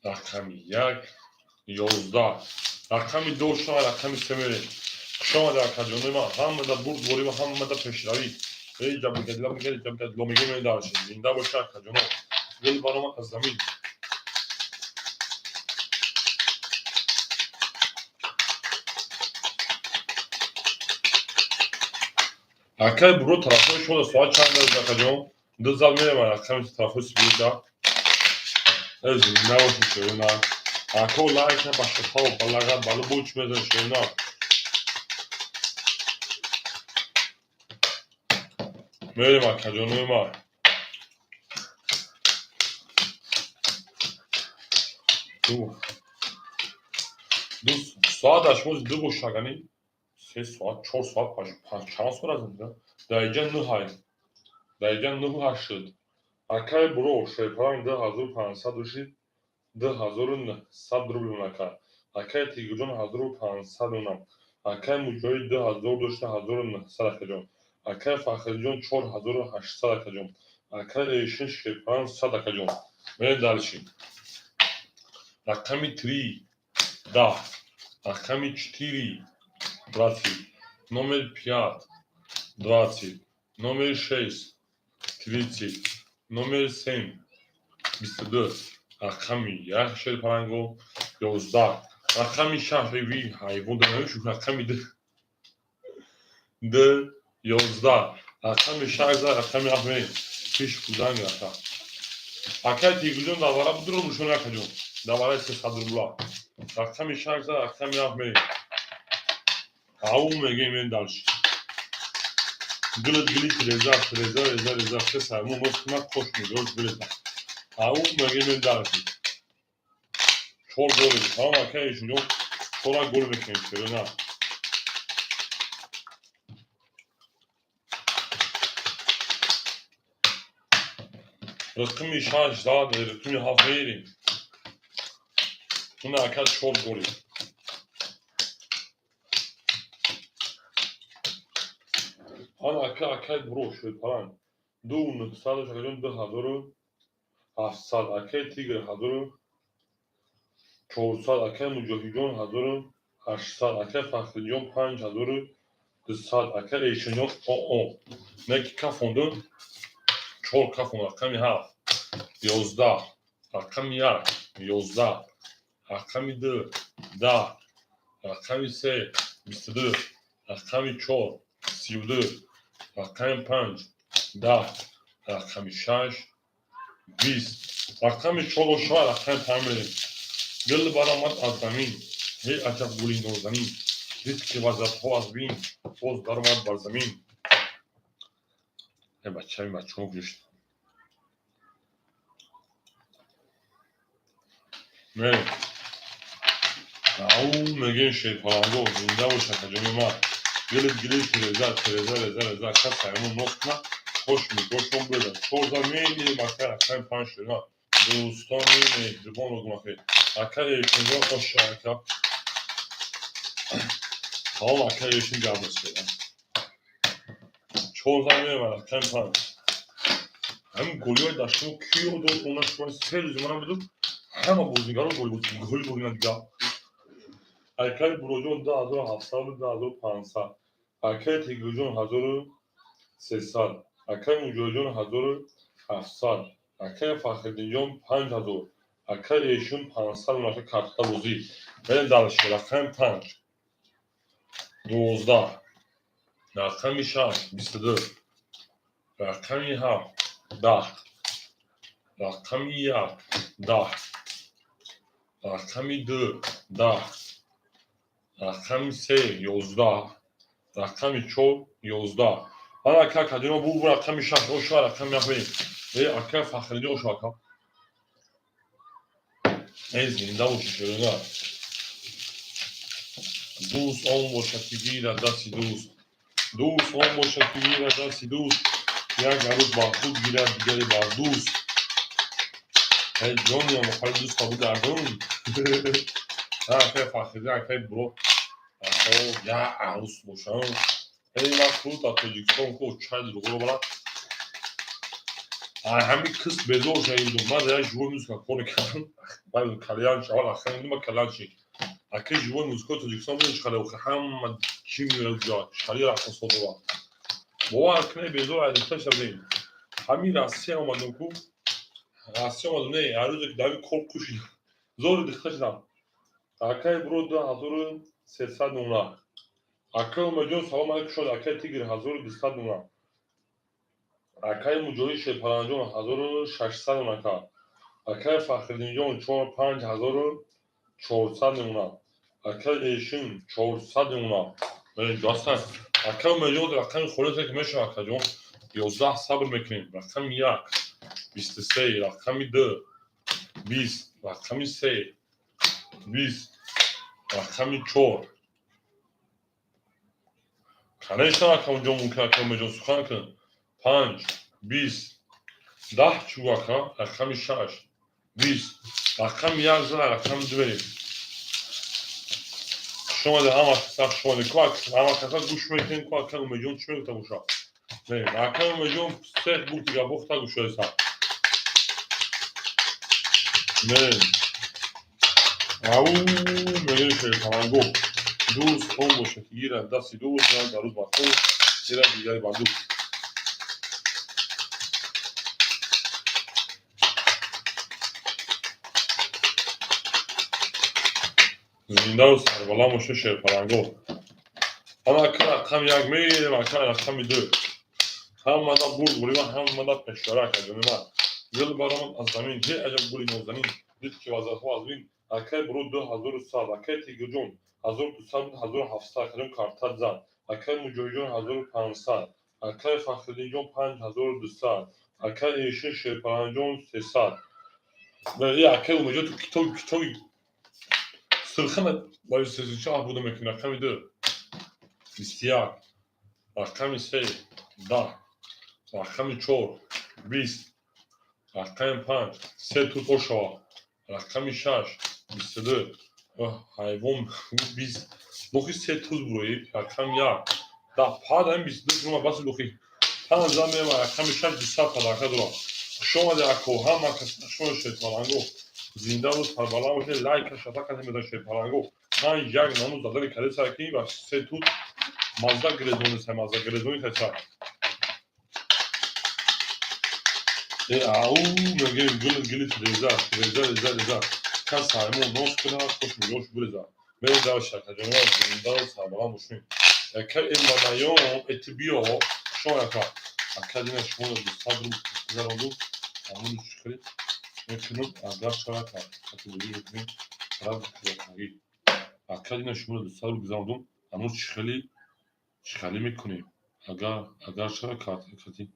рақами 1 11 рақами 2 шуд рақами 3 мерем. Хуш омадед акаҷонои ман, ҳамада бурдборӣ ва ҳамада пешравӣ. Эй ҷабгадила мегӯяд, ҷабгадило мегӯяд, медаршед. Зинда бошед акаҷоно. Гул баромад аз замин. Акаи Буро тарафҳои шумо соат чанд аст акаҷон? Ду зал мерем рақами тарафҳои Сибирда. Э зинда бошед шерона. Ако лайк на башқаҳо балага балу буч мезан шерона. Мерем акаҷонои ман. Ду соат аш боз ду бошагани се соат, чор соат, панҷ чанд соат аз инҷа? Дар инҷа нӯҳ дар инҷа нӯҳу ҳашт шуд. Акаи Буро шерпаланг 2500 дошид, 2900 рубл ака. Акаи Тигирҷон 1500 унам. Акаи Муҷоҳид 2000 дошта 1900 акаҷон. Акаи Фахриддинҷон 4800 акаҷон. Акаи Эшин шерпаланг 100 акаҷон. Мерем дальше. Рақами 3 10, рақами 4 20, номер 5 20, номер 6 30, номер 7 22, рақами 1 шерпаланго 11, рақами 6 ви ҳайвон дамеш рақами 2 2 11, рақами 6 рақами 7 мерем. Пеш будан рафта. Акаи Тигирҷон давара будро нушон акаҷон. Давараи 300 рубла. Рақами 6 рақами 7 мерем. Ау мегӯем мен дальше. Гилит гилит реза реза реза реза се саймон мост кунад кош мегӯяд гилита. Ау мегӯем мен дальше. Чор гол. Тамом акаи Эшинҷон чора гол мекунем шерона. Рақами 6 зад, рақами 7 мерем. Уна ака чор голи. Ана ака акаи Буро шерпаланг 2900 акаҷон 2700, акаи Тигр 1400, акаи Муҷоҳидҷон 1800, акаи Фахриддинҷон 5200, акаи Эшинҷон о неки кафонду чор кафон рақами 7 11, рақами 1 11, рақами 2 10, рақами 3 22, рақами 4 32, рақами 5 10, рақами 6 20, рақами 4 шояд рақами 5 мерем. Гул баромад аз замин, ҳей аҷаб гули нозанин, дид ки вазадҳо аз бин, боз даромад бар замин. Э бачаи бачаҳо гӯшт. Мерем. Ау мегӯем шерпаланго зинда бош акаҷони ман. Гилит гилит реза реза реза реза кас саймон нос кунад хош мегошон бурда. Чор зан мегирем акаи рақами 5 шерона. Дӯстони меҳрибон лугмахе. Акаи Эшинҷон оша ака. Тамом акаи Эшин гап нест. Чор зан мерем рақами 5. Ҳамин голиҳои дар шумо кӣ ёд дод? Она шумо се рӯзи манам бидум ҳама бозигаро гол бозинад дигар. Акаи Буроҷон 2700 2500, акаи Тигирҷон 1300, акаи Муҷоҳидҷон 1700, акаи Фахриддинҷон 5000, акаи Эшин 500 унака картка бозӣ. Мерем дальше. Рақами 5 12, рақами 6 22, рақами 7 10, рақами 1 10, рақами 2 10, рақами 3 11, рақами 4 11. Ана ака акаҷоно бу рақами 6 оша рақами 7 мерем. Э ака Фахриддин оша ака. Эй, зинда бошӣ, шерона. Дӯст он бошад, ки гирад дасти дӯст. Дӯст он бошад, ки гирад дасти дӯст. Як арӯз бар худ гирад, дигаре бар дӯст. Эй ҷониям, охари дӯста бугардон. Акай Фахриддин, акай бро. Ако як арӯз бошам. Эй, ман худ дар Тоҷикистон ку чай дурӯғро барам. Ай ҳамин кис безор шавидум. Ман як живой музыка кор мекардам. Баъд кальян аввал ахран ма кальянчик. Аки живой музыкаи Тоҷикистон бидон чӣ қадар ҳама чӣ меояд ҷо, чӣ рақосҳо дорад. Бовар кунед, безор ай духта шуда будем. Ҳамин Россия омадам ку. Россия омадам, не, ҳар рӯзе ки дар кор кушидам. Зори духта шудам. Акай бро 2300 номра. Акай Умедҷон, салом алейкум, шод. Акай Тигр 1200 номра. Акай Муҷоҳид Шерпаланҷон 1600 номра. Акай Фахриддинҷон 5400 номра. Акай Эшин 400 номра. Ҷастан. Акай Умедҷон рақами холисе ки мешавад, акаҷон. 11 сабр мекунем. Рақами 1 23, рақами 2 20, рақами 3 20, рақами 4. Конечно, акаҷон мумкин, ака Умедҷон сухан кун. 5 20 10 чӯ ака, рақами 6 20, рақами 1 зана, рақами 2 берем. Хуш омадед ҳама каса, хуш омадед. Ку ҳама каса гӯш мекунем, ку ака Умедҷон чӣ мегуфта боша. Не, ака Умедҷон сех гуфти гапохта гӯшоиса. Не. Ау, мегӯем шерпаланго. Дӯст он бошад, ки гирад дасти дӯст, як арӯз бар худ гирад, дигаре бар дӯст. Зиндаву сарбаланд бошед, шерпаланго. Ана ака рақами 1 мерем, ака рақами 2. Ҳамада бурд бурима, ҳамада пешвара, акаҷони ман. Гул баромад аз замин, ҳе аҷаб гули нозанин, дид ки вазатҳо аз бин. Акай бро 2100, акай Тигрҷон 1200 буд, 1700, акаҷон картат зад. Акай Муҷоҳидҷон 1500, акай Фахриддинҷон 5200, акай Эшин Шерпаланҷон 300. Акай Умедҷон ту китоб китоби сирхана барои сесича буда мекунӣ. Рақами 2 21, рақами 3 10, рақами 4 20, рақами 5 се тут ошава, рақами 6 22, ҳайвон 20 лохи се туз бурои, рақами 1 10 пад ҳамин 22 рума баси лохи панҷ зан мева, рақами 6 200 падака дорам. Хуш омадед, ако, ҳама кас шумо шерпаланго. Зиндаву сарбаланд бошед, лайка шата касе медон шерпаланго. Панҷ як намуз задани кадеса ки ва се тут мазда гирезониса, мазда гирезони кадеса. Э ау мегӯем гул гили реза, реза, реза, реза. Кас ҳаймон нос кунад, хуш миёш буреза. Мерем дар шакаҷонова, зиндаву сарбаланд бошем. Яка эманаён эти биё, шумо яка. Ака дина шумо 200 рубл гузаронду, ҳамон чӣ мекунам, агар шавад кати бозӣ мекунем, раб кӯдакагӣ. Ака дина шумо 200 рубл гузарондум, ҳамон чӣ хеле чӣ хеле мекунем. Агар шавад кати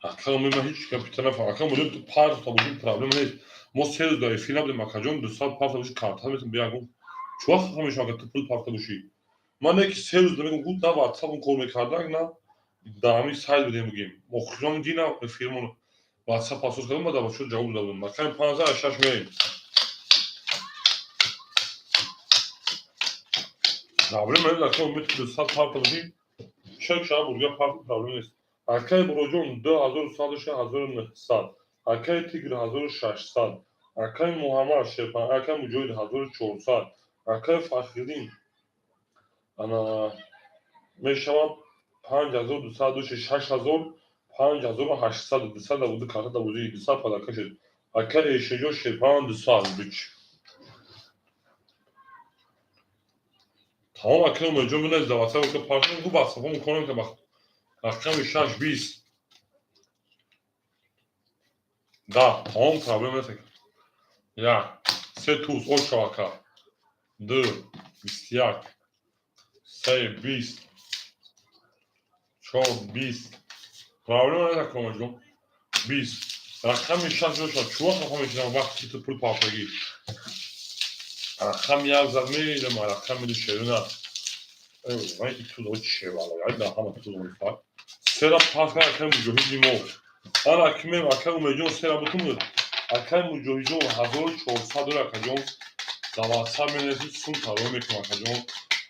ака ман ҳеҷ гапита нафаҳмам. Ака муҷон ту парта бошӣ проблема нест. Мо се рӯз дар эфир набудем, акаҷон, 200 парта бошӣ карта метавон биягон. Чӣ вақт хафа мешавам, агар ту пул парта бошӣ? Ман не ки се рӯз намегӯм, гуфт на ватсапам кор мекарда, на дар ҳамин сайт будем бигем. Охирон дина эфирмон ватсап асос кардам, ма дар бачаҳо ҷавоб дода будам. Рақами 15 6 мерем. Проблема нест, ака умед ки 200 парта бошӣ, чак шава бурга парта проблема нест. Акай Буроҷон 2100 1900, акай Тигр 1600, акай Муҳаммад Шерпан, акай Муҷоҳид 1400, акай Фахриддин ана мешавад 5200 6000 5800 200 да буду карта да бузӣ 200 падака шуд. Акай Эшеҷон Шерпан 200 бич. Тамом акай Умедҷон биназ дар ватсап ка парта гу ватсапом кор намекунад бахт. Рақами 6 20. Да, тамом проблема нест. Як, се туз ошава ака. 2 21, 3 20, 4 20. Проблема нест, ака Умедҷон. 20. Рақами шаш бошад, чӯ хафа мешавам, вақте ки ту пул партогӣ. Рақами як зад мерам, рақами ду шерина. Сера пас кар, акай Муҷоҳиди мо. Ана акимем, акай Умедҷон, сера бутун. Акай Муҷоҳидҷон, 1400 дора, акаҷон. Дар ватсап менависӣ, сум тарор мекунам, акаҷон.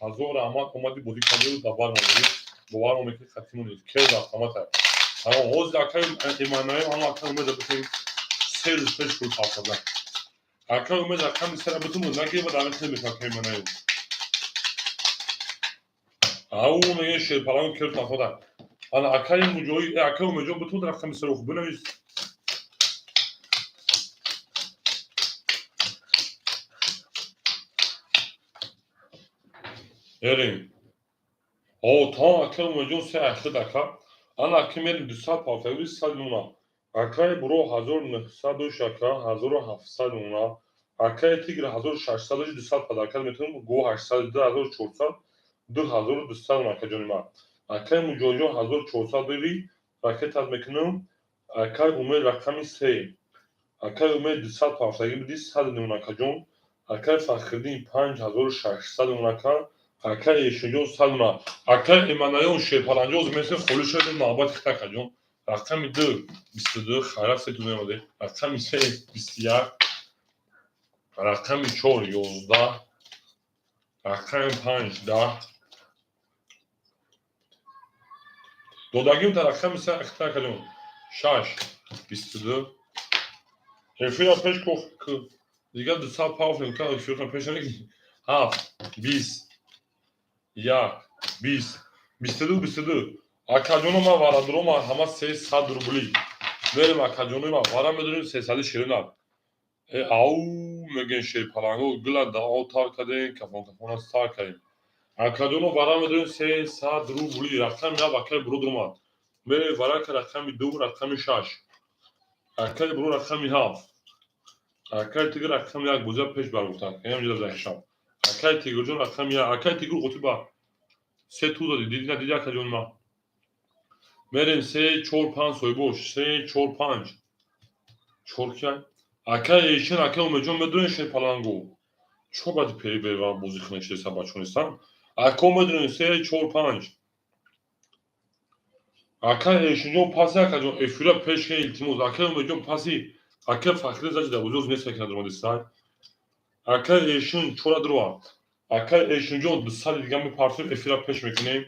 Ҳазор раҳмат, омадӣ, бозӣ кардиу дабар мамонӣ. Бовар мекунӣ, хатимон нест. Кел дар автомата. Тамом, ҳозир акай Эманаем, ҳама акай Умеда битем, 3 рӯз пеш пул партода. Акай Умед, рақами сера бутун нагир, ба дар хел мекунам, акай Эманаем. Ау мегӯян, шерпаланг кел тафода. Ана акаи Муҷоҳид, акаи Умедҷон, бутун рақами сера хуб бинавис. Эрем. О, тамом, акаи Умедҷон, се ахид, ака. Ана аки мерим, 200 партагӣ, 100 мемона. Акаи Буро 1900 ака, 1700 мемона. Акаи Тигр 1600, 200 падаркад метавонем, го 800, 2400, 2200, акаҷони ман. Акаи Муҷоҳидҷон, 1400 дори, ракетат мекунам. Акаи Умед, рақами се. Акаи Умед, 200 партагӣ бидӣ, 100 мемона, акаҷон. Акаи Фахриддин, 5600 мемона, ака. Акаи Эшонҷон, 100 мемона. Акаи Эманаён, шерпаланҷоз месем, холӣ шуд навбати хит, акаҷон. Рақами ду 22, хайрат, се ту меомаде. Рақами се 21, рақами чор 11, рақами панҷ 10. Додагим та рақами се ахта, акаҷон. Шаш 22. Эфира пеш ко дигар 200 пафлем ка, эфира пеш намекунӣ. Ҳафт 21, 20, 22, 22. Акаҷоно, ман варадурома ҳама 300 рубли. Мерем, акаҷонои ман, вара медорем сесади ширина. Э, ау мегӯем, шерпаланго гила дао тар кардем, кафон кафона сар кардем. Акаҷоно, вара медорем 300 рубли. Рақами як, акаи Буро дуромад. Мерем варака, рақами ду, рақами шаш. Акаи Буро, рақами ҳафт. Акаи Тигр, рақами як, бозия пеш баргуфтан. Ям ҷида заҳишам. Акаи Тигрҷон, рақами як. Акаи Тигр, қутӣ ба се ту додӣ, дидӣ, надидӣ, акаҷони ман? Мерем, се, чор, панҷ, соҳибош, се, чор, панҷ. Чор кия? Акаи Эшин, акаи Умедҷон, медонед, шерпалангу. Чо баъди пери бева бозӣ хунек шудеса, бачо нестам? Ако медонед, се, чор, панҷ. Акаи Эшинҷон, паси, акаҷон, эфира пеш кен, илтимос. Акаи Умедҷон, паси, акаи Фахриддин заҷи дар бозиоз нест, ки надромадистай. Акаи Эшин чора дуруа. Акаи Эшинҷон, 200 дига мепартем, эфира пеш мекунем.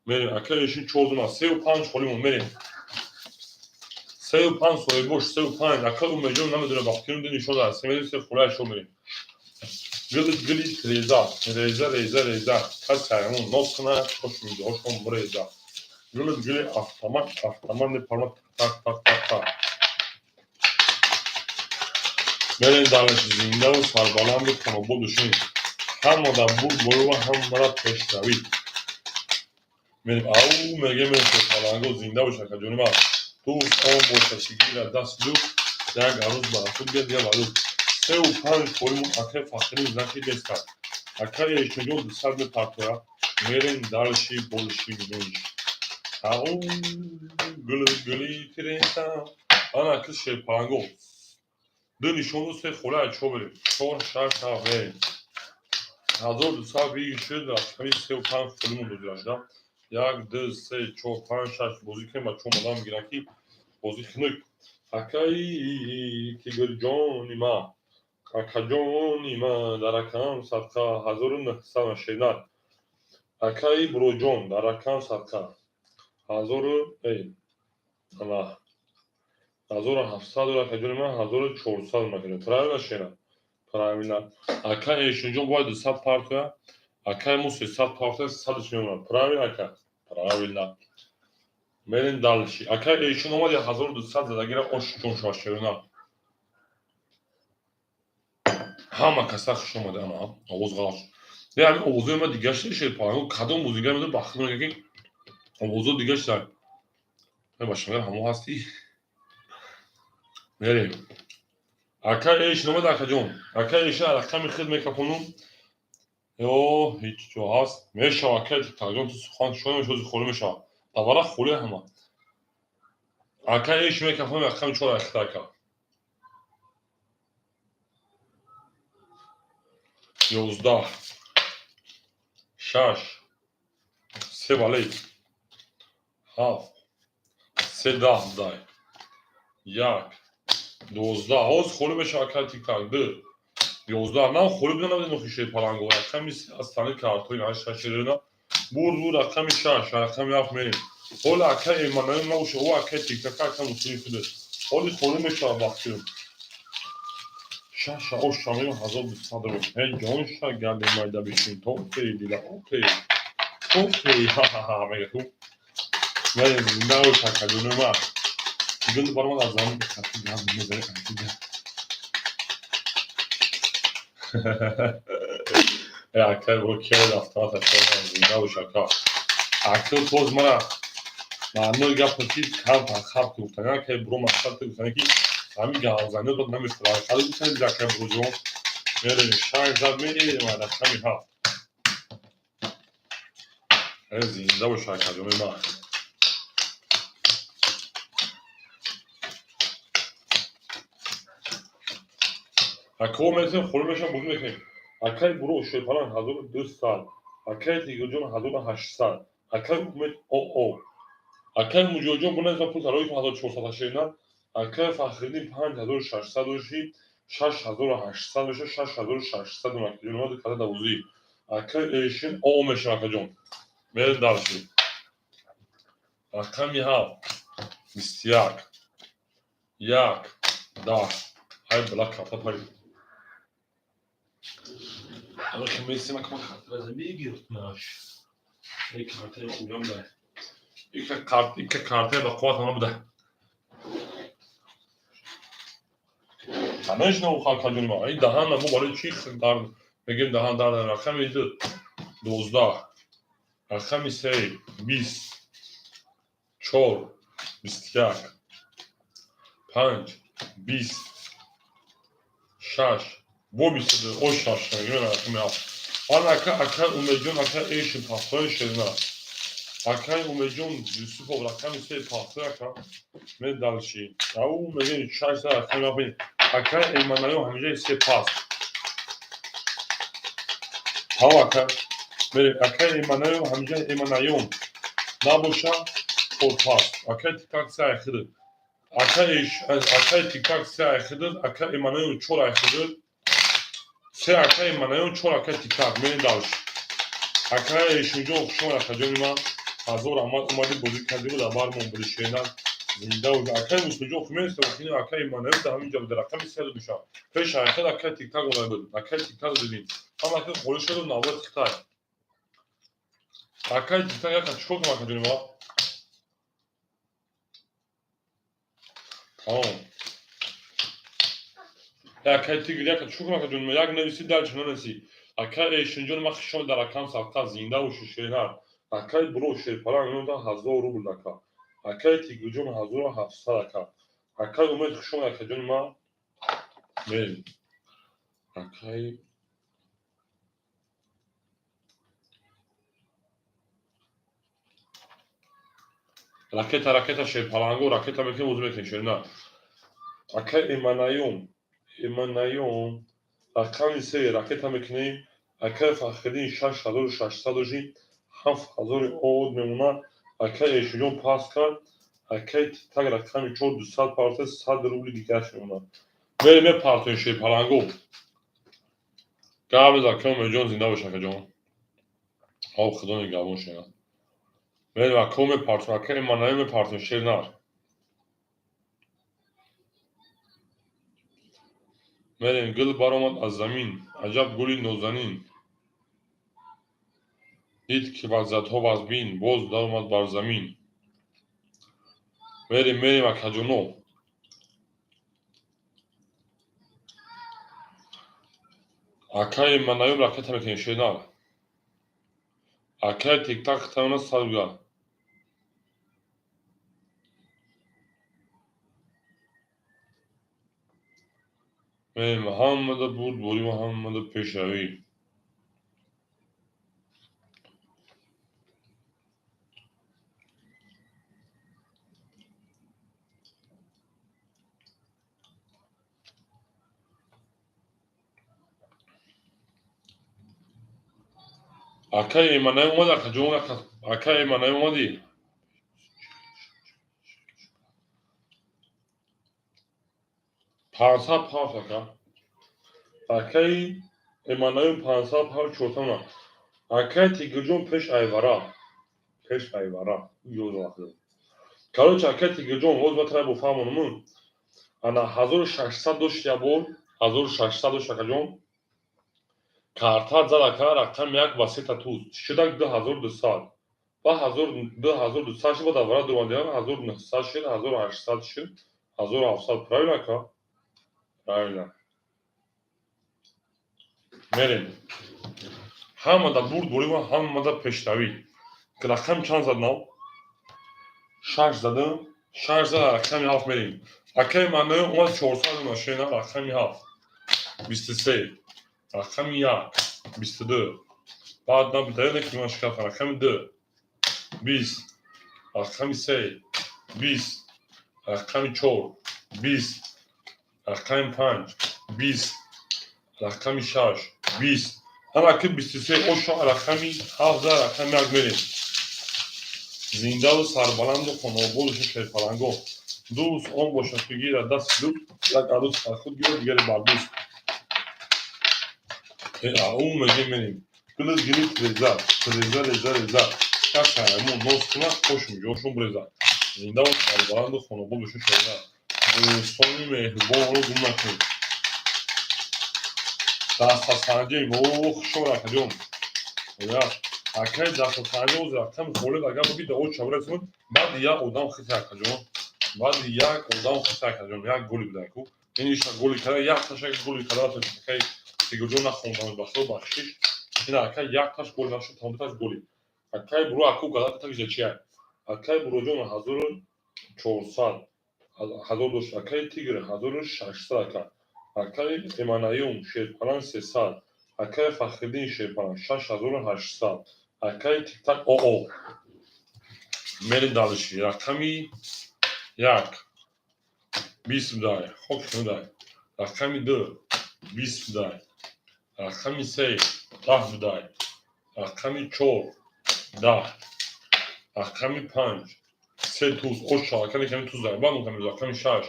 Мерем, акаи Эшин чор дуна, сею панҷ холимон, мерем. Сею панҷ, соҳибош, сею панҷ. Акаи Умедҷон намедонам, вақти ди нишон дад. Се мерем, се хулаи шо мерем. Гили гили реза, реза, реза, реза. Каси ҳаймон нос кунад, хошмидиҳошон буреза. Гили гили автомат, автомат мепармад, так, так, так, так. Мерем далаш, зиндаву сарбаланду хонобод бошем. Ҳама дар бурд боло, ҳамара пешравӣ. Мерем, ау мегем, шерпаланго, зинда бош, акаҷони ман. Дӯст он боша, ки гирад даст дӯст, як арӯз ба худ гирад, дигар ба дӯст. Сеу панҷ холимон, акаи Фахриддин знаки нест кард. Акаи Эшонҷон 200 мепартояд. Мерем дальше, больше, меньше. Ау гули гули тиреза. Ана ки шерпаланго. Ду нишону се холаи чо берем. Чор, шаш, ҳафт, мерем. 1200 биги шуд, рақами сеу панҷ холимон додира шуда. Як, ду, се, чор, панҷ, шаш, бозӣ кунем, бачаҳо модам мегиранд, ки бозӣ хунук. Акаи Тигрҷони ман, акаҷони ман, дар ракам садқа, 1900 шернар. Акаи Буроҷон, дар ракам садқа. Ҳазору эй ана 1700, акаҷони ман, 1400, акаҷон. Правильно, шера? Правильно. Акаи Эшонҷон бояд 200 партоя. Акаи мо 300 партоя, садаш мемонад. Правильно, ака? Правильно. Мерем дальше. Акаи Эшон омад, 1200 задагира, ош ҷон шава, шерона. Ҳама каса хуш омада, ана овоз ғалат шуд. Е, ҳамин овозои ма дигар шуда, шерпаланго, кадом бозигар медонад, ба худ мегӯяд, ки овозо дигар шуда. Е, ба шумо ҳамо ҳастӣ? Мерем. Акаи Эшин омад, акаҷон. Акаи Эшин, рақами худ мекапонум. Ё ҳеҷ ҷо ҳаст. Мешава, акаи Тагҷон, ту сухан шоя мешава, холӣ мешава. Давара холӣ ҳама. Ака иш мекафам рақами 4 айхида ака. 11 6 3 валет 7 3 10 дай 1 12 ҳоз холӣ мешавад ака тик-так 2 11 нам холӣ буда набуда нохи шерпаланго рақами 3 аз тани картои 8 шерина бурд буд рақами 6 рақами 7 мерем. Ҳоли ака Эмманаём набоша, о ака тик-так ака мусини худе. Ҳоли холӣ мешавад вақтиём. 6 ош шамем 1200 рубл. Эй ҷон ша гале майда бишин то окей дила окей. Окей ха-ха-ха мега ту. Ман зинда бош ака ҷони ман. Гул баромад аз замин хати гап мезанӣ хати. Э ака бро кел автомат ака зинда бош ака. Ака тоз мара маънои гапа ки камтар хаб гуфтан ака бро мақсад гуфтан ки ҳамин гавзанӣ дод намехӯрад. Хали гуфтан ака бро ҷон. Мерем шанг зад мерем рақами 7. Э зинда бош ака ҷони ман. Ака метем холӣ мешавад бозӣ мекунем. Акай бро шерпаланг 1200, акай Тигрҷон 1800, акай Умед оо. Акай Муҷоҳидҷон буназа пул тарои 1400 шерина, акай Фахриддин 5600 доши, 6800 меша, 6600 акаҷон омад када давозӣ. Акай Эшин оо мешава акаҷон. Мерем дальше. Рақами 7 21 1 10 ай бла карта пари. Ама ки месима кама карта мегирифтнаш. Эй картаи хубам да. Ика карт, ика картаи ба қувват она буда. Конечно, у акаҷони ман. Ай даҳан мо барои чӣ дар мегем даҳан дар рақами 2 12 рақами 3 20 4 21 5 20 6 бо 22 о 6 мегем рақами 7. Ан ака ака Умедҷон ака Эшин пахтои шерина. Акай Умедҷон Юсупов рақами 3 пахтои ака ме дальше. Ау мегем 6 рақами 7. Акай Эмманаё ҳамиҷа 3 пас. Ҳав ака мерем акай Эмманаё ҳамиҷа Эмманаём набоша 4 пас. Акай тик-так 3 айхиди. Акай акай тик-так 3 айхиди, акай Эмманаё 4 айхиди. 3 акай Эмманаём 4 акай тик-так мерем дальше. Акай Эшинҷон хушомад акаҷони ман. Ҳазор раҳмат омадӣ бозӣ кардӣ дар бармон буди шерина. Зинда бош. Акай Муслимҷон хумест охини акай Эмманаём дар ҳамин ҷо буда рақами 3 душа. Пеш айхид акай тик-так омада буд. Акай тик-так дидем. Ҳам акай холӣ шуду навбат тик-так. Акай тик-так яка чикор кунам акаҷони ман? Тамом. Акай тигр яка чикор кунам акаҷони ман? Як нависӣ дальше нанависӣ. Акай Эшинҷон ман хушомад дар рақам садқа зинда бошӣ шерина. Акай бро шерпаланг меонда 1000 рубл ака. Акай Тигрҷон 1700 ака. Акай Умед хушомад акаҷони ман. Мерем. Акай ракета ракета шерпаланго ракета мекунем бозӣ мекунем шерина. Акай Эмманаём Эмманаём рақами 3 ракета мекунем. Акай Фахриддин 6600 доши 7000 од мемонад. Акай Эшинҷон пас кард. Акай тик-так рақами 4 200 парта 100 рубли дигараш мемонад. Мерем мепартоем шерпаланго. Гап без акай Умедҷон зинда бош акаҷон. Об худо нигаҳбон шерина. Мерем ака мепартоем акай Эмманаём мепартоем шерина. Мерем гул баромад аз замин, аҷаб гули нозанин. Дид ки вазиятҳо вазбин, боз даромад бар замин. Мерем мерем акаҷоно. Акай Эмманаём ракета мекунем шерина. Акай тик-так хитамона 100 рубля. Мерем ҳамада бурдборӣ ва ҳамада пешравӣ. Акай Эманаи омад, акаҷон, акай Эманаи омадӣ. 505, ака. Акаи Эманаи 505 чортана. Акай Тигрҷон пеш айвара. Пеш айвара. Короче, акай Тигрҷон, ҳоз ма тара буфаҳмонам. Ана 1600 дошт як бор, 1600 дошт, акаҷон. Картат зад, ака, рақами як ба сета туз. Шудак 2200. Ба 2200 шуд, ба давра дуромадиам 1900 шуд, 1800 шуд, 1700. Правильно, ака? Правильно. Мерем. Ҳамада бурд борӣ ва ҳамада пешравӣ. Рақам чанд зад нав? Шаш задам. Шаш зад, рақами ҳафт мерем. Акаи маънои омад 400 машина, рақами ҳафт. 23. Рақами як. 22. Баъд набидаёне ки ман шикафт. Рақами ду. 20. Рақами се. 20. Рақами чор. 20. Рақами панҷ. 20. Рақами шаш. 20. Ҳама ки 23 оша рақами ҳафт за рақами як мерем. Зиндаву сарбаланду хонаободу шерпаланго. Дӯст он бошад, ки гирад дасти дӯст, як арӯс бар худ гирад, дигаре бар дӯст. Ау мегем, мерем. Гилит гилит реза, реза реза реза. Як шаҳрмо ноз кунад, хошум ҷошум бреза. Зиндаву сарбаланду хонаободу шерпаланго. Дӯстони меҳрубонро гум накунед. Дастасанҷӣ, о, хушор, акаҷон. Акай дастасанҷӣ оз рақами холид агар буги да оча бирасонад, баъд як одам хиса, акаҷон. Баъд як одам хиса, акаҷон, як голи буда ку. Ин иша голи карда, як таша голи карда, акай Тигрҷон нахондам, ба худо бахшиш. Ин акай як таш гол нашуд, тамом таш голи. Акай буро аку гадата тагиҷа чия? Акай буроҷон 1400 ҳазор дошт, акай Тигр 1600, ака. Акай Эманаюм шерпаланг 300, акай Фахриддин шерпаланг 6800, акай Тиктак оо. Мерем дальше. Рақами як 20 будай, хок будай. Рақами ду 20 будай. Рақами се 10 будай. Рақами чор 10. Рақами панҷ се туз оша, акани ками туз дай. Баъд ками рақами шаш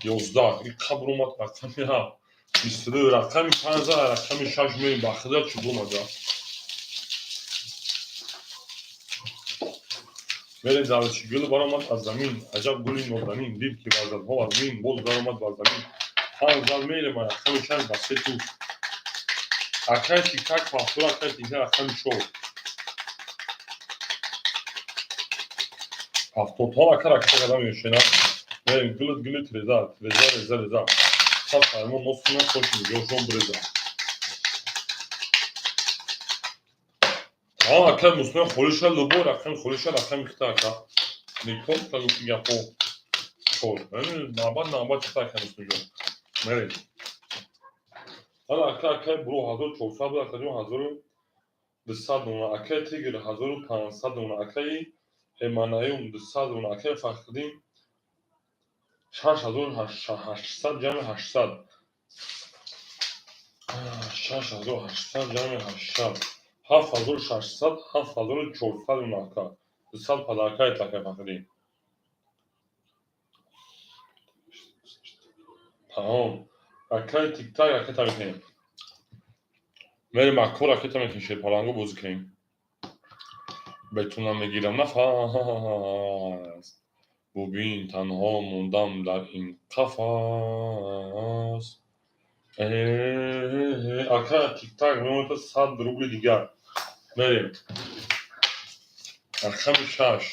11. И қабр омад рақами ҳафт 22. Рақами панҷ за рақами шаш мерем, ба худо чӣ омада. Мерем дальше. Гул баромад аз замин, аҷаб гули нозанин, дид ки варзадҳо аз мин, боз баромад бар замин. Панҷ зад мерем, рақами шаш ба се туз. Акай Тиктак ҳафтура, акай Тиктак рақами чор. 70 ака ракета карда мешина. Мерем гулит гулит реза, реза реза реза. Сад саймон нос кунад, хоши ҷошон бреза. Тамом, акай муслим холӣ шуд, любой рақами холӣ шуд, рақами хита, ака. Никон та гуфти гапо. Чор. Навбат навбат хита, ака муслимҷон. Мерем. Ҳала ака акай буро 1400 буд, акаҷон 1200 дона, акай Тигр 1500 дона, акай Эманаюм 200 дона, акай Фахриддин 6800 ҷамъи 800. 6800 ҷамъи 800. 7600, 7400 дона, ака. 200 подарка ет, акай Фахриддин. Тамом. Акай Тиктак ракета мекунем. Мерем акко ракета мекунем, шерпаланго бозӣ кунем. Бетунам мегирам нафас. Бубин, танҳо мондам дар ин қафас. Ака Тиктак мемонад 100 рубли дигар. Мерем. Рақами шаш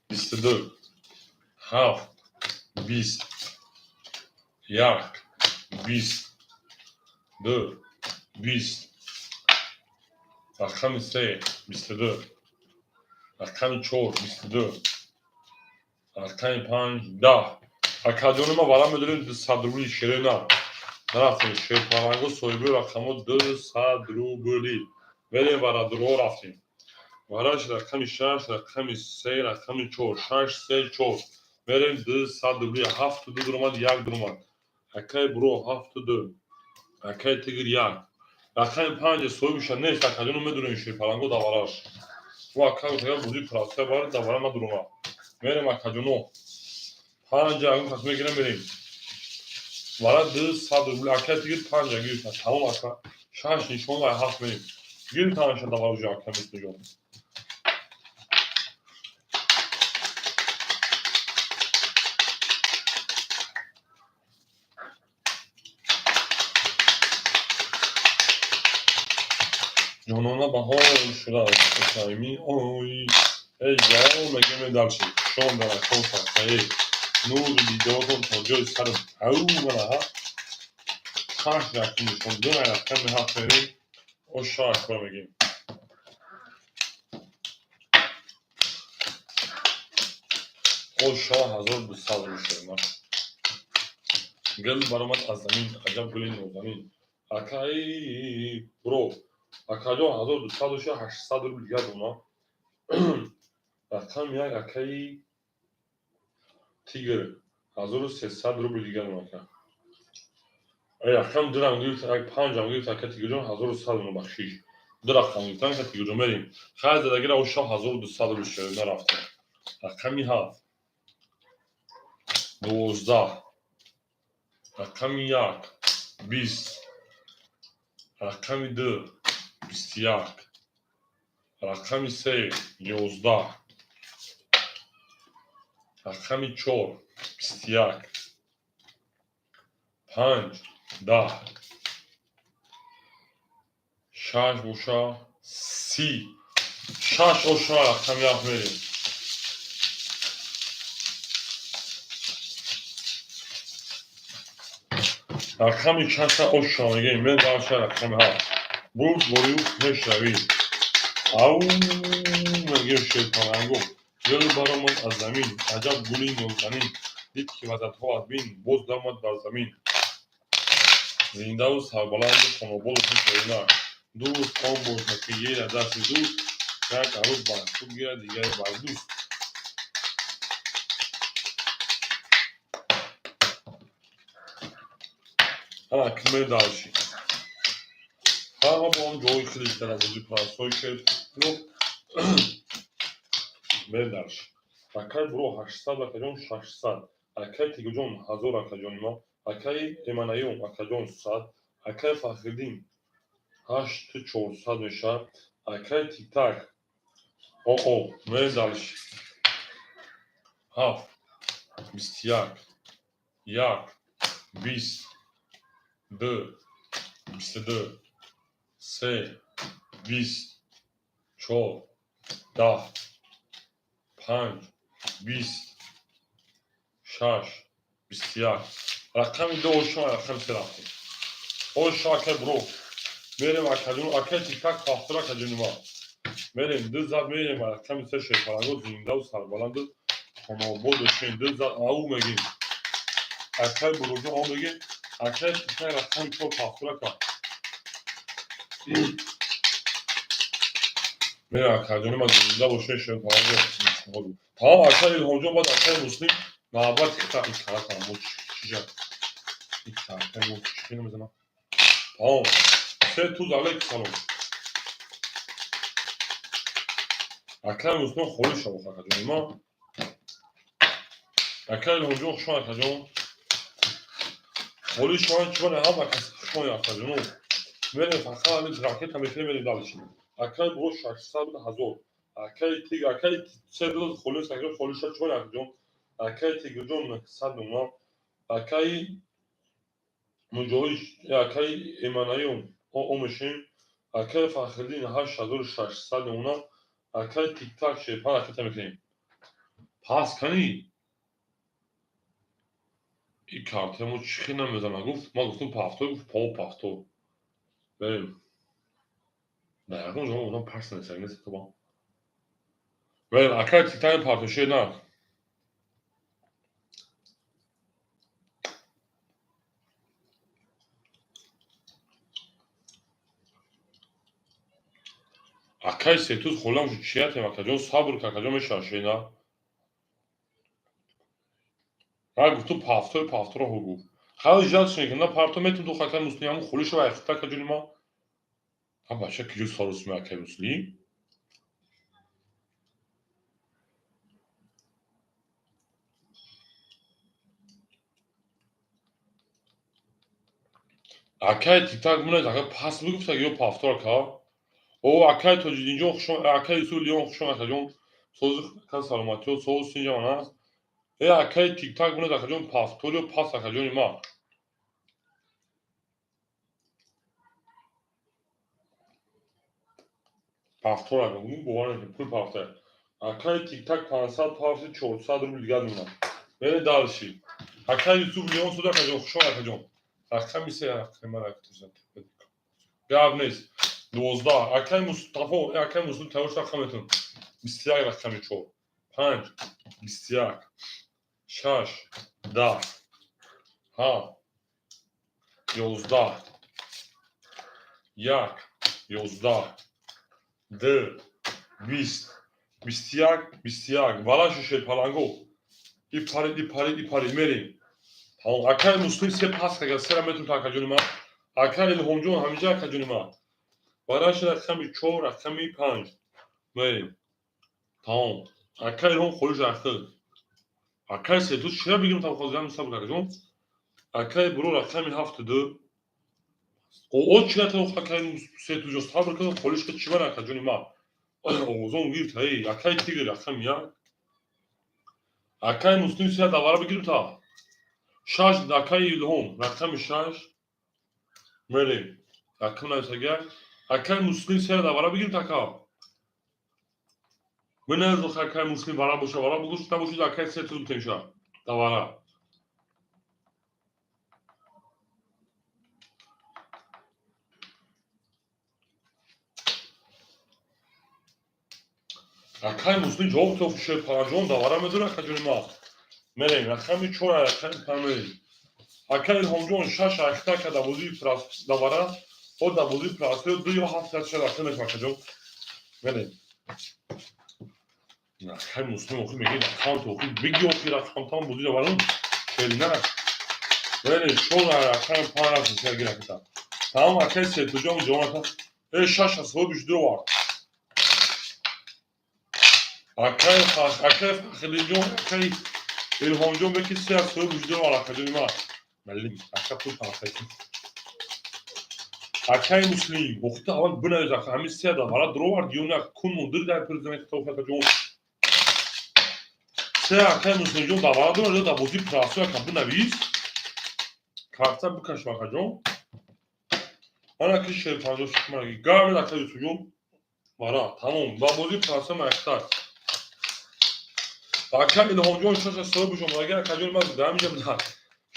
22 ҳафт 20 як 20 ду 20 рақами се 22 рақами чор 22 рақами панҷ 10. Акаҷони ма вара медорем 200 рубли шерена. Нарафтем шерпаланго соҳиби рақамҳо 200 рубли. Мерем варадурҳо рафтем. Вараш рақами шаш, рақами се, рақами чор, шаш, се, чор. Мерем 200 рубли, ҳафту ду дуромад, як дуромад. Акай буро ҳафту ду. Акай Тигр як. Рақами панҷ соҳибша нест, акаҷону медонем шерпаланго давараш. Ӯ ака гуфтага бозӣ простая бар давара надурума. Мерем акаҷоно. Панҷ ягон кас мегирем мерем. Вара 200 рубл ака тигир панҷ гирифта. Тамом ака. Шаш нишон ва ҳафт мерем. Гирифтанша давара уже ака мисниҷон. Ҷонона баҳор шудааст Ҳусайни ой. Эй ҷон мегӯем дальше. Шом дар акон сарсае. Нури дидаотон то ҷои сарам. Ау манаҳа. Шаш якум нишон ду рақами ҳафт мерем. О шаш ба мегӯем. О шоҳ 1200 мешавад. Гул баромад аз замин, аҷаб гули нозанин. Акаи бро. Акаҷон 1200 800 рубл дигар дона. Рақам як акаи Тигр 1300 рубл дигар дона ака. Ай рақам дурам гирифт, як панҷам гирифт ака Тигрҷон 1100 дона бахшиш. Ду рақам гирифтан ака Тигрҷон мерем. Хайр задагира о шоҳ 1200 рубл шуд нарафта. Рақами ҳафт. 12. Рақами як. 20. Рақами ду. 21. Рақами се. 11. Рақами чор. 21. Панҷ. 10. Шаш боша. 30. Шаш оша рақами як мерем. Рақами шаша оша мегӯем. Мен дарша рақами ҳафт. Бурд борию пешравӣ. Ау мегӯем шерпаланго. Гул баромад аз замин, аҷаб гули нозанин. Дид ки вазадҳо аз бин, боз дамад бар замин. Зиндаву сарбаланду хонободу шерина. Дӯст он бошад ки гирад дасти дӯст, як арӯз бар худ гирад, дигаре бар дӯст. Ана ки медарши. Ҳама бо он ҷои хеле дарабозӣ прасҳои шер медарши. Акай буро 800 акаҷон 600. Акай Тигрҷон 1000 акаҷони ма. Акай Эманаём акаҷон 100. Акай Фахриддин 8400 мешавад. Акай Тиктак оо медарши. 7 21 1 20 2 22 3 20 4 10 5 20 6 21. Рақами ду ошо рақами се рафтем. Ошо акай бро. Мерем акаҷон, акай Тиктак пахтур акаҷони ма. Мерем ду зад мерем рақами се шерпаланго зиндаву сарбаланду хонободу шин ду зад ау мегим. Акай броҷон ау мегим. Акай Тиктак рақами чор пахтур ака. Мерем акаҷони ма зинда бошед шерпаланго. Тамом акай Илҳомҷон баъд акай Муслим навбат икара мо чижа. Икара мо чӣ мезанам. Тамом. Се туз алейк салом. Акай Муслим холӣ шавад акаҷони ма. Акай Илҳомҷон хуш омад акаҷон. Холӣ шаванд чӣ бане ҳама кас хуш омад акаҷоно. Мерем фақат ҳамин ракета мекунем мерем дальше. Акай бро 600 1000. Акай Тиг, акай се дод холӣ акай холӣ шавад чӣ бане акаҷон. Акай Тигрҷон 100 дона. Акай Муҷоҳид, акай Эманаём о мешем. Акай Фахриддин 8600 дона. Акай Тиктак шерпан ракета мекунем. Пас кани? И картамо чӣ хел намезанад гуфт. Ман гуфтам пафто, гуфт по пафто. Берем. Дар ягон ҷо гуфтам пас нест, нест то ба. Берем акай Тиктак партоше на. Акай сетуз холам шу чиятем акаҷон сабр ка акаҷон мешавад на. Ман гуфтам пафтои пафторо ҳо гуфт. Хеле жал шуд на парто метум ду хакай муслим ҳамун холӣ шава айхта акаҷони ма. Ҳа бача киҷо саросима, акай Муслим? Акай Тиктак бинавис, ака, пас бигуфтаг ё повтор, ака. О, акай Тоҷиддинҷон, хушом, акай Юсуф Лион, хушом, акаҷон. Сози ака, саломатиё, соз синҷаман аст. Э, акай Тиктак бинавис, акаҷон, повтор ё пас, акаҷони ма. Повтор, ака, бовар накунед, пул повтор. Акай Тиктак 500 пафти, 400 рубл дигар мемонад. Мере дальше. Акай Юсуф Лион суд, акаҷон, хушом, акаҷон. Рақами се, рақами ман гап нест. 12. Акай Мустафо, акай Муслим, тайёр шуда, рақаметон. 21, рақами чор. Панҷ, 21, шаш, 10, ҳафт, 11, як, 11, ду, 20, 21, 21. Валаши шерпаланго. И парид, и парид, и парид. Мерем. Тамом. Акай Муслим се пас кага, сера метун, акаҷони ман. Акай Илҳомҷон ҳамиҷа, акаҷони ман. Бараши рақами чор, рақами панҷ. Мерем. Тамом. Акай Илҳом холиш рахтид. Акай Сетуз чира бигирем там хозирам сабр, акаҷон. Акай Буро рақами ҳафту ду. О, чира та акай Сетузҷон, сабр кун, холиш ки чӣ бар, акаҷони ман. Оғозон гирифт, эй, акай Тигр рақами як. Акай Муслим сия давара бигирим та. Шаш, акай Илҳом, рақами шаш. Мерем. Рақам нависага. Акай Муслим сия давара бигирим та, ака. Бинавис, акай Муслим, вара боша, вара бугӯш набошид, акай Сетуз бутемша. Давара. Акай Муслим ҷавоб то шерпаланҷон давара медора, акаҷони ма. Мерем, рақами чор, рақами панҷ мерем. Акай Илҳомҷон шаш ахта ка давозии давара, о давозии прасё ду ё ҳафт шаш рақам мешава, акаҷон. Мерем. Акай Муслим охи меги рақам то охи биги охи рақам там бозӣ даварам. Хеле Мерем, чор рақами панҷ рафтем сер гираката. Тамом, акай Сетуҷон ҷавоб э шаш аз соҳибиш ду овард. Акай акай Фахриддинҷон, акай Илҳомҷон беки се аз соҳибиш ду овард, акаҷони ман. Малим, ака пул пафай. Акай Муслим, охита аввал бинавис, ака, ҳамин се давара дуровард ё на, кун мудир дар президент хитоб акаҷон. Се акай Муслимҷон давара дуровард ё дар бозии прасо, ака, бинавис. Карта бикашм, акаҷон. Ана ки шер панҷоҳ шаш гавед, акай Юсуфҷон. Вара, тамом. Ба бозии прасо мактар. Ака Илҳомҷон шаш аз соҳибаш омадага, акаҷони ман дар ҳаминҷа буда.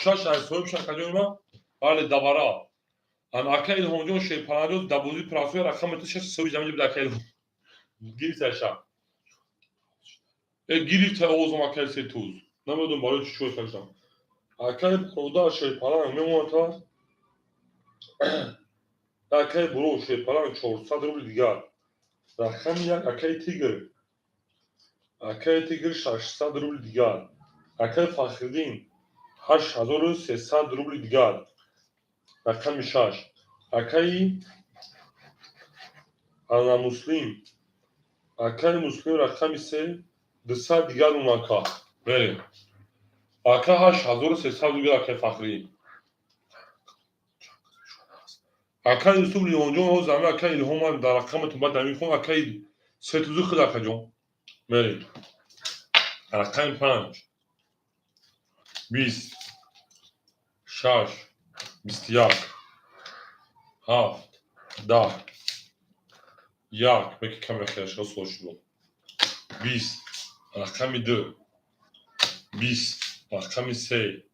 Шаш аз соҳибаш, акаҷони ман, бале, давара. Ана ака Илҳомҷон шерпаланҷо дар бозии прасо рақами шаш соҳибаш ҳаминҷа буда, ака Илҳом. Гирифташа. Э, гирифта овозам, акай Сетуз. Намедонам барои чӣ чой кардам. Акай Бародар шерпаланг мемонад та. Акай Буро шерпаланг 400 рубли дигар. Рақами як, акай Тигр. Акай Тигр 600 рубли дигар. Акай Фахриддин 8300 рубли дигар. Рақами шаш. Акай ана Муслим. Акай Муслим рақами се 200 дигар унака. Мерем. Ака 8300 дигар, акай Фахриддин. Акай Юсуф Лионҷон ҳозир ҳами акай Илҳом дар рақаматон баъд ҳамин хон акай Сетузу худ, акаҷон. Мерем. Рақами панҷ. 20, шаш, 21, ҳафт, 10, як, беки каме хелашо сол шуд. 20, рақами ду, 20, рақами се,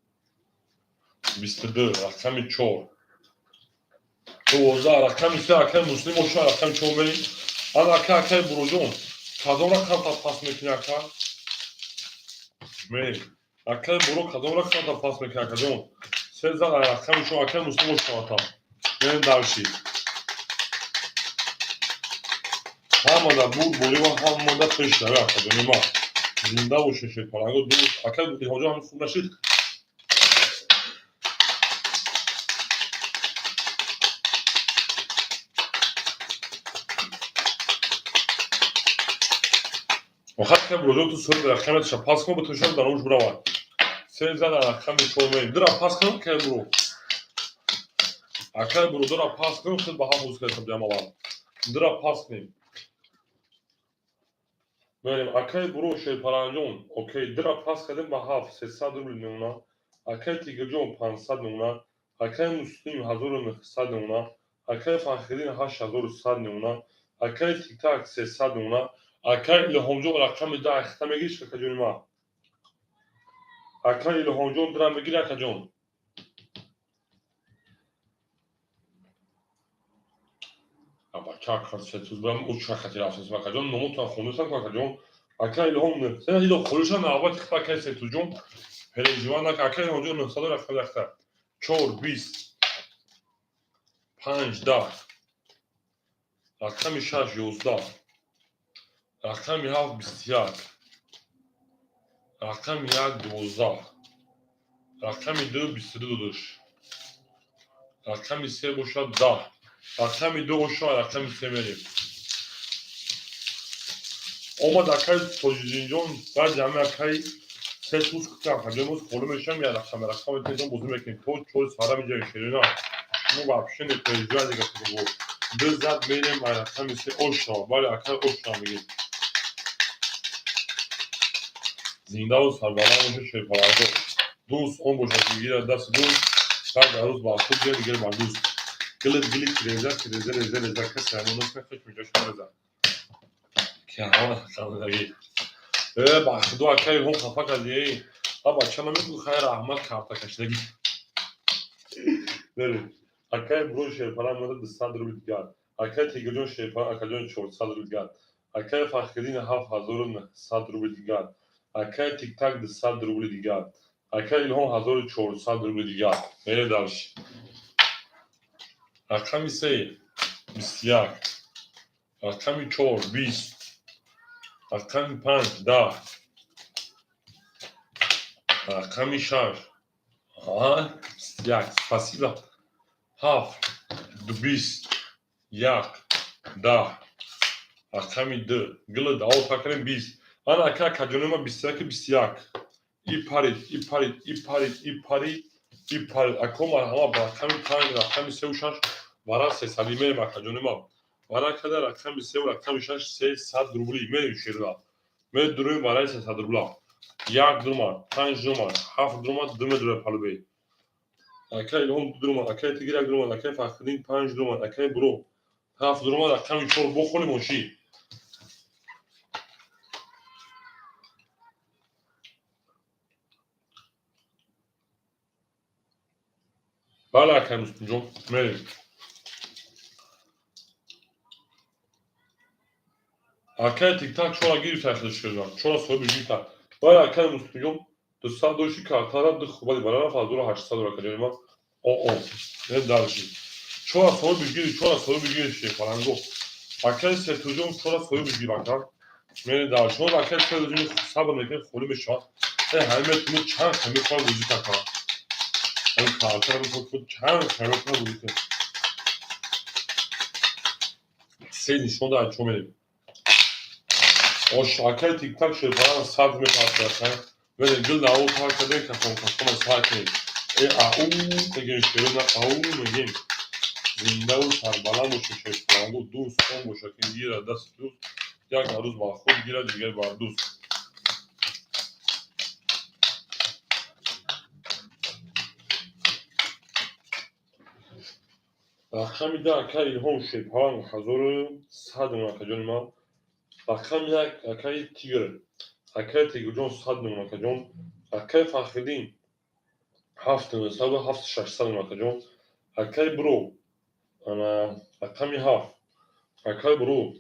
22, рақами чор, 12, рақами се, акай Муслим боша, рақами чор мерем. Ана ака, акай Буроҷон, кадом рақам та пас мекунӣ, ака? Мерем. Акай Буро кадом рақам та пас мекунӣ, акаҷон? Се зан рақами чор, акай Муслим боша та. Мерем дальше. Ҳамада бурд борӣ ва ҳамада пеш равӣ, акаҷони ман. Зинда бошед, шерпаланго ду. Акай Илҳомҷон ҳамин хуб нашид. Охар ка бурожон, ту соҳиби рақаматша пас кун, бутушам дар уш буравад. Се зада, рақами чор мерем. Дура пас кун, акай буро. Акай буро, дура пас кун, худ ба ҳафт рӯз кардам ҷамъавар. Дура пас кунем. Мерем, акай буро, Шерпаланҷон, окей, дура пас кардем ба ҳафт, 300 рубл мемона. Акай Тигрҷон 500 мемона. Акай Муслим 1900 мемона. Акай Фахриддин 8100 мемона. Акай Тиктак 300 мемона. Акай Илҳомҷон рақами 10 ахта мегириш, акаҷони ман. Акай Илҳомҷон, дира мегири, акаҷон. Бача карсетуз бурам уча хати рафтес, акаҷон, номотон хондусам, акаҷон. Акай Илҳом сена дидо холиша навбати хит, акай Сетуҷон. Переживай нак, акай Илҳомҷон 900 рақами ахта. 4 20 5 10 рақами 6 11 рақами 7 21 рақами 1 12 рақами 2 22 додаш, рақами 3 бошад 10, рақами 2 бошад, рақами 3 мерем. Омад акай Тоҷиддинҷон, баъди ҳами акай се туз кута, акаҷон, холӣ мешавам, я рақами рақами тезон бозӣ мекунем то 4 сара миҷаи ширина. Шумо вообще не переживай, дига ду зад мерем, ай рақами 3 ошава. Бале, акай, ошава мегем. Зиндаву сарбаланд бошед, шерпаланго. Дӯст он бошад, ки гирад дасти дӯст, як арӯз ба худ гирад, дигар ба дӯст. Гилит гили киреза киреза реза реза, касе ҳамон наст, хеш меҷош нареза. Ки ҳама қандагӣ. Э, ба худо, акай Илҳом, хафа кардӣ, эй. А бача намегӯ, хайр, раҳмат, карта кашидагӣ. Мерем. Акай Бро Шерпалан мода 200 рубл дигар. Акай Тигрҷон Шерпалан, акаҷон, 400 рубл дигар. Акай Фахриддин 7900 рубл дигар. Акай Тиктак 200 рубли дигар. Акай Илҳом 1400 рубли дигар. Мерем дальше. Рақами 3 21, рақами 4 20, рақами 5 10, рақами 6 21, спасибо, 7 20, 1 10, рақами 2 гила даво такарем 20. Ана ака, акаҷонима, 21, 21. И парид, и парид, и парид, и парид, и парид. Ако марҳама, ба рақами 5, рақами 3 6 вара 300 мерем, акаҷонима. Вара када рақами 3 рақами 6 300 рубли мерем, шерва. Медуруем барои 300 рубла. 1 дурмад, 5 дурмад, 7 дурмад, 2 медура палубе. Акай Илҳом 2 дурмад, акай Тигр 1 дурмад, акай Фахриддин 5 дурмад, акай Буро 7 дурмад, рақами 4 бохоли моши. Бале, акай Муслимҷон, мерем. Акай Тиктак чора гирифта, шерва. Чора соҳиби гирифта. Бале, акай Муслимҷон, 200 дошти, картара ду хубади бара рафт 1800 рубл, акаҷони ман. О, о. Мерем дальше. Чора соҳиби гири, чора соҳиби гири, шерпаланго. Акай Сетуҷон чора соҳиби гир, ака. Мерем дальше. Шумо акай Сетуҷон сабр мекунед, холӣ мешавад. Э, ҳамин метавонед чанд хами хоҳад бозӣ ака. Ҳамин картара худ чанд хами хоҳад бозӣ кунед. Се нишон да, чо мерем. Ош, акай Тиктак шерпалан 100 мепартояд. Мерем, гил наво тар кардем, кафон кафона сар кунем. Э, ау мегем, шерона ау мегем. Зиндаву сарбаланд бошед, шерпаланго. Дӯст он бошад, ки гирад дасти дӯст, як арӯз ба худ гирад, дигар бар дӯст. Рақами 10, акай Илҳом Шерпалан, 1100 мемон, акаҷони ман. Рақами 1, акаи Тигр, акаи Тигрҷон 100 мемон, акаҷон. Акаи Фахриддин 7900, 7600 мемон, акаҷон. Акаи Буро, ана рақами 7, акаи Буро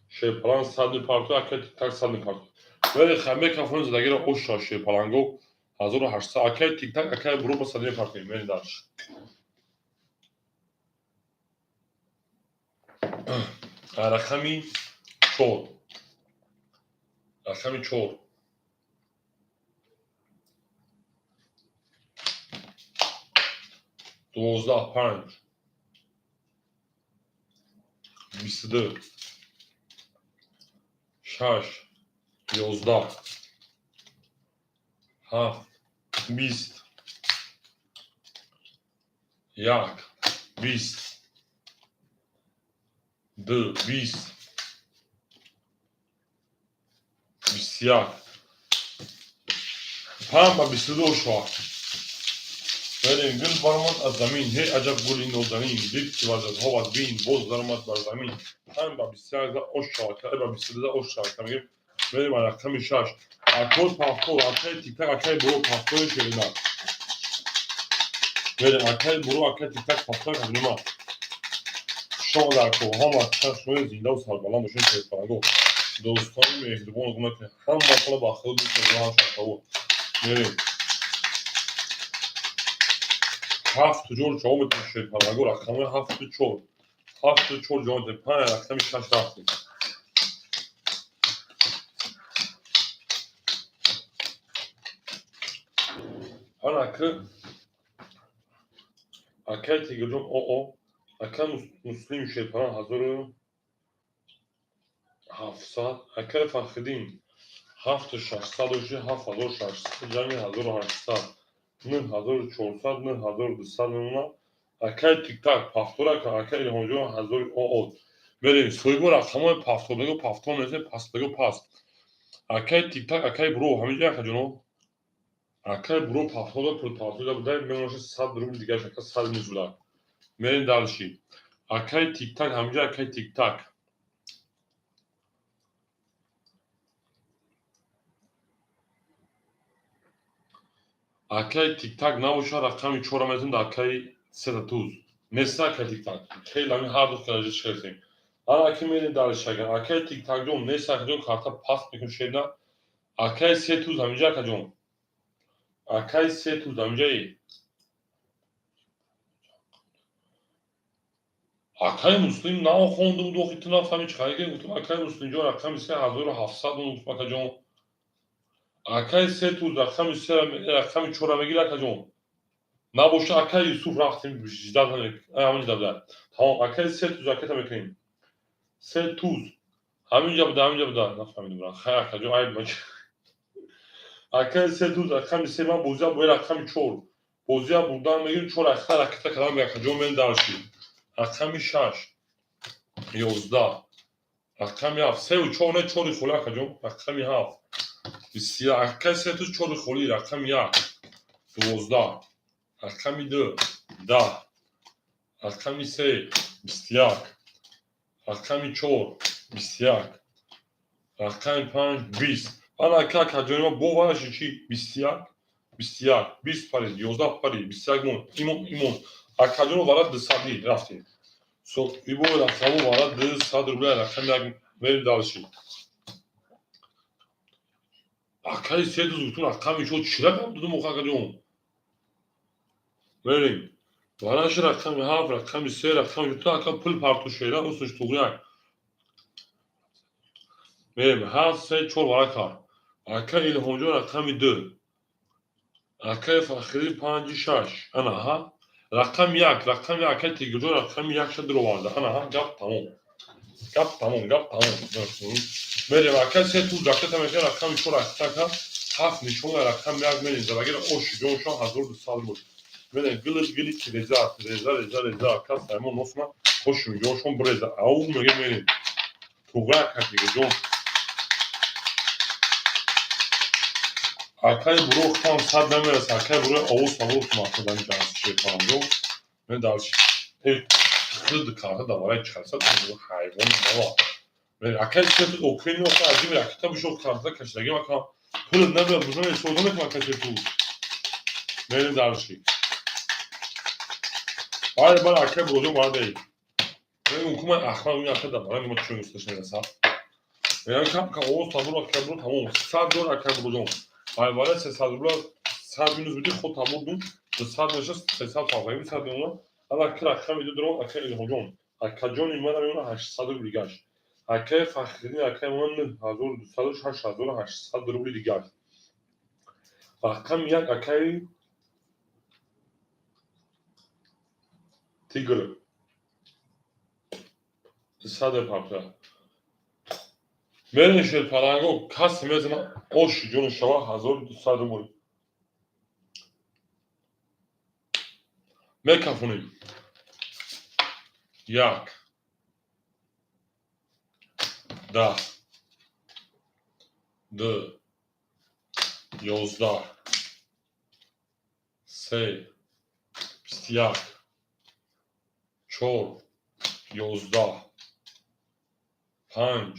Шерпалан 100 мепартояд, акаи Тиктак 100 мепартояд. Вале мекафони задагиро оша, шерпаланго, 1800, акаи Тиктак, акаи Буро ба 100 мепартоем. Мерем дальше. Рақами 4, рақами 4, 12, 5, 22, 6. 11, 7, 20, 1, 20, 2, 20, 21, 5 ба 22 шава. Мерем. Гул баромад аз замин, ҳей аҷаб гули нозанин, дид ки варзадҳо бадбин, боз даромад бар замин. 5 ба 21 за ош шава, ба 22 за ош шава. Мегем, мерем ба рақами 6. Акои пафтор, акаи тиктак, акаи буро, пафтори шерина. Мерем, акаи буро, акаи тиктак, пафтор кабинима. Шом дар ко ҳама чашмои зиндаву сарбаланд бошед, шерпаланго. Дӯстони меҳрибон, гуна ки ҳаматонро ба худ дӯст медорам, шакаво. Мерем. Ҳафту чор ҷавоб метавон, шерпаланго, рақамҳои ҳафту чор. Ҳафту чор ҷавоб метавон. Панҷ рақами 6 рафтем. Ана ки акаи Тигрҷон оо, акаи Муслим шерпаланг 1700, акаи Фахриддин 7600 дошти, 7600 ҷамъи 1800, 9400, 9200 мемонад. Акаи Тиктак пафтора, акаи Илҳомҷон ҳазори оо. Мерем, соҳибо рақамҳои пафтордаго пафтор месем, пастдаго паст. Акаи Тиктак, акаи Буро, ҳаминҷо акаҷоно. Акаи Буро пафторда пул пафторда буда, мемонад 100 рубл дигараш, ака 100 мезула. Мерем дальше. Акаи Тиктак, ҳаминҷо акаи Тиктак. Акаи Тиктак набошад, рақами чора метавонем дар акаи сета туз. Неста акаи Тиктак. Хеле ҳамин ҳар ду хелаҷа чиқарсем. Ана аки мерем дальше агар. Акаи Тиктакҷон нест, акаҷон, карта паст мекунем шерина. Акаи се туз ҳаминҷо акаҷон. Акаи се туз ҳаминҷаи. Акаи Муслим нахонда буд, охи ту нафаҳми чӣ харида гуфтам, акаи Муслимҷон рақами 3700 гуфтам, акаҷон. Акаи се туз рақами се, рақами чора мегири, акаҷон. Набоша, акаи Юсуф, рафтем, ждать ҳаминҷа буда. Тамом, акаи се туз ракета мекунем. Се туз ҳаминҷа буда, ҳаминҷа буда. Нафаҳмидам. Хай, акаҷон, айб мак. Акаи се туз рақами се, ман бозия бо рақами чор. Бозия бурдан мегирем, чор ракета ракета кардам, акаҷон, мерем дальше. Рақами 6, 11, рақами 7, сеу чор, не, чори холӣ, акаҷон, рақами 7, 21, акаи се туз чори холӣ, рақами 1, 12, рақами 2, 10, рақами 3, 21, рақами 4, 21, рақами 5, 20. Ана ака, акаҷони ма бовараши чи 21, 21, 20 парид, 11 парид, 21 мон, имон, имон. Акаҷоно вара дусадӣ рафтем. Ибо рақаму вара 200 рубля, рақами 1, мерем дальше. Акаи се туз гуфтум, рақами чор, чӣ рақам дудум охо, акаҷон? Мерем. Вараши рақами 7, рақами 3, рақами ту ака пул парту шера, усуш туғрияк. Мерем, 7, 3, 4 вара кард. Ака Илҳомҷон рақами 2. Акаи Фахрӣ 5, 6. Ана, ҳа? Рақами 1, рақами акаи Тигрҷон рақами 1 ша дуроварда. Ана, ҳа, гап тамом. Гап тамом, гап тамом. Мерем, акаи се туз ракета мекунем, рақами чор ракета кард. Ҳафт нишона, рақами 1 мерем. Залагира оши ҷоншон 1200 буд. Мерем, гилиш гили реза, реза, реза, реза. Ака Саймон носма хоши ҷоншон биреза. Ау меге, мерем. Туғра, ака Тигрҷон. Акаи Буро хам сад намераса, акаи Буро овоз савол кумакка дар инҷа ҳаст шерпаланго. Мен дальше. Э, худ карта даварай чарса ҳайвон мала. Мен акаи се туз окей, охи аҷиби ракета бишо, карта кашидаги мака. Пул набиёд, бузан истифода мекунам, акаи се туз. Мерем дальше. Бале, бале, акаи Буроҷон баъдей. Мен мумкин ман ахмақ ми ака даварай ма чун гуфташ мераса. Мегам кам кам овоз табур, акаи Буро, тамом. 100 дор, акаи Буроҷон. Ай вале 300 рубла 100 минус буди, худ табурдум. 200 меша, 300 фарқи 100 мемонад. Ала ки рақами ду дорам, акаи Илҳомҷон. Акаҷони ман мемонад 800 рубли дигаш. Акаи Фахриддин, акаи ман 9200, 6800 рубли дигаш. Рақами 1, акаи Тигр. 200 папа. Мерем, шерпаланго, касе мезана, оши ҷону шава, 1200 рубл. Мекафонем. Як, 10, ду, 11, се, 21, чор, 11, панҷ,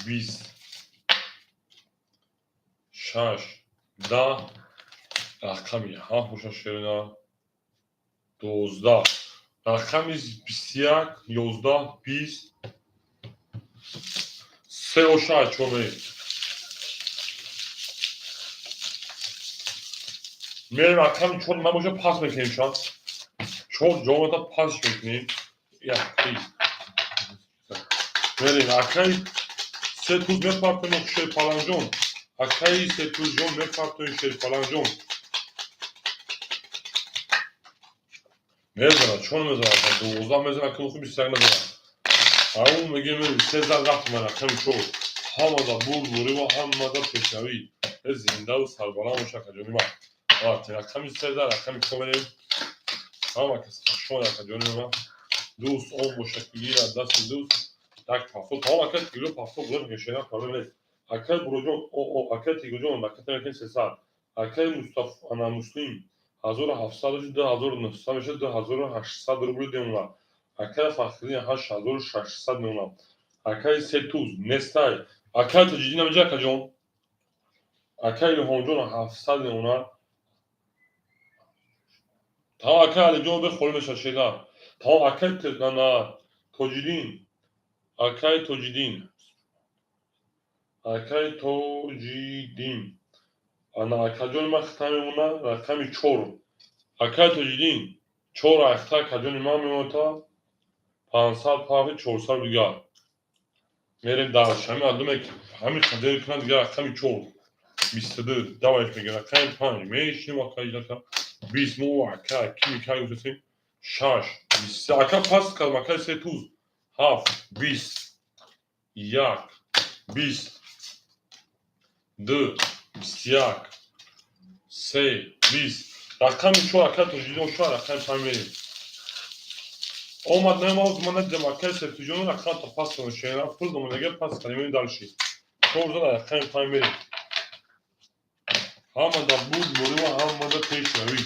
20, шаш, 10, рақами ҳафт боша, шерина, 12, рақами 21, 11, 20, се оша чор мерем. Мерем, рақами чор набоша, пас мекунем, шан чор ҷомата пас мекунем. Як, мерем, акай Сетуз, мепартоем, Шерпаланҷон, акаи Сетузҷон, мепартоем, Шерпаланҷон. Мезана, чор мезана, 12 мезана, ки 21 мезана. Ау мегем, се зар рафт ман рақами чор. Ҳамада бурдборӣ ва ҳамада пешравӣ, зиндаву сарбаланд боша, акаҷони ман. Рақами се зар, рақами чор мерем. Ҳама кас хушомад, акаҷони ман. Дӯст он боша, ки гирад дасти дӯст як пафто. Тамом, акай Тигрҷон, пафто гузошт, мешена, проблем нест. Акай Буроҷон, акай Тигрҷон, ракета мекунем 300. Акай Мустаф, ана Муслим, 1700, 2900 мешавад, 2800 рубли демона. Акай Фахриддин, 8600 мемонад. Акай Сетуз нестай. Акай Тоҷиддин намеҷа, акаҷон. Акай Илҳомҷон, 700 мемонад. Тамом, акай Алиҷон, бехолӣ мешавад, шена. Тамом, акай на Тоҷиддин, акай Тоҷиддин, акай Тоҷиддин, ана акаҷони ман хита мемонад рақами чор. Акай Тоҷиддин, чор ахта, акаҷони ман мемонад, 500 пафи, 400 дигар. Мерем дальше. Ҳамин одаме ҳамин қадер кунад, дигар рақами чор, 22, давай мегӯям, рақами панҷ мешинем, акай 20, мо ака ки кай гуфтем, шаш, 23, ака пас кардам, акай Сетуз, ҳафт, 20, як, 20, ду, 21, се, 20, рақами чор, акай Тоҷиддин, чор, рақами панҷ мерем. Омад, намоз, ман надидам, акай Сетуҷон, рақам то пас кардам, шена пул домадага, пас кардем, мерем дальше. Чор зад, рақами панҷ мерем. Ҳамада бурдборӣ ва ҳамада пешравӣ.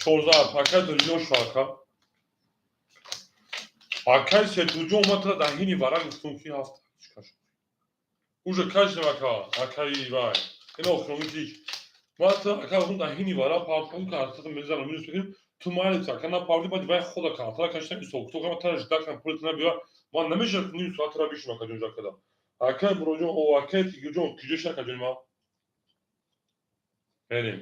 Чорздаҳ, акай Тоҷиддин, шо ака. Акай Сетуҷон, ман тра дар ҳини варақ гуфтум, ки ҳафт каш. Уже кашидам, ака, акаи вай. Ина охирони ҳеҷ. Ман тра, ака, гуфтум, дар ҳини варақ партом, картата мезанам, минус мекунем, ту майли, ака, напардӣ, баъд вай хода картара кашидам, ҳисоб китоб кардам, тра жда кардам, пули набиёр. Ман намешавад ним соат тра бишинам, акаҷон, жда кардам. Акай Буроҷон, о, акай Тигирҷон, киҷо шид, акаҷони ман? Мерем.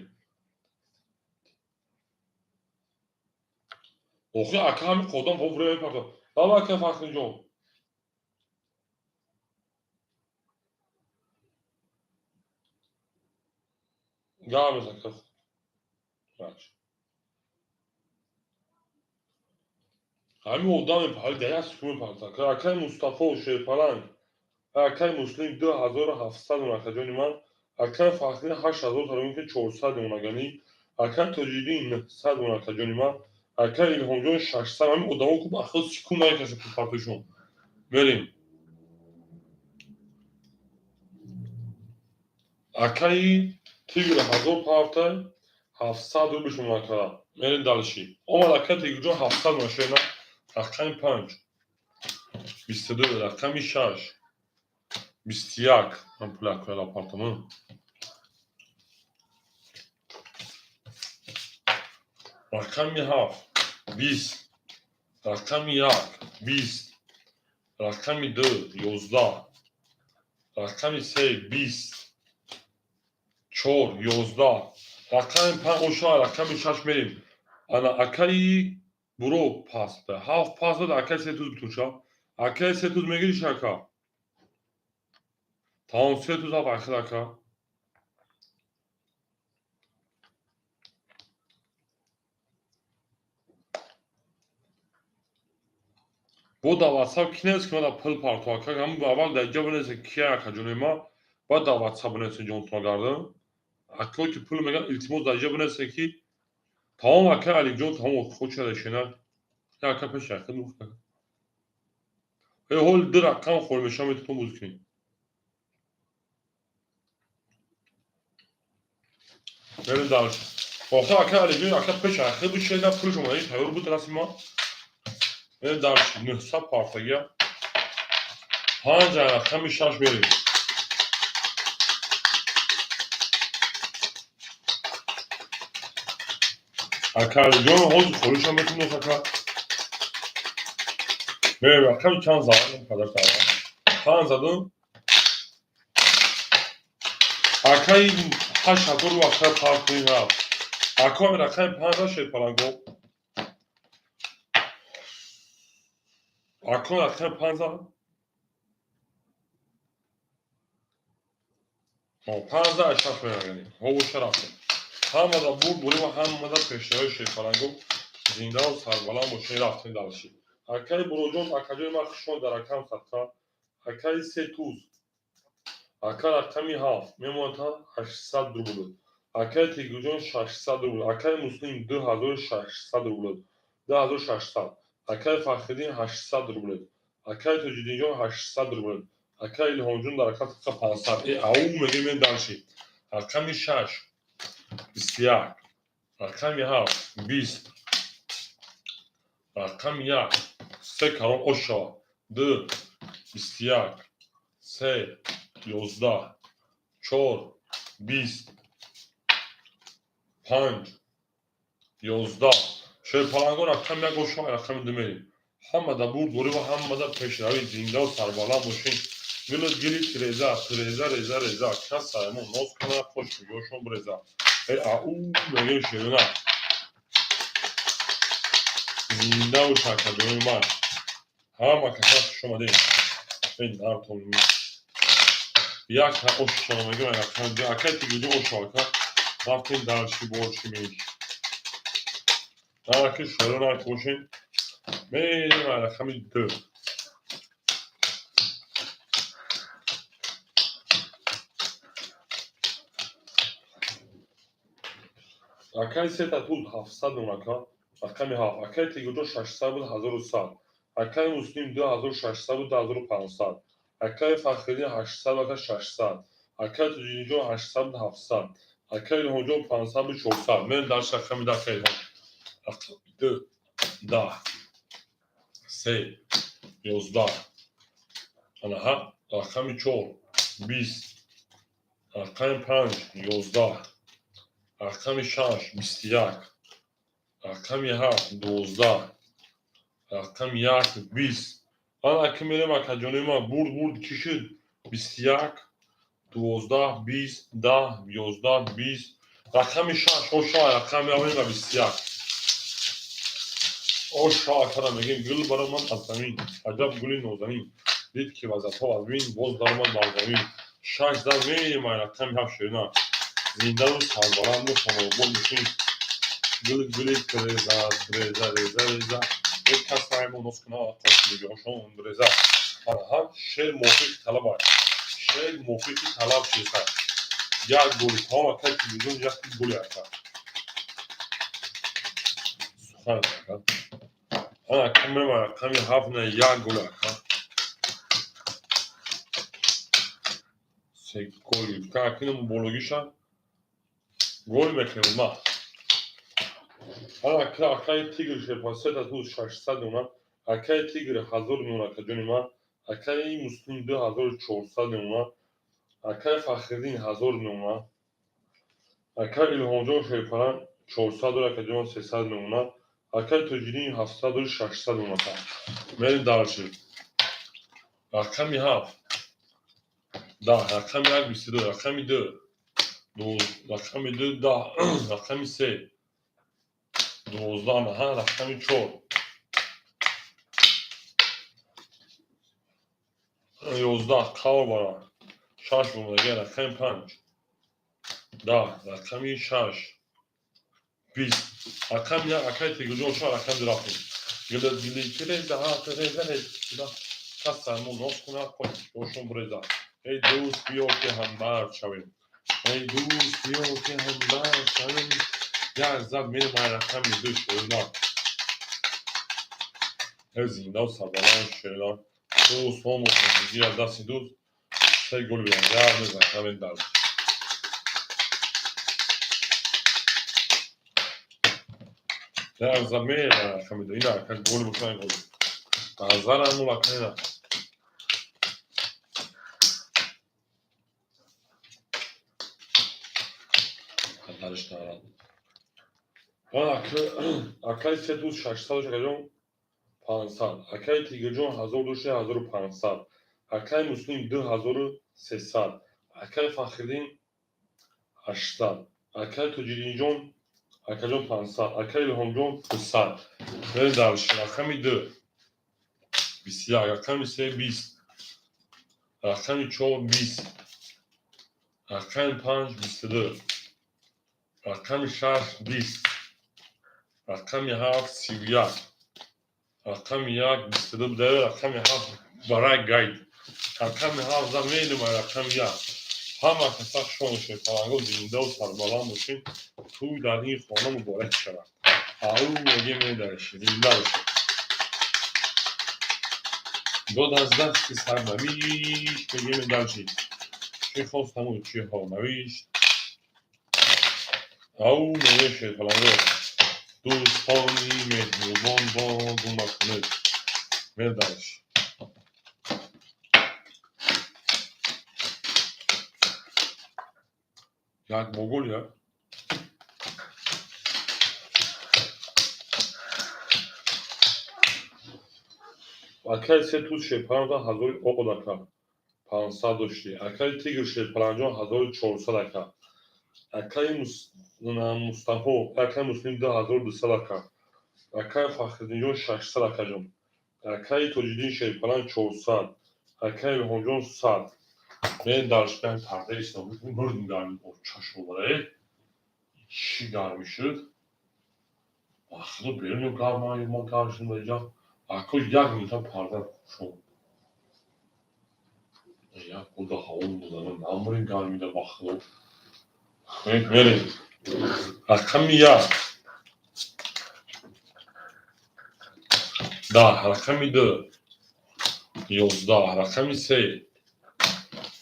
Охи, ака, ҳамин қодам во время мепартад. Давай, ака Фахриҷон. Гап ака. Ҳамин одам мепард, дар як секунд мепартад. Акай Мустафо, Шерпаланг, акай Муслим, 2700 акаҷони ман, акай Фахри, 8000 таромин, ки 400 мемонад, акай Тоҷиддин, 900 мемонад, акаҷони ман, акай Илҳомҷон, 600. Ҳамин одамо ку ба худ секунд намекашад партоишон. Мерем. Акаи Тигр, 1000 партай, 700 рублиш мемонад, ака. Мерем дальше. Омад, акай Тигрҷон, 700 мемонад, шена. Рақами панҷ, 22, рақами шаш, 21. Ман пули акояла партамон. Рақами ҳафт, 20, рақами як, 20, рақами ду, 11, рақами се, 20, чор, 11, рақами панҷ оша, рақами шаш мерем. Ана акаи Буро пас да ҳафт пас дод, акаи Сетуз битун ша. Акаи Сетуз, мегириш, ака? Тамом, се туз ҳафт ахир, ака. Бо дар ватсап ки нест, ки ман дар пул парту, ака. Ҳамн аввал дар ҷа бинесе, кия, акаҷони ма, баъд дар ватсап бинесе, ҷонтона гардам. Акое ки пул меган, илтимос, дар ҷа бинесе, ки тамом, ака Алиҷон, тамом, хоча решена. Ака, пеши ахир мухта. Э, ҳол ду рақам хол меша, метавон бозӣ кунӣ. Мерем дальше. Охир, ака Алиҷон, ака, пеши ахир бишена, пулш омадаги тайёр буд расми ма. Мерем дальше. 900 партагия. Панҷ, рақами шаш мерем. Ака Алиҷон, ҳозир холишам метунест, ака. Мерем, рақами чанд задам, падар сава. Панҷ задам. Акаи 8000 ру, ака, пар кунин рафт. Ака, рақами панҷ шед паланго. Ака, рақами панҷ зад. Панҷ шаш меягани. Ҳовуша рафтем. Ҳамада бурд бурӣ ва ҳамада пешравии шерпаланго, зиндаву сарбаланд бошед, рафтем дальше. Акаи Буроҷон, акаҷои ман, хушон дар рақам садқа. Акаи се туз. Ака, рақами ҳафт мемонад, 800 рубл. Акаи Тегуҷон, 600 рубл. Акаи Муслим, 2600 рубл. 2600. Акаи Фахриддин, 800 рубл. Акаи Тоҷиддинҷон, 800 рубл. Акаи Илҳомҷон дар рақам садқа 500. Э, ау мегӯем, мен дальше. Рақами шаш 21, рақами ҳафт 20, рақами як се калон ошава, ду 21, се 11, чор 20, панҷ 11. Шерпаланго, рақами як ошава, рақами ду мерем. Ҳамада бурд дорӣ ва ҳамада пешравӣ, зиндаву сарбаланд бошед. Гилу гили тиреза, тиреза, реза, реза, кас саймон ноз кана, хош мигошон биреза. Э, ау мегӯем, шерона. Зинда бош, акаҷони ман. Ҳама каса хуш омадед. Эй, нартон. Як ошшава мегӯем, акай Тигиҷон ошава, ака. Рафтем дальше, больше меньше. Аки шерона бошед. Мерем рақами ду. Акаи сета туз 700 нум, ака. Рақами ҳафт. Акаи Тегуҷон 600 буд, 1100. Акаи Муслим 2600 буд, 2500. Акаи Фахриддин 800, ака, 600. Акаи Тоҷиддинҷон 800 буд, 700. Акаи Илҳомҷон 500 буд, 400. Мерем дальше, рақами ду, акаи Илҳом. Рақами ду 10, се 11, анаҳа, рақами чор 20, рақами панҷ 11, рақами шаш 21, рақами ҳафт 12, рақами як 20. Ана ки мерем, акаҷони ман, бурд, бурд чӣ шуд? 21, 12, 20, 10, 11, 20, рақами шаш оша, рақами аввалин 21 оша, акара мегем. Гул баромад аз замин, аҷаб гули нозанин, дид ки вазатҳо аз бин боз даромад бар замин. Шаш зад, мерем рақами ҳафт, ширина. Зиндаву сарбаланду хонобод бошем. Гул гули тиреза, реза, реза, реза, як кас саймон ноз куна, қошмигиҳошон реза. Аҳа, шер мувофиқи талаб аст, шер мувофиқи талаб чист. Як голи, тамом, ака телевизион, як голи, ака сухан, ака. Ана камера, рақами ҳафт, на як гол, ака. Се гол гирифта, акинам бологиша гол мекунем ма. Ана акаи Тигр шерпа, сета туз 600 мемона. Акаи Тигр 1000 мемона, акаҷони ман. Акаи Муслим 2400 мемона. Акаи Фахриддин 1000 мемона. Акаи Илҳомҷон шерпаран 400, акаҷон, 300 мемона. Акаи Тоҷиддин 700, 600 мемона. Мерем дальше. Рақами ҳафт 10, рақами як 22, рақами ду, рақами ду 10, рақами се 12, наҳа, рақами чор 11. Қавр бара. Шаш бомадагия. Рақами панҷ, 10. Рақами шаш, 20. Рақами як, акай Тигрҷон, ша рақами ду, рафтем. Кас сармо нос кунад, қошон буреза. Эй дӯст, биё, ки ҳамдард шавем. Эй дӯст, биё, ки ҳамдард шавем. Як зад мерем ай рақами ду, шоила. Эй, зиндаву сарбаланд, шоила. Дӯстон, аз дасти дӯст се гол бидан. Як мезанам дар як зад мерем рақами ду. Ина ака, голи бошад, гол. Назарам ака, ина дараш акаи се дӯст, 600, шакаҷон, 500. Акаи Тигрҷон, 1000 дошта, 1500. Акаи Муслим, 2300. Акаи Фахриддин, 800. Акаи Тоҷиддинҷон, акаҷон, 500. Акаи Илҳомҷон, 200. Дар рақами ду, 21. Рақами се, 20. Рақами чор, 20. Рақами панҷ, 22. Рақами шаш, 20. Рақами ҳафт, 31. Рақами як, 22 буда. Рақами ҳафт барай гайд. Рақами ҳафт за мелим. Рақами як. Ҳама каса хуш омадед, палангҳо, зиндаву сарбаланд бошед. Тӯй дар ин хона муборак шавад. Ау мегем, медариш, зинда бошед. Дод аз дасти сарнавишт, мегем, медаршид. Чӣ хостаму чӣ ҳо навишт. Ау мегем, палангҳо, дӯстони меҳрубонро гум накунед. Медариш. Як бо гол, як. Акаи се туз шерпаланҷон, ҳазори оғод, ака, 500 доштӣ. Акаи Тигр шерпаланҷон, 1400, ака. Акаи Мустафо, акаи Муслим, 2200, ака. Акаи Фахриддинҷон, 600, акаҷон. Акаи Тоҷиддин шерпаланҷ, 400. Акаи Илҳомҷон, 100. Мен дар шикани пардаи исломӣ мурдим, гарми чашм омада. Чӣ гармӣ шуд, ба худо, берун гарма, мо гарм шудем инҷа. Ако, як минута парда шуд, як худа ҳаво мезана, намурем гармида, ба худо. Мерем. Рақами як, 10. Рақами ду, 11. Рақами се,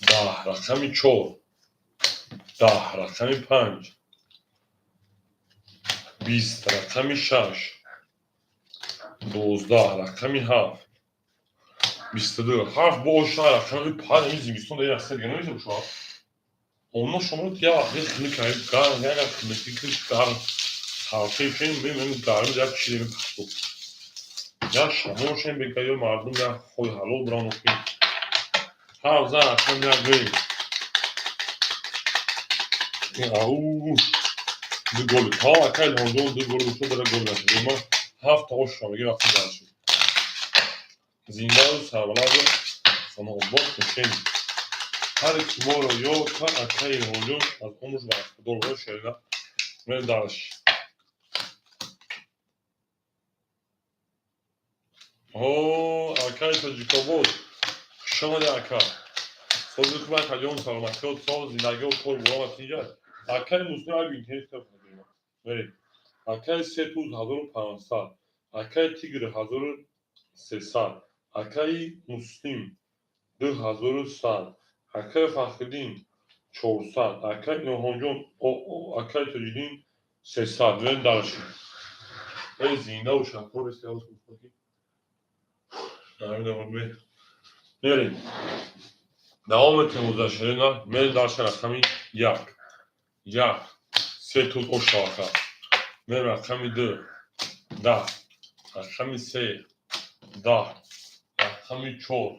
10. Рақами чор, 10. Рақами панҷ, 20. Рақами шаш, 12. Рақами ҳафт, 22. Ҳафт боша. Рақами панҷ. Зимистон дар яхса дига намешавад. Оно шумо як вақт хунук, гарм, як хунукӣ, гарм сарфешем, мебинем гарми як чизе мепахту. Як шамошем бега ё мардум як хои ҳалол буран. Ҳафт зан, рақами як, бе ау, ду гол та. Ака Илҳомҷон, ду гол шуд, дара гол нашуд. Ма ҳафт ошро мегӣ, рафтем дальше. Зиндаву сарбаланду хонаобод бошем. Ҳар ки моро ёд кард, акаи Илҳомҷон аз умрш бархӯрдор бошад. Шерина, мерем дальше. О, акаи Тоҷикобод, хушомадӣ, ака. Сози хуб, акаҷон, саломатиҳо, соз, зиндагиҳо, кор буром инҷа. Акаи Муслим, ак интернет мерем. Акаи се туз, 1500. Акаи Тигр, 1300. Акаи Муслим, 2100. Акаи Фахриддин, 400. Акаи Илҳомҷон, акаи Тоҷиддин, 300. Мерем дальше. Эй, зиндаву шакор. Мерем, давом метем узашерина. Мерем дальше. Рақами як, як, се туз ошака. Мерем. Рақами ду, 10. Рақами се, 10. Рақами чор,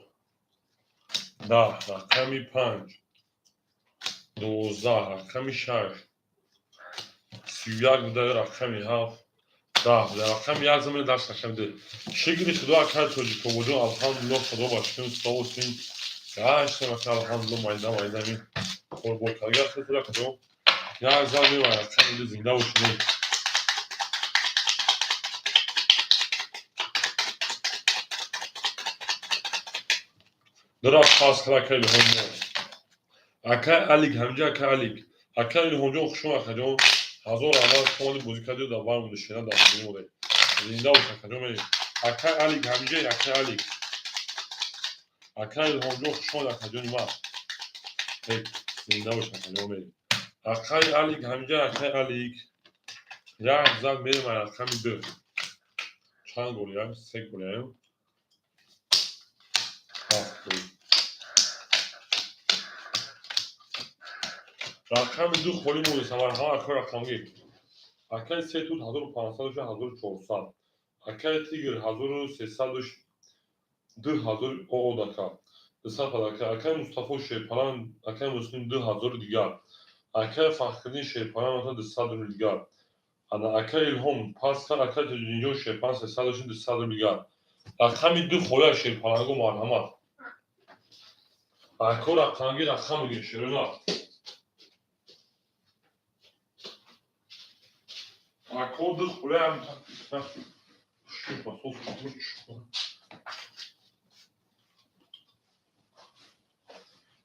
10. Рақами панҷ, 12. Рақами шаш, 31 буда. Рақами ҳафт, 10 буда. Рақами як замин дар рақами ду. Шукри худо, акаи Тоҷикобоҷон, алҳамдулилло, худо ба шукр, соусин. Гаштем ака, алҳамдулилла, майда майда ми корбор карда хеле акаҷон. Як зан мемай рақами ду, зинда бошед. Дура пас кард ака Илҳомҷон. Ака Алик ҳамҷа, ака Алик. Ака Илҳомҷон, хушом акаҷон. Ҳазор раҳмат, шумо бозӣ кардед, дар бар монда шена дар бозӣ моде. Зинда бош акаҷон мерем. Ака Алик ҳамҷа, ака Алик. Ака Илҳомҷон, хушом акаҷони ман. Зинда бош акаҷон мерем. Акай Алик ҳамҷа, акай Алик. Як зан мерем рақами ду. Чанд гол як? Се гол як. Ҳафт гол. Рақами ду холӣ монда, самарҳама акай рақамгир. Акай се тут 1500, 1400. Акай Тигр 1300, 2000 оодака. 200 падака. Акай Мустафо Шерпалан, акай Муслим 2000 дигар. Акай Фахриддин Шерпалан ата 200 рубл дигар. Ана акай Илҳом пас кард, акай Тоҷиддинҷон Шерпалан 300, 200 рубл дигар. Рақами ду холия Шерпаланго, марҳамат. Ако рақамгир рақам бигир шерона. Ако ду холия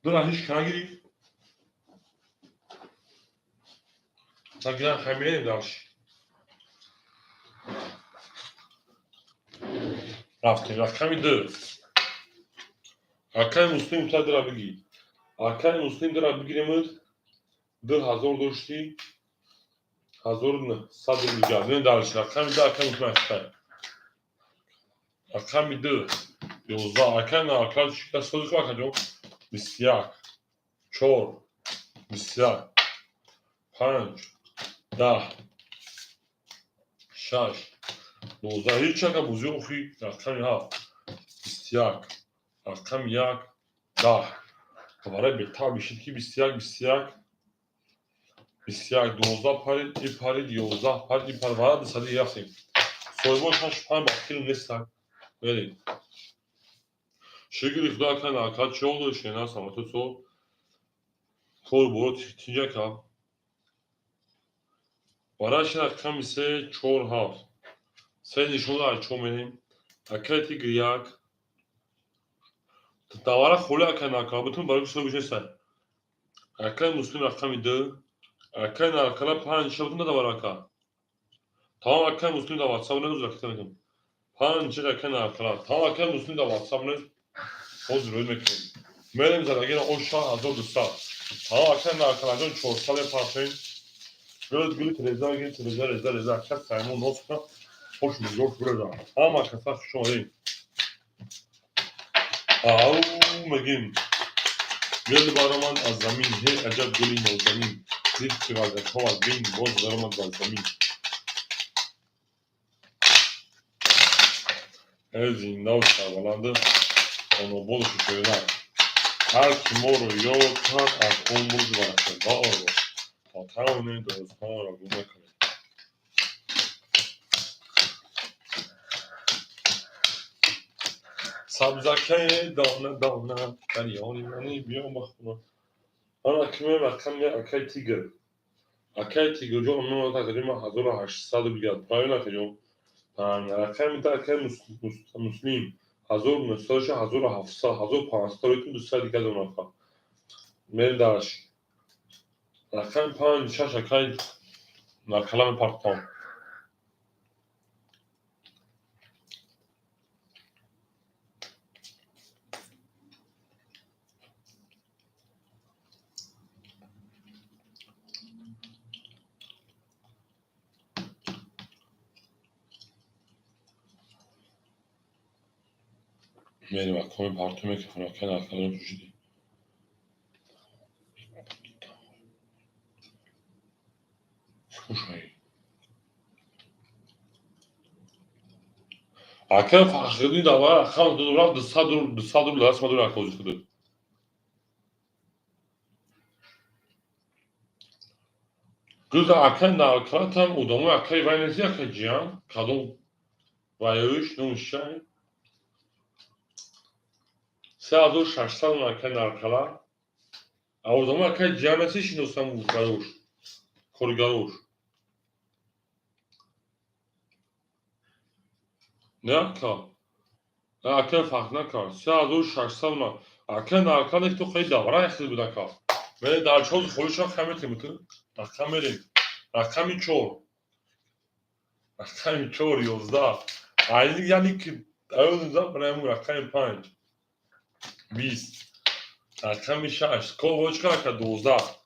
дура ҳеч ка нагирифт. Нагиран, хай мерем дальше. Рафтем рақами ду. Акай Муслим та дура бигир. Акай Муслим дура бигиремуд. 2000 доштӣ. 1900 рубл. Бинем дальше. Рақами ду акай Муслим акай. Рақами ду. 11. Акай на акай шикаст созӣ акаҷон. 21. 4. 21. 5. 10. 6. 19. Ҳеҷ ака бозӣ охи рақами 7. 21. Рақами 1. 10. Барои бетар бишид ки 21, 21. 21, 12 парид, и парид, 11 парид, и парид. Вара дусади рафтем. Соҳибон шаш панҷ ба кило нестак. Мерем. Шукри Худо ака нака чӣ шена самату со кор боро тинҷа ка. Бараш рақами се, чор, ҳафт. Се нишон дар чо мерем. Акай Тигр як. Давара холи ака нака бутун барои соҳиб нестай. Акай Муслим рақами ду. Акай наркала панҷ шабутун давара ака. Тамом акай Муслим дар WhatsApp нест, ракта мекунам. Панҷ акай наркала. Тамом акай Муслим дар WhatsApp нест. Ҳозир рӯй мекунем. Мерем задагиро оша 1200. Тамом акай наркалаҷон 400 мепартоем. Гул гул телевизор гир, телевизор реза реза ака Саймон нос кунам. Хош мегӯ гулеза. Ҳама каса хуш омадем. Ау мегим. Гул баромад аз замин, ҳе аҷаб гули нозанин. Дид ки вазирҳо аз бин, боз даромад бар замин. Э зиндаву сарбаланду хонободу шушӯна. Ҳар ки моро ёд кард, аз он бурд баракат ва орбод. То тавонем дӯстонро гум накунем. Сабзакаи дона дона, дарёни мани биё ба хона. Ана ки меоем рақами акаи Тигр. Акаи Тигрҷон меояд акаҷон ман 1800 рубл. Правильно акаҷон? Рақами да акаи Муслим 1900, 1700, 1500 рубл, 200 дигар донафа. Мерем дальше. Рақами панҷ, шаш акаи наркала мепартом. Мерем акоми партоме ки акаи наркала пӯшидӣ. Слушай. Акаи Фахриддин давара рақам ду рафт 200 рубл, 200 рубл даст ма дур акози худат. Гуза акаи наркалатам одамои акаи вай нест, акаи ҷиян, кадом вайоиш номиш чай? 3600 акай наркала. Авозама акай ҷамъияти шиносам гарош. Коргарош. Не ака. Ака фарқ накард. 3600 ака наркала ту хеле давра яхел буд ака. Мене дар чоз холиша хаметем ту. Рақам мерем. Рақами 4. Рақами 4 11. Айни яъне ки аёза барои рақами 5. 20. Рақами 6. Ковочка ака 12.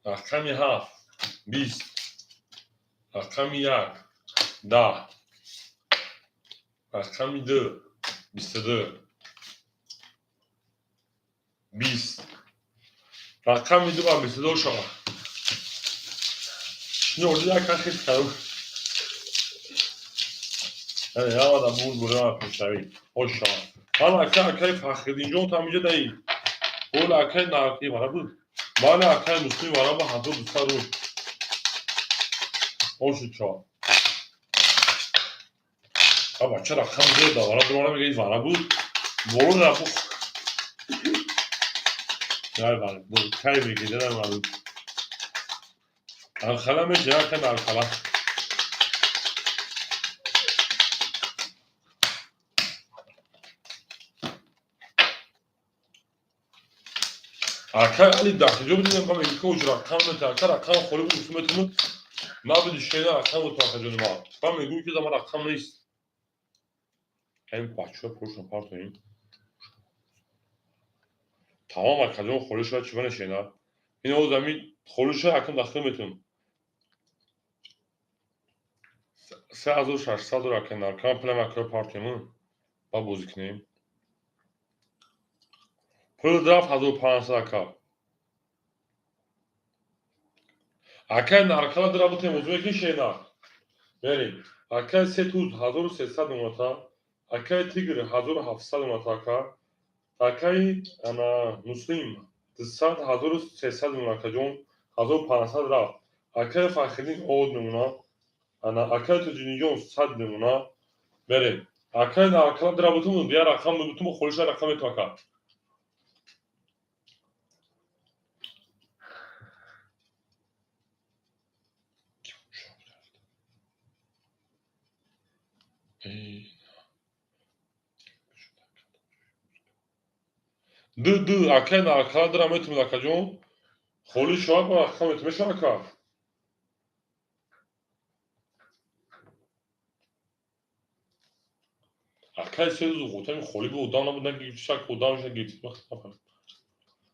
Рақами 7. 20. Рақами 1. 10. Рақами 2. 22. 20. Рақами 2 ба 22 шава. Шино як хис кард. Явада буд бурема пешравӣ. Хош шава. Ман ака акаи Фахриддинҷон там инҷа даи. Ол акаи нарқи вара буд. Бале акаи Муслим вара ба 1200 рубл. Оши ча. А бача рақам зиёд да вара дувара мега вара буд. Боло рафт. Яй вара буд. Кай мегида вара. Архала меша ака нархала. Ака али дахиҷо бидем ба меги ки рақам мета ака рақам холи буд усуметуну набуди шена рақам буд акаҷони ма. Ба мегӯй ки зама рақам нест. Ҳамин бачаҳо пулшон партоем. Тамом акаҷон холи шуда чӣ бана шена. Ин оз ҳамин холи шуда акам дахил метунам. 3600 доллар ака наркам пулам акаро партоем ба бозӣ кунем. Пул рафт 1500 ака. Акай наркала дира бутем узме ки шена. Мерем. Акай се туз 1300 умата. Акай тигр 1700 умата ака. Акай ана Муслим 200 1300 умата акаҷон 1500 рафт. Акай Фахриддин од мемона. Ана акай Тоҷинҷон 100 мемона. Мерем. Акай наркала дира бутем дия рақам бутем холиша рақам мету ака. Ду ду акай наркала дира метунад акаҷон. Холи шава ба рақам метун мешава ака. Акай се рӯз ғотами холи буд одам набуд наги шак одам ша гирифт.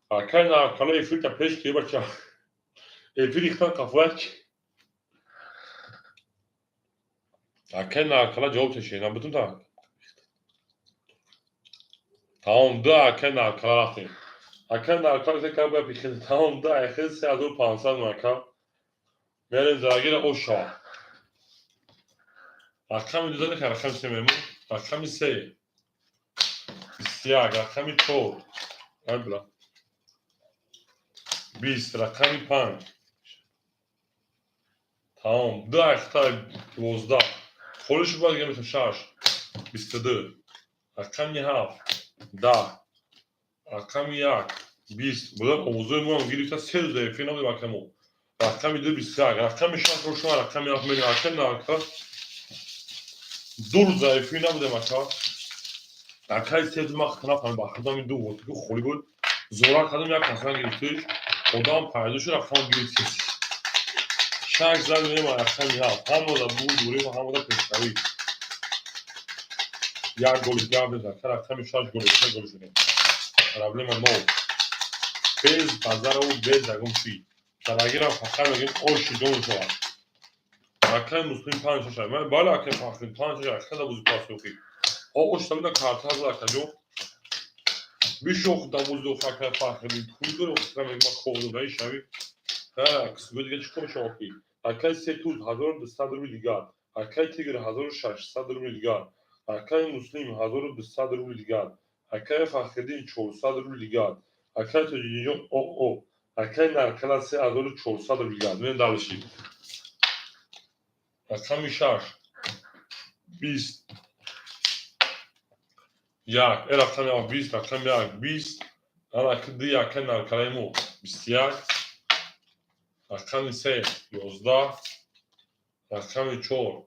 Акай наркала эфир та пеш ки бача. Эфир ихтан қафлач. Акай наркала ҷавоб тешена бутун та. Тамом ду акай наркала рафтем. Акай наркала се кар бояд пихел. Тамом ду акай 3500 ака. Мерем зарагира оша. Рақами ду зане рақами се мемон. Рақами се. 21 рақами 4. Ай бла. 20 рақами 5. Тамом ду акта 12. Холиш бояд гирем 6. 22. Рақами 7. 10. Рақами 1. 20. Будан овозои мо гирифта се рӯз эфир набудем акамо. Рақами 2 21. Рақами 6 ро шума рақами 7 мерем. Ака нака ду рӯз эфир набудем ака. Акаи се рӯз ман нафаҳмидам ба худам ду вотику холи буд. Зора кардам як касра гирифтиш. Одам пайдо шуд рақам гирифт. Шаш зад мерем рақами 7. Ҳамода буд дурем ҳамода пешравӣ. Як голи гап беза ака рақами 6 голи се гол шудем. Проблема нол. Без базарову без ягон чӣ. Дарагирам фақат мегем оши ҷон шавад. Акаи Муслим 5 6. Ман бале акаи Фахриддин 5 6 акада бузи пасохи. Ош табида карта зад акаҷон. Бишох да бузи ох акаи Фахриддин. Хуй дори ох мегем ма кор даи шави. Ха, кисбе дига чӣ кор шава ки? Акаи се туз 1200 рубли дигар. Акаи тигр 1600 рубли дигар. Акаи Муслим 1200 рубли дигар. Акаи Фахриддин 400 рубли дигар. Акаи Тоҷинҷон о. Акаи наркала 3400 рубли дигар. Мен далши. Рақами 6. 20. Як, рақами як 20, рақами як 20, ана ки ду яка наркалаи мо 21, рақами се 11, рақами чор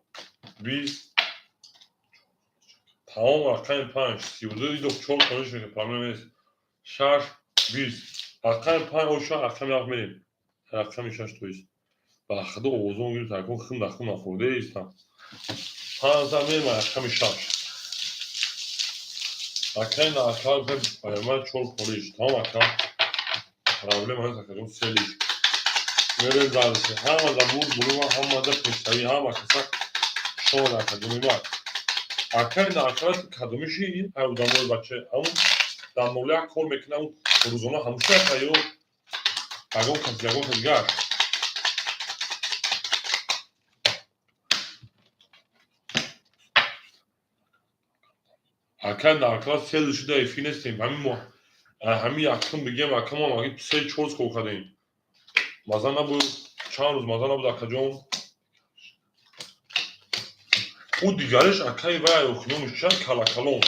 20, тамом, рақами панҷ 32, идо чор кониш мекунем, проблема нест. Шаш 20, рақами панҷ оша, рақами як мерем, рақами шаш, то есть ба худо овозон гирифт, акун хун да хун нахӯрда истам. Панҷ мерем, рақами шаш. Акай наакал ман чор полиш, тамом, ака, проблема нест, акаҷон, селиш. Мерем дальше. Ҳама да бурд булума, ҳама да пешравӣ, ҳама каса шод, акаҷони ман. Акай наакал кадомиши ай одамои бача, ҳамун дар молия кор мекунад, ҳамун рӯзона ҳамуша ака ё ягон кас, ягон кас дигар? Акай наркала сел шуда эфир нестем. Ҳамин мо ҳамин якум бигем, ака, мо маги се чор кор кардем. Маза набуд, чанд рӯз маза набуд, акаҷон. Ӯ дигариш акаи вай охиномиш ча калакалон.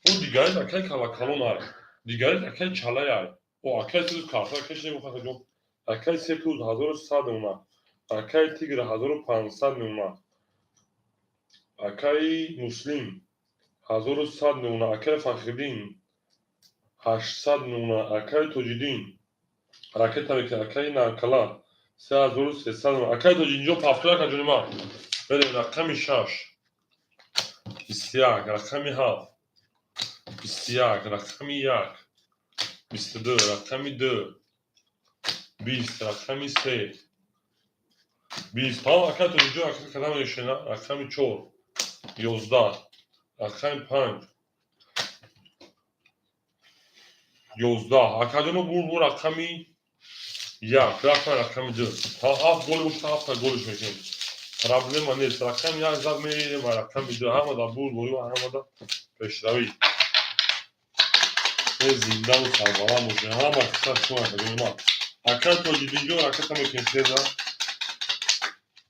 Ӯ дигариш акаи калакалон ай. Дигариш акаи чалай ай. О, акаи седу карта каш немухад, акаҷон. Акаи сетуз 1100 мемонад. Акаи тигр 1500 мемонад. Акаи муслим 1100 мемонад. Акаи Фахриддин 800 мемонад. Акаи Тоҷиддин ракета мекунад. Акаи Наркала 3300 мемонад. Акаи Тоҷиддинҷон, пафтор, акаҷони ман. Берем, рақами шаш 21, рақами ҳафт 21, рақами як 22, рақами ду 20, рақами се 20. Тамом, акаи Тоҷидҷон, ака кадам мешина? Рақами чор 11, рақами панҷ 11. Акаҷоно, бур рақами як, рафтан рақами ду. Ҳафт голи бошад, ҳафта голиш мекунем. Проблема нест. Рақами як зад мерем ва рақами ду. Ҳама дар бурд борӣ ва ҳама дар пешравӣ. Зиндаву сарбаланд бошед. Ҳама каса шумо, акаҷони ман. Акаи Тоҷиддинҷон, ракета мекунем сеза.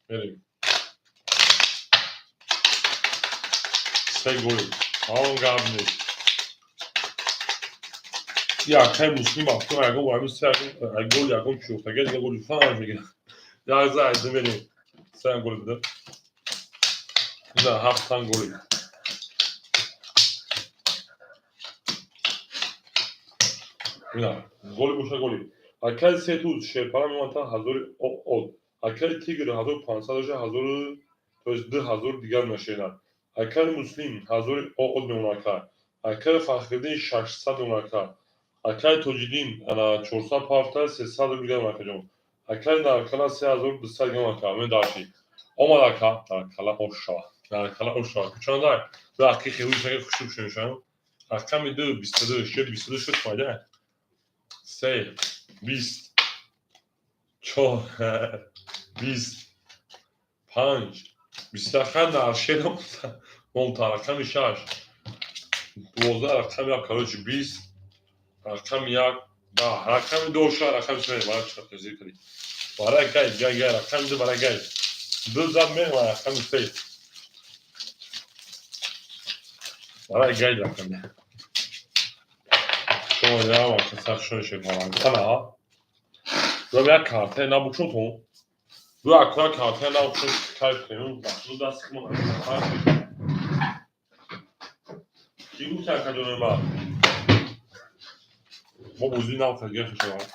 Мерем. Се голи. Тамом, гап нест. И акаи муслим афтон ягон ҳамин се гол ягон чӯхтага дига голи фаҳм мегирад. Як за айда мерем. Се голи буда. Ина ҳафтан голи. Ина голи боша голи. Акаи сетуз шерпара мемонад ҳазори од. Акаи тигр 1500 боша, ҳазору, то есть 2000 дигар нашенад. Акаи муслим ҳазори од мемонад, ака. Акаи Фахриддин 600 мемонад, ака. Акаи Тоҷиддин ана 400 пафта, 300 дигар мемонад, акаҷон. Акаи Наркала 3200 мемонад, ака. Мен дарши. Омад, ака, Наркала ошава. Наркала ошава. Кучондай. Ду ақи хеҳуи шаги хушук шунишам. Рақами ду 22, шуд 22 шуд файда. Се 20, чор 20, панҷ 20, ака наршер монта, рақами шаш 12, рақами як, короче, 20, рақами як 10, рақами ду оша, рақами се барои чӣ тазир кардӣ? Барои гай, гай, гай, рақами ду барои гай. Ду зад мерем рақами се. Барои гай рақами. Шумо яма каса шумо шепаланг. Ана. Дум як картаи набукшун ту. Ду акра картаи набукшун кайф кунем. Ду даст кунем. Ки гуфт, акаҷони ман? Мо бозӣ нав гирифта шавад.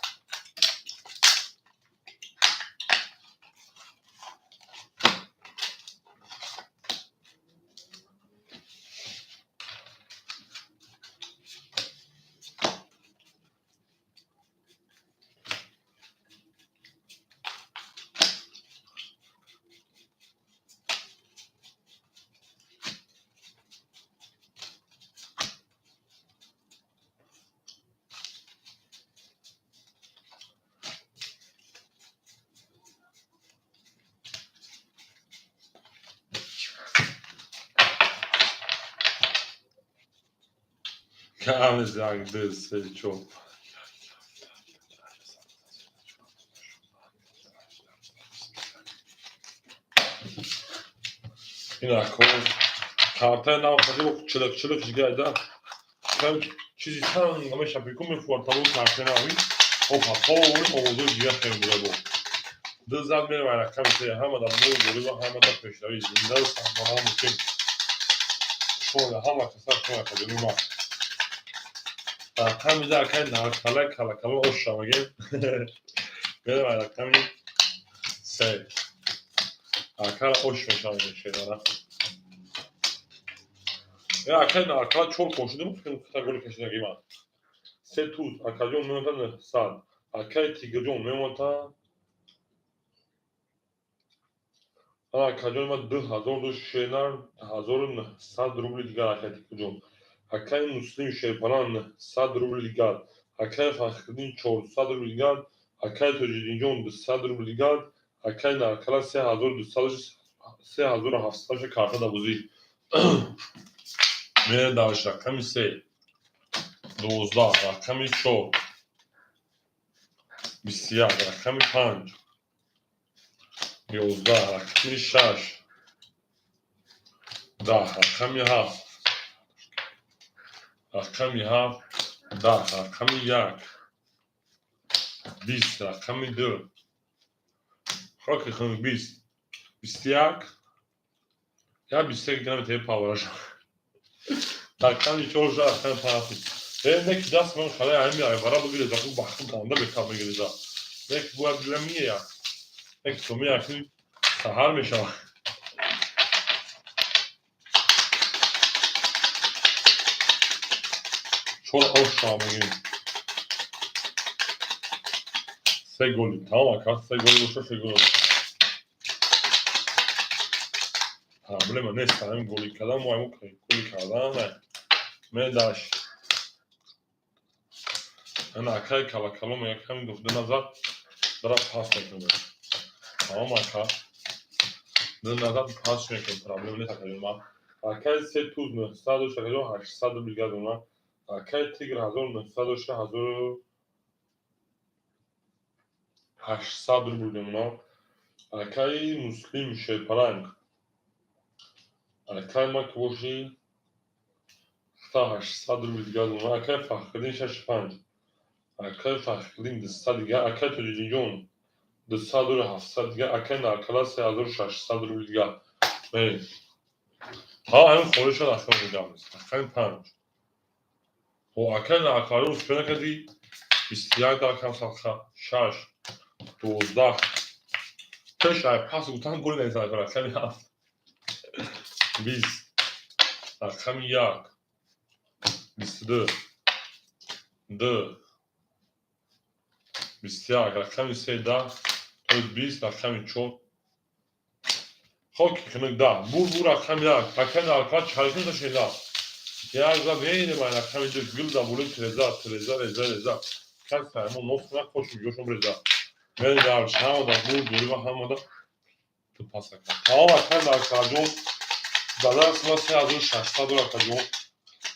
Кам як, ду, се, чор. Ин акор Картаи нав хазибо чилиқ чилиқ жигайда. Чизи танг мешапику мефуартабо картаи нави. Опа, повори овозои дига хем буда бо. Ду зад мерем ай рақами се, ҳама дар мои ғориба, ҳама дар пешравӣ, зинда саҳнаҳо мумкин. Шоя ҳама каса шоя қадими ма. Рақами да акай наркала калакала оша мегем. Мерем ай рақами се. Акара ош мешавем шерара. Я акай наркала чор кошидим, фикр голи кашидаги ма. Се туз, акаҷон мемонта 900. Акай тигрҷон мемонта. Акаҷон ма 2000 ду шенар 1900 рубли дигар акай тигрҷон. Акай Муслим Шерпалан 900 рубли дигар. Акай Фахриддин 400 рубли дигар. Акай Тоҷиддинҷон 200 рубли дигар. Акай Наркала 3200 3700 карта да бозӣ. Мерем дарш рақами се. 12 рақами 4. 21 рақами 5. 11 рақами 6. 10 рақами 7. Рақами 7. 10 рақами 1. 20 рақами 2. Хоки хун 20. 21. Я 21 грамм те павараш. Рақами 4 рақами 5. Не ки даст ман халай ами ай вара бигиреза хуб бахтум канда бекар мегиреза. Не ки бояд бигирам мия. Не ки суми акни саҳар мешава. Чор оша мегирем. Се голи. Тамом ака, се голи боша, се голи. Проблема нест, ҳамин голи кардан, мо ҳамин голи кардан. Медаш. Ана акай калакало мега ҳамин гуфт ду назар дара пас мекунем. Тамом ака. Ду назар пас мекунем, проблема нест акаҷон ма. Акай се туз 900 акаҷон 800 рубл гадона. Акай тигр 1900 1800 рубл мемона. Акай Муслим Шерпаранг. Акай ма ки боши 800 рубл дигар. Акай Фахриддин 65. Акай Фахриддин 200 дигар. Акай Тоҷиддинҷон 200 700 дигар. Акай Наркала 3600 рубл дигар. Ҳа, ҳамин хориҷ шуд ахир дигар. Рақами 5. О, акай Наркала успе накардӣ 21 рақам садқа 6 12 пеш ай пас гуфтан голи наизад рақами 7 20 рақами 1 22 2 21 рақами 3 10 20 рақами 4 хоки хинак 10 бур бур рақами 1 акай Наркала чаликун ташела як за мейнем ай рақами 2 гул да були треза треза реза реза кас мо нос на хош ҷошон реза мен дар шама да бур бурива ҳама да ту пасака. Тамом акай Наркалаҷон дар сма 3600 акаҷон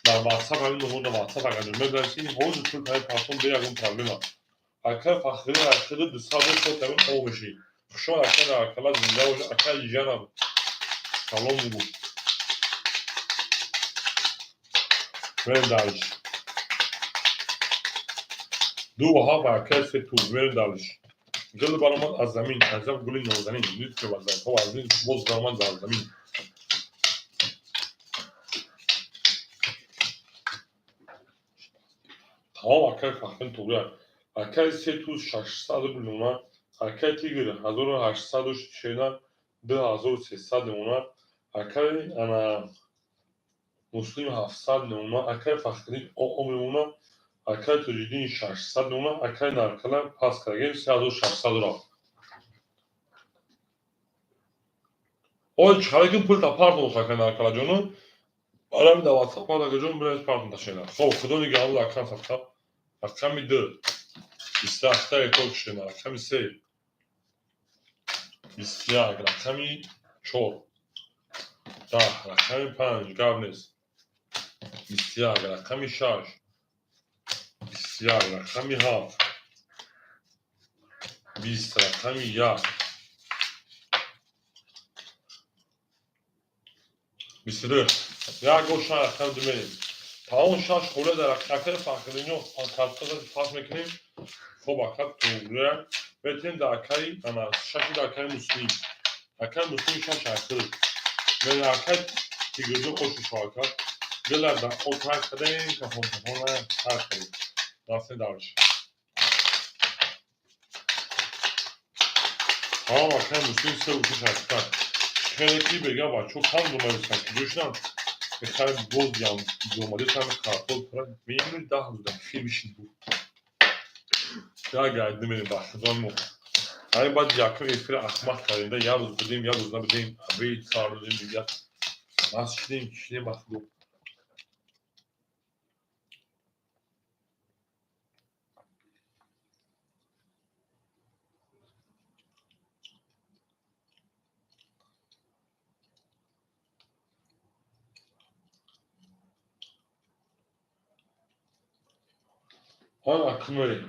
дар WhatsApp ҳамин номер дар WhatsApp акаҷон мебинед ин ҳозир пул таи партон бе ягон проблема. Акай Фахриддин акай 200 сот ҳамин о меши. Хушҳол акай Наркала зинда боша. Акай Ҷанам салом бугу. Мерем дарш. 2 7 акай се туз мерем дарш. Гул баромад аз замин, аҷаб гули нозанин, дид ки вазанҳо аз ин боз баромад аз замин. Тамом акай Фахриддин туғри. Акай се туз 600 рубл мемонад. Акай тигр 1800 шена 2300 мемонад. Акай ана Муслим 700 мемонад. Акай Фахриддин оо мемонад. Акай Тоҷиддин 600 мемонад. Акай Наркала пас кардагем 3600 ро. Ой чараки пул та партон акай Наркалаҷону. Барами дар WhatsApp акаҷон биред партон ташена. Хоб худо нигаҳбон акам садқа. Рақами 2 28 рекорд шена. Рақами 3 21 рақами 4 10 рақами 5 гап нест. 21 рақами 6 21 рақами 7 20 рақами 1 22. Як гол шаш рақам ду мерем. Тамом шаш холе дар акаи Фахриддинҷон картада пас мекунем. Хоб ака туғрия метем дар акаи ана шаши дар акаи Муслим. Акаи Муслим шаш ахир. Мерем акаи Тигрҷон ошу шо ака. Дила дар отар кардем, кафон кафон тар кардем. Рафтем дальше. Тамом акаи Муслим се у шаш ахир. Хеле ки бега бачо кам думаюсан ки ҷӯшнам. Мехоҳем боз диям омадесам картол меимрӯз 10 рӯз дар хел бишин буд. Як гайд намерем ба худо мо. Ҳамин баъд якум эфира ахмақ кардем да, як рӯз будем, як рӯз набудем, абед сар додем дигар. Нас шидем, шидем ба худо. Он акнуре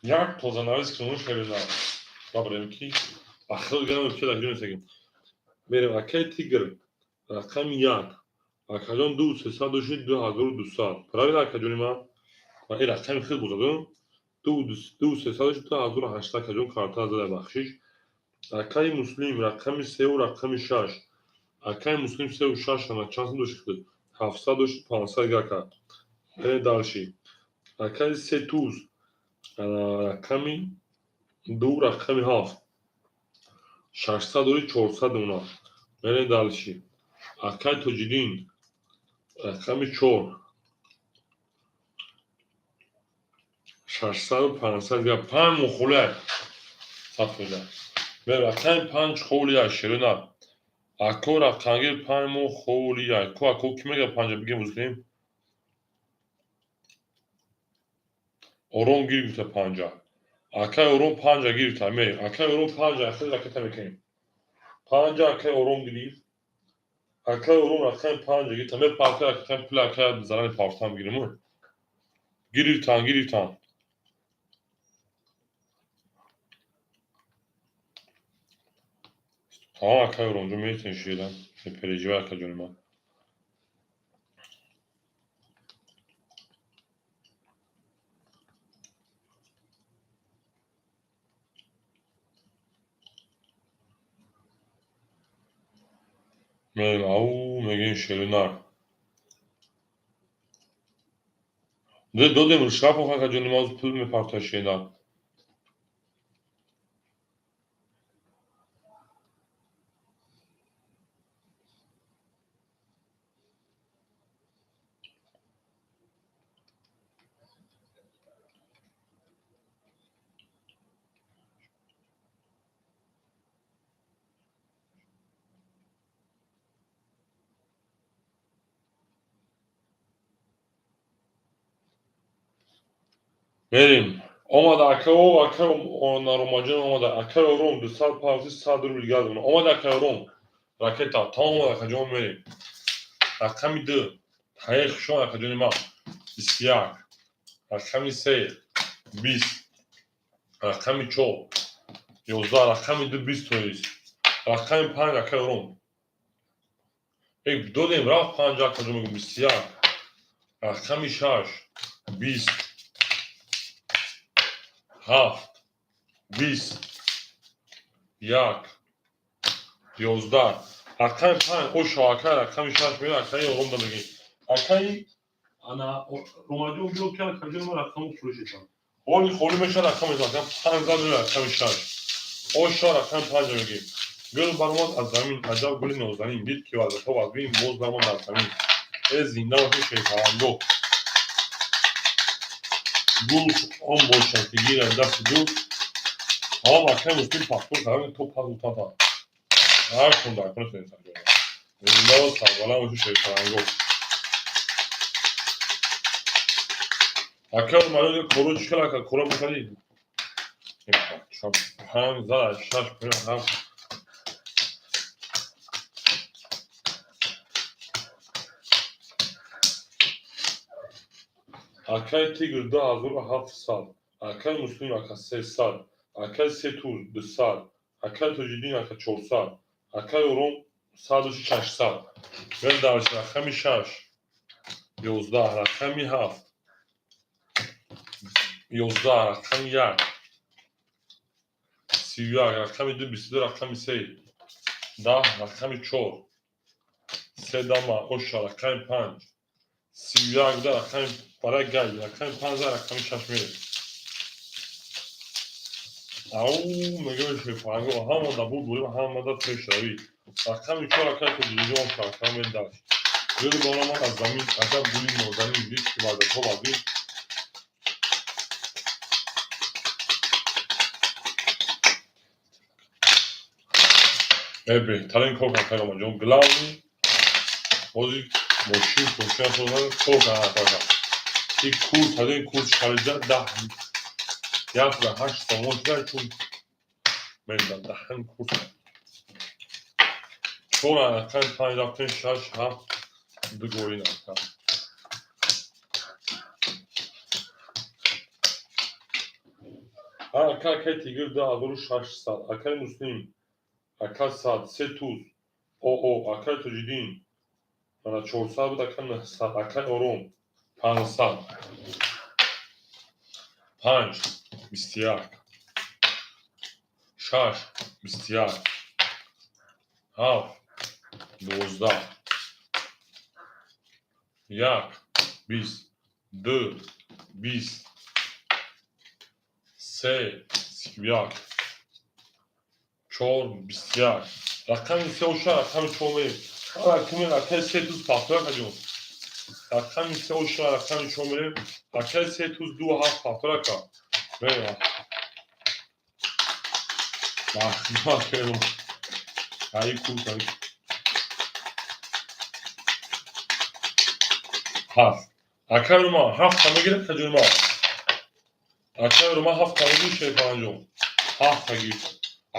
як тозанавис кунун шерина. Добрем ки ахир гирам ки дар ҷун мерем акай Тигр рақами як. Акаҷон ду сесад дошт 2200. Правильно акаҷони ман? Ва ин рақами хел бузург. Ду сесад дошт 2800 акаҷон карта зада бахшиш. Акаи Муслим рақами се ва рақами шаш. Акаи Муслим се ва шаш ана чанд сум дошт? 700 дошт 500 гака. Мерем дальше. Акаи се туз рақами ду рақами ҳафт. 600 дори 400 уна. Мерем дальше. Акаи Тоҷиддин рақами чор. 600 500 га панҷ мухолия. Сад фоиза. Мерем рақами панҷ холия ширина. Ако рақамгир панҷ мо холия. Ко ако ки мега панҷа бигем бузкунем? Ором гирифта панҷа. Акай Ором панҷа гирифта. Мерем. Акай Ором панҷа хел ракета мекунем. Панҷа акай Ором гирифт. Акай Ором рақами панҷа гирифта. Ме парта ракета пул акай зарани партам гирим. Гирифтан, гирифтан. Тамом акай Ором ҷон метавонӣ шидан. Не переживай акай ҷони ман. Мерем ау мегӯем шеринар. Додем шраф ака ҷони ман пул мепарта шеринар. Мерем. Омада акао, акао Наромаҷон омада. Акаи Ором 200 павзи 100 рубл гардона. Омада акаи Ором. Ракета. Тамом омада акаҷон мерем. Рақами ду. Ҳаи хушон акаҷони ман. 21. Рақами се. 20. Рақами чор. 11. Рақами ду 20 тоист. Рақами панҷ акаи Ором. Эй додем рафт панҷ акаҷон мегӯм 21. Рақами шаш. 20. 7. 20. 1. 11. Рақами панҷ ошо акай рақами шаш меояд акаи Ором да мегӯем. Акаи ана Ромаҷон биё ки акаҷони ман рақаму фурӯшетам. Ҳоли холӣ мешавад рақами панҷ зад меояд рақами шаш. Ошо рақами панҷ мегӯем. Гул баромад аз замин, аҷаб гули нозанин, дид ки вазифа вазбин боз баромад аз замин. Э зинда боши шерпаланго. Гул он бошад ки гирад дасти гул. Тамом акаи Муслим пахтур кардам то пас утата. Ҳар кун дар куна тунистам ҷоя. Зинда ва сарбаланд боши шерпаланго. Акаи Омаҷон коро чӣ кар ака коро бихарӣ? Панҷ зад шаш панҷ ҳафт. Акаи Тигр 2700. Акаи Муслим ака 300. Акаи се туз 200. Акаи Тоҷиддин ака 400. Акаи Ором Саду 600. Мерем дальше. Рақами 6, 11, рақами 7, 11, рақами 1, 31, рақами 2, 22, рақами 3, 10, рақами 4, се дама оша, рақами 5, 31 да рақами барои гай, рақами 5, рақами 6 мерем. Ау, мегӯем, шефанго ҳама да буд бурим, ҳама да пешравӣ. Рақами 4, акай тоҷикиҷон, рақами даш. Гули болама аз замин, аҷаб гули нозанин, ришки вардатҳо вазин. Э, беҳтарин кор кард, Ромаҷон. Главный ҳозир мошин пошина созан, кор кард. И курс, ҳазин курс харида 10 108 сомон шуда, чун менда даҳан курс. 4, рақами 5 рафтем, 6, 7, ду гоин ака. Ака, акай Тигр, 2600, акай Муслим, ака 100, се туз, оо, акай Тоҷиддин, мана 400 буд, ака 900, акай Ором, 500, 5, 21, 6, 21, 7, 12, 1, 20, 2, 20, 3, 31, 4, 21, рақами 3 оша, рақами 4 мерем. Рақами акай се туз пахтора каҷон. Рақами 3 оша, рақами 4 мерем. Акай се туз, 2, 7 пахтора ка. Мерем. Махма. Ай курс, ай. 7. Акай Рума, ҳафта мегирад каҷон ма. Акай Рума ҳафта мегирад, шерпанҷон. Ҳафта гир.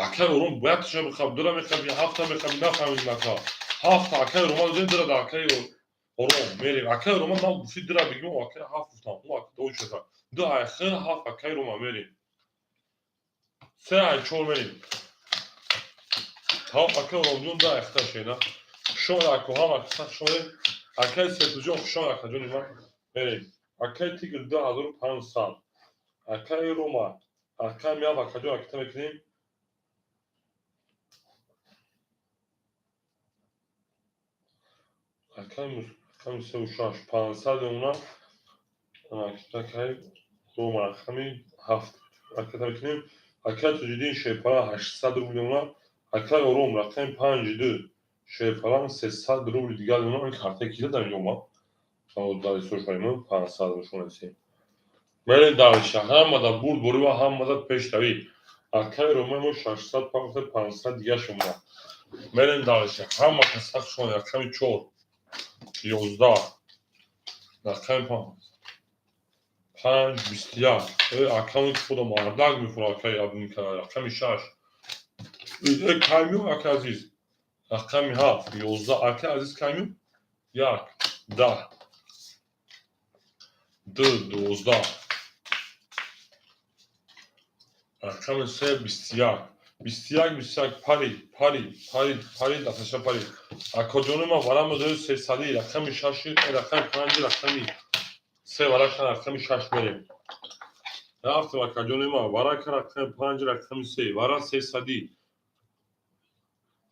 Акай Ором бояд таша бихаб, дура мехаби, ҳафта мехаби, нафаҳмидим ака. Ҳафта акай Рома додем, дура да акай Ором мерем. Акай Рома ман гуфти дура бигим, акай ҳафт гуфтам. Ӯ ака доча. Ду ай х ҳафт, акай Рома мерем. Се ай чор мерем. Тамом, акай Оромҷон, ду ай хта шена. Хушон аку ҳама киса хушонем. Акай Сетуҷон, хушон, акаҷони ман, мерем. Акай Тигр, 2500. Акай Рома, акай Мияв, акаҷон, акита мекунем. Акай сеу шаш, 500 мемонад. Акай Рома, рақами 7 акита мекунем. Акай Тоҷиддин, шерпалан, 800 рубл мемонад. Акай Ором, рақами 5, 2, шерпалан, 300 рубли дигар мемонад. Ин картаи кида дар инҷо омад? Дар истошаимо 500 рушонесем. Мерем дальше. Ҳамада бурд борӣ ва ҳамада пешравӣ. Акай Рома мо 600 пахта, 500 дигар шумона. Мерем дальше. Ҳама каса хушон. Рақами 4, 11, рақами 5, 21. Аккаунти худо мардак мефура, акай Абдуникара. Рақами 6. Каймю, акай Азиз. Рақами 7, 11. Акай Азиз, каймю? 1, 10, 2, 12. Рақами 3, 21. 21, 21, парид, парид, парид, парид, дасташа парид. Акоҷони ман, варам додем 300-и, рақами 6, рақами 5, рақами 3, варака, рақами 6 мерем. Рафтем, акаҷони ман, варака, рақами 5, рақами 3, вара 300-и.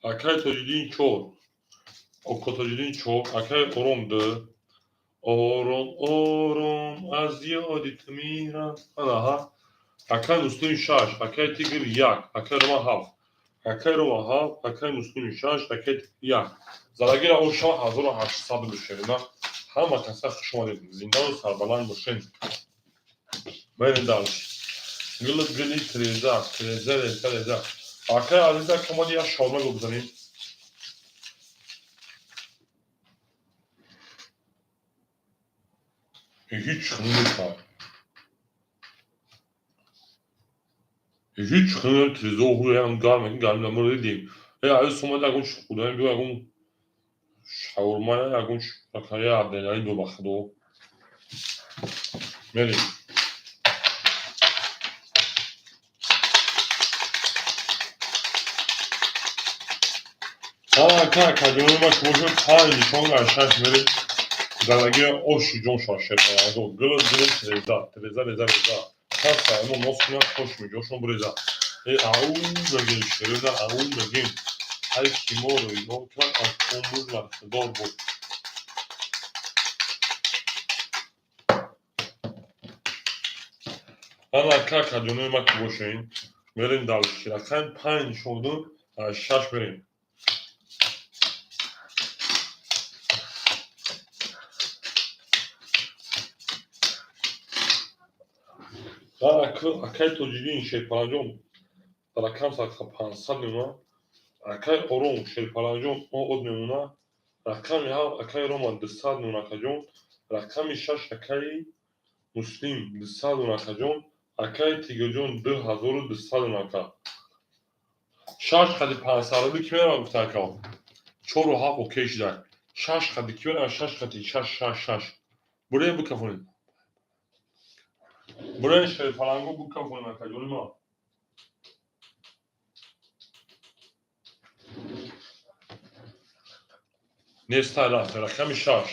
Акай Тоҷиддин, 4. Око Тоҷиддин, 4, акай Ором, 2. Ором, ором, аз ёди ту мирам. Анаҳа. Акай Муслим, 6, акай Тигр, 1, акай Рома, 7. Акай Рома, 7, акай Муслим, 6, акай Тигр, 1. Залагира оша 1800 бошед. Ҳама каса хуш омадед. Зиндаву сарбаланд бошед. Мерем дальше. Гили гили треза, треза, реза, реза. Акай Азиз, ака омади, як шаурма бизанем. Ҳеҷ хунука. Ҳеҷ хунука трезо ҳуям гарм, гарм намур дидем. Э, Азиз омада, ягон чӣ хӯрдан биё, ягон шаурма, ягон чӣ акая адреналин биё, ба худо. Мерем. Ака, акаҷони ма, шумо шуд панҷ нишон аз шаш мерем. Задаги оши ҷон шава, шерпаланго. Гилит, гилит, реза, реза, реза, реза. Пас саймо нос кунад, хош меҷошон буреза. Э, ау мегем, шереза, ау мегем. Ҳар ки моро ёд кард, аз умр бархдор буд. Ана, ака, акаҷонои ма, ки бошем, мерем дальше. Рақами панҷ нишон аз шаш мерем. Акаи Тоҷиддин Шерпаланҷон рақам садқа 500 мемонад. Акаи Ором Шерпаланҷон од мемонад. Рақами ҳафт акаи Рома 200 мемонад, акаҷон. Рақами шаш акаи Муслим 200 мемонад, акаҷон. Акаи Тигрҷон 2200 мемонад, ака. Шаш қади 500 рубли ки меравад, гуфта, ака. Чору ҳафт окей шуда. Шаш қади ки меравад, шаш қади шаш, шаш, шаш. Бурем, бикафонед. Бурем, шерпаланго, бикафонед, акаҷони ма. Нестай, рафт. Рақами шаш.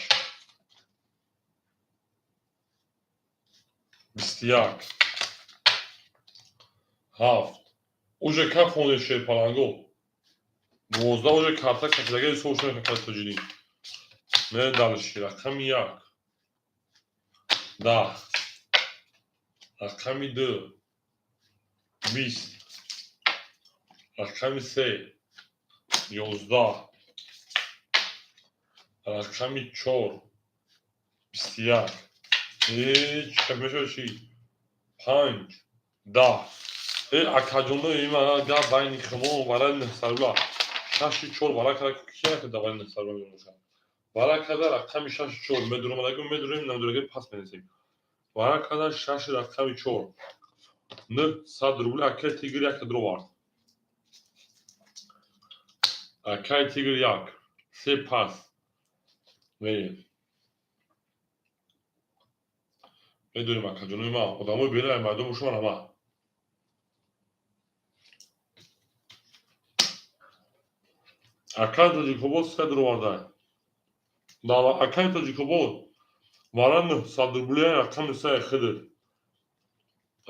21. Ҳафт. Уже кафонед, шерпаланго. 12 уже карта кашидаги ҳисоб шуд, акаи Тоҷиддин. Мерем дальше. Рақами як. 10. Рақами ду. 20. Рақами се. 11. Рақами чор. 21. Э, чӣ мешавад чӣ? Панҷ. 10. Э, акаҷонои ма, гап байни химо барои нӯҳсад рубла. Шаши чор вара када, ки накарда барои 900 рубла мебошад. Вара када рақами шаши чор. Медуромадагӣ медурем, намедураги пас менесем. Вара када шаши рақами чор. 900 рубли акаи Тигр як дровард. Акаи Тигр як. Се пас. Мерем. Медонем, акаҷонои ма, одамои бераи майдон бошуман ҳама. Акаи Тоҷикобод се дуроварда. Акаи Тоҷикобод вара 900 рубли рақами се хидр.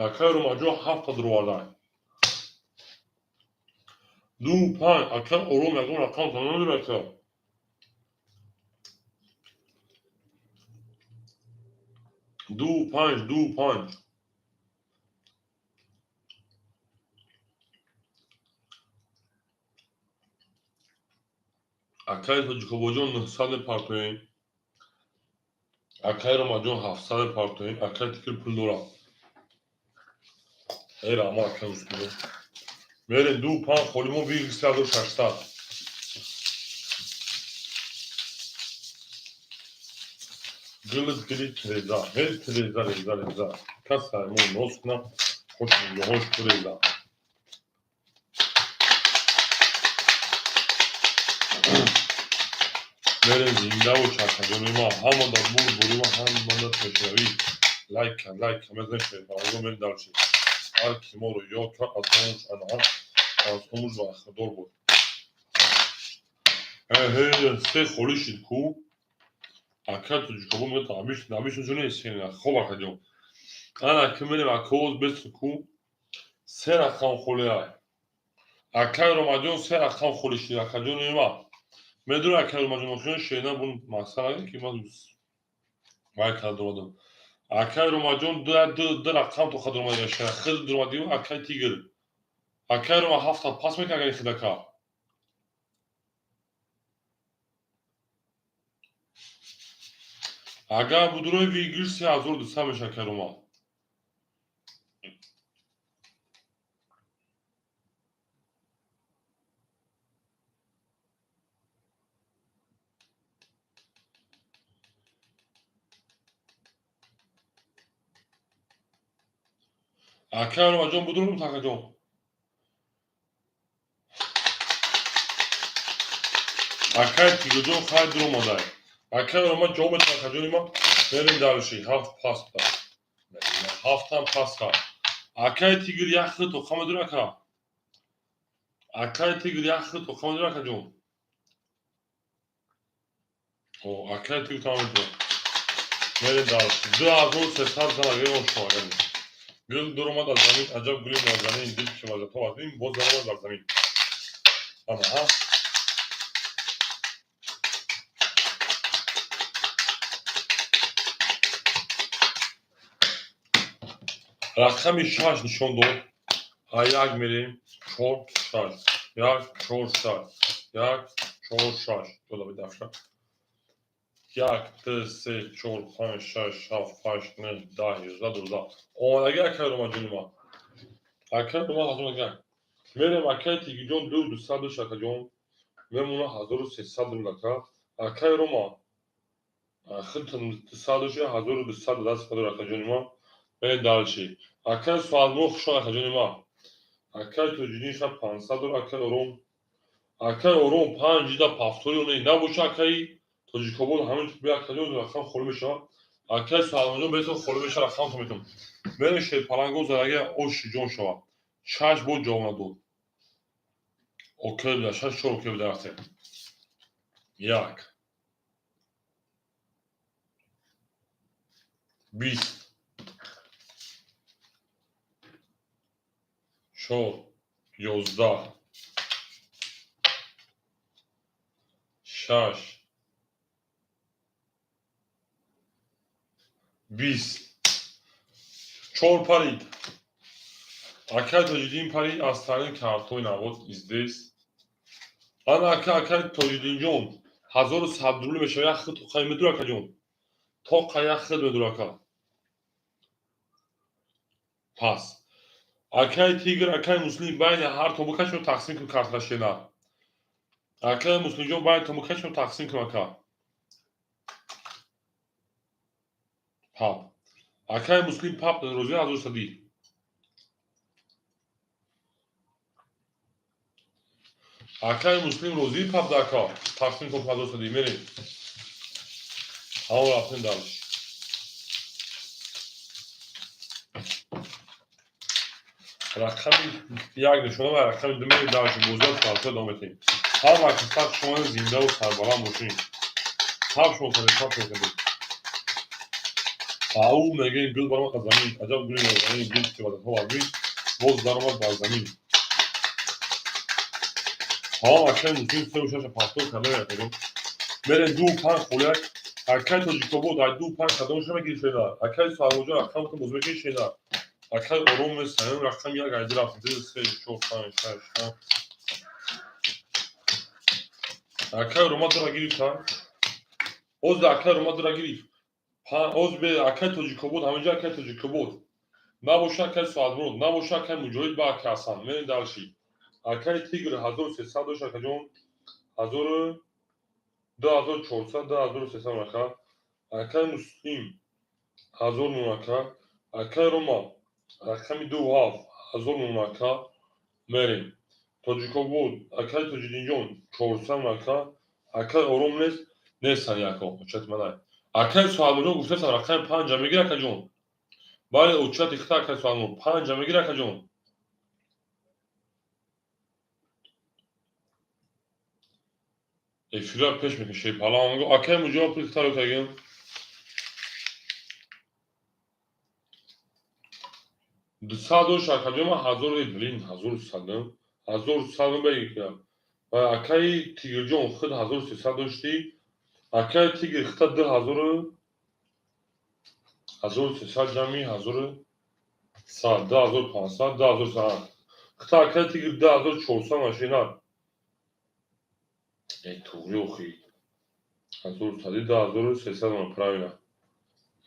Акаи Ромаҷон ҳафта дуроварда. Ду панҷ, акаи Ором ягон рақам намедорад, ака. Ду панҷ, ду панҷ. Акаи Тоҷикобоҷон 900 мепартоем. Акаи Ромаҷон 700 мепартоем. Акаи Тикир пул дорад. Эй, раҳмат, акаи Муслимҷон. Мерем ду панҷ холимо вигр 3600. Гилит, гилит, реза. Рез, реза, реза, реза. Кас саймон нос кунам, хош ҷоҳош реза. Мерем, зинда бош, акаҷони ма, ҳамада бурбури ма, ҳамада пешравӣ. Лайка, лайка мезанем, шерпаланго, мерем дальше. Ҳар ки моро ёд кард, аз омуш анҳа, аз умр бархдор буд. Э, се холӣ шид ку. Ака Тоҷикобод мегӯяд абиш нест. Хоб, акаҷон. Ана ки мерем, акоз бесу ку. Се рақам холӣ ай. Акаи Ромаҷон се рақам холӣ шид, акаҷони ма. Медонӣ, акаи Ромаҷон, охирон шерина бун мақсад ки ман вай карда омадам. Акаи Ромаҷон ду рақам то хад омада шера. Хид дуромадӣ акаи Тигр. Акаи Рома ҳафта пас мекард, агар хидака. Агар будурои вигир 3200 мешавад, акаи Рома. Акаи Ромаҷон будурум, акаҷон. Акаи Тигрҷон хайр дуромадай. Акаи Рома ҷавоб метавад, акаҷони ма. Мерем дальше. Ҳафт пас да. Ҳафтам пас кард. Акаи Тигр як хид тоқа медорӣ, ака? Акаи Тигр як хид тоқа медорӣ, акаҷон? Акай ту тамом мерем дар 2300 занаги шоагани. Гул дуромад аз замин, аҷаб гули нозанин, дил ки вазато аз ин боз даромад бар замин. Анаҳа. Рақами 6 нишон дод. А як мерем, 4, 6. 1, 4, 6. 1, 4, 6. Дода бидафша. 1, 2, 3, 4, 5, 6, 7, 8, 9, 10, 11, 12. Омадаги акай Рома ҷони ман. Акай Рома ҳазор акай. Мерем акай Тигиҷон 2200 акаҷон. Мемона 1300 рубл ака. Акай Рома хид 200 1200 даст падор акаҷони ман. Мерем дальше. Акай Суадмо хушон акаҷони ман. Акай Тоҷидин ша 500 дор акай Ором. Акай Ором 5 да пафтори оне набоша акай Тоҷикобод ҳамин бе акаҷон рақам холӣ мешавад. Акай Суадмоҷон бетон холӣ мешавад, рақам то метон. Мерем шерпаланго задаги оши ҷон шавад. 6 бор ҷавоб надод. Окей буда, 6 4 окей буда рафтем. 1 20 4 11 6 20 4 парид. Акай Тоҷиддин парид аз таърин картҳои навоз издес. Ана ака акай Тоҷиддинҷон 1100 рубл мешавад, як хид тоқай медур акаҷон. Тоқа як хид медур ака. Пас. Акай Тигр, акай Муслим байни ҳар то букашон тақсим кун картра шена. Акай Муслимҷон байни то букашон тақсим кун ака. Пап. Акай Муслим пап розӣ 1100. Акай Муслим розӣ пап да ака. Тақсим кун 1100 мерем. Ҳамон рафтем дальше. Рақами 1 нишона ва рақами 2 мерем дальше. Бозиро картҳо идома медиҳем. Ҳама касак шумо зиндаву сарбаланд бошед. Пап шумо сари пап мекардед. Ау мегӯем гул баромад аз замин, аҷаб гули нозанин, гул ки вазатҳо вазмин, боз даромад бар замин. Ҳамон акай Муслим 3 6 пафтор карда меракадем. Мерем 2 5 холияк. Акай Тоҷикобод ай 2 5 кадомша мегири шена. Акай Суалмоҷон рақамто боз мекунӣ шена. Акай Ором месаем рақам 1 айди рафт. 2 3 4 5 6 7. Акай Рома дура гирифт ҳа. Оз акай Рома дура гирифт. Оз бе акай Тоҷикобод ҳаминҷо акай Тоҷикобод. Набоша акай Суалмурод, набоша акай Муҷоҳид ба акай Ҳасан. Мерем дальше. Акай Тигр 1300 дошт акаҷон. 2400, 2300 ака. Акай Муслим 1000 мон ака. Акай Рома рақами 2 7 1000 мон ака. Мерем. Тоҷикобод акай Тоҷиддинҷон 400 ака. Акай Ором нест, нестан яко. Очат манай. Акай Суалмурод гуфтасан рақами 5 мегир акаҷон. Бале, очат ихта акай Суалмурод 5 мегир акаҷон. Эфира пеш мекаши паланго. Акай Муҷоҳид пул ихтаро кардем. 200 дошт акаҷон, ман 1000 блин, 1100. 1100 бегирам. Ва акай Тигрҷон худ 1300 доштӣ. Акай Тигр хита 2000 1300 ҷамъи 1100, 2500, 2100. Хита акай Тигр 2400 машина. Эй, туғри охи. 1100, 2300 правильно.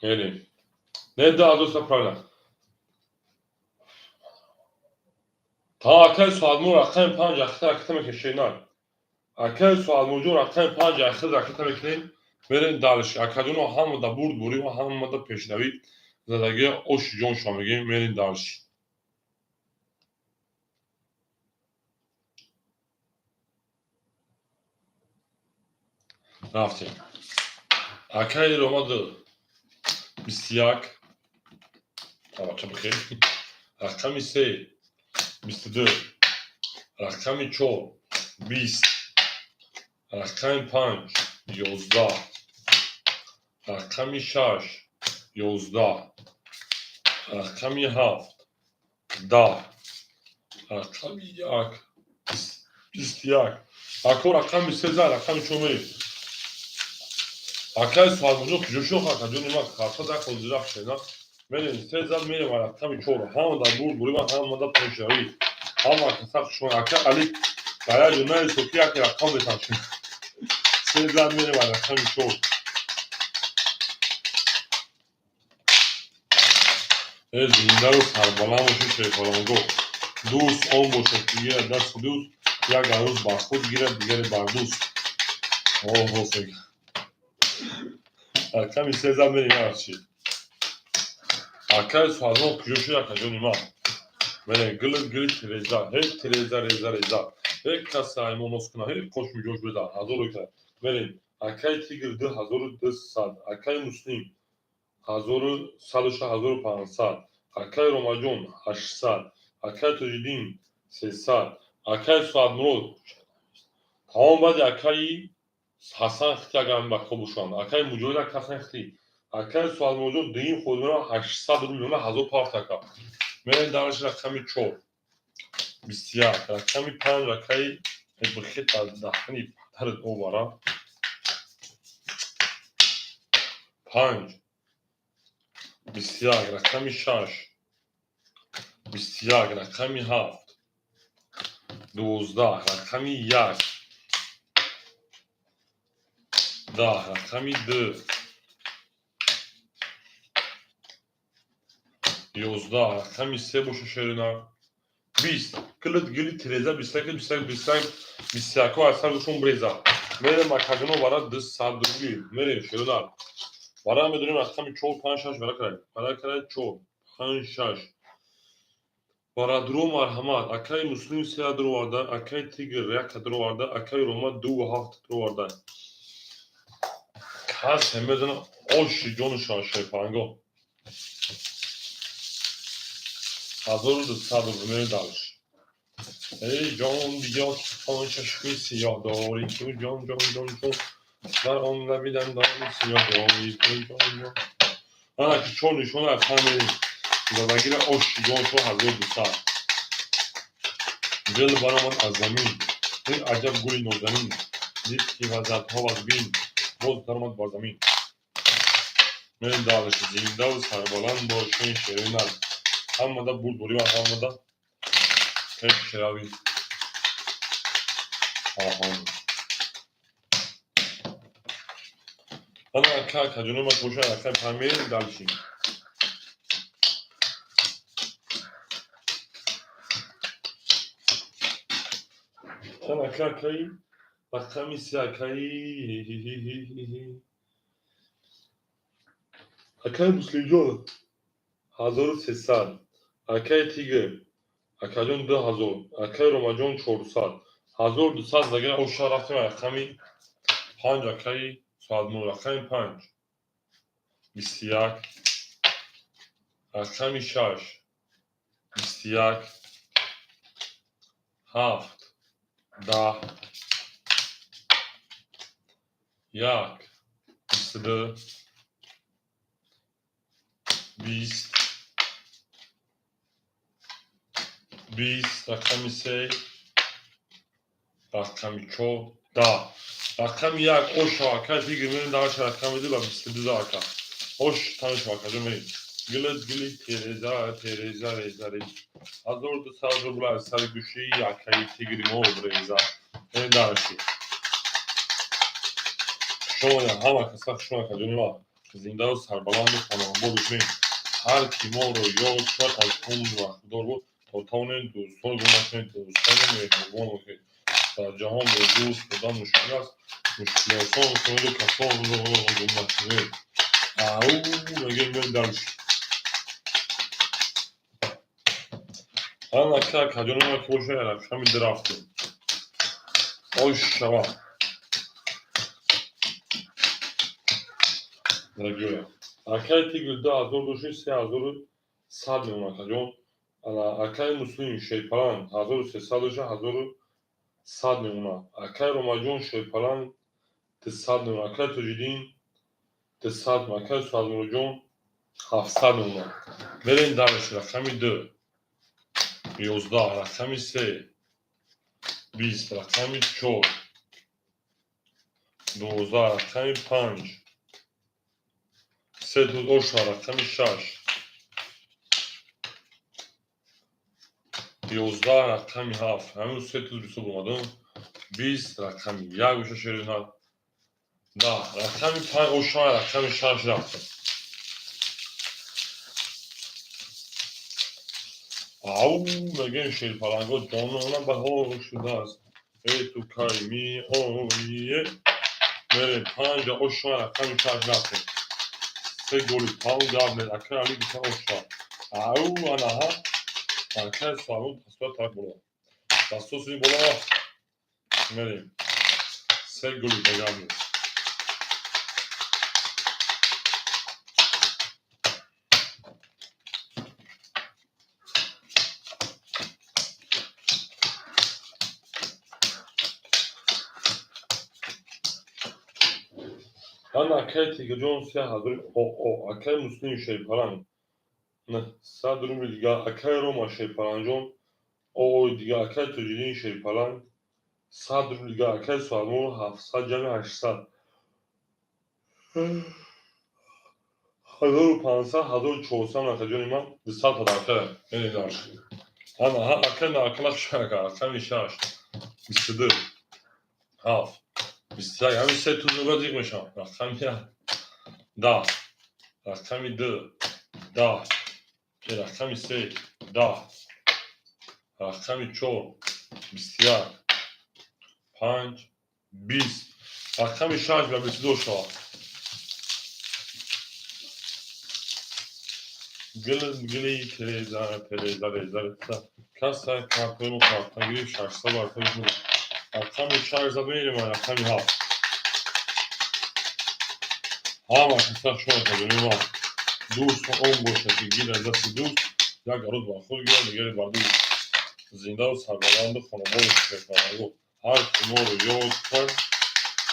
Мерем. Не 2300 правильно. Та акай Суалмур рақами 5 ахита ракета мекашед. Акай Суалмурҷон рақами 5 ахита ракета мекунем. Мерем дальше. Акаҷоно ҳама да бурд бурӣ ва ҳама да пешравӣ задагӣ оши ҷон шумо мегӯем. Мерем дальше. Рафтем. Акай Рома 21. Таваҷҷӯҳ бихер. Рақами 3 22. Рақами 4 20. Рақами 5 11. Рақами 6 11. Рақами 7 10. Рақами 1 21. Ако рақами 3 за рақами 4 мерем. Акай Суҳадмуҷон куҷо шуд, акаҷони ман хаста дар ҳозира шена. Мерем 3 за мерем рақами 4. Ҳама дар бурд бурӣ ва ҳама дар пешравӣ. Ҳама каса хушон. Ака Али дар як ҷо наисо ки яке рақам меташид. 3 за мерем рақами 4. Э зиндару сарбаланд бошед шерпаланго. Дӯст он бошад ки гирад дасту дӯст, як арӯз бар худ гирад, дигаре бар дӯст. Оҳо фега. Рақами 3 за мерем ярчи. Акай Суҳадмон куҷо шуд акаҷони ман? Мерем гили гили тереза, ҳей тереза реза реза. Ҳей касе аймон нос кунад, ҳей қош миҷош беда, ҳазору ка. Мерем. Акай Тигр 2200, Акай Муслим 1100 1500, Акай Ромаҷон 800, Акай Тоҷиддин 300, Акай Суҳадмурод. Тамом баъди акаи Ҳасан хити агар ба ко бошанд, акаи Муҷоҳид ака Ҳасан хити. Акаи Суҳадмуродҷон дуюм худмера 800 рубл меона 1000 пафт ака. Мерем дарш рақами 4 21, рақами 5 акаи бихет аз даҳани падарат овара. 5 21, рақами 6 21, рақами 7 12, рақами 1 10, рақами 2 11, рақами 3 боша шерина. 20 килит гили тереза 21 21 21 21 аз сар гӯшон бреза. Мерем акаҷоно вара 200 рубли. Мерем шерина. Вара медонем рақами 4 5 6 вара карай. Вара карай 4 5 6. Вара дро марҳамат. Акаи Муслим 3 дро варда, Акаи Тигр 1 дро варда, Акаи Рома 2 7 дро варда. Касе медона оши ҷону шерпаланго. 1200 рубл мерем дальше. Эй ҷон биё он чашми сиёҳ дорӣ ту ҷон ҷон ҷон ҷон дар он лаби дандони сиёҳ дорӣ ту ҷон ҷон. Ана ки чор нишона аз ҳам мерем. Задагира оши ҷон шо 1200. Гул баромад аз замин. Эй аҷаб гули нозанин. Дид ки вазадҳо вазбин. Боз даромад бар замин. Мерем дальше. Зиндаву сарбаланд бошен шеринар. Ҳамада бурдборӣ ва ҳамада пешравӣ. Аҳон. Ана ака акаҷоно ман боша акаи памир дальше. Ана ака акаи рақами 3 акаи Акаи Муслимҷон 1300, Акаи Тигр акаҷон 2000, Акаи Ромаҷон 400, 1200 загира оша рафтем рақами 5 акаи Суҳадмур, рақами 5 21, рақами 6 21, 7 10 1 22 20 20, рақами 3 рақами 4 10, рақами 1 ош ака Тигр мерем дарш рақами 2 ба 22 ака. Ош таниш акаҷон мерем. Гили гили тереза тереза реза рез. 1200 рубл аз сари гӯши акаи Тигри мо реза. Мерем дарши. Шумо ҳама каса хушон акаҷони ма. Зиндаву сарбаланду паноҳбод бошем. Ҳар ки моро ёд шуд аз умр вақтдор буд, то тавонем дӯстон гум накунем, дӯстони меҳрубон бошед. Дар ҷаҳон бо дӯст будан мушкил аст, мушкилосон кунеду касонро гум накунед. Ау мегӯем мерем дальше. Ана ака акаҷони ма ки бошад рақами 2 рафтем. Ош шава. Дорогие. Акаи Тигр 2000 дошт, 3100 мемон акаҷон. Ана акаи Муслим шерпаланг 1300 дошт, 1100 мемонад. Акаи Ромаҷон шерпаланг 200 мемонад. Акаи Тоҷиддин 200. Акай Суадмуроҷон 700 мемонад. Мерем дальше. Рақами ду, 11, рақами се, 20, рақами чор, 12, рақами панҷ, се туз оша, рақами шаш, 11, рақами ҳафт. Ҳамин се туз бисёр омадам. 20, рақами як боша, шерина 10, рақами панҷ оша, рақами шаш рафтам. Ау мегӯем, шерпаланго, ҷонона баҳор шудааст. Эй, ту кай меоие? Мерем, панҷа оша, рақами шаш рафтем. Се голи, тамом, гап нест. Акай Али гуфта оша. Ау, анаҳа. Акай Суалон тасвира тараф боло. Дастосини боло. Мерем. Се голи, ба гап нест. Ана акай Тигрҷон 3000 оо, акай Муслим шерпаланг 900 рубли дигар, акай Рома шерпалангҷон оои дигар, акай Тоҷиддин шерпаланг 100 рубли дигар, акай Суалмон 700, ҷамъи 800, 1500, 1400. Акаҷони ман 200 подарка. Мерем дальше. Ана акай Наркала шака, рақами шаш, 22, ҳафт, 21. Ҳамин се туз мебарад, зиқ мешавам. Рақами як, 10, рақами ду, 10, рақами се, 10, рақами чор, 21, панҷ, 20, рақами шаш ба 22 шавад. Гили гили тереза тереза реза реза каса картону карта гирифт, 600 барта шуд. Рақами шаш зад, мерем рақами ҳафт. Ҳама каса шумо таҷриба ман дӯст он бошад, ки гирад дасти дӯст, як рӯз бар худ гирад, дигаре бар дӯст. Зиндаву сарбаланду хонабоду шерпалангу ҳар ки моро ёд кард,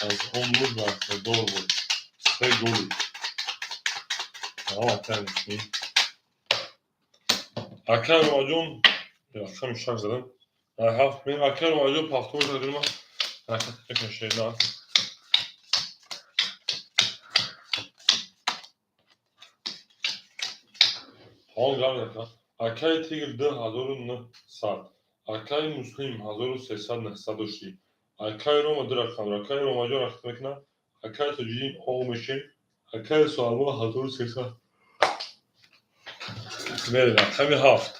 аз он рӯз бархӯрдор буд. Се голи. Акай Муслим, акай Ромаҷон рақами шаш задам, ҳафт. Акай Ромаҷон пахтор задим. Ҳаракат мекунем, шерна. Тамом, гап нест. Акаи Тигр 2900, акаи Муслим 1300, 900 доштӣ. Акаи Рома ду рақам, акаи Ромаҷон ҳаракат мекунад, акаи Тоҷиддин о мешем, акаи Суалмон 1300. Мерем, рақами ҳафт,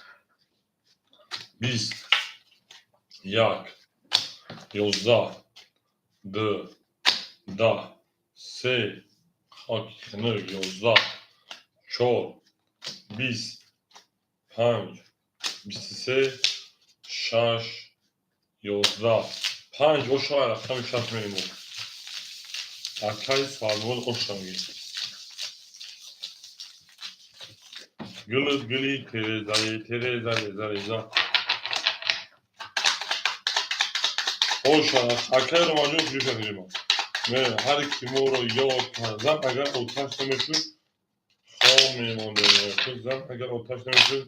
20, як, 11, ду, 10, се, хоки хунук, 11, чор, 20, панҷ, 23, шаш, 11, панҷ оша, рақами шаш мерем. Акаи Суалмон оша мегӯем. Гили гили терезаи тереза реза реза оша. Акаи Ромаҷон куҷо шадима? Ҳар ки моро ёд кард, зан агар оташ намешуд, хом мемондем. Зан агар оташ намешуд.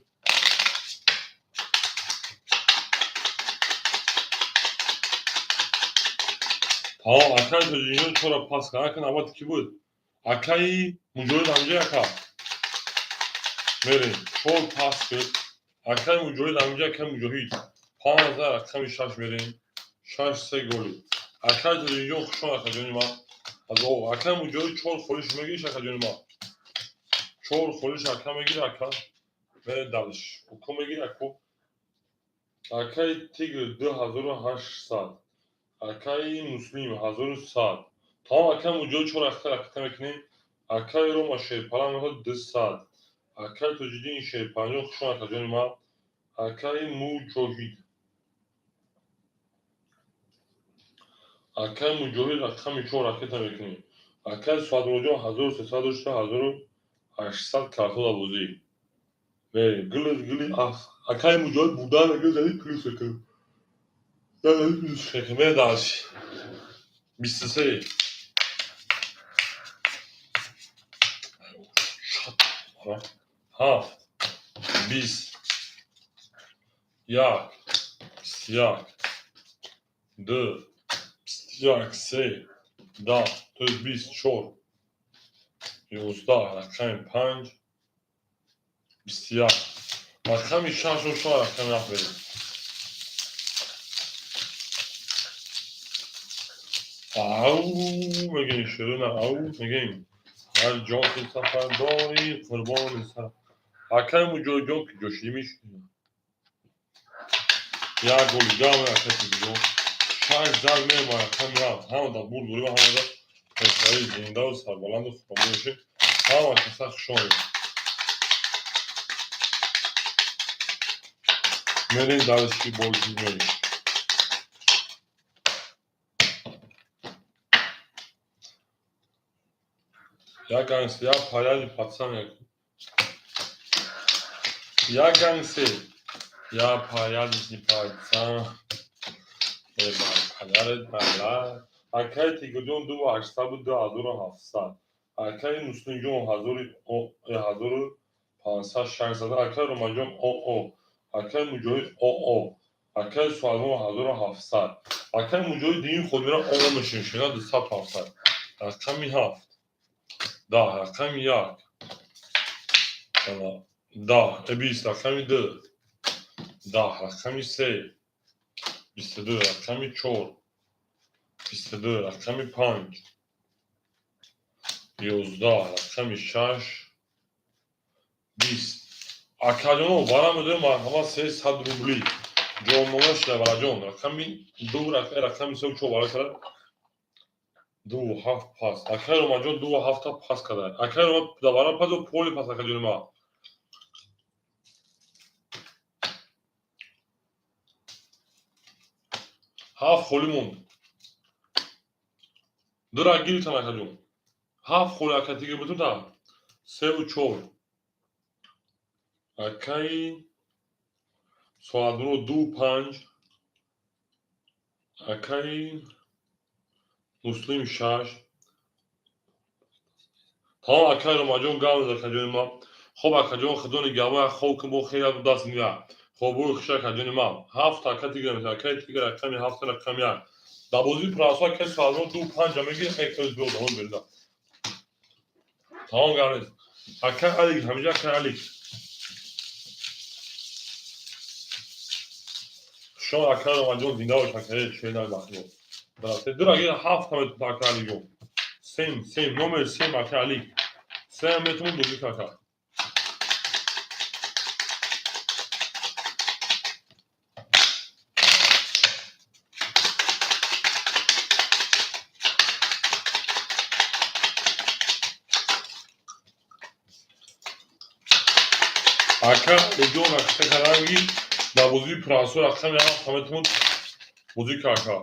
Тамом, акаи Тоҷиддинҷон чора пас кард. Ака, навбати кӣ буд? Акаи Муҷоҳид амҷа, ака. Мерем, чор пас шуд. Акаи Муҷоҳид амҷа, акаи Муҷоҳид 15, рақами шаш мерем. Шаш, се голи. Акаи Тоҷиддинҷон, хушон, акаҷони ман. Аз акаи Муҷоҳид чор холиш мегириш, акаҷони ман. Чор холиш ака мегири, ака. Мерем дальше. Уко мегири, аку. Акаи Тигр 2800. Акаи Муслим 1100. Тамом, акаи Муҷоҳид чор рақита ракета мекунем. Акаи Рома шерпаланг мехоҳад 200. Акаи Тоҷиддин шерпалангҷон, хушон, акаҷони ман. Акаи Муҷоҳид. Акаи Муҷоҳид рақами чор ракета мекунем. Акаи Суадмуроҷон 1300 дошта, 1800 картола бозӣ. Мерем. Гили гили акаи Муҷоҳид бурдан мегӯяд, зани плюс мекунем. Зани плюс мекунем. Мерем дальше. 23. Ҳафт, 20, 1, 21, 2, 21, 3, 10, то есть 24, 11, рақами 5, 21, рақами 6 шо рақами 7 берем. Ау мегӯем, ширина ау мегӯем. Ҳар ҷо ки сафар дорӣ, қурбони сар. Акай Муҷоҳидҷон ки ҷошидӣ мешунӣ. Як голи гам акай Тиҷон. 6 зар мема рақами 7. Ҳама дар бурд дорӣ ва ҳама дар пешравӣ, зиндаву сарбаланду хуррамӣ бошед. Ҳама каса хуш омадед. Мерем дарси бозӣ мерем. Я гангстер, я порядок пацан, я. Я гангстер, я порядочный пацан. Порядок, порядок. Акай Тигрҷон 2802 700. Акай Муслимҷон 1500 600. Акай Ромаҷон ОО. Акай Муҷоҳид ОО. Акай Суалмон 1700. Акай Муҷоҳид дини худмира ОО мешин, шина 200 700. Рақами 7. 10, рақами 1. 10, 20, рақами 2. 10, рақами 3. 22, рақами 4. 22, рақами 5. 11, рақами 6. 20. Акаҷоно, вара медоем, марҳамат, 300 рубли. Ҷоннома шуда, вараҷон. Рақами 2, рақами 3 4 вара кард. 2 7 пас. Акай Ромаҷон 2 7 пас карда. Акай Рома давара пас ва поли пас, акаҷони ма. 7 холӣ монд. Дура гирифтам, акаҷон. 7 холӣ, ака тиги бутута. 3 4. Акай Соатмуро 2 5. Акай Муслим 6. Тамом, акай Ромаҷон, гап мезад, акаҷони ма. Хоб, акаҷон, худо нигаҳбон, хоб кун, бо хеле даст нигаҳ. Хобуи хуш, акаҷони ма. 7 ака тигр мезад, акай тигр рақами 7, рақами 1. Дар бозии пурасо акай Соатмуро 2 5 мегирад, акай кӯз биёд, давом берда. Тамом, гап нест. Акай Алик, ҳамиҷа акай Алик. Шумо, акай Ромаҷон, зинда бош, акай шеринак бахтиёр. Дура гир 7 метон, акай Алиҷон. Сем, сем, номер 7, акай Алик. 3 метон бозӣ ака. Ака Алиҷон рақса карданги дар бозии пурасо рақами 7 метон бозӣ ака.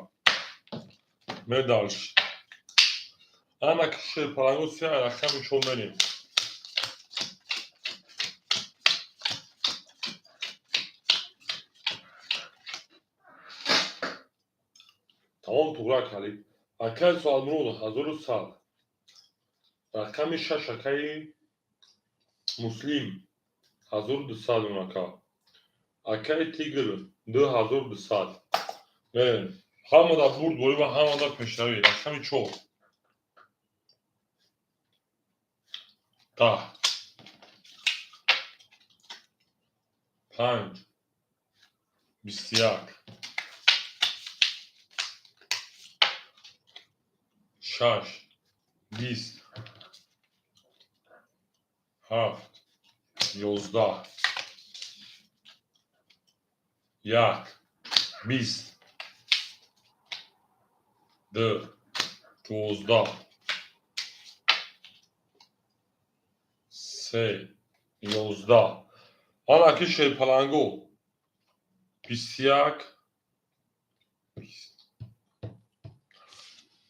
Медалш. Ана шер паланго 3 рақами 4 мерем. Тамом, туғра калид. Акай Суалмурод 1100. Рақами 6, акаи Муслим 1200 ака. Акаи Тигр 2200. Мерем. Ҳама дар бурд борӣ ва ҳама дар пешравӣ. Рақами 4. 10. 5. 21. 6. 20. 7. 11. 1. 20. 2. 12. 3. 11. Ана ки шерпаланго 21.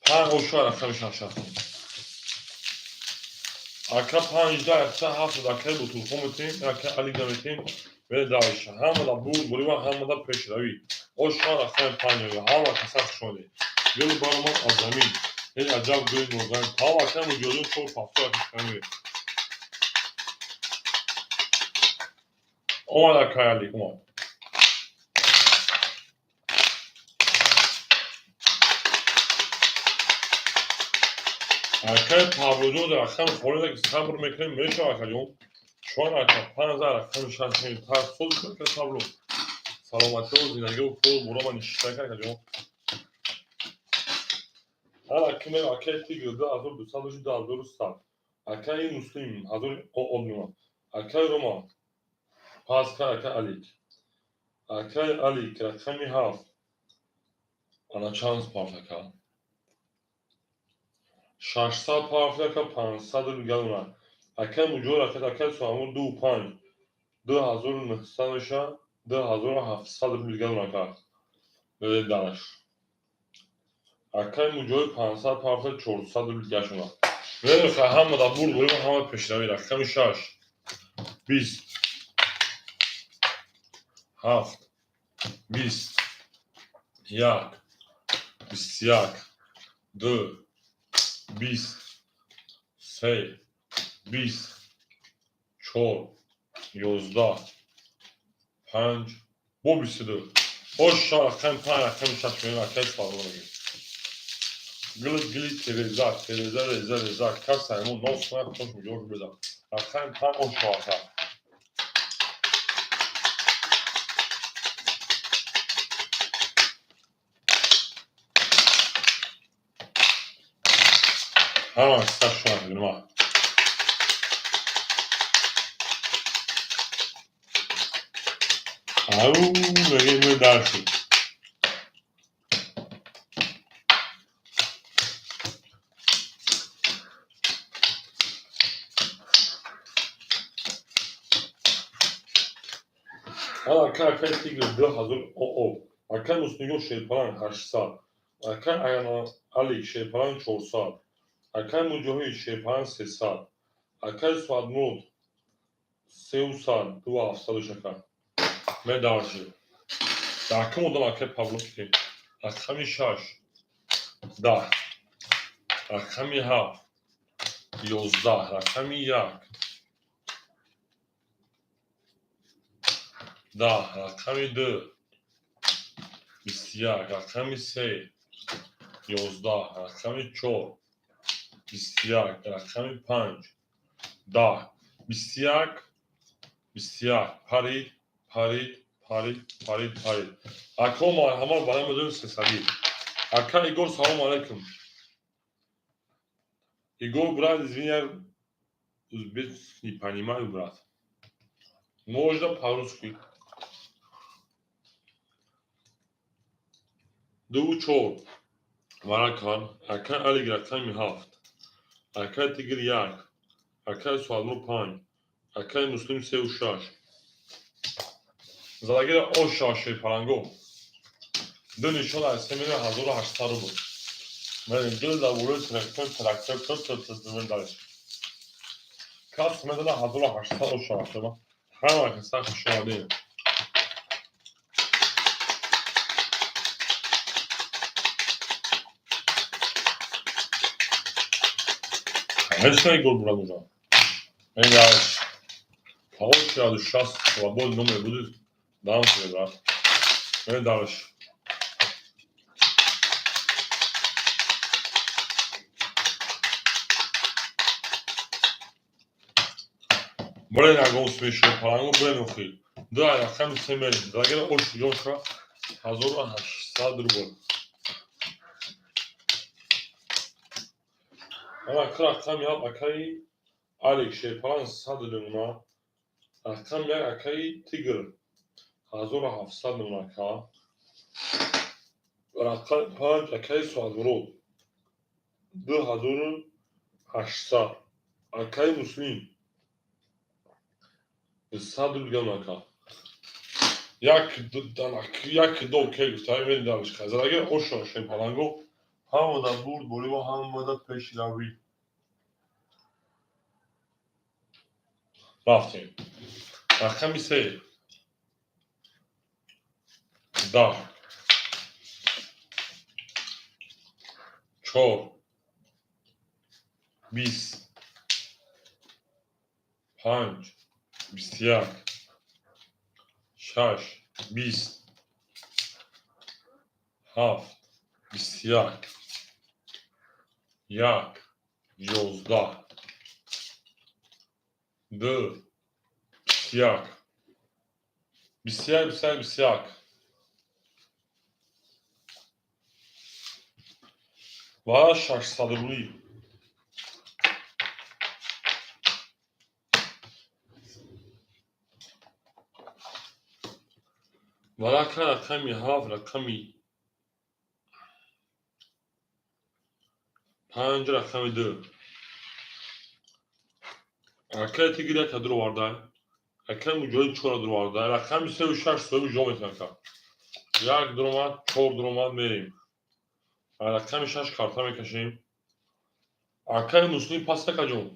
5 ошо рақами 6. Ака 5 да 7 акай бутулхон метем, ака Алик да метем, бере давиша. Ҳама да бурд борӣ ва ҳама да пешравӣ. Ошо рақами 5, ҳама каса хуш омадед. Гул баромад аз замин. Ҳеҷ аҷаб гули нозанин. Тамом, акай Муҷоҳидҷон 4 7 рақами. Омад, акай Алик, омад. Акай Павлоҷон, рақами холида ки сабр мекунем, мешава, акаҷон. Чон ака панза рақами шаш соз ака Павло. Саломатиҳо, зиндагиҳо, кор бурома нишиста, акаҷон. Ҳар акиме акай Тигр 2200 шуд, 2100. Акаи Муслим ҳазори обнума. Акай Рома паска, акай Алик. Акай Алик рақами ҳафт. Ана чанд парт, ака? 600 парт, ака, 500 рубл. Акай Муҷор, акай Суамур ду панҷ. 2900 меша, 2700 рубл галон, ака. Даш. Акай Муҷоҳид 500 парта, 400 рубл гашона. Меха ҳама да бурд бурем, ҳама пешравӣ. Рақами шаш. 20. Ҳафт. 20. Як. 21. Ду. 20. Се. 20. Чор. 11. Панҷ. Бо 22. Оша рақами панҷ, рақами шаш меён, акай Салмон мегӯем. Гили гили тереза, тереза, реза, реза, кас аймон нос кунад, хош муҷор безан. Рақами панҷ оша, ака. Ҳама сар шуна гирма. Ау, мегӯем дар шуд. Ана акай Тигр 2000 оо. Акай Муслимҷон шерпаланг 800. Акай Алик шерпаланг 400. Акай Муҷоҳид шерпаланг 300. Акай Суадмурод сеусад, ду ҳафтсаду шака. Медарши. Якум одам акай Павло ки. Рақами шаш. 10. Рақами ҳафт. 11. Рақами як. 10. Рақами ду. 21. Рақами се. 11. Рақами чор. 21. Рақами панҷ. 10. 21. 21. Парид, парид, парид, парид, парид. Ако марҳамат, барои медонем сесадӣ. Ака Игор, салом алейкум. Игор, брат, извини, я узбекский не понимаю, брат. Можно по-русски? Ду чор. Варакан. Акай Алик рақами ҳафт. Акай Тигр як. Акай Суадмур панҷ. Акай Муслим сеу шаш. Залагира оша шерпаланго. Ду нишон аз се милион 1800 рубл. Мен гил да болои трактор, трактор, трактор, трактор дальше. Кас медона 1800 оша рафтама. Ҳама каса хушомадед. Конечно, Игор, брат, уже. Мен Кого сейчас свободный номер будет, дам тебе, брат. Мен дальше. Блин, ягон смешно, палангу, блин, ухи. Да, рақами се мерем. Дагера ош ёша 1800 рубл. Ана рақами ҳафт акаи Алик шерпаланг 100 лимона. Рақами як акаи Тигр 1700 лимона, ака. Рақами панҷ акаи Суадмурод 2800. Акаи Муслим 100 рубл, ака. Як як до ке гуфта, мерим дальше. Залагер оша шерпаланго ҳама да бурд боливо, ҳама да пешравӣ. Рафтем. Рақами се. 10. Чор. 20. Панҷ. 21. Шаш, 20, ҳафт, 21, як, 11, ду, 21, 21, 21, 21. Ва 600 рублӣ. Варака рақами ҳафт, рақами панҷ, рақами ду. Акай тигр яка дуровардай, акай Муҷоҳид чора дуровардай, рақами сеу шаш соҳиби ҷо метавонад кард. Як дуромад, чор дуромад, мерем. Рақами шаш карта мекашем. Акай Муслим пас акаҷон.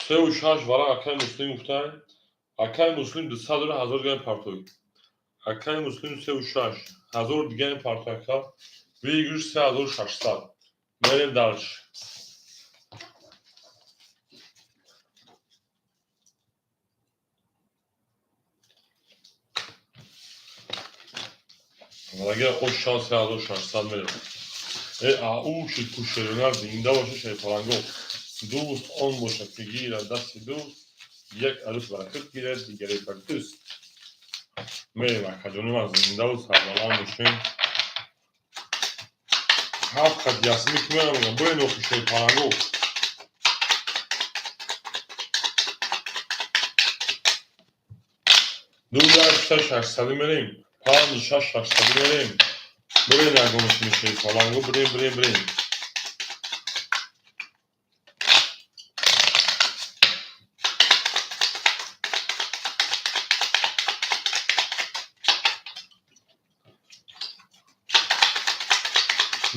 Сеу шаш варақ акай Муслим гуфтай. Акай Муслим 200 ру ҳазор дигари партои. Акай Муслим сеу шаш ҳазор дигари партои ака. Выигрыш 3600. Мерем дальше. Валагира ош шанс 3600 мерем. Э, ау шид кушерина зинда боша шерпаланго. Дӯст он бошад, ки гирад дасти дӯст, як арӯс бар худ гирад, дигаре бар дӯст. Мерем, акаҷони ман, зиндаву сарбаланд бошем. Ҳафт хат ясмӣ ки мерам, мегам, бурен охи шерпаланго. Ду, як, шаш, шашсадӣ мерем. Панҷ, шаш, шашсадӣ мерем. Бурен ягонашини шерпаланго, бурен, бурен, бурен.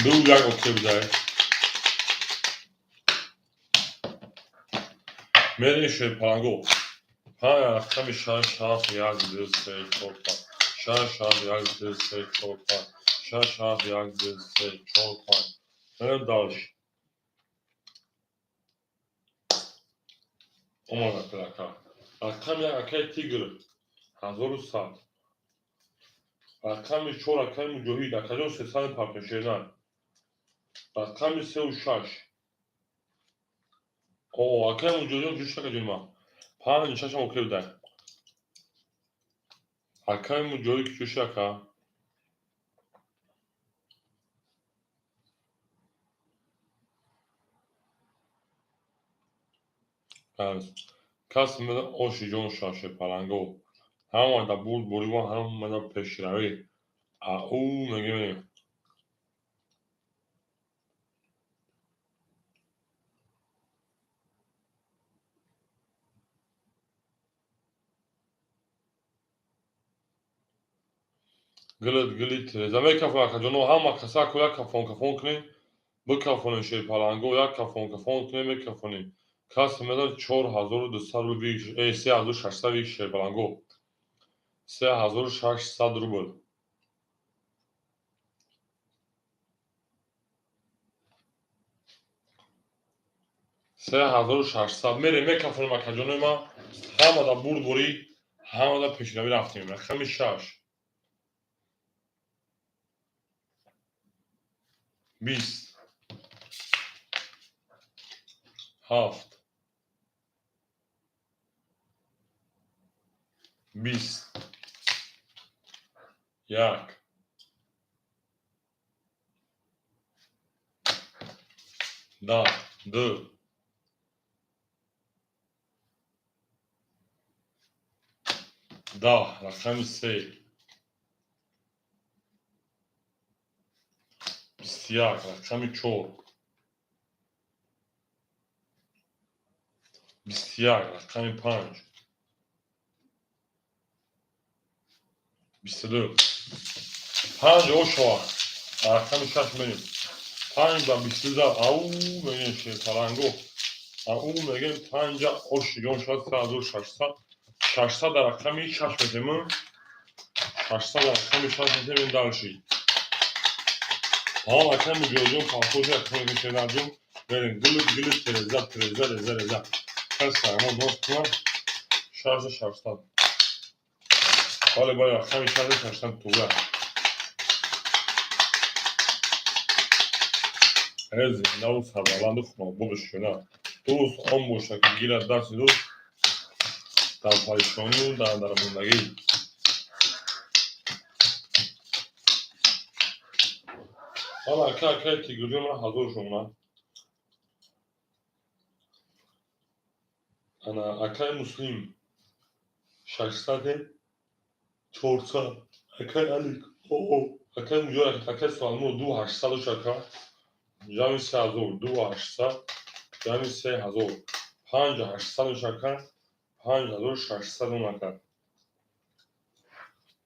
Ду, як, окей будай. Мерем шерпаланго. Панҷ, рақами шаш, ҳафт, як, ду, се, чор, панҷ. Шаш, ҳафт, як, ду, се, чор, панҷ. Шаш, ҳафт, як, ду, се, чор, панҷ. Мерем дальше. Омад ака. Рақами як акаи Тигр 1100. Рақами чор акаи Муҷоҳид. Акаҷон сесади партошерна. Рақами сеу шаш. О, акаи Муҷоҳидҷон ҷӯш акаҷони ман. Панҷ, шашам окей будай. Акаи Муҷоҳид ки ҷӯши ака. Кас меда оши ҷон шаше паланго. Ҳама да бурд борива, ҳама да пешравӣ. Ау мегем. Гилит гилит тереза мекафон акаҷоно, ҳама касако як кафон кафон кунем, бикафонем шерпаланго, як кафон кафон кунем, мекафонем. Кас меда 4200 рубл, 3600 выигрыш шерпаланго. 3600 рубл. 3600 мерем, мекафонем акаҷонои ман. Ҳама да бурдборӣ, ҳама да пешравӣ рафтем. Рақами шаш. 20, ҳафт, 20, як, 10, ду, 10, рақами се, 21, рақами чор, 21, рақами панҷ, 22, панҷ ошова, рақами шаш мерем. Панҷ ба 22, ау мегем шерпаланго, ау мегем панҷа оши ҷон шавад 3600, 600 дар рақами шаш метем, 600 дар рақами шаш метем, дальше. Тамом, акай Муҷоҳидҷон, пахтоша акай Шералҷон, мерем гулу гулу тереза тереза реза реза. Кас сармо боз кунам. Шарза шарстан. Бале, бале, рақами шарза шарстан туга. Э, зиндаву сарбаланду хунободу шуна. Дӯст он бошад, ки гирад дасти дӯст дар парешонию дар дармондагӣ. Ҳала ака, акаи Тигрҷон, ман 1000 шумона. Ана акаи Муслим 600, 400, акаи Алик, о, акаи Муҷоҳид, акаи Суалмур ду ҳаштсаду шака, ҷамъи 3000, ду ҳаштсад, ҷамъи 3000, панҷ ҳаштсаду шака, 5600 ака.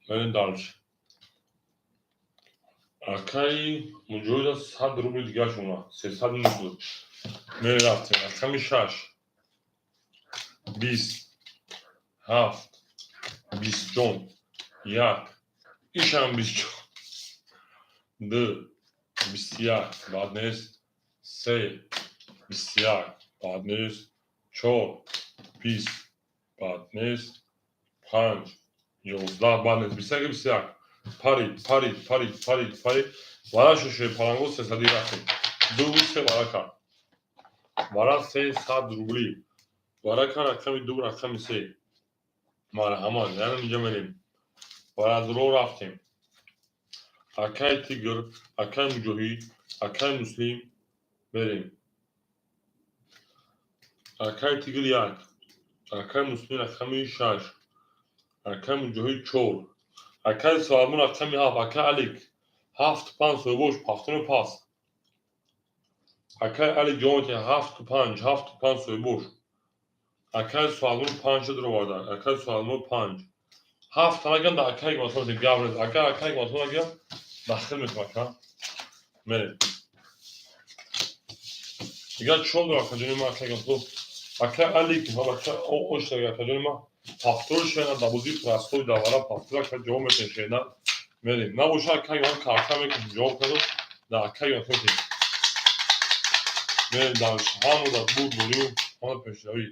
Мерем дальше. Акаи Муҷоҳида 100 рубли дигар шумона, 300 шуд. Мерем, рафтем. Рақами шаш, 20, ҳафт, бистҷон, як, ишам бистҷон, ду, 21, бад нест, се, 21, бад нест, чор, 20, бад нест, панҷ, 11, бад нест, 21, 21. Парид, парид, парид, парид, парид. Варашу шуд паланго сесади, рафтем. Ду, се, варака. Вара 300 рубли. Варака рақами ду, рақами се. Марҳамат, яъне инҷа мерем. Варадро рафтем. Акаи Тигр, акаи Муҷоҳид, акаи Муслим, мерем. Акаи Тигр як, акаи Муслим рақами шаш, акаи Муҷоҳид чор, акаи Суалмон рақами ҳафт, акаи Алик ҳафту панҷ соҳибош пафтуну пас. Акаи Алик ҷавоб ҳафту панҷ, ҳафту панҷ соҳибош. Акаи Суалмон панҷ дароварда, акаи Суалмон панҷ. Ҳафт нагам да акаи Гматон гап нест. Агар акаи Гматон нагам, дахил мекунам ака. Мерем. Дигар чор дор акаҷони ман, акаи Гматон. Акаи Алик, ака ош акаҷони ман. Пафтори шена да бозии простой давара пафтор ака ҷавоб метавонем шена. Мерем. Набоша акаи Гматон карта мекунем, ҷавоб кардам. Да акаи Гматон. Мерем дальше. Ҳамо дар буд бурю, ҳама пешравӣ.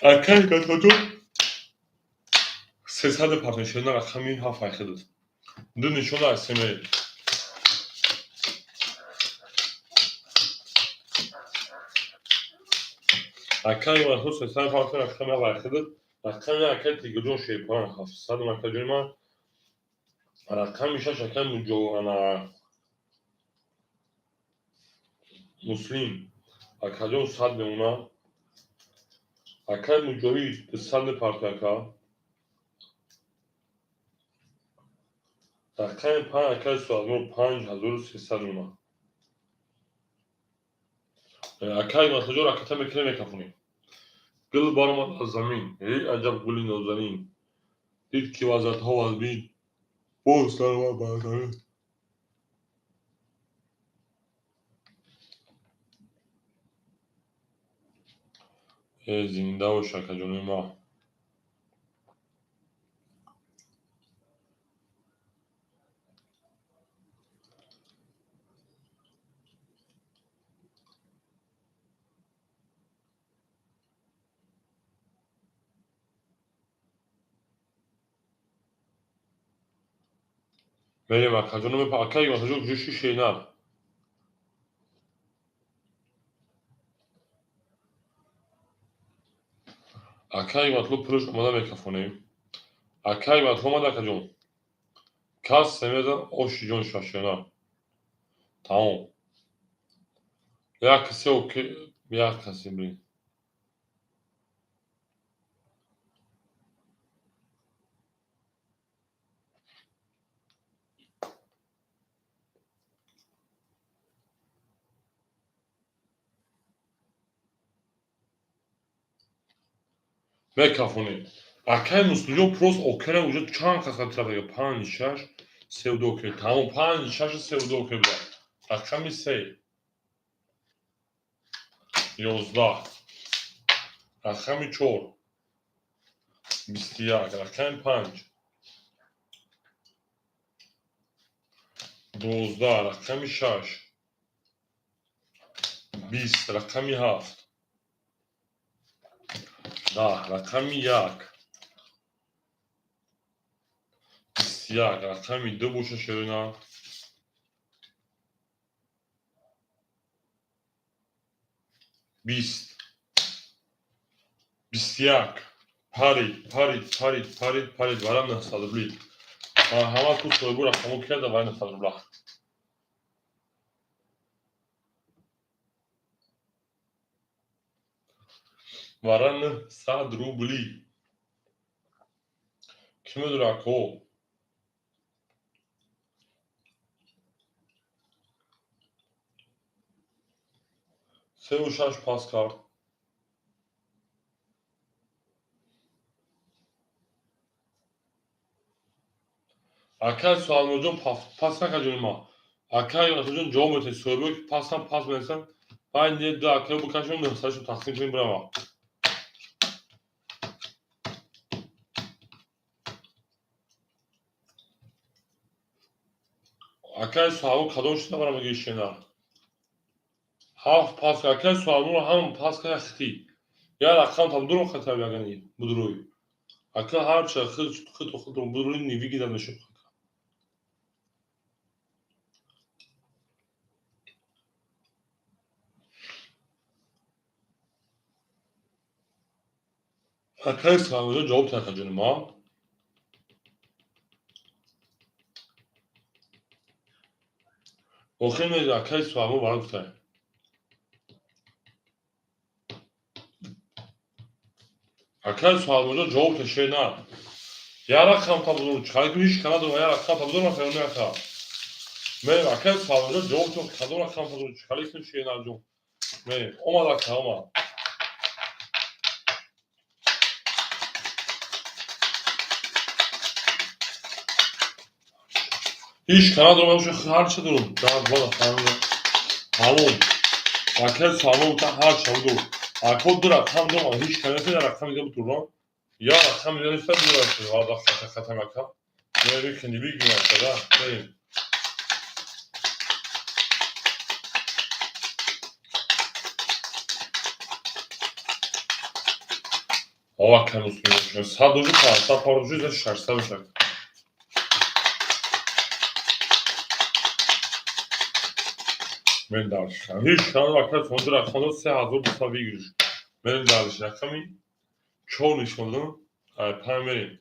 Акаи Гатоҷон сесаду партошона рақами ҳафт айхидад. Ду нишона аз се мерем. Акаи Гатоҷон сесаду партошона рақами ҳафт айхидад. Рақами акаи Тигрҷон шерпаран 700 акаҷони ман. Рақами шаш акаи Муҷо ана Муслим акаҷон 100 мемонад. Акаи Муҷоҳид 200 мепартояд ака. Рақами панҷ акаи Суалмур 5300 мемонад. Акаи Гатоҷон ракета мекунем, мекафонем. Гул баромад аз замин, эй аҷаб гули нозанин. Дид ки вазъиятҳо вазмин, боз даромад бар замин. Э, зинда бош, акаҷони ман. Мерем акаҷоно, акаи Гатоҷон куҷо ши шенар? Акаи Гатло пулаш омада мекафонем. Акаи Гатло омада, акаҷон. Кас семезан оши ҷон шашена. Тамом. Як касе оке, як касе блин. Мекафонем. Акаи Муслимҷон просто окера уже чанд кас трафика панҷ шаш севду окей. Тамом, панҷ шаш севду окей буда. Рақами се, 11. Рақами чор, 21. Рақами панҷ, 12. Рақами шаш, 20. Рақами ҳафт, 10. Рақами як, 21. Рақами ду боша, шерина. 20, 21. Парид, парид, парид, парид, парид. Барам 900 рубли. Ҳама ку соҳибу рақамо кирда барои 900 рубла. Вара 900 рубли. Кӣ медонад, ако? Сеу шаш пас кард. Акай Суалмурҷон, пас накард, ҷони ма. Акай Атоҷон, ҷавоб метаҳед. Соҳибо ки пасам пас менависам, байни ду акаё бикашем, 900-шо тақсим кунем, бирава. Акай Суалмур кадом шуда бара мегӯи шена? Ҳафт пас. Акай Суалмур ҳам пас кард, хити. Я рақам там дуром хатар ягани будруй. Ака ҳарча хит хиту хиту будруй невигида мешуд. Акай Суалмурҷон, ҷавоб таҳ, ҷони ма. Охир акай Суалмур бара гуфтай. Акай Суалмурҷон, ҷавоб таше на. Я рақам табудум, чӣ ки ҳеҷ ка надорам, я рақам табудум, рақам ака. Ме акай Суалмурҷон, ҷавоб то кадом рақам табудум, чӣ кун шенаҷон. Ме омад, ака, омад. Ҳеҷ ка надорам, ҳарча дорам. Тамом. Акай Суалмур гуфта ҳарча будум. Ако ду рақам дорам, ҳеҷ ка нест, я рақами дига бутурам. Я рақами дига нест, ду рақам хатам ака. Ме кини бигим ака, да. Мерем. Ова акай муслим, 100 дожи, 500 пар дожи, 600 мешавад. Мен дальше. Ҳеҷ кадом ака фонди рақам 3200 выигрыш. Мерем дальше. Рақами чор нишон додам. Панҷ мерем.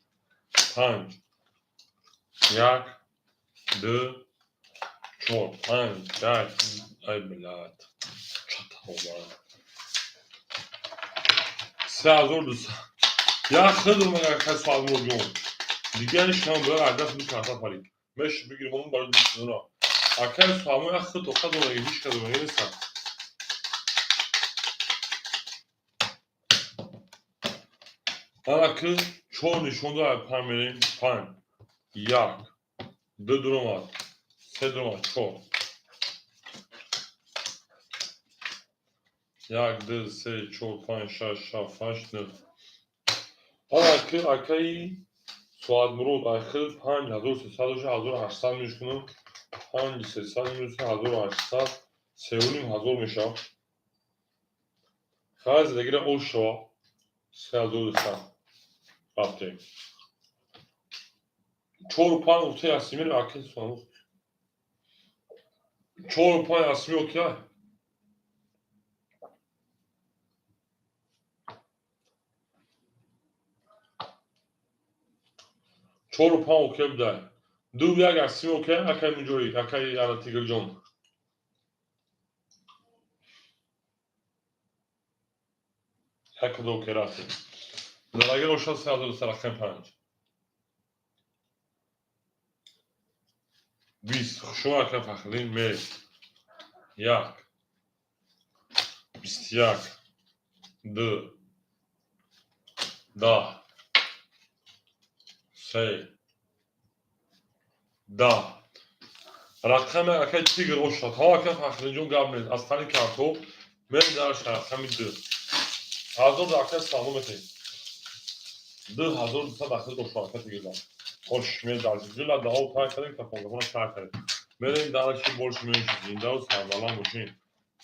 Панҷ. Як, ду, чор, панҷ, як. Ай, блядь. Чата омад. 3200. Як хидр мага акай Суалмурҷон. Дигар ҳеҷ кадом бояд аз даст бикарта парид. Меш бигирем он барои дӯстона. Акай Суалмур як хид тоқа дорад, ҳеҷ кадом нестанд. Ана ки чор нишон дод, панҷ мерем. Панҷ. Як. Ду дуромад. Се дуромад. Чор. Як, ду, се, чор, панҷ, шаш, ҳафт, ҳашт, нӯҳ. Ана ки акаи Суадмурод айхил 5300 доша, 1800 мешкунам. 5300 минус 1800, 3500 мешавад. Хайр, зиндагиро ош шава. 3200. Рафтем. Чору панҷ гуфтаи Асимир акаи Суадмурод. Чору панҷ Асимир окей? Чору панҷ окей будай. Ду як Асимир окей, акаи Муҷоҳид, акаи ана Тигрҷон. Як ду окей, рафтем. Залаги ошад 3200, рақами панҷ. 20. Хушома, акаи Фахриддин, ме. Як. 21. Ду. 10. Се. 10. Рақами акай Тигр ошад. Ҳо, акай Фахриддинҷон, гап нест. Аз тани картоф мерем дарш. Рақами ду. 1000 акай салом метаҳем. 2200 дахил дошт акай Тигрда. Ош мер дарш. Ҷула даҳо пай кардем, кафонгафона шар кардем. Мерем дарши, больше меньше. Зиндаву сарбаланд бошем.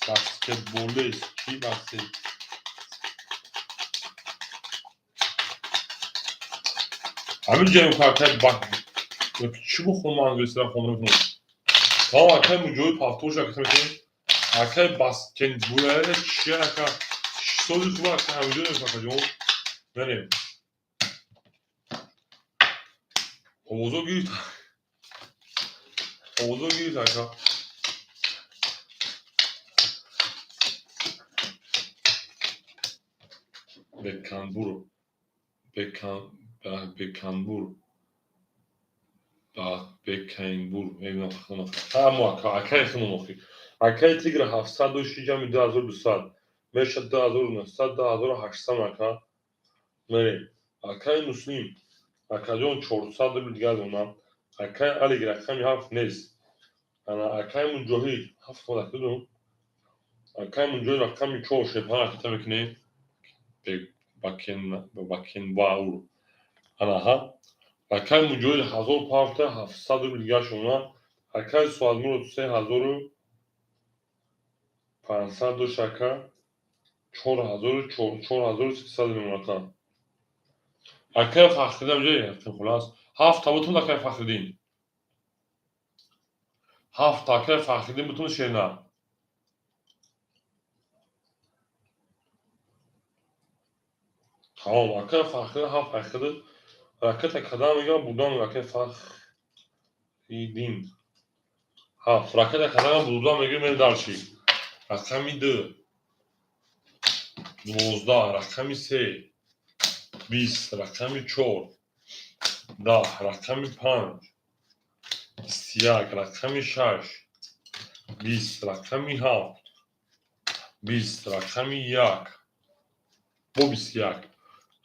Баскетболист. Чӣ баскет? Ҳамин ҷоем акай бак. Чӣ бухонам, англисиро хонда метавонам. Тамом, акай Муҷоҳид пафтош ака метавонем. Акай баскетболе чи ака? Сози хуб, ака, ҳамин ҷоем, акаҷон. Мерем. Овозо гирифт. Овозо гирифт, ака. Беканбур. Бекан Беканбур. Бекайнбур. Ҳамо ака, акай хунум охи. Акай Тигр 700 дошти, ҷамъи 2200. Мешад 2900, 2800, ака. Мерем. Акай Муслим. Акаҷон, 400 рубл дигар донам. Акай Алик рақами ҳафт нест. Ана акай Муҷоҳид ҳафт дум. Акай Муҷоҳид рақами чор шепана кита мекунем. Бакенбаур. Анаҳа. Акай Муҷоҳид 1000 пафта, 700 рубл дигар шуна. Акай Суадмурод 3500 дошт, ака. 4300 мемон, ака. Акай Фахриддин ҷой хулас. Ҳафт бутун, акай Фахриддин. Ҳафт, акай Фахриддин, бутун шерна. Тамом, акай Фахриддин ҳафт Фахриддин ракета кадам мегӯям будан, акай Фахриддин. Ҳафт ракета кадам будан мегӯям, мерем дарчи. Рақами ду. 12, рақами се. 20, рақами чор. 10, рақами панҷ. 21, рақами шаш. 20, рақами ҳафт. 20, рақами як. Бо 21.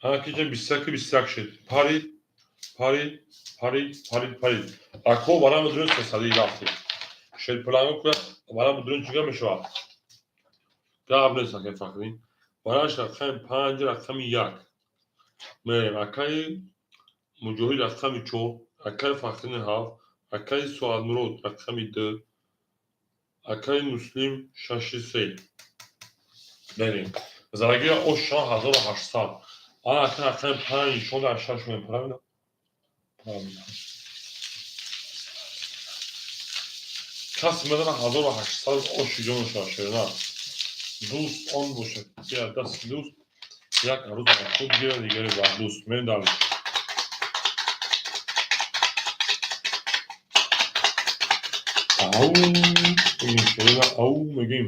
Ана киҷа 21, 21 шуд. Парид, парид, парид, парид, парид. Ако барам дурун сесади рафтем. Шерпаланго куя барам дурун чига мешавад? Гап нест, акай Фахриддин. Бараш рақами панҷ, рақами як. Мерем. Акаи Муҷоҳид рақами чор, акаи Фахриддин ҳафт, акаи Суадмурод рақами ду, акаи Муслим шаши се. Мерем. Зарагира ошшон 1800. Ана ака рақами панҷ нишон дар шаш мем. Правильно? Правильно. Касе медона 1800 оши ҷон шава шерна. Дӯст он бошад, ки аз дасти дӯст як арӯз бар худ гирад, дигаре бар дӯст. Мерем дальше. Ау, мегим шерина, ау мегим.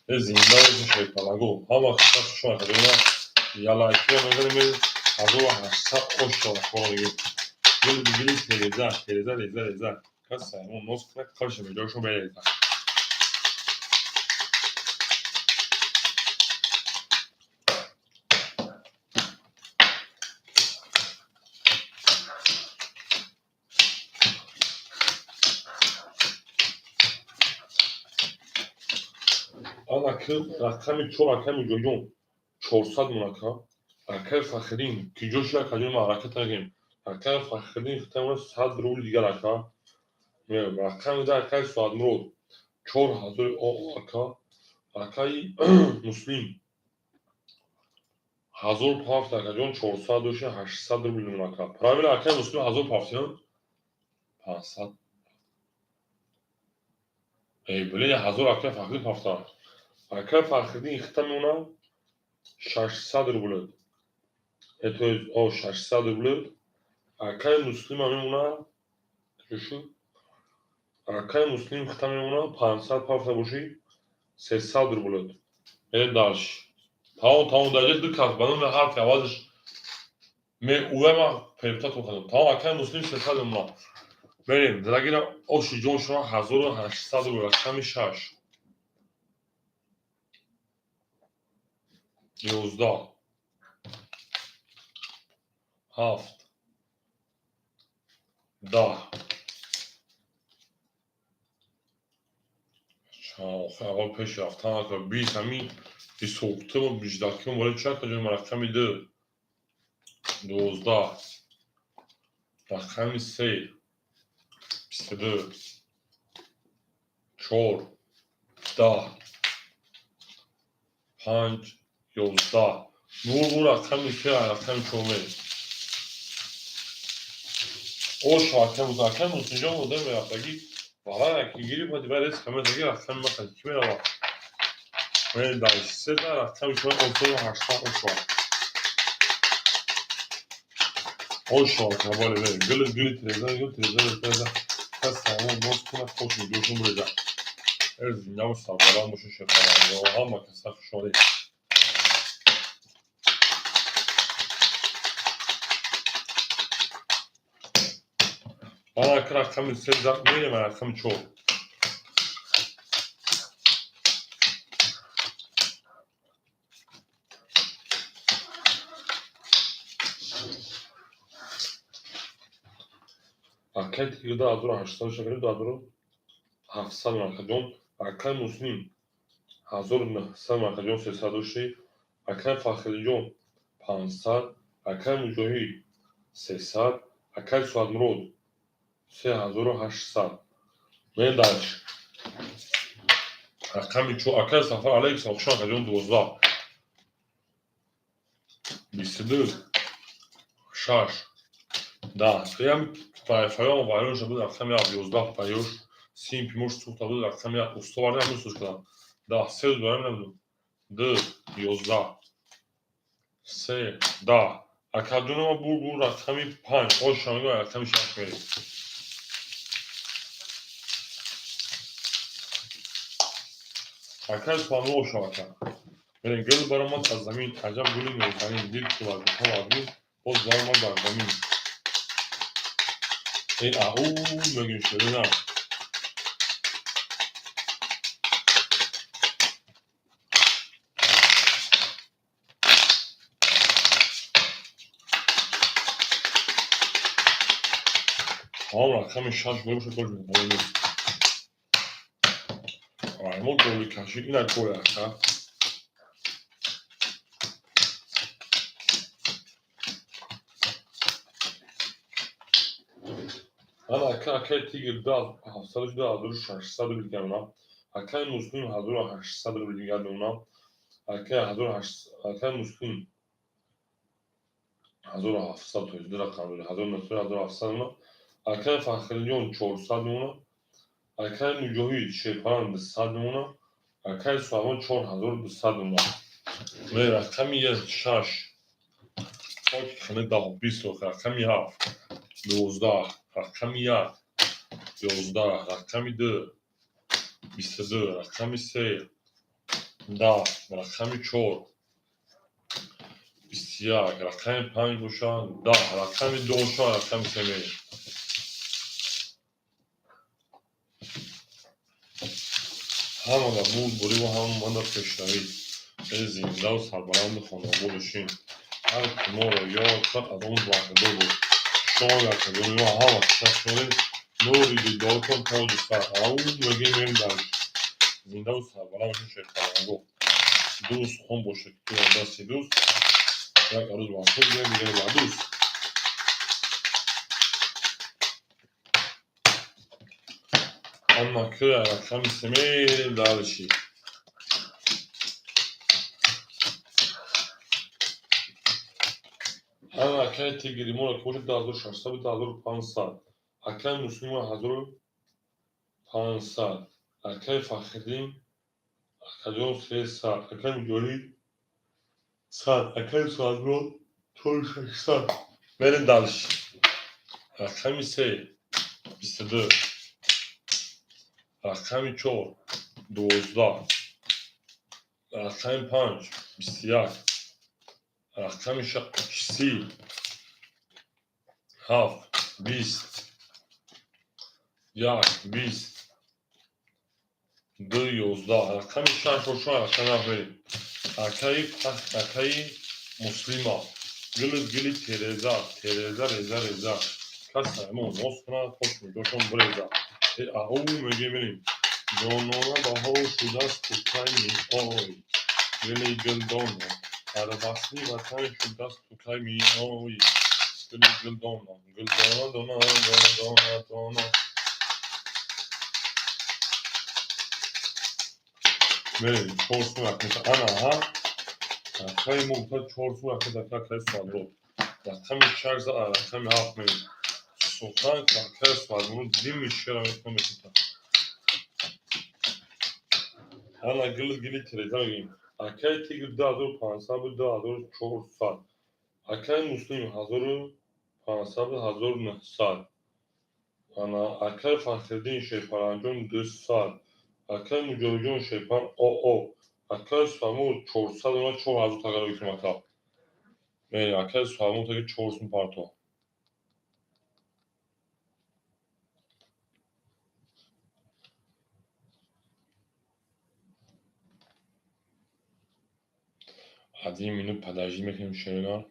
Э, зинда бошед, шерпалаго. Ҳама хушак хуш омадед. Ялайкиро мезанем, 1800 ош шава кора мегим. Гул гули тереза, тереза, реза, реза. Кас саймон нос кунад, қалша беҷошо береза. Ана ки рақами чор, акаи Муҷоҳидҷон, 400 мон, ака. Акаи Фахриддин киҷо шуд, акаҷон, ма ҳаракат накунем. Акаи Фахриддин хитамона 100 рубл дигар, ака. Рақами да, акаи Суадмурод 4000 о, ака. Акаи Муслим 1000 пафт, акаҷон, 400 доши, 800 рубл мон, ака. Правильно, акаи Муслим 1000 пафт, 500. Эй, блин, 1000 акаи Фахриддин пафта. Акаи Фахриддин хита мемона 600 рубл. То есть, о, 600 рубл. Акаи Муслима мемона чӯ? Акаи Муслим хита мемона 500 пафта боши, 300 рубл. Мерем дальше. Тамом, тамом, дар ду кас ба номи ҳарфи аввалаш ме уя ма перептатон кардам. Тамом, акаи Муслим 300 мемона. Мерем, дарагира оши ҷон шумо 1800 рубл, рақами шаш. 11, ҳафт, 10. Аввал пеш рафтан ака 20 ҳамин бисоктиму биҷдакиму барои чи акаҷон? Рақами 2, 12, рақами 3, 22, 4, 10, 5, 11. Бу рақами 3, рақами 4 мерем. Ош акам, акам Мусинҷон одам мерафтагӣ валай ки гирифт ва резко мезаги рақами ма ки мерава. Мерем дальше. Сета рақами 4 осону 800 ошва. Ошва ака, бале, мерем. Гили гили тереза, гили тереза, тереза. Кас салом боз кунад, хош мегӯшум буреза. Эр зиндаву сарбаланд бошу шерпаланго. Ҳама каса хушҳолӣ. Ман ака рақами 3 мерем, рақами 4. Акай тиги 2800 шакари 2700 маркаҷон. Акай Муслим 1900 маркаҷон 300 дошти. Акай Фахриддинҷон 500, акай Муҷоҳид 300, акай Суатмурод 3800. Мерем дальше. Рақами 4, акай Сафар алайкум, хуш акаҷон, 12, 22, 6, 10. Ям вайфайон вайрон шуда буд, рақами 7, 11 паёш, сим пимош сӯхта буд, рақами 1 усто варда ҳамин сӯз кардам. 10, се рӯз барам набудам. 2, 11, 3, 10. Акаҷонама бур бур рақами 5, ош шамига рақами 6 мерем. Акай Суҳанло ошав ака. Мерем. Гул баромад аз замин, аҷаб гули нозанин, дил ки вазифа вазмин, боз баромад бар замин. Э ау мегӯем шерина. Тамом рақами 6 боша тоҷ мекунем. Мо голи кашид, ина гол ака. Ана ака, акай Тигр 700 2600 рубл дигар. Акай Муслим 1800 рубл дигар мемонам. Акай 1800, акай Муслим 1700, то есть ду рақам дорад, 1900, 1700 мемонам. Акай Фахриддинҷон 400 мемонам. Акай Муҷоҳид Шерпаланд 200 мемонам. Акай Суҳаймон 4200 мемонам. Ме рақами 6, хоки хана 10, 20, рақами 7, 12, рақами 1, 11, рақами 2, 22, рақами 3, 10, рақами 4, 21, рақами 5 бошад, 10, рақами 2 бошад, рақами 3 мерем. Ҳамада бурд буриву ҳамада пешравӣ. Э зиндаву сарбаланду хонобод бошем. Ҳар ки моро ёд кард, аз он баҳрдор буд. Шоми акаҷони мо ҳама каса шудем, нури дидоротон тоҷи сар. Ау мегӯем, мерем дальше. Зиндаву сарбаланд бошем шерпаланго. Дӯст хон бошад, ки дасти дӯст, як арӯз ба худ гирад, дигаре ба дӯст. Ана ки рақами 3 мерем дальше. Ана акай Тигри моро ки бошад 2600, 2500. Акай Муслима 1500. Акай Фахриддин акаҷон 300. Акай Муҷоҳид 100. Акай Суҳайброд 4600. Мерем дальше. Рақами 3, 22, рақами 4, 12, рақами 5, 21, рақами 30, 7, 20, 1, 20, 2, 11, рақами 6 бошад, рақами 7 мерем. Акаи акаи Муслима гили гили тереза, тереза, реза, реза. Кас саймон ноз кунад, хош мегӯшон буреза. Э ау мегӯем, мерем. Ҷонона баҳор шудасту кай меоӣ, гули гулдона, дар васли ватан шудасту кай меоӣ, гули гулдона, гулдона дона дона дона дона. Мерем, чор сум рақмеша. Ана, ҳа? Рақами мо гуфта чор сум рақмеша, акай Суадмурод. Рақами шаш за рақами ҳафт мерем. Сухан акай Суадмурод дими шера мекунад. Ана гул гили тереза мегӯем. Акай Тигр 2500 буд, 2400. Акай Муслим 1500 буд, 1900. Ана акай Фахриддин Шерпаранҷон 200. Акай Муҷоҳидҷон Шерпан ОО. Акай Суадмурод 400 дона 4000 тагаро гирифтем ака. Мерем, акай Суадмурод таги 4 сум парто. Один минут подожди мекунем шеринар.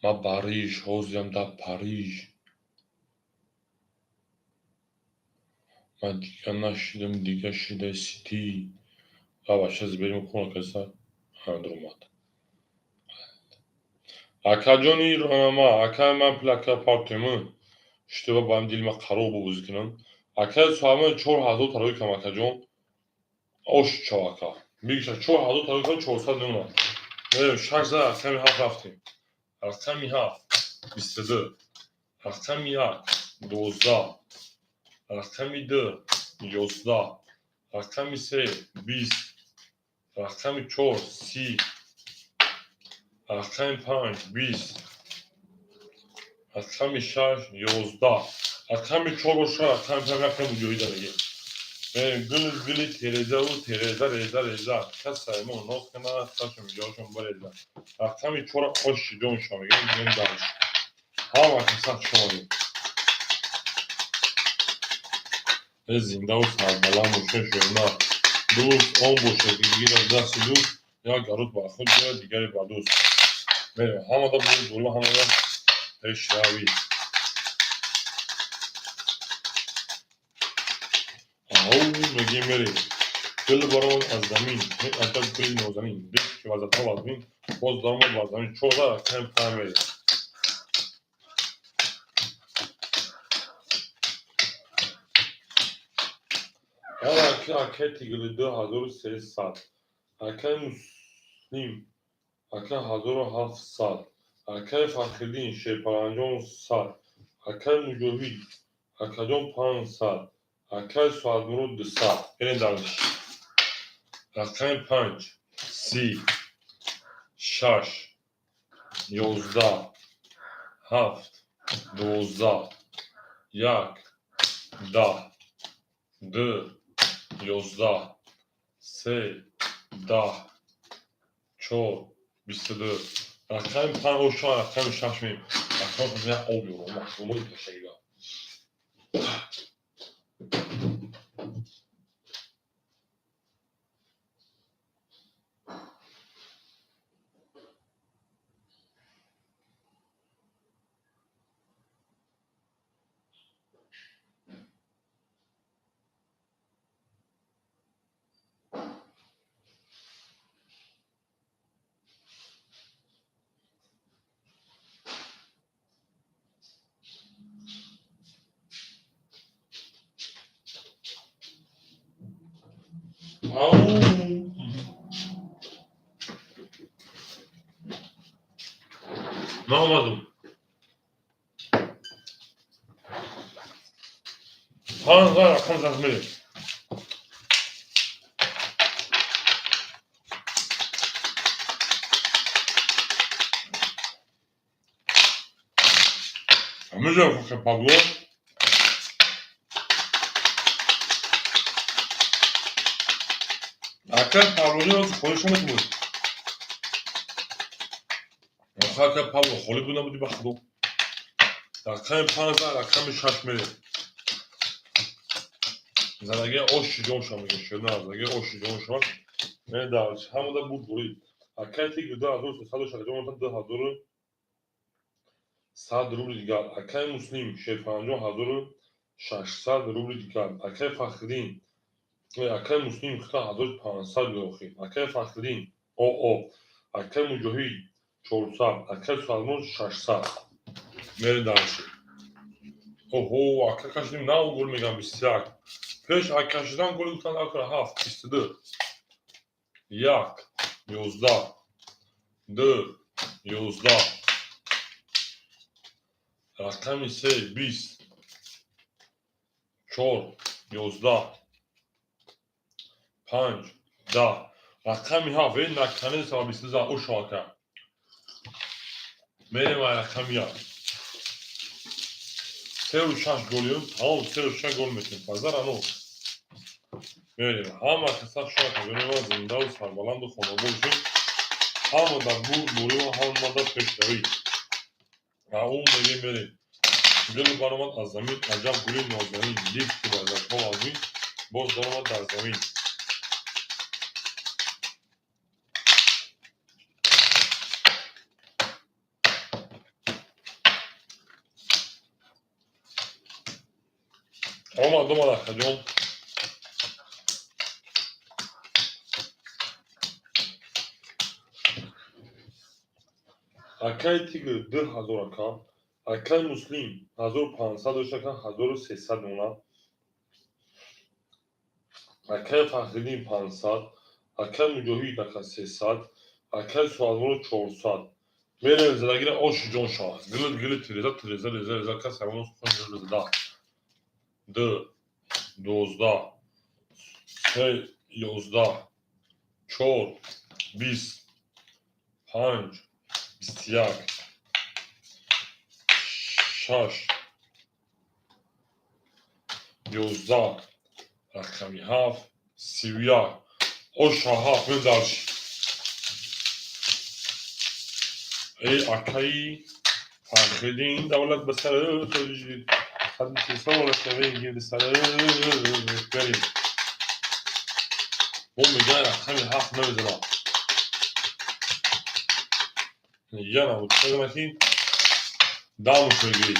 Ма Париж, ҳозирам дар Париж. Ман дигар нашидам, дигар шида сити. Ва щас берем хона каса. Андромад. Акаҷони ма, акай ман плака партему. Штеба ба дили ма қарор бозӣ кунам. Акай Суаймон 4000 тарои кам акаҷон. Ош чав ака. Бигша 4000 тарои кам 400 мемонад. Мерем шаш за рақами ҳафт рафтем. Рақами ҳафт 22. Рақами як 12. Рақами ду 11. Рақами се 20. Рақами чор 30. Рақами панҷ 20. Рақами шаш 11. Рақами чор боша, рақами панҷ рақами муҷоҳида мегем. Мерем гул гули терезаву тереза реза реза. Кас саймон ноз кана, чашм ҷошон бареза. Рақами чора оши ҷонша мегем, мегем дальше. Ҳама каса хуш омадед. Зиндаву сарбаланд бошед, шоина. Дӯст он бошад, ки гирад дасти дӯст, як гаруд ба худ гирад, дигаре ба дӯст. Мерем, ҳамада буд боло, ҳамада пешравӣ. Ау мегем мерем. Гул баромад аз замин, аҷаб гули нозанин. Дид ки вазатҳо вазмин, боз даромад бар замин. Чорда рақами панҷ мерем. Акай Тигри 2300. Акай Муслим ака 1700. Акай Фахриддин Шерпаранҷон 100. Акай Муҷоҳид акаҷон 500. Акай Суадмурод 200. Берем дальше. Рақами панҷ 30, шаш 11, ҳафт 12, як 10, ду 11, се 10, чор 22. Рақами панҷ оша, рақами шаш меем. Рақами як об ёрам, маҳсулоти ташагида. Ау. Наомадум. Панҷ рақам шаш мерем. Ҳамиҷо Павло. Акай Павлоҷон холишо метавонед. Акай Павло холӣ буд набуди ба худо. Рақами панҷ рақами шаш мерем. Задаги оши ҷонша мегӯ шуна, задаги оши ҷонша. Ме дальше. Ҳамада буд бурид. Акай Тигр 2300 шаҷон 2300. 100 рубли дигар. Акай Муслим Шерпанҷоҳ 1600 рубли дигар. Акай Фахриддин, акай Муслим хита 1500 охир. Акай Фахриддин оо, акай Муҷоҳид 400, акай Салмон 600. Мерем дальше. Оҳо, ака кашидим, нав гол мегам, 21. Пеш кашидан гол гуфтан акра 7, 22. 1, 11, 2, 11. Рақами 3, 20. 4, 11. 5, 10. Рақами 7, эй, наконец-то 22 ошо ака. Мерем рақами 1. 3-6 голиём, тамом, 3-6 гол метем. Фазар ано. Мерем. Ҳама каса шояд бинем, зиндаву сарбаланду хонобод шуд. Ҳама дар бурд бурива, ҳама дар пешравӣ. Аум мегем, мерем. Гул баромад аз замин, аҷаб гули нозанин, дид ки варзашҳо вазмин, боз даромад дар замин. Омад, омад, акаҷон. Акаи Тигр 2000 ака, акаи Муслим 1500 дошт ака, 1300 мемонад. Акаи Фахриддин 500, акаи Муҷоҳид ака 300, акаи Суалморо 400. Мерем задагира, оши ҷон шавад. Гилит гилит тиреза тиреза реза реза кас ҳайвон сухан реза. 2, 12, 3, 11, 4, 20, 5, 21, 6, 11, рақами 7, 31. Оша ҳафт мен дальше. Эй, акаи Фахриддин, давлат ба сар берем. Бо мегӯяд рақами ҳафт намезанам. Яна ки дамуш мегирӣ.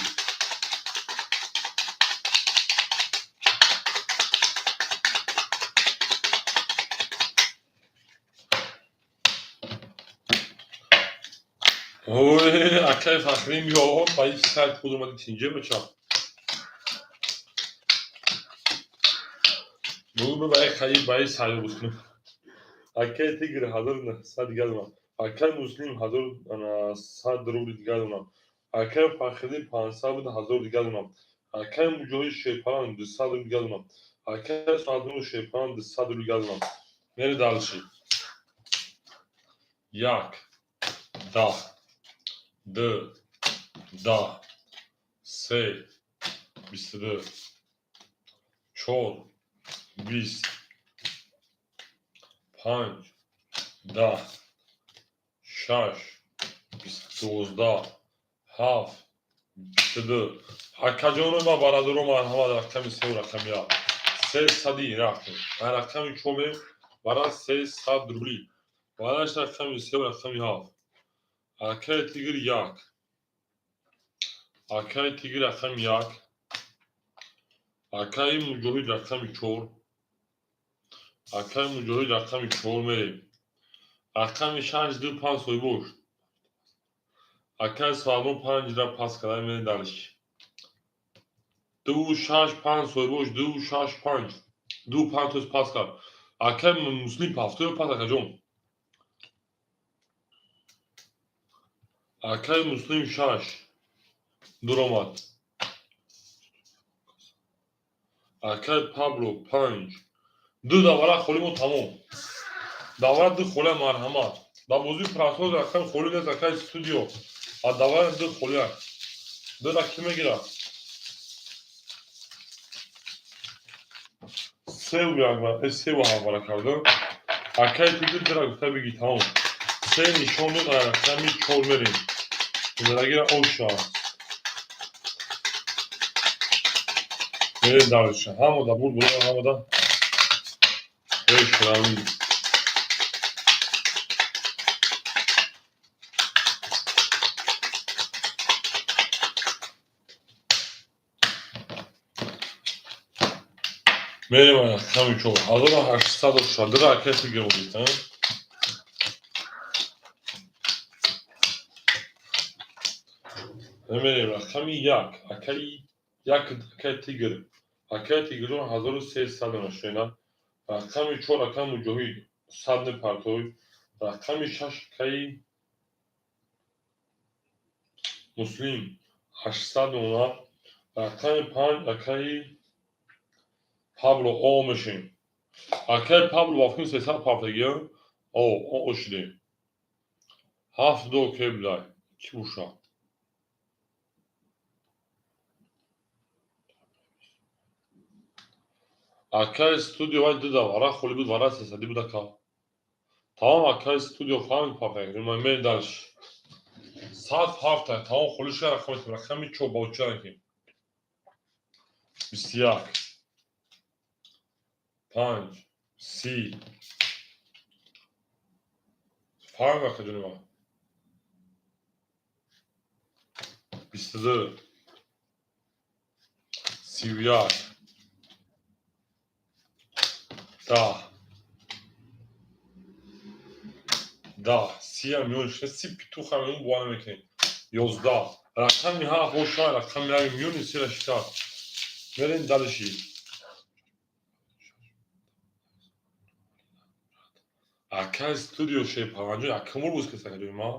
Ой, акаи Фахриддин биё, ба ҳеҷ сайт худ омади тинҷе бача. Бугу ба як хаи ба сайр бускунам. Акаи Тигр 1900 дигар дорам. Акаи Муслим 1100 рубли дигар дорам. Акаи Фахриддин 500 буд, 1000 дигар дорам. Акаи Муҷоҳид Шерпалан 200 рубли дигар дорам. Акаи Саъдулло Шерпалан 200 рубли дигар дорам. Мере дальше. 1, 10, 2, 10, 3, 22, 4, 20, 5, 10, 6, 12, 7, 22. Акаҷоно ма, бародаро, марҳамат, рақами сеу рақами як. 300-и рафтем. Рақами чор мерем, бара 300 рубли. Бараш рақами сеу рақами ҳафт. Акаи Тигр як. Акаи Тигр рақами як. Акаи Муҷоҳид рақами чор. Акаи Муҷоҳид рақами чор мерем. Рақами шаш, ду, панҷ соҳибош. Акаи Салмон панҷра пас карда, мерем дальше. Ду, шаш, панҷ соҳибош, ду, шаш, панҷ. Ду, панҷ тоз пас кард. Акаи Муслим ҳафтоё пас, акаҷон. Акаи Муслим шаш. Дуромад. Акаи Пабло панҷ. Ду давра холӣ мо тамом. Давра ду холия, марҳамат. Дар бозии просмотр рақами холӣ нест, акаи студио. А давра ду холия. Дура кӣ мегирад? Севу як, севу ҳафт бара карда. Акаи Тигр дура гуфта бигӣ, тамом. Се нишон дод, рақами чор мерем. Задагира оша. Мерем дальше. Ҳама да бурд бурд, ҳама да пешравӣ. Мерем рақами чор, 1862. Акай Тигр будита. Мерем рақами як, акаи як, акаи Тигр, акаи Тигрҷон, 1300 нашена. Рақами чор, акаи Муҷоҳид, 100 непартой. Рақами шаш, акаи Муслим, 800 дона. Рақами панҷ, акаи Пабло, о мешем. Акаи Пабло вақти 300 партагия о шудем. Ҳафт ду кеблай кӣ боша? Акаи Студио вай дуда вара холи буд, вара сесадӣ буд, ака. Тамом, акаи Студио фаҳмид, партагия. Мерем дальше. 100 ҳафта тамом холӣ шуда. Рақами чор ба очараки. 21, панҷ, 30. Фаҳм, акаҷони ман. 22, 31, 10, 10, 30 миён шуда, 30 петуха миён бовар намекунем. 11, рақами ҳафт боша, рақами як миёни сира шикаст. Мерем дальше. Акаи Студио Шерпаланҷон якумбор буд ки, акаҷони ман.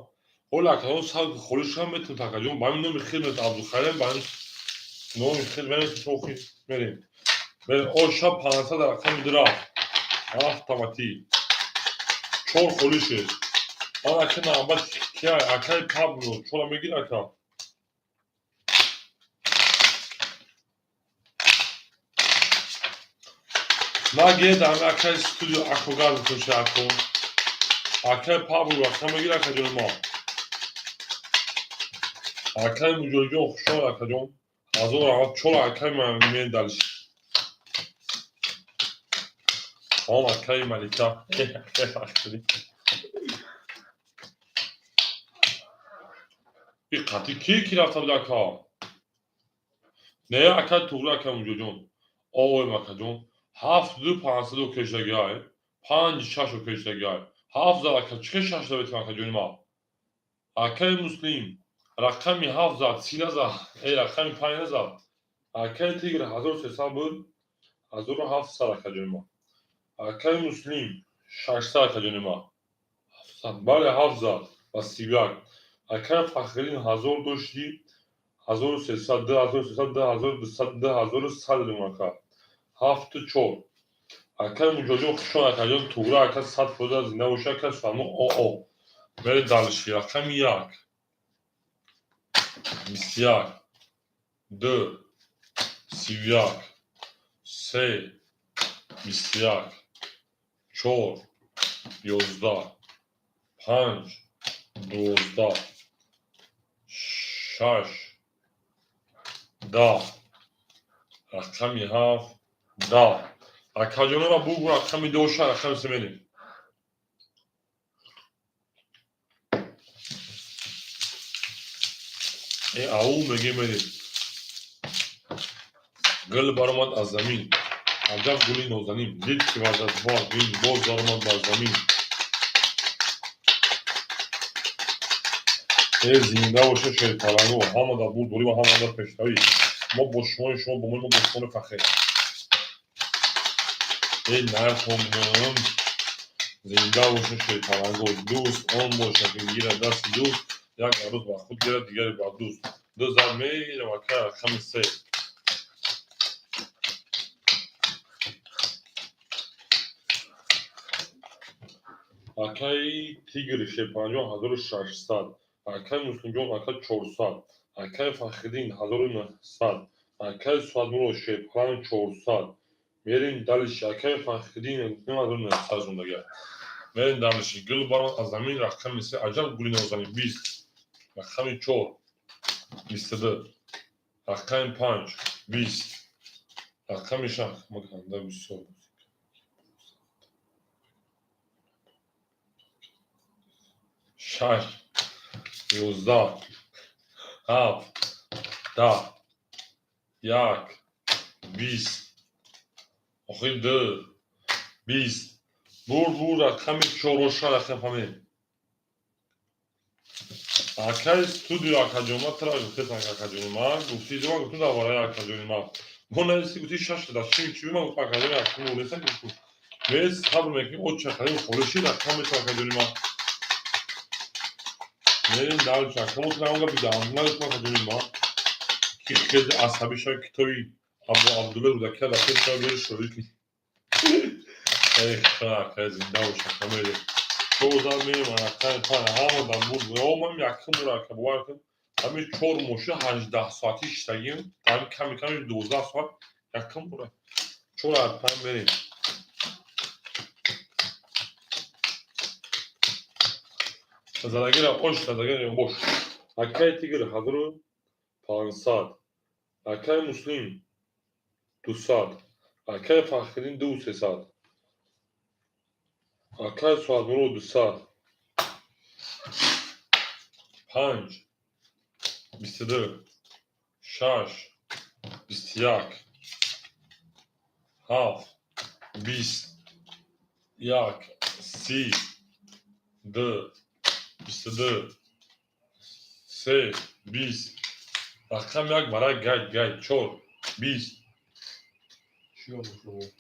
Ҳоло акаҷон сар холӣ шудам, метавонед, акаҷон, ба ҳамин номи хел мет Абдухалим, ба ҳамин номи хел менависед охи. Мерем, мерем. Оша 500, рақами ду рафт автоматӣ. Чор холӣ шуд. Ман ака навбат кия? Акаи Пабло чора мегир, ака. Нагиред, ами акаи Студио ако газ мекунша, ако. Акаи Пабло рақам мегир, акаҷони ма. Акаи Муҷоҳидҷон, хушомад, акаҷон, ҳазор раҳмат. Чора акаи мерем дальше. Тамом, акаи Малика. И қатӣ ки ки рафта буд, ака? Не, акаи Туғри, акаи Муҷоҳидҷон. Оем, акаҷон. Ҳафт ду 500 кештагиай, панҷ шаш кештагиай, ҳафт зад, ака. Чӣ шаш даветем, акаҷони ма? Акаи Муслим рақами ҳафт зад, 30 назад, э рақами панҷ назад. Акаи Тигр 1300 буд, 1700, акаҷони ма. Акаи Муслим 600, акаҷони ма. 700, бале, ҳафт зад ва 31. Акаи Фахриддин 1000 дошти, 1300, 2300, 2200, 2100 додем, ака. Ҳафту чор. Акаи Муҷоҳидҷон, хушон, акаҷон. Туғра ака, 100%, зинда боша, ака. Салмон оо. Мерем дальше. Рақами як, 21, ду, 31, се, 21, чор, 11, панҷ, 12, шаш, 10, рақами ҳафт, 10. Акаҷонора бугу, рақами доша, рақами се мерем. Э ау мегем, мерем. Гул баромад аз замин, аҷаб гули нозанин. Дид ки варзадбор бин, боз баромад бар замин. Э зинда боша шерпаланго, ҳама дар бурдборӣ ва ҳама дар пешравӣ. Мо бо шумои, шумо бо мо, мо бо шумои фахр. Э нархонам, зинда боша шерпаланго. Дӯст он бошад, ки гирад дасти дӯст, як арӯз ба худ гирад, дигаре ба дӯст. Ду зад, мерам, ака. Рақами се. Акаи Тигри Шерпанҷон 1600, акаи Муслимҷон ака 400, акаи Фахриддин 1900, акаи Суадмурод Шерпаланг 400. Мерем дальше. Акаи Фахриддин 1900 шундага. Мерем дальше. Гул баромад аз замин, рақами се, аҷаб гули нозанин. 20, рақами чор, 22, рақами панҷ, 20, рақами шаш. Маканда бисёр. Шаш, 11, ҳафт, 10, як, 20. Охири ду, 20. Бурд, бурд, рақами чороша рақам фаҳмед. Акай студио, акаҷон, ма тра гуфтесам, акаҷони ма гуфти, ма гуфтум дар бораи акаҷони ма. Мо нависи, гуфти шаш дар чи чи, ма гуфтам, акаҷони акум нестам, гуфтум. Мес сабр мекунем, о чақари холиши рақам метавон, акаҷони ма. Мерем дальше. Акамо тра онга бидам. Нагуфтам, акаҷони ма. Ки хеле асабӣ шава, китоби Абу Абдулла Рӯдакия дар пеш шава, бери шоирӣ кунӣ. Эх, акай, зинда бош, ака, мерем. Чорда мерем, рақами панҷ, ҳама дар бурд. Ман якум бор, ака, бовар кун, ҳамин чор мошин 18 соатӣ иштагим, ҳамин ками ками 12 соат, якум бор. Чор аз панҷ мерем. Задагира ош, задагира бош. Акай Тигр 1500. Акай Муслим 200. Акай Фахриддин 2300. Акай Суадмурод 200. Панҷ, 22, шаш, 21, ҳафт, 20, як, 30, ду, 22, се, 20. Рақами як барои гайд, гайд, чор, 20. Чӣ ёд шуд?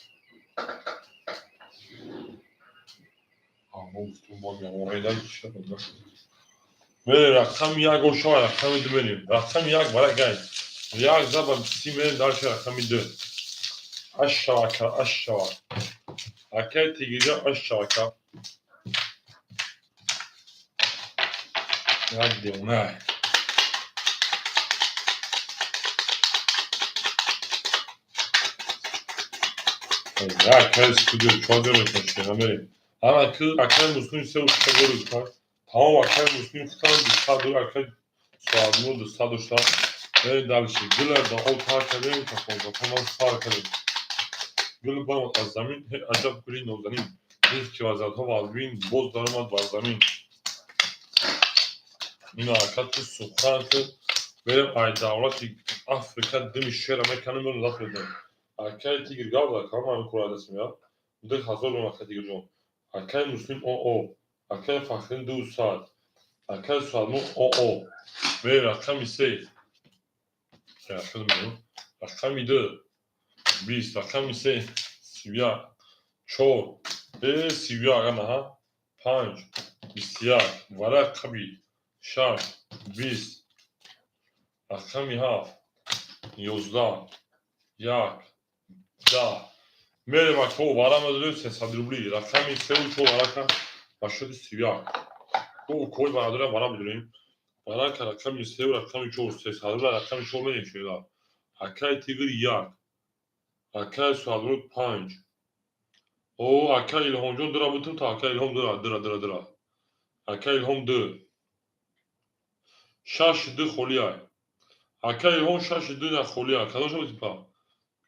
Мерем рақами як ошава, рақами ду мерем. Рақами як барои гайд. Як заба 30 мерем дальше, рақами ду. Ашшава, ака, ашшава. Акай Тигирҷон, ашшава, ака. Як девона. Акай студио чор дем мерем. Ана ки акай Муслим сеу чор гол. Тамом, акай Муслим хутан 200, акай Суадмур 200 дошта. Мерем дальше. Гула да об тар кардем, кафон кафон ман сар кардем. Гул баромад аз замин, аҷаб гули нозанин. Нест ки вазиятҳо вазбин, боз даромад бар замин. Ина ака, ту сухан ки мерем, ай давлати Африка дими шера меканем, мерем лаф медем. Акай Тигр гап зад, кама ҳамин кора дастем я. 2000 ром, акай Тигрҷон. Акай Муслим о. Акай Фахриддин 200. Акай Суадмур о. Мерем рақами се. Рақами ду. 20, рақами се. 31. Чор. 31, анаҳа. Панҷ. 21. Варақаби шаш. 20. Рақами ҳафт. 11. Як. 10. Мерем, ако вара мадорем 300 рубли. Рақами сеу чор варака ба шуди 31. Ко кой варадорем, вара бидорем. Варака рақами сеу, рақами чор, 300 рубли, рақами чор мерем шуда. Акай Тигр як. Акай Суадмур панҷ. О, акай Илҳомҷон дура бутум то акай Илҳом дура, дура, дура, дура. Акай Илҳом ду. Шаш ду холиай. Акай Илҳом шаш ду на холиай. Кадом шумо типа?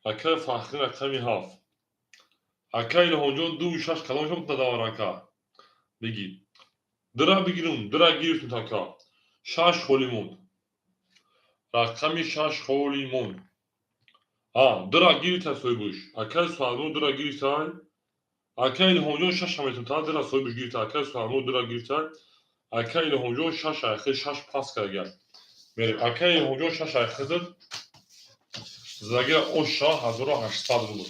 Акай Фахри рақами ҳафт. Акай Илҳомҷон ду шаш, кадом шумо надавар, ака? Бигир. Дура бигирум, дура гирифтум ака. Шаш холӣ монд. Рақами шаш холӣ монд. А, дура гирифта соҳибуш. Акай Суадмур дура гирифтай. Акай Илҳомҷон шаша метум та дура соҳибуш гирифта. Акай Суадмур дура гирифта. Акай Илҳомҷон шаш айхи шаш пас карда. Мерем. Акай Илҳомҷон шаш айхи зад. Задагира оша 1800 рубл.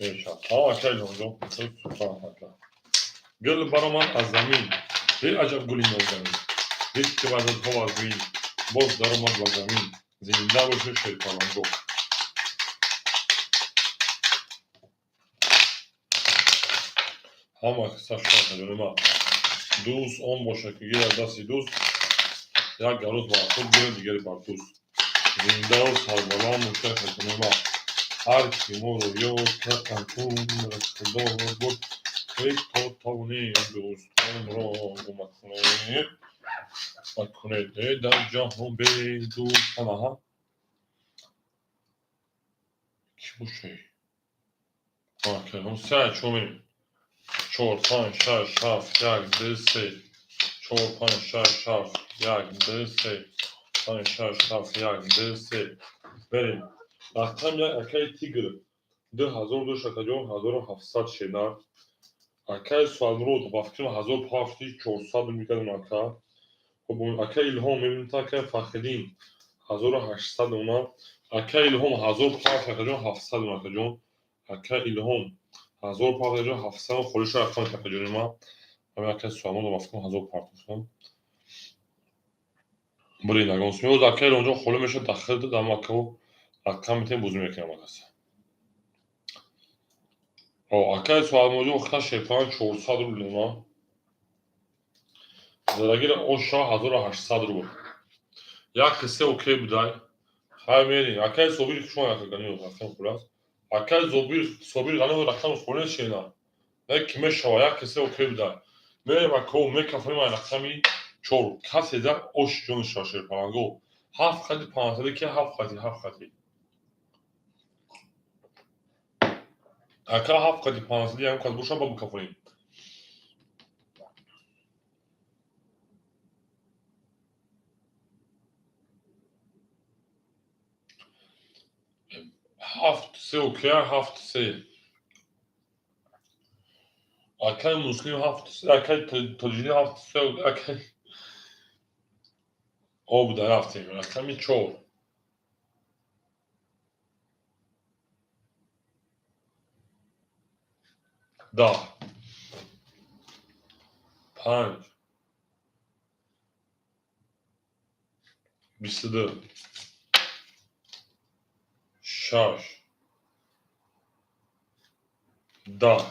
Мешавад. Тамом, акай Илҳомҷон. Сухан, ака. Гул баромад аз замин. Бе аҷаб гули нозанин. Дид ки вазадҳо вазмин. Боз даромад ба замин. Зинда бошед, шерпаланго. Ҳама қисса шуд, ҷонима. Дӯст он бошад, ки гирад дасти дӯст, як гароз бар худ гирад, дигаре бар дӯст. Зиндаву сарбаланд бошад, ҷонима. Ҳар ки моро ёд кард, умр Худо буд, то тавонем дӯстонро гумак кунем. Накунед дар ҷаҳон бедӯстон. Аҳа. Кӣ бошад? Се чор мерем. Чор, панҷ, шаш, ҳафт, як, ду, се. Чор, панҷ, шаш, ҳафт, як, ду, се. Панҷ, шаш, ҳафт, як, ду, се. Мерем. Рақами як, акаи Тигр 2000 дошт, акаҷон, 1700 шена. Акаи Суалмурод ба фикрам 1000 пафти 400 мекардам, ака. Хоб, акаи Илҳом мебинем, акаи Фахриддин 1800 мемонад. Акаи Илҳом 1000 пафт, акаҷон, 700 мемонад, акаҷон. Акаи Илҳом 1000 пафт, акаҷон, 700 холиша рақам, акаҷони ман. Ҳамин акаи Суалмурод ба фикрам 1000 партофтам. Блин, агар смеёз, акаи Илҳомҷон холӣ мешавад, дахил дам, акау рақам метем, бозӣ мекунам, акаса. О, акаи Суалмуродҷон хата шепан 400 рубл мемонад. Задагира оша 1800 рубл. Як се окей будай. Хай, мерем. Акаи Собир, шумо ака Ганиев рақам хулас. Акаи Зобир, Собир Ганиев рақам холӣ шена. Не ки мешава, як се окей будай. Мерем, акау мекафонем ай рақами чор. Касе за ош ҷон шашер паланго. Ҳафт хати панҷсади ки ҳафт хати, ҳафт хати. Ака, ҳафт хати панҷсади ям кас боша, ба бикафонем. Ҳафт се окей, ҳафт се. Акаи Муслим ҳафт се, акаи Тоҷиддин ҳафт се, акаи об да рафтем. Рақами чор. 10, 5, 22, 6, 10,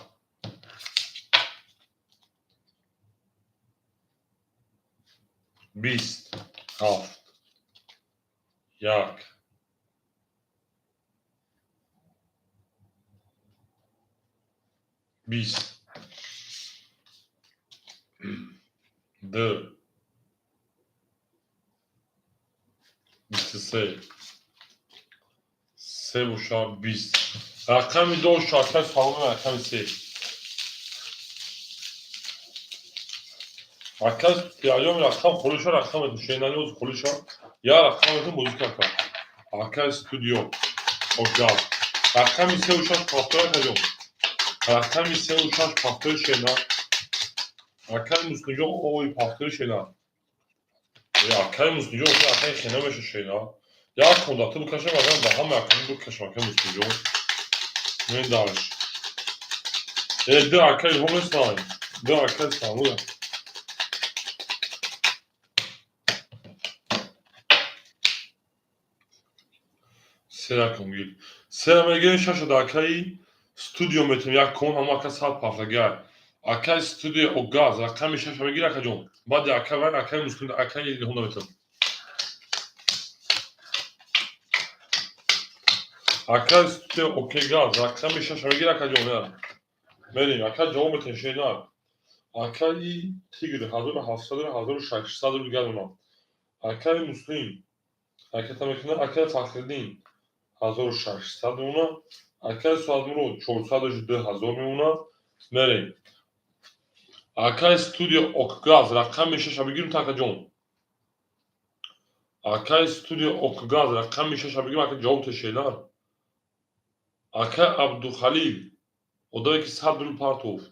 20, 7, 1, 20, 2, 23, се боша, 20. Рақами ду шартай саломи, рақами се. Ака пиаём рақам холиша, рақам шенаниоз холиша. Я рақам музыка ка. Ака студио. Огаз. Рақами сеу шаш пафтора, акаҷон. Рақами сеу шаш пафтори шена. Акаи Муслимҷон ой пафтори шена. Акаи Муслимҷон акаи хена меша шена. Як кондакта бикашам, агар ба ҳама акаи бикашам, акаи Муслимҷон. Мен дальше. Э, ду акаи Илҳом нестан. Ду акаи Самуда. Се рақам гир. Се мегирем, шаша да акаи студио метем, як кон, ҳама ака сад пафтагай. Акаи студио Огаз рақами шаша мегир, акаҷон. Баъди ака вай акаи Муслим, акаи Илҳом метем. Акаи студио Окегаз рақами шаша мегир, акаҷон. Мерем, ака ҷавоб метем шенар. Акаи Тигр 1700, 1600 рубл гардонам. Акаи Муслим ҳараката мекунад, акаи Фахриддин 1600 мемонад, акаи Суадмурод 400 2000 мемонад. Мерем. Акаи студио Окгаз рақами шаша бигирем, акаҷон. Акаи студио Окгаз рақами шаша бигирем, ака ҷавоб тешелар. Акаи Абдухалил, одаме ки 100 рубл партофт.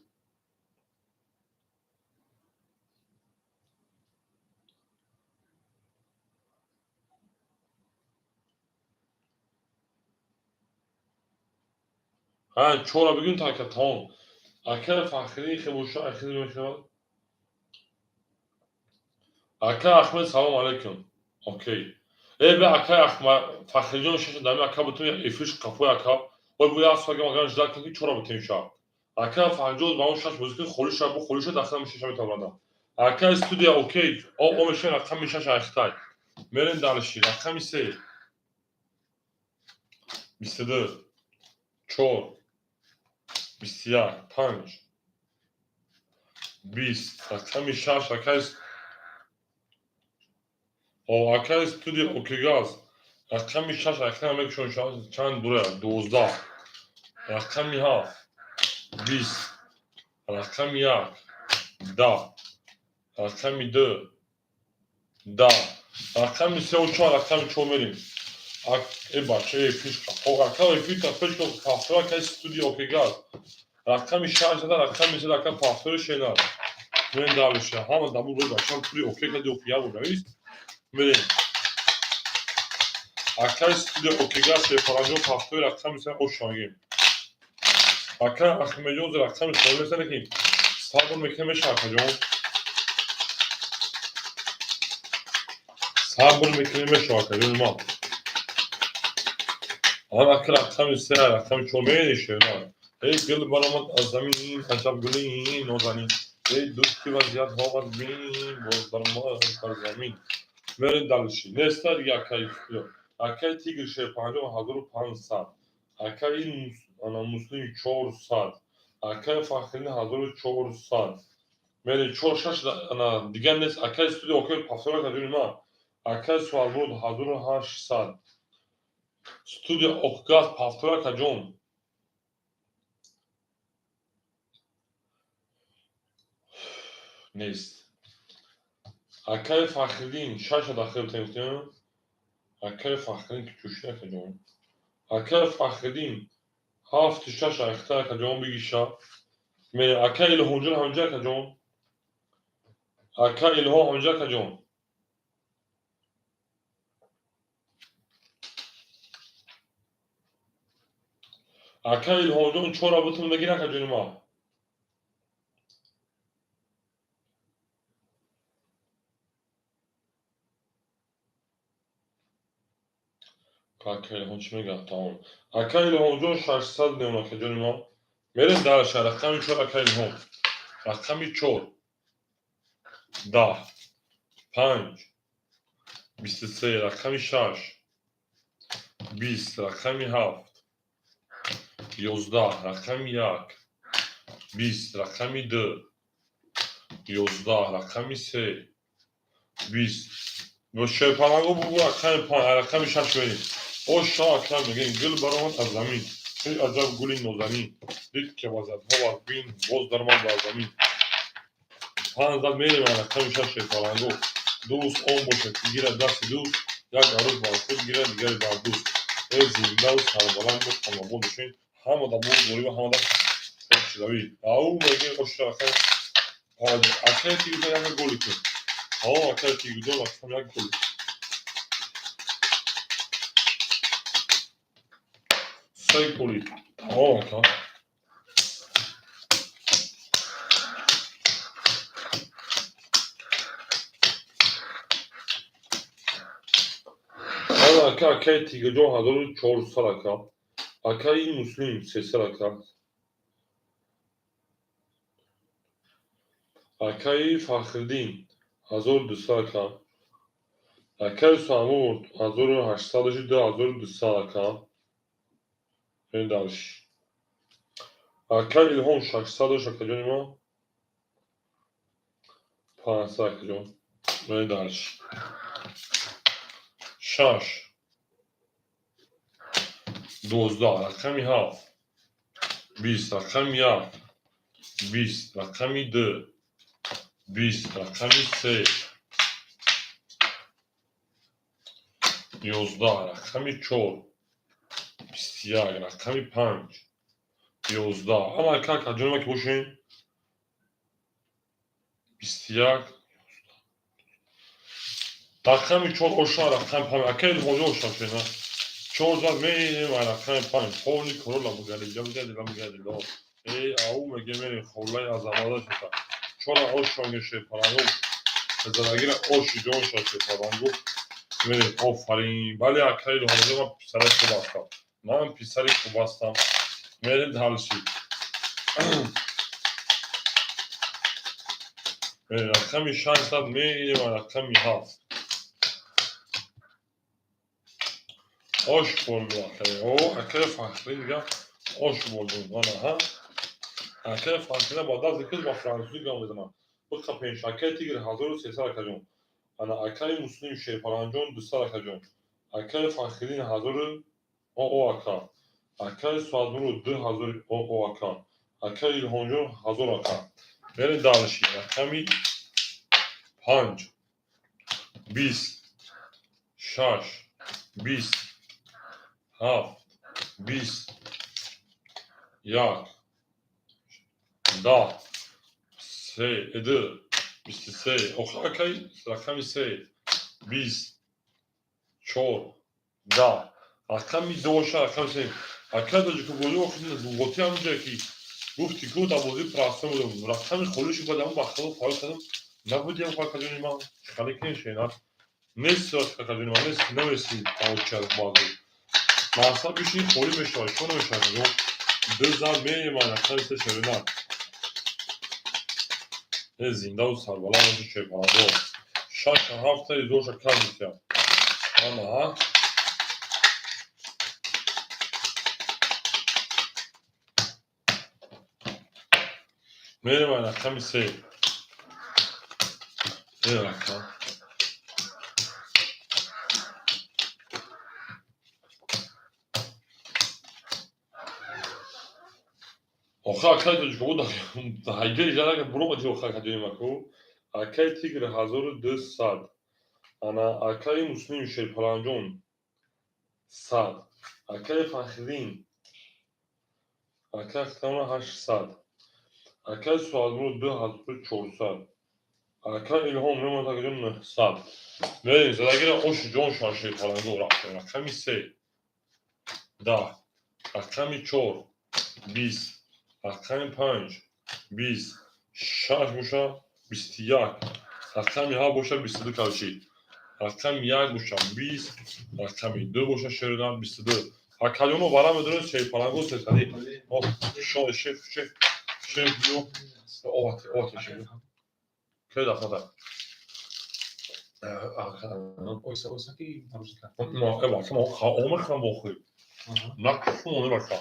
Ҳа, чора бигирем та ака, тамом. Акаи Фахриддин хе боша, ахир мешавад. Акаи Ахмед, салом алейкум. Окей. Э, бе акаи Ахмад Фахриҷон шаша дами ака бутун эфирш қафои ака. Ой, бу як соат агар ждать кунем ки чора бутем ша. Акаи Фахриҷон ба он шаш бозӣ кунем, холӣ ша, бу холӣ ша, дахил шаша метавонад. Акаи студия окей, о о мешавем рақами шаша ахтай. Мерем дальше, рақами се. 22, 4, 21, 5, 20, рақами шаш, акаи о акаи студия Окегаз рақами шаш рақами мекушон чанд бура, 12, рақами ҳафт, 20, рақами як, 10, рақами ду, 10, рақами сеу чор, рақами чор мерем. Э бача, э фишка. Хо ака эфирта фишка пафтора кай студия окегаз. Рақами шаш зада, рақами се ака пафтори шенар. Мен далиша. Ҳама дабу рӯй бачам пули окей кади окия буда, ист? Мерем. Акай студия окегаз шерпаланҷон пафтори рақами се ошангем. Ака Ахмедҷон рақами се месане ки сабр мекунем меша акаҷон. Сабр мекунем меша акаҷон ма. Ан ака рақами се, рақами чор мерешена. Эй гул баромад аз замин, аҷаб гули нозанин. Эй дӯст ки вазъият омад бин, боз даромад бар замин. Мерем дальше. Неста дига акаи акаи Тигр шерпанҷон 1500. Акаи ана Муслим 400. Акаи Фахриддин 1400. Мерем чор шаш ана дигар нест. Акаи студия окей пафтора каҷони ма. Акаи Суалбод 1800. Студия Оқгаз пафтора каҷон. Нест. Акаи Фахриддин шаша дахил тем. Акаи Фахриддин ки чӯши акаҷон. Акаи Фахриддин ҳафту шаш ахта акаҷон бигиша. Мерем акаи Илҳомҷон ҳамҷа акаҷон. Ака Илҳом ҳамҷа акаҷон. Ака Илҳомҷон чора бутун бигир акаҷони ма. Ака Илҳом чӣ мегӯяд? Тамом. Ака Илҳомҷон 600 меон акаҷони ма. Мерем дальше. Рақами чор ака Илҳом. Рақами чор. 10, 5, 23, рақами шаш, 20, рақами ҳафт, 11, рақами як, 20, рақами ду, 11, рақами се, 20. Шерпаланго бугу рақами панҷ, рақами шаш мерем. Оша ака мегӯем гул баромад аз замин. Эй аҷаб гули нозанин. Дид ки вазъиятҳо бар бин, боз даромад бар замин. Панҷ зад мерем рақами шаш шерпаланго. Дӯст он бошад ки гирад дасти дӯст, як арӯс бар худ гирад, дигаре бар дӯст. Эй зиндаву сарбаланд бош, хонобод бошед. Ҳама да бурдборӣ ва ҳама да хушравӣ. Ау мегӯем оша рақами панҷ. Акаи Тигрҷон як голи кун. Тамом акаи Тигрҷон рақам як голи. Се голи. Тамом ака. Ана ака акаи Тигрҷон 1400 ака. Акаи Муслим 300 ака. Акаи Фахриддин 1200 ака. Акаи Самур 1800 2200 ака. Мерем дальше. Акаи Илҳом 600 акаҷони ма. 500 акаҷон. Мерем дальше. Шаш, 12, рақами ҳафт, 20, рақами як, 20, рақами ду, 20, рақами се, 11, рақами чор, 21, рақами панҷ, 11. Ана ака акаҷони ма ки бошем 21, рақами чор оша, рақами панҷ. Ака Илҳомҷон оша шена. Чор зад мерем рақами панҷ. Холи корола бугади, бугади, бугади. Эй ау меге мерем ховлаи азамада шута. Чора ошонге шерпаланго. Задагира оши ҷон ша шерпаланго. Мерем офарин. Бале ака Илҳомҷон ман писари хуб ҳастам. Ман писари хуб ҳастам. Мерем дальше. Мерем рақами шаш зад мерем рақами ҳафт. Ош бурду акай. О, акай Фахриддин дига ош бурду. Ана ҳа. Акай Фахриддин ба дасти киз ба франсузӣ гап мезанам. Биқа пеш. Акай Тигр 1300 акаҷон. Ана акаи Муслим Шерпаланҷон 200 акаҷон. Акаи Фахриддин ҳазору о ака. Акаи Суадмурод 2000 о ака. Акаи Илҳомҷон 1000 ака. Мерем дальше. Рақами панҷ, 20, шаш, 20. 7, 20, 1, 10, 3, 2, 23. Охир акай рақами 3, 20, 4, 10. Рақами 2 боша, рақами 3. Акай Тоҷикободӣ охир готи ҳамҷое ки гуфти ку дар бозии прасо будам. Рақами холӣ шуд, баъд ҳамон бахтало фаъол кардам. Набудиам, какаҷони ман. Хали кунем шена. Нест какаҷони ман, нест, намеси паучар базу. Масъала бишини холӣ мешавад, чӣ намешавад? Ду зан мееман, рақами 3 шерина. Зиндаву сарбаланд бошед, шерпалангҳо. 6 7 изоша кам мешавад. Ана, мерем рақами 3. Рақам. Охир акай Тоҷикобод ҳайҷаи ҷарака буромади охир акаҷони маку. Акай Тигр 1200. Ана акаи Муслим Шерпаланҷон 100. Акаи Фахриддин акаи Ахтамра 800. Акаи Суалмурод 2400. Акаи Илҳом мемонад акаҷон 900. Мерем задагира оши ҷон шуан шерпаланго рафтем. Рақами 3, 10, рақами 4, 20, рақами 5, 20, 6 боша 21, рақами 7 боша 22 калчи, рақами 1 боша 20, рақами 2 боша шерина 22. Акаҷоно вара медонед шерпаланго сесади. Шеф, шеф, шеф биё. Овати, овати шеф. Кай дафата? Ойса, ойса ки наружика. Ма, эва, шумо омехам бохӯй. Накшумо небаша.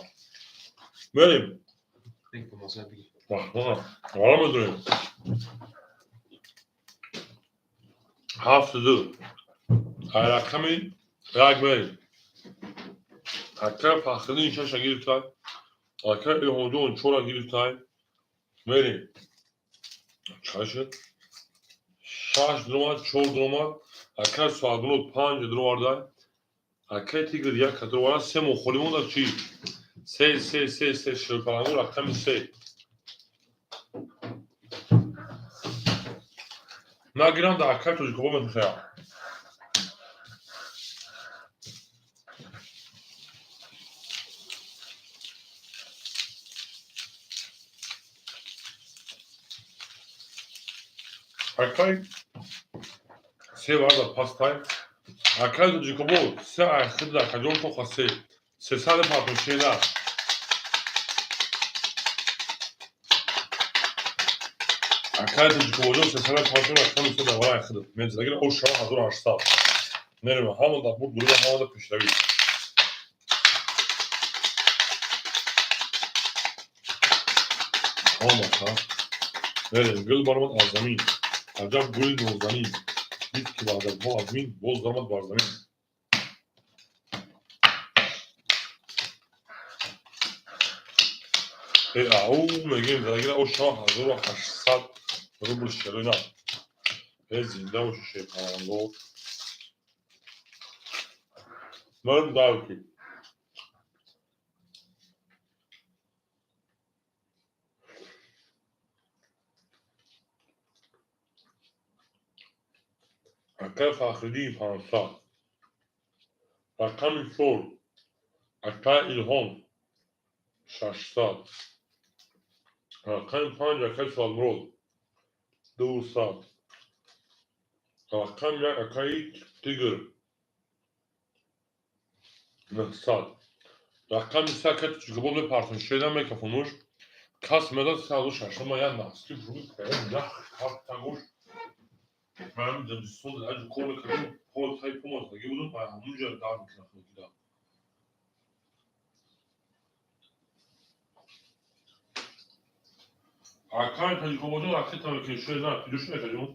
Мерем. Беги бо маза беги. Вара медонем. 7 2. Ай рақами 1 мерем. Акаи Фахриддин 6 гирифтай. Акаи Илҳомҷон 4 гирифтай. Мерем. Чӣ шуд? 6 дуромад, 4 дуромад. Акаи Суадмурод 5 дуровардай. Акаи Тигр 1 дуроварда. 3 моҳ холӣ монда чӣ? 3, 3, 3, 3 шерпалангу рақами 3. Нагирам дар акаи Тоҷикобод мехоям. Акай се варда пастай. Акай Тоҷикобод се айхида акаҷон тоха се. Сесаде партошена. Акай Тоҷикободҷон сесаде партошена рақами се давара айхида. Мензагира о шава 1800. Мерем ҳама дар бурд гурӯҳ ҳама дар пешравӣ. Ҳама ха. Мерем гул баромад аз замин. Аҷаб гули нозанин. Дид ки баъдазҳо аз мин боз даромад бар замин. Ау мегӯем задагира о шава 1800 рубл шерина. Зинда боши шерпаланго. Мерем дарки. Акаи Фахриддин 500. Рақами 4. Акаи Илҳом 600. Рақами 5 акаи Суалмурод 200. Рақами 1 акаи Тигр 900. Рақами 3 акаи Тоҷикобод мепартон. Шеда мекафонуш. Кас медод 3600. Ман як наски фурӯ кардам. Як тагош. Ман дар сол аҷ кор мекардам, пол тай помаздаги будам, ай ҳамунҷа дар мекунам худкида. Акаи Тоҷикободҷон ракета мекунед, шояд на, куҷо шуд акаҷон?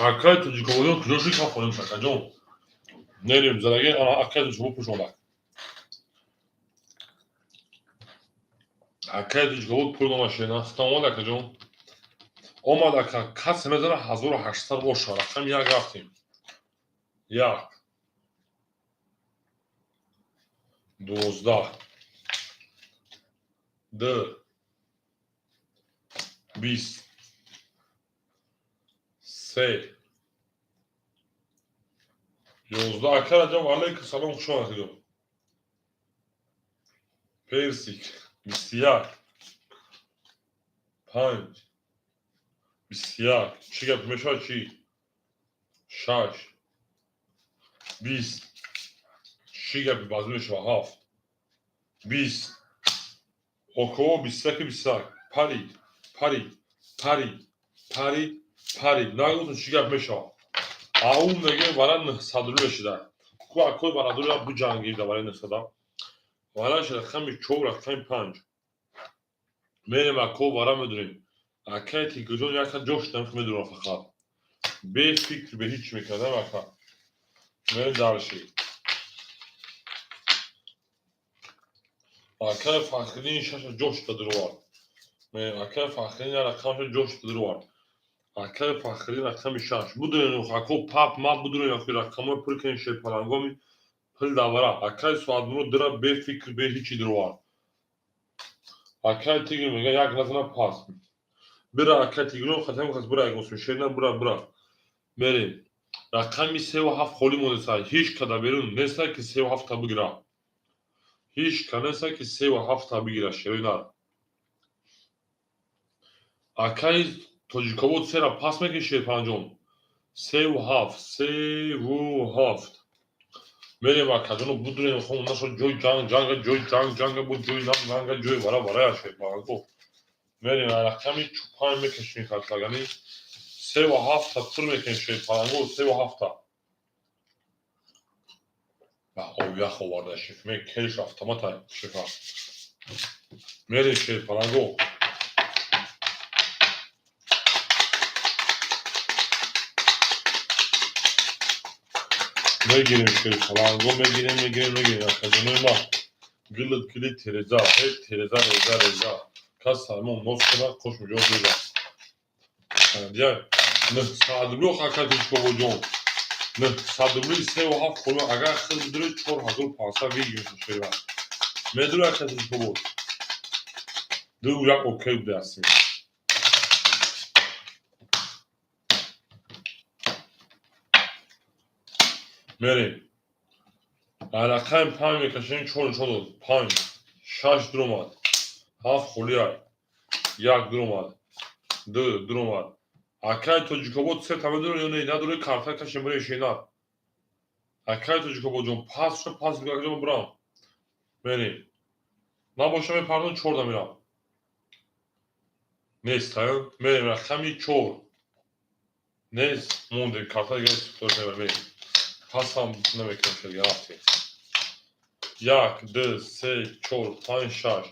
Акаи Тоҷикободҷон куҷо шуд кафонем акаҷон? Нерем задаги, ана акаи Тоҷикобод пуш омад. Акаи Тоҷикобод пул намашена. Салом акаҷон. Омад ака, касе мезана 1800 боша. Рақами як рафтем. Як, 12, 2, 20, 3, 11. Ака Раҷаб, алайкум салом, хуш омадед. Персик, 21, 5, 21. Чӣ гап мешавад, чӣ? 6, 20. Чӣ гапи базӣ мешавад? 7, 20. Окоо, 21, 21. Парид, парид, парид, парид, парид. Нагуфтам, чӣ гап мешавад? Ау меге, вара 900 рубл мешида. Ку акои барадура биҷангида барои 900. Вараш рақами 4, рақами 5. Мерем, ако, вара медурем. Акай Тигрҷон яка ҷош дам медурам фақат. Бефикр, бе ҳеч мекардам, ака. Мерем дальше. Акай Фахриддин шаша ҷош дадуровард. Акай Фахриддин рақамша ҷош дадуровард. Акай Фахриддин рақами 6. Будурем, ако, пап мап будурем, ахи рақамҳои пур кунем, шерпалангоми пул давара. Акай Суадмурод дира бефикр, бе ҳечи дуровард. Акай Тигр мега, як назана пас. Бира, акай Тигрон, хатам хас, бира, ягон шерна, бира, бира. Мерем. Рақами севу ҳафт холӣ монеса. Ҳеҷ када берун неста, ки севу ҳафта бигира. Ҳеҷ ка неста, ки севу ҳафта бигира, шерои нар. Акаи Тоҷикобод сера пас мекунӣ, шерпанҷон. Севу ҳафт, севу ҳафт. Мерем, акаҷоно, будурем, хом нашо ҷои ҷанг, ҷанга, ҷои ҷанг, ҷанга буд, ҷои нанг, нанга, ҷои вара, варая, шерпанҷо. Мерем, рақами 5 мекашем, хатлагани. Севу ҳафта пур мекунем, шерпаланго, севу ҳафта. Ях оварда шеф, ме келиш автомата шефа. Мерем, шерпаланго. Мегирем, шерпаланго, мегирем, мегирем, мегирем. Акаҷонои ма. Гилит, гилит, тереза, ҳе, тереза, реза, реза. Кас сармон нос кунад, қош муҷоз реза. Дия, 900 рубли, ака Тоҷикобоҷон. 900 рубли, севу ҳафт холӣ, агар хел бидури, 4500 выигрыш шева. Медури, ака Тоҷикобод. Ду як окей будаастем. Мерем. Рақами 5 мекашем, чор нишон дод. Панҷ, шаш дуромад. Ҳафт холиай. Як дуромад. Ду дуромад. Акай Тоҷикобод сета медури ё не? Надури, карта кашем, бирем шена. Акай Тоҷикободҷон, пас ша, пас акаҷон, бирам. Мерем. Набоша, мепардон, чорда мирам. Нест, мерем рақами 4. Нест, мондем, карта дига мерем. Пасам намекунем, шуд, рафтем. Як, ду, се, чор, панҷ, шаш.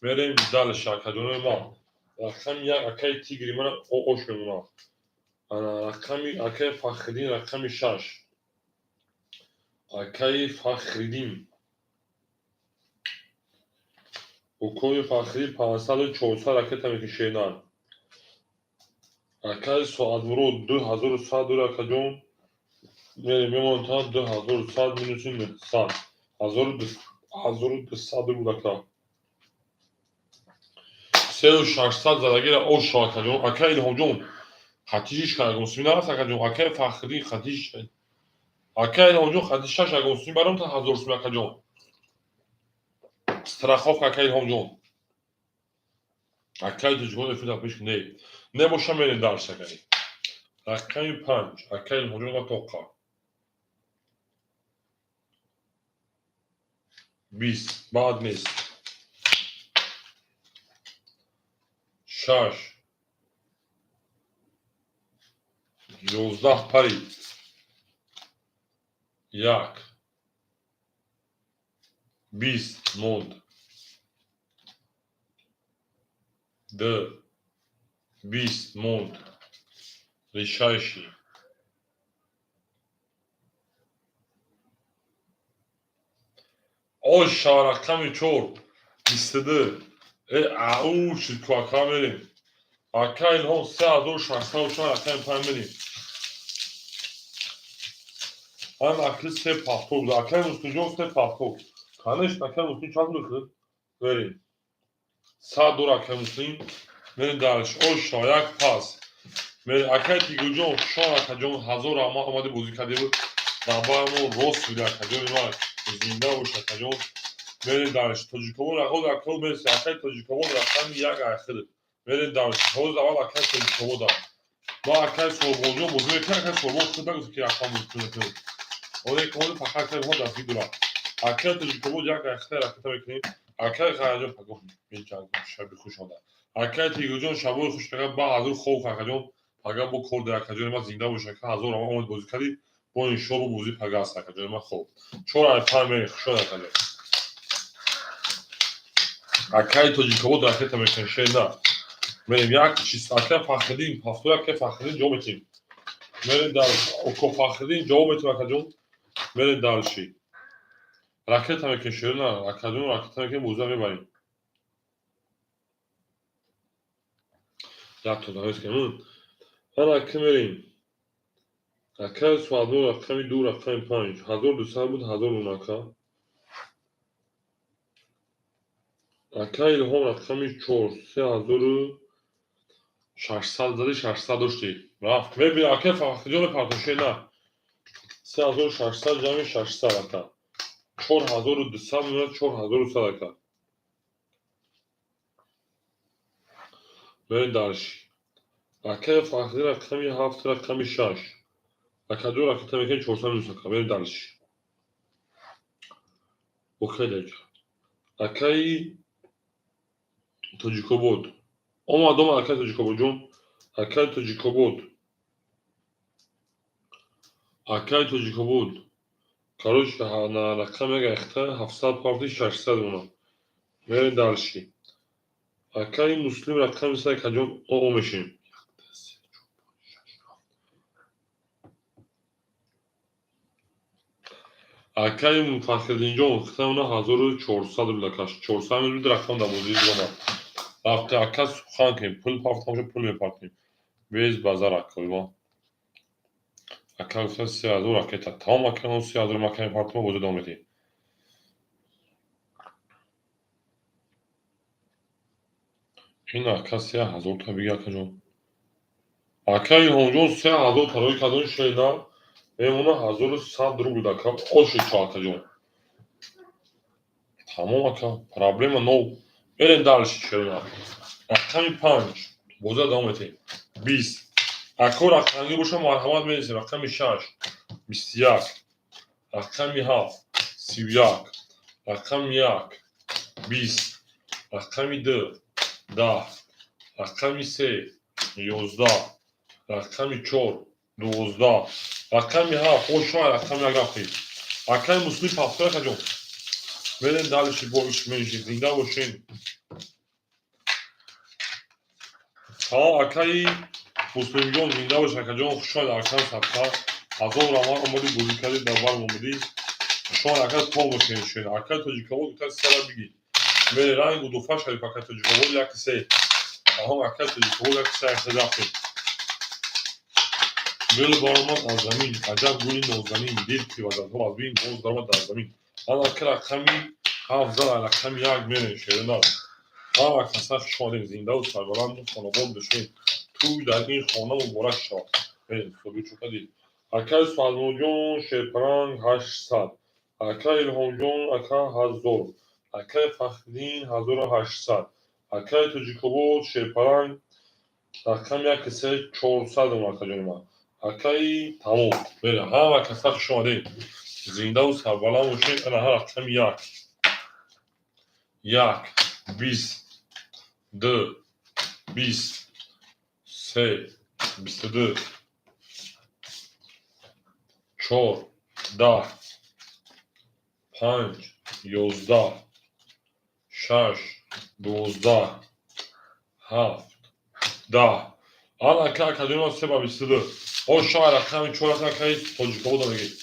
Мерем дальше, акаҷонои ман. Рақами 1, акаи Тигри мана ош мемонам. Ана рақами акаи Фахриддин, рақами 6. Акаи Фахриддин. Укои Фахриддин 500 400 ракета мекишенанд. Акаи Соатмурод 2100 дур, акаҷон. Мерем, мемонам 2100 минуси 900. 1200 буд, ака. Сеу шашсад задагира ош, акаҷон. Акаи Илҳомҷон, хатишиш ягон нараст, акаҷон. Акаи Фахриддин хатиш. Акаи Илҳомҷон, хати шаш ягон сум баром та 1000 сум, акаҷон. Страховка, акаи Илҳомҷон. Акаи Тоҷикон эфир пеш не. Небоша, мерем дальше, акаи. Рақами 5, акаи Илҳомҷон тоқа. 20, баъд нест. 6, 11 парид. Як, 20 монд. Ду, 20 монд. Решающий. Оша, рақами 4, 22. Э, ау шуд, куака, мерем. Ака Илҳом 3604, рақами панҷ мерем. Ҳам акли се пахтор буд. Акаи Муслимҷон се пахтор. Конечно, акаи Муслим чанд мехӯрд? Мерем. 100 доллар акаи Муслим. Мерем дальше. Оша, як пас. Мерем. Акаи Тигурҷон, хушон акаҷон, 1000 раҳмат, омади бозӣ кардӣ. Дабамо рост буди акаҷони ман. Зинда бош акаҷон. Мерем дальше. Тоҷикобод рақоб акао мерси. Акаи Тоҷикобод рақами як ахир. Мерем дальше. Ҳозир аввал акаи Тоҷикободам. Ма акаи Сорбонҷон бозӣ мекунем, акаи Сорбон худ нагуфт, ки рақам бозӣ мекунем. Оне ки ҳозир фақат акаи ҳо дастгир дорад. Акаи Тоҷикобод як ахир ракета мекунем. Акаи Ғайраҷон пагоҳ меҷангам, шаби хуш омад. Акаи Тигурҷон шабои хуш, пага ба ҳазур хоб акаҷон. Пага бо кор дар акаҷони ман, зинда бош ака, 1000 раҳмат, омад бозӣ кардӣ. Бо иншоалло бозӣ пага аст акаҷони ман, хоб. Чор ай панҷ мерем, хушон акаҷон. Акаи Тоҷикобод ракета мекунем, шер на. Мерем як чиз, акаи Фахриддин, ҳафтои акаи Фахриддин ҷавоб метиҳем. Мерем дар око Фахриддин ҷавоб метиҳем акаҷон. Мерем дальше. Ракета мекунем, шер на, акаҷон, ракета мекунем, бозиро мебарем. Як то давес кунем. Ана ака мерем. Акаи Суаднур рақами ду, рақами панҷ. 1200 буд, 1000 рун ака. Акаи Илҳом рақами чор, 3600 зади, 600 доштӣ. Рафт. Мебинем, акаи Фахриҷон мепартошед на. 3600 ҷамъи 600 ака. 4200 мемонад, 4100 ака. Мерем дальше. Акаи Фахриддин рақами ҳафт, рақами шаш. Акаҷон ракета мекунем, 400 минус ака. Мерем дальше. Окей даҷа. Акаи Тоҷикобод. Омад, омад акаи Тоҷикободҷон. Акаи Тоҷикобод. Акаи Тоҷикобод. Короче, на рақам як ахта 700 парти, 600 мона. Мерем дальше. Акаи Муслим рақами се, акаҷон, о мешем. Акаи Фахриддинҷон хитамона 1400 рубл акаш. 400 рубл рақам дар бозии омад. Рафта ака сухан кунем, пул партам, пул мепартем. Без базар акаи ма. Ака гуфта 3000 ракета. Тамом ака, 3000 мака мепартем, бозӣ давом медиҳем. Ин ака 3000 та биги акаҷон. Ака Илҳомҷон 3000 тарои кардон шена мемона 1100 рубл ака. Оши чо акаҷон. Тамом ака, проблема нов. Мерем дальше шена. Рақами панҷ. Бозӣ давом медиҳем. 20. Ако рақамгӣ боша, марҳамат мересем. Рақами шаш. 21. Рақами ҳафт. 31. Рақами як. 20. Рақами ду. 10. Рақами се. 11. Рақами чор. 12. Рақами ҳафт. Ошо рақами як рафтем. Акаи Муслим ҳафтои акаҷон. Мерем дальше, бо иш менишем. Зинда бошем. Тамом акаи Муслимҷон, зинда бош акаҷон, хуш омадед акам садқа. 1000 раҳмат, омадӣ бозӣ кардӣ, дар бар омадӣ. Хуш омадед ака, то мекунем шуд. Акаи Тоҷикобод гуфта сера биги. Мере ранг удуфа шариф акаи Тоҷикобод як се. Тамом акаи Тоҷикобод як се як рафтем. Гул баромад аз замин, аҷаб гули нозанин, дид ки вазадҳо аз бин, боз даромад дар замин. Ана ака рақами ҳафт зад, рақами як мерем шерина. Ҳама каса хуш омадем, зиндаву сарбаланду хонобод бошед. Тӯй дар ин хона муборак шавад. Мерем, собир чӯ кардӣ. Акаи Суалмоҷон шерпаранг 800. Акаи Илҳомҷон ака 1000. Акаи Фахриддин 1800. Акаи Тоҷикобод шерпаранг рақами як се 400 акаҷони ман. Акаи тамом. Мерем, ҳама каса хуш омадем. Зиндаву сарбаланд бошед. Ана ҳар рақами як. Як, 20, ду, 20, се, 22, чор, 10, панҷ, 11, шаш, 12, ҳафт, 10. Ана ака акаҷони се ба 22. Ошо рақами чор акаи Тоҷикободо мегӯед.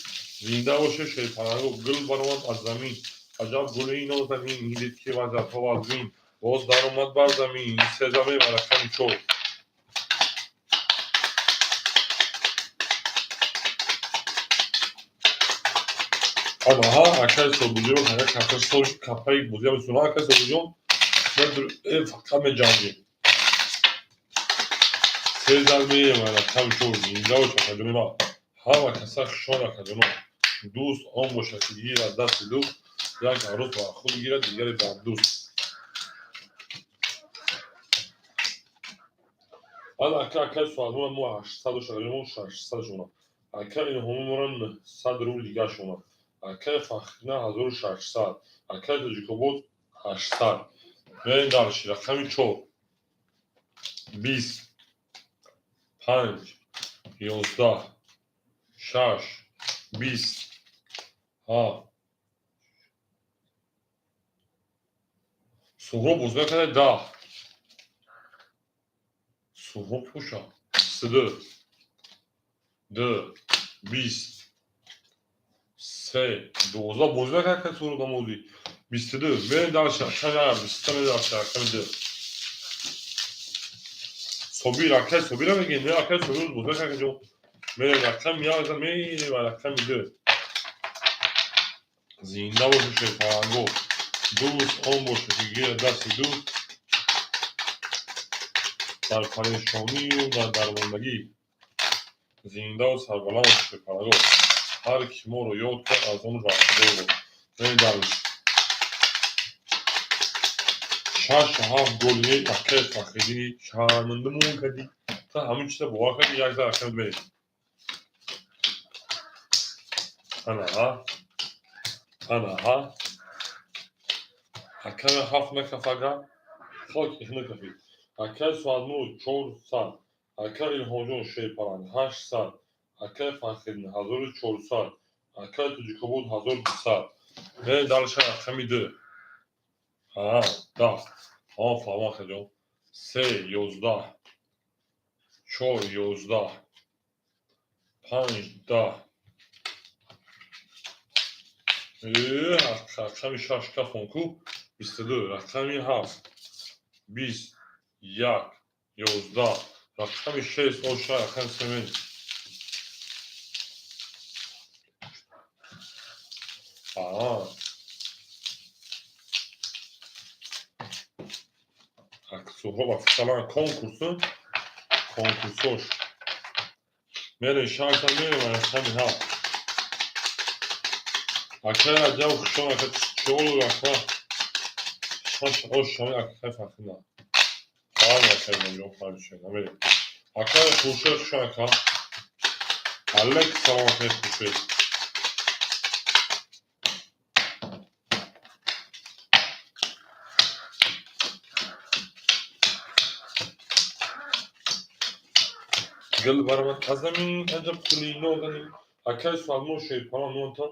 Зинда бошед шерпаранго. Гул баромад аз замин, аҷаб гули нозанин, дид ки вазадҳо аз бин, боз даромад бар замин. Се замин ва рақами чор. Анаҳа, акаи Собирҷон, ага кафа сош кафаи бозиам суна, акаи Собирҷон, фақат меҷангем. Се зал меем, рақами чор, зинда бош, акаҷони ман. Ҳама каса хушон, акаҷоно. Дӯст он бошад, ки гирад дасти дӯст, як арӯс ба худ гирад, дигаре ба дӯст. Ана ака, акаи Суадмона мо 800 шагаҷоно, 600 шона. Ака Илҳомимора 900 рубл дига шона. Акаи Фахрина 1600, акаи Тоҷикобод 800. Мерем дальше, рақами чор. 20, 5, 11, 6, 20, 7. Суҳроб боз мекарда 10. Суҳроб пуша. 22, 2, 20, 3, 12 боз мекарда ка Суҳроб намози. 22. Мерем дальше, рақами як, 23 мерем дальше, рақами 2. Собир, акаи Собира мегӯем, не, акаи Собир боз мекарда ҷо. Мерем рақами як, мерем рақами 2. Зинда бошед, шерпаланго. Дӯст он бошад, ки гирад дасти дӯст, дар парешонию дар дармондагӣ. Зиндаву сарбаланд бошед, шерпаланго. Ҳар ки моро ёд кард, аз он растагор буд. Мерем дальше. 6, 7 голи не, акаи Фахриддини шармандамон кардӣ. Та ҳамин чиза бовар кардӣ, як зар рақами мерем. Анаҳа. Анаҳа. Акаи ҳафт накафага, хок накафид. Акаи Суадмур 400, акаи Илҳомҷон Шерпаланг 800, акаи Фахриддин 1400, акаи Тоҷикобод 1200. Мерем дальше, рақами 2. Аа, 10. Ҳа, фаҳмам, акаҷон. 3, 11, 4, 11, 5, 10. Рақами 6 кафон ку, 22, рақами 7, 20, 1, 11, рақами 6, оша, рақами 3 мерем. Аа. Суҳроб афталан конкурсу, конкурсош. Мерем шашта, мерем рақами 7. Акаи Раҷаб хушон, ака чор ака шаш ош шами акаи Фахрина. Фаҳм, акаи Ҷон, фаҳм шуд. Мерем. Акаи Хуршед хушон, ака. Алек салом, акаи Хуршед. Гул баромад аз замин, аҷаб гули нозанин. Акаи Суадмон Шерпалан нонта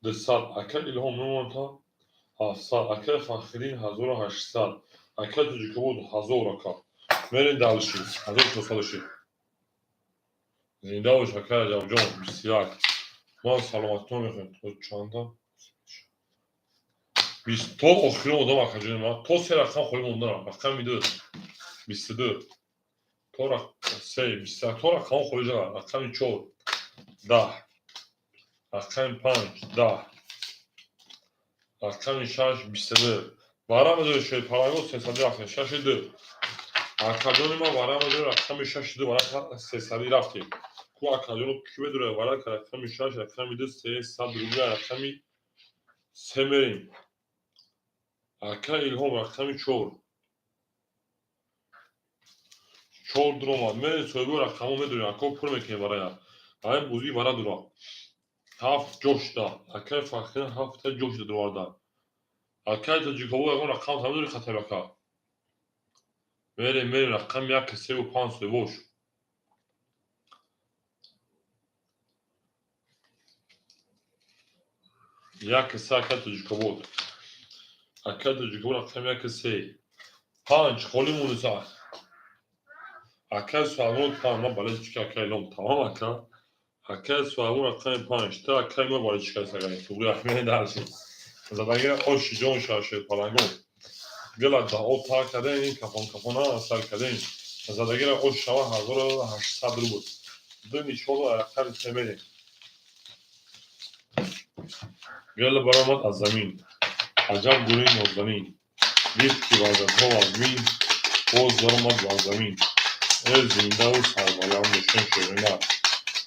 200, акаи Илҳом нонта 700, акаи Фахриддин 1800, акаи Тоҷикобод 1000 ака. Мерем дальше, 1400 шид. Зинда бош, акаи Раҷабҷон, 21. Ман саломатитон мехоҳем. То чанда? 20 то охирон одам, акаҷони ман. То се рақам холӣ мондан. Рақами 2, 22, то 3, 21, то рақам холӣ жана. Рақами 4, 10, рақами 5, 10, рақами 6, 22. Вара медоред, шерпаланго, сесадӣ рафтем. 6 2. Акаҷони ман, вара медоред, рақами 6 2, вара сесадӣ рафтем. Ку акаҷоно ки медоред, вара рақами 6, рақами 2, 300 рубля, рақами 3 мерем. Ака Илҳом, рақами 4. 4 дуромад. Мерем соҳиби рақамҳо медорем. Ако пур мекунем бароя. Ҳамин бозии вара дура. 7 ҷошта. Акаи Фахриддин ҳафта ҷошта дуроварда. Акаи Тоҷикобод ягон рақам тамедори хатаби ака. Мерем, мерем, рақами 1, 3 5 соҳибош. 1 3, акаи Тоҷикобод. Акаи Тоҷикобод рақами 1 3. 5 холӣ монеса. Акаи Суадмон 5, ман бале чика акаи Илҳом тамом ака. Акаи Суадмон рақами 5, та акаи ма бале чика сагай. Туғри ахмеди дальше. Задагира оши ҷон ша шерпаланго. Гила дао та кардем, кафон кафона сар кардем. Задагира ош шава 1800 рубл. Ду нишону рақами 3 мерем. Гул баромад аз замин, аҷаб гули нозанин. Дид ки варзадҳо вазмин, боз баромад бар замин. Э зиндаву сарбаланд бошем, шеринар.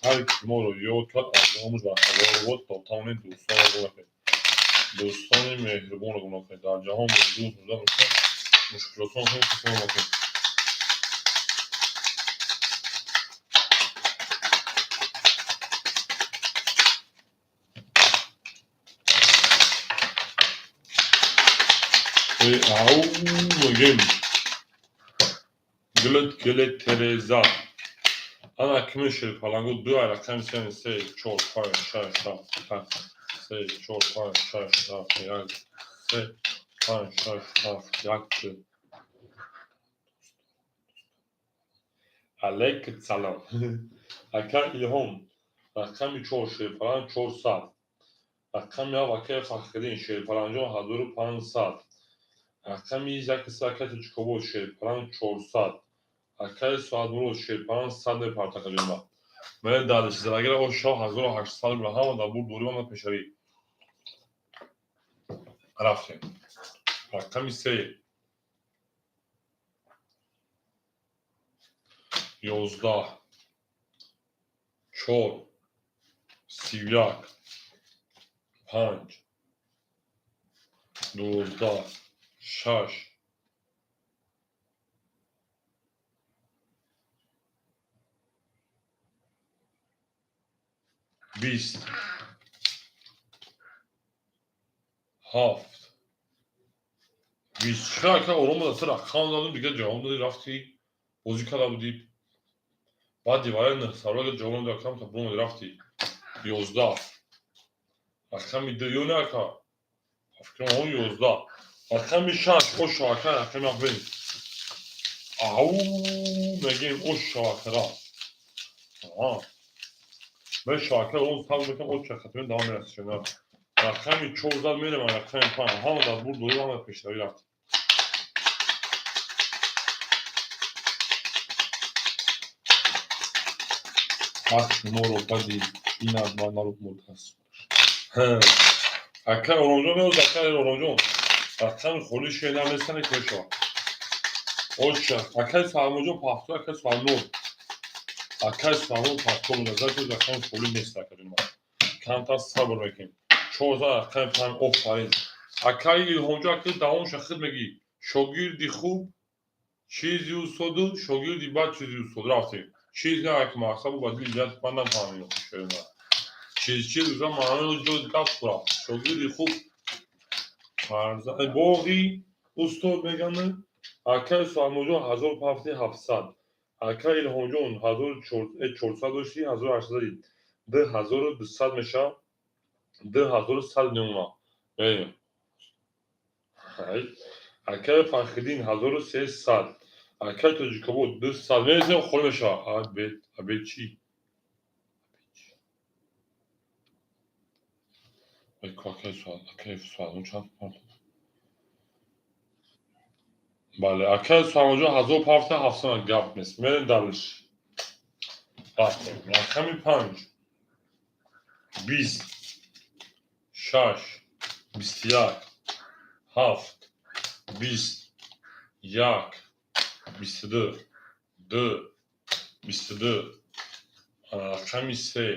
Ҳар ки моро ёд кард, аз омӯз бархабар бод, то тавонед дӯстонро гум накунед. Дӯстони меҳрубонро гум накунед. Дар ҷаҳон бо дӯст буда мушкилотро хеле накунед. Ау мегем. Гулет гулет Тереза. Ана кими шерпалангу ду ай рақами се, се, чор, панҷ, шаш, ҳафт, ҳашт, се, чор, панҷ, шаш, ҳафт, як, се, панҷ, шаш, ҳафт, як, ду. Алейк салом. Ака Илҳом, рақами чор, шерпаланг 400. Рақами ҳафт, акаи Фахриддин, шерпалангҷон 1500. Рақами як се, акаи Тоҷикобод, шерпаланг 400. Акаи Соатмурод, шерпаланг 100 мепартака ҷонба. Ман дар зилагира о шоҳ 1800 рубл ҳама дар бурд дорӣ ва пешравӣ. Рафтем. Рақами се. 11, 4, 31, 5, 12, 6, 20, 7, 20. Чиқар ака ором буда, ту рақам задум, дигар ҷавоб додӣ, рафтӣ, бозӣ карда будӣ. Баъд дивараи нӯҳсарога ҷавоб надодӣ, акам та буромадӣ, рафтӣ. 11. Рақами ду ё не ака? Фикрам он 11. Рақами шаш, ошо ака, рақами ҳафт бин. Ау мегем ошо акара. Аҳа. Ман шоака он сабр мекунам, оча хатми давом мерасад. Рақами чор зад мерем, рақами панҷ. Ҳама дар бурд дорӣ, ҳама пешравӣ рафт. Ҳақ моро бади бинад ва наро мутаассиф. Акай Оромҷон меоз, акай Оромҷон. Рақами холи шена нестане ки мешавад. Оча, акай Саҳмоҷон пахто, акай Саҳмод. Акай Саҳмод пахто буда, зато рақами холи нест, акай ма. Камтар сабр мекунем. Чор зад рақами панҷ, офарин. Акай Илҳомҷон, акай давомша худ мегӣ. Шогирди хуб чизи устоду, шогирди бад чизи устод. Рафтем. Чиз не як мақсад бу бадили ҷиҳат ман нафаҳмидам. Чиз чиз уза маънои ҷои гап рафт. Шогирди хуб фарзанд боғи устод мегӯянд. Акай Саҳмоҷон 1700. Акай Илҳомҷон 1400 дошти, 1800 2200 мешавад. 2100 мемонад. Акай Фахриддин 1300. Акай Тоҷикобод 200. Мерасем, холӣ мешавад. Абед, абед чӣ? Акай Суҳайлон чанд партоб? Бале, акай Суҳайлонҷон 1700 гап нест. Мерем далиш. Рафтем. Рақами панҷ. 20, 6, 21, 7, 20, 1, 22, 2, 22. Рақами се.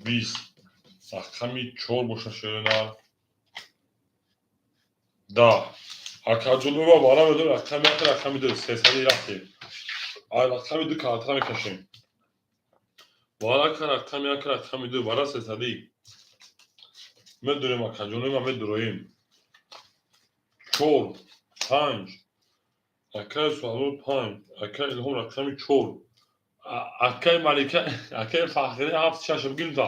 20. Рақами чор боша шеринар. 10. Акаҷонова бара медор рақами як, рақами ду, сесади рафтем. Ай рақами ду калтара мекашем. Варака рақами як, рақами ду, бара сесади. Медурем акаҷонова, медуроем. 4, 5. Акаи Суҳайлон 5, акаи Илҳом рақами 4. Акаи Малика, акаи Фахриддин 7, 6 бигирем та.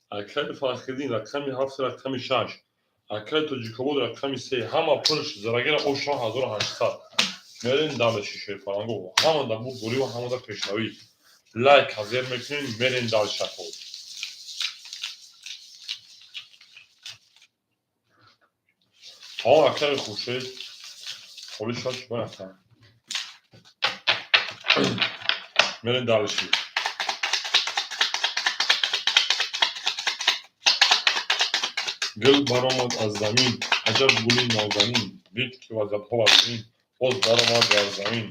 Акаи Фахриддин рақами 7, рақами 6. Акаи Тоҷикобод рақами 3. Ҳама пулш зарагира ошо 1800. Мерем далеши шерпалангу. Ҳама дар бурд дорӣ ва ҳама дар пешравӣ. Лайк ҳазер мекунем, мерем далшако. Тамом акаи Хуршед. Холи шуд чӣ рафтам. Мерем далеши. Гул баромад аз замин, аҷаб гули нозанин, дид ки вазиятҳо вазнин, боз баромад бар замин.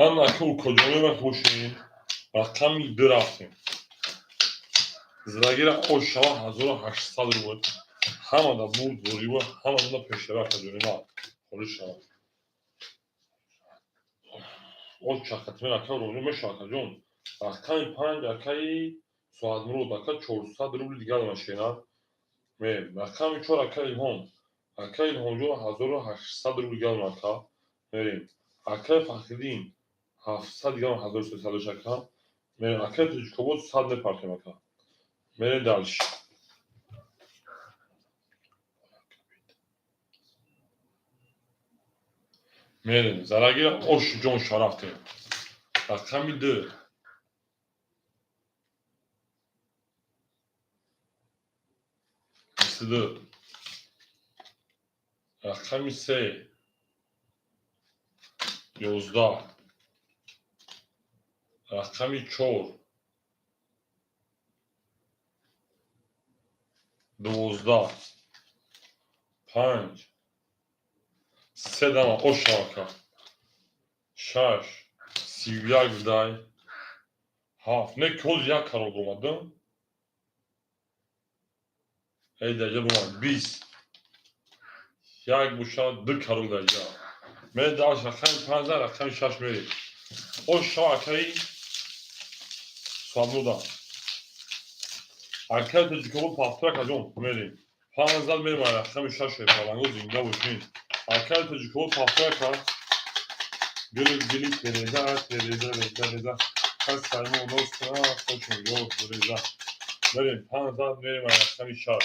Ана ки укоҷонера бошем, рақами ду рафтем. Зирагира ош шава 1800 рубл. Ҳамада бурд ворива, ҳамада пешера акаҷонима холӣ шава. Ош чақатмер ака роҷо меша акаҷон. Рақами 5 акаи Соатмурод ака 400 рубли дигар машина. Мерем. Рақами 4 ака Илҳом. Ака Илҳомҷон 1800 рубли дигар ака. Мерем. Акаи Фахриддин 700 дигар 1300 ака. Мерем. Акаи Тоҷикобод 100 мепартем ака. Мерем дальше. Мерем. Зарагира ош ҷон шарафтем. Рақами 2. 22. Рақами 3. 11. Рақами 4. 12. 5. 3 дама ош ака. 6. 31 дай. 7. Не ки як карор омадам. Эй даҷа бомад 20. Як боша 2 карор даҷа. Мерем дальше рақами 5 рақами 6 мерем. Ош шава акаи Суадмуда. Акаи Тоҷикобод пафтур акаҷон мерем. 5 зад мерем рақами 6 паланго зинда бошин. Акаи Тоҷикобод пафтур ака. Гили гили тереза тереза реза реза. Кас сармо носта хошон ёд реза. Мерем 5 зад мерем рақами 6.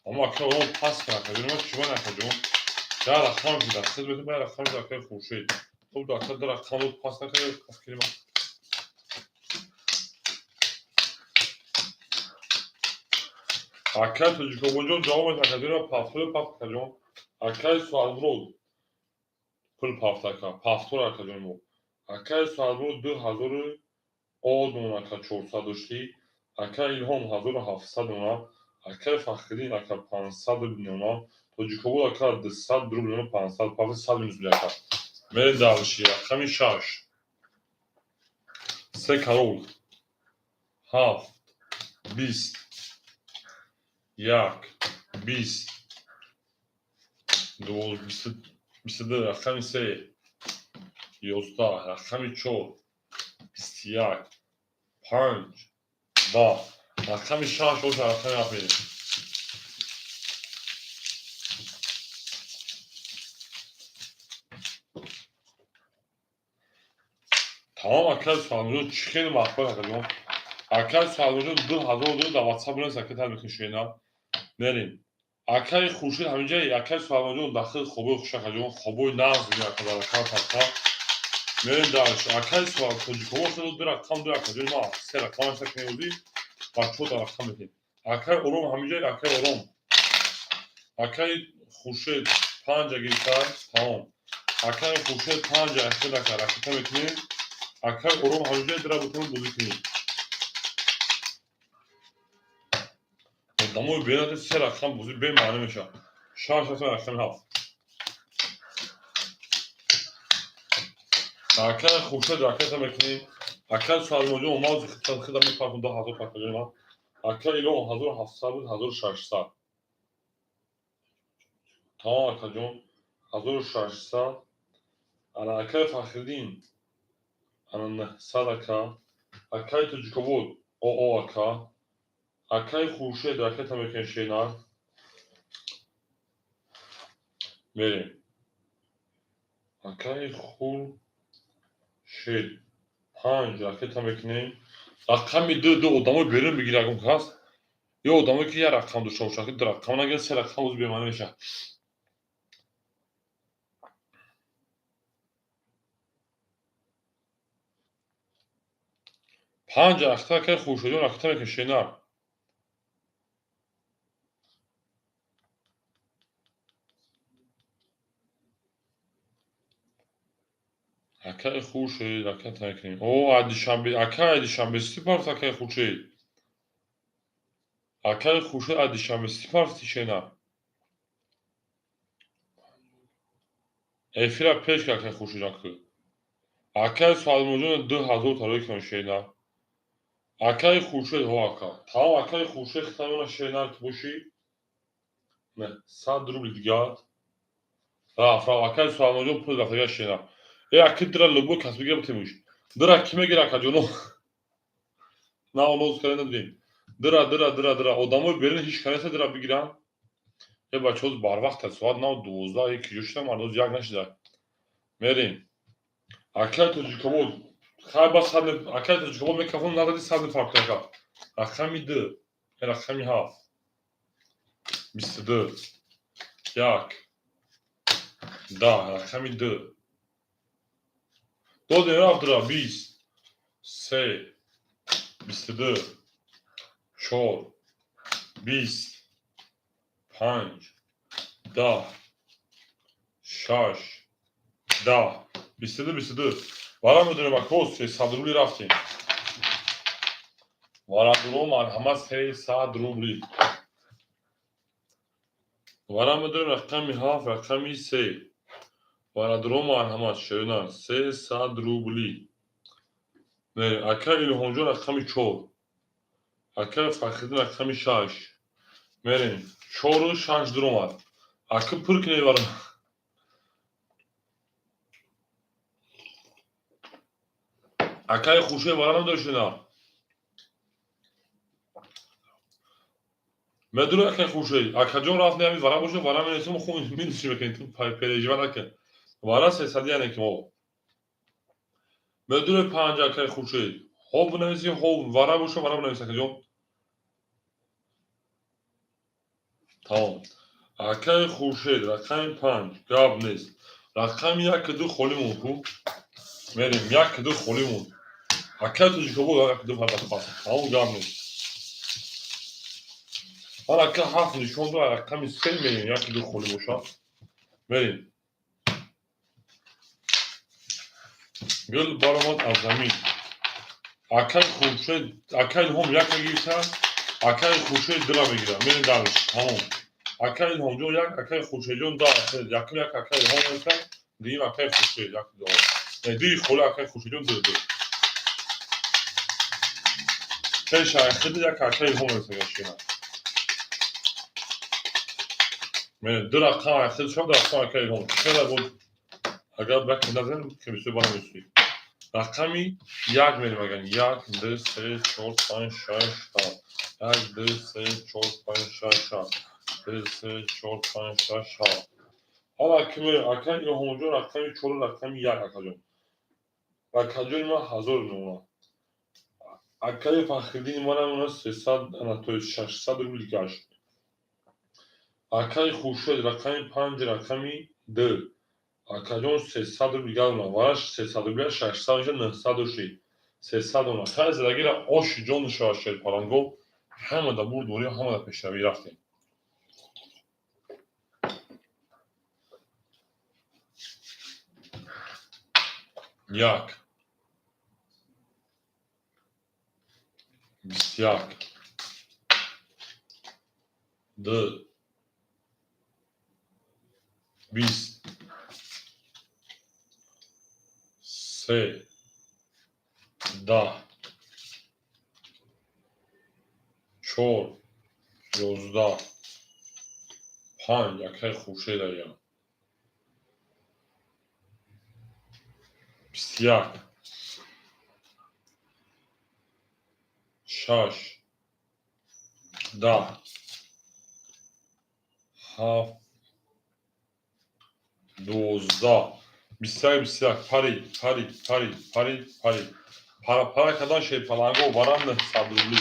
Аммо ака он пас кун акаҷон, ма чима акаҷон? Да рақам шуда, хез бетон ба рақам шуда акаи Хуршед. Хуб ака да рақам пас накарда пас кунем. Акаи Тоҷикободҷон ҷавоб медиҳад акаҷон, пафтур пафт акаҷон. Акаи Суадмурод пул пафт ака, пафтур акаҷон мо. Акаи Суадмурод 2000 одмон ака 400 доштӣ. Акаи Илҳом 1700 дона. Акаи Фахриддин ака 500 рубл дона. Тоҷикобод ака 200 рубл дона 500 пафт 100 минус буд ака. Мерем дальше рақами 6. 3 карол. 7 20 1 20 22 рақами 3 11 рақами 4 21 5 10 рақами 6 оша рақами 7 мерем. Тамом акаи Суалмуҷон чӣ хеле махбар акаҷон. Акаи Суалмуҷон 2000 дар WhatsApp бинавис ака тар мекунӣ шена. Мерем. Акаи Хуршед ҳаминҷа акаи Суалмуҷон дахил хобои хуш акаҷон, хобои нағз мегӯяд ака дар рақам паста. Мерем дальше. Акаи Суал Тоҷикобод шуд 2 рақам 2 акаҷон ма 3 рақам аста кунем бачаҳо дар рақам метем. Акаи Ором ҳаминҷа акаи Ором. Акаи Хуршед 5 гирифта, тамом. Акаи Хуршед 5 ахир ака ракета мекунем. Акаи Ором ҳаминҷа дира бутон бозӣ кунем. Одамои бенати 3 рақам бозӣ бемаънӣ мешавад. 6 аста рақами 7. Акаи Хуршед ракета мекунем. Акаи Суалмоҷон мавзи хидам мепартум 2000 пакаҷони ман. Акаи Илҳом 1700 буд 1600. Тамом акаҷон 1600. Ана акаи Фахриддин ана 900 ака. Акаи Тоҷикобод ОО ака. Акаи Хуршед ракета мекунем шена. Мерем. Акаи Хуршед 5 ракета мекунем. Рақами 2 2 одамои берун бигирад ягон кас. Ё одамое ки як рақам дошта бошад, ки 2 рақам нагирад, 3 рақам боз бемаънӣ мешавад. Панҷ ахта акай Хуршедҷон ракета мекунем шенар. Акай Хуршед ракета мекунем. О, ай Душанбе, акай Душанбе Сити парфт акай Хуршед. Акай Хуршед ай Душанбе Сити парфти шенар. Эфира пеш ки акай Хуршедҷон ку. Акай Салмонҷон 2000 тарои кунам шенар. Акай Хуршед ҳо ака. Тамом акай Хуршед хитамона шенар ки бошӣ. Не, 100 рубли дигар. Рафт, рафт. Акай Салмонҷон пул рафтага шенар. Э аки дира любой кас бигира битемуш. Дира ки мегира акаҷоно? На оноз кара надидем. Дира, дира, дира, дира. Одамои берун ҳеч кареса дира бигирам. Э бачаҳо барвақт аст. Соат 9:12 ки ҷо шудам, ҳанӯз як нашида. Мерем. Акай Тоҷикобод. Хай бас сад акай Тоҷикобод микрофон нададӣ сад фарқ ака. Рақами 2, рақами 7. 22. 1. 10, рақами 2. Додем рафт дира 20. 3. 22. 4. 20. 5. 10. 6. 10. 22, 22. Вара медонем ако 300 рубли рафтем. Вара дуро марҳамат 300 рубли. Вара медонем рақами 7, рақами 3. Вара дуро марҳамат шеринар 300 рубли. Не, ака Илҳомҷон рақами 4. Ака Фахриддин рақами 6. Мерем. 4 6 дуромад. Ака пур кинед вара. Акаи Хуршед вара надошт на. Медури акаи Хуршед. Акаҷон рафт не ами вара боша, вара менесем хун минус мекунем ту пережива накун. Вара 300 яне ки мо. Медури 5 акаи Хуршед. Ҳо бинависи, ҳо вара боша, вара бинавис акаҷон. Тамом. Акаи Хуршед рақами 5 гап нест. Рақами 1 2 холӣ монд ку. Мерем 1 2 холӣ монд. Акаи Тоҷикобод 1 2 фарқ пас. Тамом гап нест. Ман ака 7 нишон дод, рақами 3 мерем 1 2 холӣ боша. Мерем. Гул баромад аз замин. Акаи Хуршед, акаи Илҳом 1 мегирифта, акаи Хуршед 2 мегирад. Мерем дарш. Тамом. Акаи Илҳомҷон 1, акаи Хуршедҷон 2. Якум 1 акаи Илҳом мегирифта, дуюм акаи Хуршед 1 2. Не, дуи холӣ акаи Хуршедҷон 2 2. Пеш ахири як акаи Илҳом мегирифта. Мерем ду рақам ахири шуд, рақам акаи Илҳом. Хеле буд. Агар бак назанем, ки бисёр бара месӯӣ. Рақами 1 мерем агар 1 2 3 4 5 6 7. 1 2 3 4 5 6 7. 2 3 4 5 6 7. Ҳала ки мерем акаи Илҳомҷон рақами 4 рақами 1 акаҷон. Акаҷони ман 1000 мемонад. Акаи Фахриддини манам мемонад 300, ана то 600 рубли гашт. Акаи Хуршед рақами 5 рақами 2. Акаҷон 300 рубли гардонад. Вараш 300 рубли 600 мешавад 900 шид. 300 дона. Хай задагира оши ҷон шавад шерпаланго. Ҳама да бурдборӣ, ҳама да пешравӣ рафтем. Як. 21. 2. 20. 3. 10. 4. 11. 5. Акаи Хуршед аям. 21. 6. 10. 7. 12. 21, 21. Парид, парид, парид, парид, парид. Пара пара кардан шерпаланго варам 900 рубли.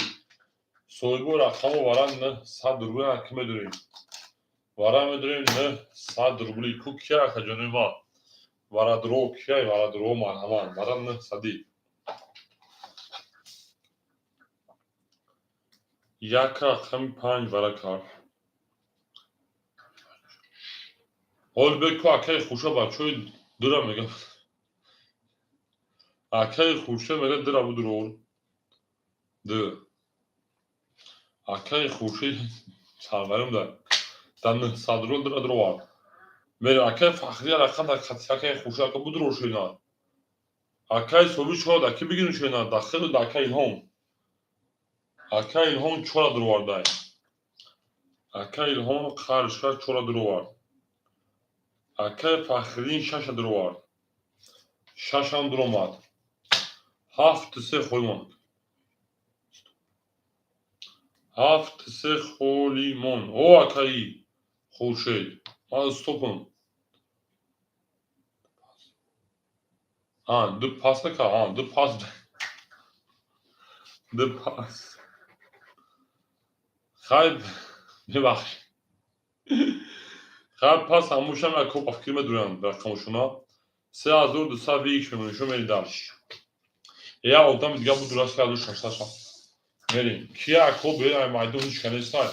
Соҳибо рақамо варам 900 рубли ки медорем. Вара медорем 900 рубли. Ку кия акаҷони ман? Варадро кия варадро марҳамат. Вара 900. Як рақами панҷ вара кард. Ҳол беку акаи Хуршед бачаҳои дура мега. Акаи Хуршед мега дура будурор. Ду. Акаи Хуршед сарварим да. Дар 900 рул дура дуровард. Мерем акаи Фахрия рақам дар хати акаи Хуршед ака будурор шуина. Акаи Собир чора да ки бигирим шуина да хелу да акаи Илҳом. Акаи Илҳом чора дуровардай. Акаи Илҳом қаршка чора дуровард. Акаи Фахриддин шаша дуровард. Шашам дуромад. Ҳафту се холӣ монд. Ҳафту се холӣ монд. О, акаи Хуршед, ман стопам. Ду пас ака, ду пас. Ду пас. Хай, мебахшед. Хай, пас ҳамушам як коп афкир медурам рақамошуна. 3200 вик мемонишо мери дальше. Я одами дига будура 3600 ша. Мерим. Кия ако бе ай майдон ҳеч ка нестай.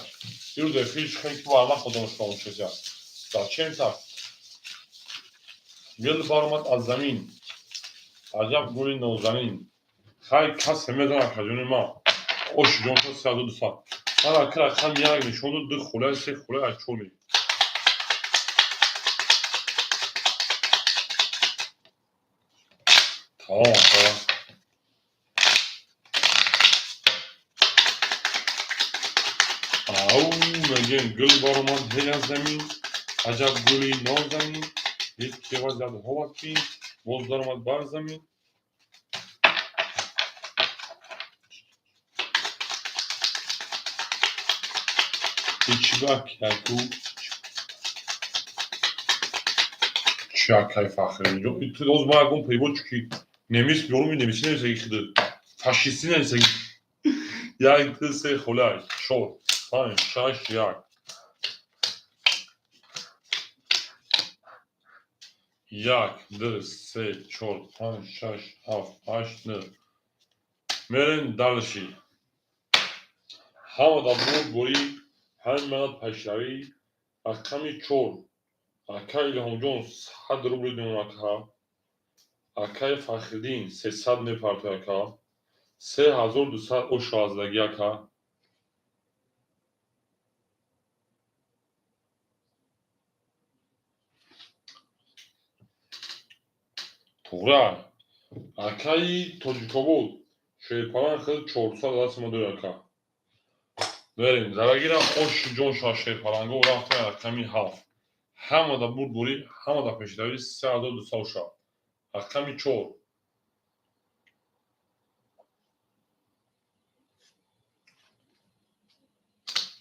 Ирӯз эфир чихел ки бар ман одам шумо чизя. Зачем так? Гул баромад аз замин. Аҷаб гули нозанин. Хай касе мезанад акаҷони ман. Ош ҷон шуд 3200. Ман ака рақам як нишон дод, ду хӯла, се хӯла, як чор мегирем. Тамом ака. Ау мегем гул баромад ҳел аз замин, аҷаб гули нозанин, ҳеҷ ки вазъият ҳоват боз даромад бар замин. Ичибак яку чи акай Фахри оз ма ягон переводчики немис биёрум, немисӣ нависаги хиди фашистӣ нависаги. Як, ду, се хола, чор, панҷ, шаш, як. Як, ду, се, чор, панҷ, шаш, ҳафт, ҳашт, нӯ. Мерем дальше. Ҳама дар бурдборӣ, ҳама пешравӣ. Рақами чор. Акаи Илҳомҷон 100 рубли димон ака. Акаи Фахриддин 300 мепартой ака. 3200 ошу аздаги ака. Туғра. Акаи Тоҷикобод шерпалан хел 400 даст ма дори ака. Мерем. Зарагирам ош ҷон ша шерпаланго рафтем рақами ҳафт. Ҳама дар бурдборӣ, ҳама дар пешравӣ 3200 оша. Рақами чор.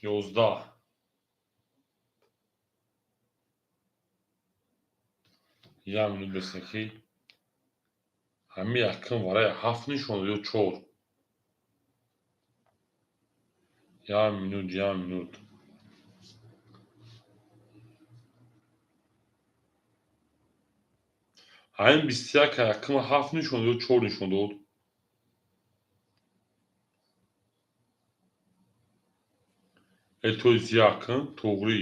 11. Як минут бесеки. Ҳами якум вараи ҳафт нишон ё чор. Як минут, як минут. Ҳамин 21 якум ҳафт нишон ё чор нишон дод. То есть як, туғрӣ.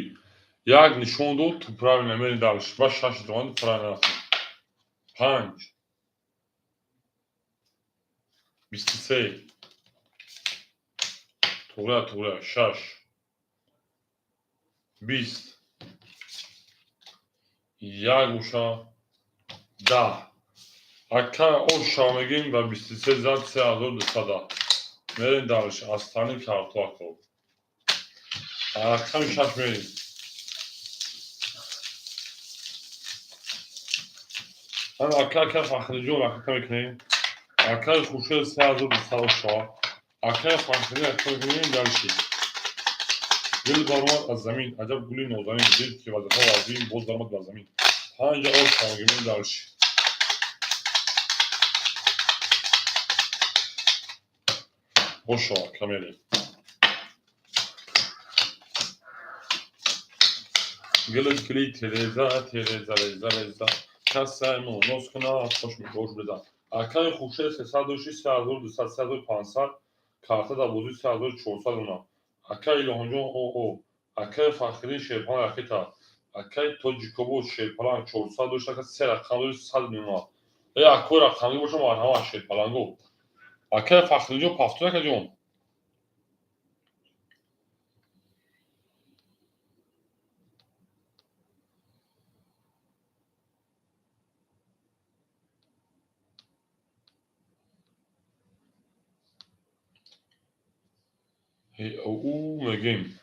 Як нишон дод, ту правильно мери дальше. Ба шаш доранд, правильно рафтем. Панҷ. 23. Туғрия, туғрия, шаш. 20. Як уша. 10. Ака оша мегем ба 23 зад 3200. Мерем дальше. Астани карту ако. Рақами шаш мерем. Ака, ака Фахриҷон ака мекунем. Акаи Хуршед 3200 оша. Акаи Фахриддин ака мекунем дальше. Гул баромад аз замин, аҷаб гули нозанин, дид ки вазифа вазин, боз даромад бар замин. Панҷ оша мегем дальше. Оша ака мерем. Гили гили тереза, тереза, реза, реза. Касай мо нос куна, хош мекош бизан. Акаи Хуршед 306, 3200, 3500, карта дар бозӣ 3400 уна. Акай Илҳомҷон о акай Фахриддин шерпаланг ракета. Акай Тоҷикобод шерпаланг 400 дошт, ака се рақам дошт, 100 мемонад. Э акои рақамӣ боша, марҳамат шерпаланго. Акай Фахриддинҷон пафтун акаҷон. У мегем.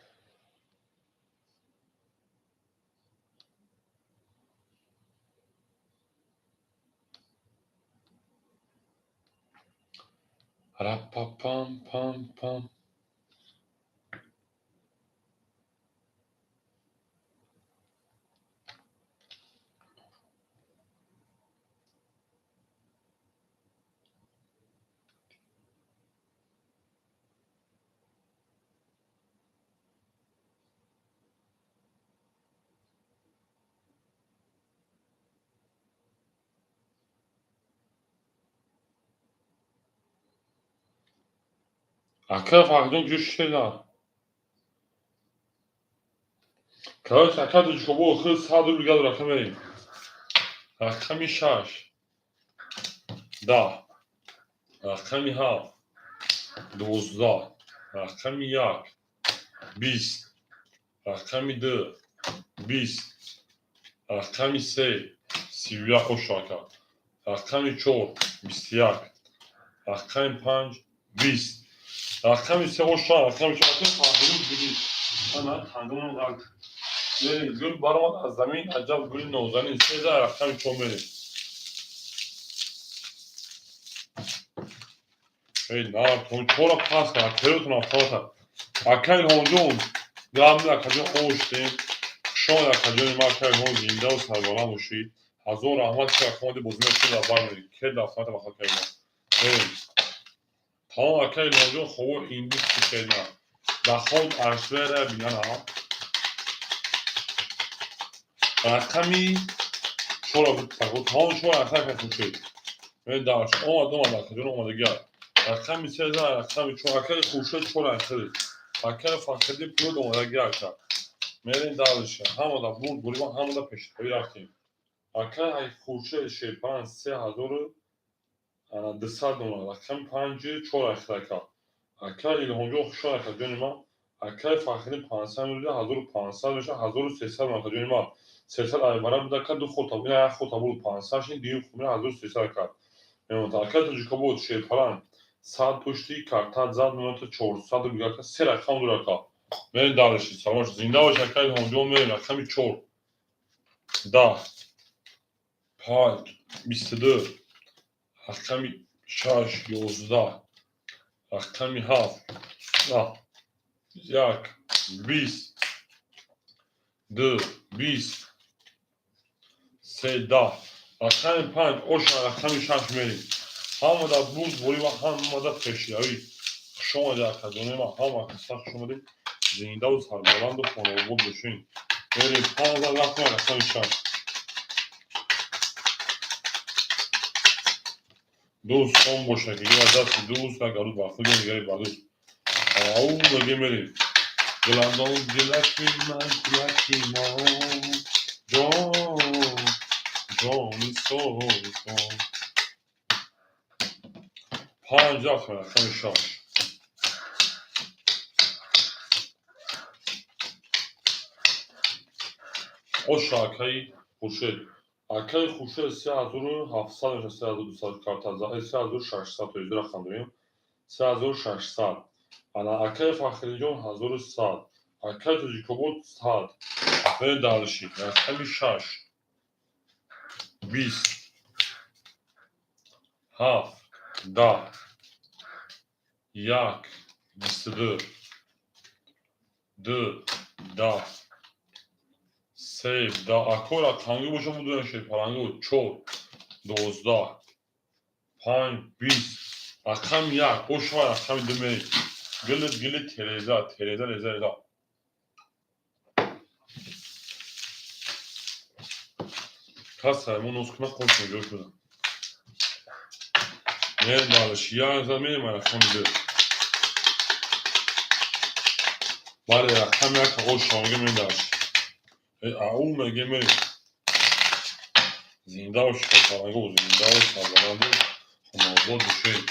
Рапа-пам пам пам. Ака Фаридун ҷӯш шена. Короче, ака Тоҷикобод охир 100 рубл газ рақам мерем. Рақами 6 10, рақами 7 12, рақами 1 20, рақами 2 20, рақами 3 31 ош ака, рақами 4 21, рақами 5 20, рақами 3 оша, рақами 4 ака Фаридун гули. Ана тангамон ғалт. Мерем, гул баромад аз замин, аҷаб гули нозанин. 13 рақами 4 мерем. Эй, на, тон чора пас кар, акеротон автомата. Ака Илҳомҷон, гамни акаҷон оштем. Хушомад акаҷони ма, ака Илҳом зиндаву сарбаланд бошед. Ҳазор раҳмат ки акомади бозӣ мекунед дар бар меред. Кед автомата бахат кардем. Мерем. Тамом ака Илҳомҷон хобо индус кушедна. Даход аршвера бинана. Рақами чора буд. Тамом чора рақам ака хуршед. Мерем дарш. Омад, омад акаҷон омадагиа. Рақами 13, рақами 4, акаи Хуршед чора ахир. Акаи Фахриддин пилот омадагиа ака. Мерем дальше. Ҳамада бурд бурибан, ҳамада пешравӣ рафтем. Акаи Хуршед шерпанг 3200 доллар. Рақами 5 чор ахир ака. Акаи Илҳомҷон хушҳол ака ҷони ман. Акаи Фахриддин 500 мебуда, 1500 меша, 1300 ака ҷони ман. 300 айбара буда ака, ду хота, ина як хота буд 500 шин, дуюм хо мера 1300 ака. Мемонад. Акаи Тоҷикобод шерпаланг 100 пушти карта зад мемонад 400 рубл ака, се рақам дур ака. Мерем дальше. Салом зинда бош акаи Илҳомҷон, мерем рақами 4 10 5 22, рақами 6 11, рақами 7 10 1 20 2 20 3 10, рақами 5 оша, рақами 6 мерем. Ҳамада бурд бурӣ ва ҳамада пешравӣ. Хуш омадед акаҷони ман, ҳама каса хуш омадед. Зиндаву сарбаланду хонаобод бошед. Мерем 15 рафтем рақами 6. Дӯст он боша ки гира дасти дӯст, агар рӯз ба худ нигари ба дӯст. Ау меге мерем. Гуландон дилаки ман, гулаки ман, ҷон, ҷони созон. 5 рафтем рақами 6. Оша акаи Хуршед. Акаи Хуршед 3700 меша, 3200 карта, 3600 то издира рақам дорем. 3600. Ана акаи Фахриддинҷон 1100. Акаи Тоҷикобод 100. Мерем дальше. Рақами 6 20 7 10 1 22 2 10 3 10. Ако рақамгӣ боша будуян шерпалангу 4 12 5 20, рақами 1 оша, рақами 2 мерем. Гилит гилит тереза тереза реза реза. Кас саймон нос куна қош ҷой шуда. Мерем дальше. Як за мерем рақами 2. Бале, рақами як ош шава мегем, мерем дальше. Ау мегем, мерем. Зинда бошед, шерпаланго, зинда бош, сарбаланду хонобод бошед.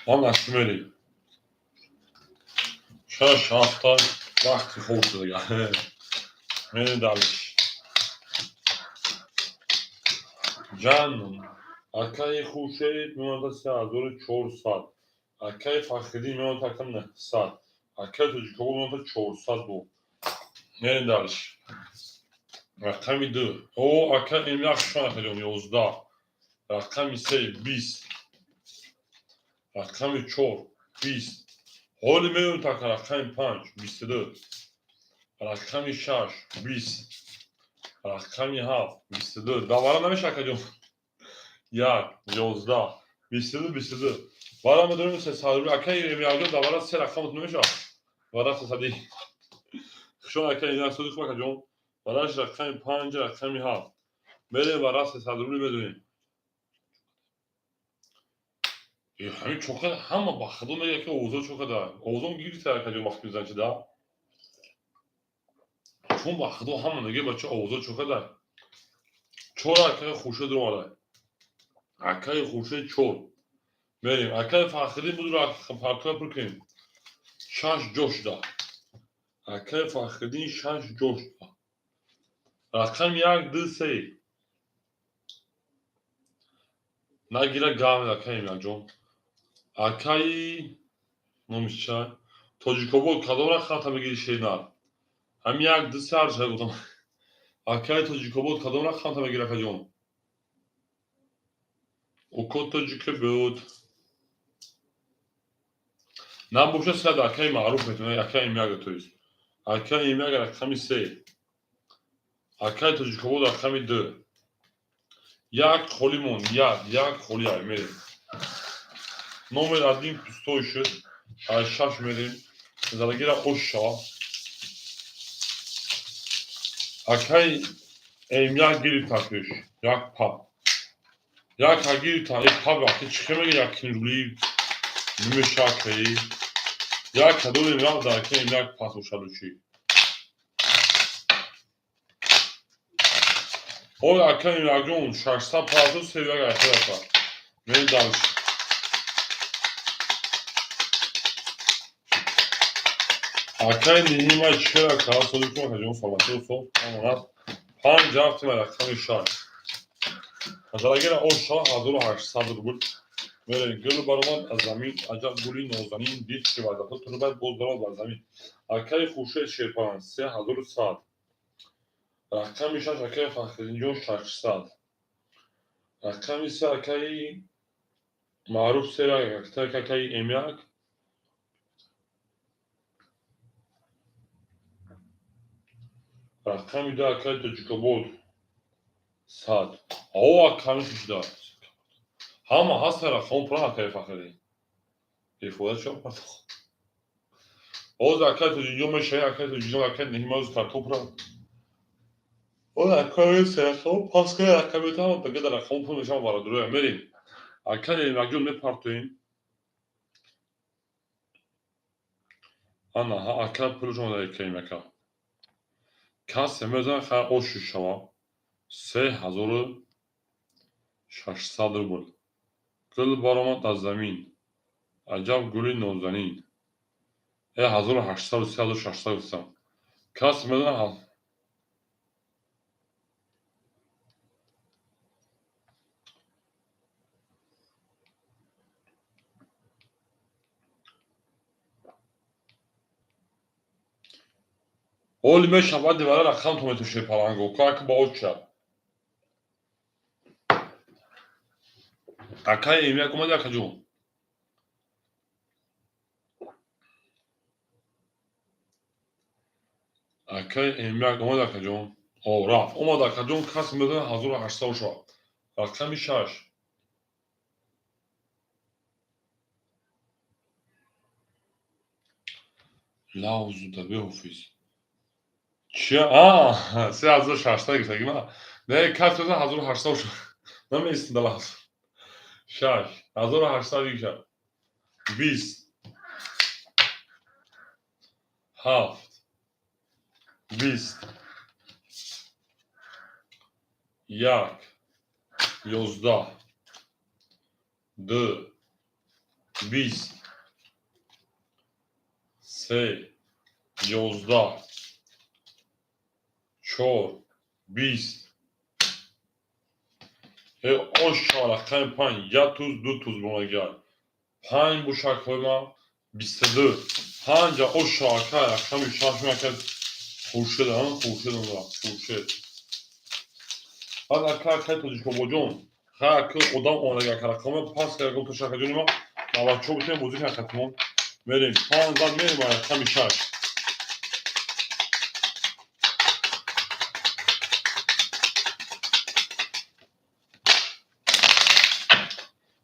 Ана мерем. Шаш ҳафта вақти хоб шуда. Мерем дальше. Ҷан, акаи Хуршед меомада 3400. Акаи Фахриддин меомада ака 900. Акаи Тоҷикобод меомада 400 бу. Мерем дальше. Рақами ду. О, ака Эмяк шуан акаҷон 11. Рақами се 20. Рақами чор 20. Ҳоли меоем така рақами панҷ 22. Рақами шаш 20. Рақами ҳафт 22. Давара намеша, акаҷон. Як, 11, 22, 22. Вара медонем 300 рубл. Акаи Эмиякҷон, давара се рақамот намеша. Вара сесади. Хушон акаи Эмияк соди хуб, акаҷон. Вараш рақами панҷ, рақами ҳафт. Мерем вара 300 рубли медонем. Ҳамин чоқа ҳама ба худо мегӯяд, ки овозо чоқада. Овозом гирифта, акаҷон, вақти мезанӣ да. Чун ба худо ҳама мегӯяд, бача, овозо чоқада. Чор акаи Хуршед омада. Акаи Хуршед чор. Мерем. Акаи Фахриддин буд, партоя пур кунем. Шаш ҷо шуда. Акаи Фахриддин шаш ҷо шуда. Рақами як, ду, се. Нагира гавед, акаи Эмиякҷон. Акаи номиш ча? Тоҷикобод, кадом рақамта мегири, шернар? Ҳамин як, ду, се ҳарча гуфтам. Акаи Тоҷикобод, кадом рақамта мегири, акаҷон? Око Тоҷикобод. Набоша сад акаи маъруф метавонад, акаи Эмияга, то есть. Акаи Эмияга рақами се. Акаи Тоҷикобод рақами ду. Як холӣ монд, як, як холӣ ай мерем. Номер один пустой шуд. Ай шаш мерем. Задагира ош шава. Акаи Эмияк гирифта пеш. Як пап. Як ка гирифта, э пап аки чӣ меги як рубли намеша, акаи. Як ка додем, рафт дар акаи Эмияк пас бошаду чӣ. Ой, акаи Эмиякҷон, 600 парту се як айхерака. Мерем дальше. Акаи Ниҳимай чера ка соди кун, акаҷон, саломатӣ усо. Амонат. Панҷ рафтим рақами шаш. Назарагира ош шава 1800 рубл. Мерем. Гул баромад аз замин, аҷаб гули нозанин, дид ки ваъдаҳо турбад, боз даромад бар замин. Акаи Хуршед Шерпаланг 3100. Рақами шаш акаи Фахриддинҷон 600. Рақами се акаи Маъруф се акаи Эмяк. Рақами ду акаи Тоҷикобод 100. О, аками шуда. Ҳама ҳаста рақамон пура, акаи Фахриддин. Бефоида чо партох. Оз акаи Тоҷикҷон мешавӣ, акаи Тоҷикҷон, акаи Неҳимаоз картопра. Оз акаи се рақамо пас кунед, рақам метавонам, дага дар рақамон пур мешавам бародароя. Мерем. Акаи Эмакҷон мепартоем. Ана, ҳа, ака пулашон дар акаи Эмака. Касе мезанад, хайр, ошу шава. 3600 рубл. Гул баромад аз замин. Аҷаб гули нозанин. Э, 1800, 3600 гуфтам. Кас мезанад. Оли мешавад дивара рақам то метуши паланго. Как ба оча. Акаи Эмияк омади, акаҷон. Акаи Эмияк омади, акаҷон. О, рафт. Омад, акаҷон, кас мезанад 1800 шавад. Рақами шаш. Лавзуда беҳофиз. Чи? А, 3600 гирифтагӣ ма. Не, кас мезанад 1800 шавад. Намеистам далас. 6 1800 20 7 20 1 11 2 20 3 11 4 20 ош рақами 5 1 туз 2 туз бонагар 5 бошакҳои ма 22 5 ош ака рақами 6 ака хуршед хуршед хуршед баъд ака акаи тоҷикобоҷон ха ака одам омадага ака рақами пас карда то шакаҷони ма навачо битем бозӣ кунем хатмон мерем 5 зад мерем рақами 6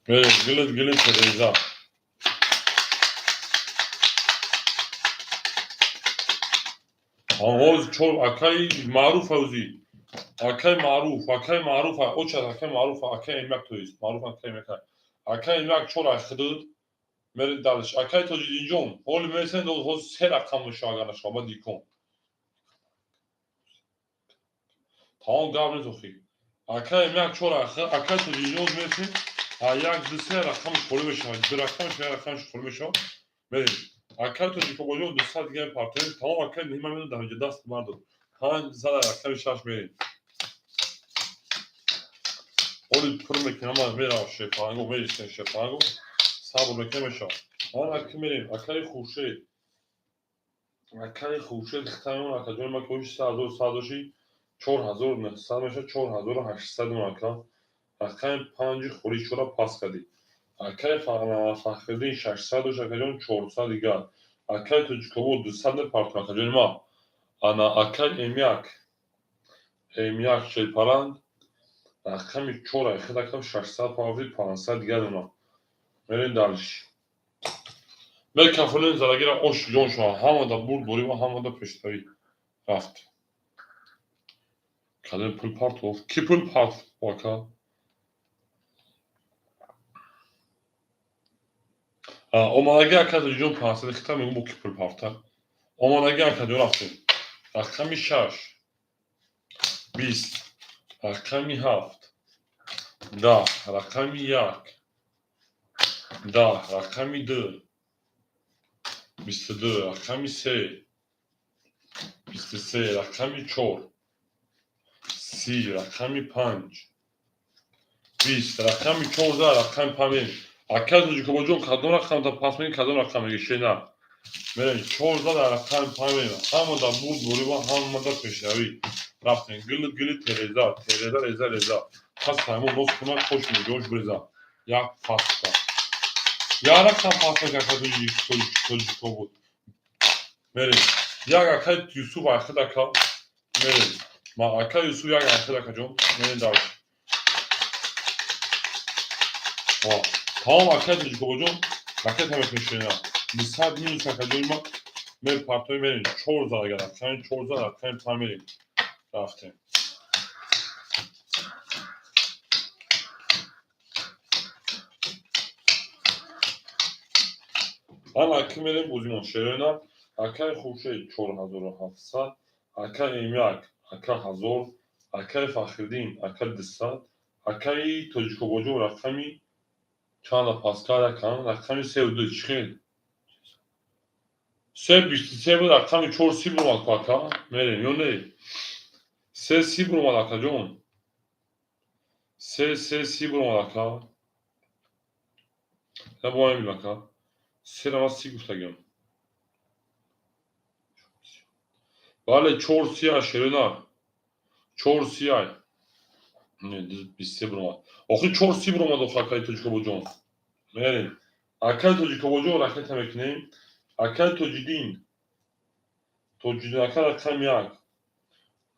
мерем гилит гилит реза ҳоз чор акаи маъруф ҳози акаи маъруф акаи маъруф очад акаи маъруф акаи эмяк тоист маъруф акаи эмяк акаи эмяк чор айхидуд мерем далш акаи тоҷиддинҷон ҳоли мересен ҳоз се рақам мешо агар нашава ба дикон тамом гап нест охи акаи эмяк чор айхид акаи тоҷиддинҷон мересен як ду се рақамш холӣ мешавад ду рақамш як рақамш холӣ мешавад мерем акаи тоҷикобоҷон 200 дигар партоем тамом акаи муҳима медонам дар инҷо даст бардор 5 зада рақами 6 мерем ҳоли пур мекунем ама мерав шерпаланго мерисем шерпаланго сабр мекунем мешавад ан аки мерем акаи хуршед акаи хуршед хитаён акаҷони ма коҳиш 3100 доши 4900 мешавад 4800 ака рақами 5 холӣ чора пас кардӣ акаи фахриддин 600 дошт акаҷон 400 дигар акаи тоҷикобод 200 мепартом акаҷони ма ана акаи эмяк эмяк шерпаланг рақами 4 айхид акам 600 паври 500 дигар ма мерем далш мекафонем залагира ош ҷон шава ҳамада бурд борӣ ва ҳамада пешравӣ рафт кадом пул партов ки пул партов ака омадаги ака ҷон 500 хита мегӯм бо ки пул парта омадаги ака ҷон рафтем рақами 6 20 рақами 7 10 рақами 1 10 рақами 2 22 рақами 3 23 рақами 4 30 рақами 5 20 рақами 14 рақами 5 акаи тоҷикобоҷон кадом рақамта пас мегӣ кадом рақам мегӣ шена мерем 14 дар рақами 5 мерем ҳамада бурд борӣ ва ҳамада пешравӣ рафтем гилит гилит тереза тереза реза реза пас ҳамон нос куна кош меҷош бреза як паста як рақам пас мекард акаи тоҷикобод мерем як акаи юсуф айхид ака мерем ма акаи юсуф як айхид акаҷон мерем дар тамом акаи тоҷикобоҷон ракета мекунем 200 минус акаҷони ма мепартоем мерем 4 зад агар рақами 4 зад рақами 5 мерем рафтем ан аки мерем бозимон шероина акаи хуршед 4700 акаи эмяк ака 1000 акаи фахриддин ака 200 акаи тоҷикобоҷон рақами чанда паскал якам рақами 32 чӣ хел 3 23 буд рақами 4 30 буромад ку ака мерем ё не 3 30 буромад акаҷон 3 3 30 буромад ака на бо мебинем ака 3 ама 30 гуфтагиам бале 4 30 ай шерина 4 30 ай не 23 буромад охи 4 30 буромад охи акаи тоҷикобоҷон мерем акаи тоҷикобоҷон ракета мекунем акаи тоҷиддин тоҷиддин ака рақами 1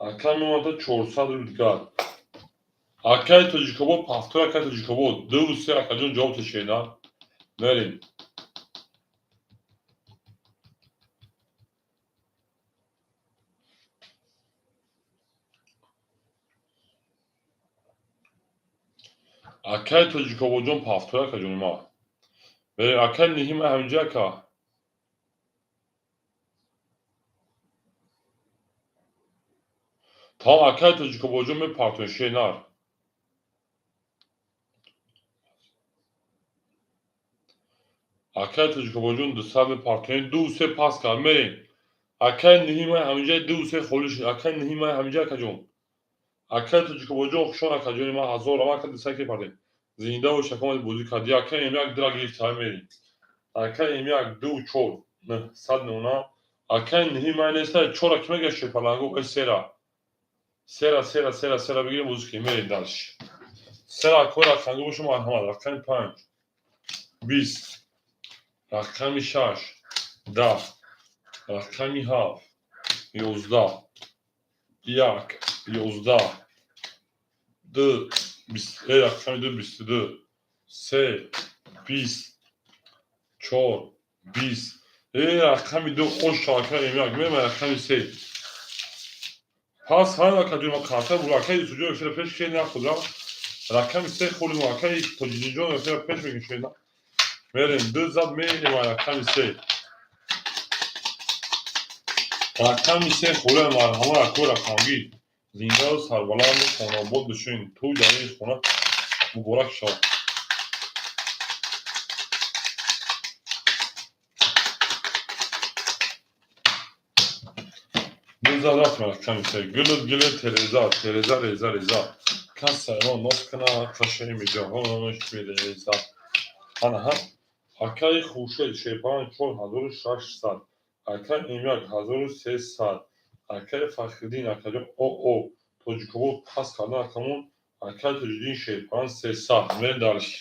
ака меомада 400 рубл дигар акаи тоҷикобод пафтор акаи тоҷикобод 2 3 акаҷон ҷавоб тешена мерем Акай Тоҷикобоҷон, повтор, акаҷони ма. Акай Ниҳима ҳаминҷа, ака. Тамом, акай Тоҷикобоҷон, мепартоем шенар. Акай Тоҷикобоҷон, 200 мепартоем, ду се пас кард, мерем. Акай Ниҳима ҳаминҷа, ду се холӣ шуд. Акай Ниҳима ҳаминҷа, акаҷон. Акай Тоҷикобоҷон, хушон, акаҷони ман, 1000 ама, ака, 200 ки партем. Зинда бош, ака, омади бозӣ кардӣ. Акай М1 дира гирифт, ҳай мерем. Акай М1 ду чор 900 нуна. Акай Ниҳима неста, чора ки мега шепаланго, э сера. Сера, сера, сера, сера бигирем, бозӣ кунем, мерем дальше. Сера акои рақамги боша, марҳамат. Рақами 5, 20, рақами 6, 10, рақами 7, 11, 1, 11, 2, рақами 2, 22, 3, 20, 4, 20. Рақами 2 ош, ака М1, мерем рақами 3. Пас ҳай, акаҷон, ма карта бур, акаи Юсуфҷон, эфира пеш ки нахудам. Рақами 3 холи мо, акаи Тоҷиддинҷон, эфира пеш мекунем шена. Мерем, ду зад, мерем рақами 3. Рақами 3 холи, марҳамат, акои рақамгӣ. Зиндаву сарбаланду хонаобод бошед. Тӯй дар ин хона муборак шавад. Ду зад, рафтем рақами 3. Гулут гуле тереза, тереза реза реза. Кас сайрон нос кана, қашаи меҷаҳонаш мереза. Ана акаи Хуршед, шерпаланг 4600. Акаи М1 1300. Акаи Фахриддин, акаҷон, о Тоҷикобод пас кардан акамон. Акаи Тоҷиддин, шерпаланг 300. Мерем дальше.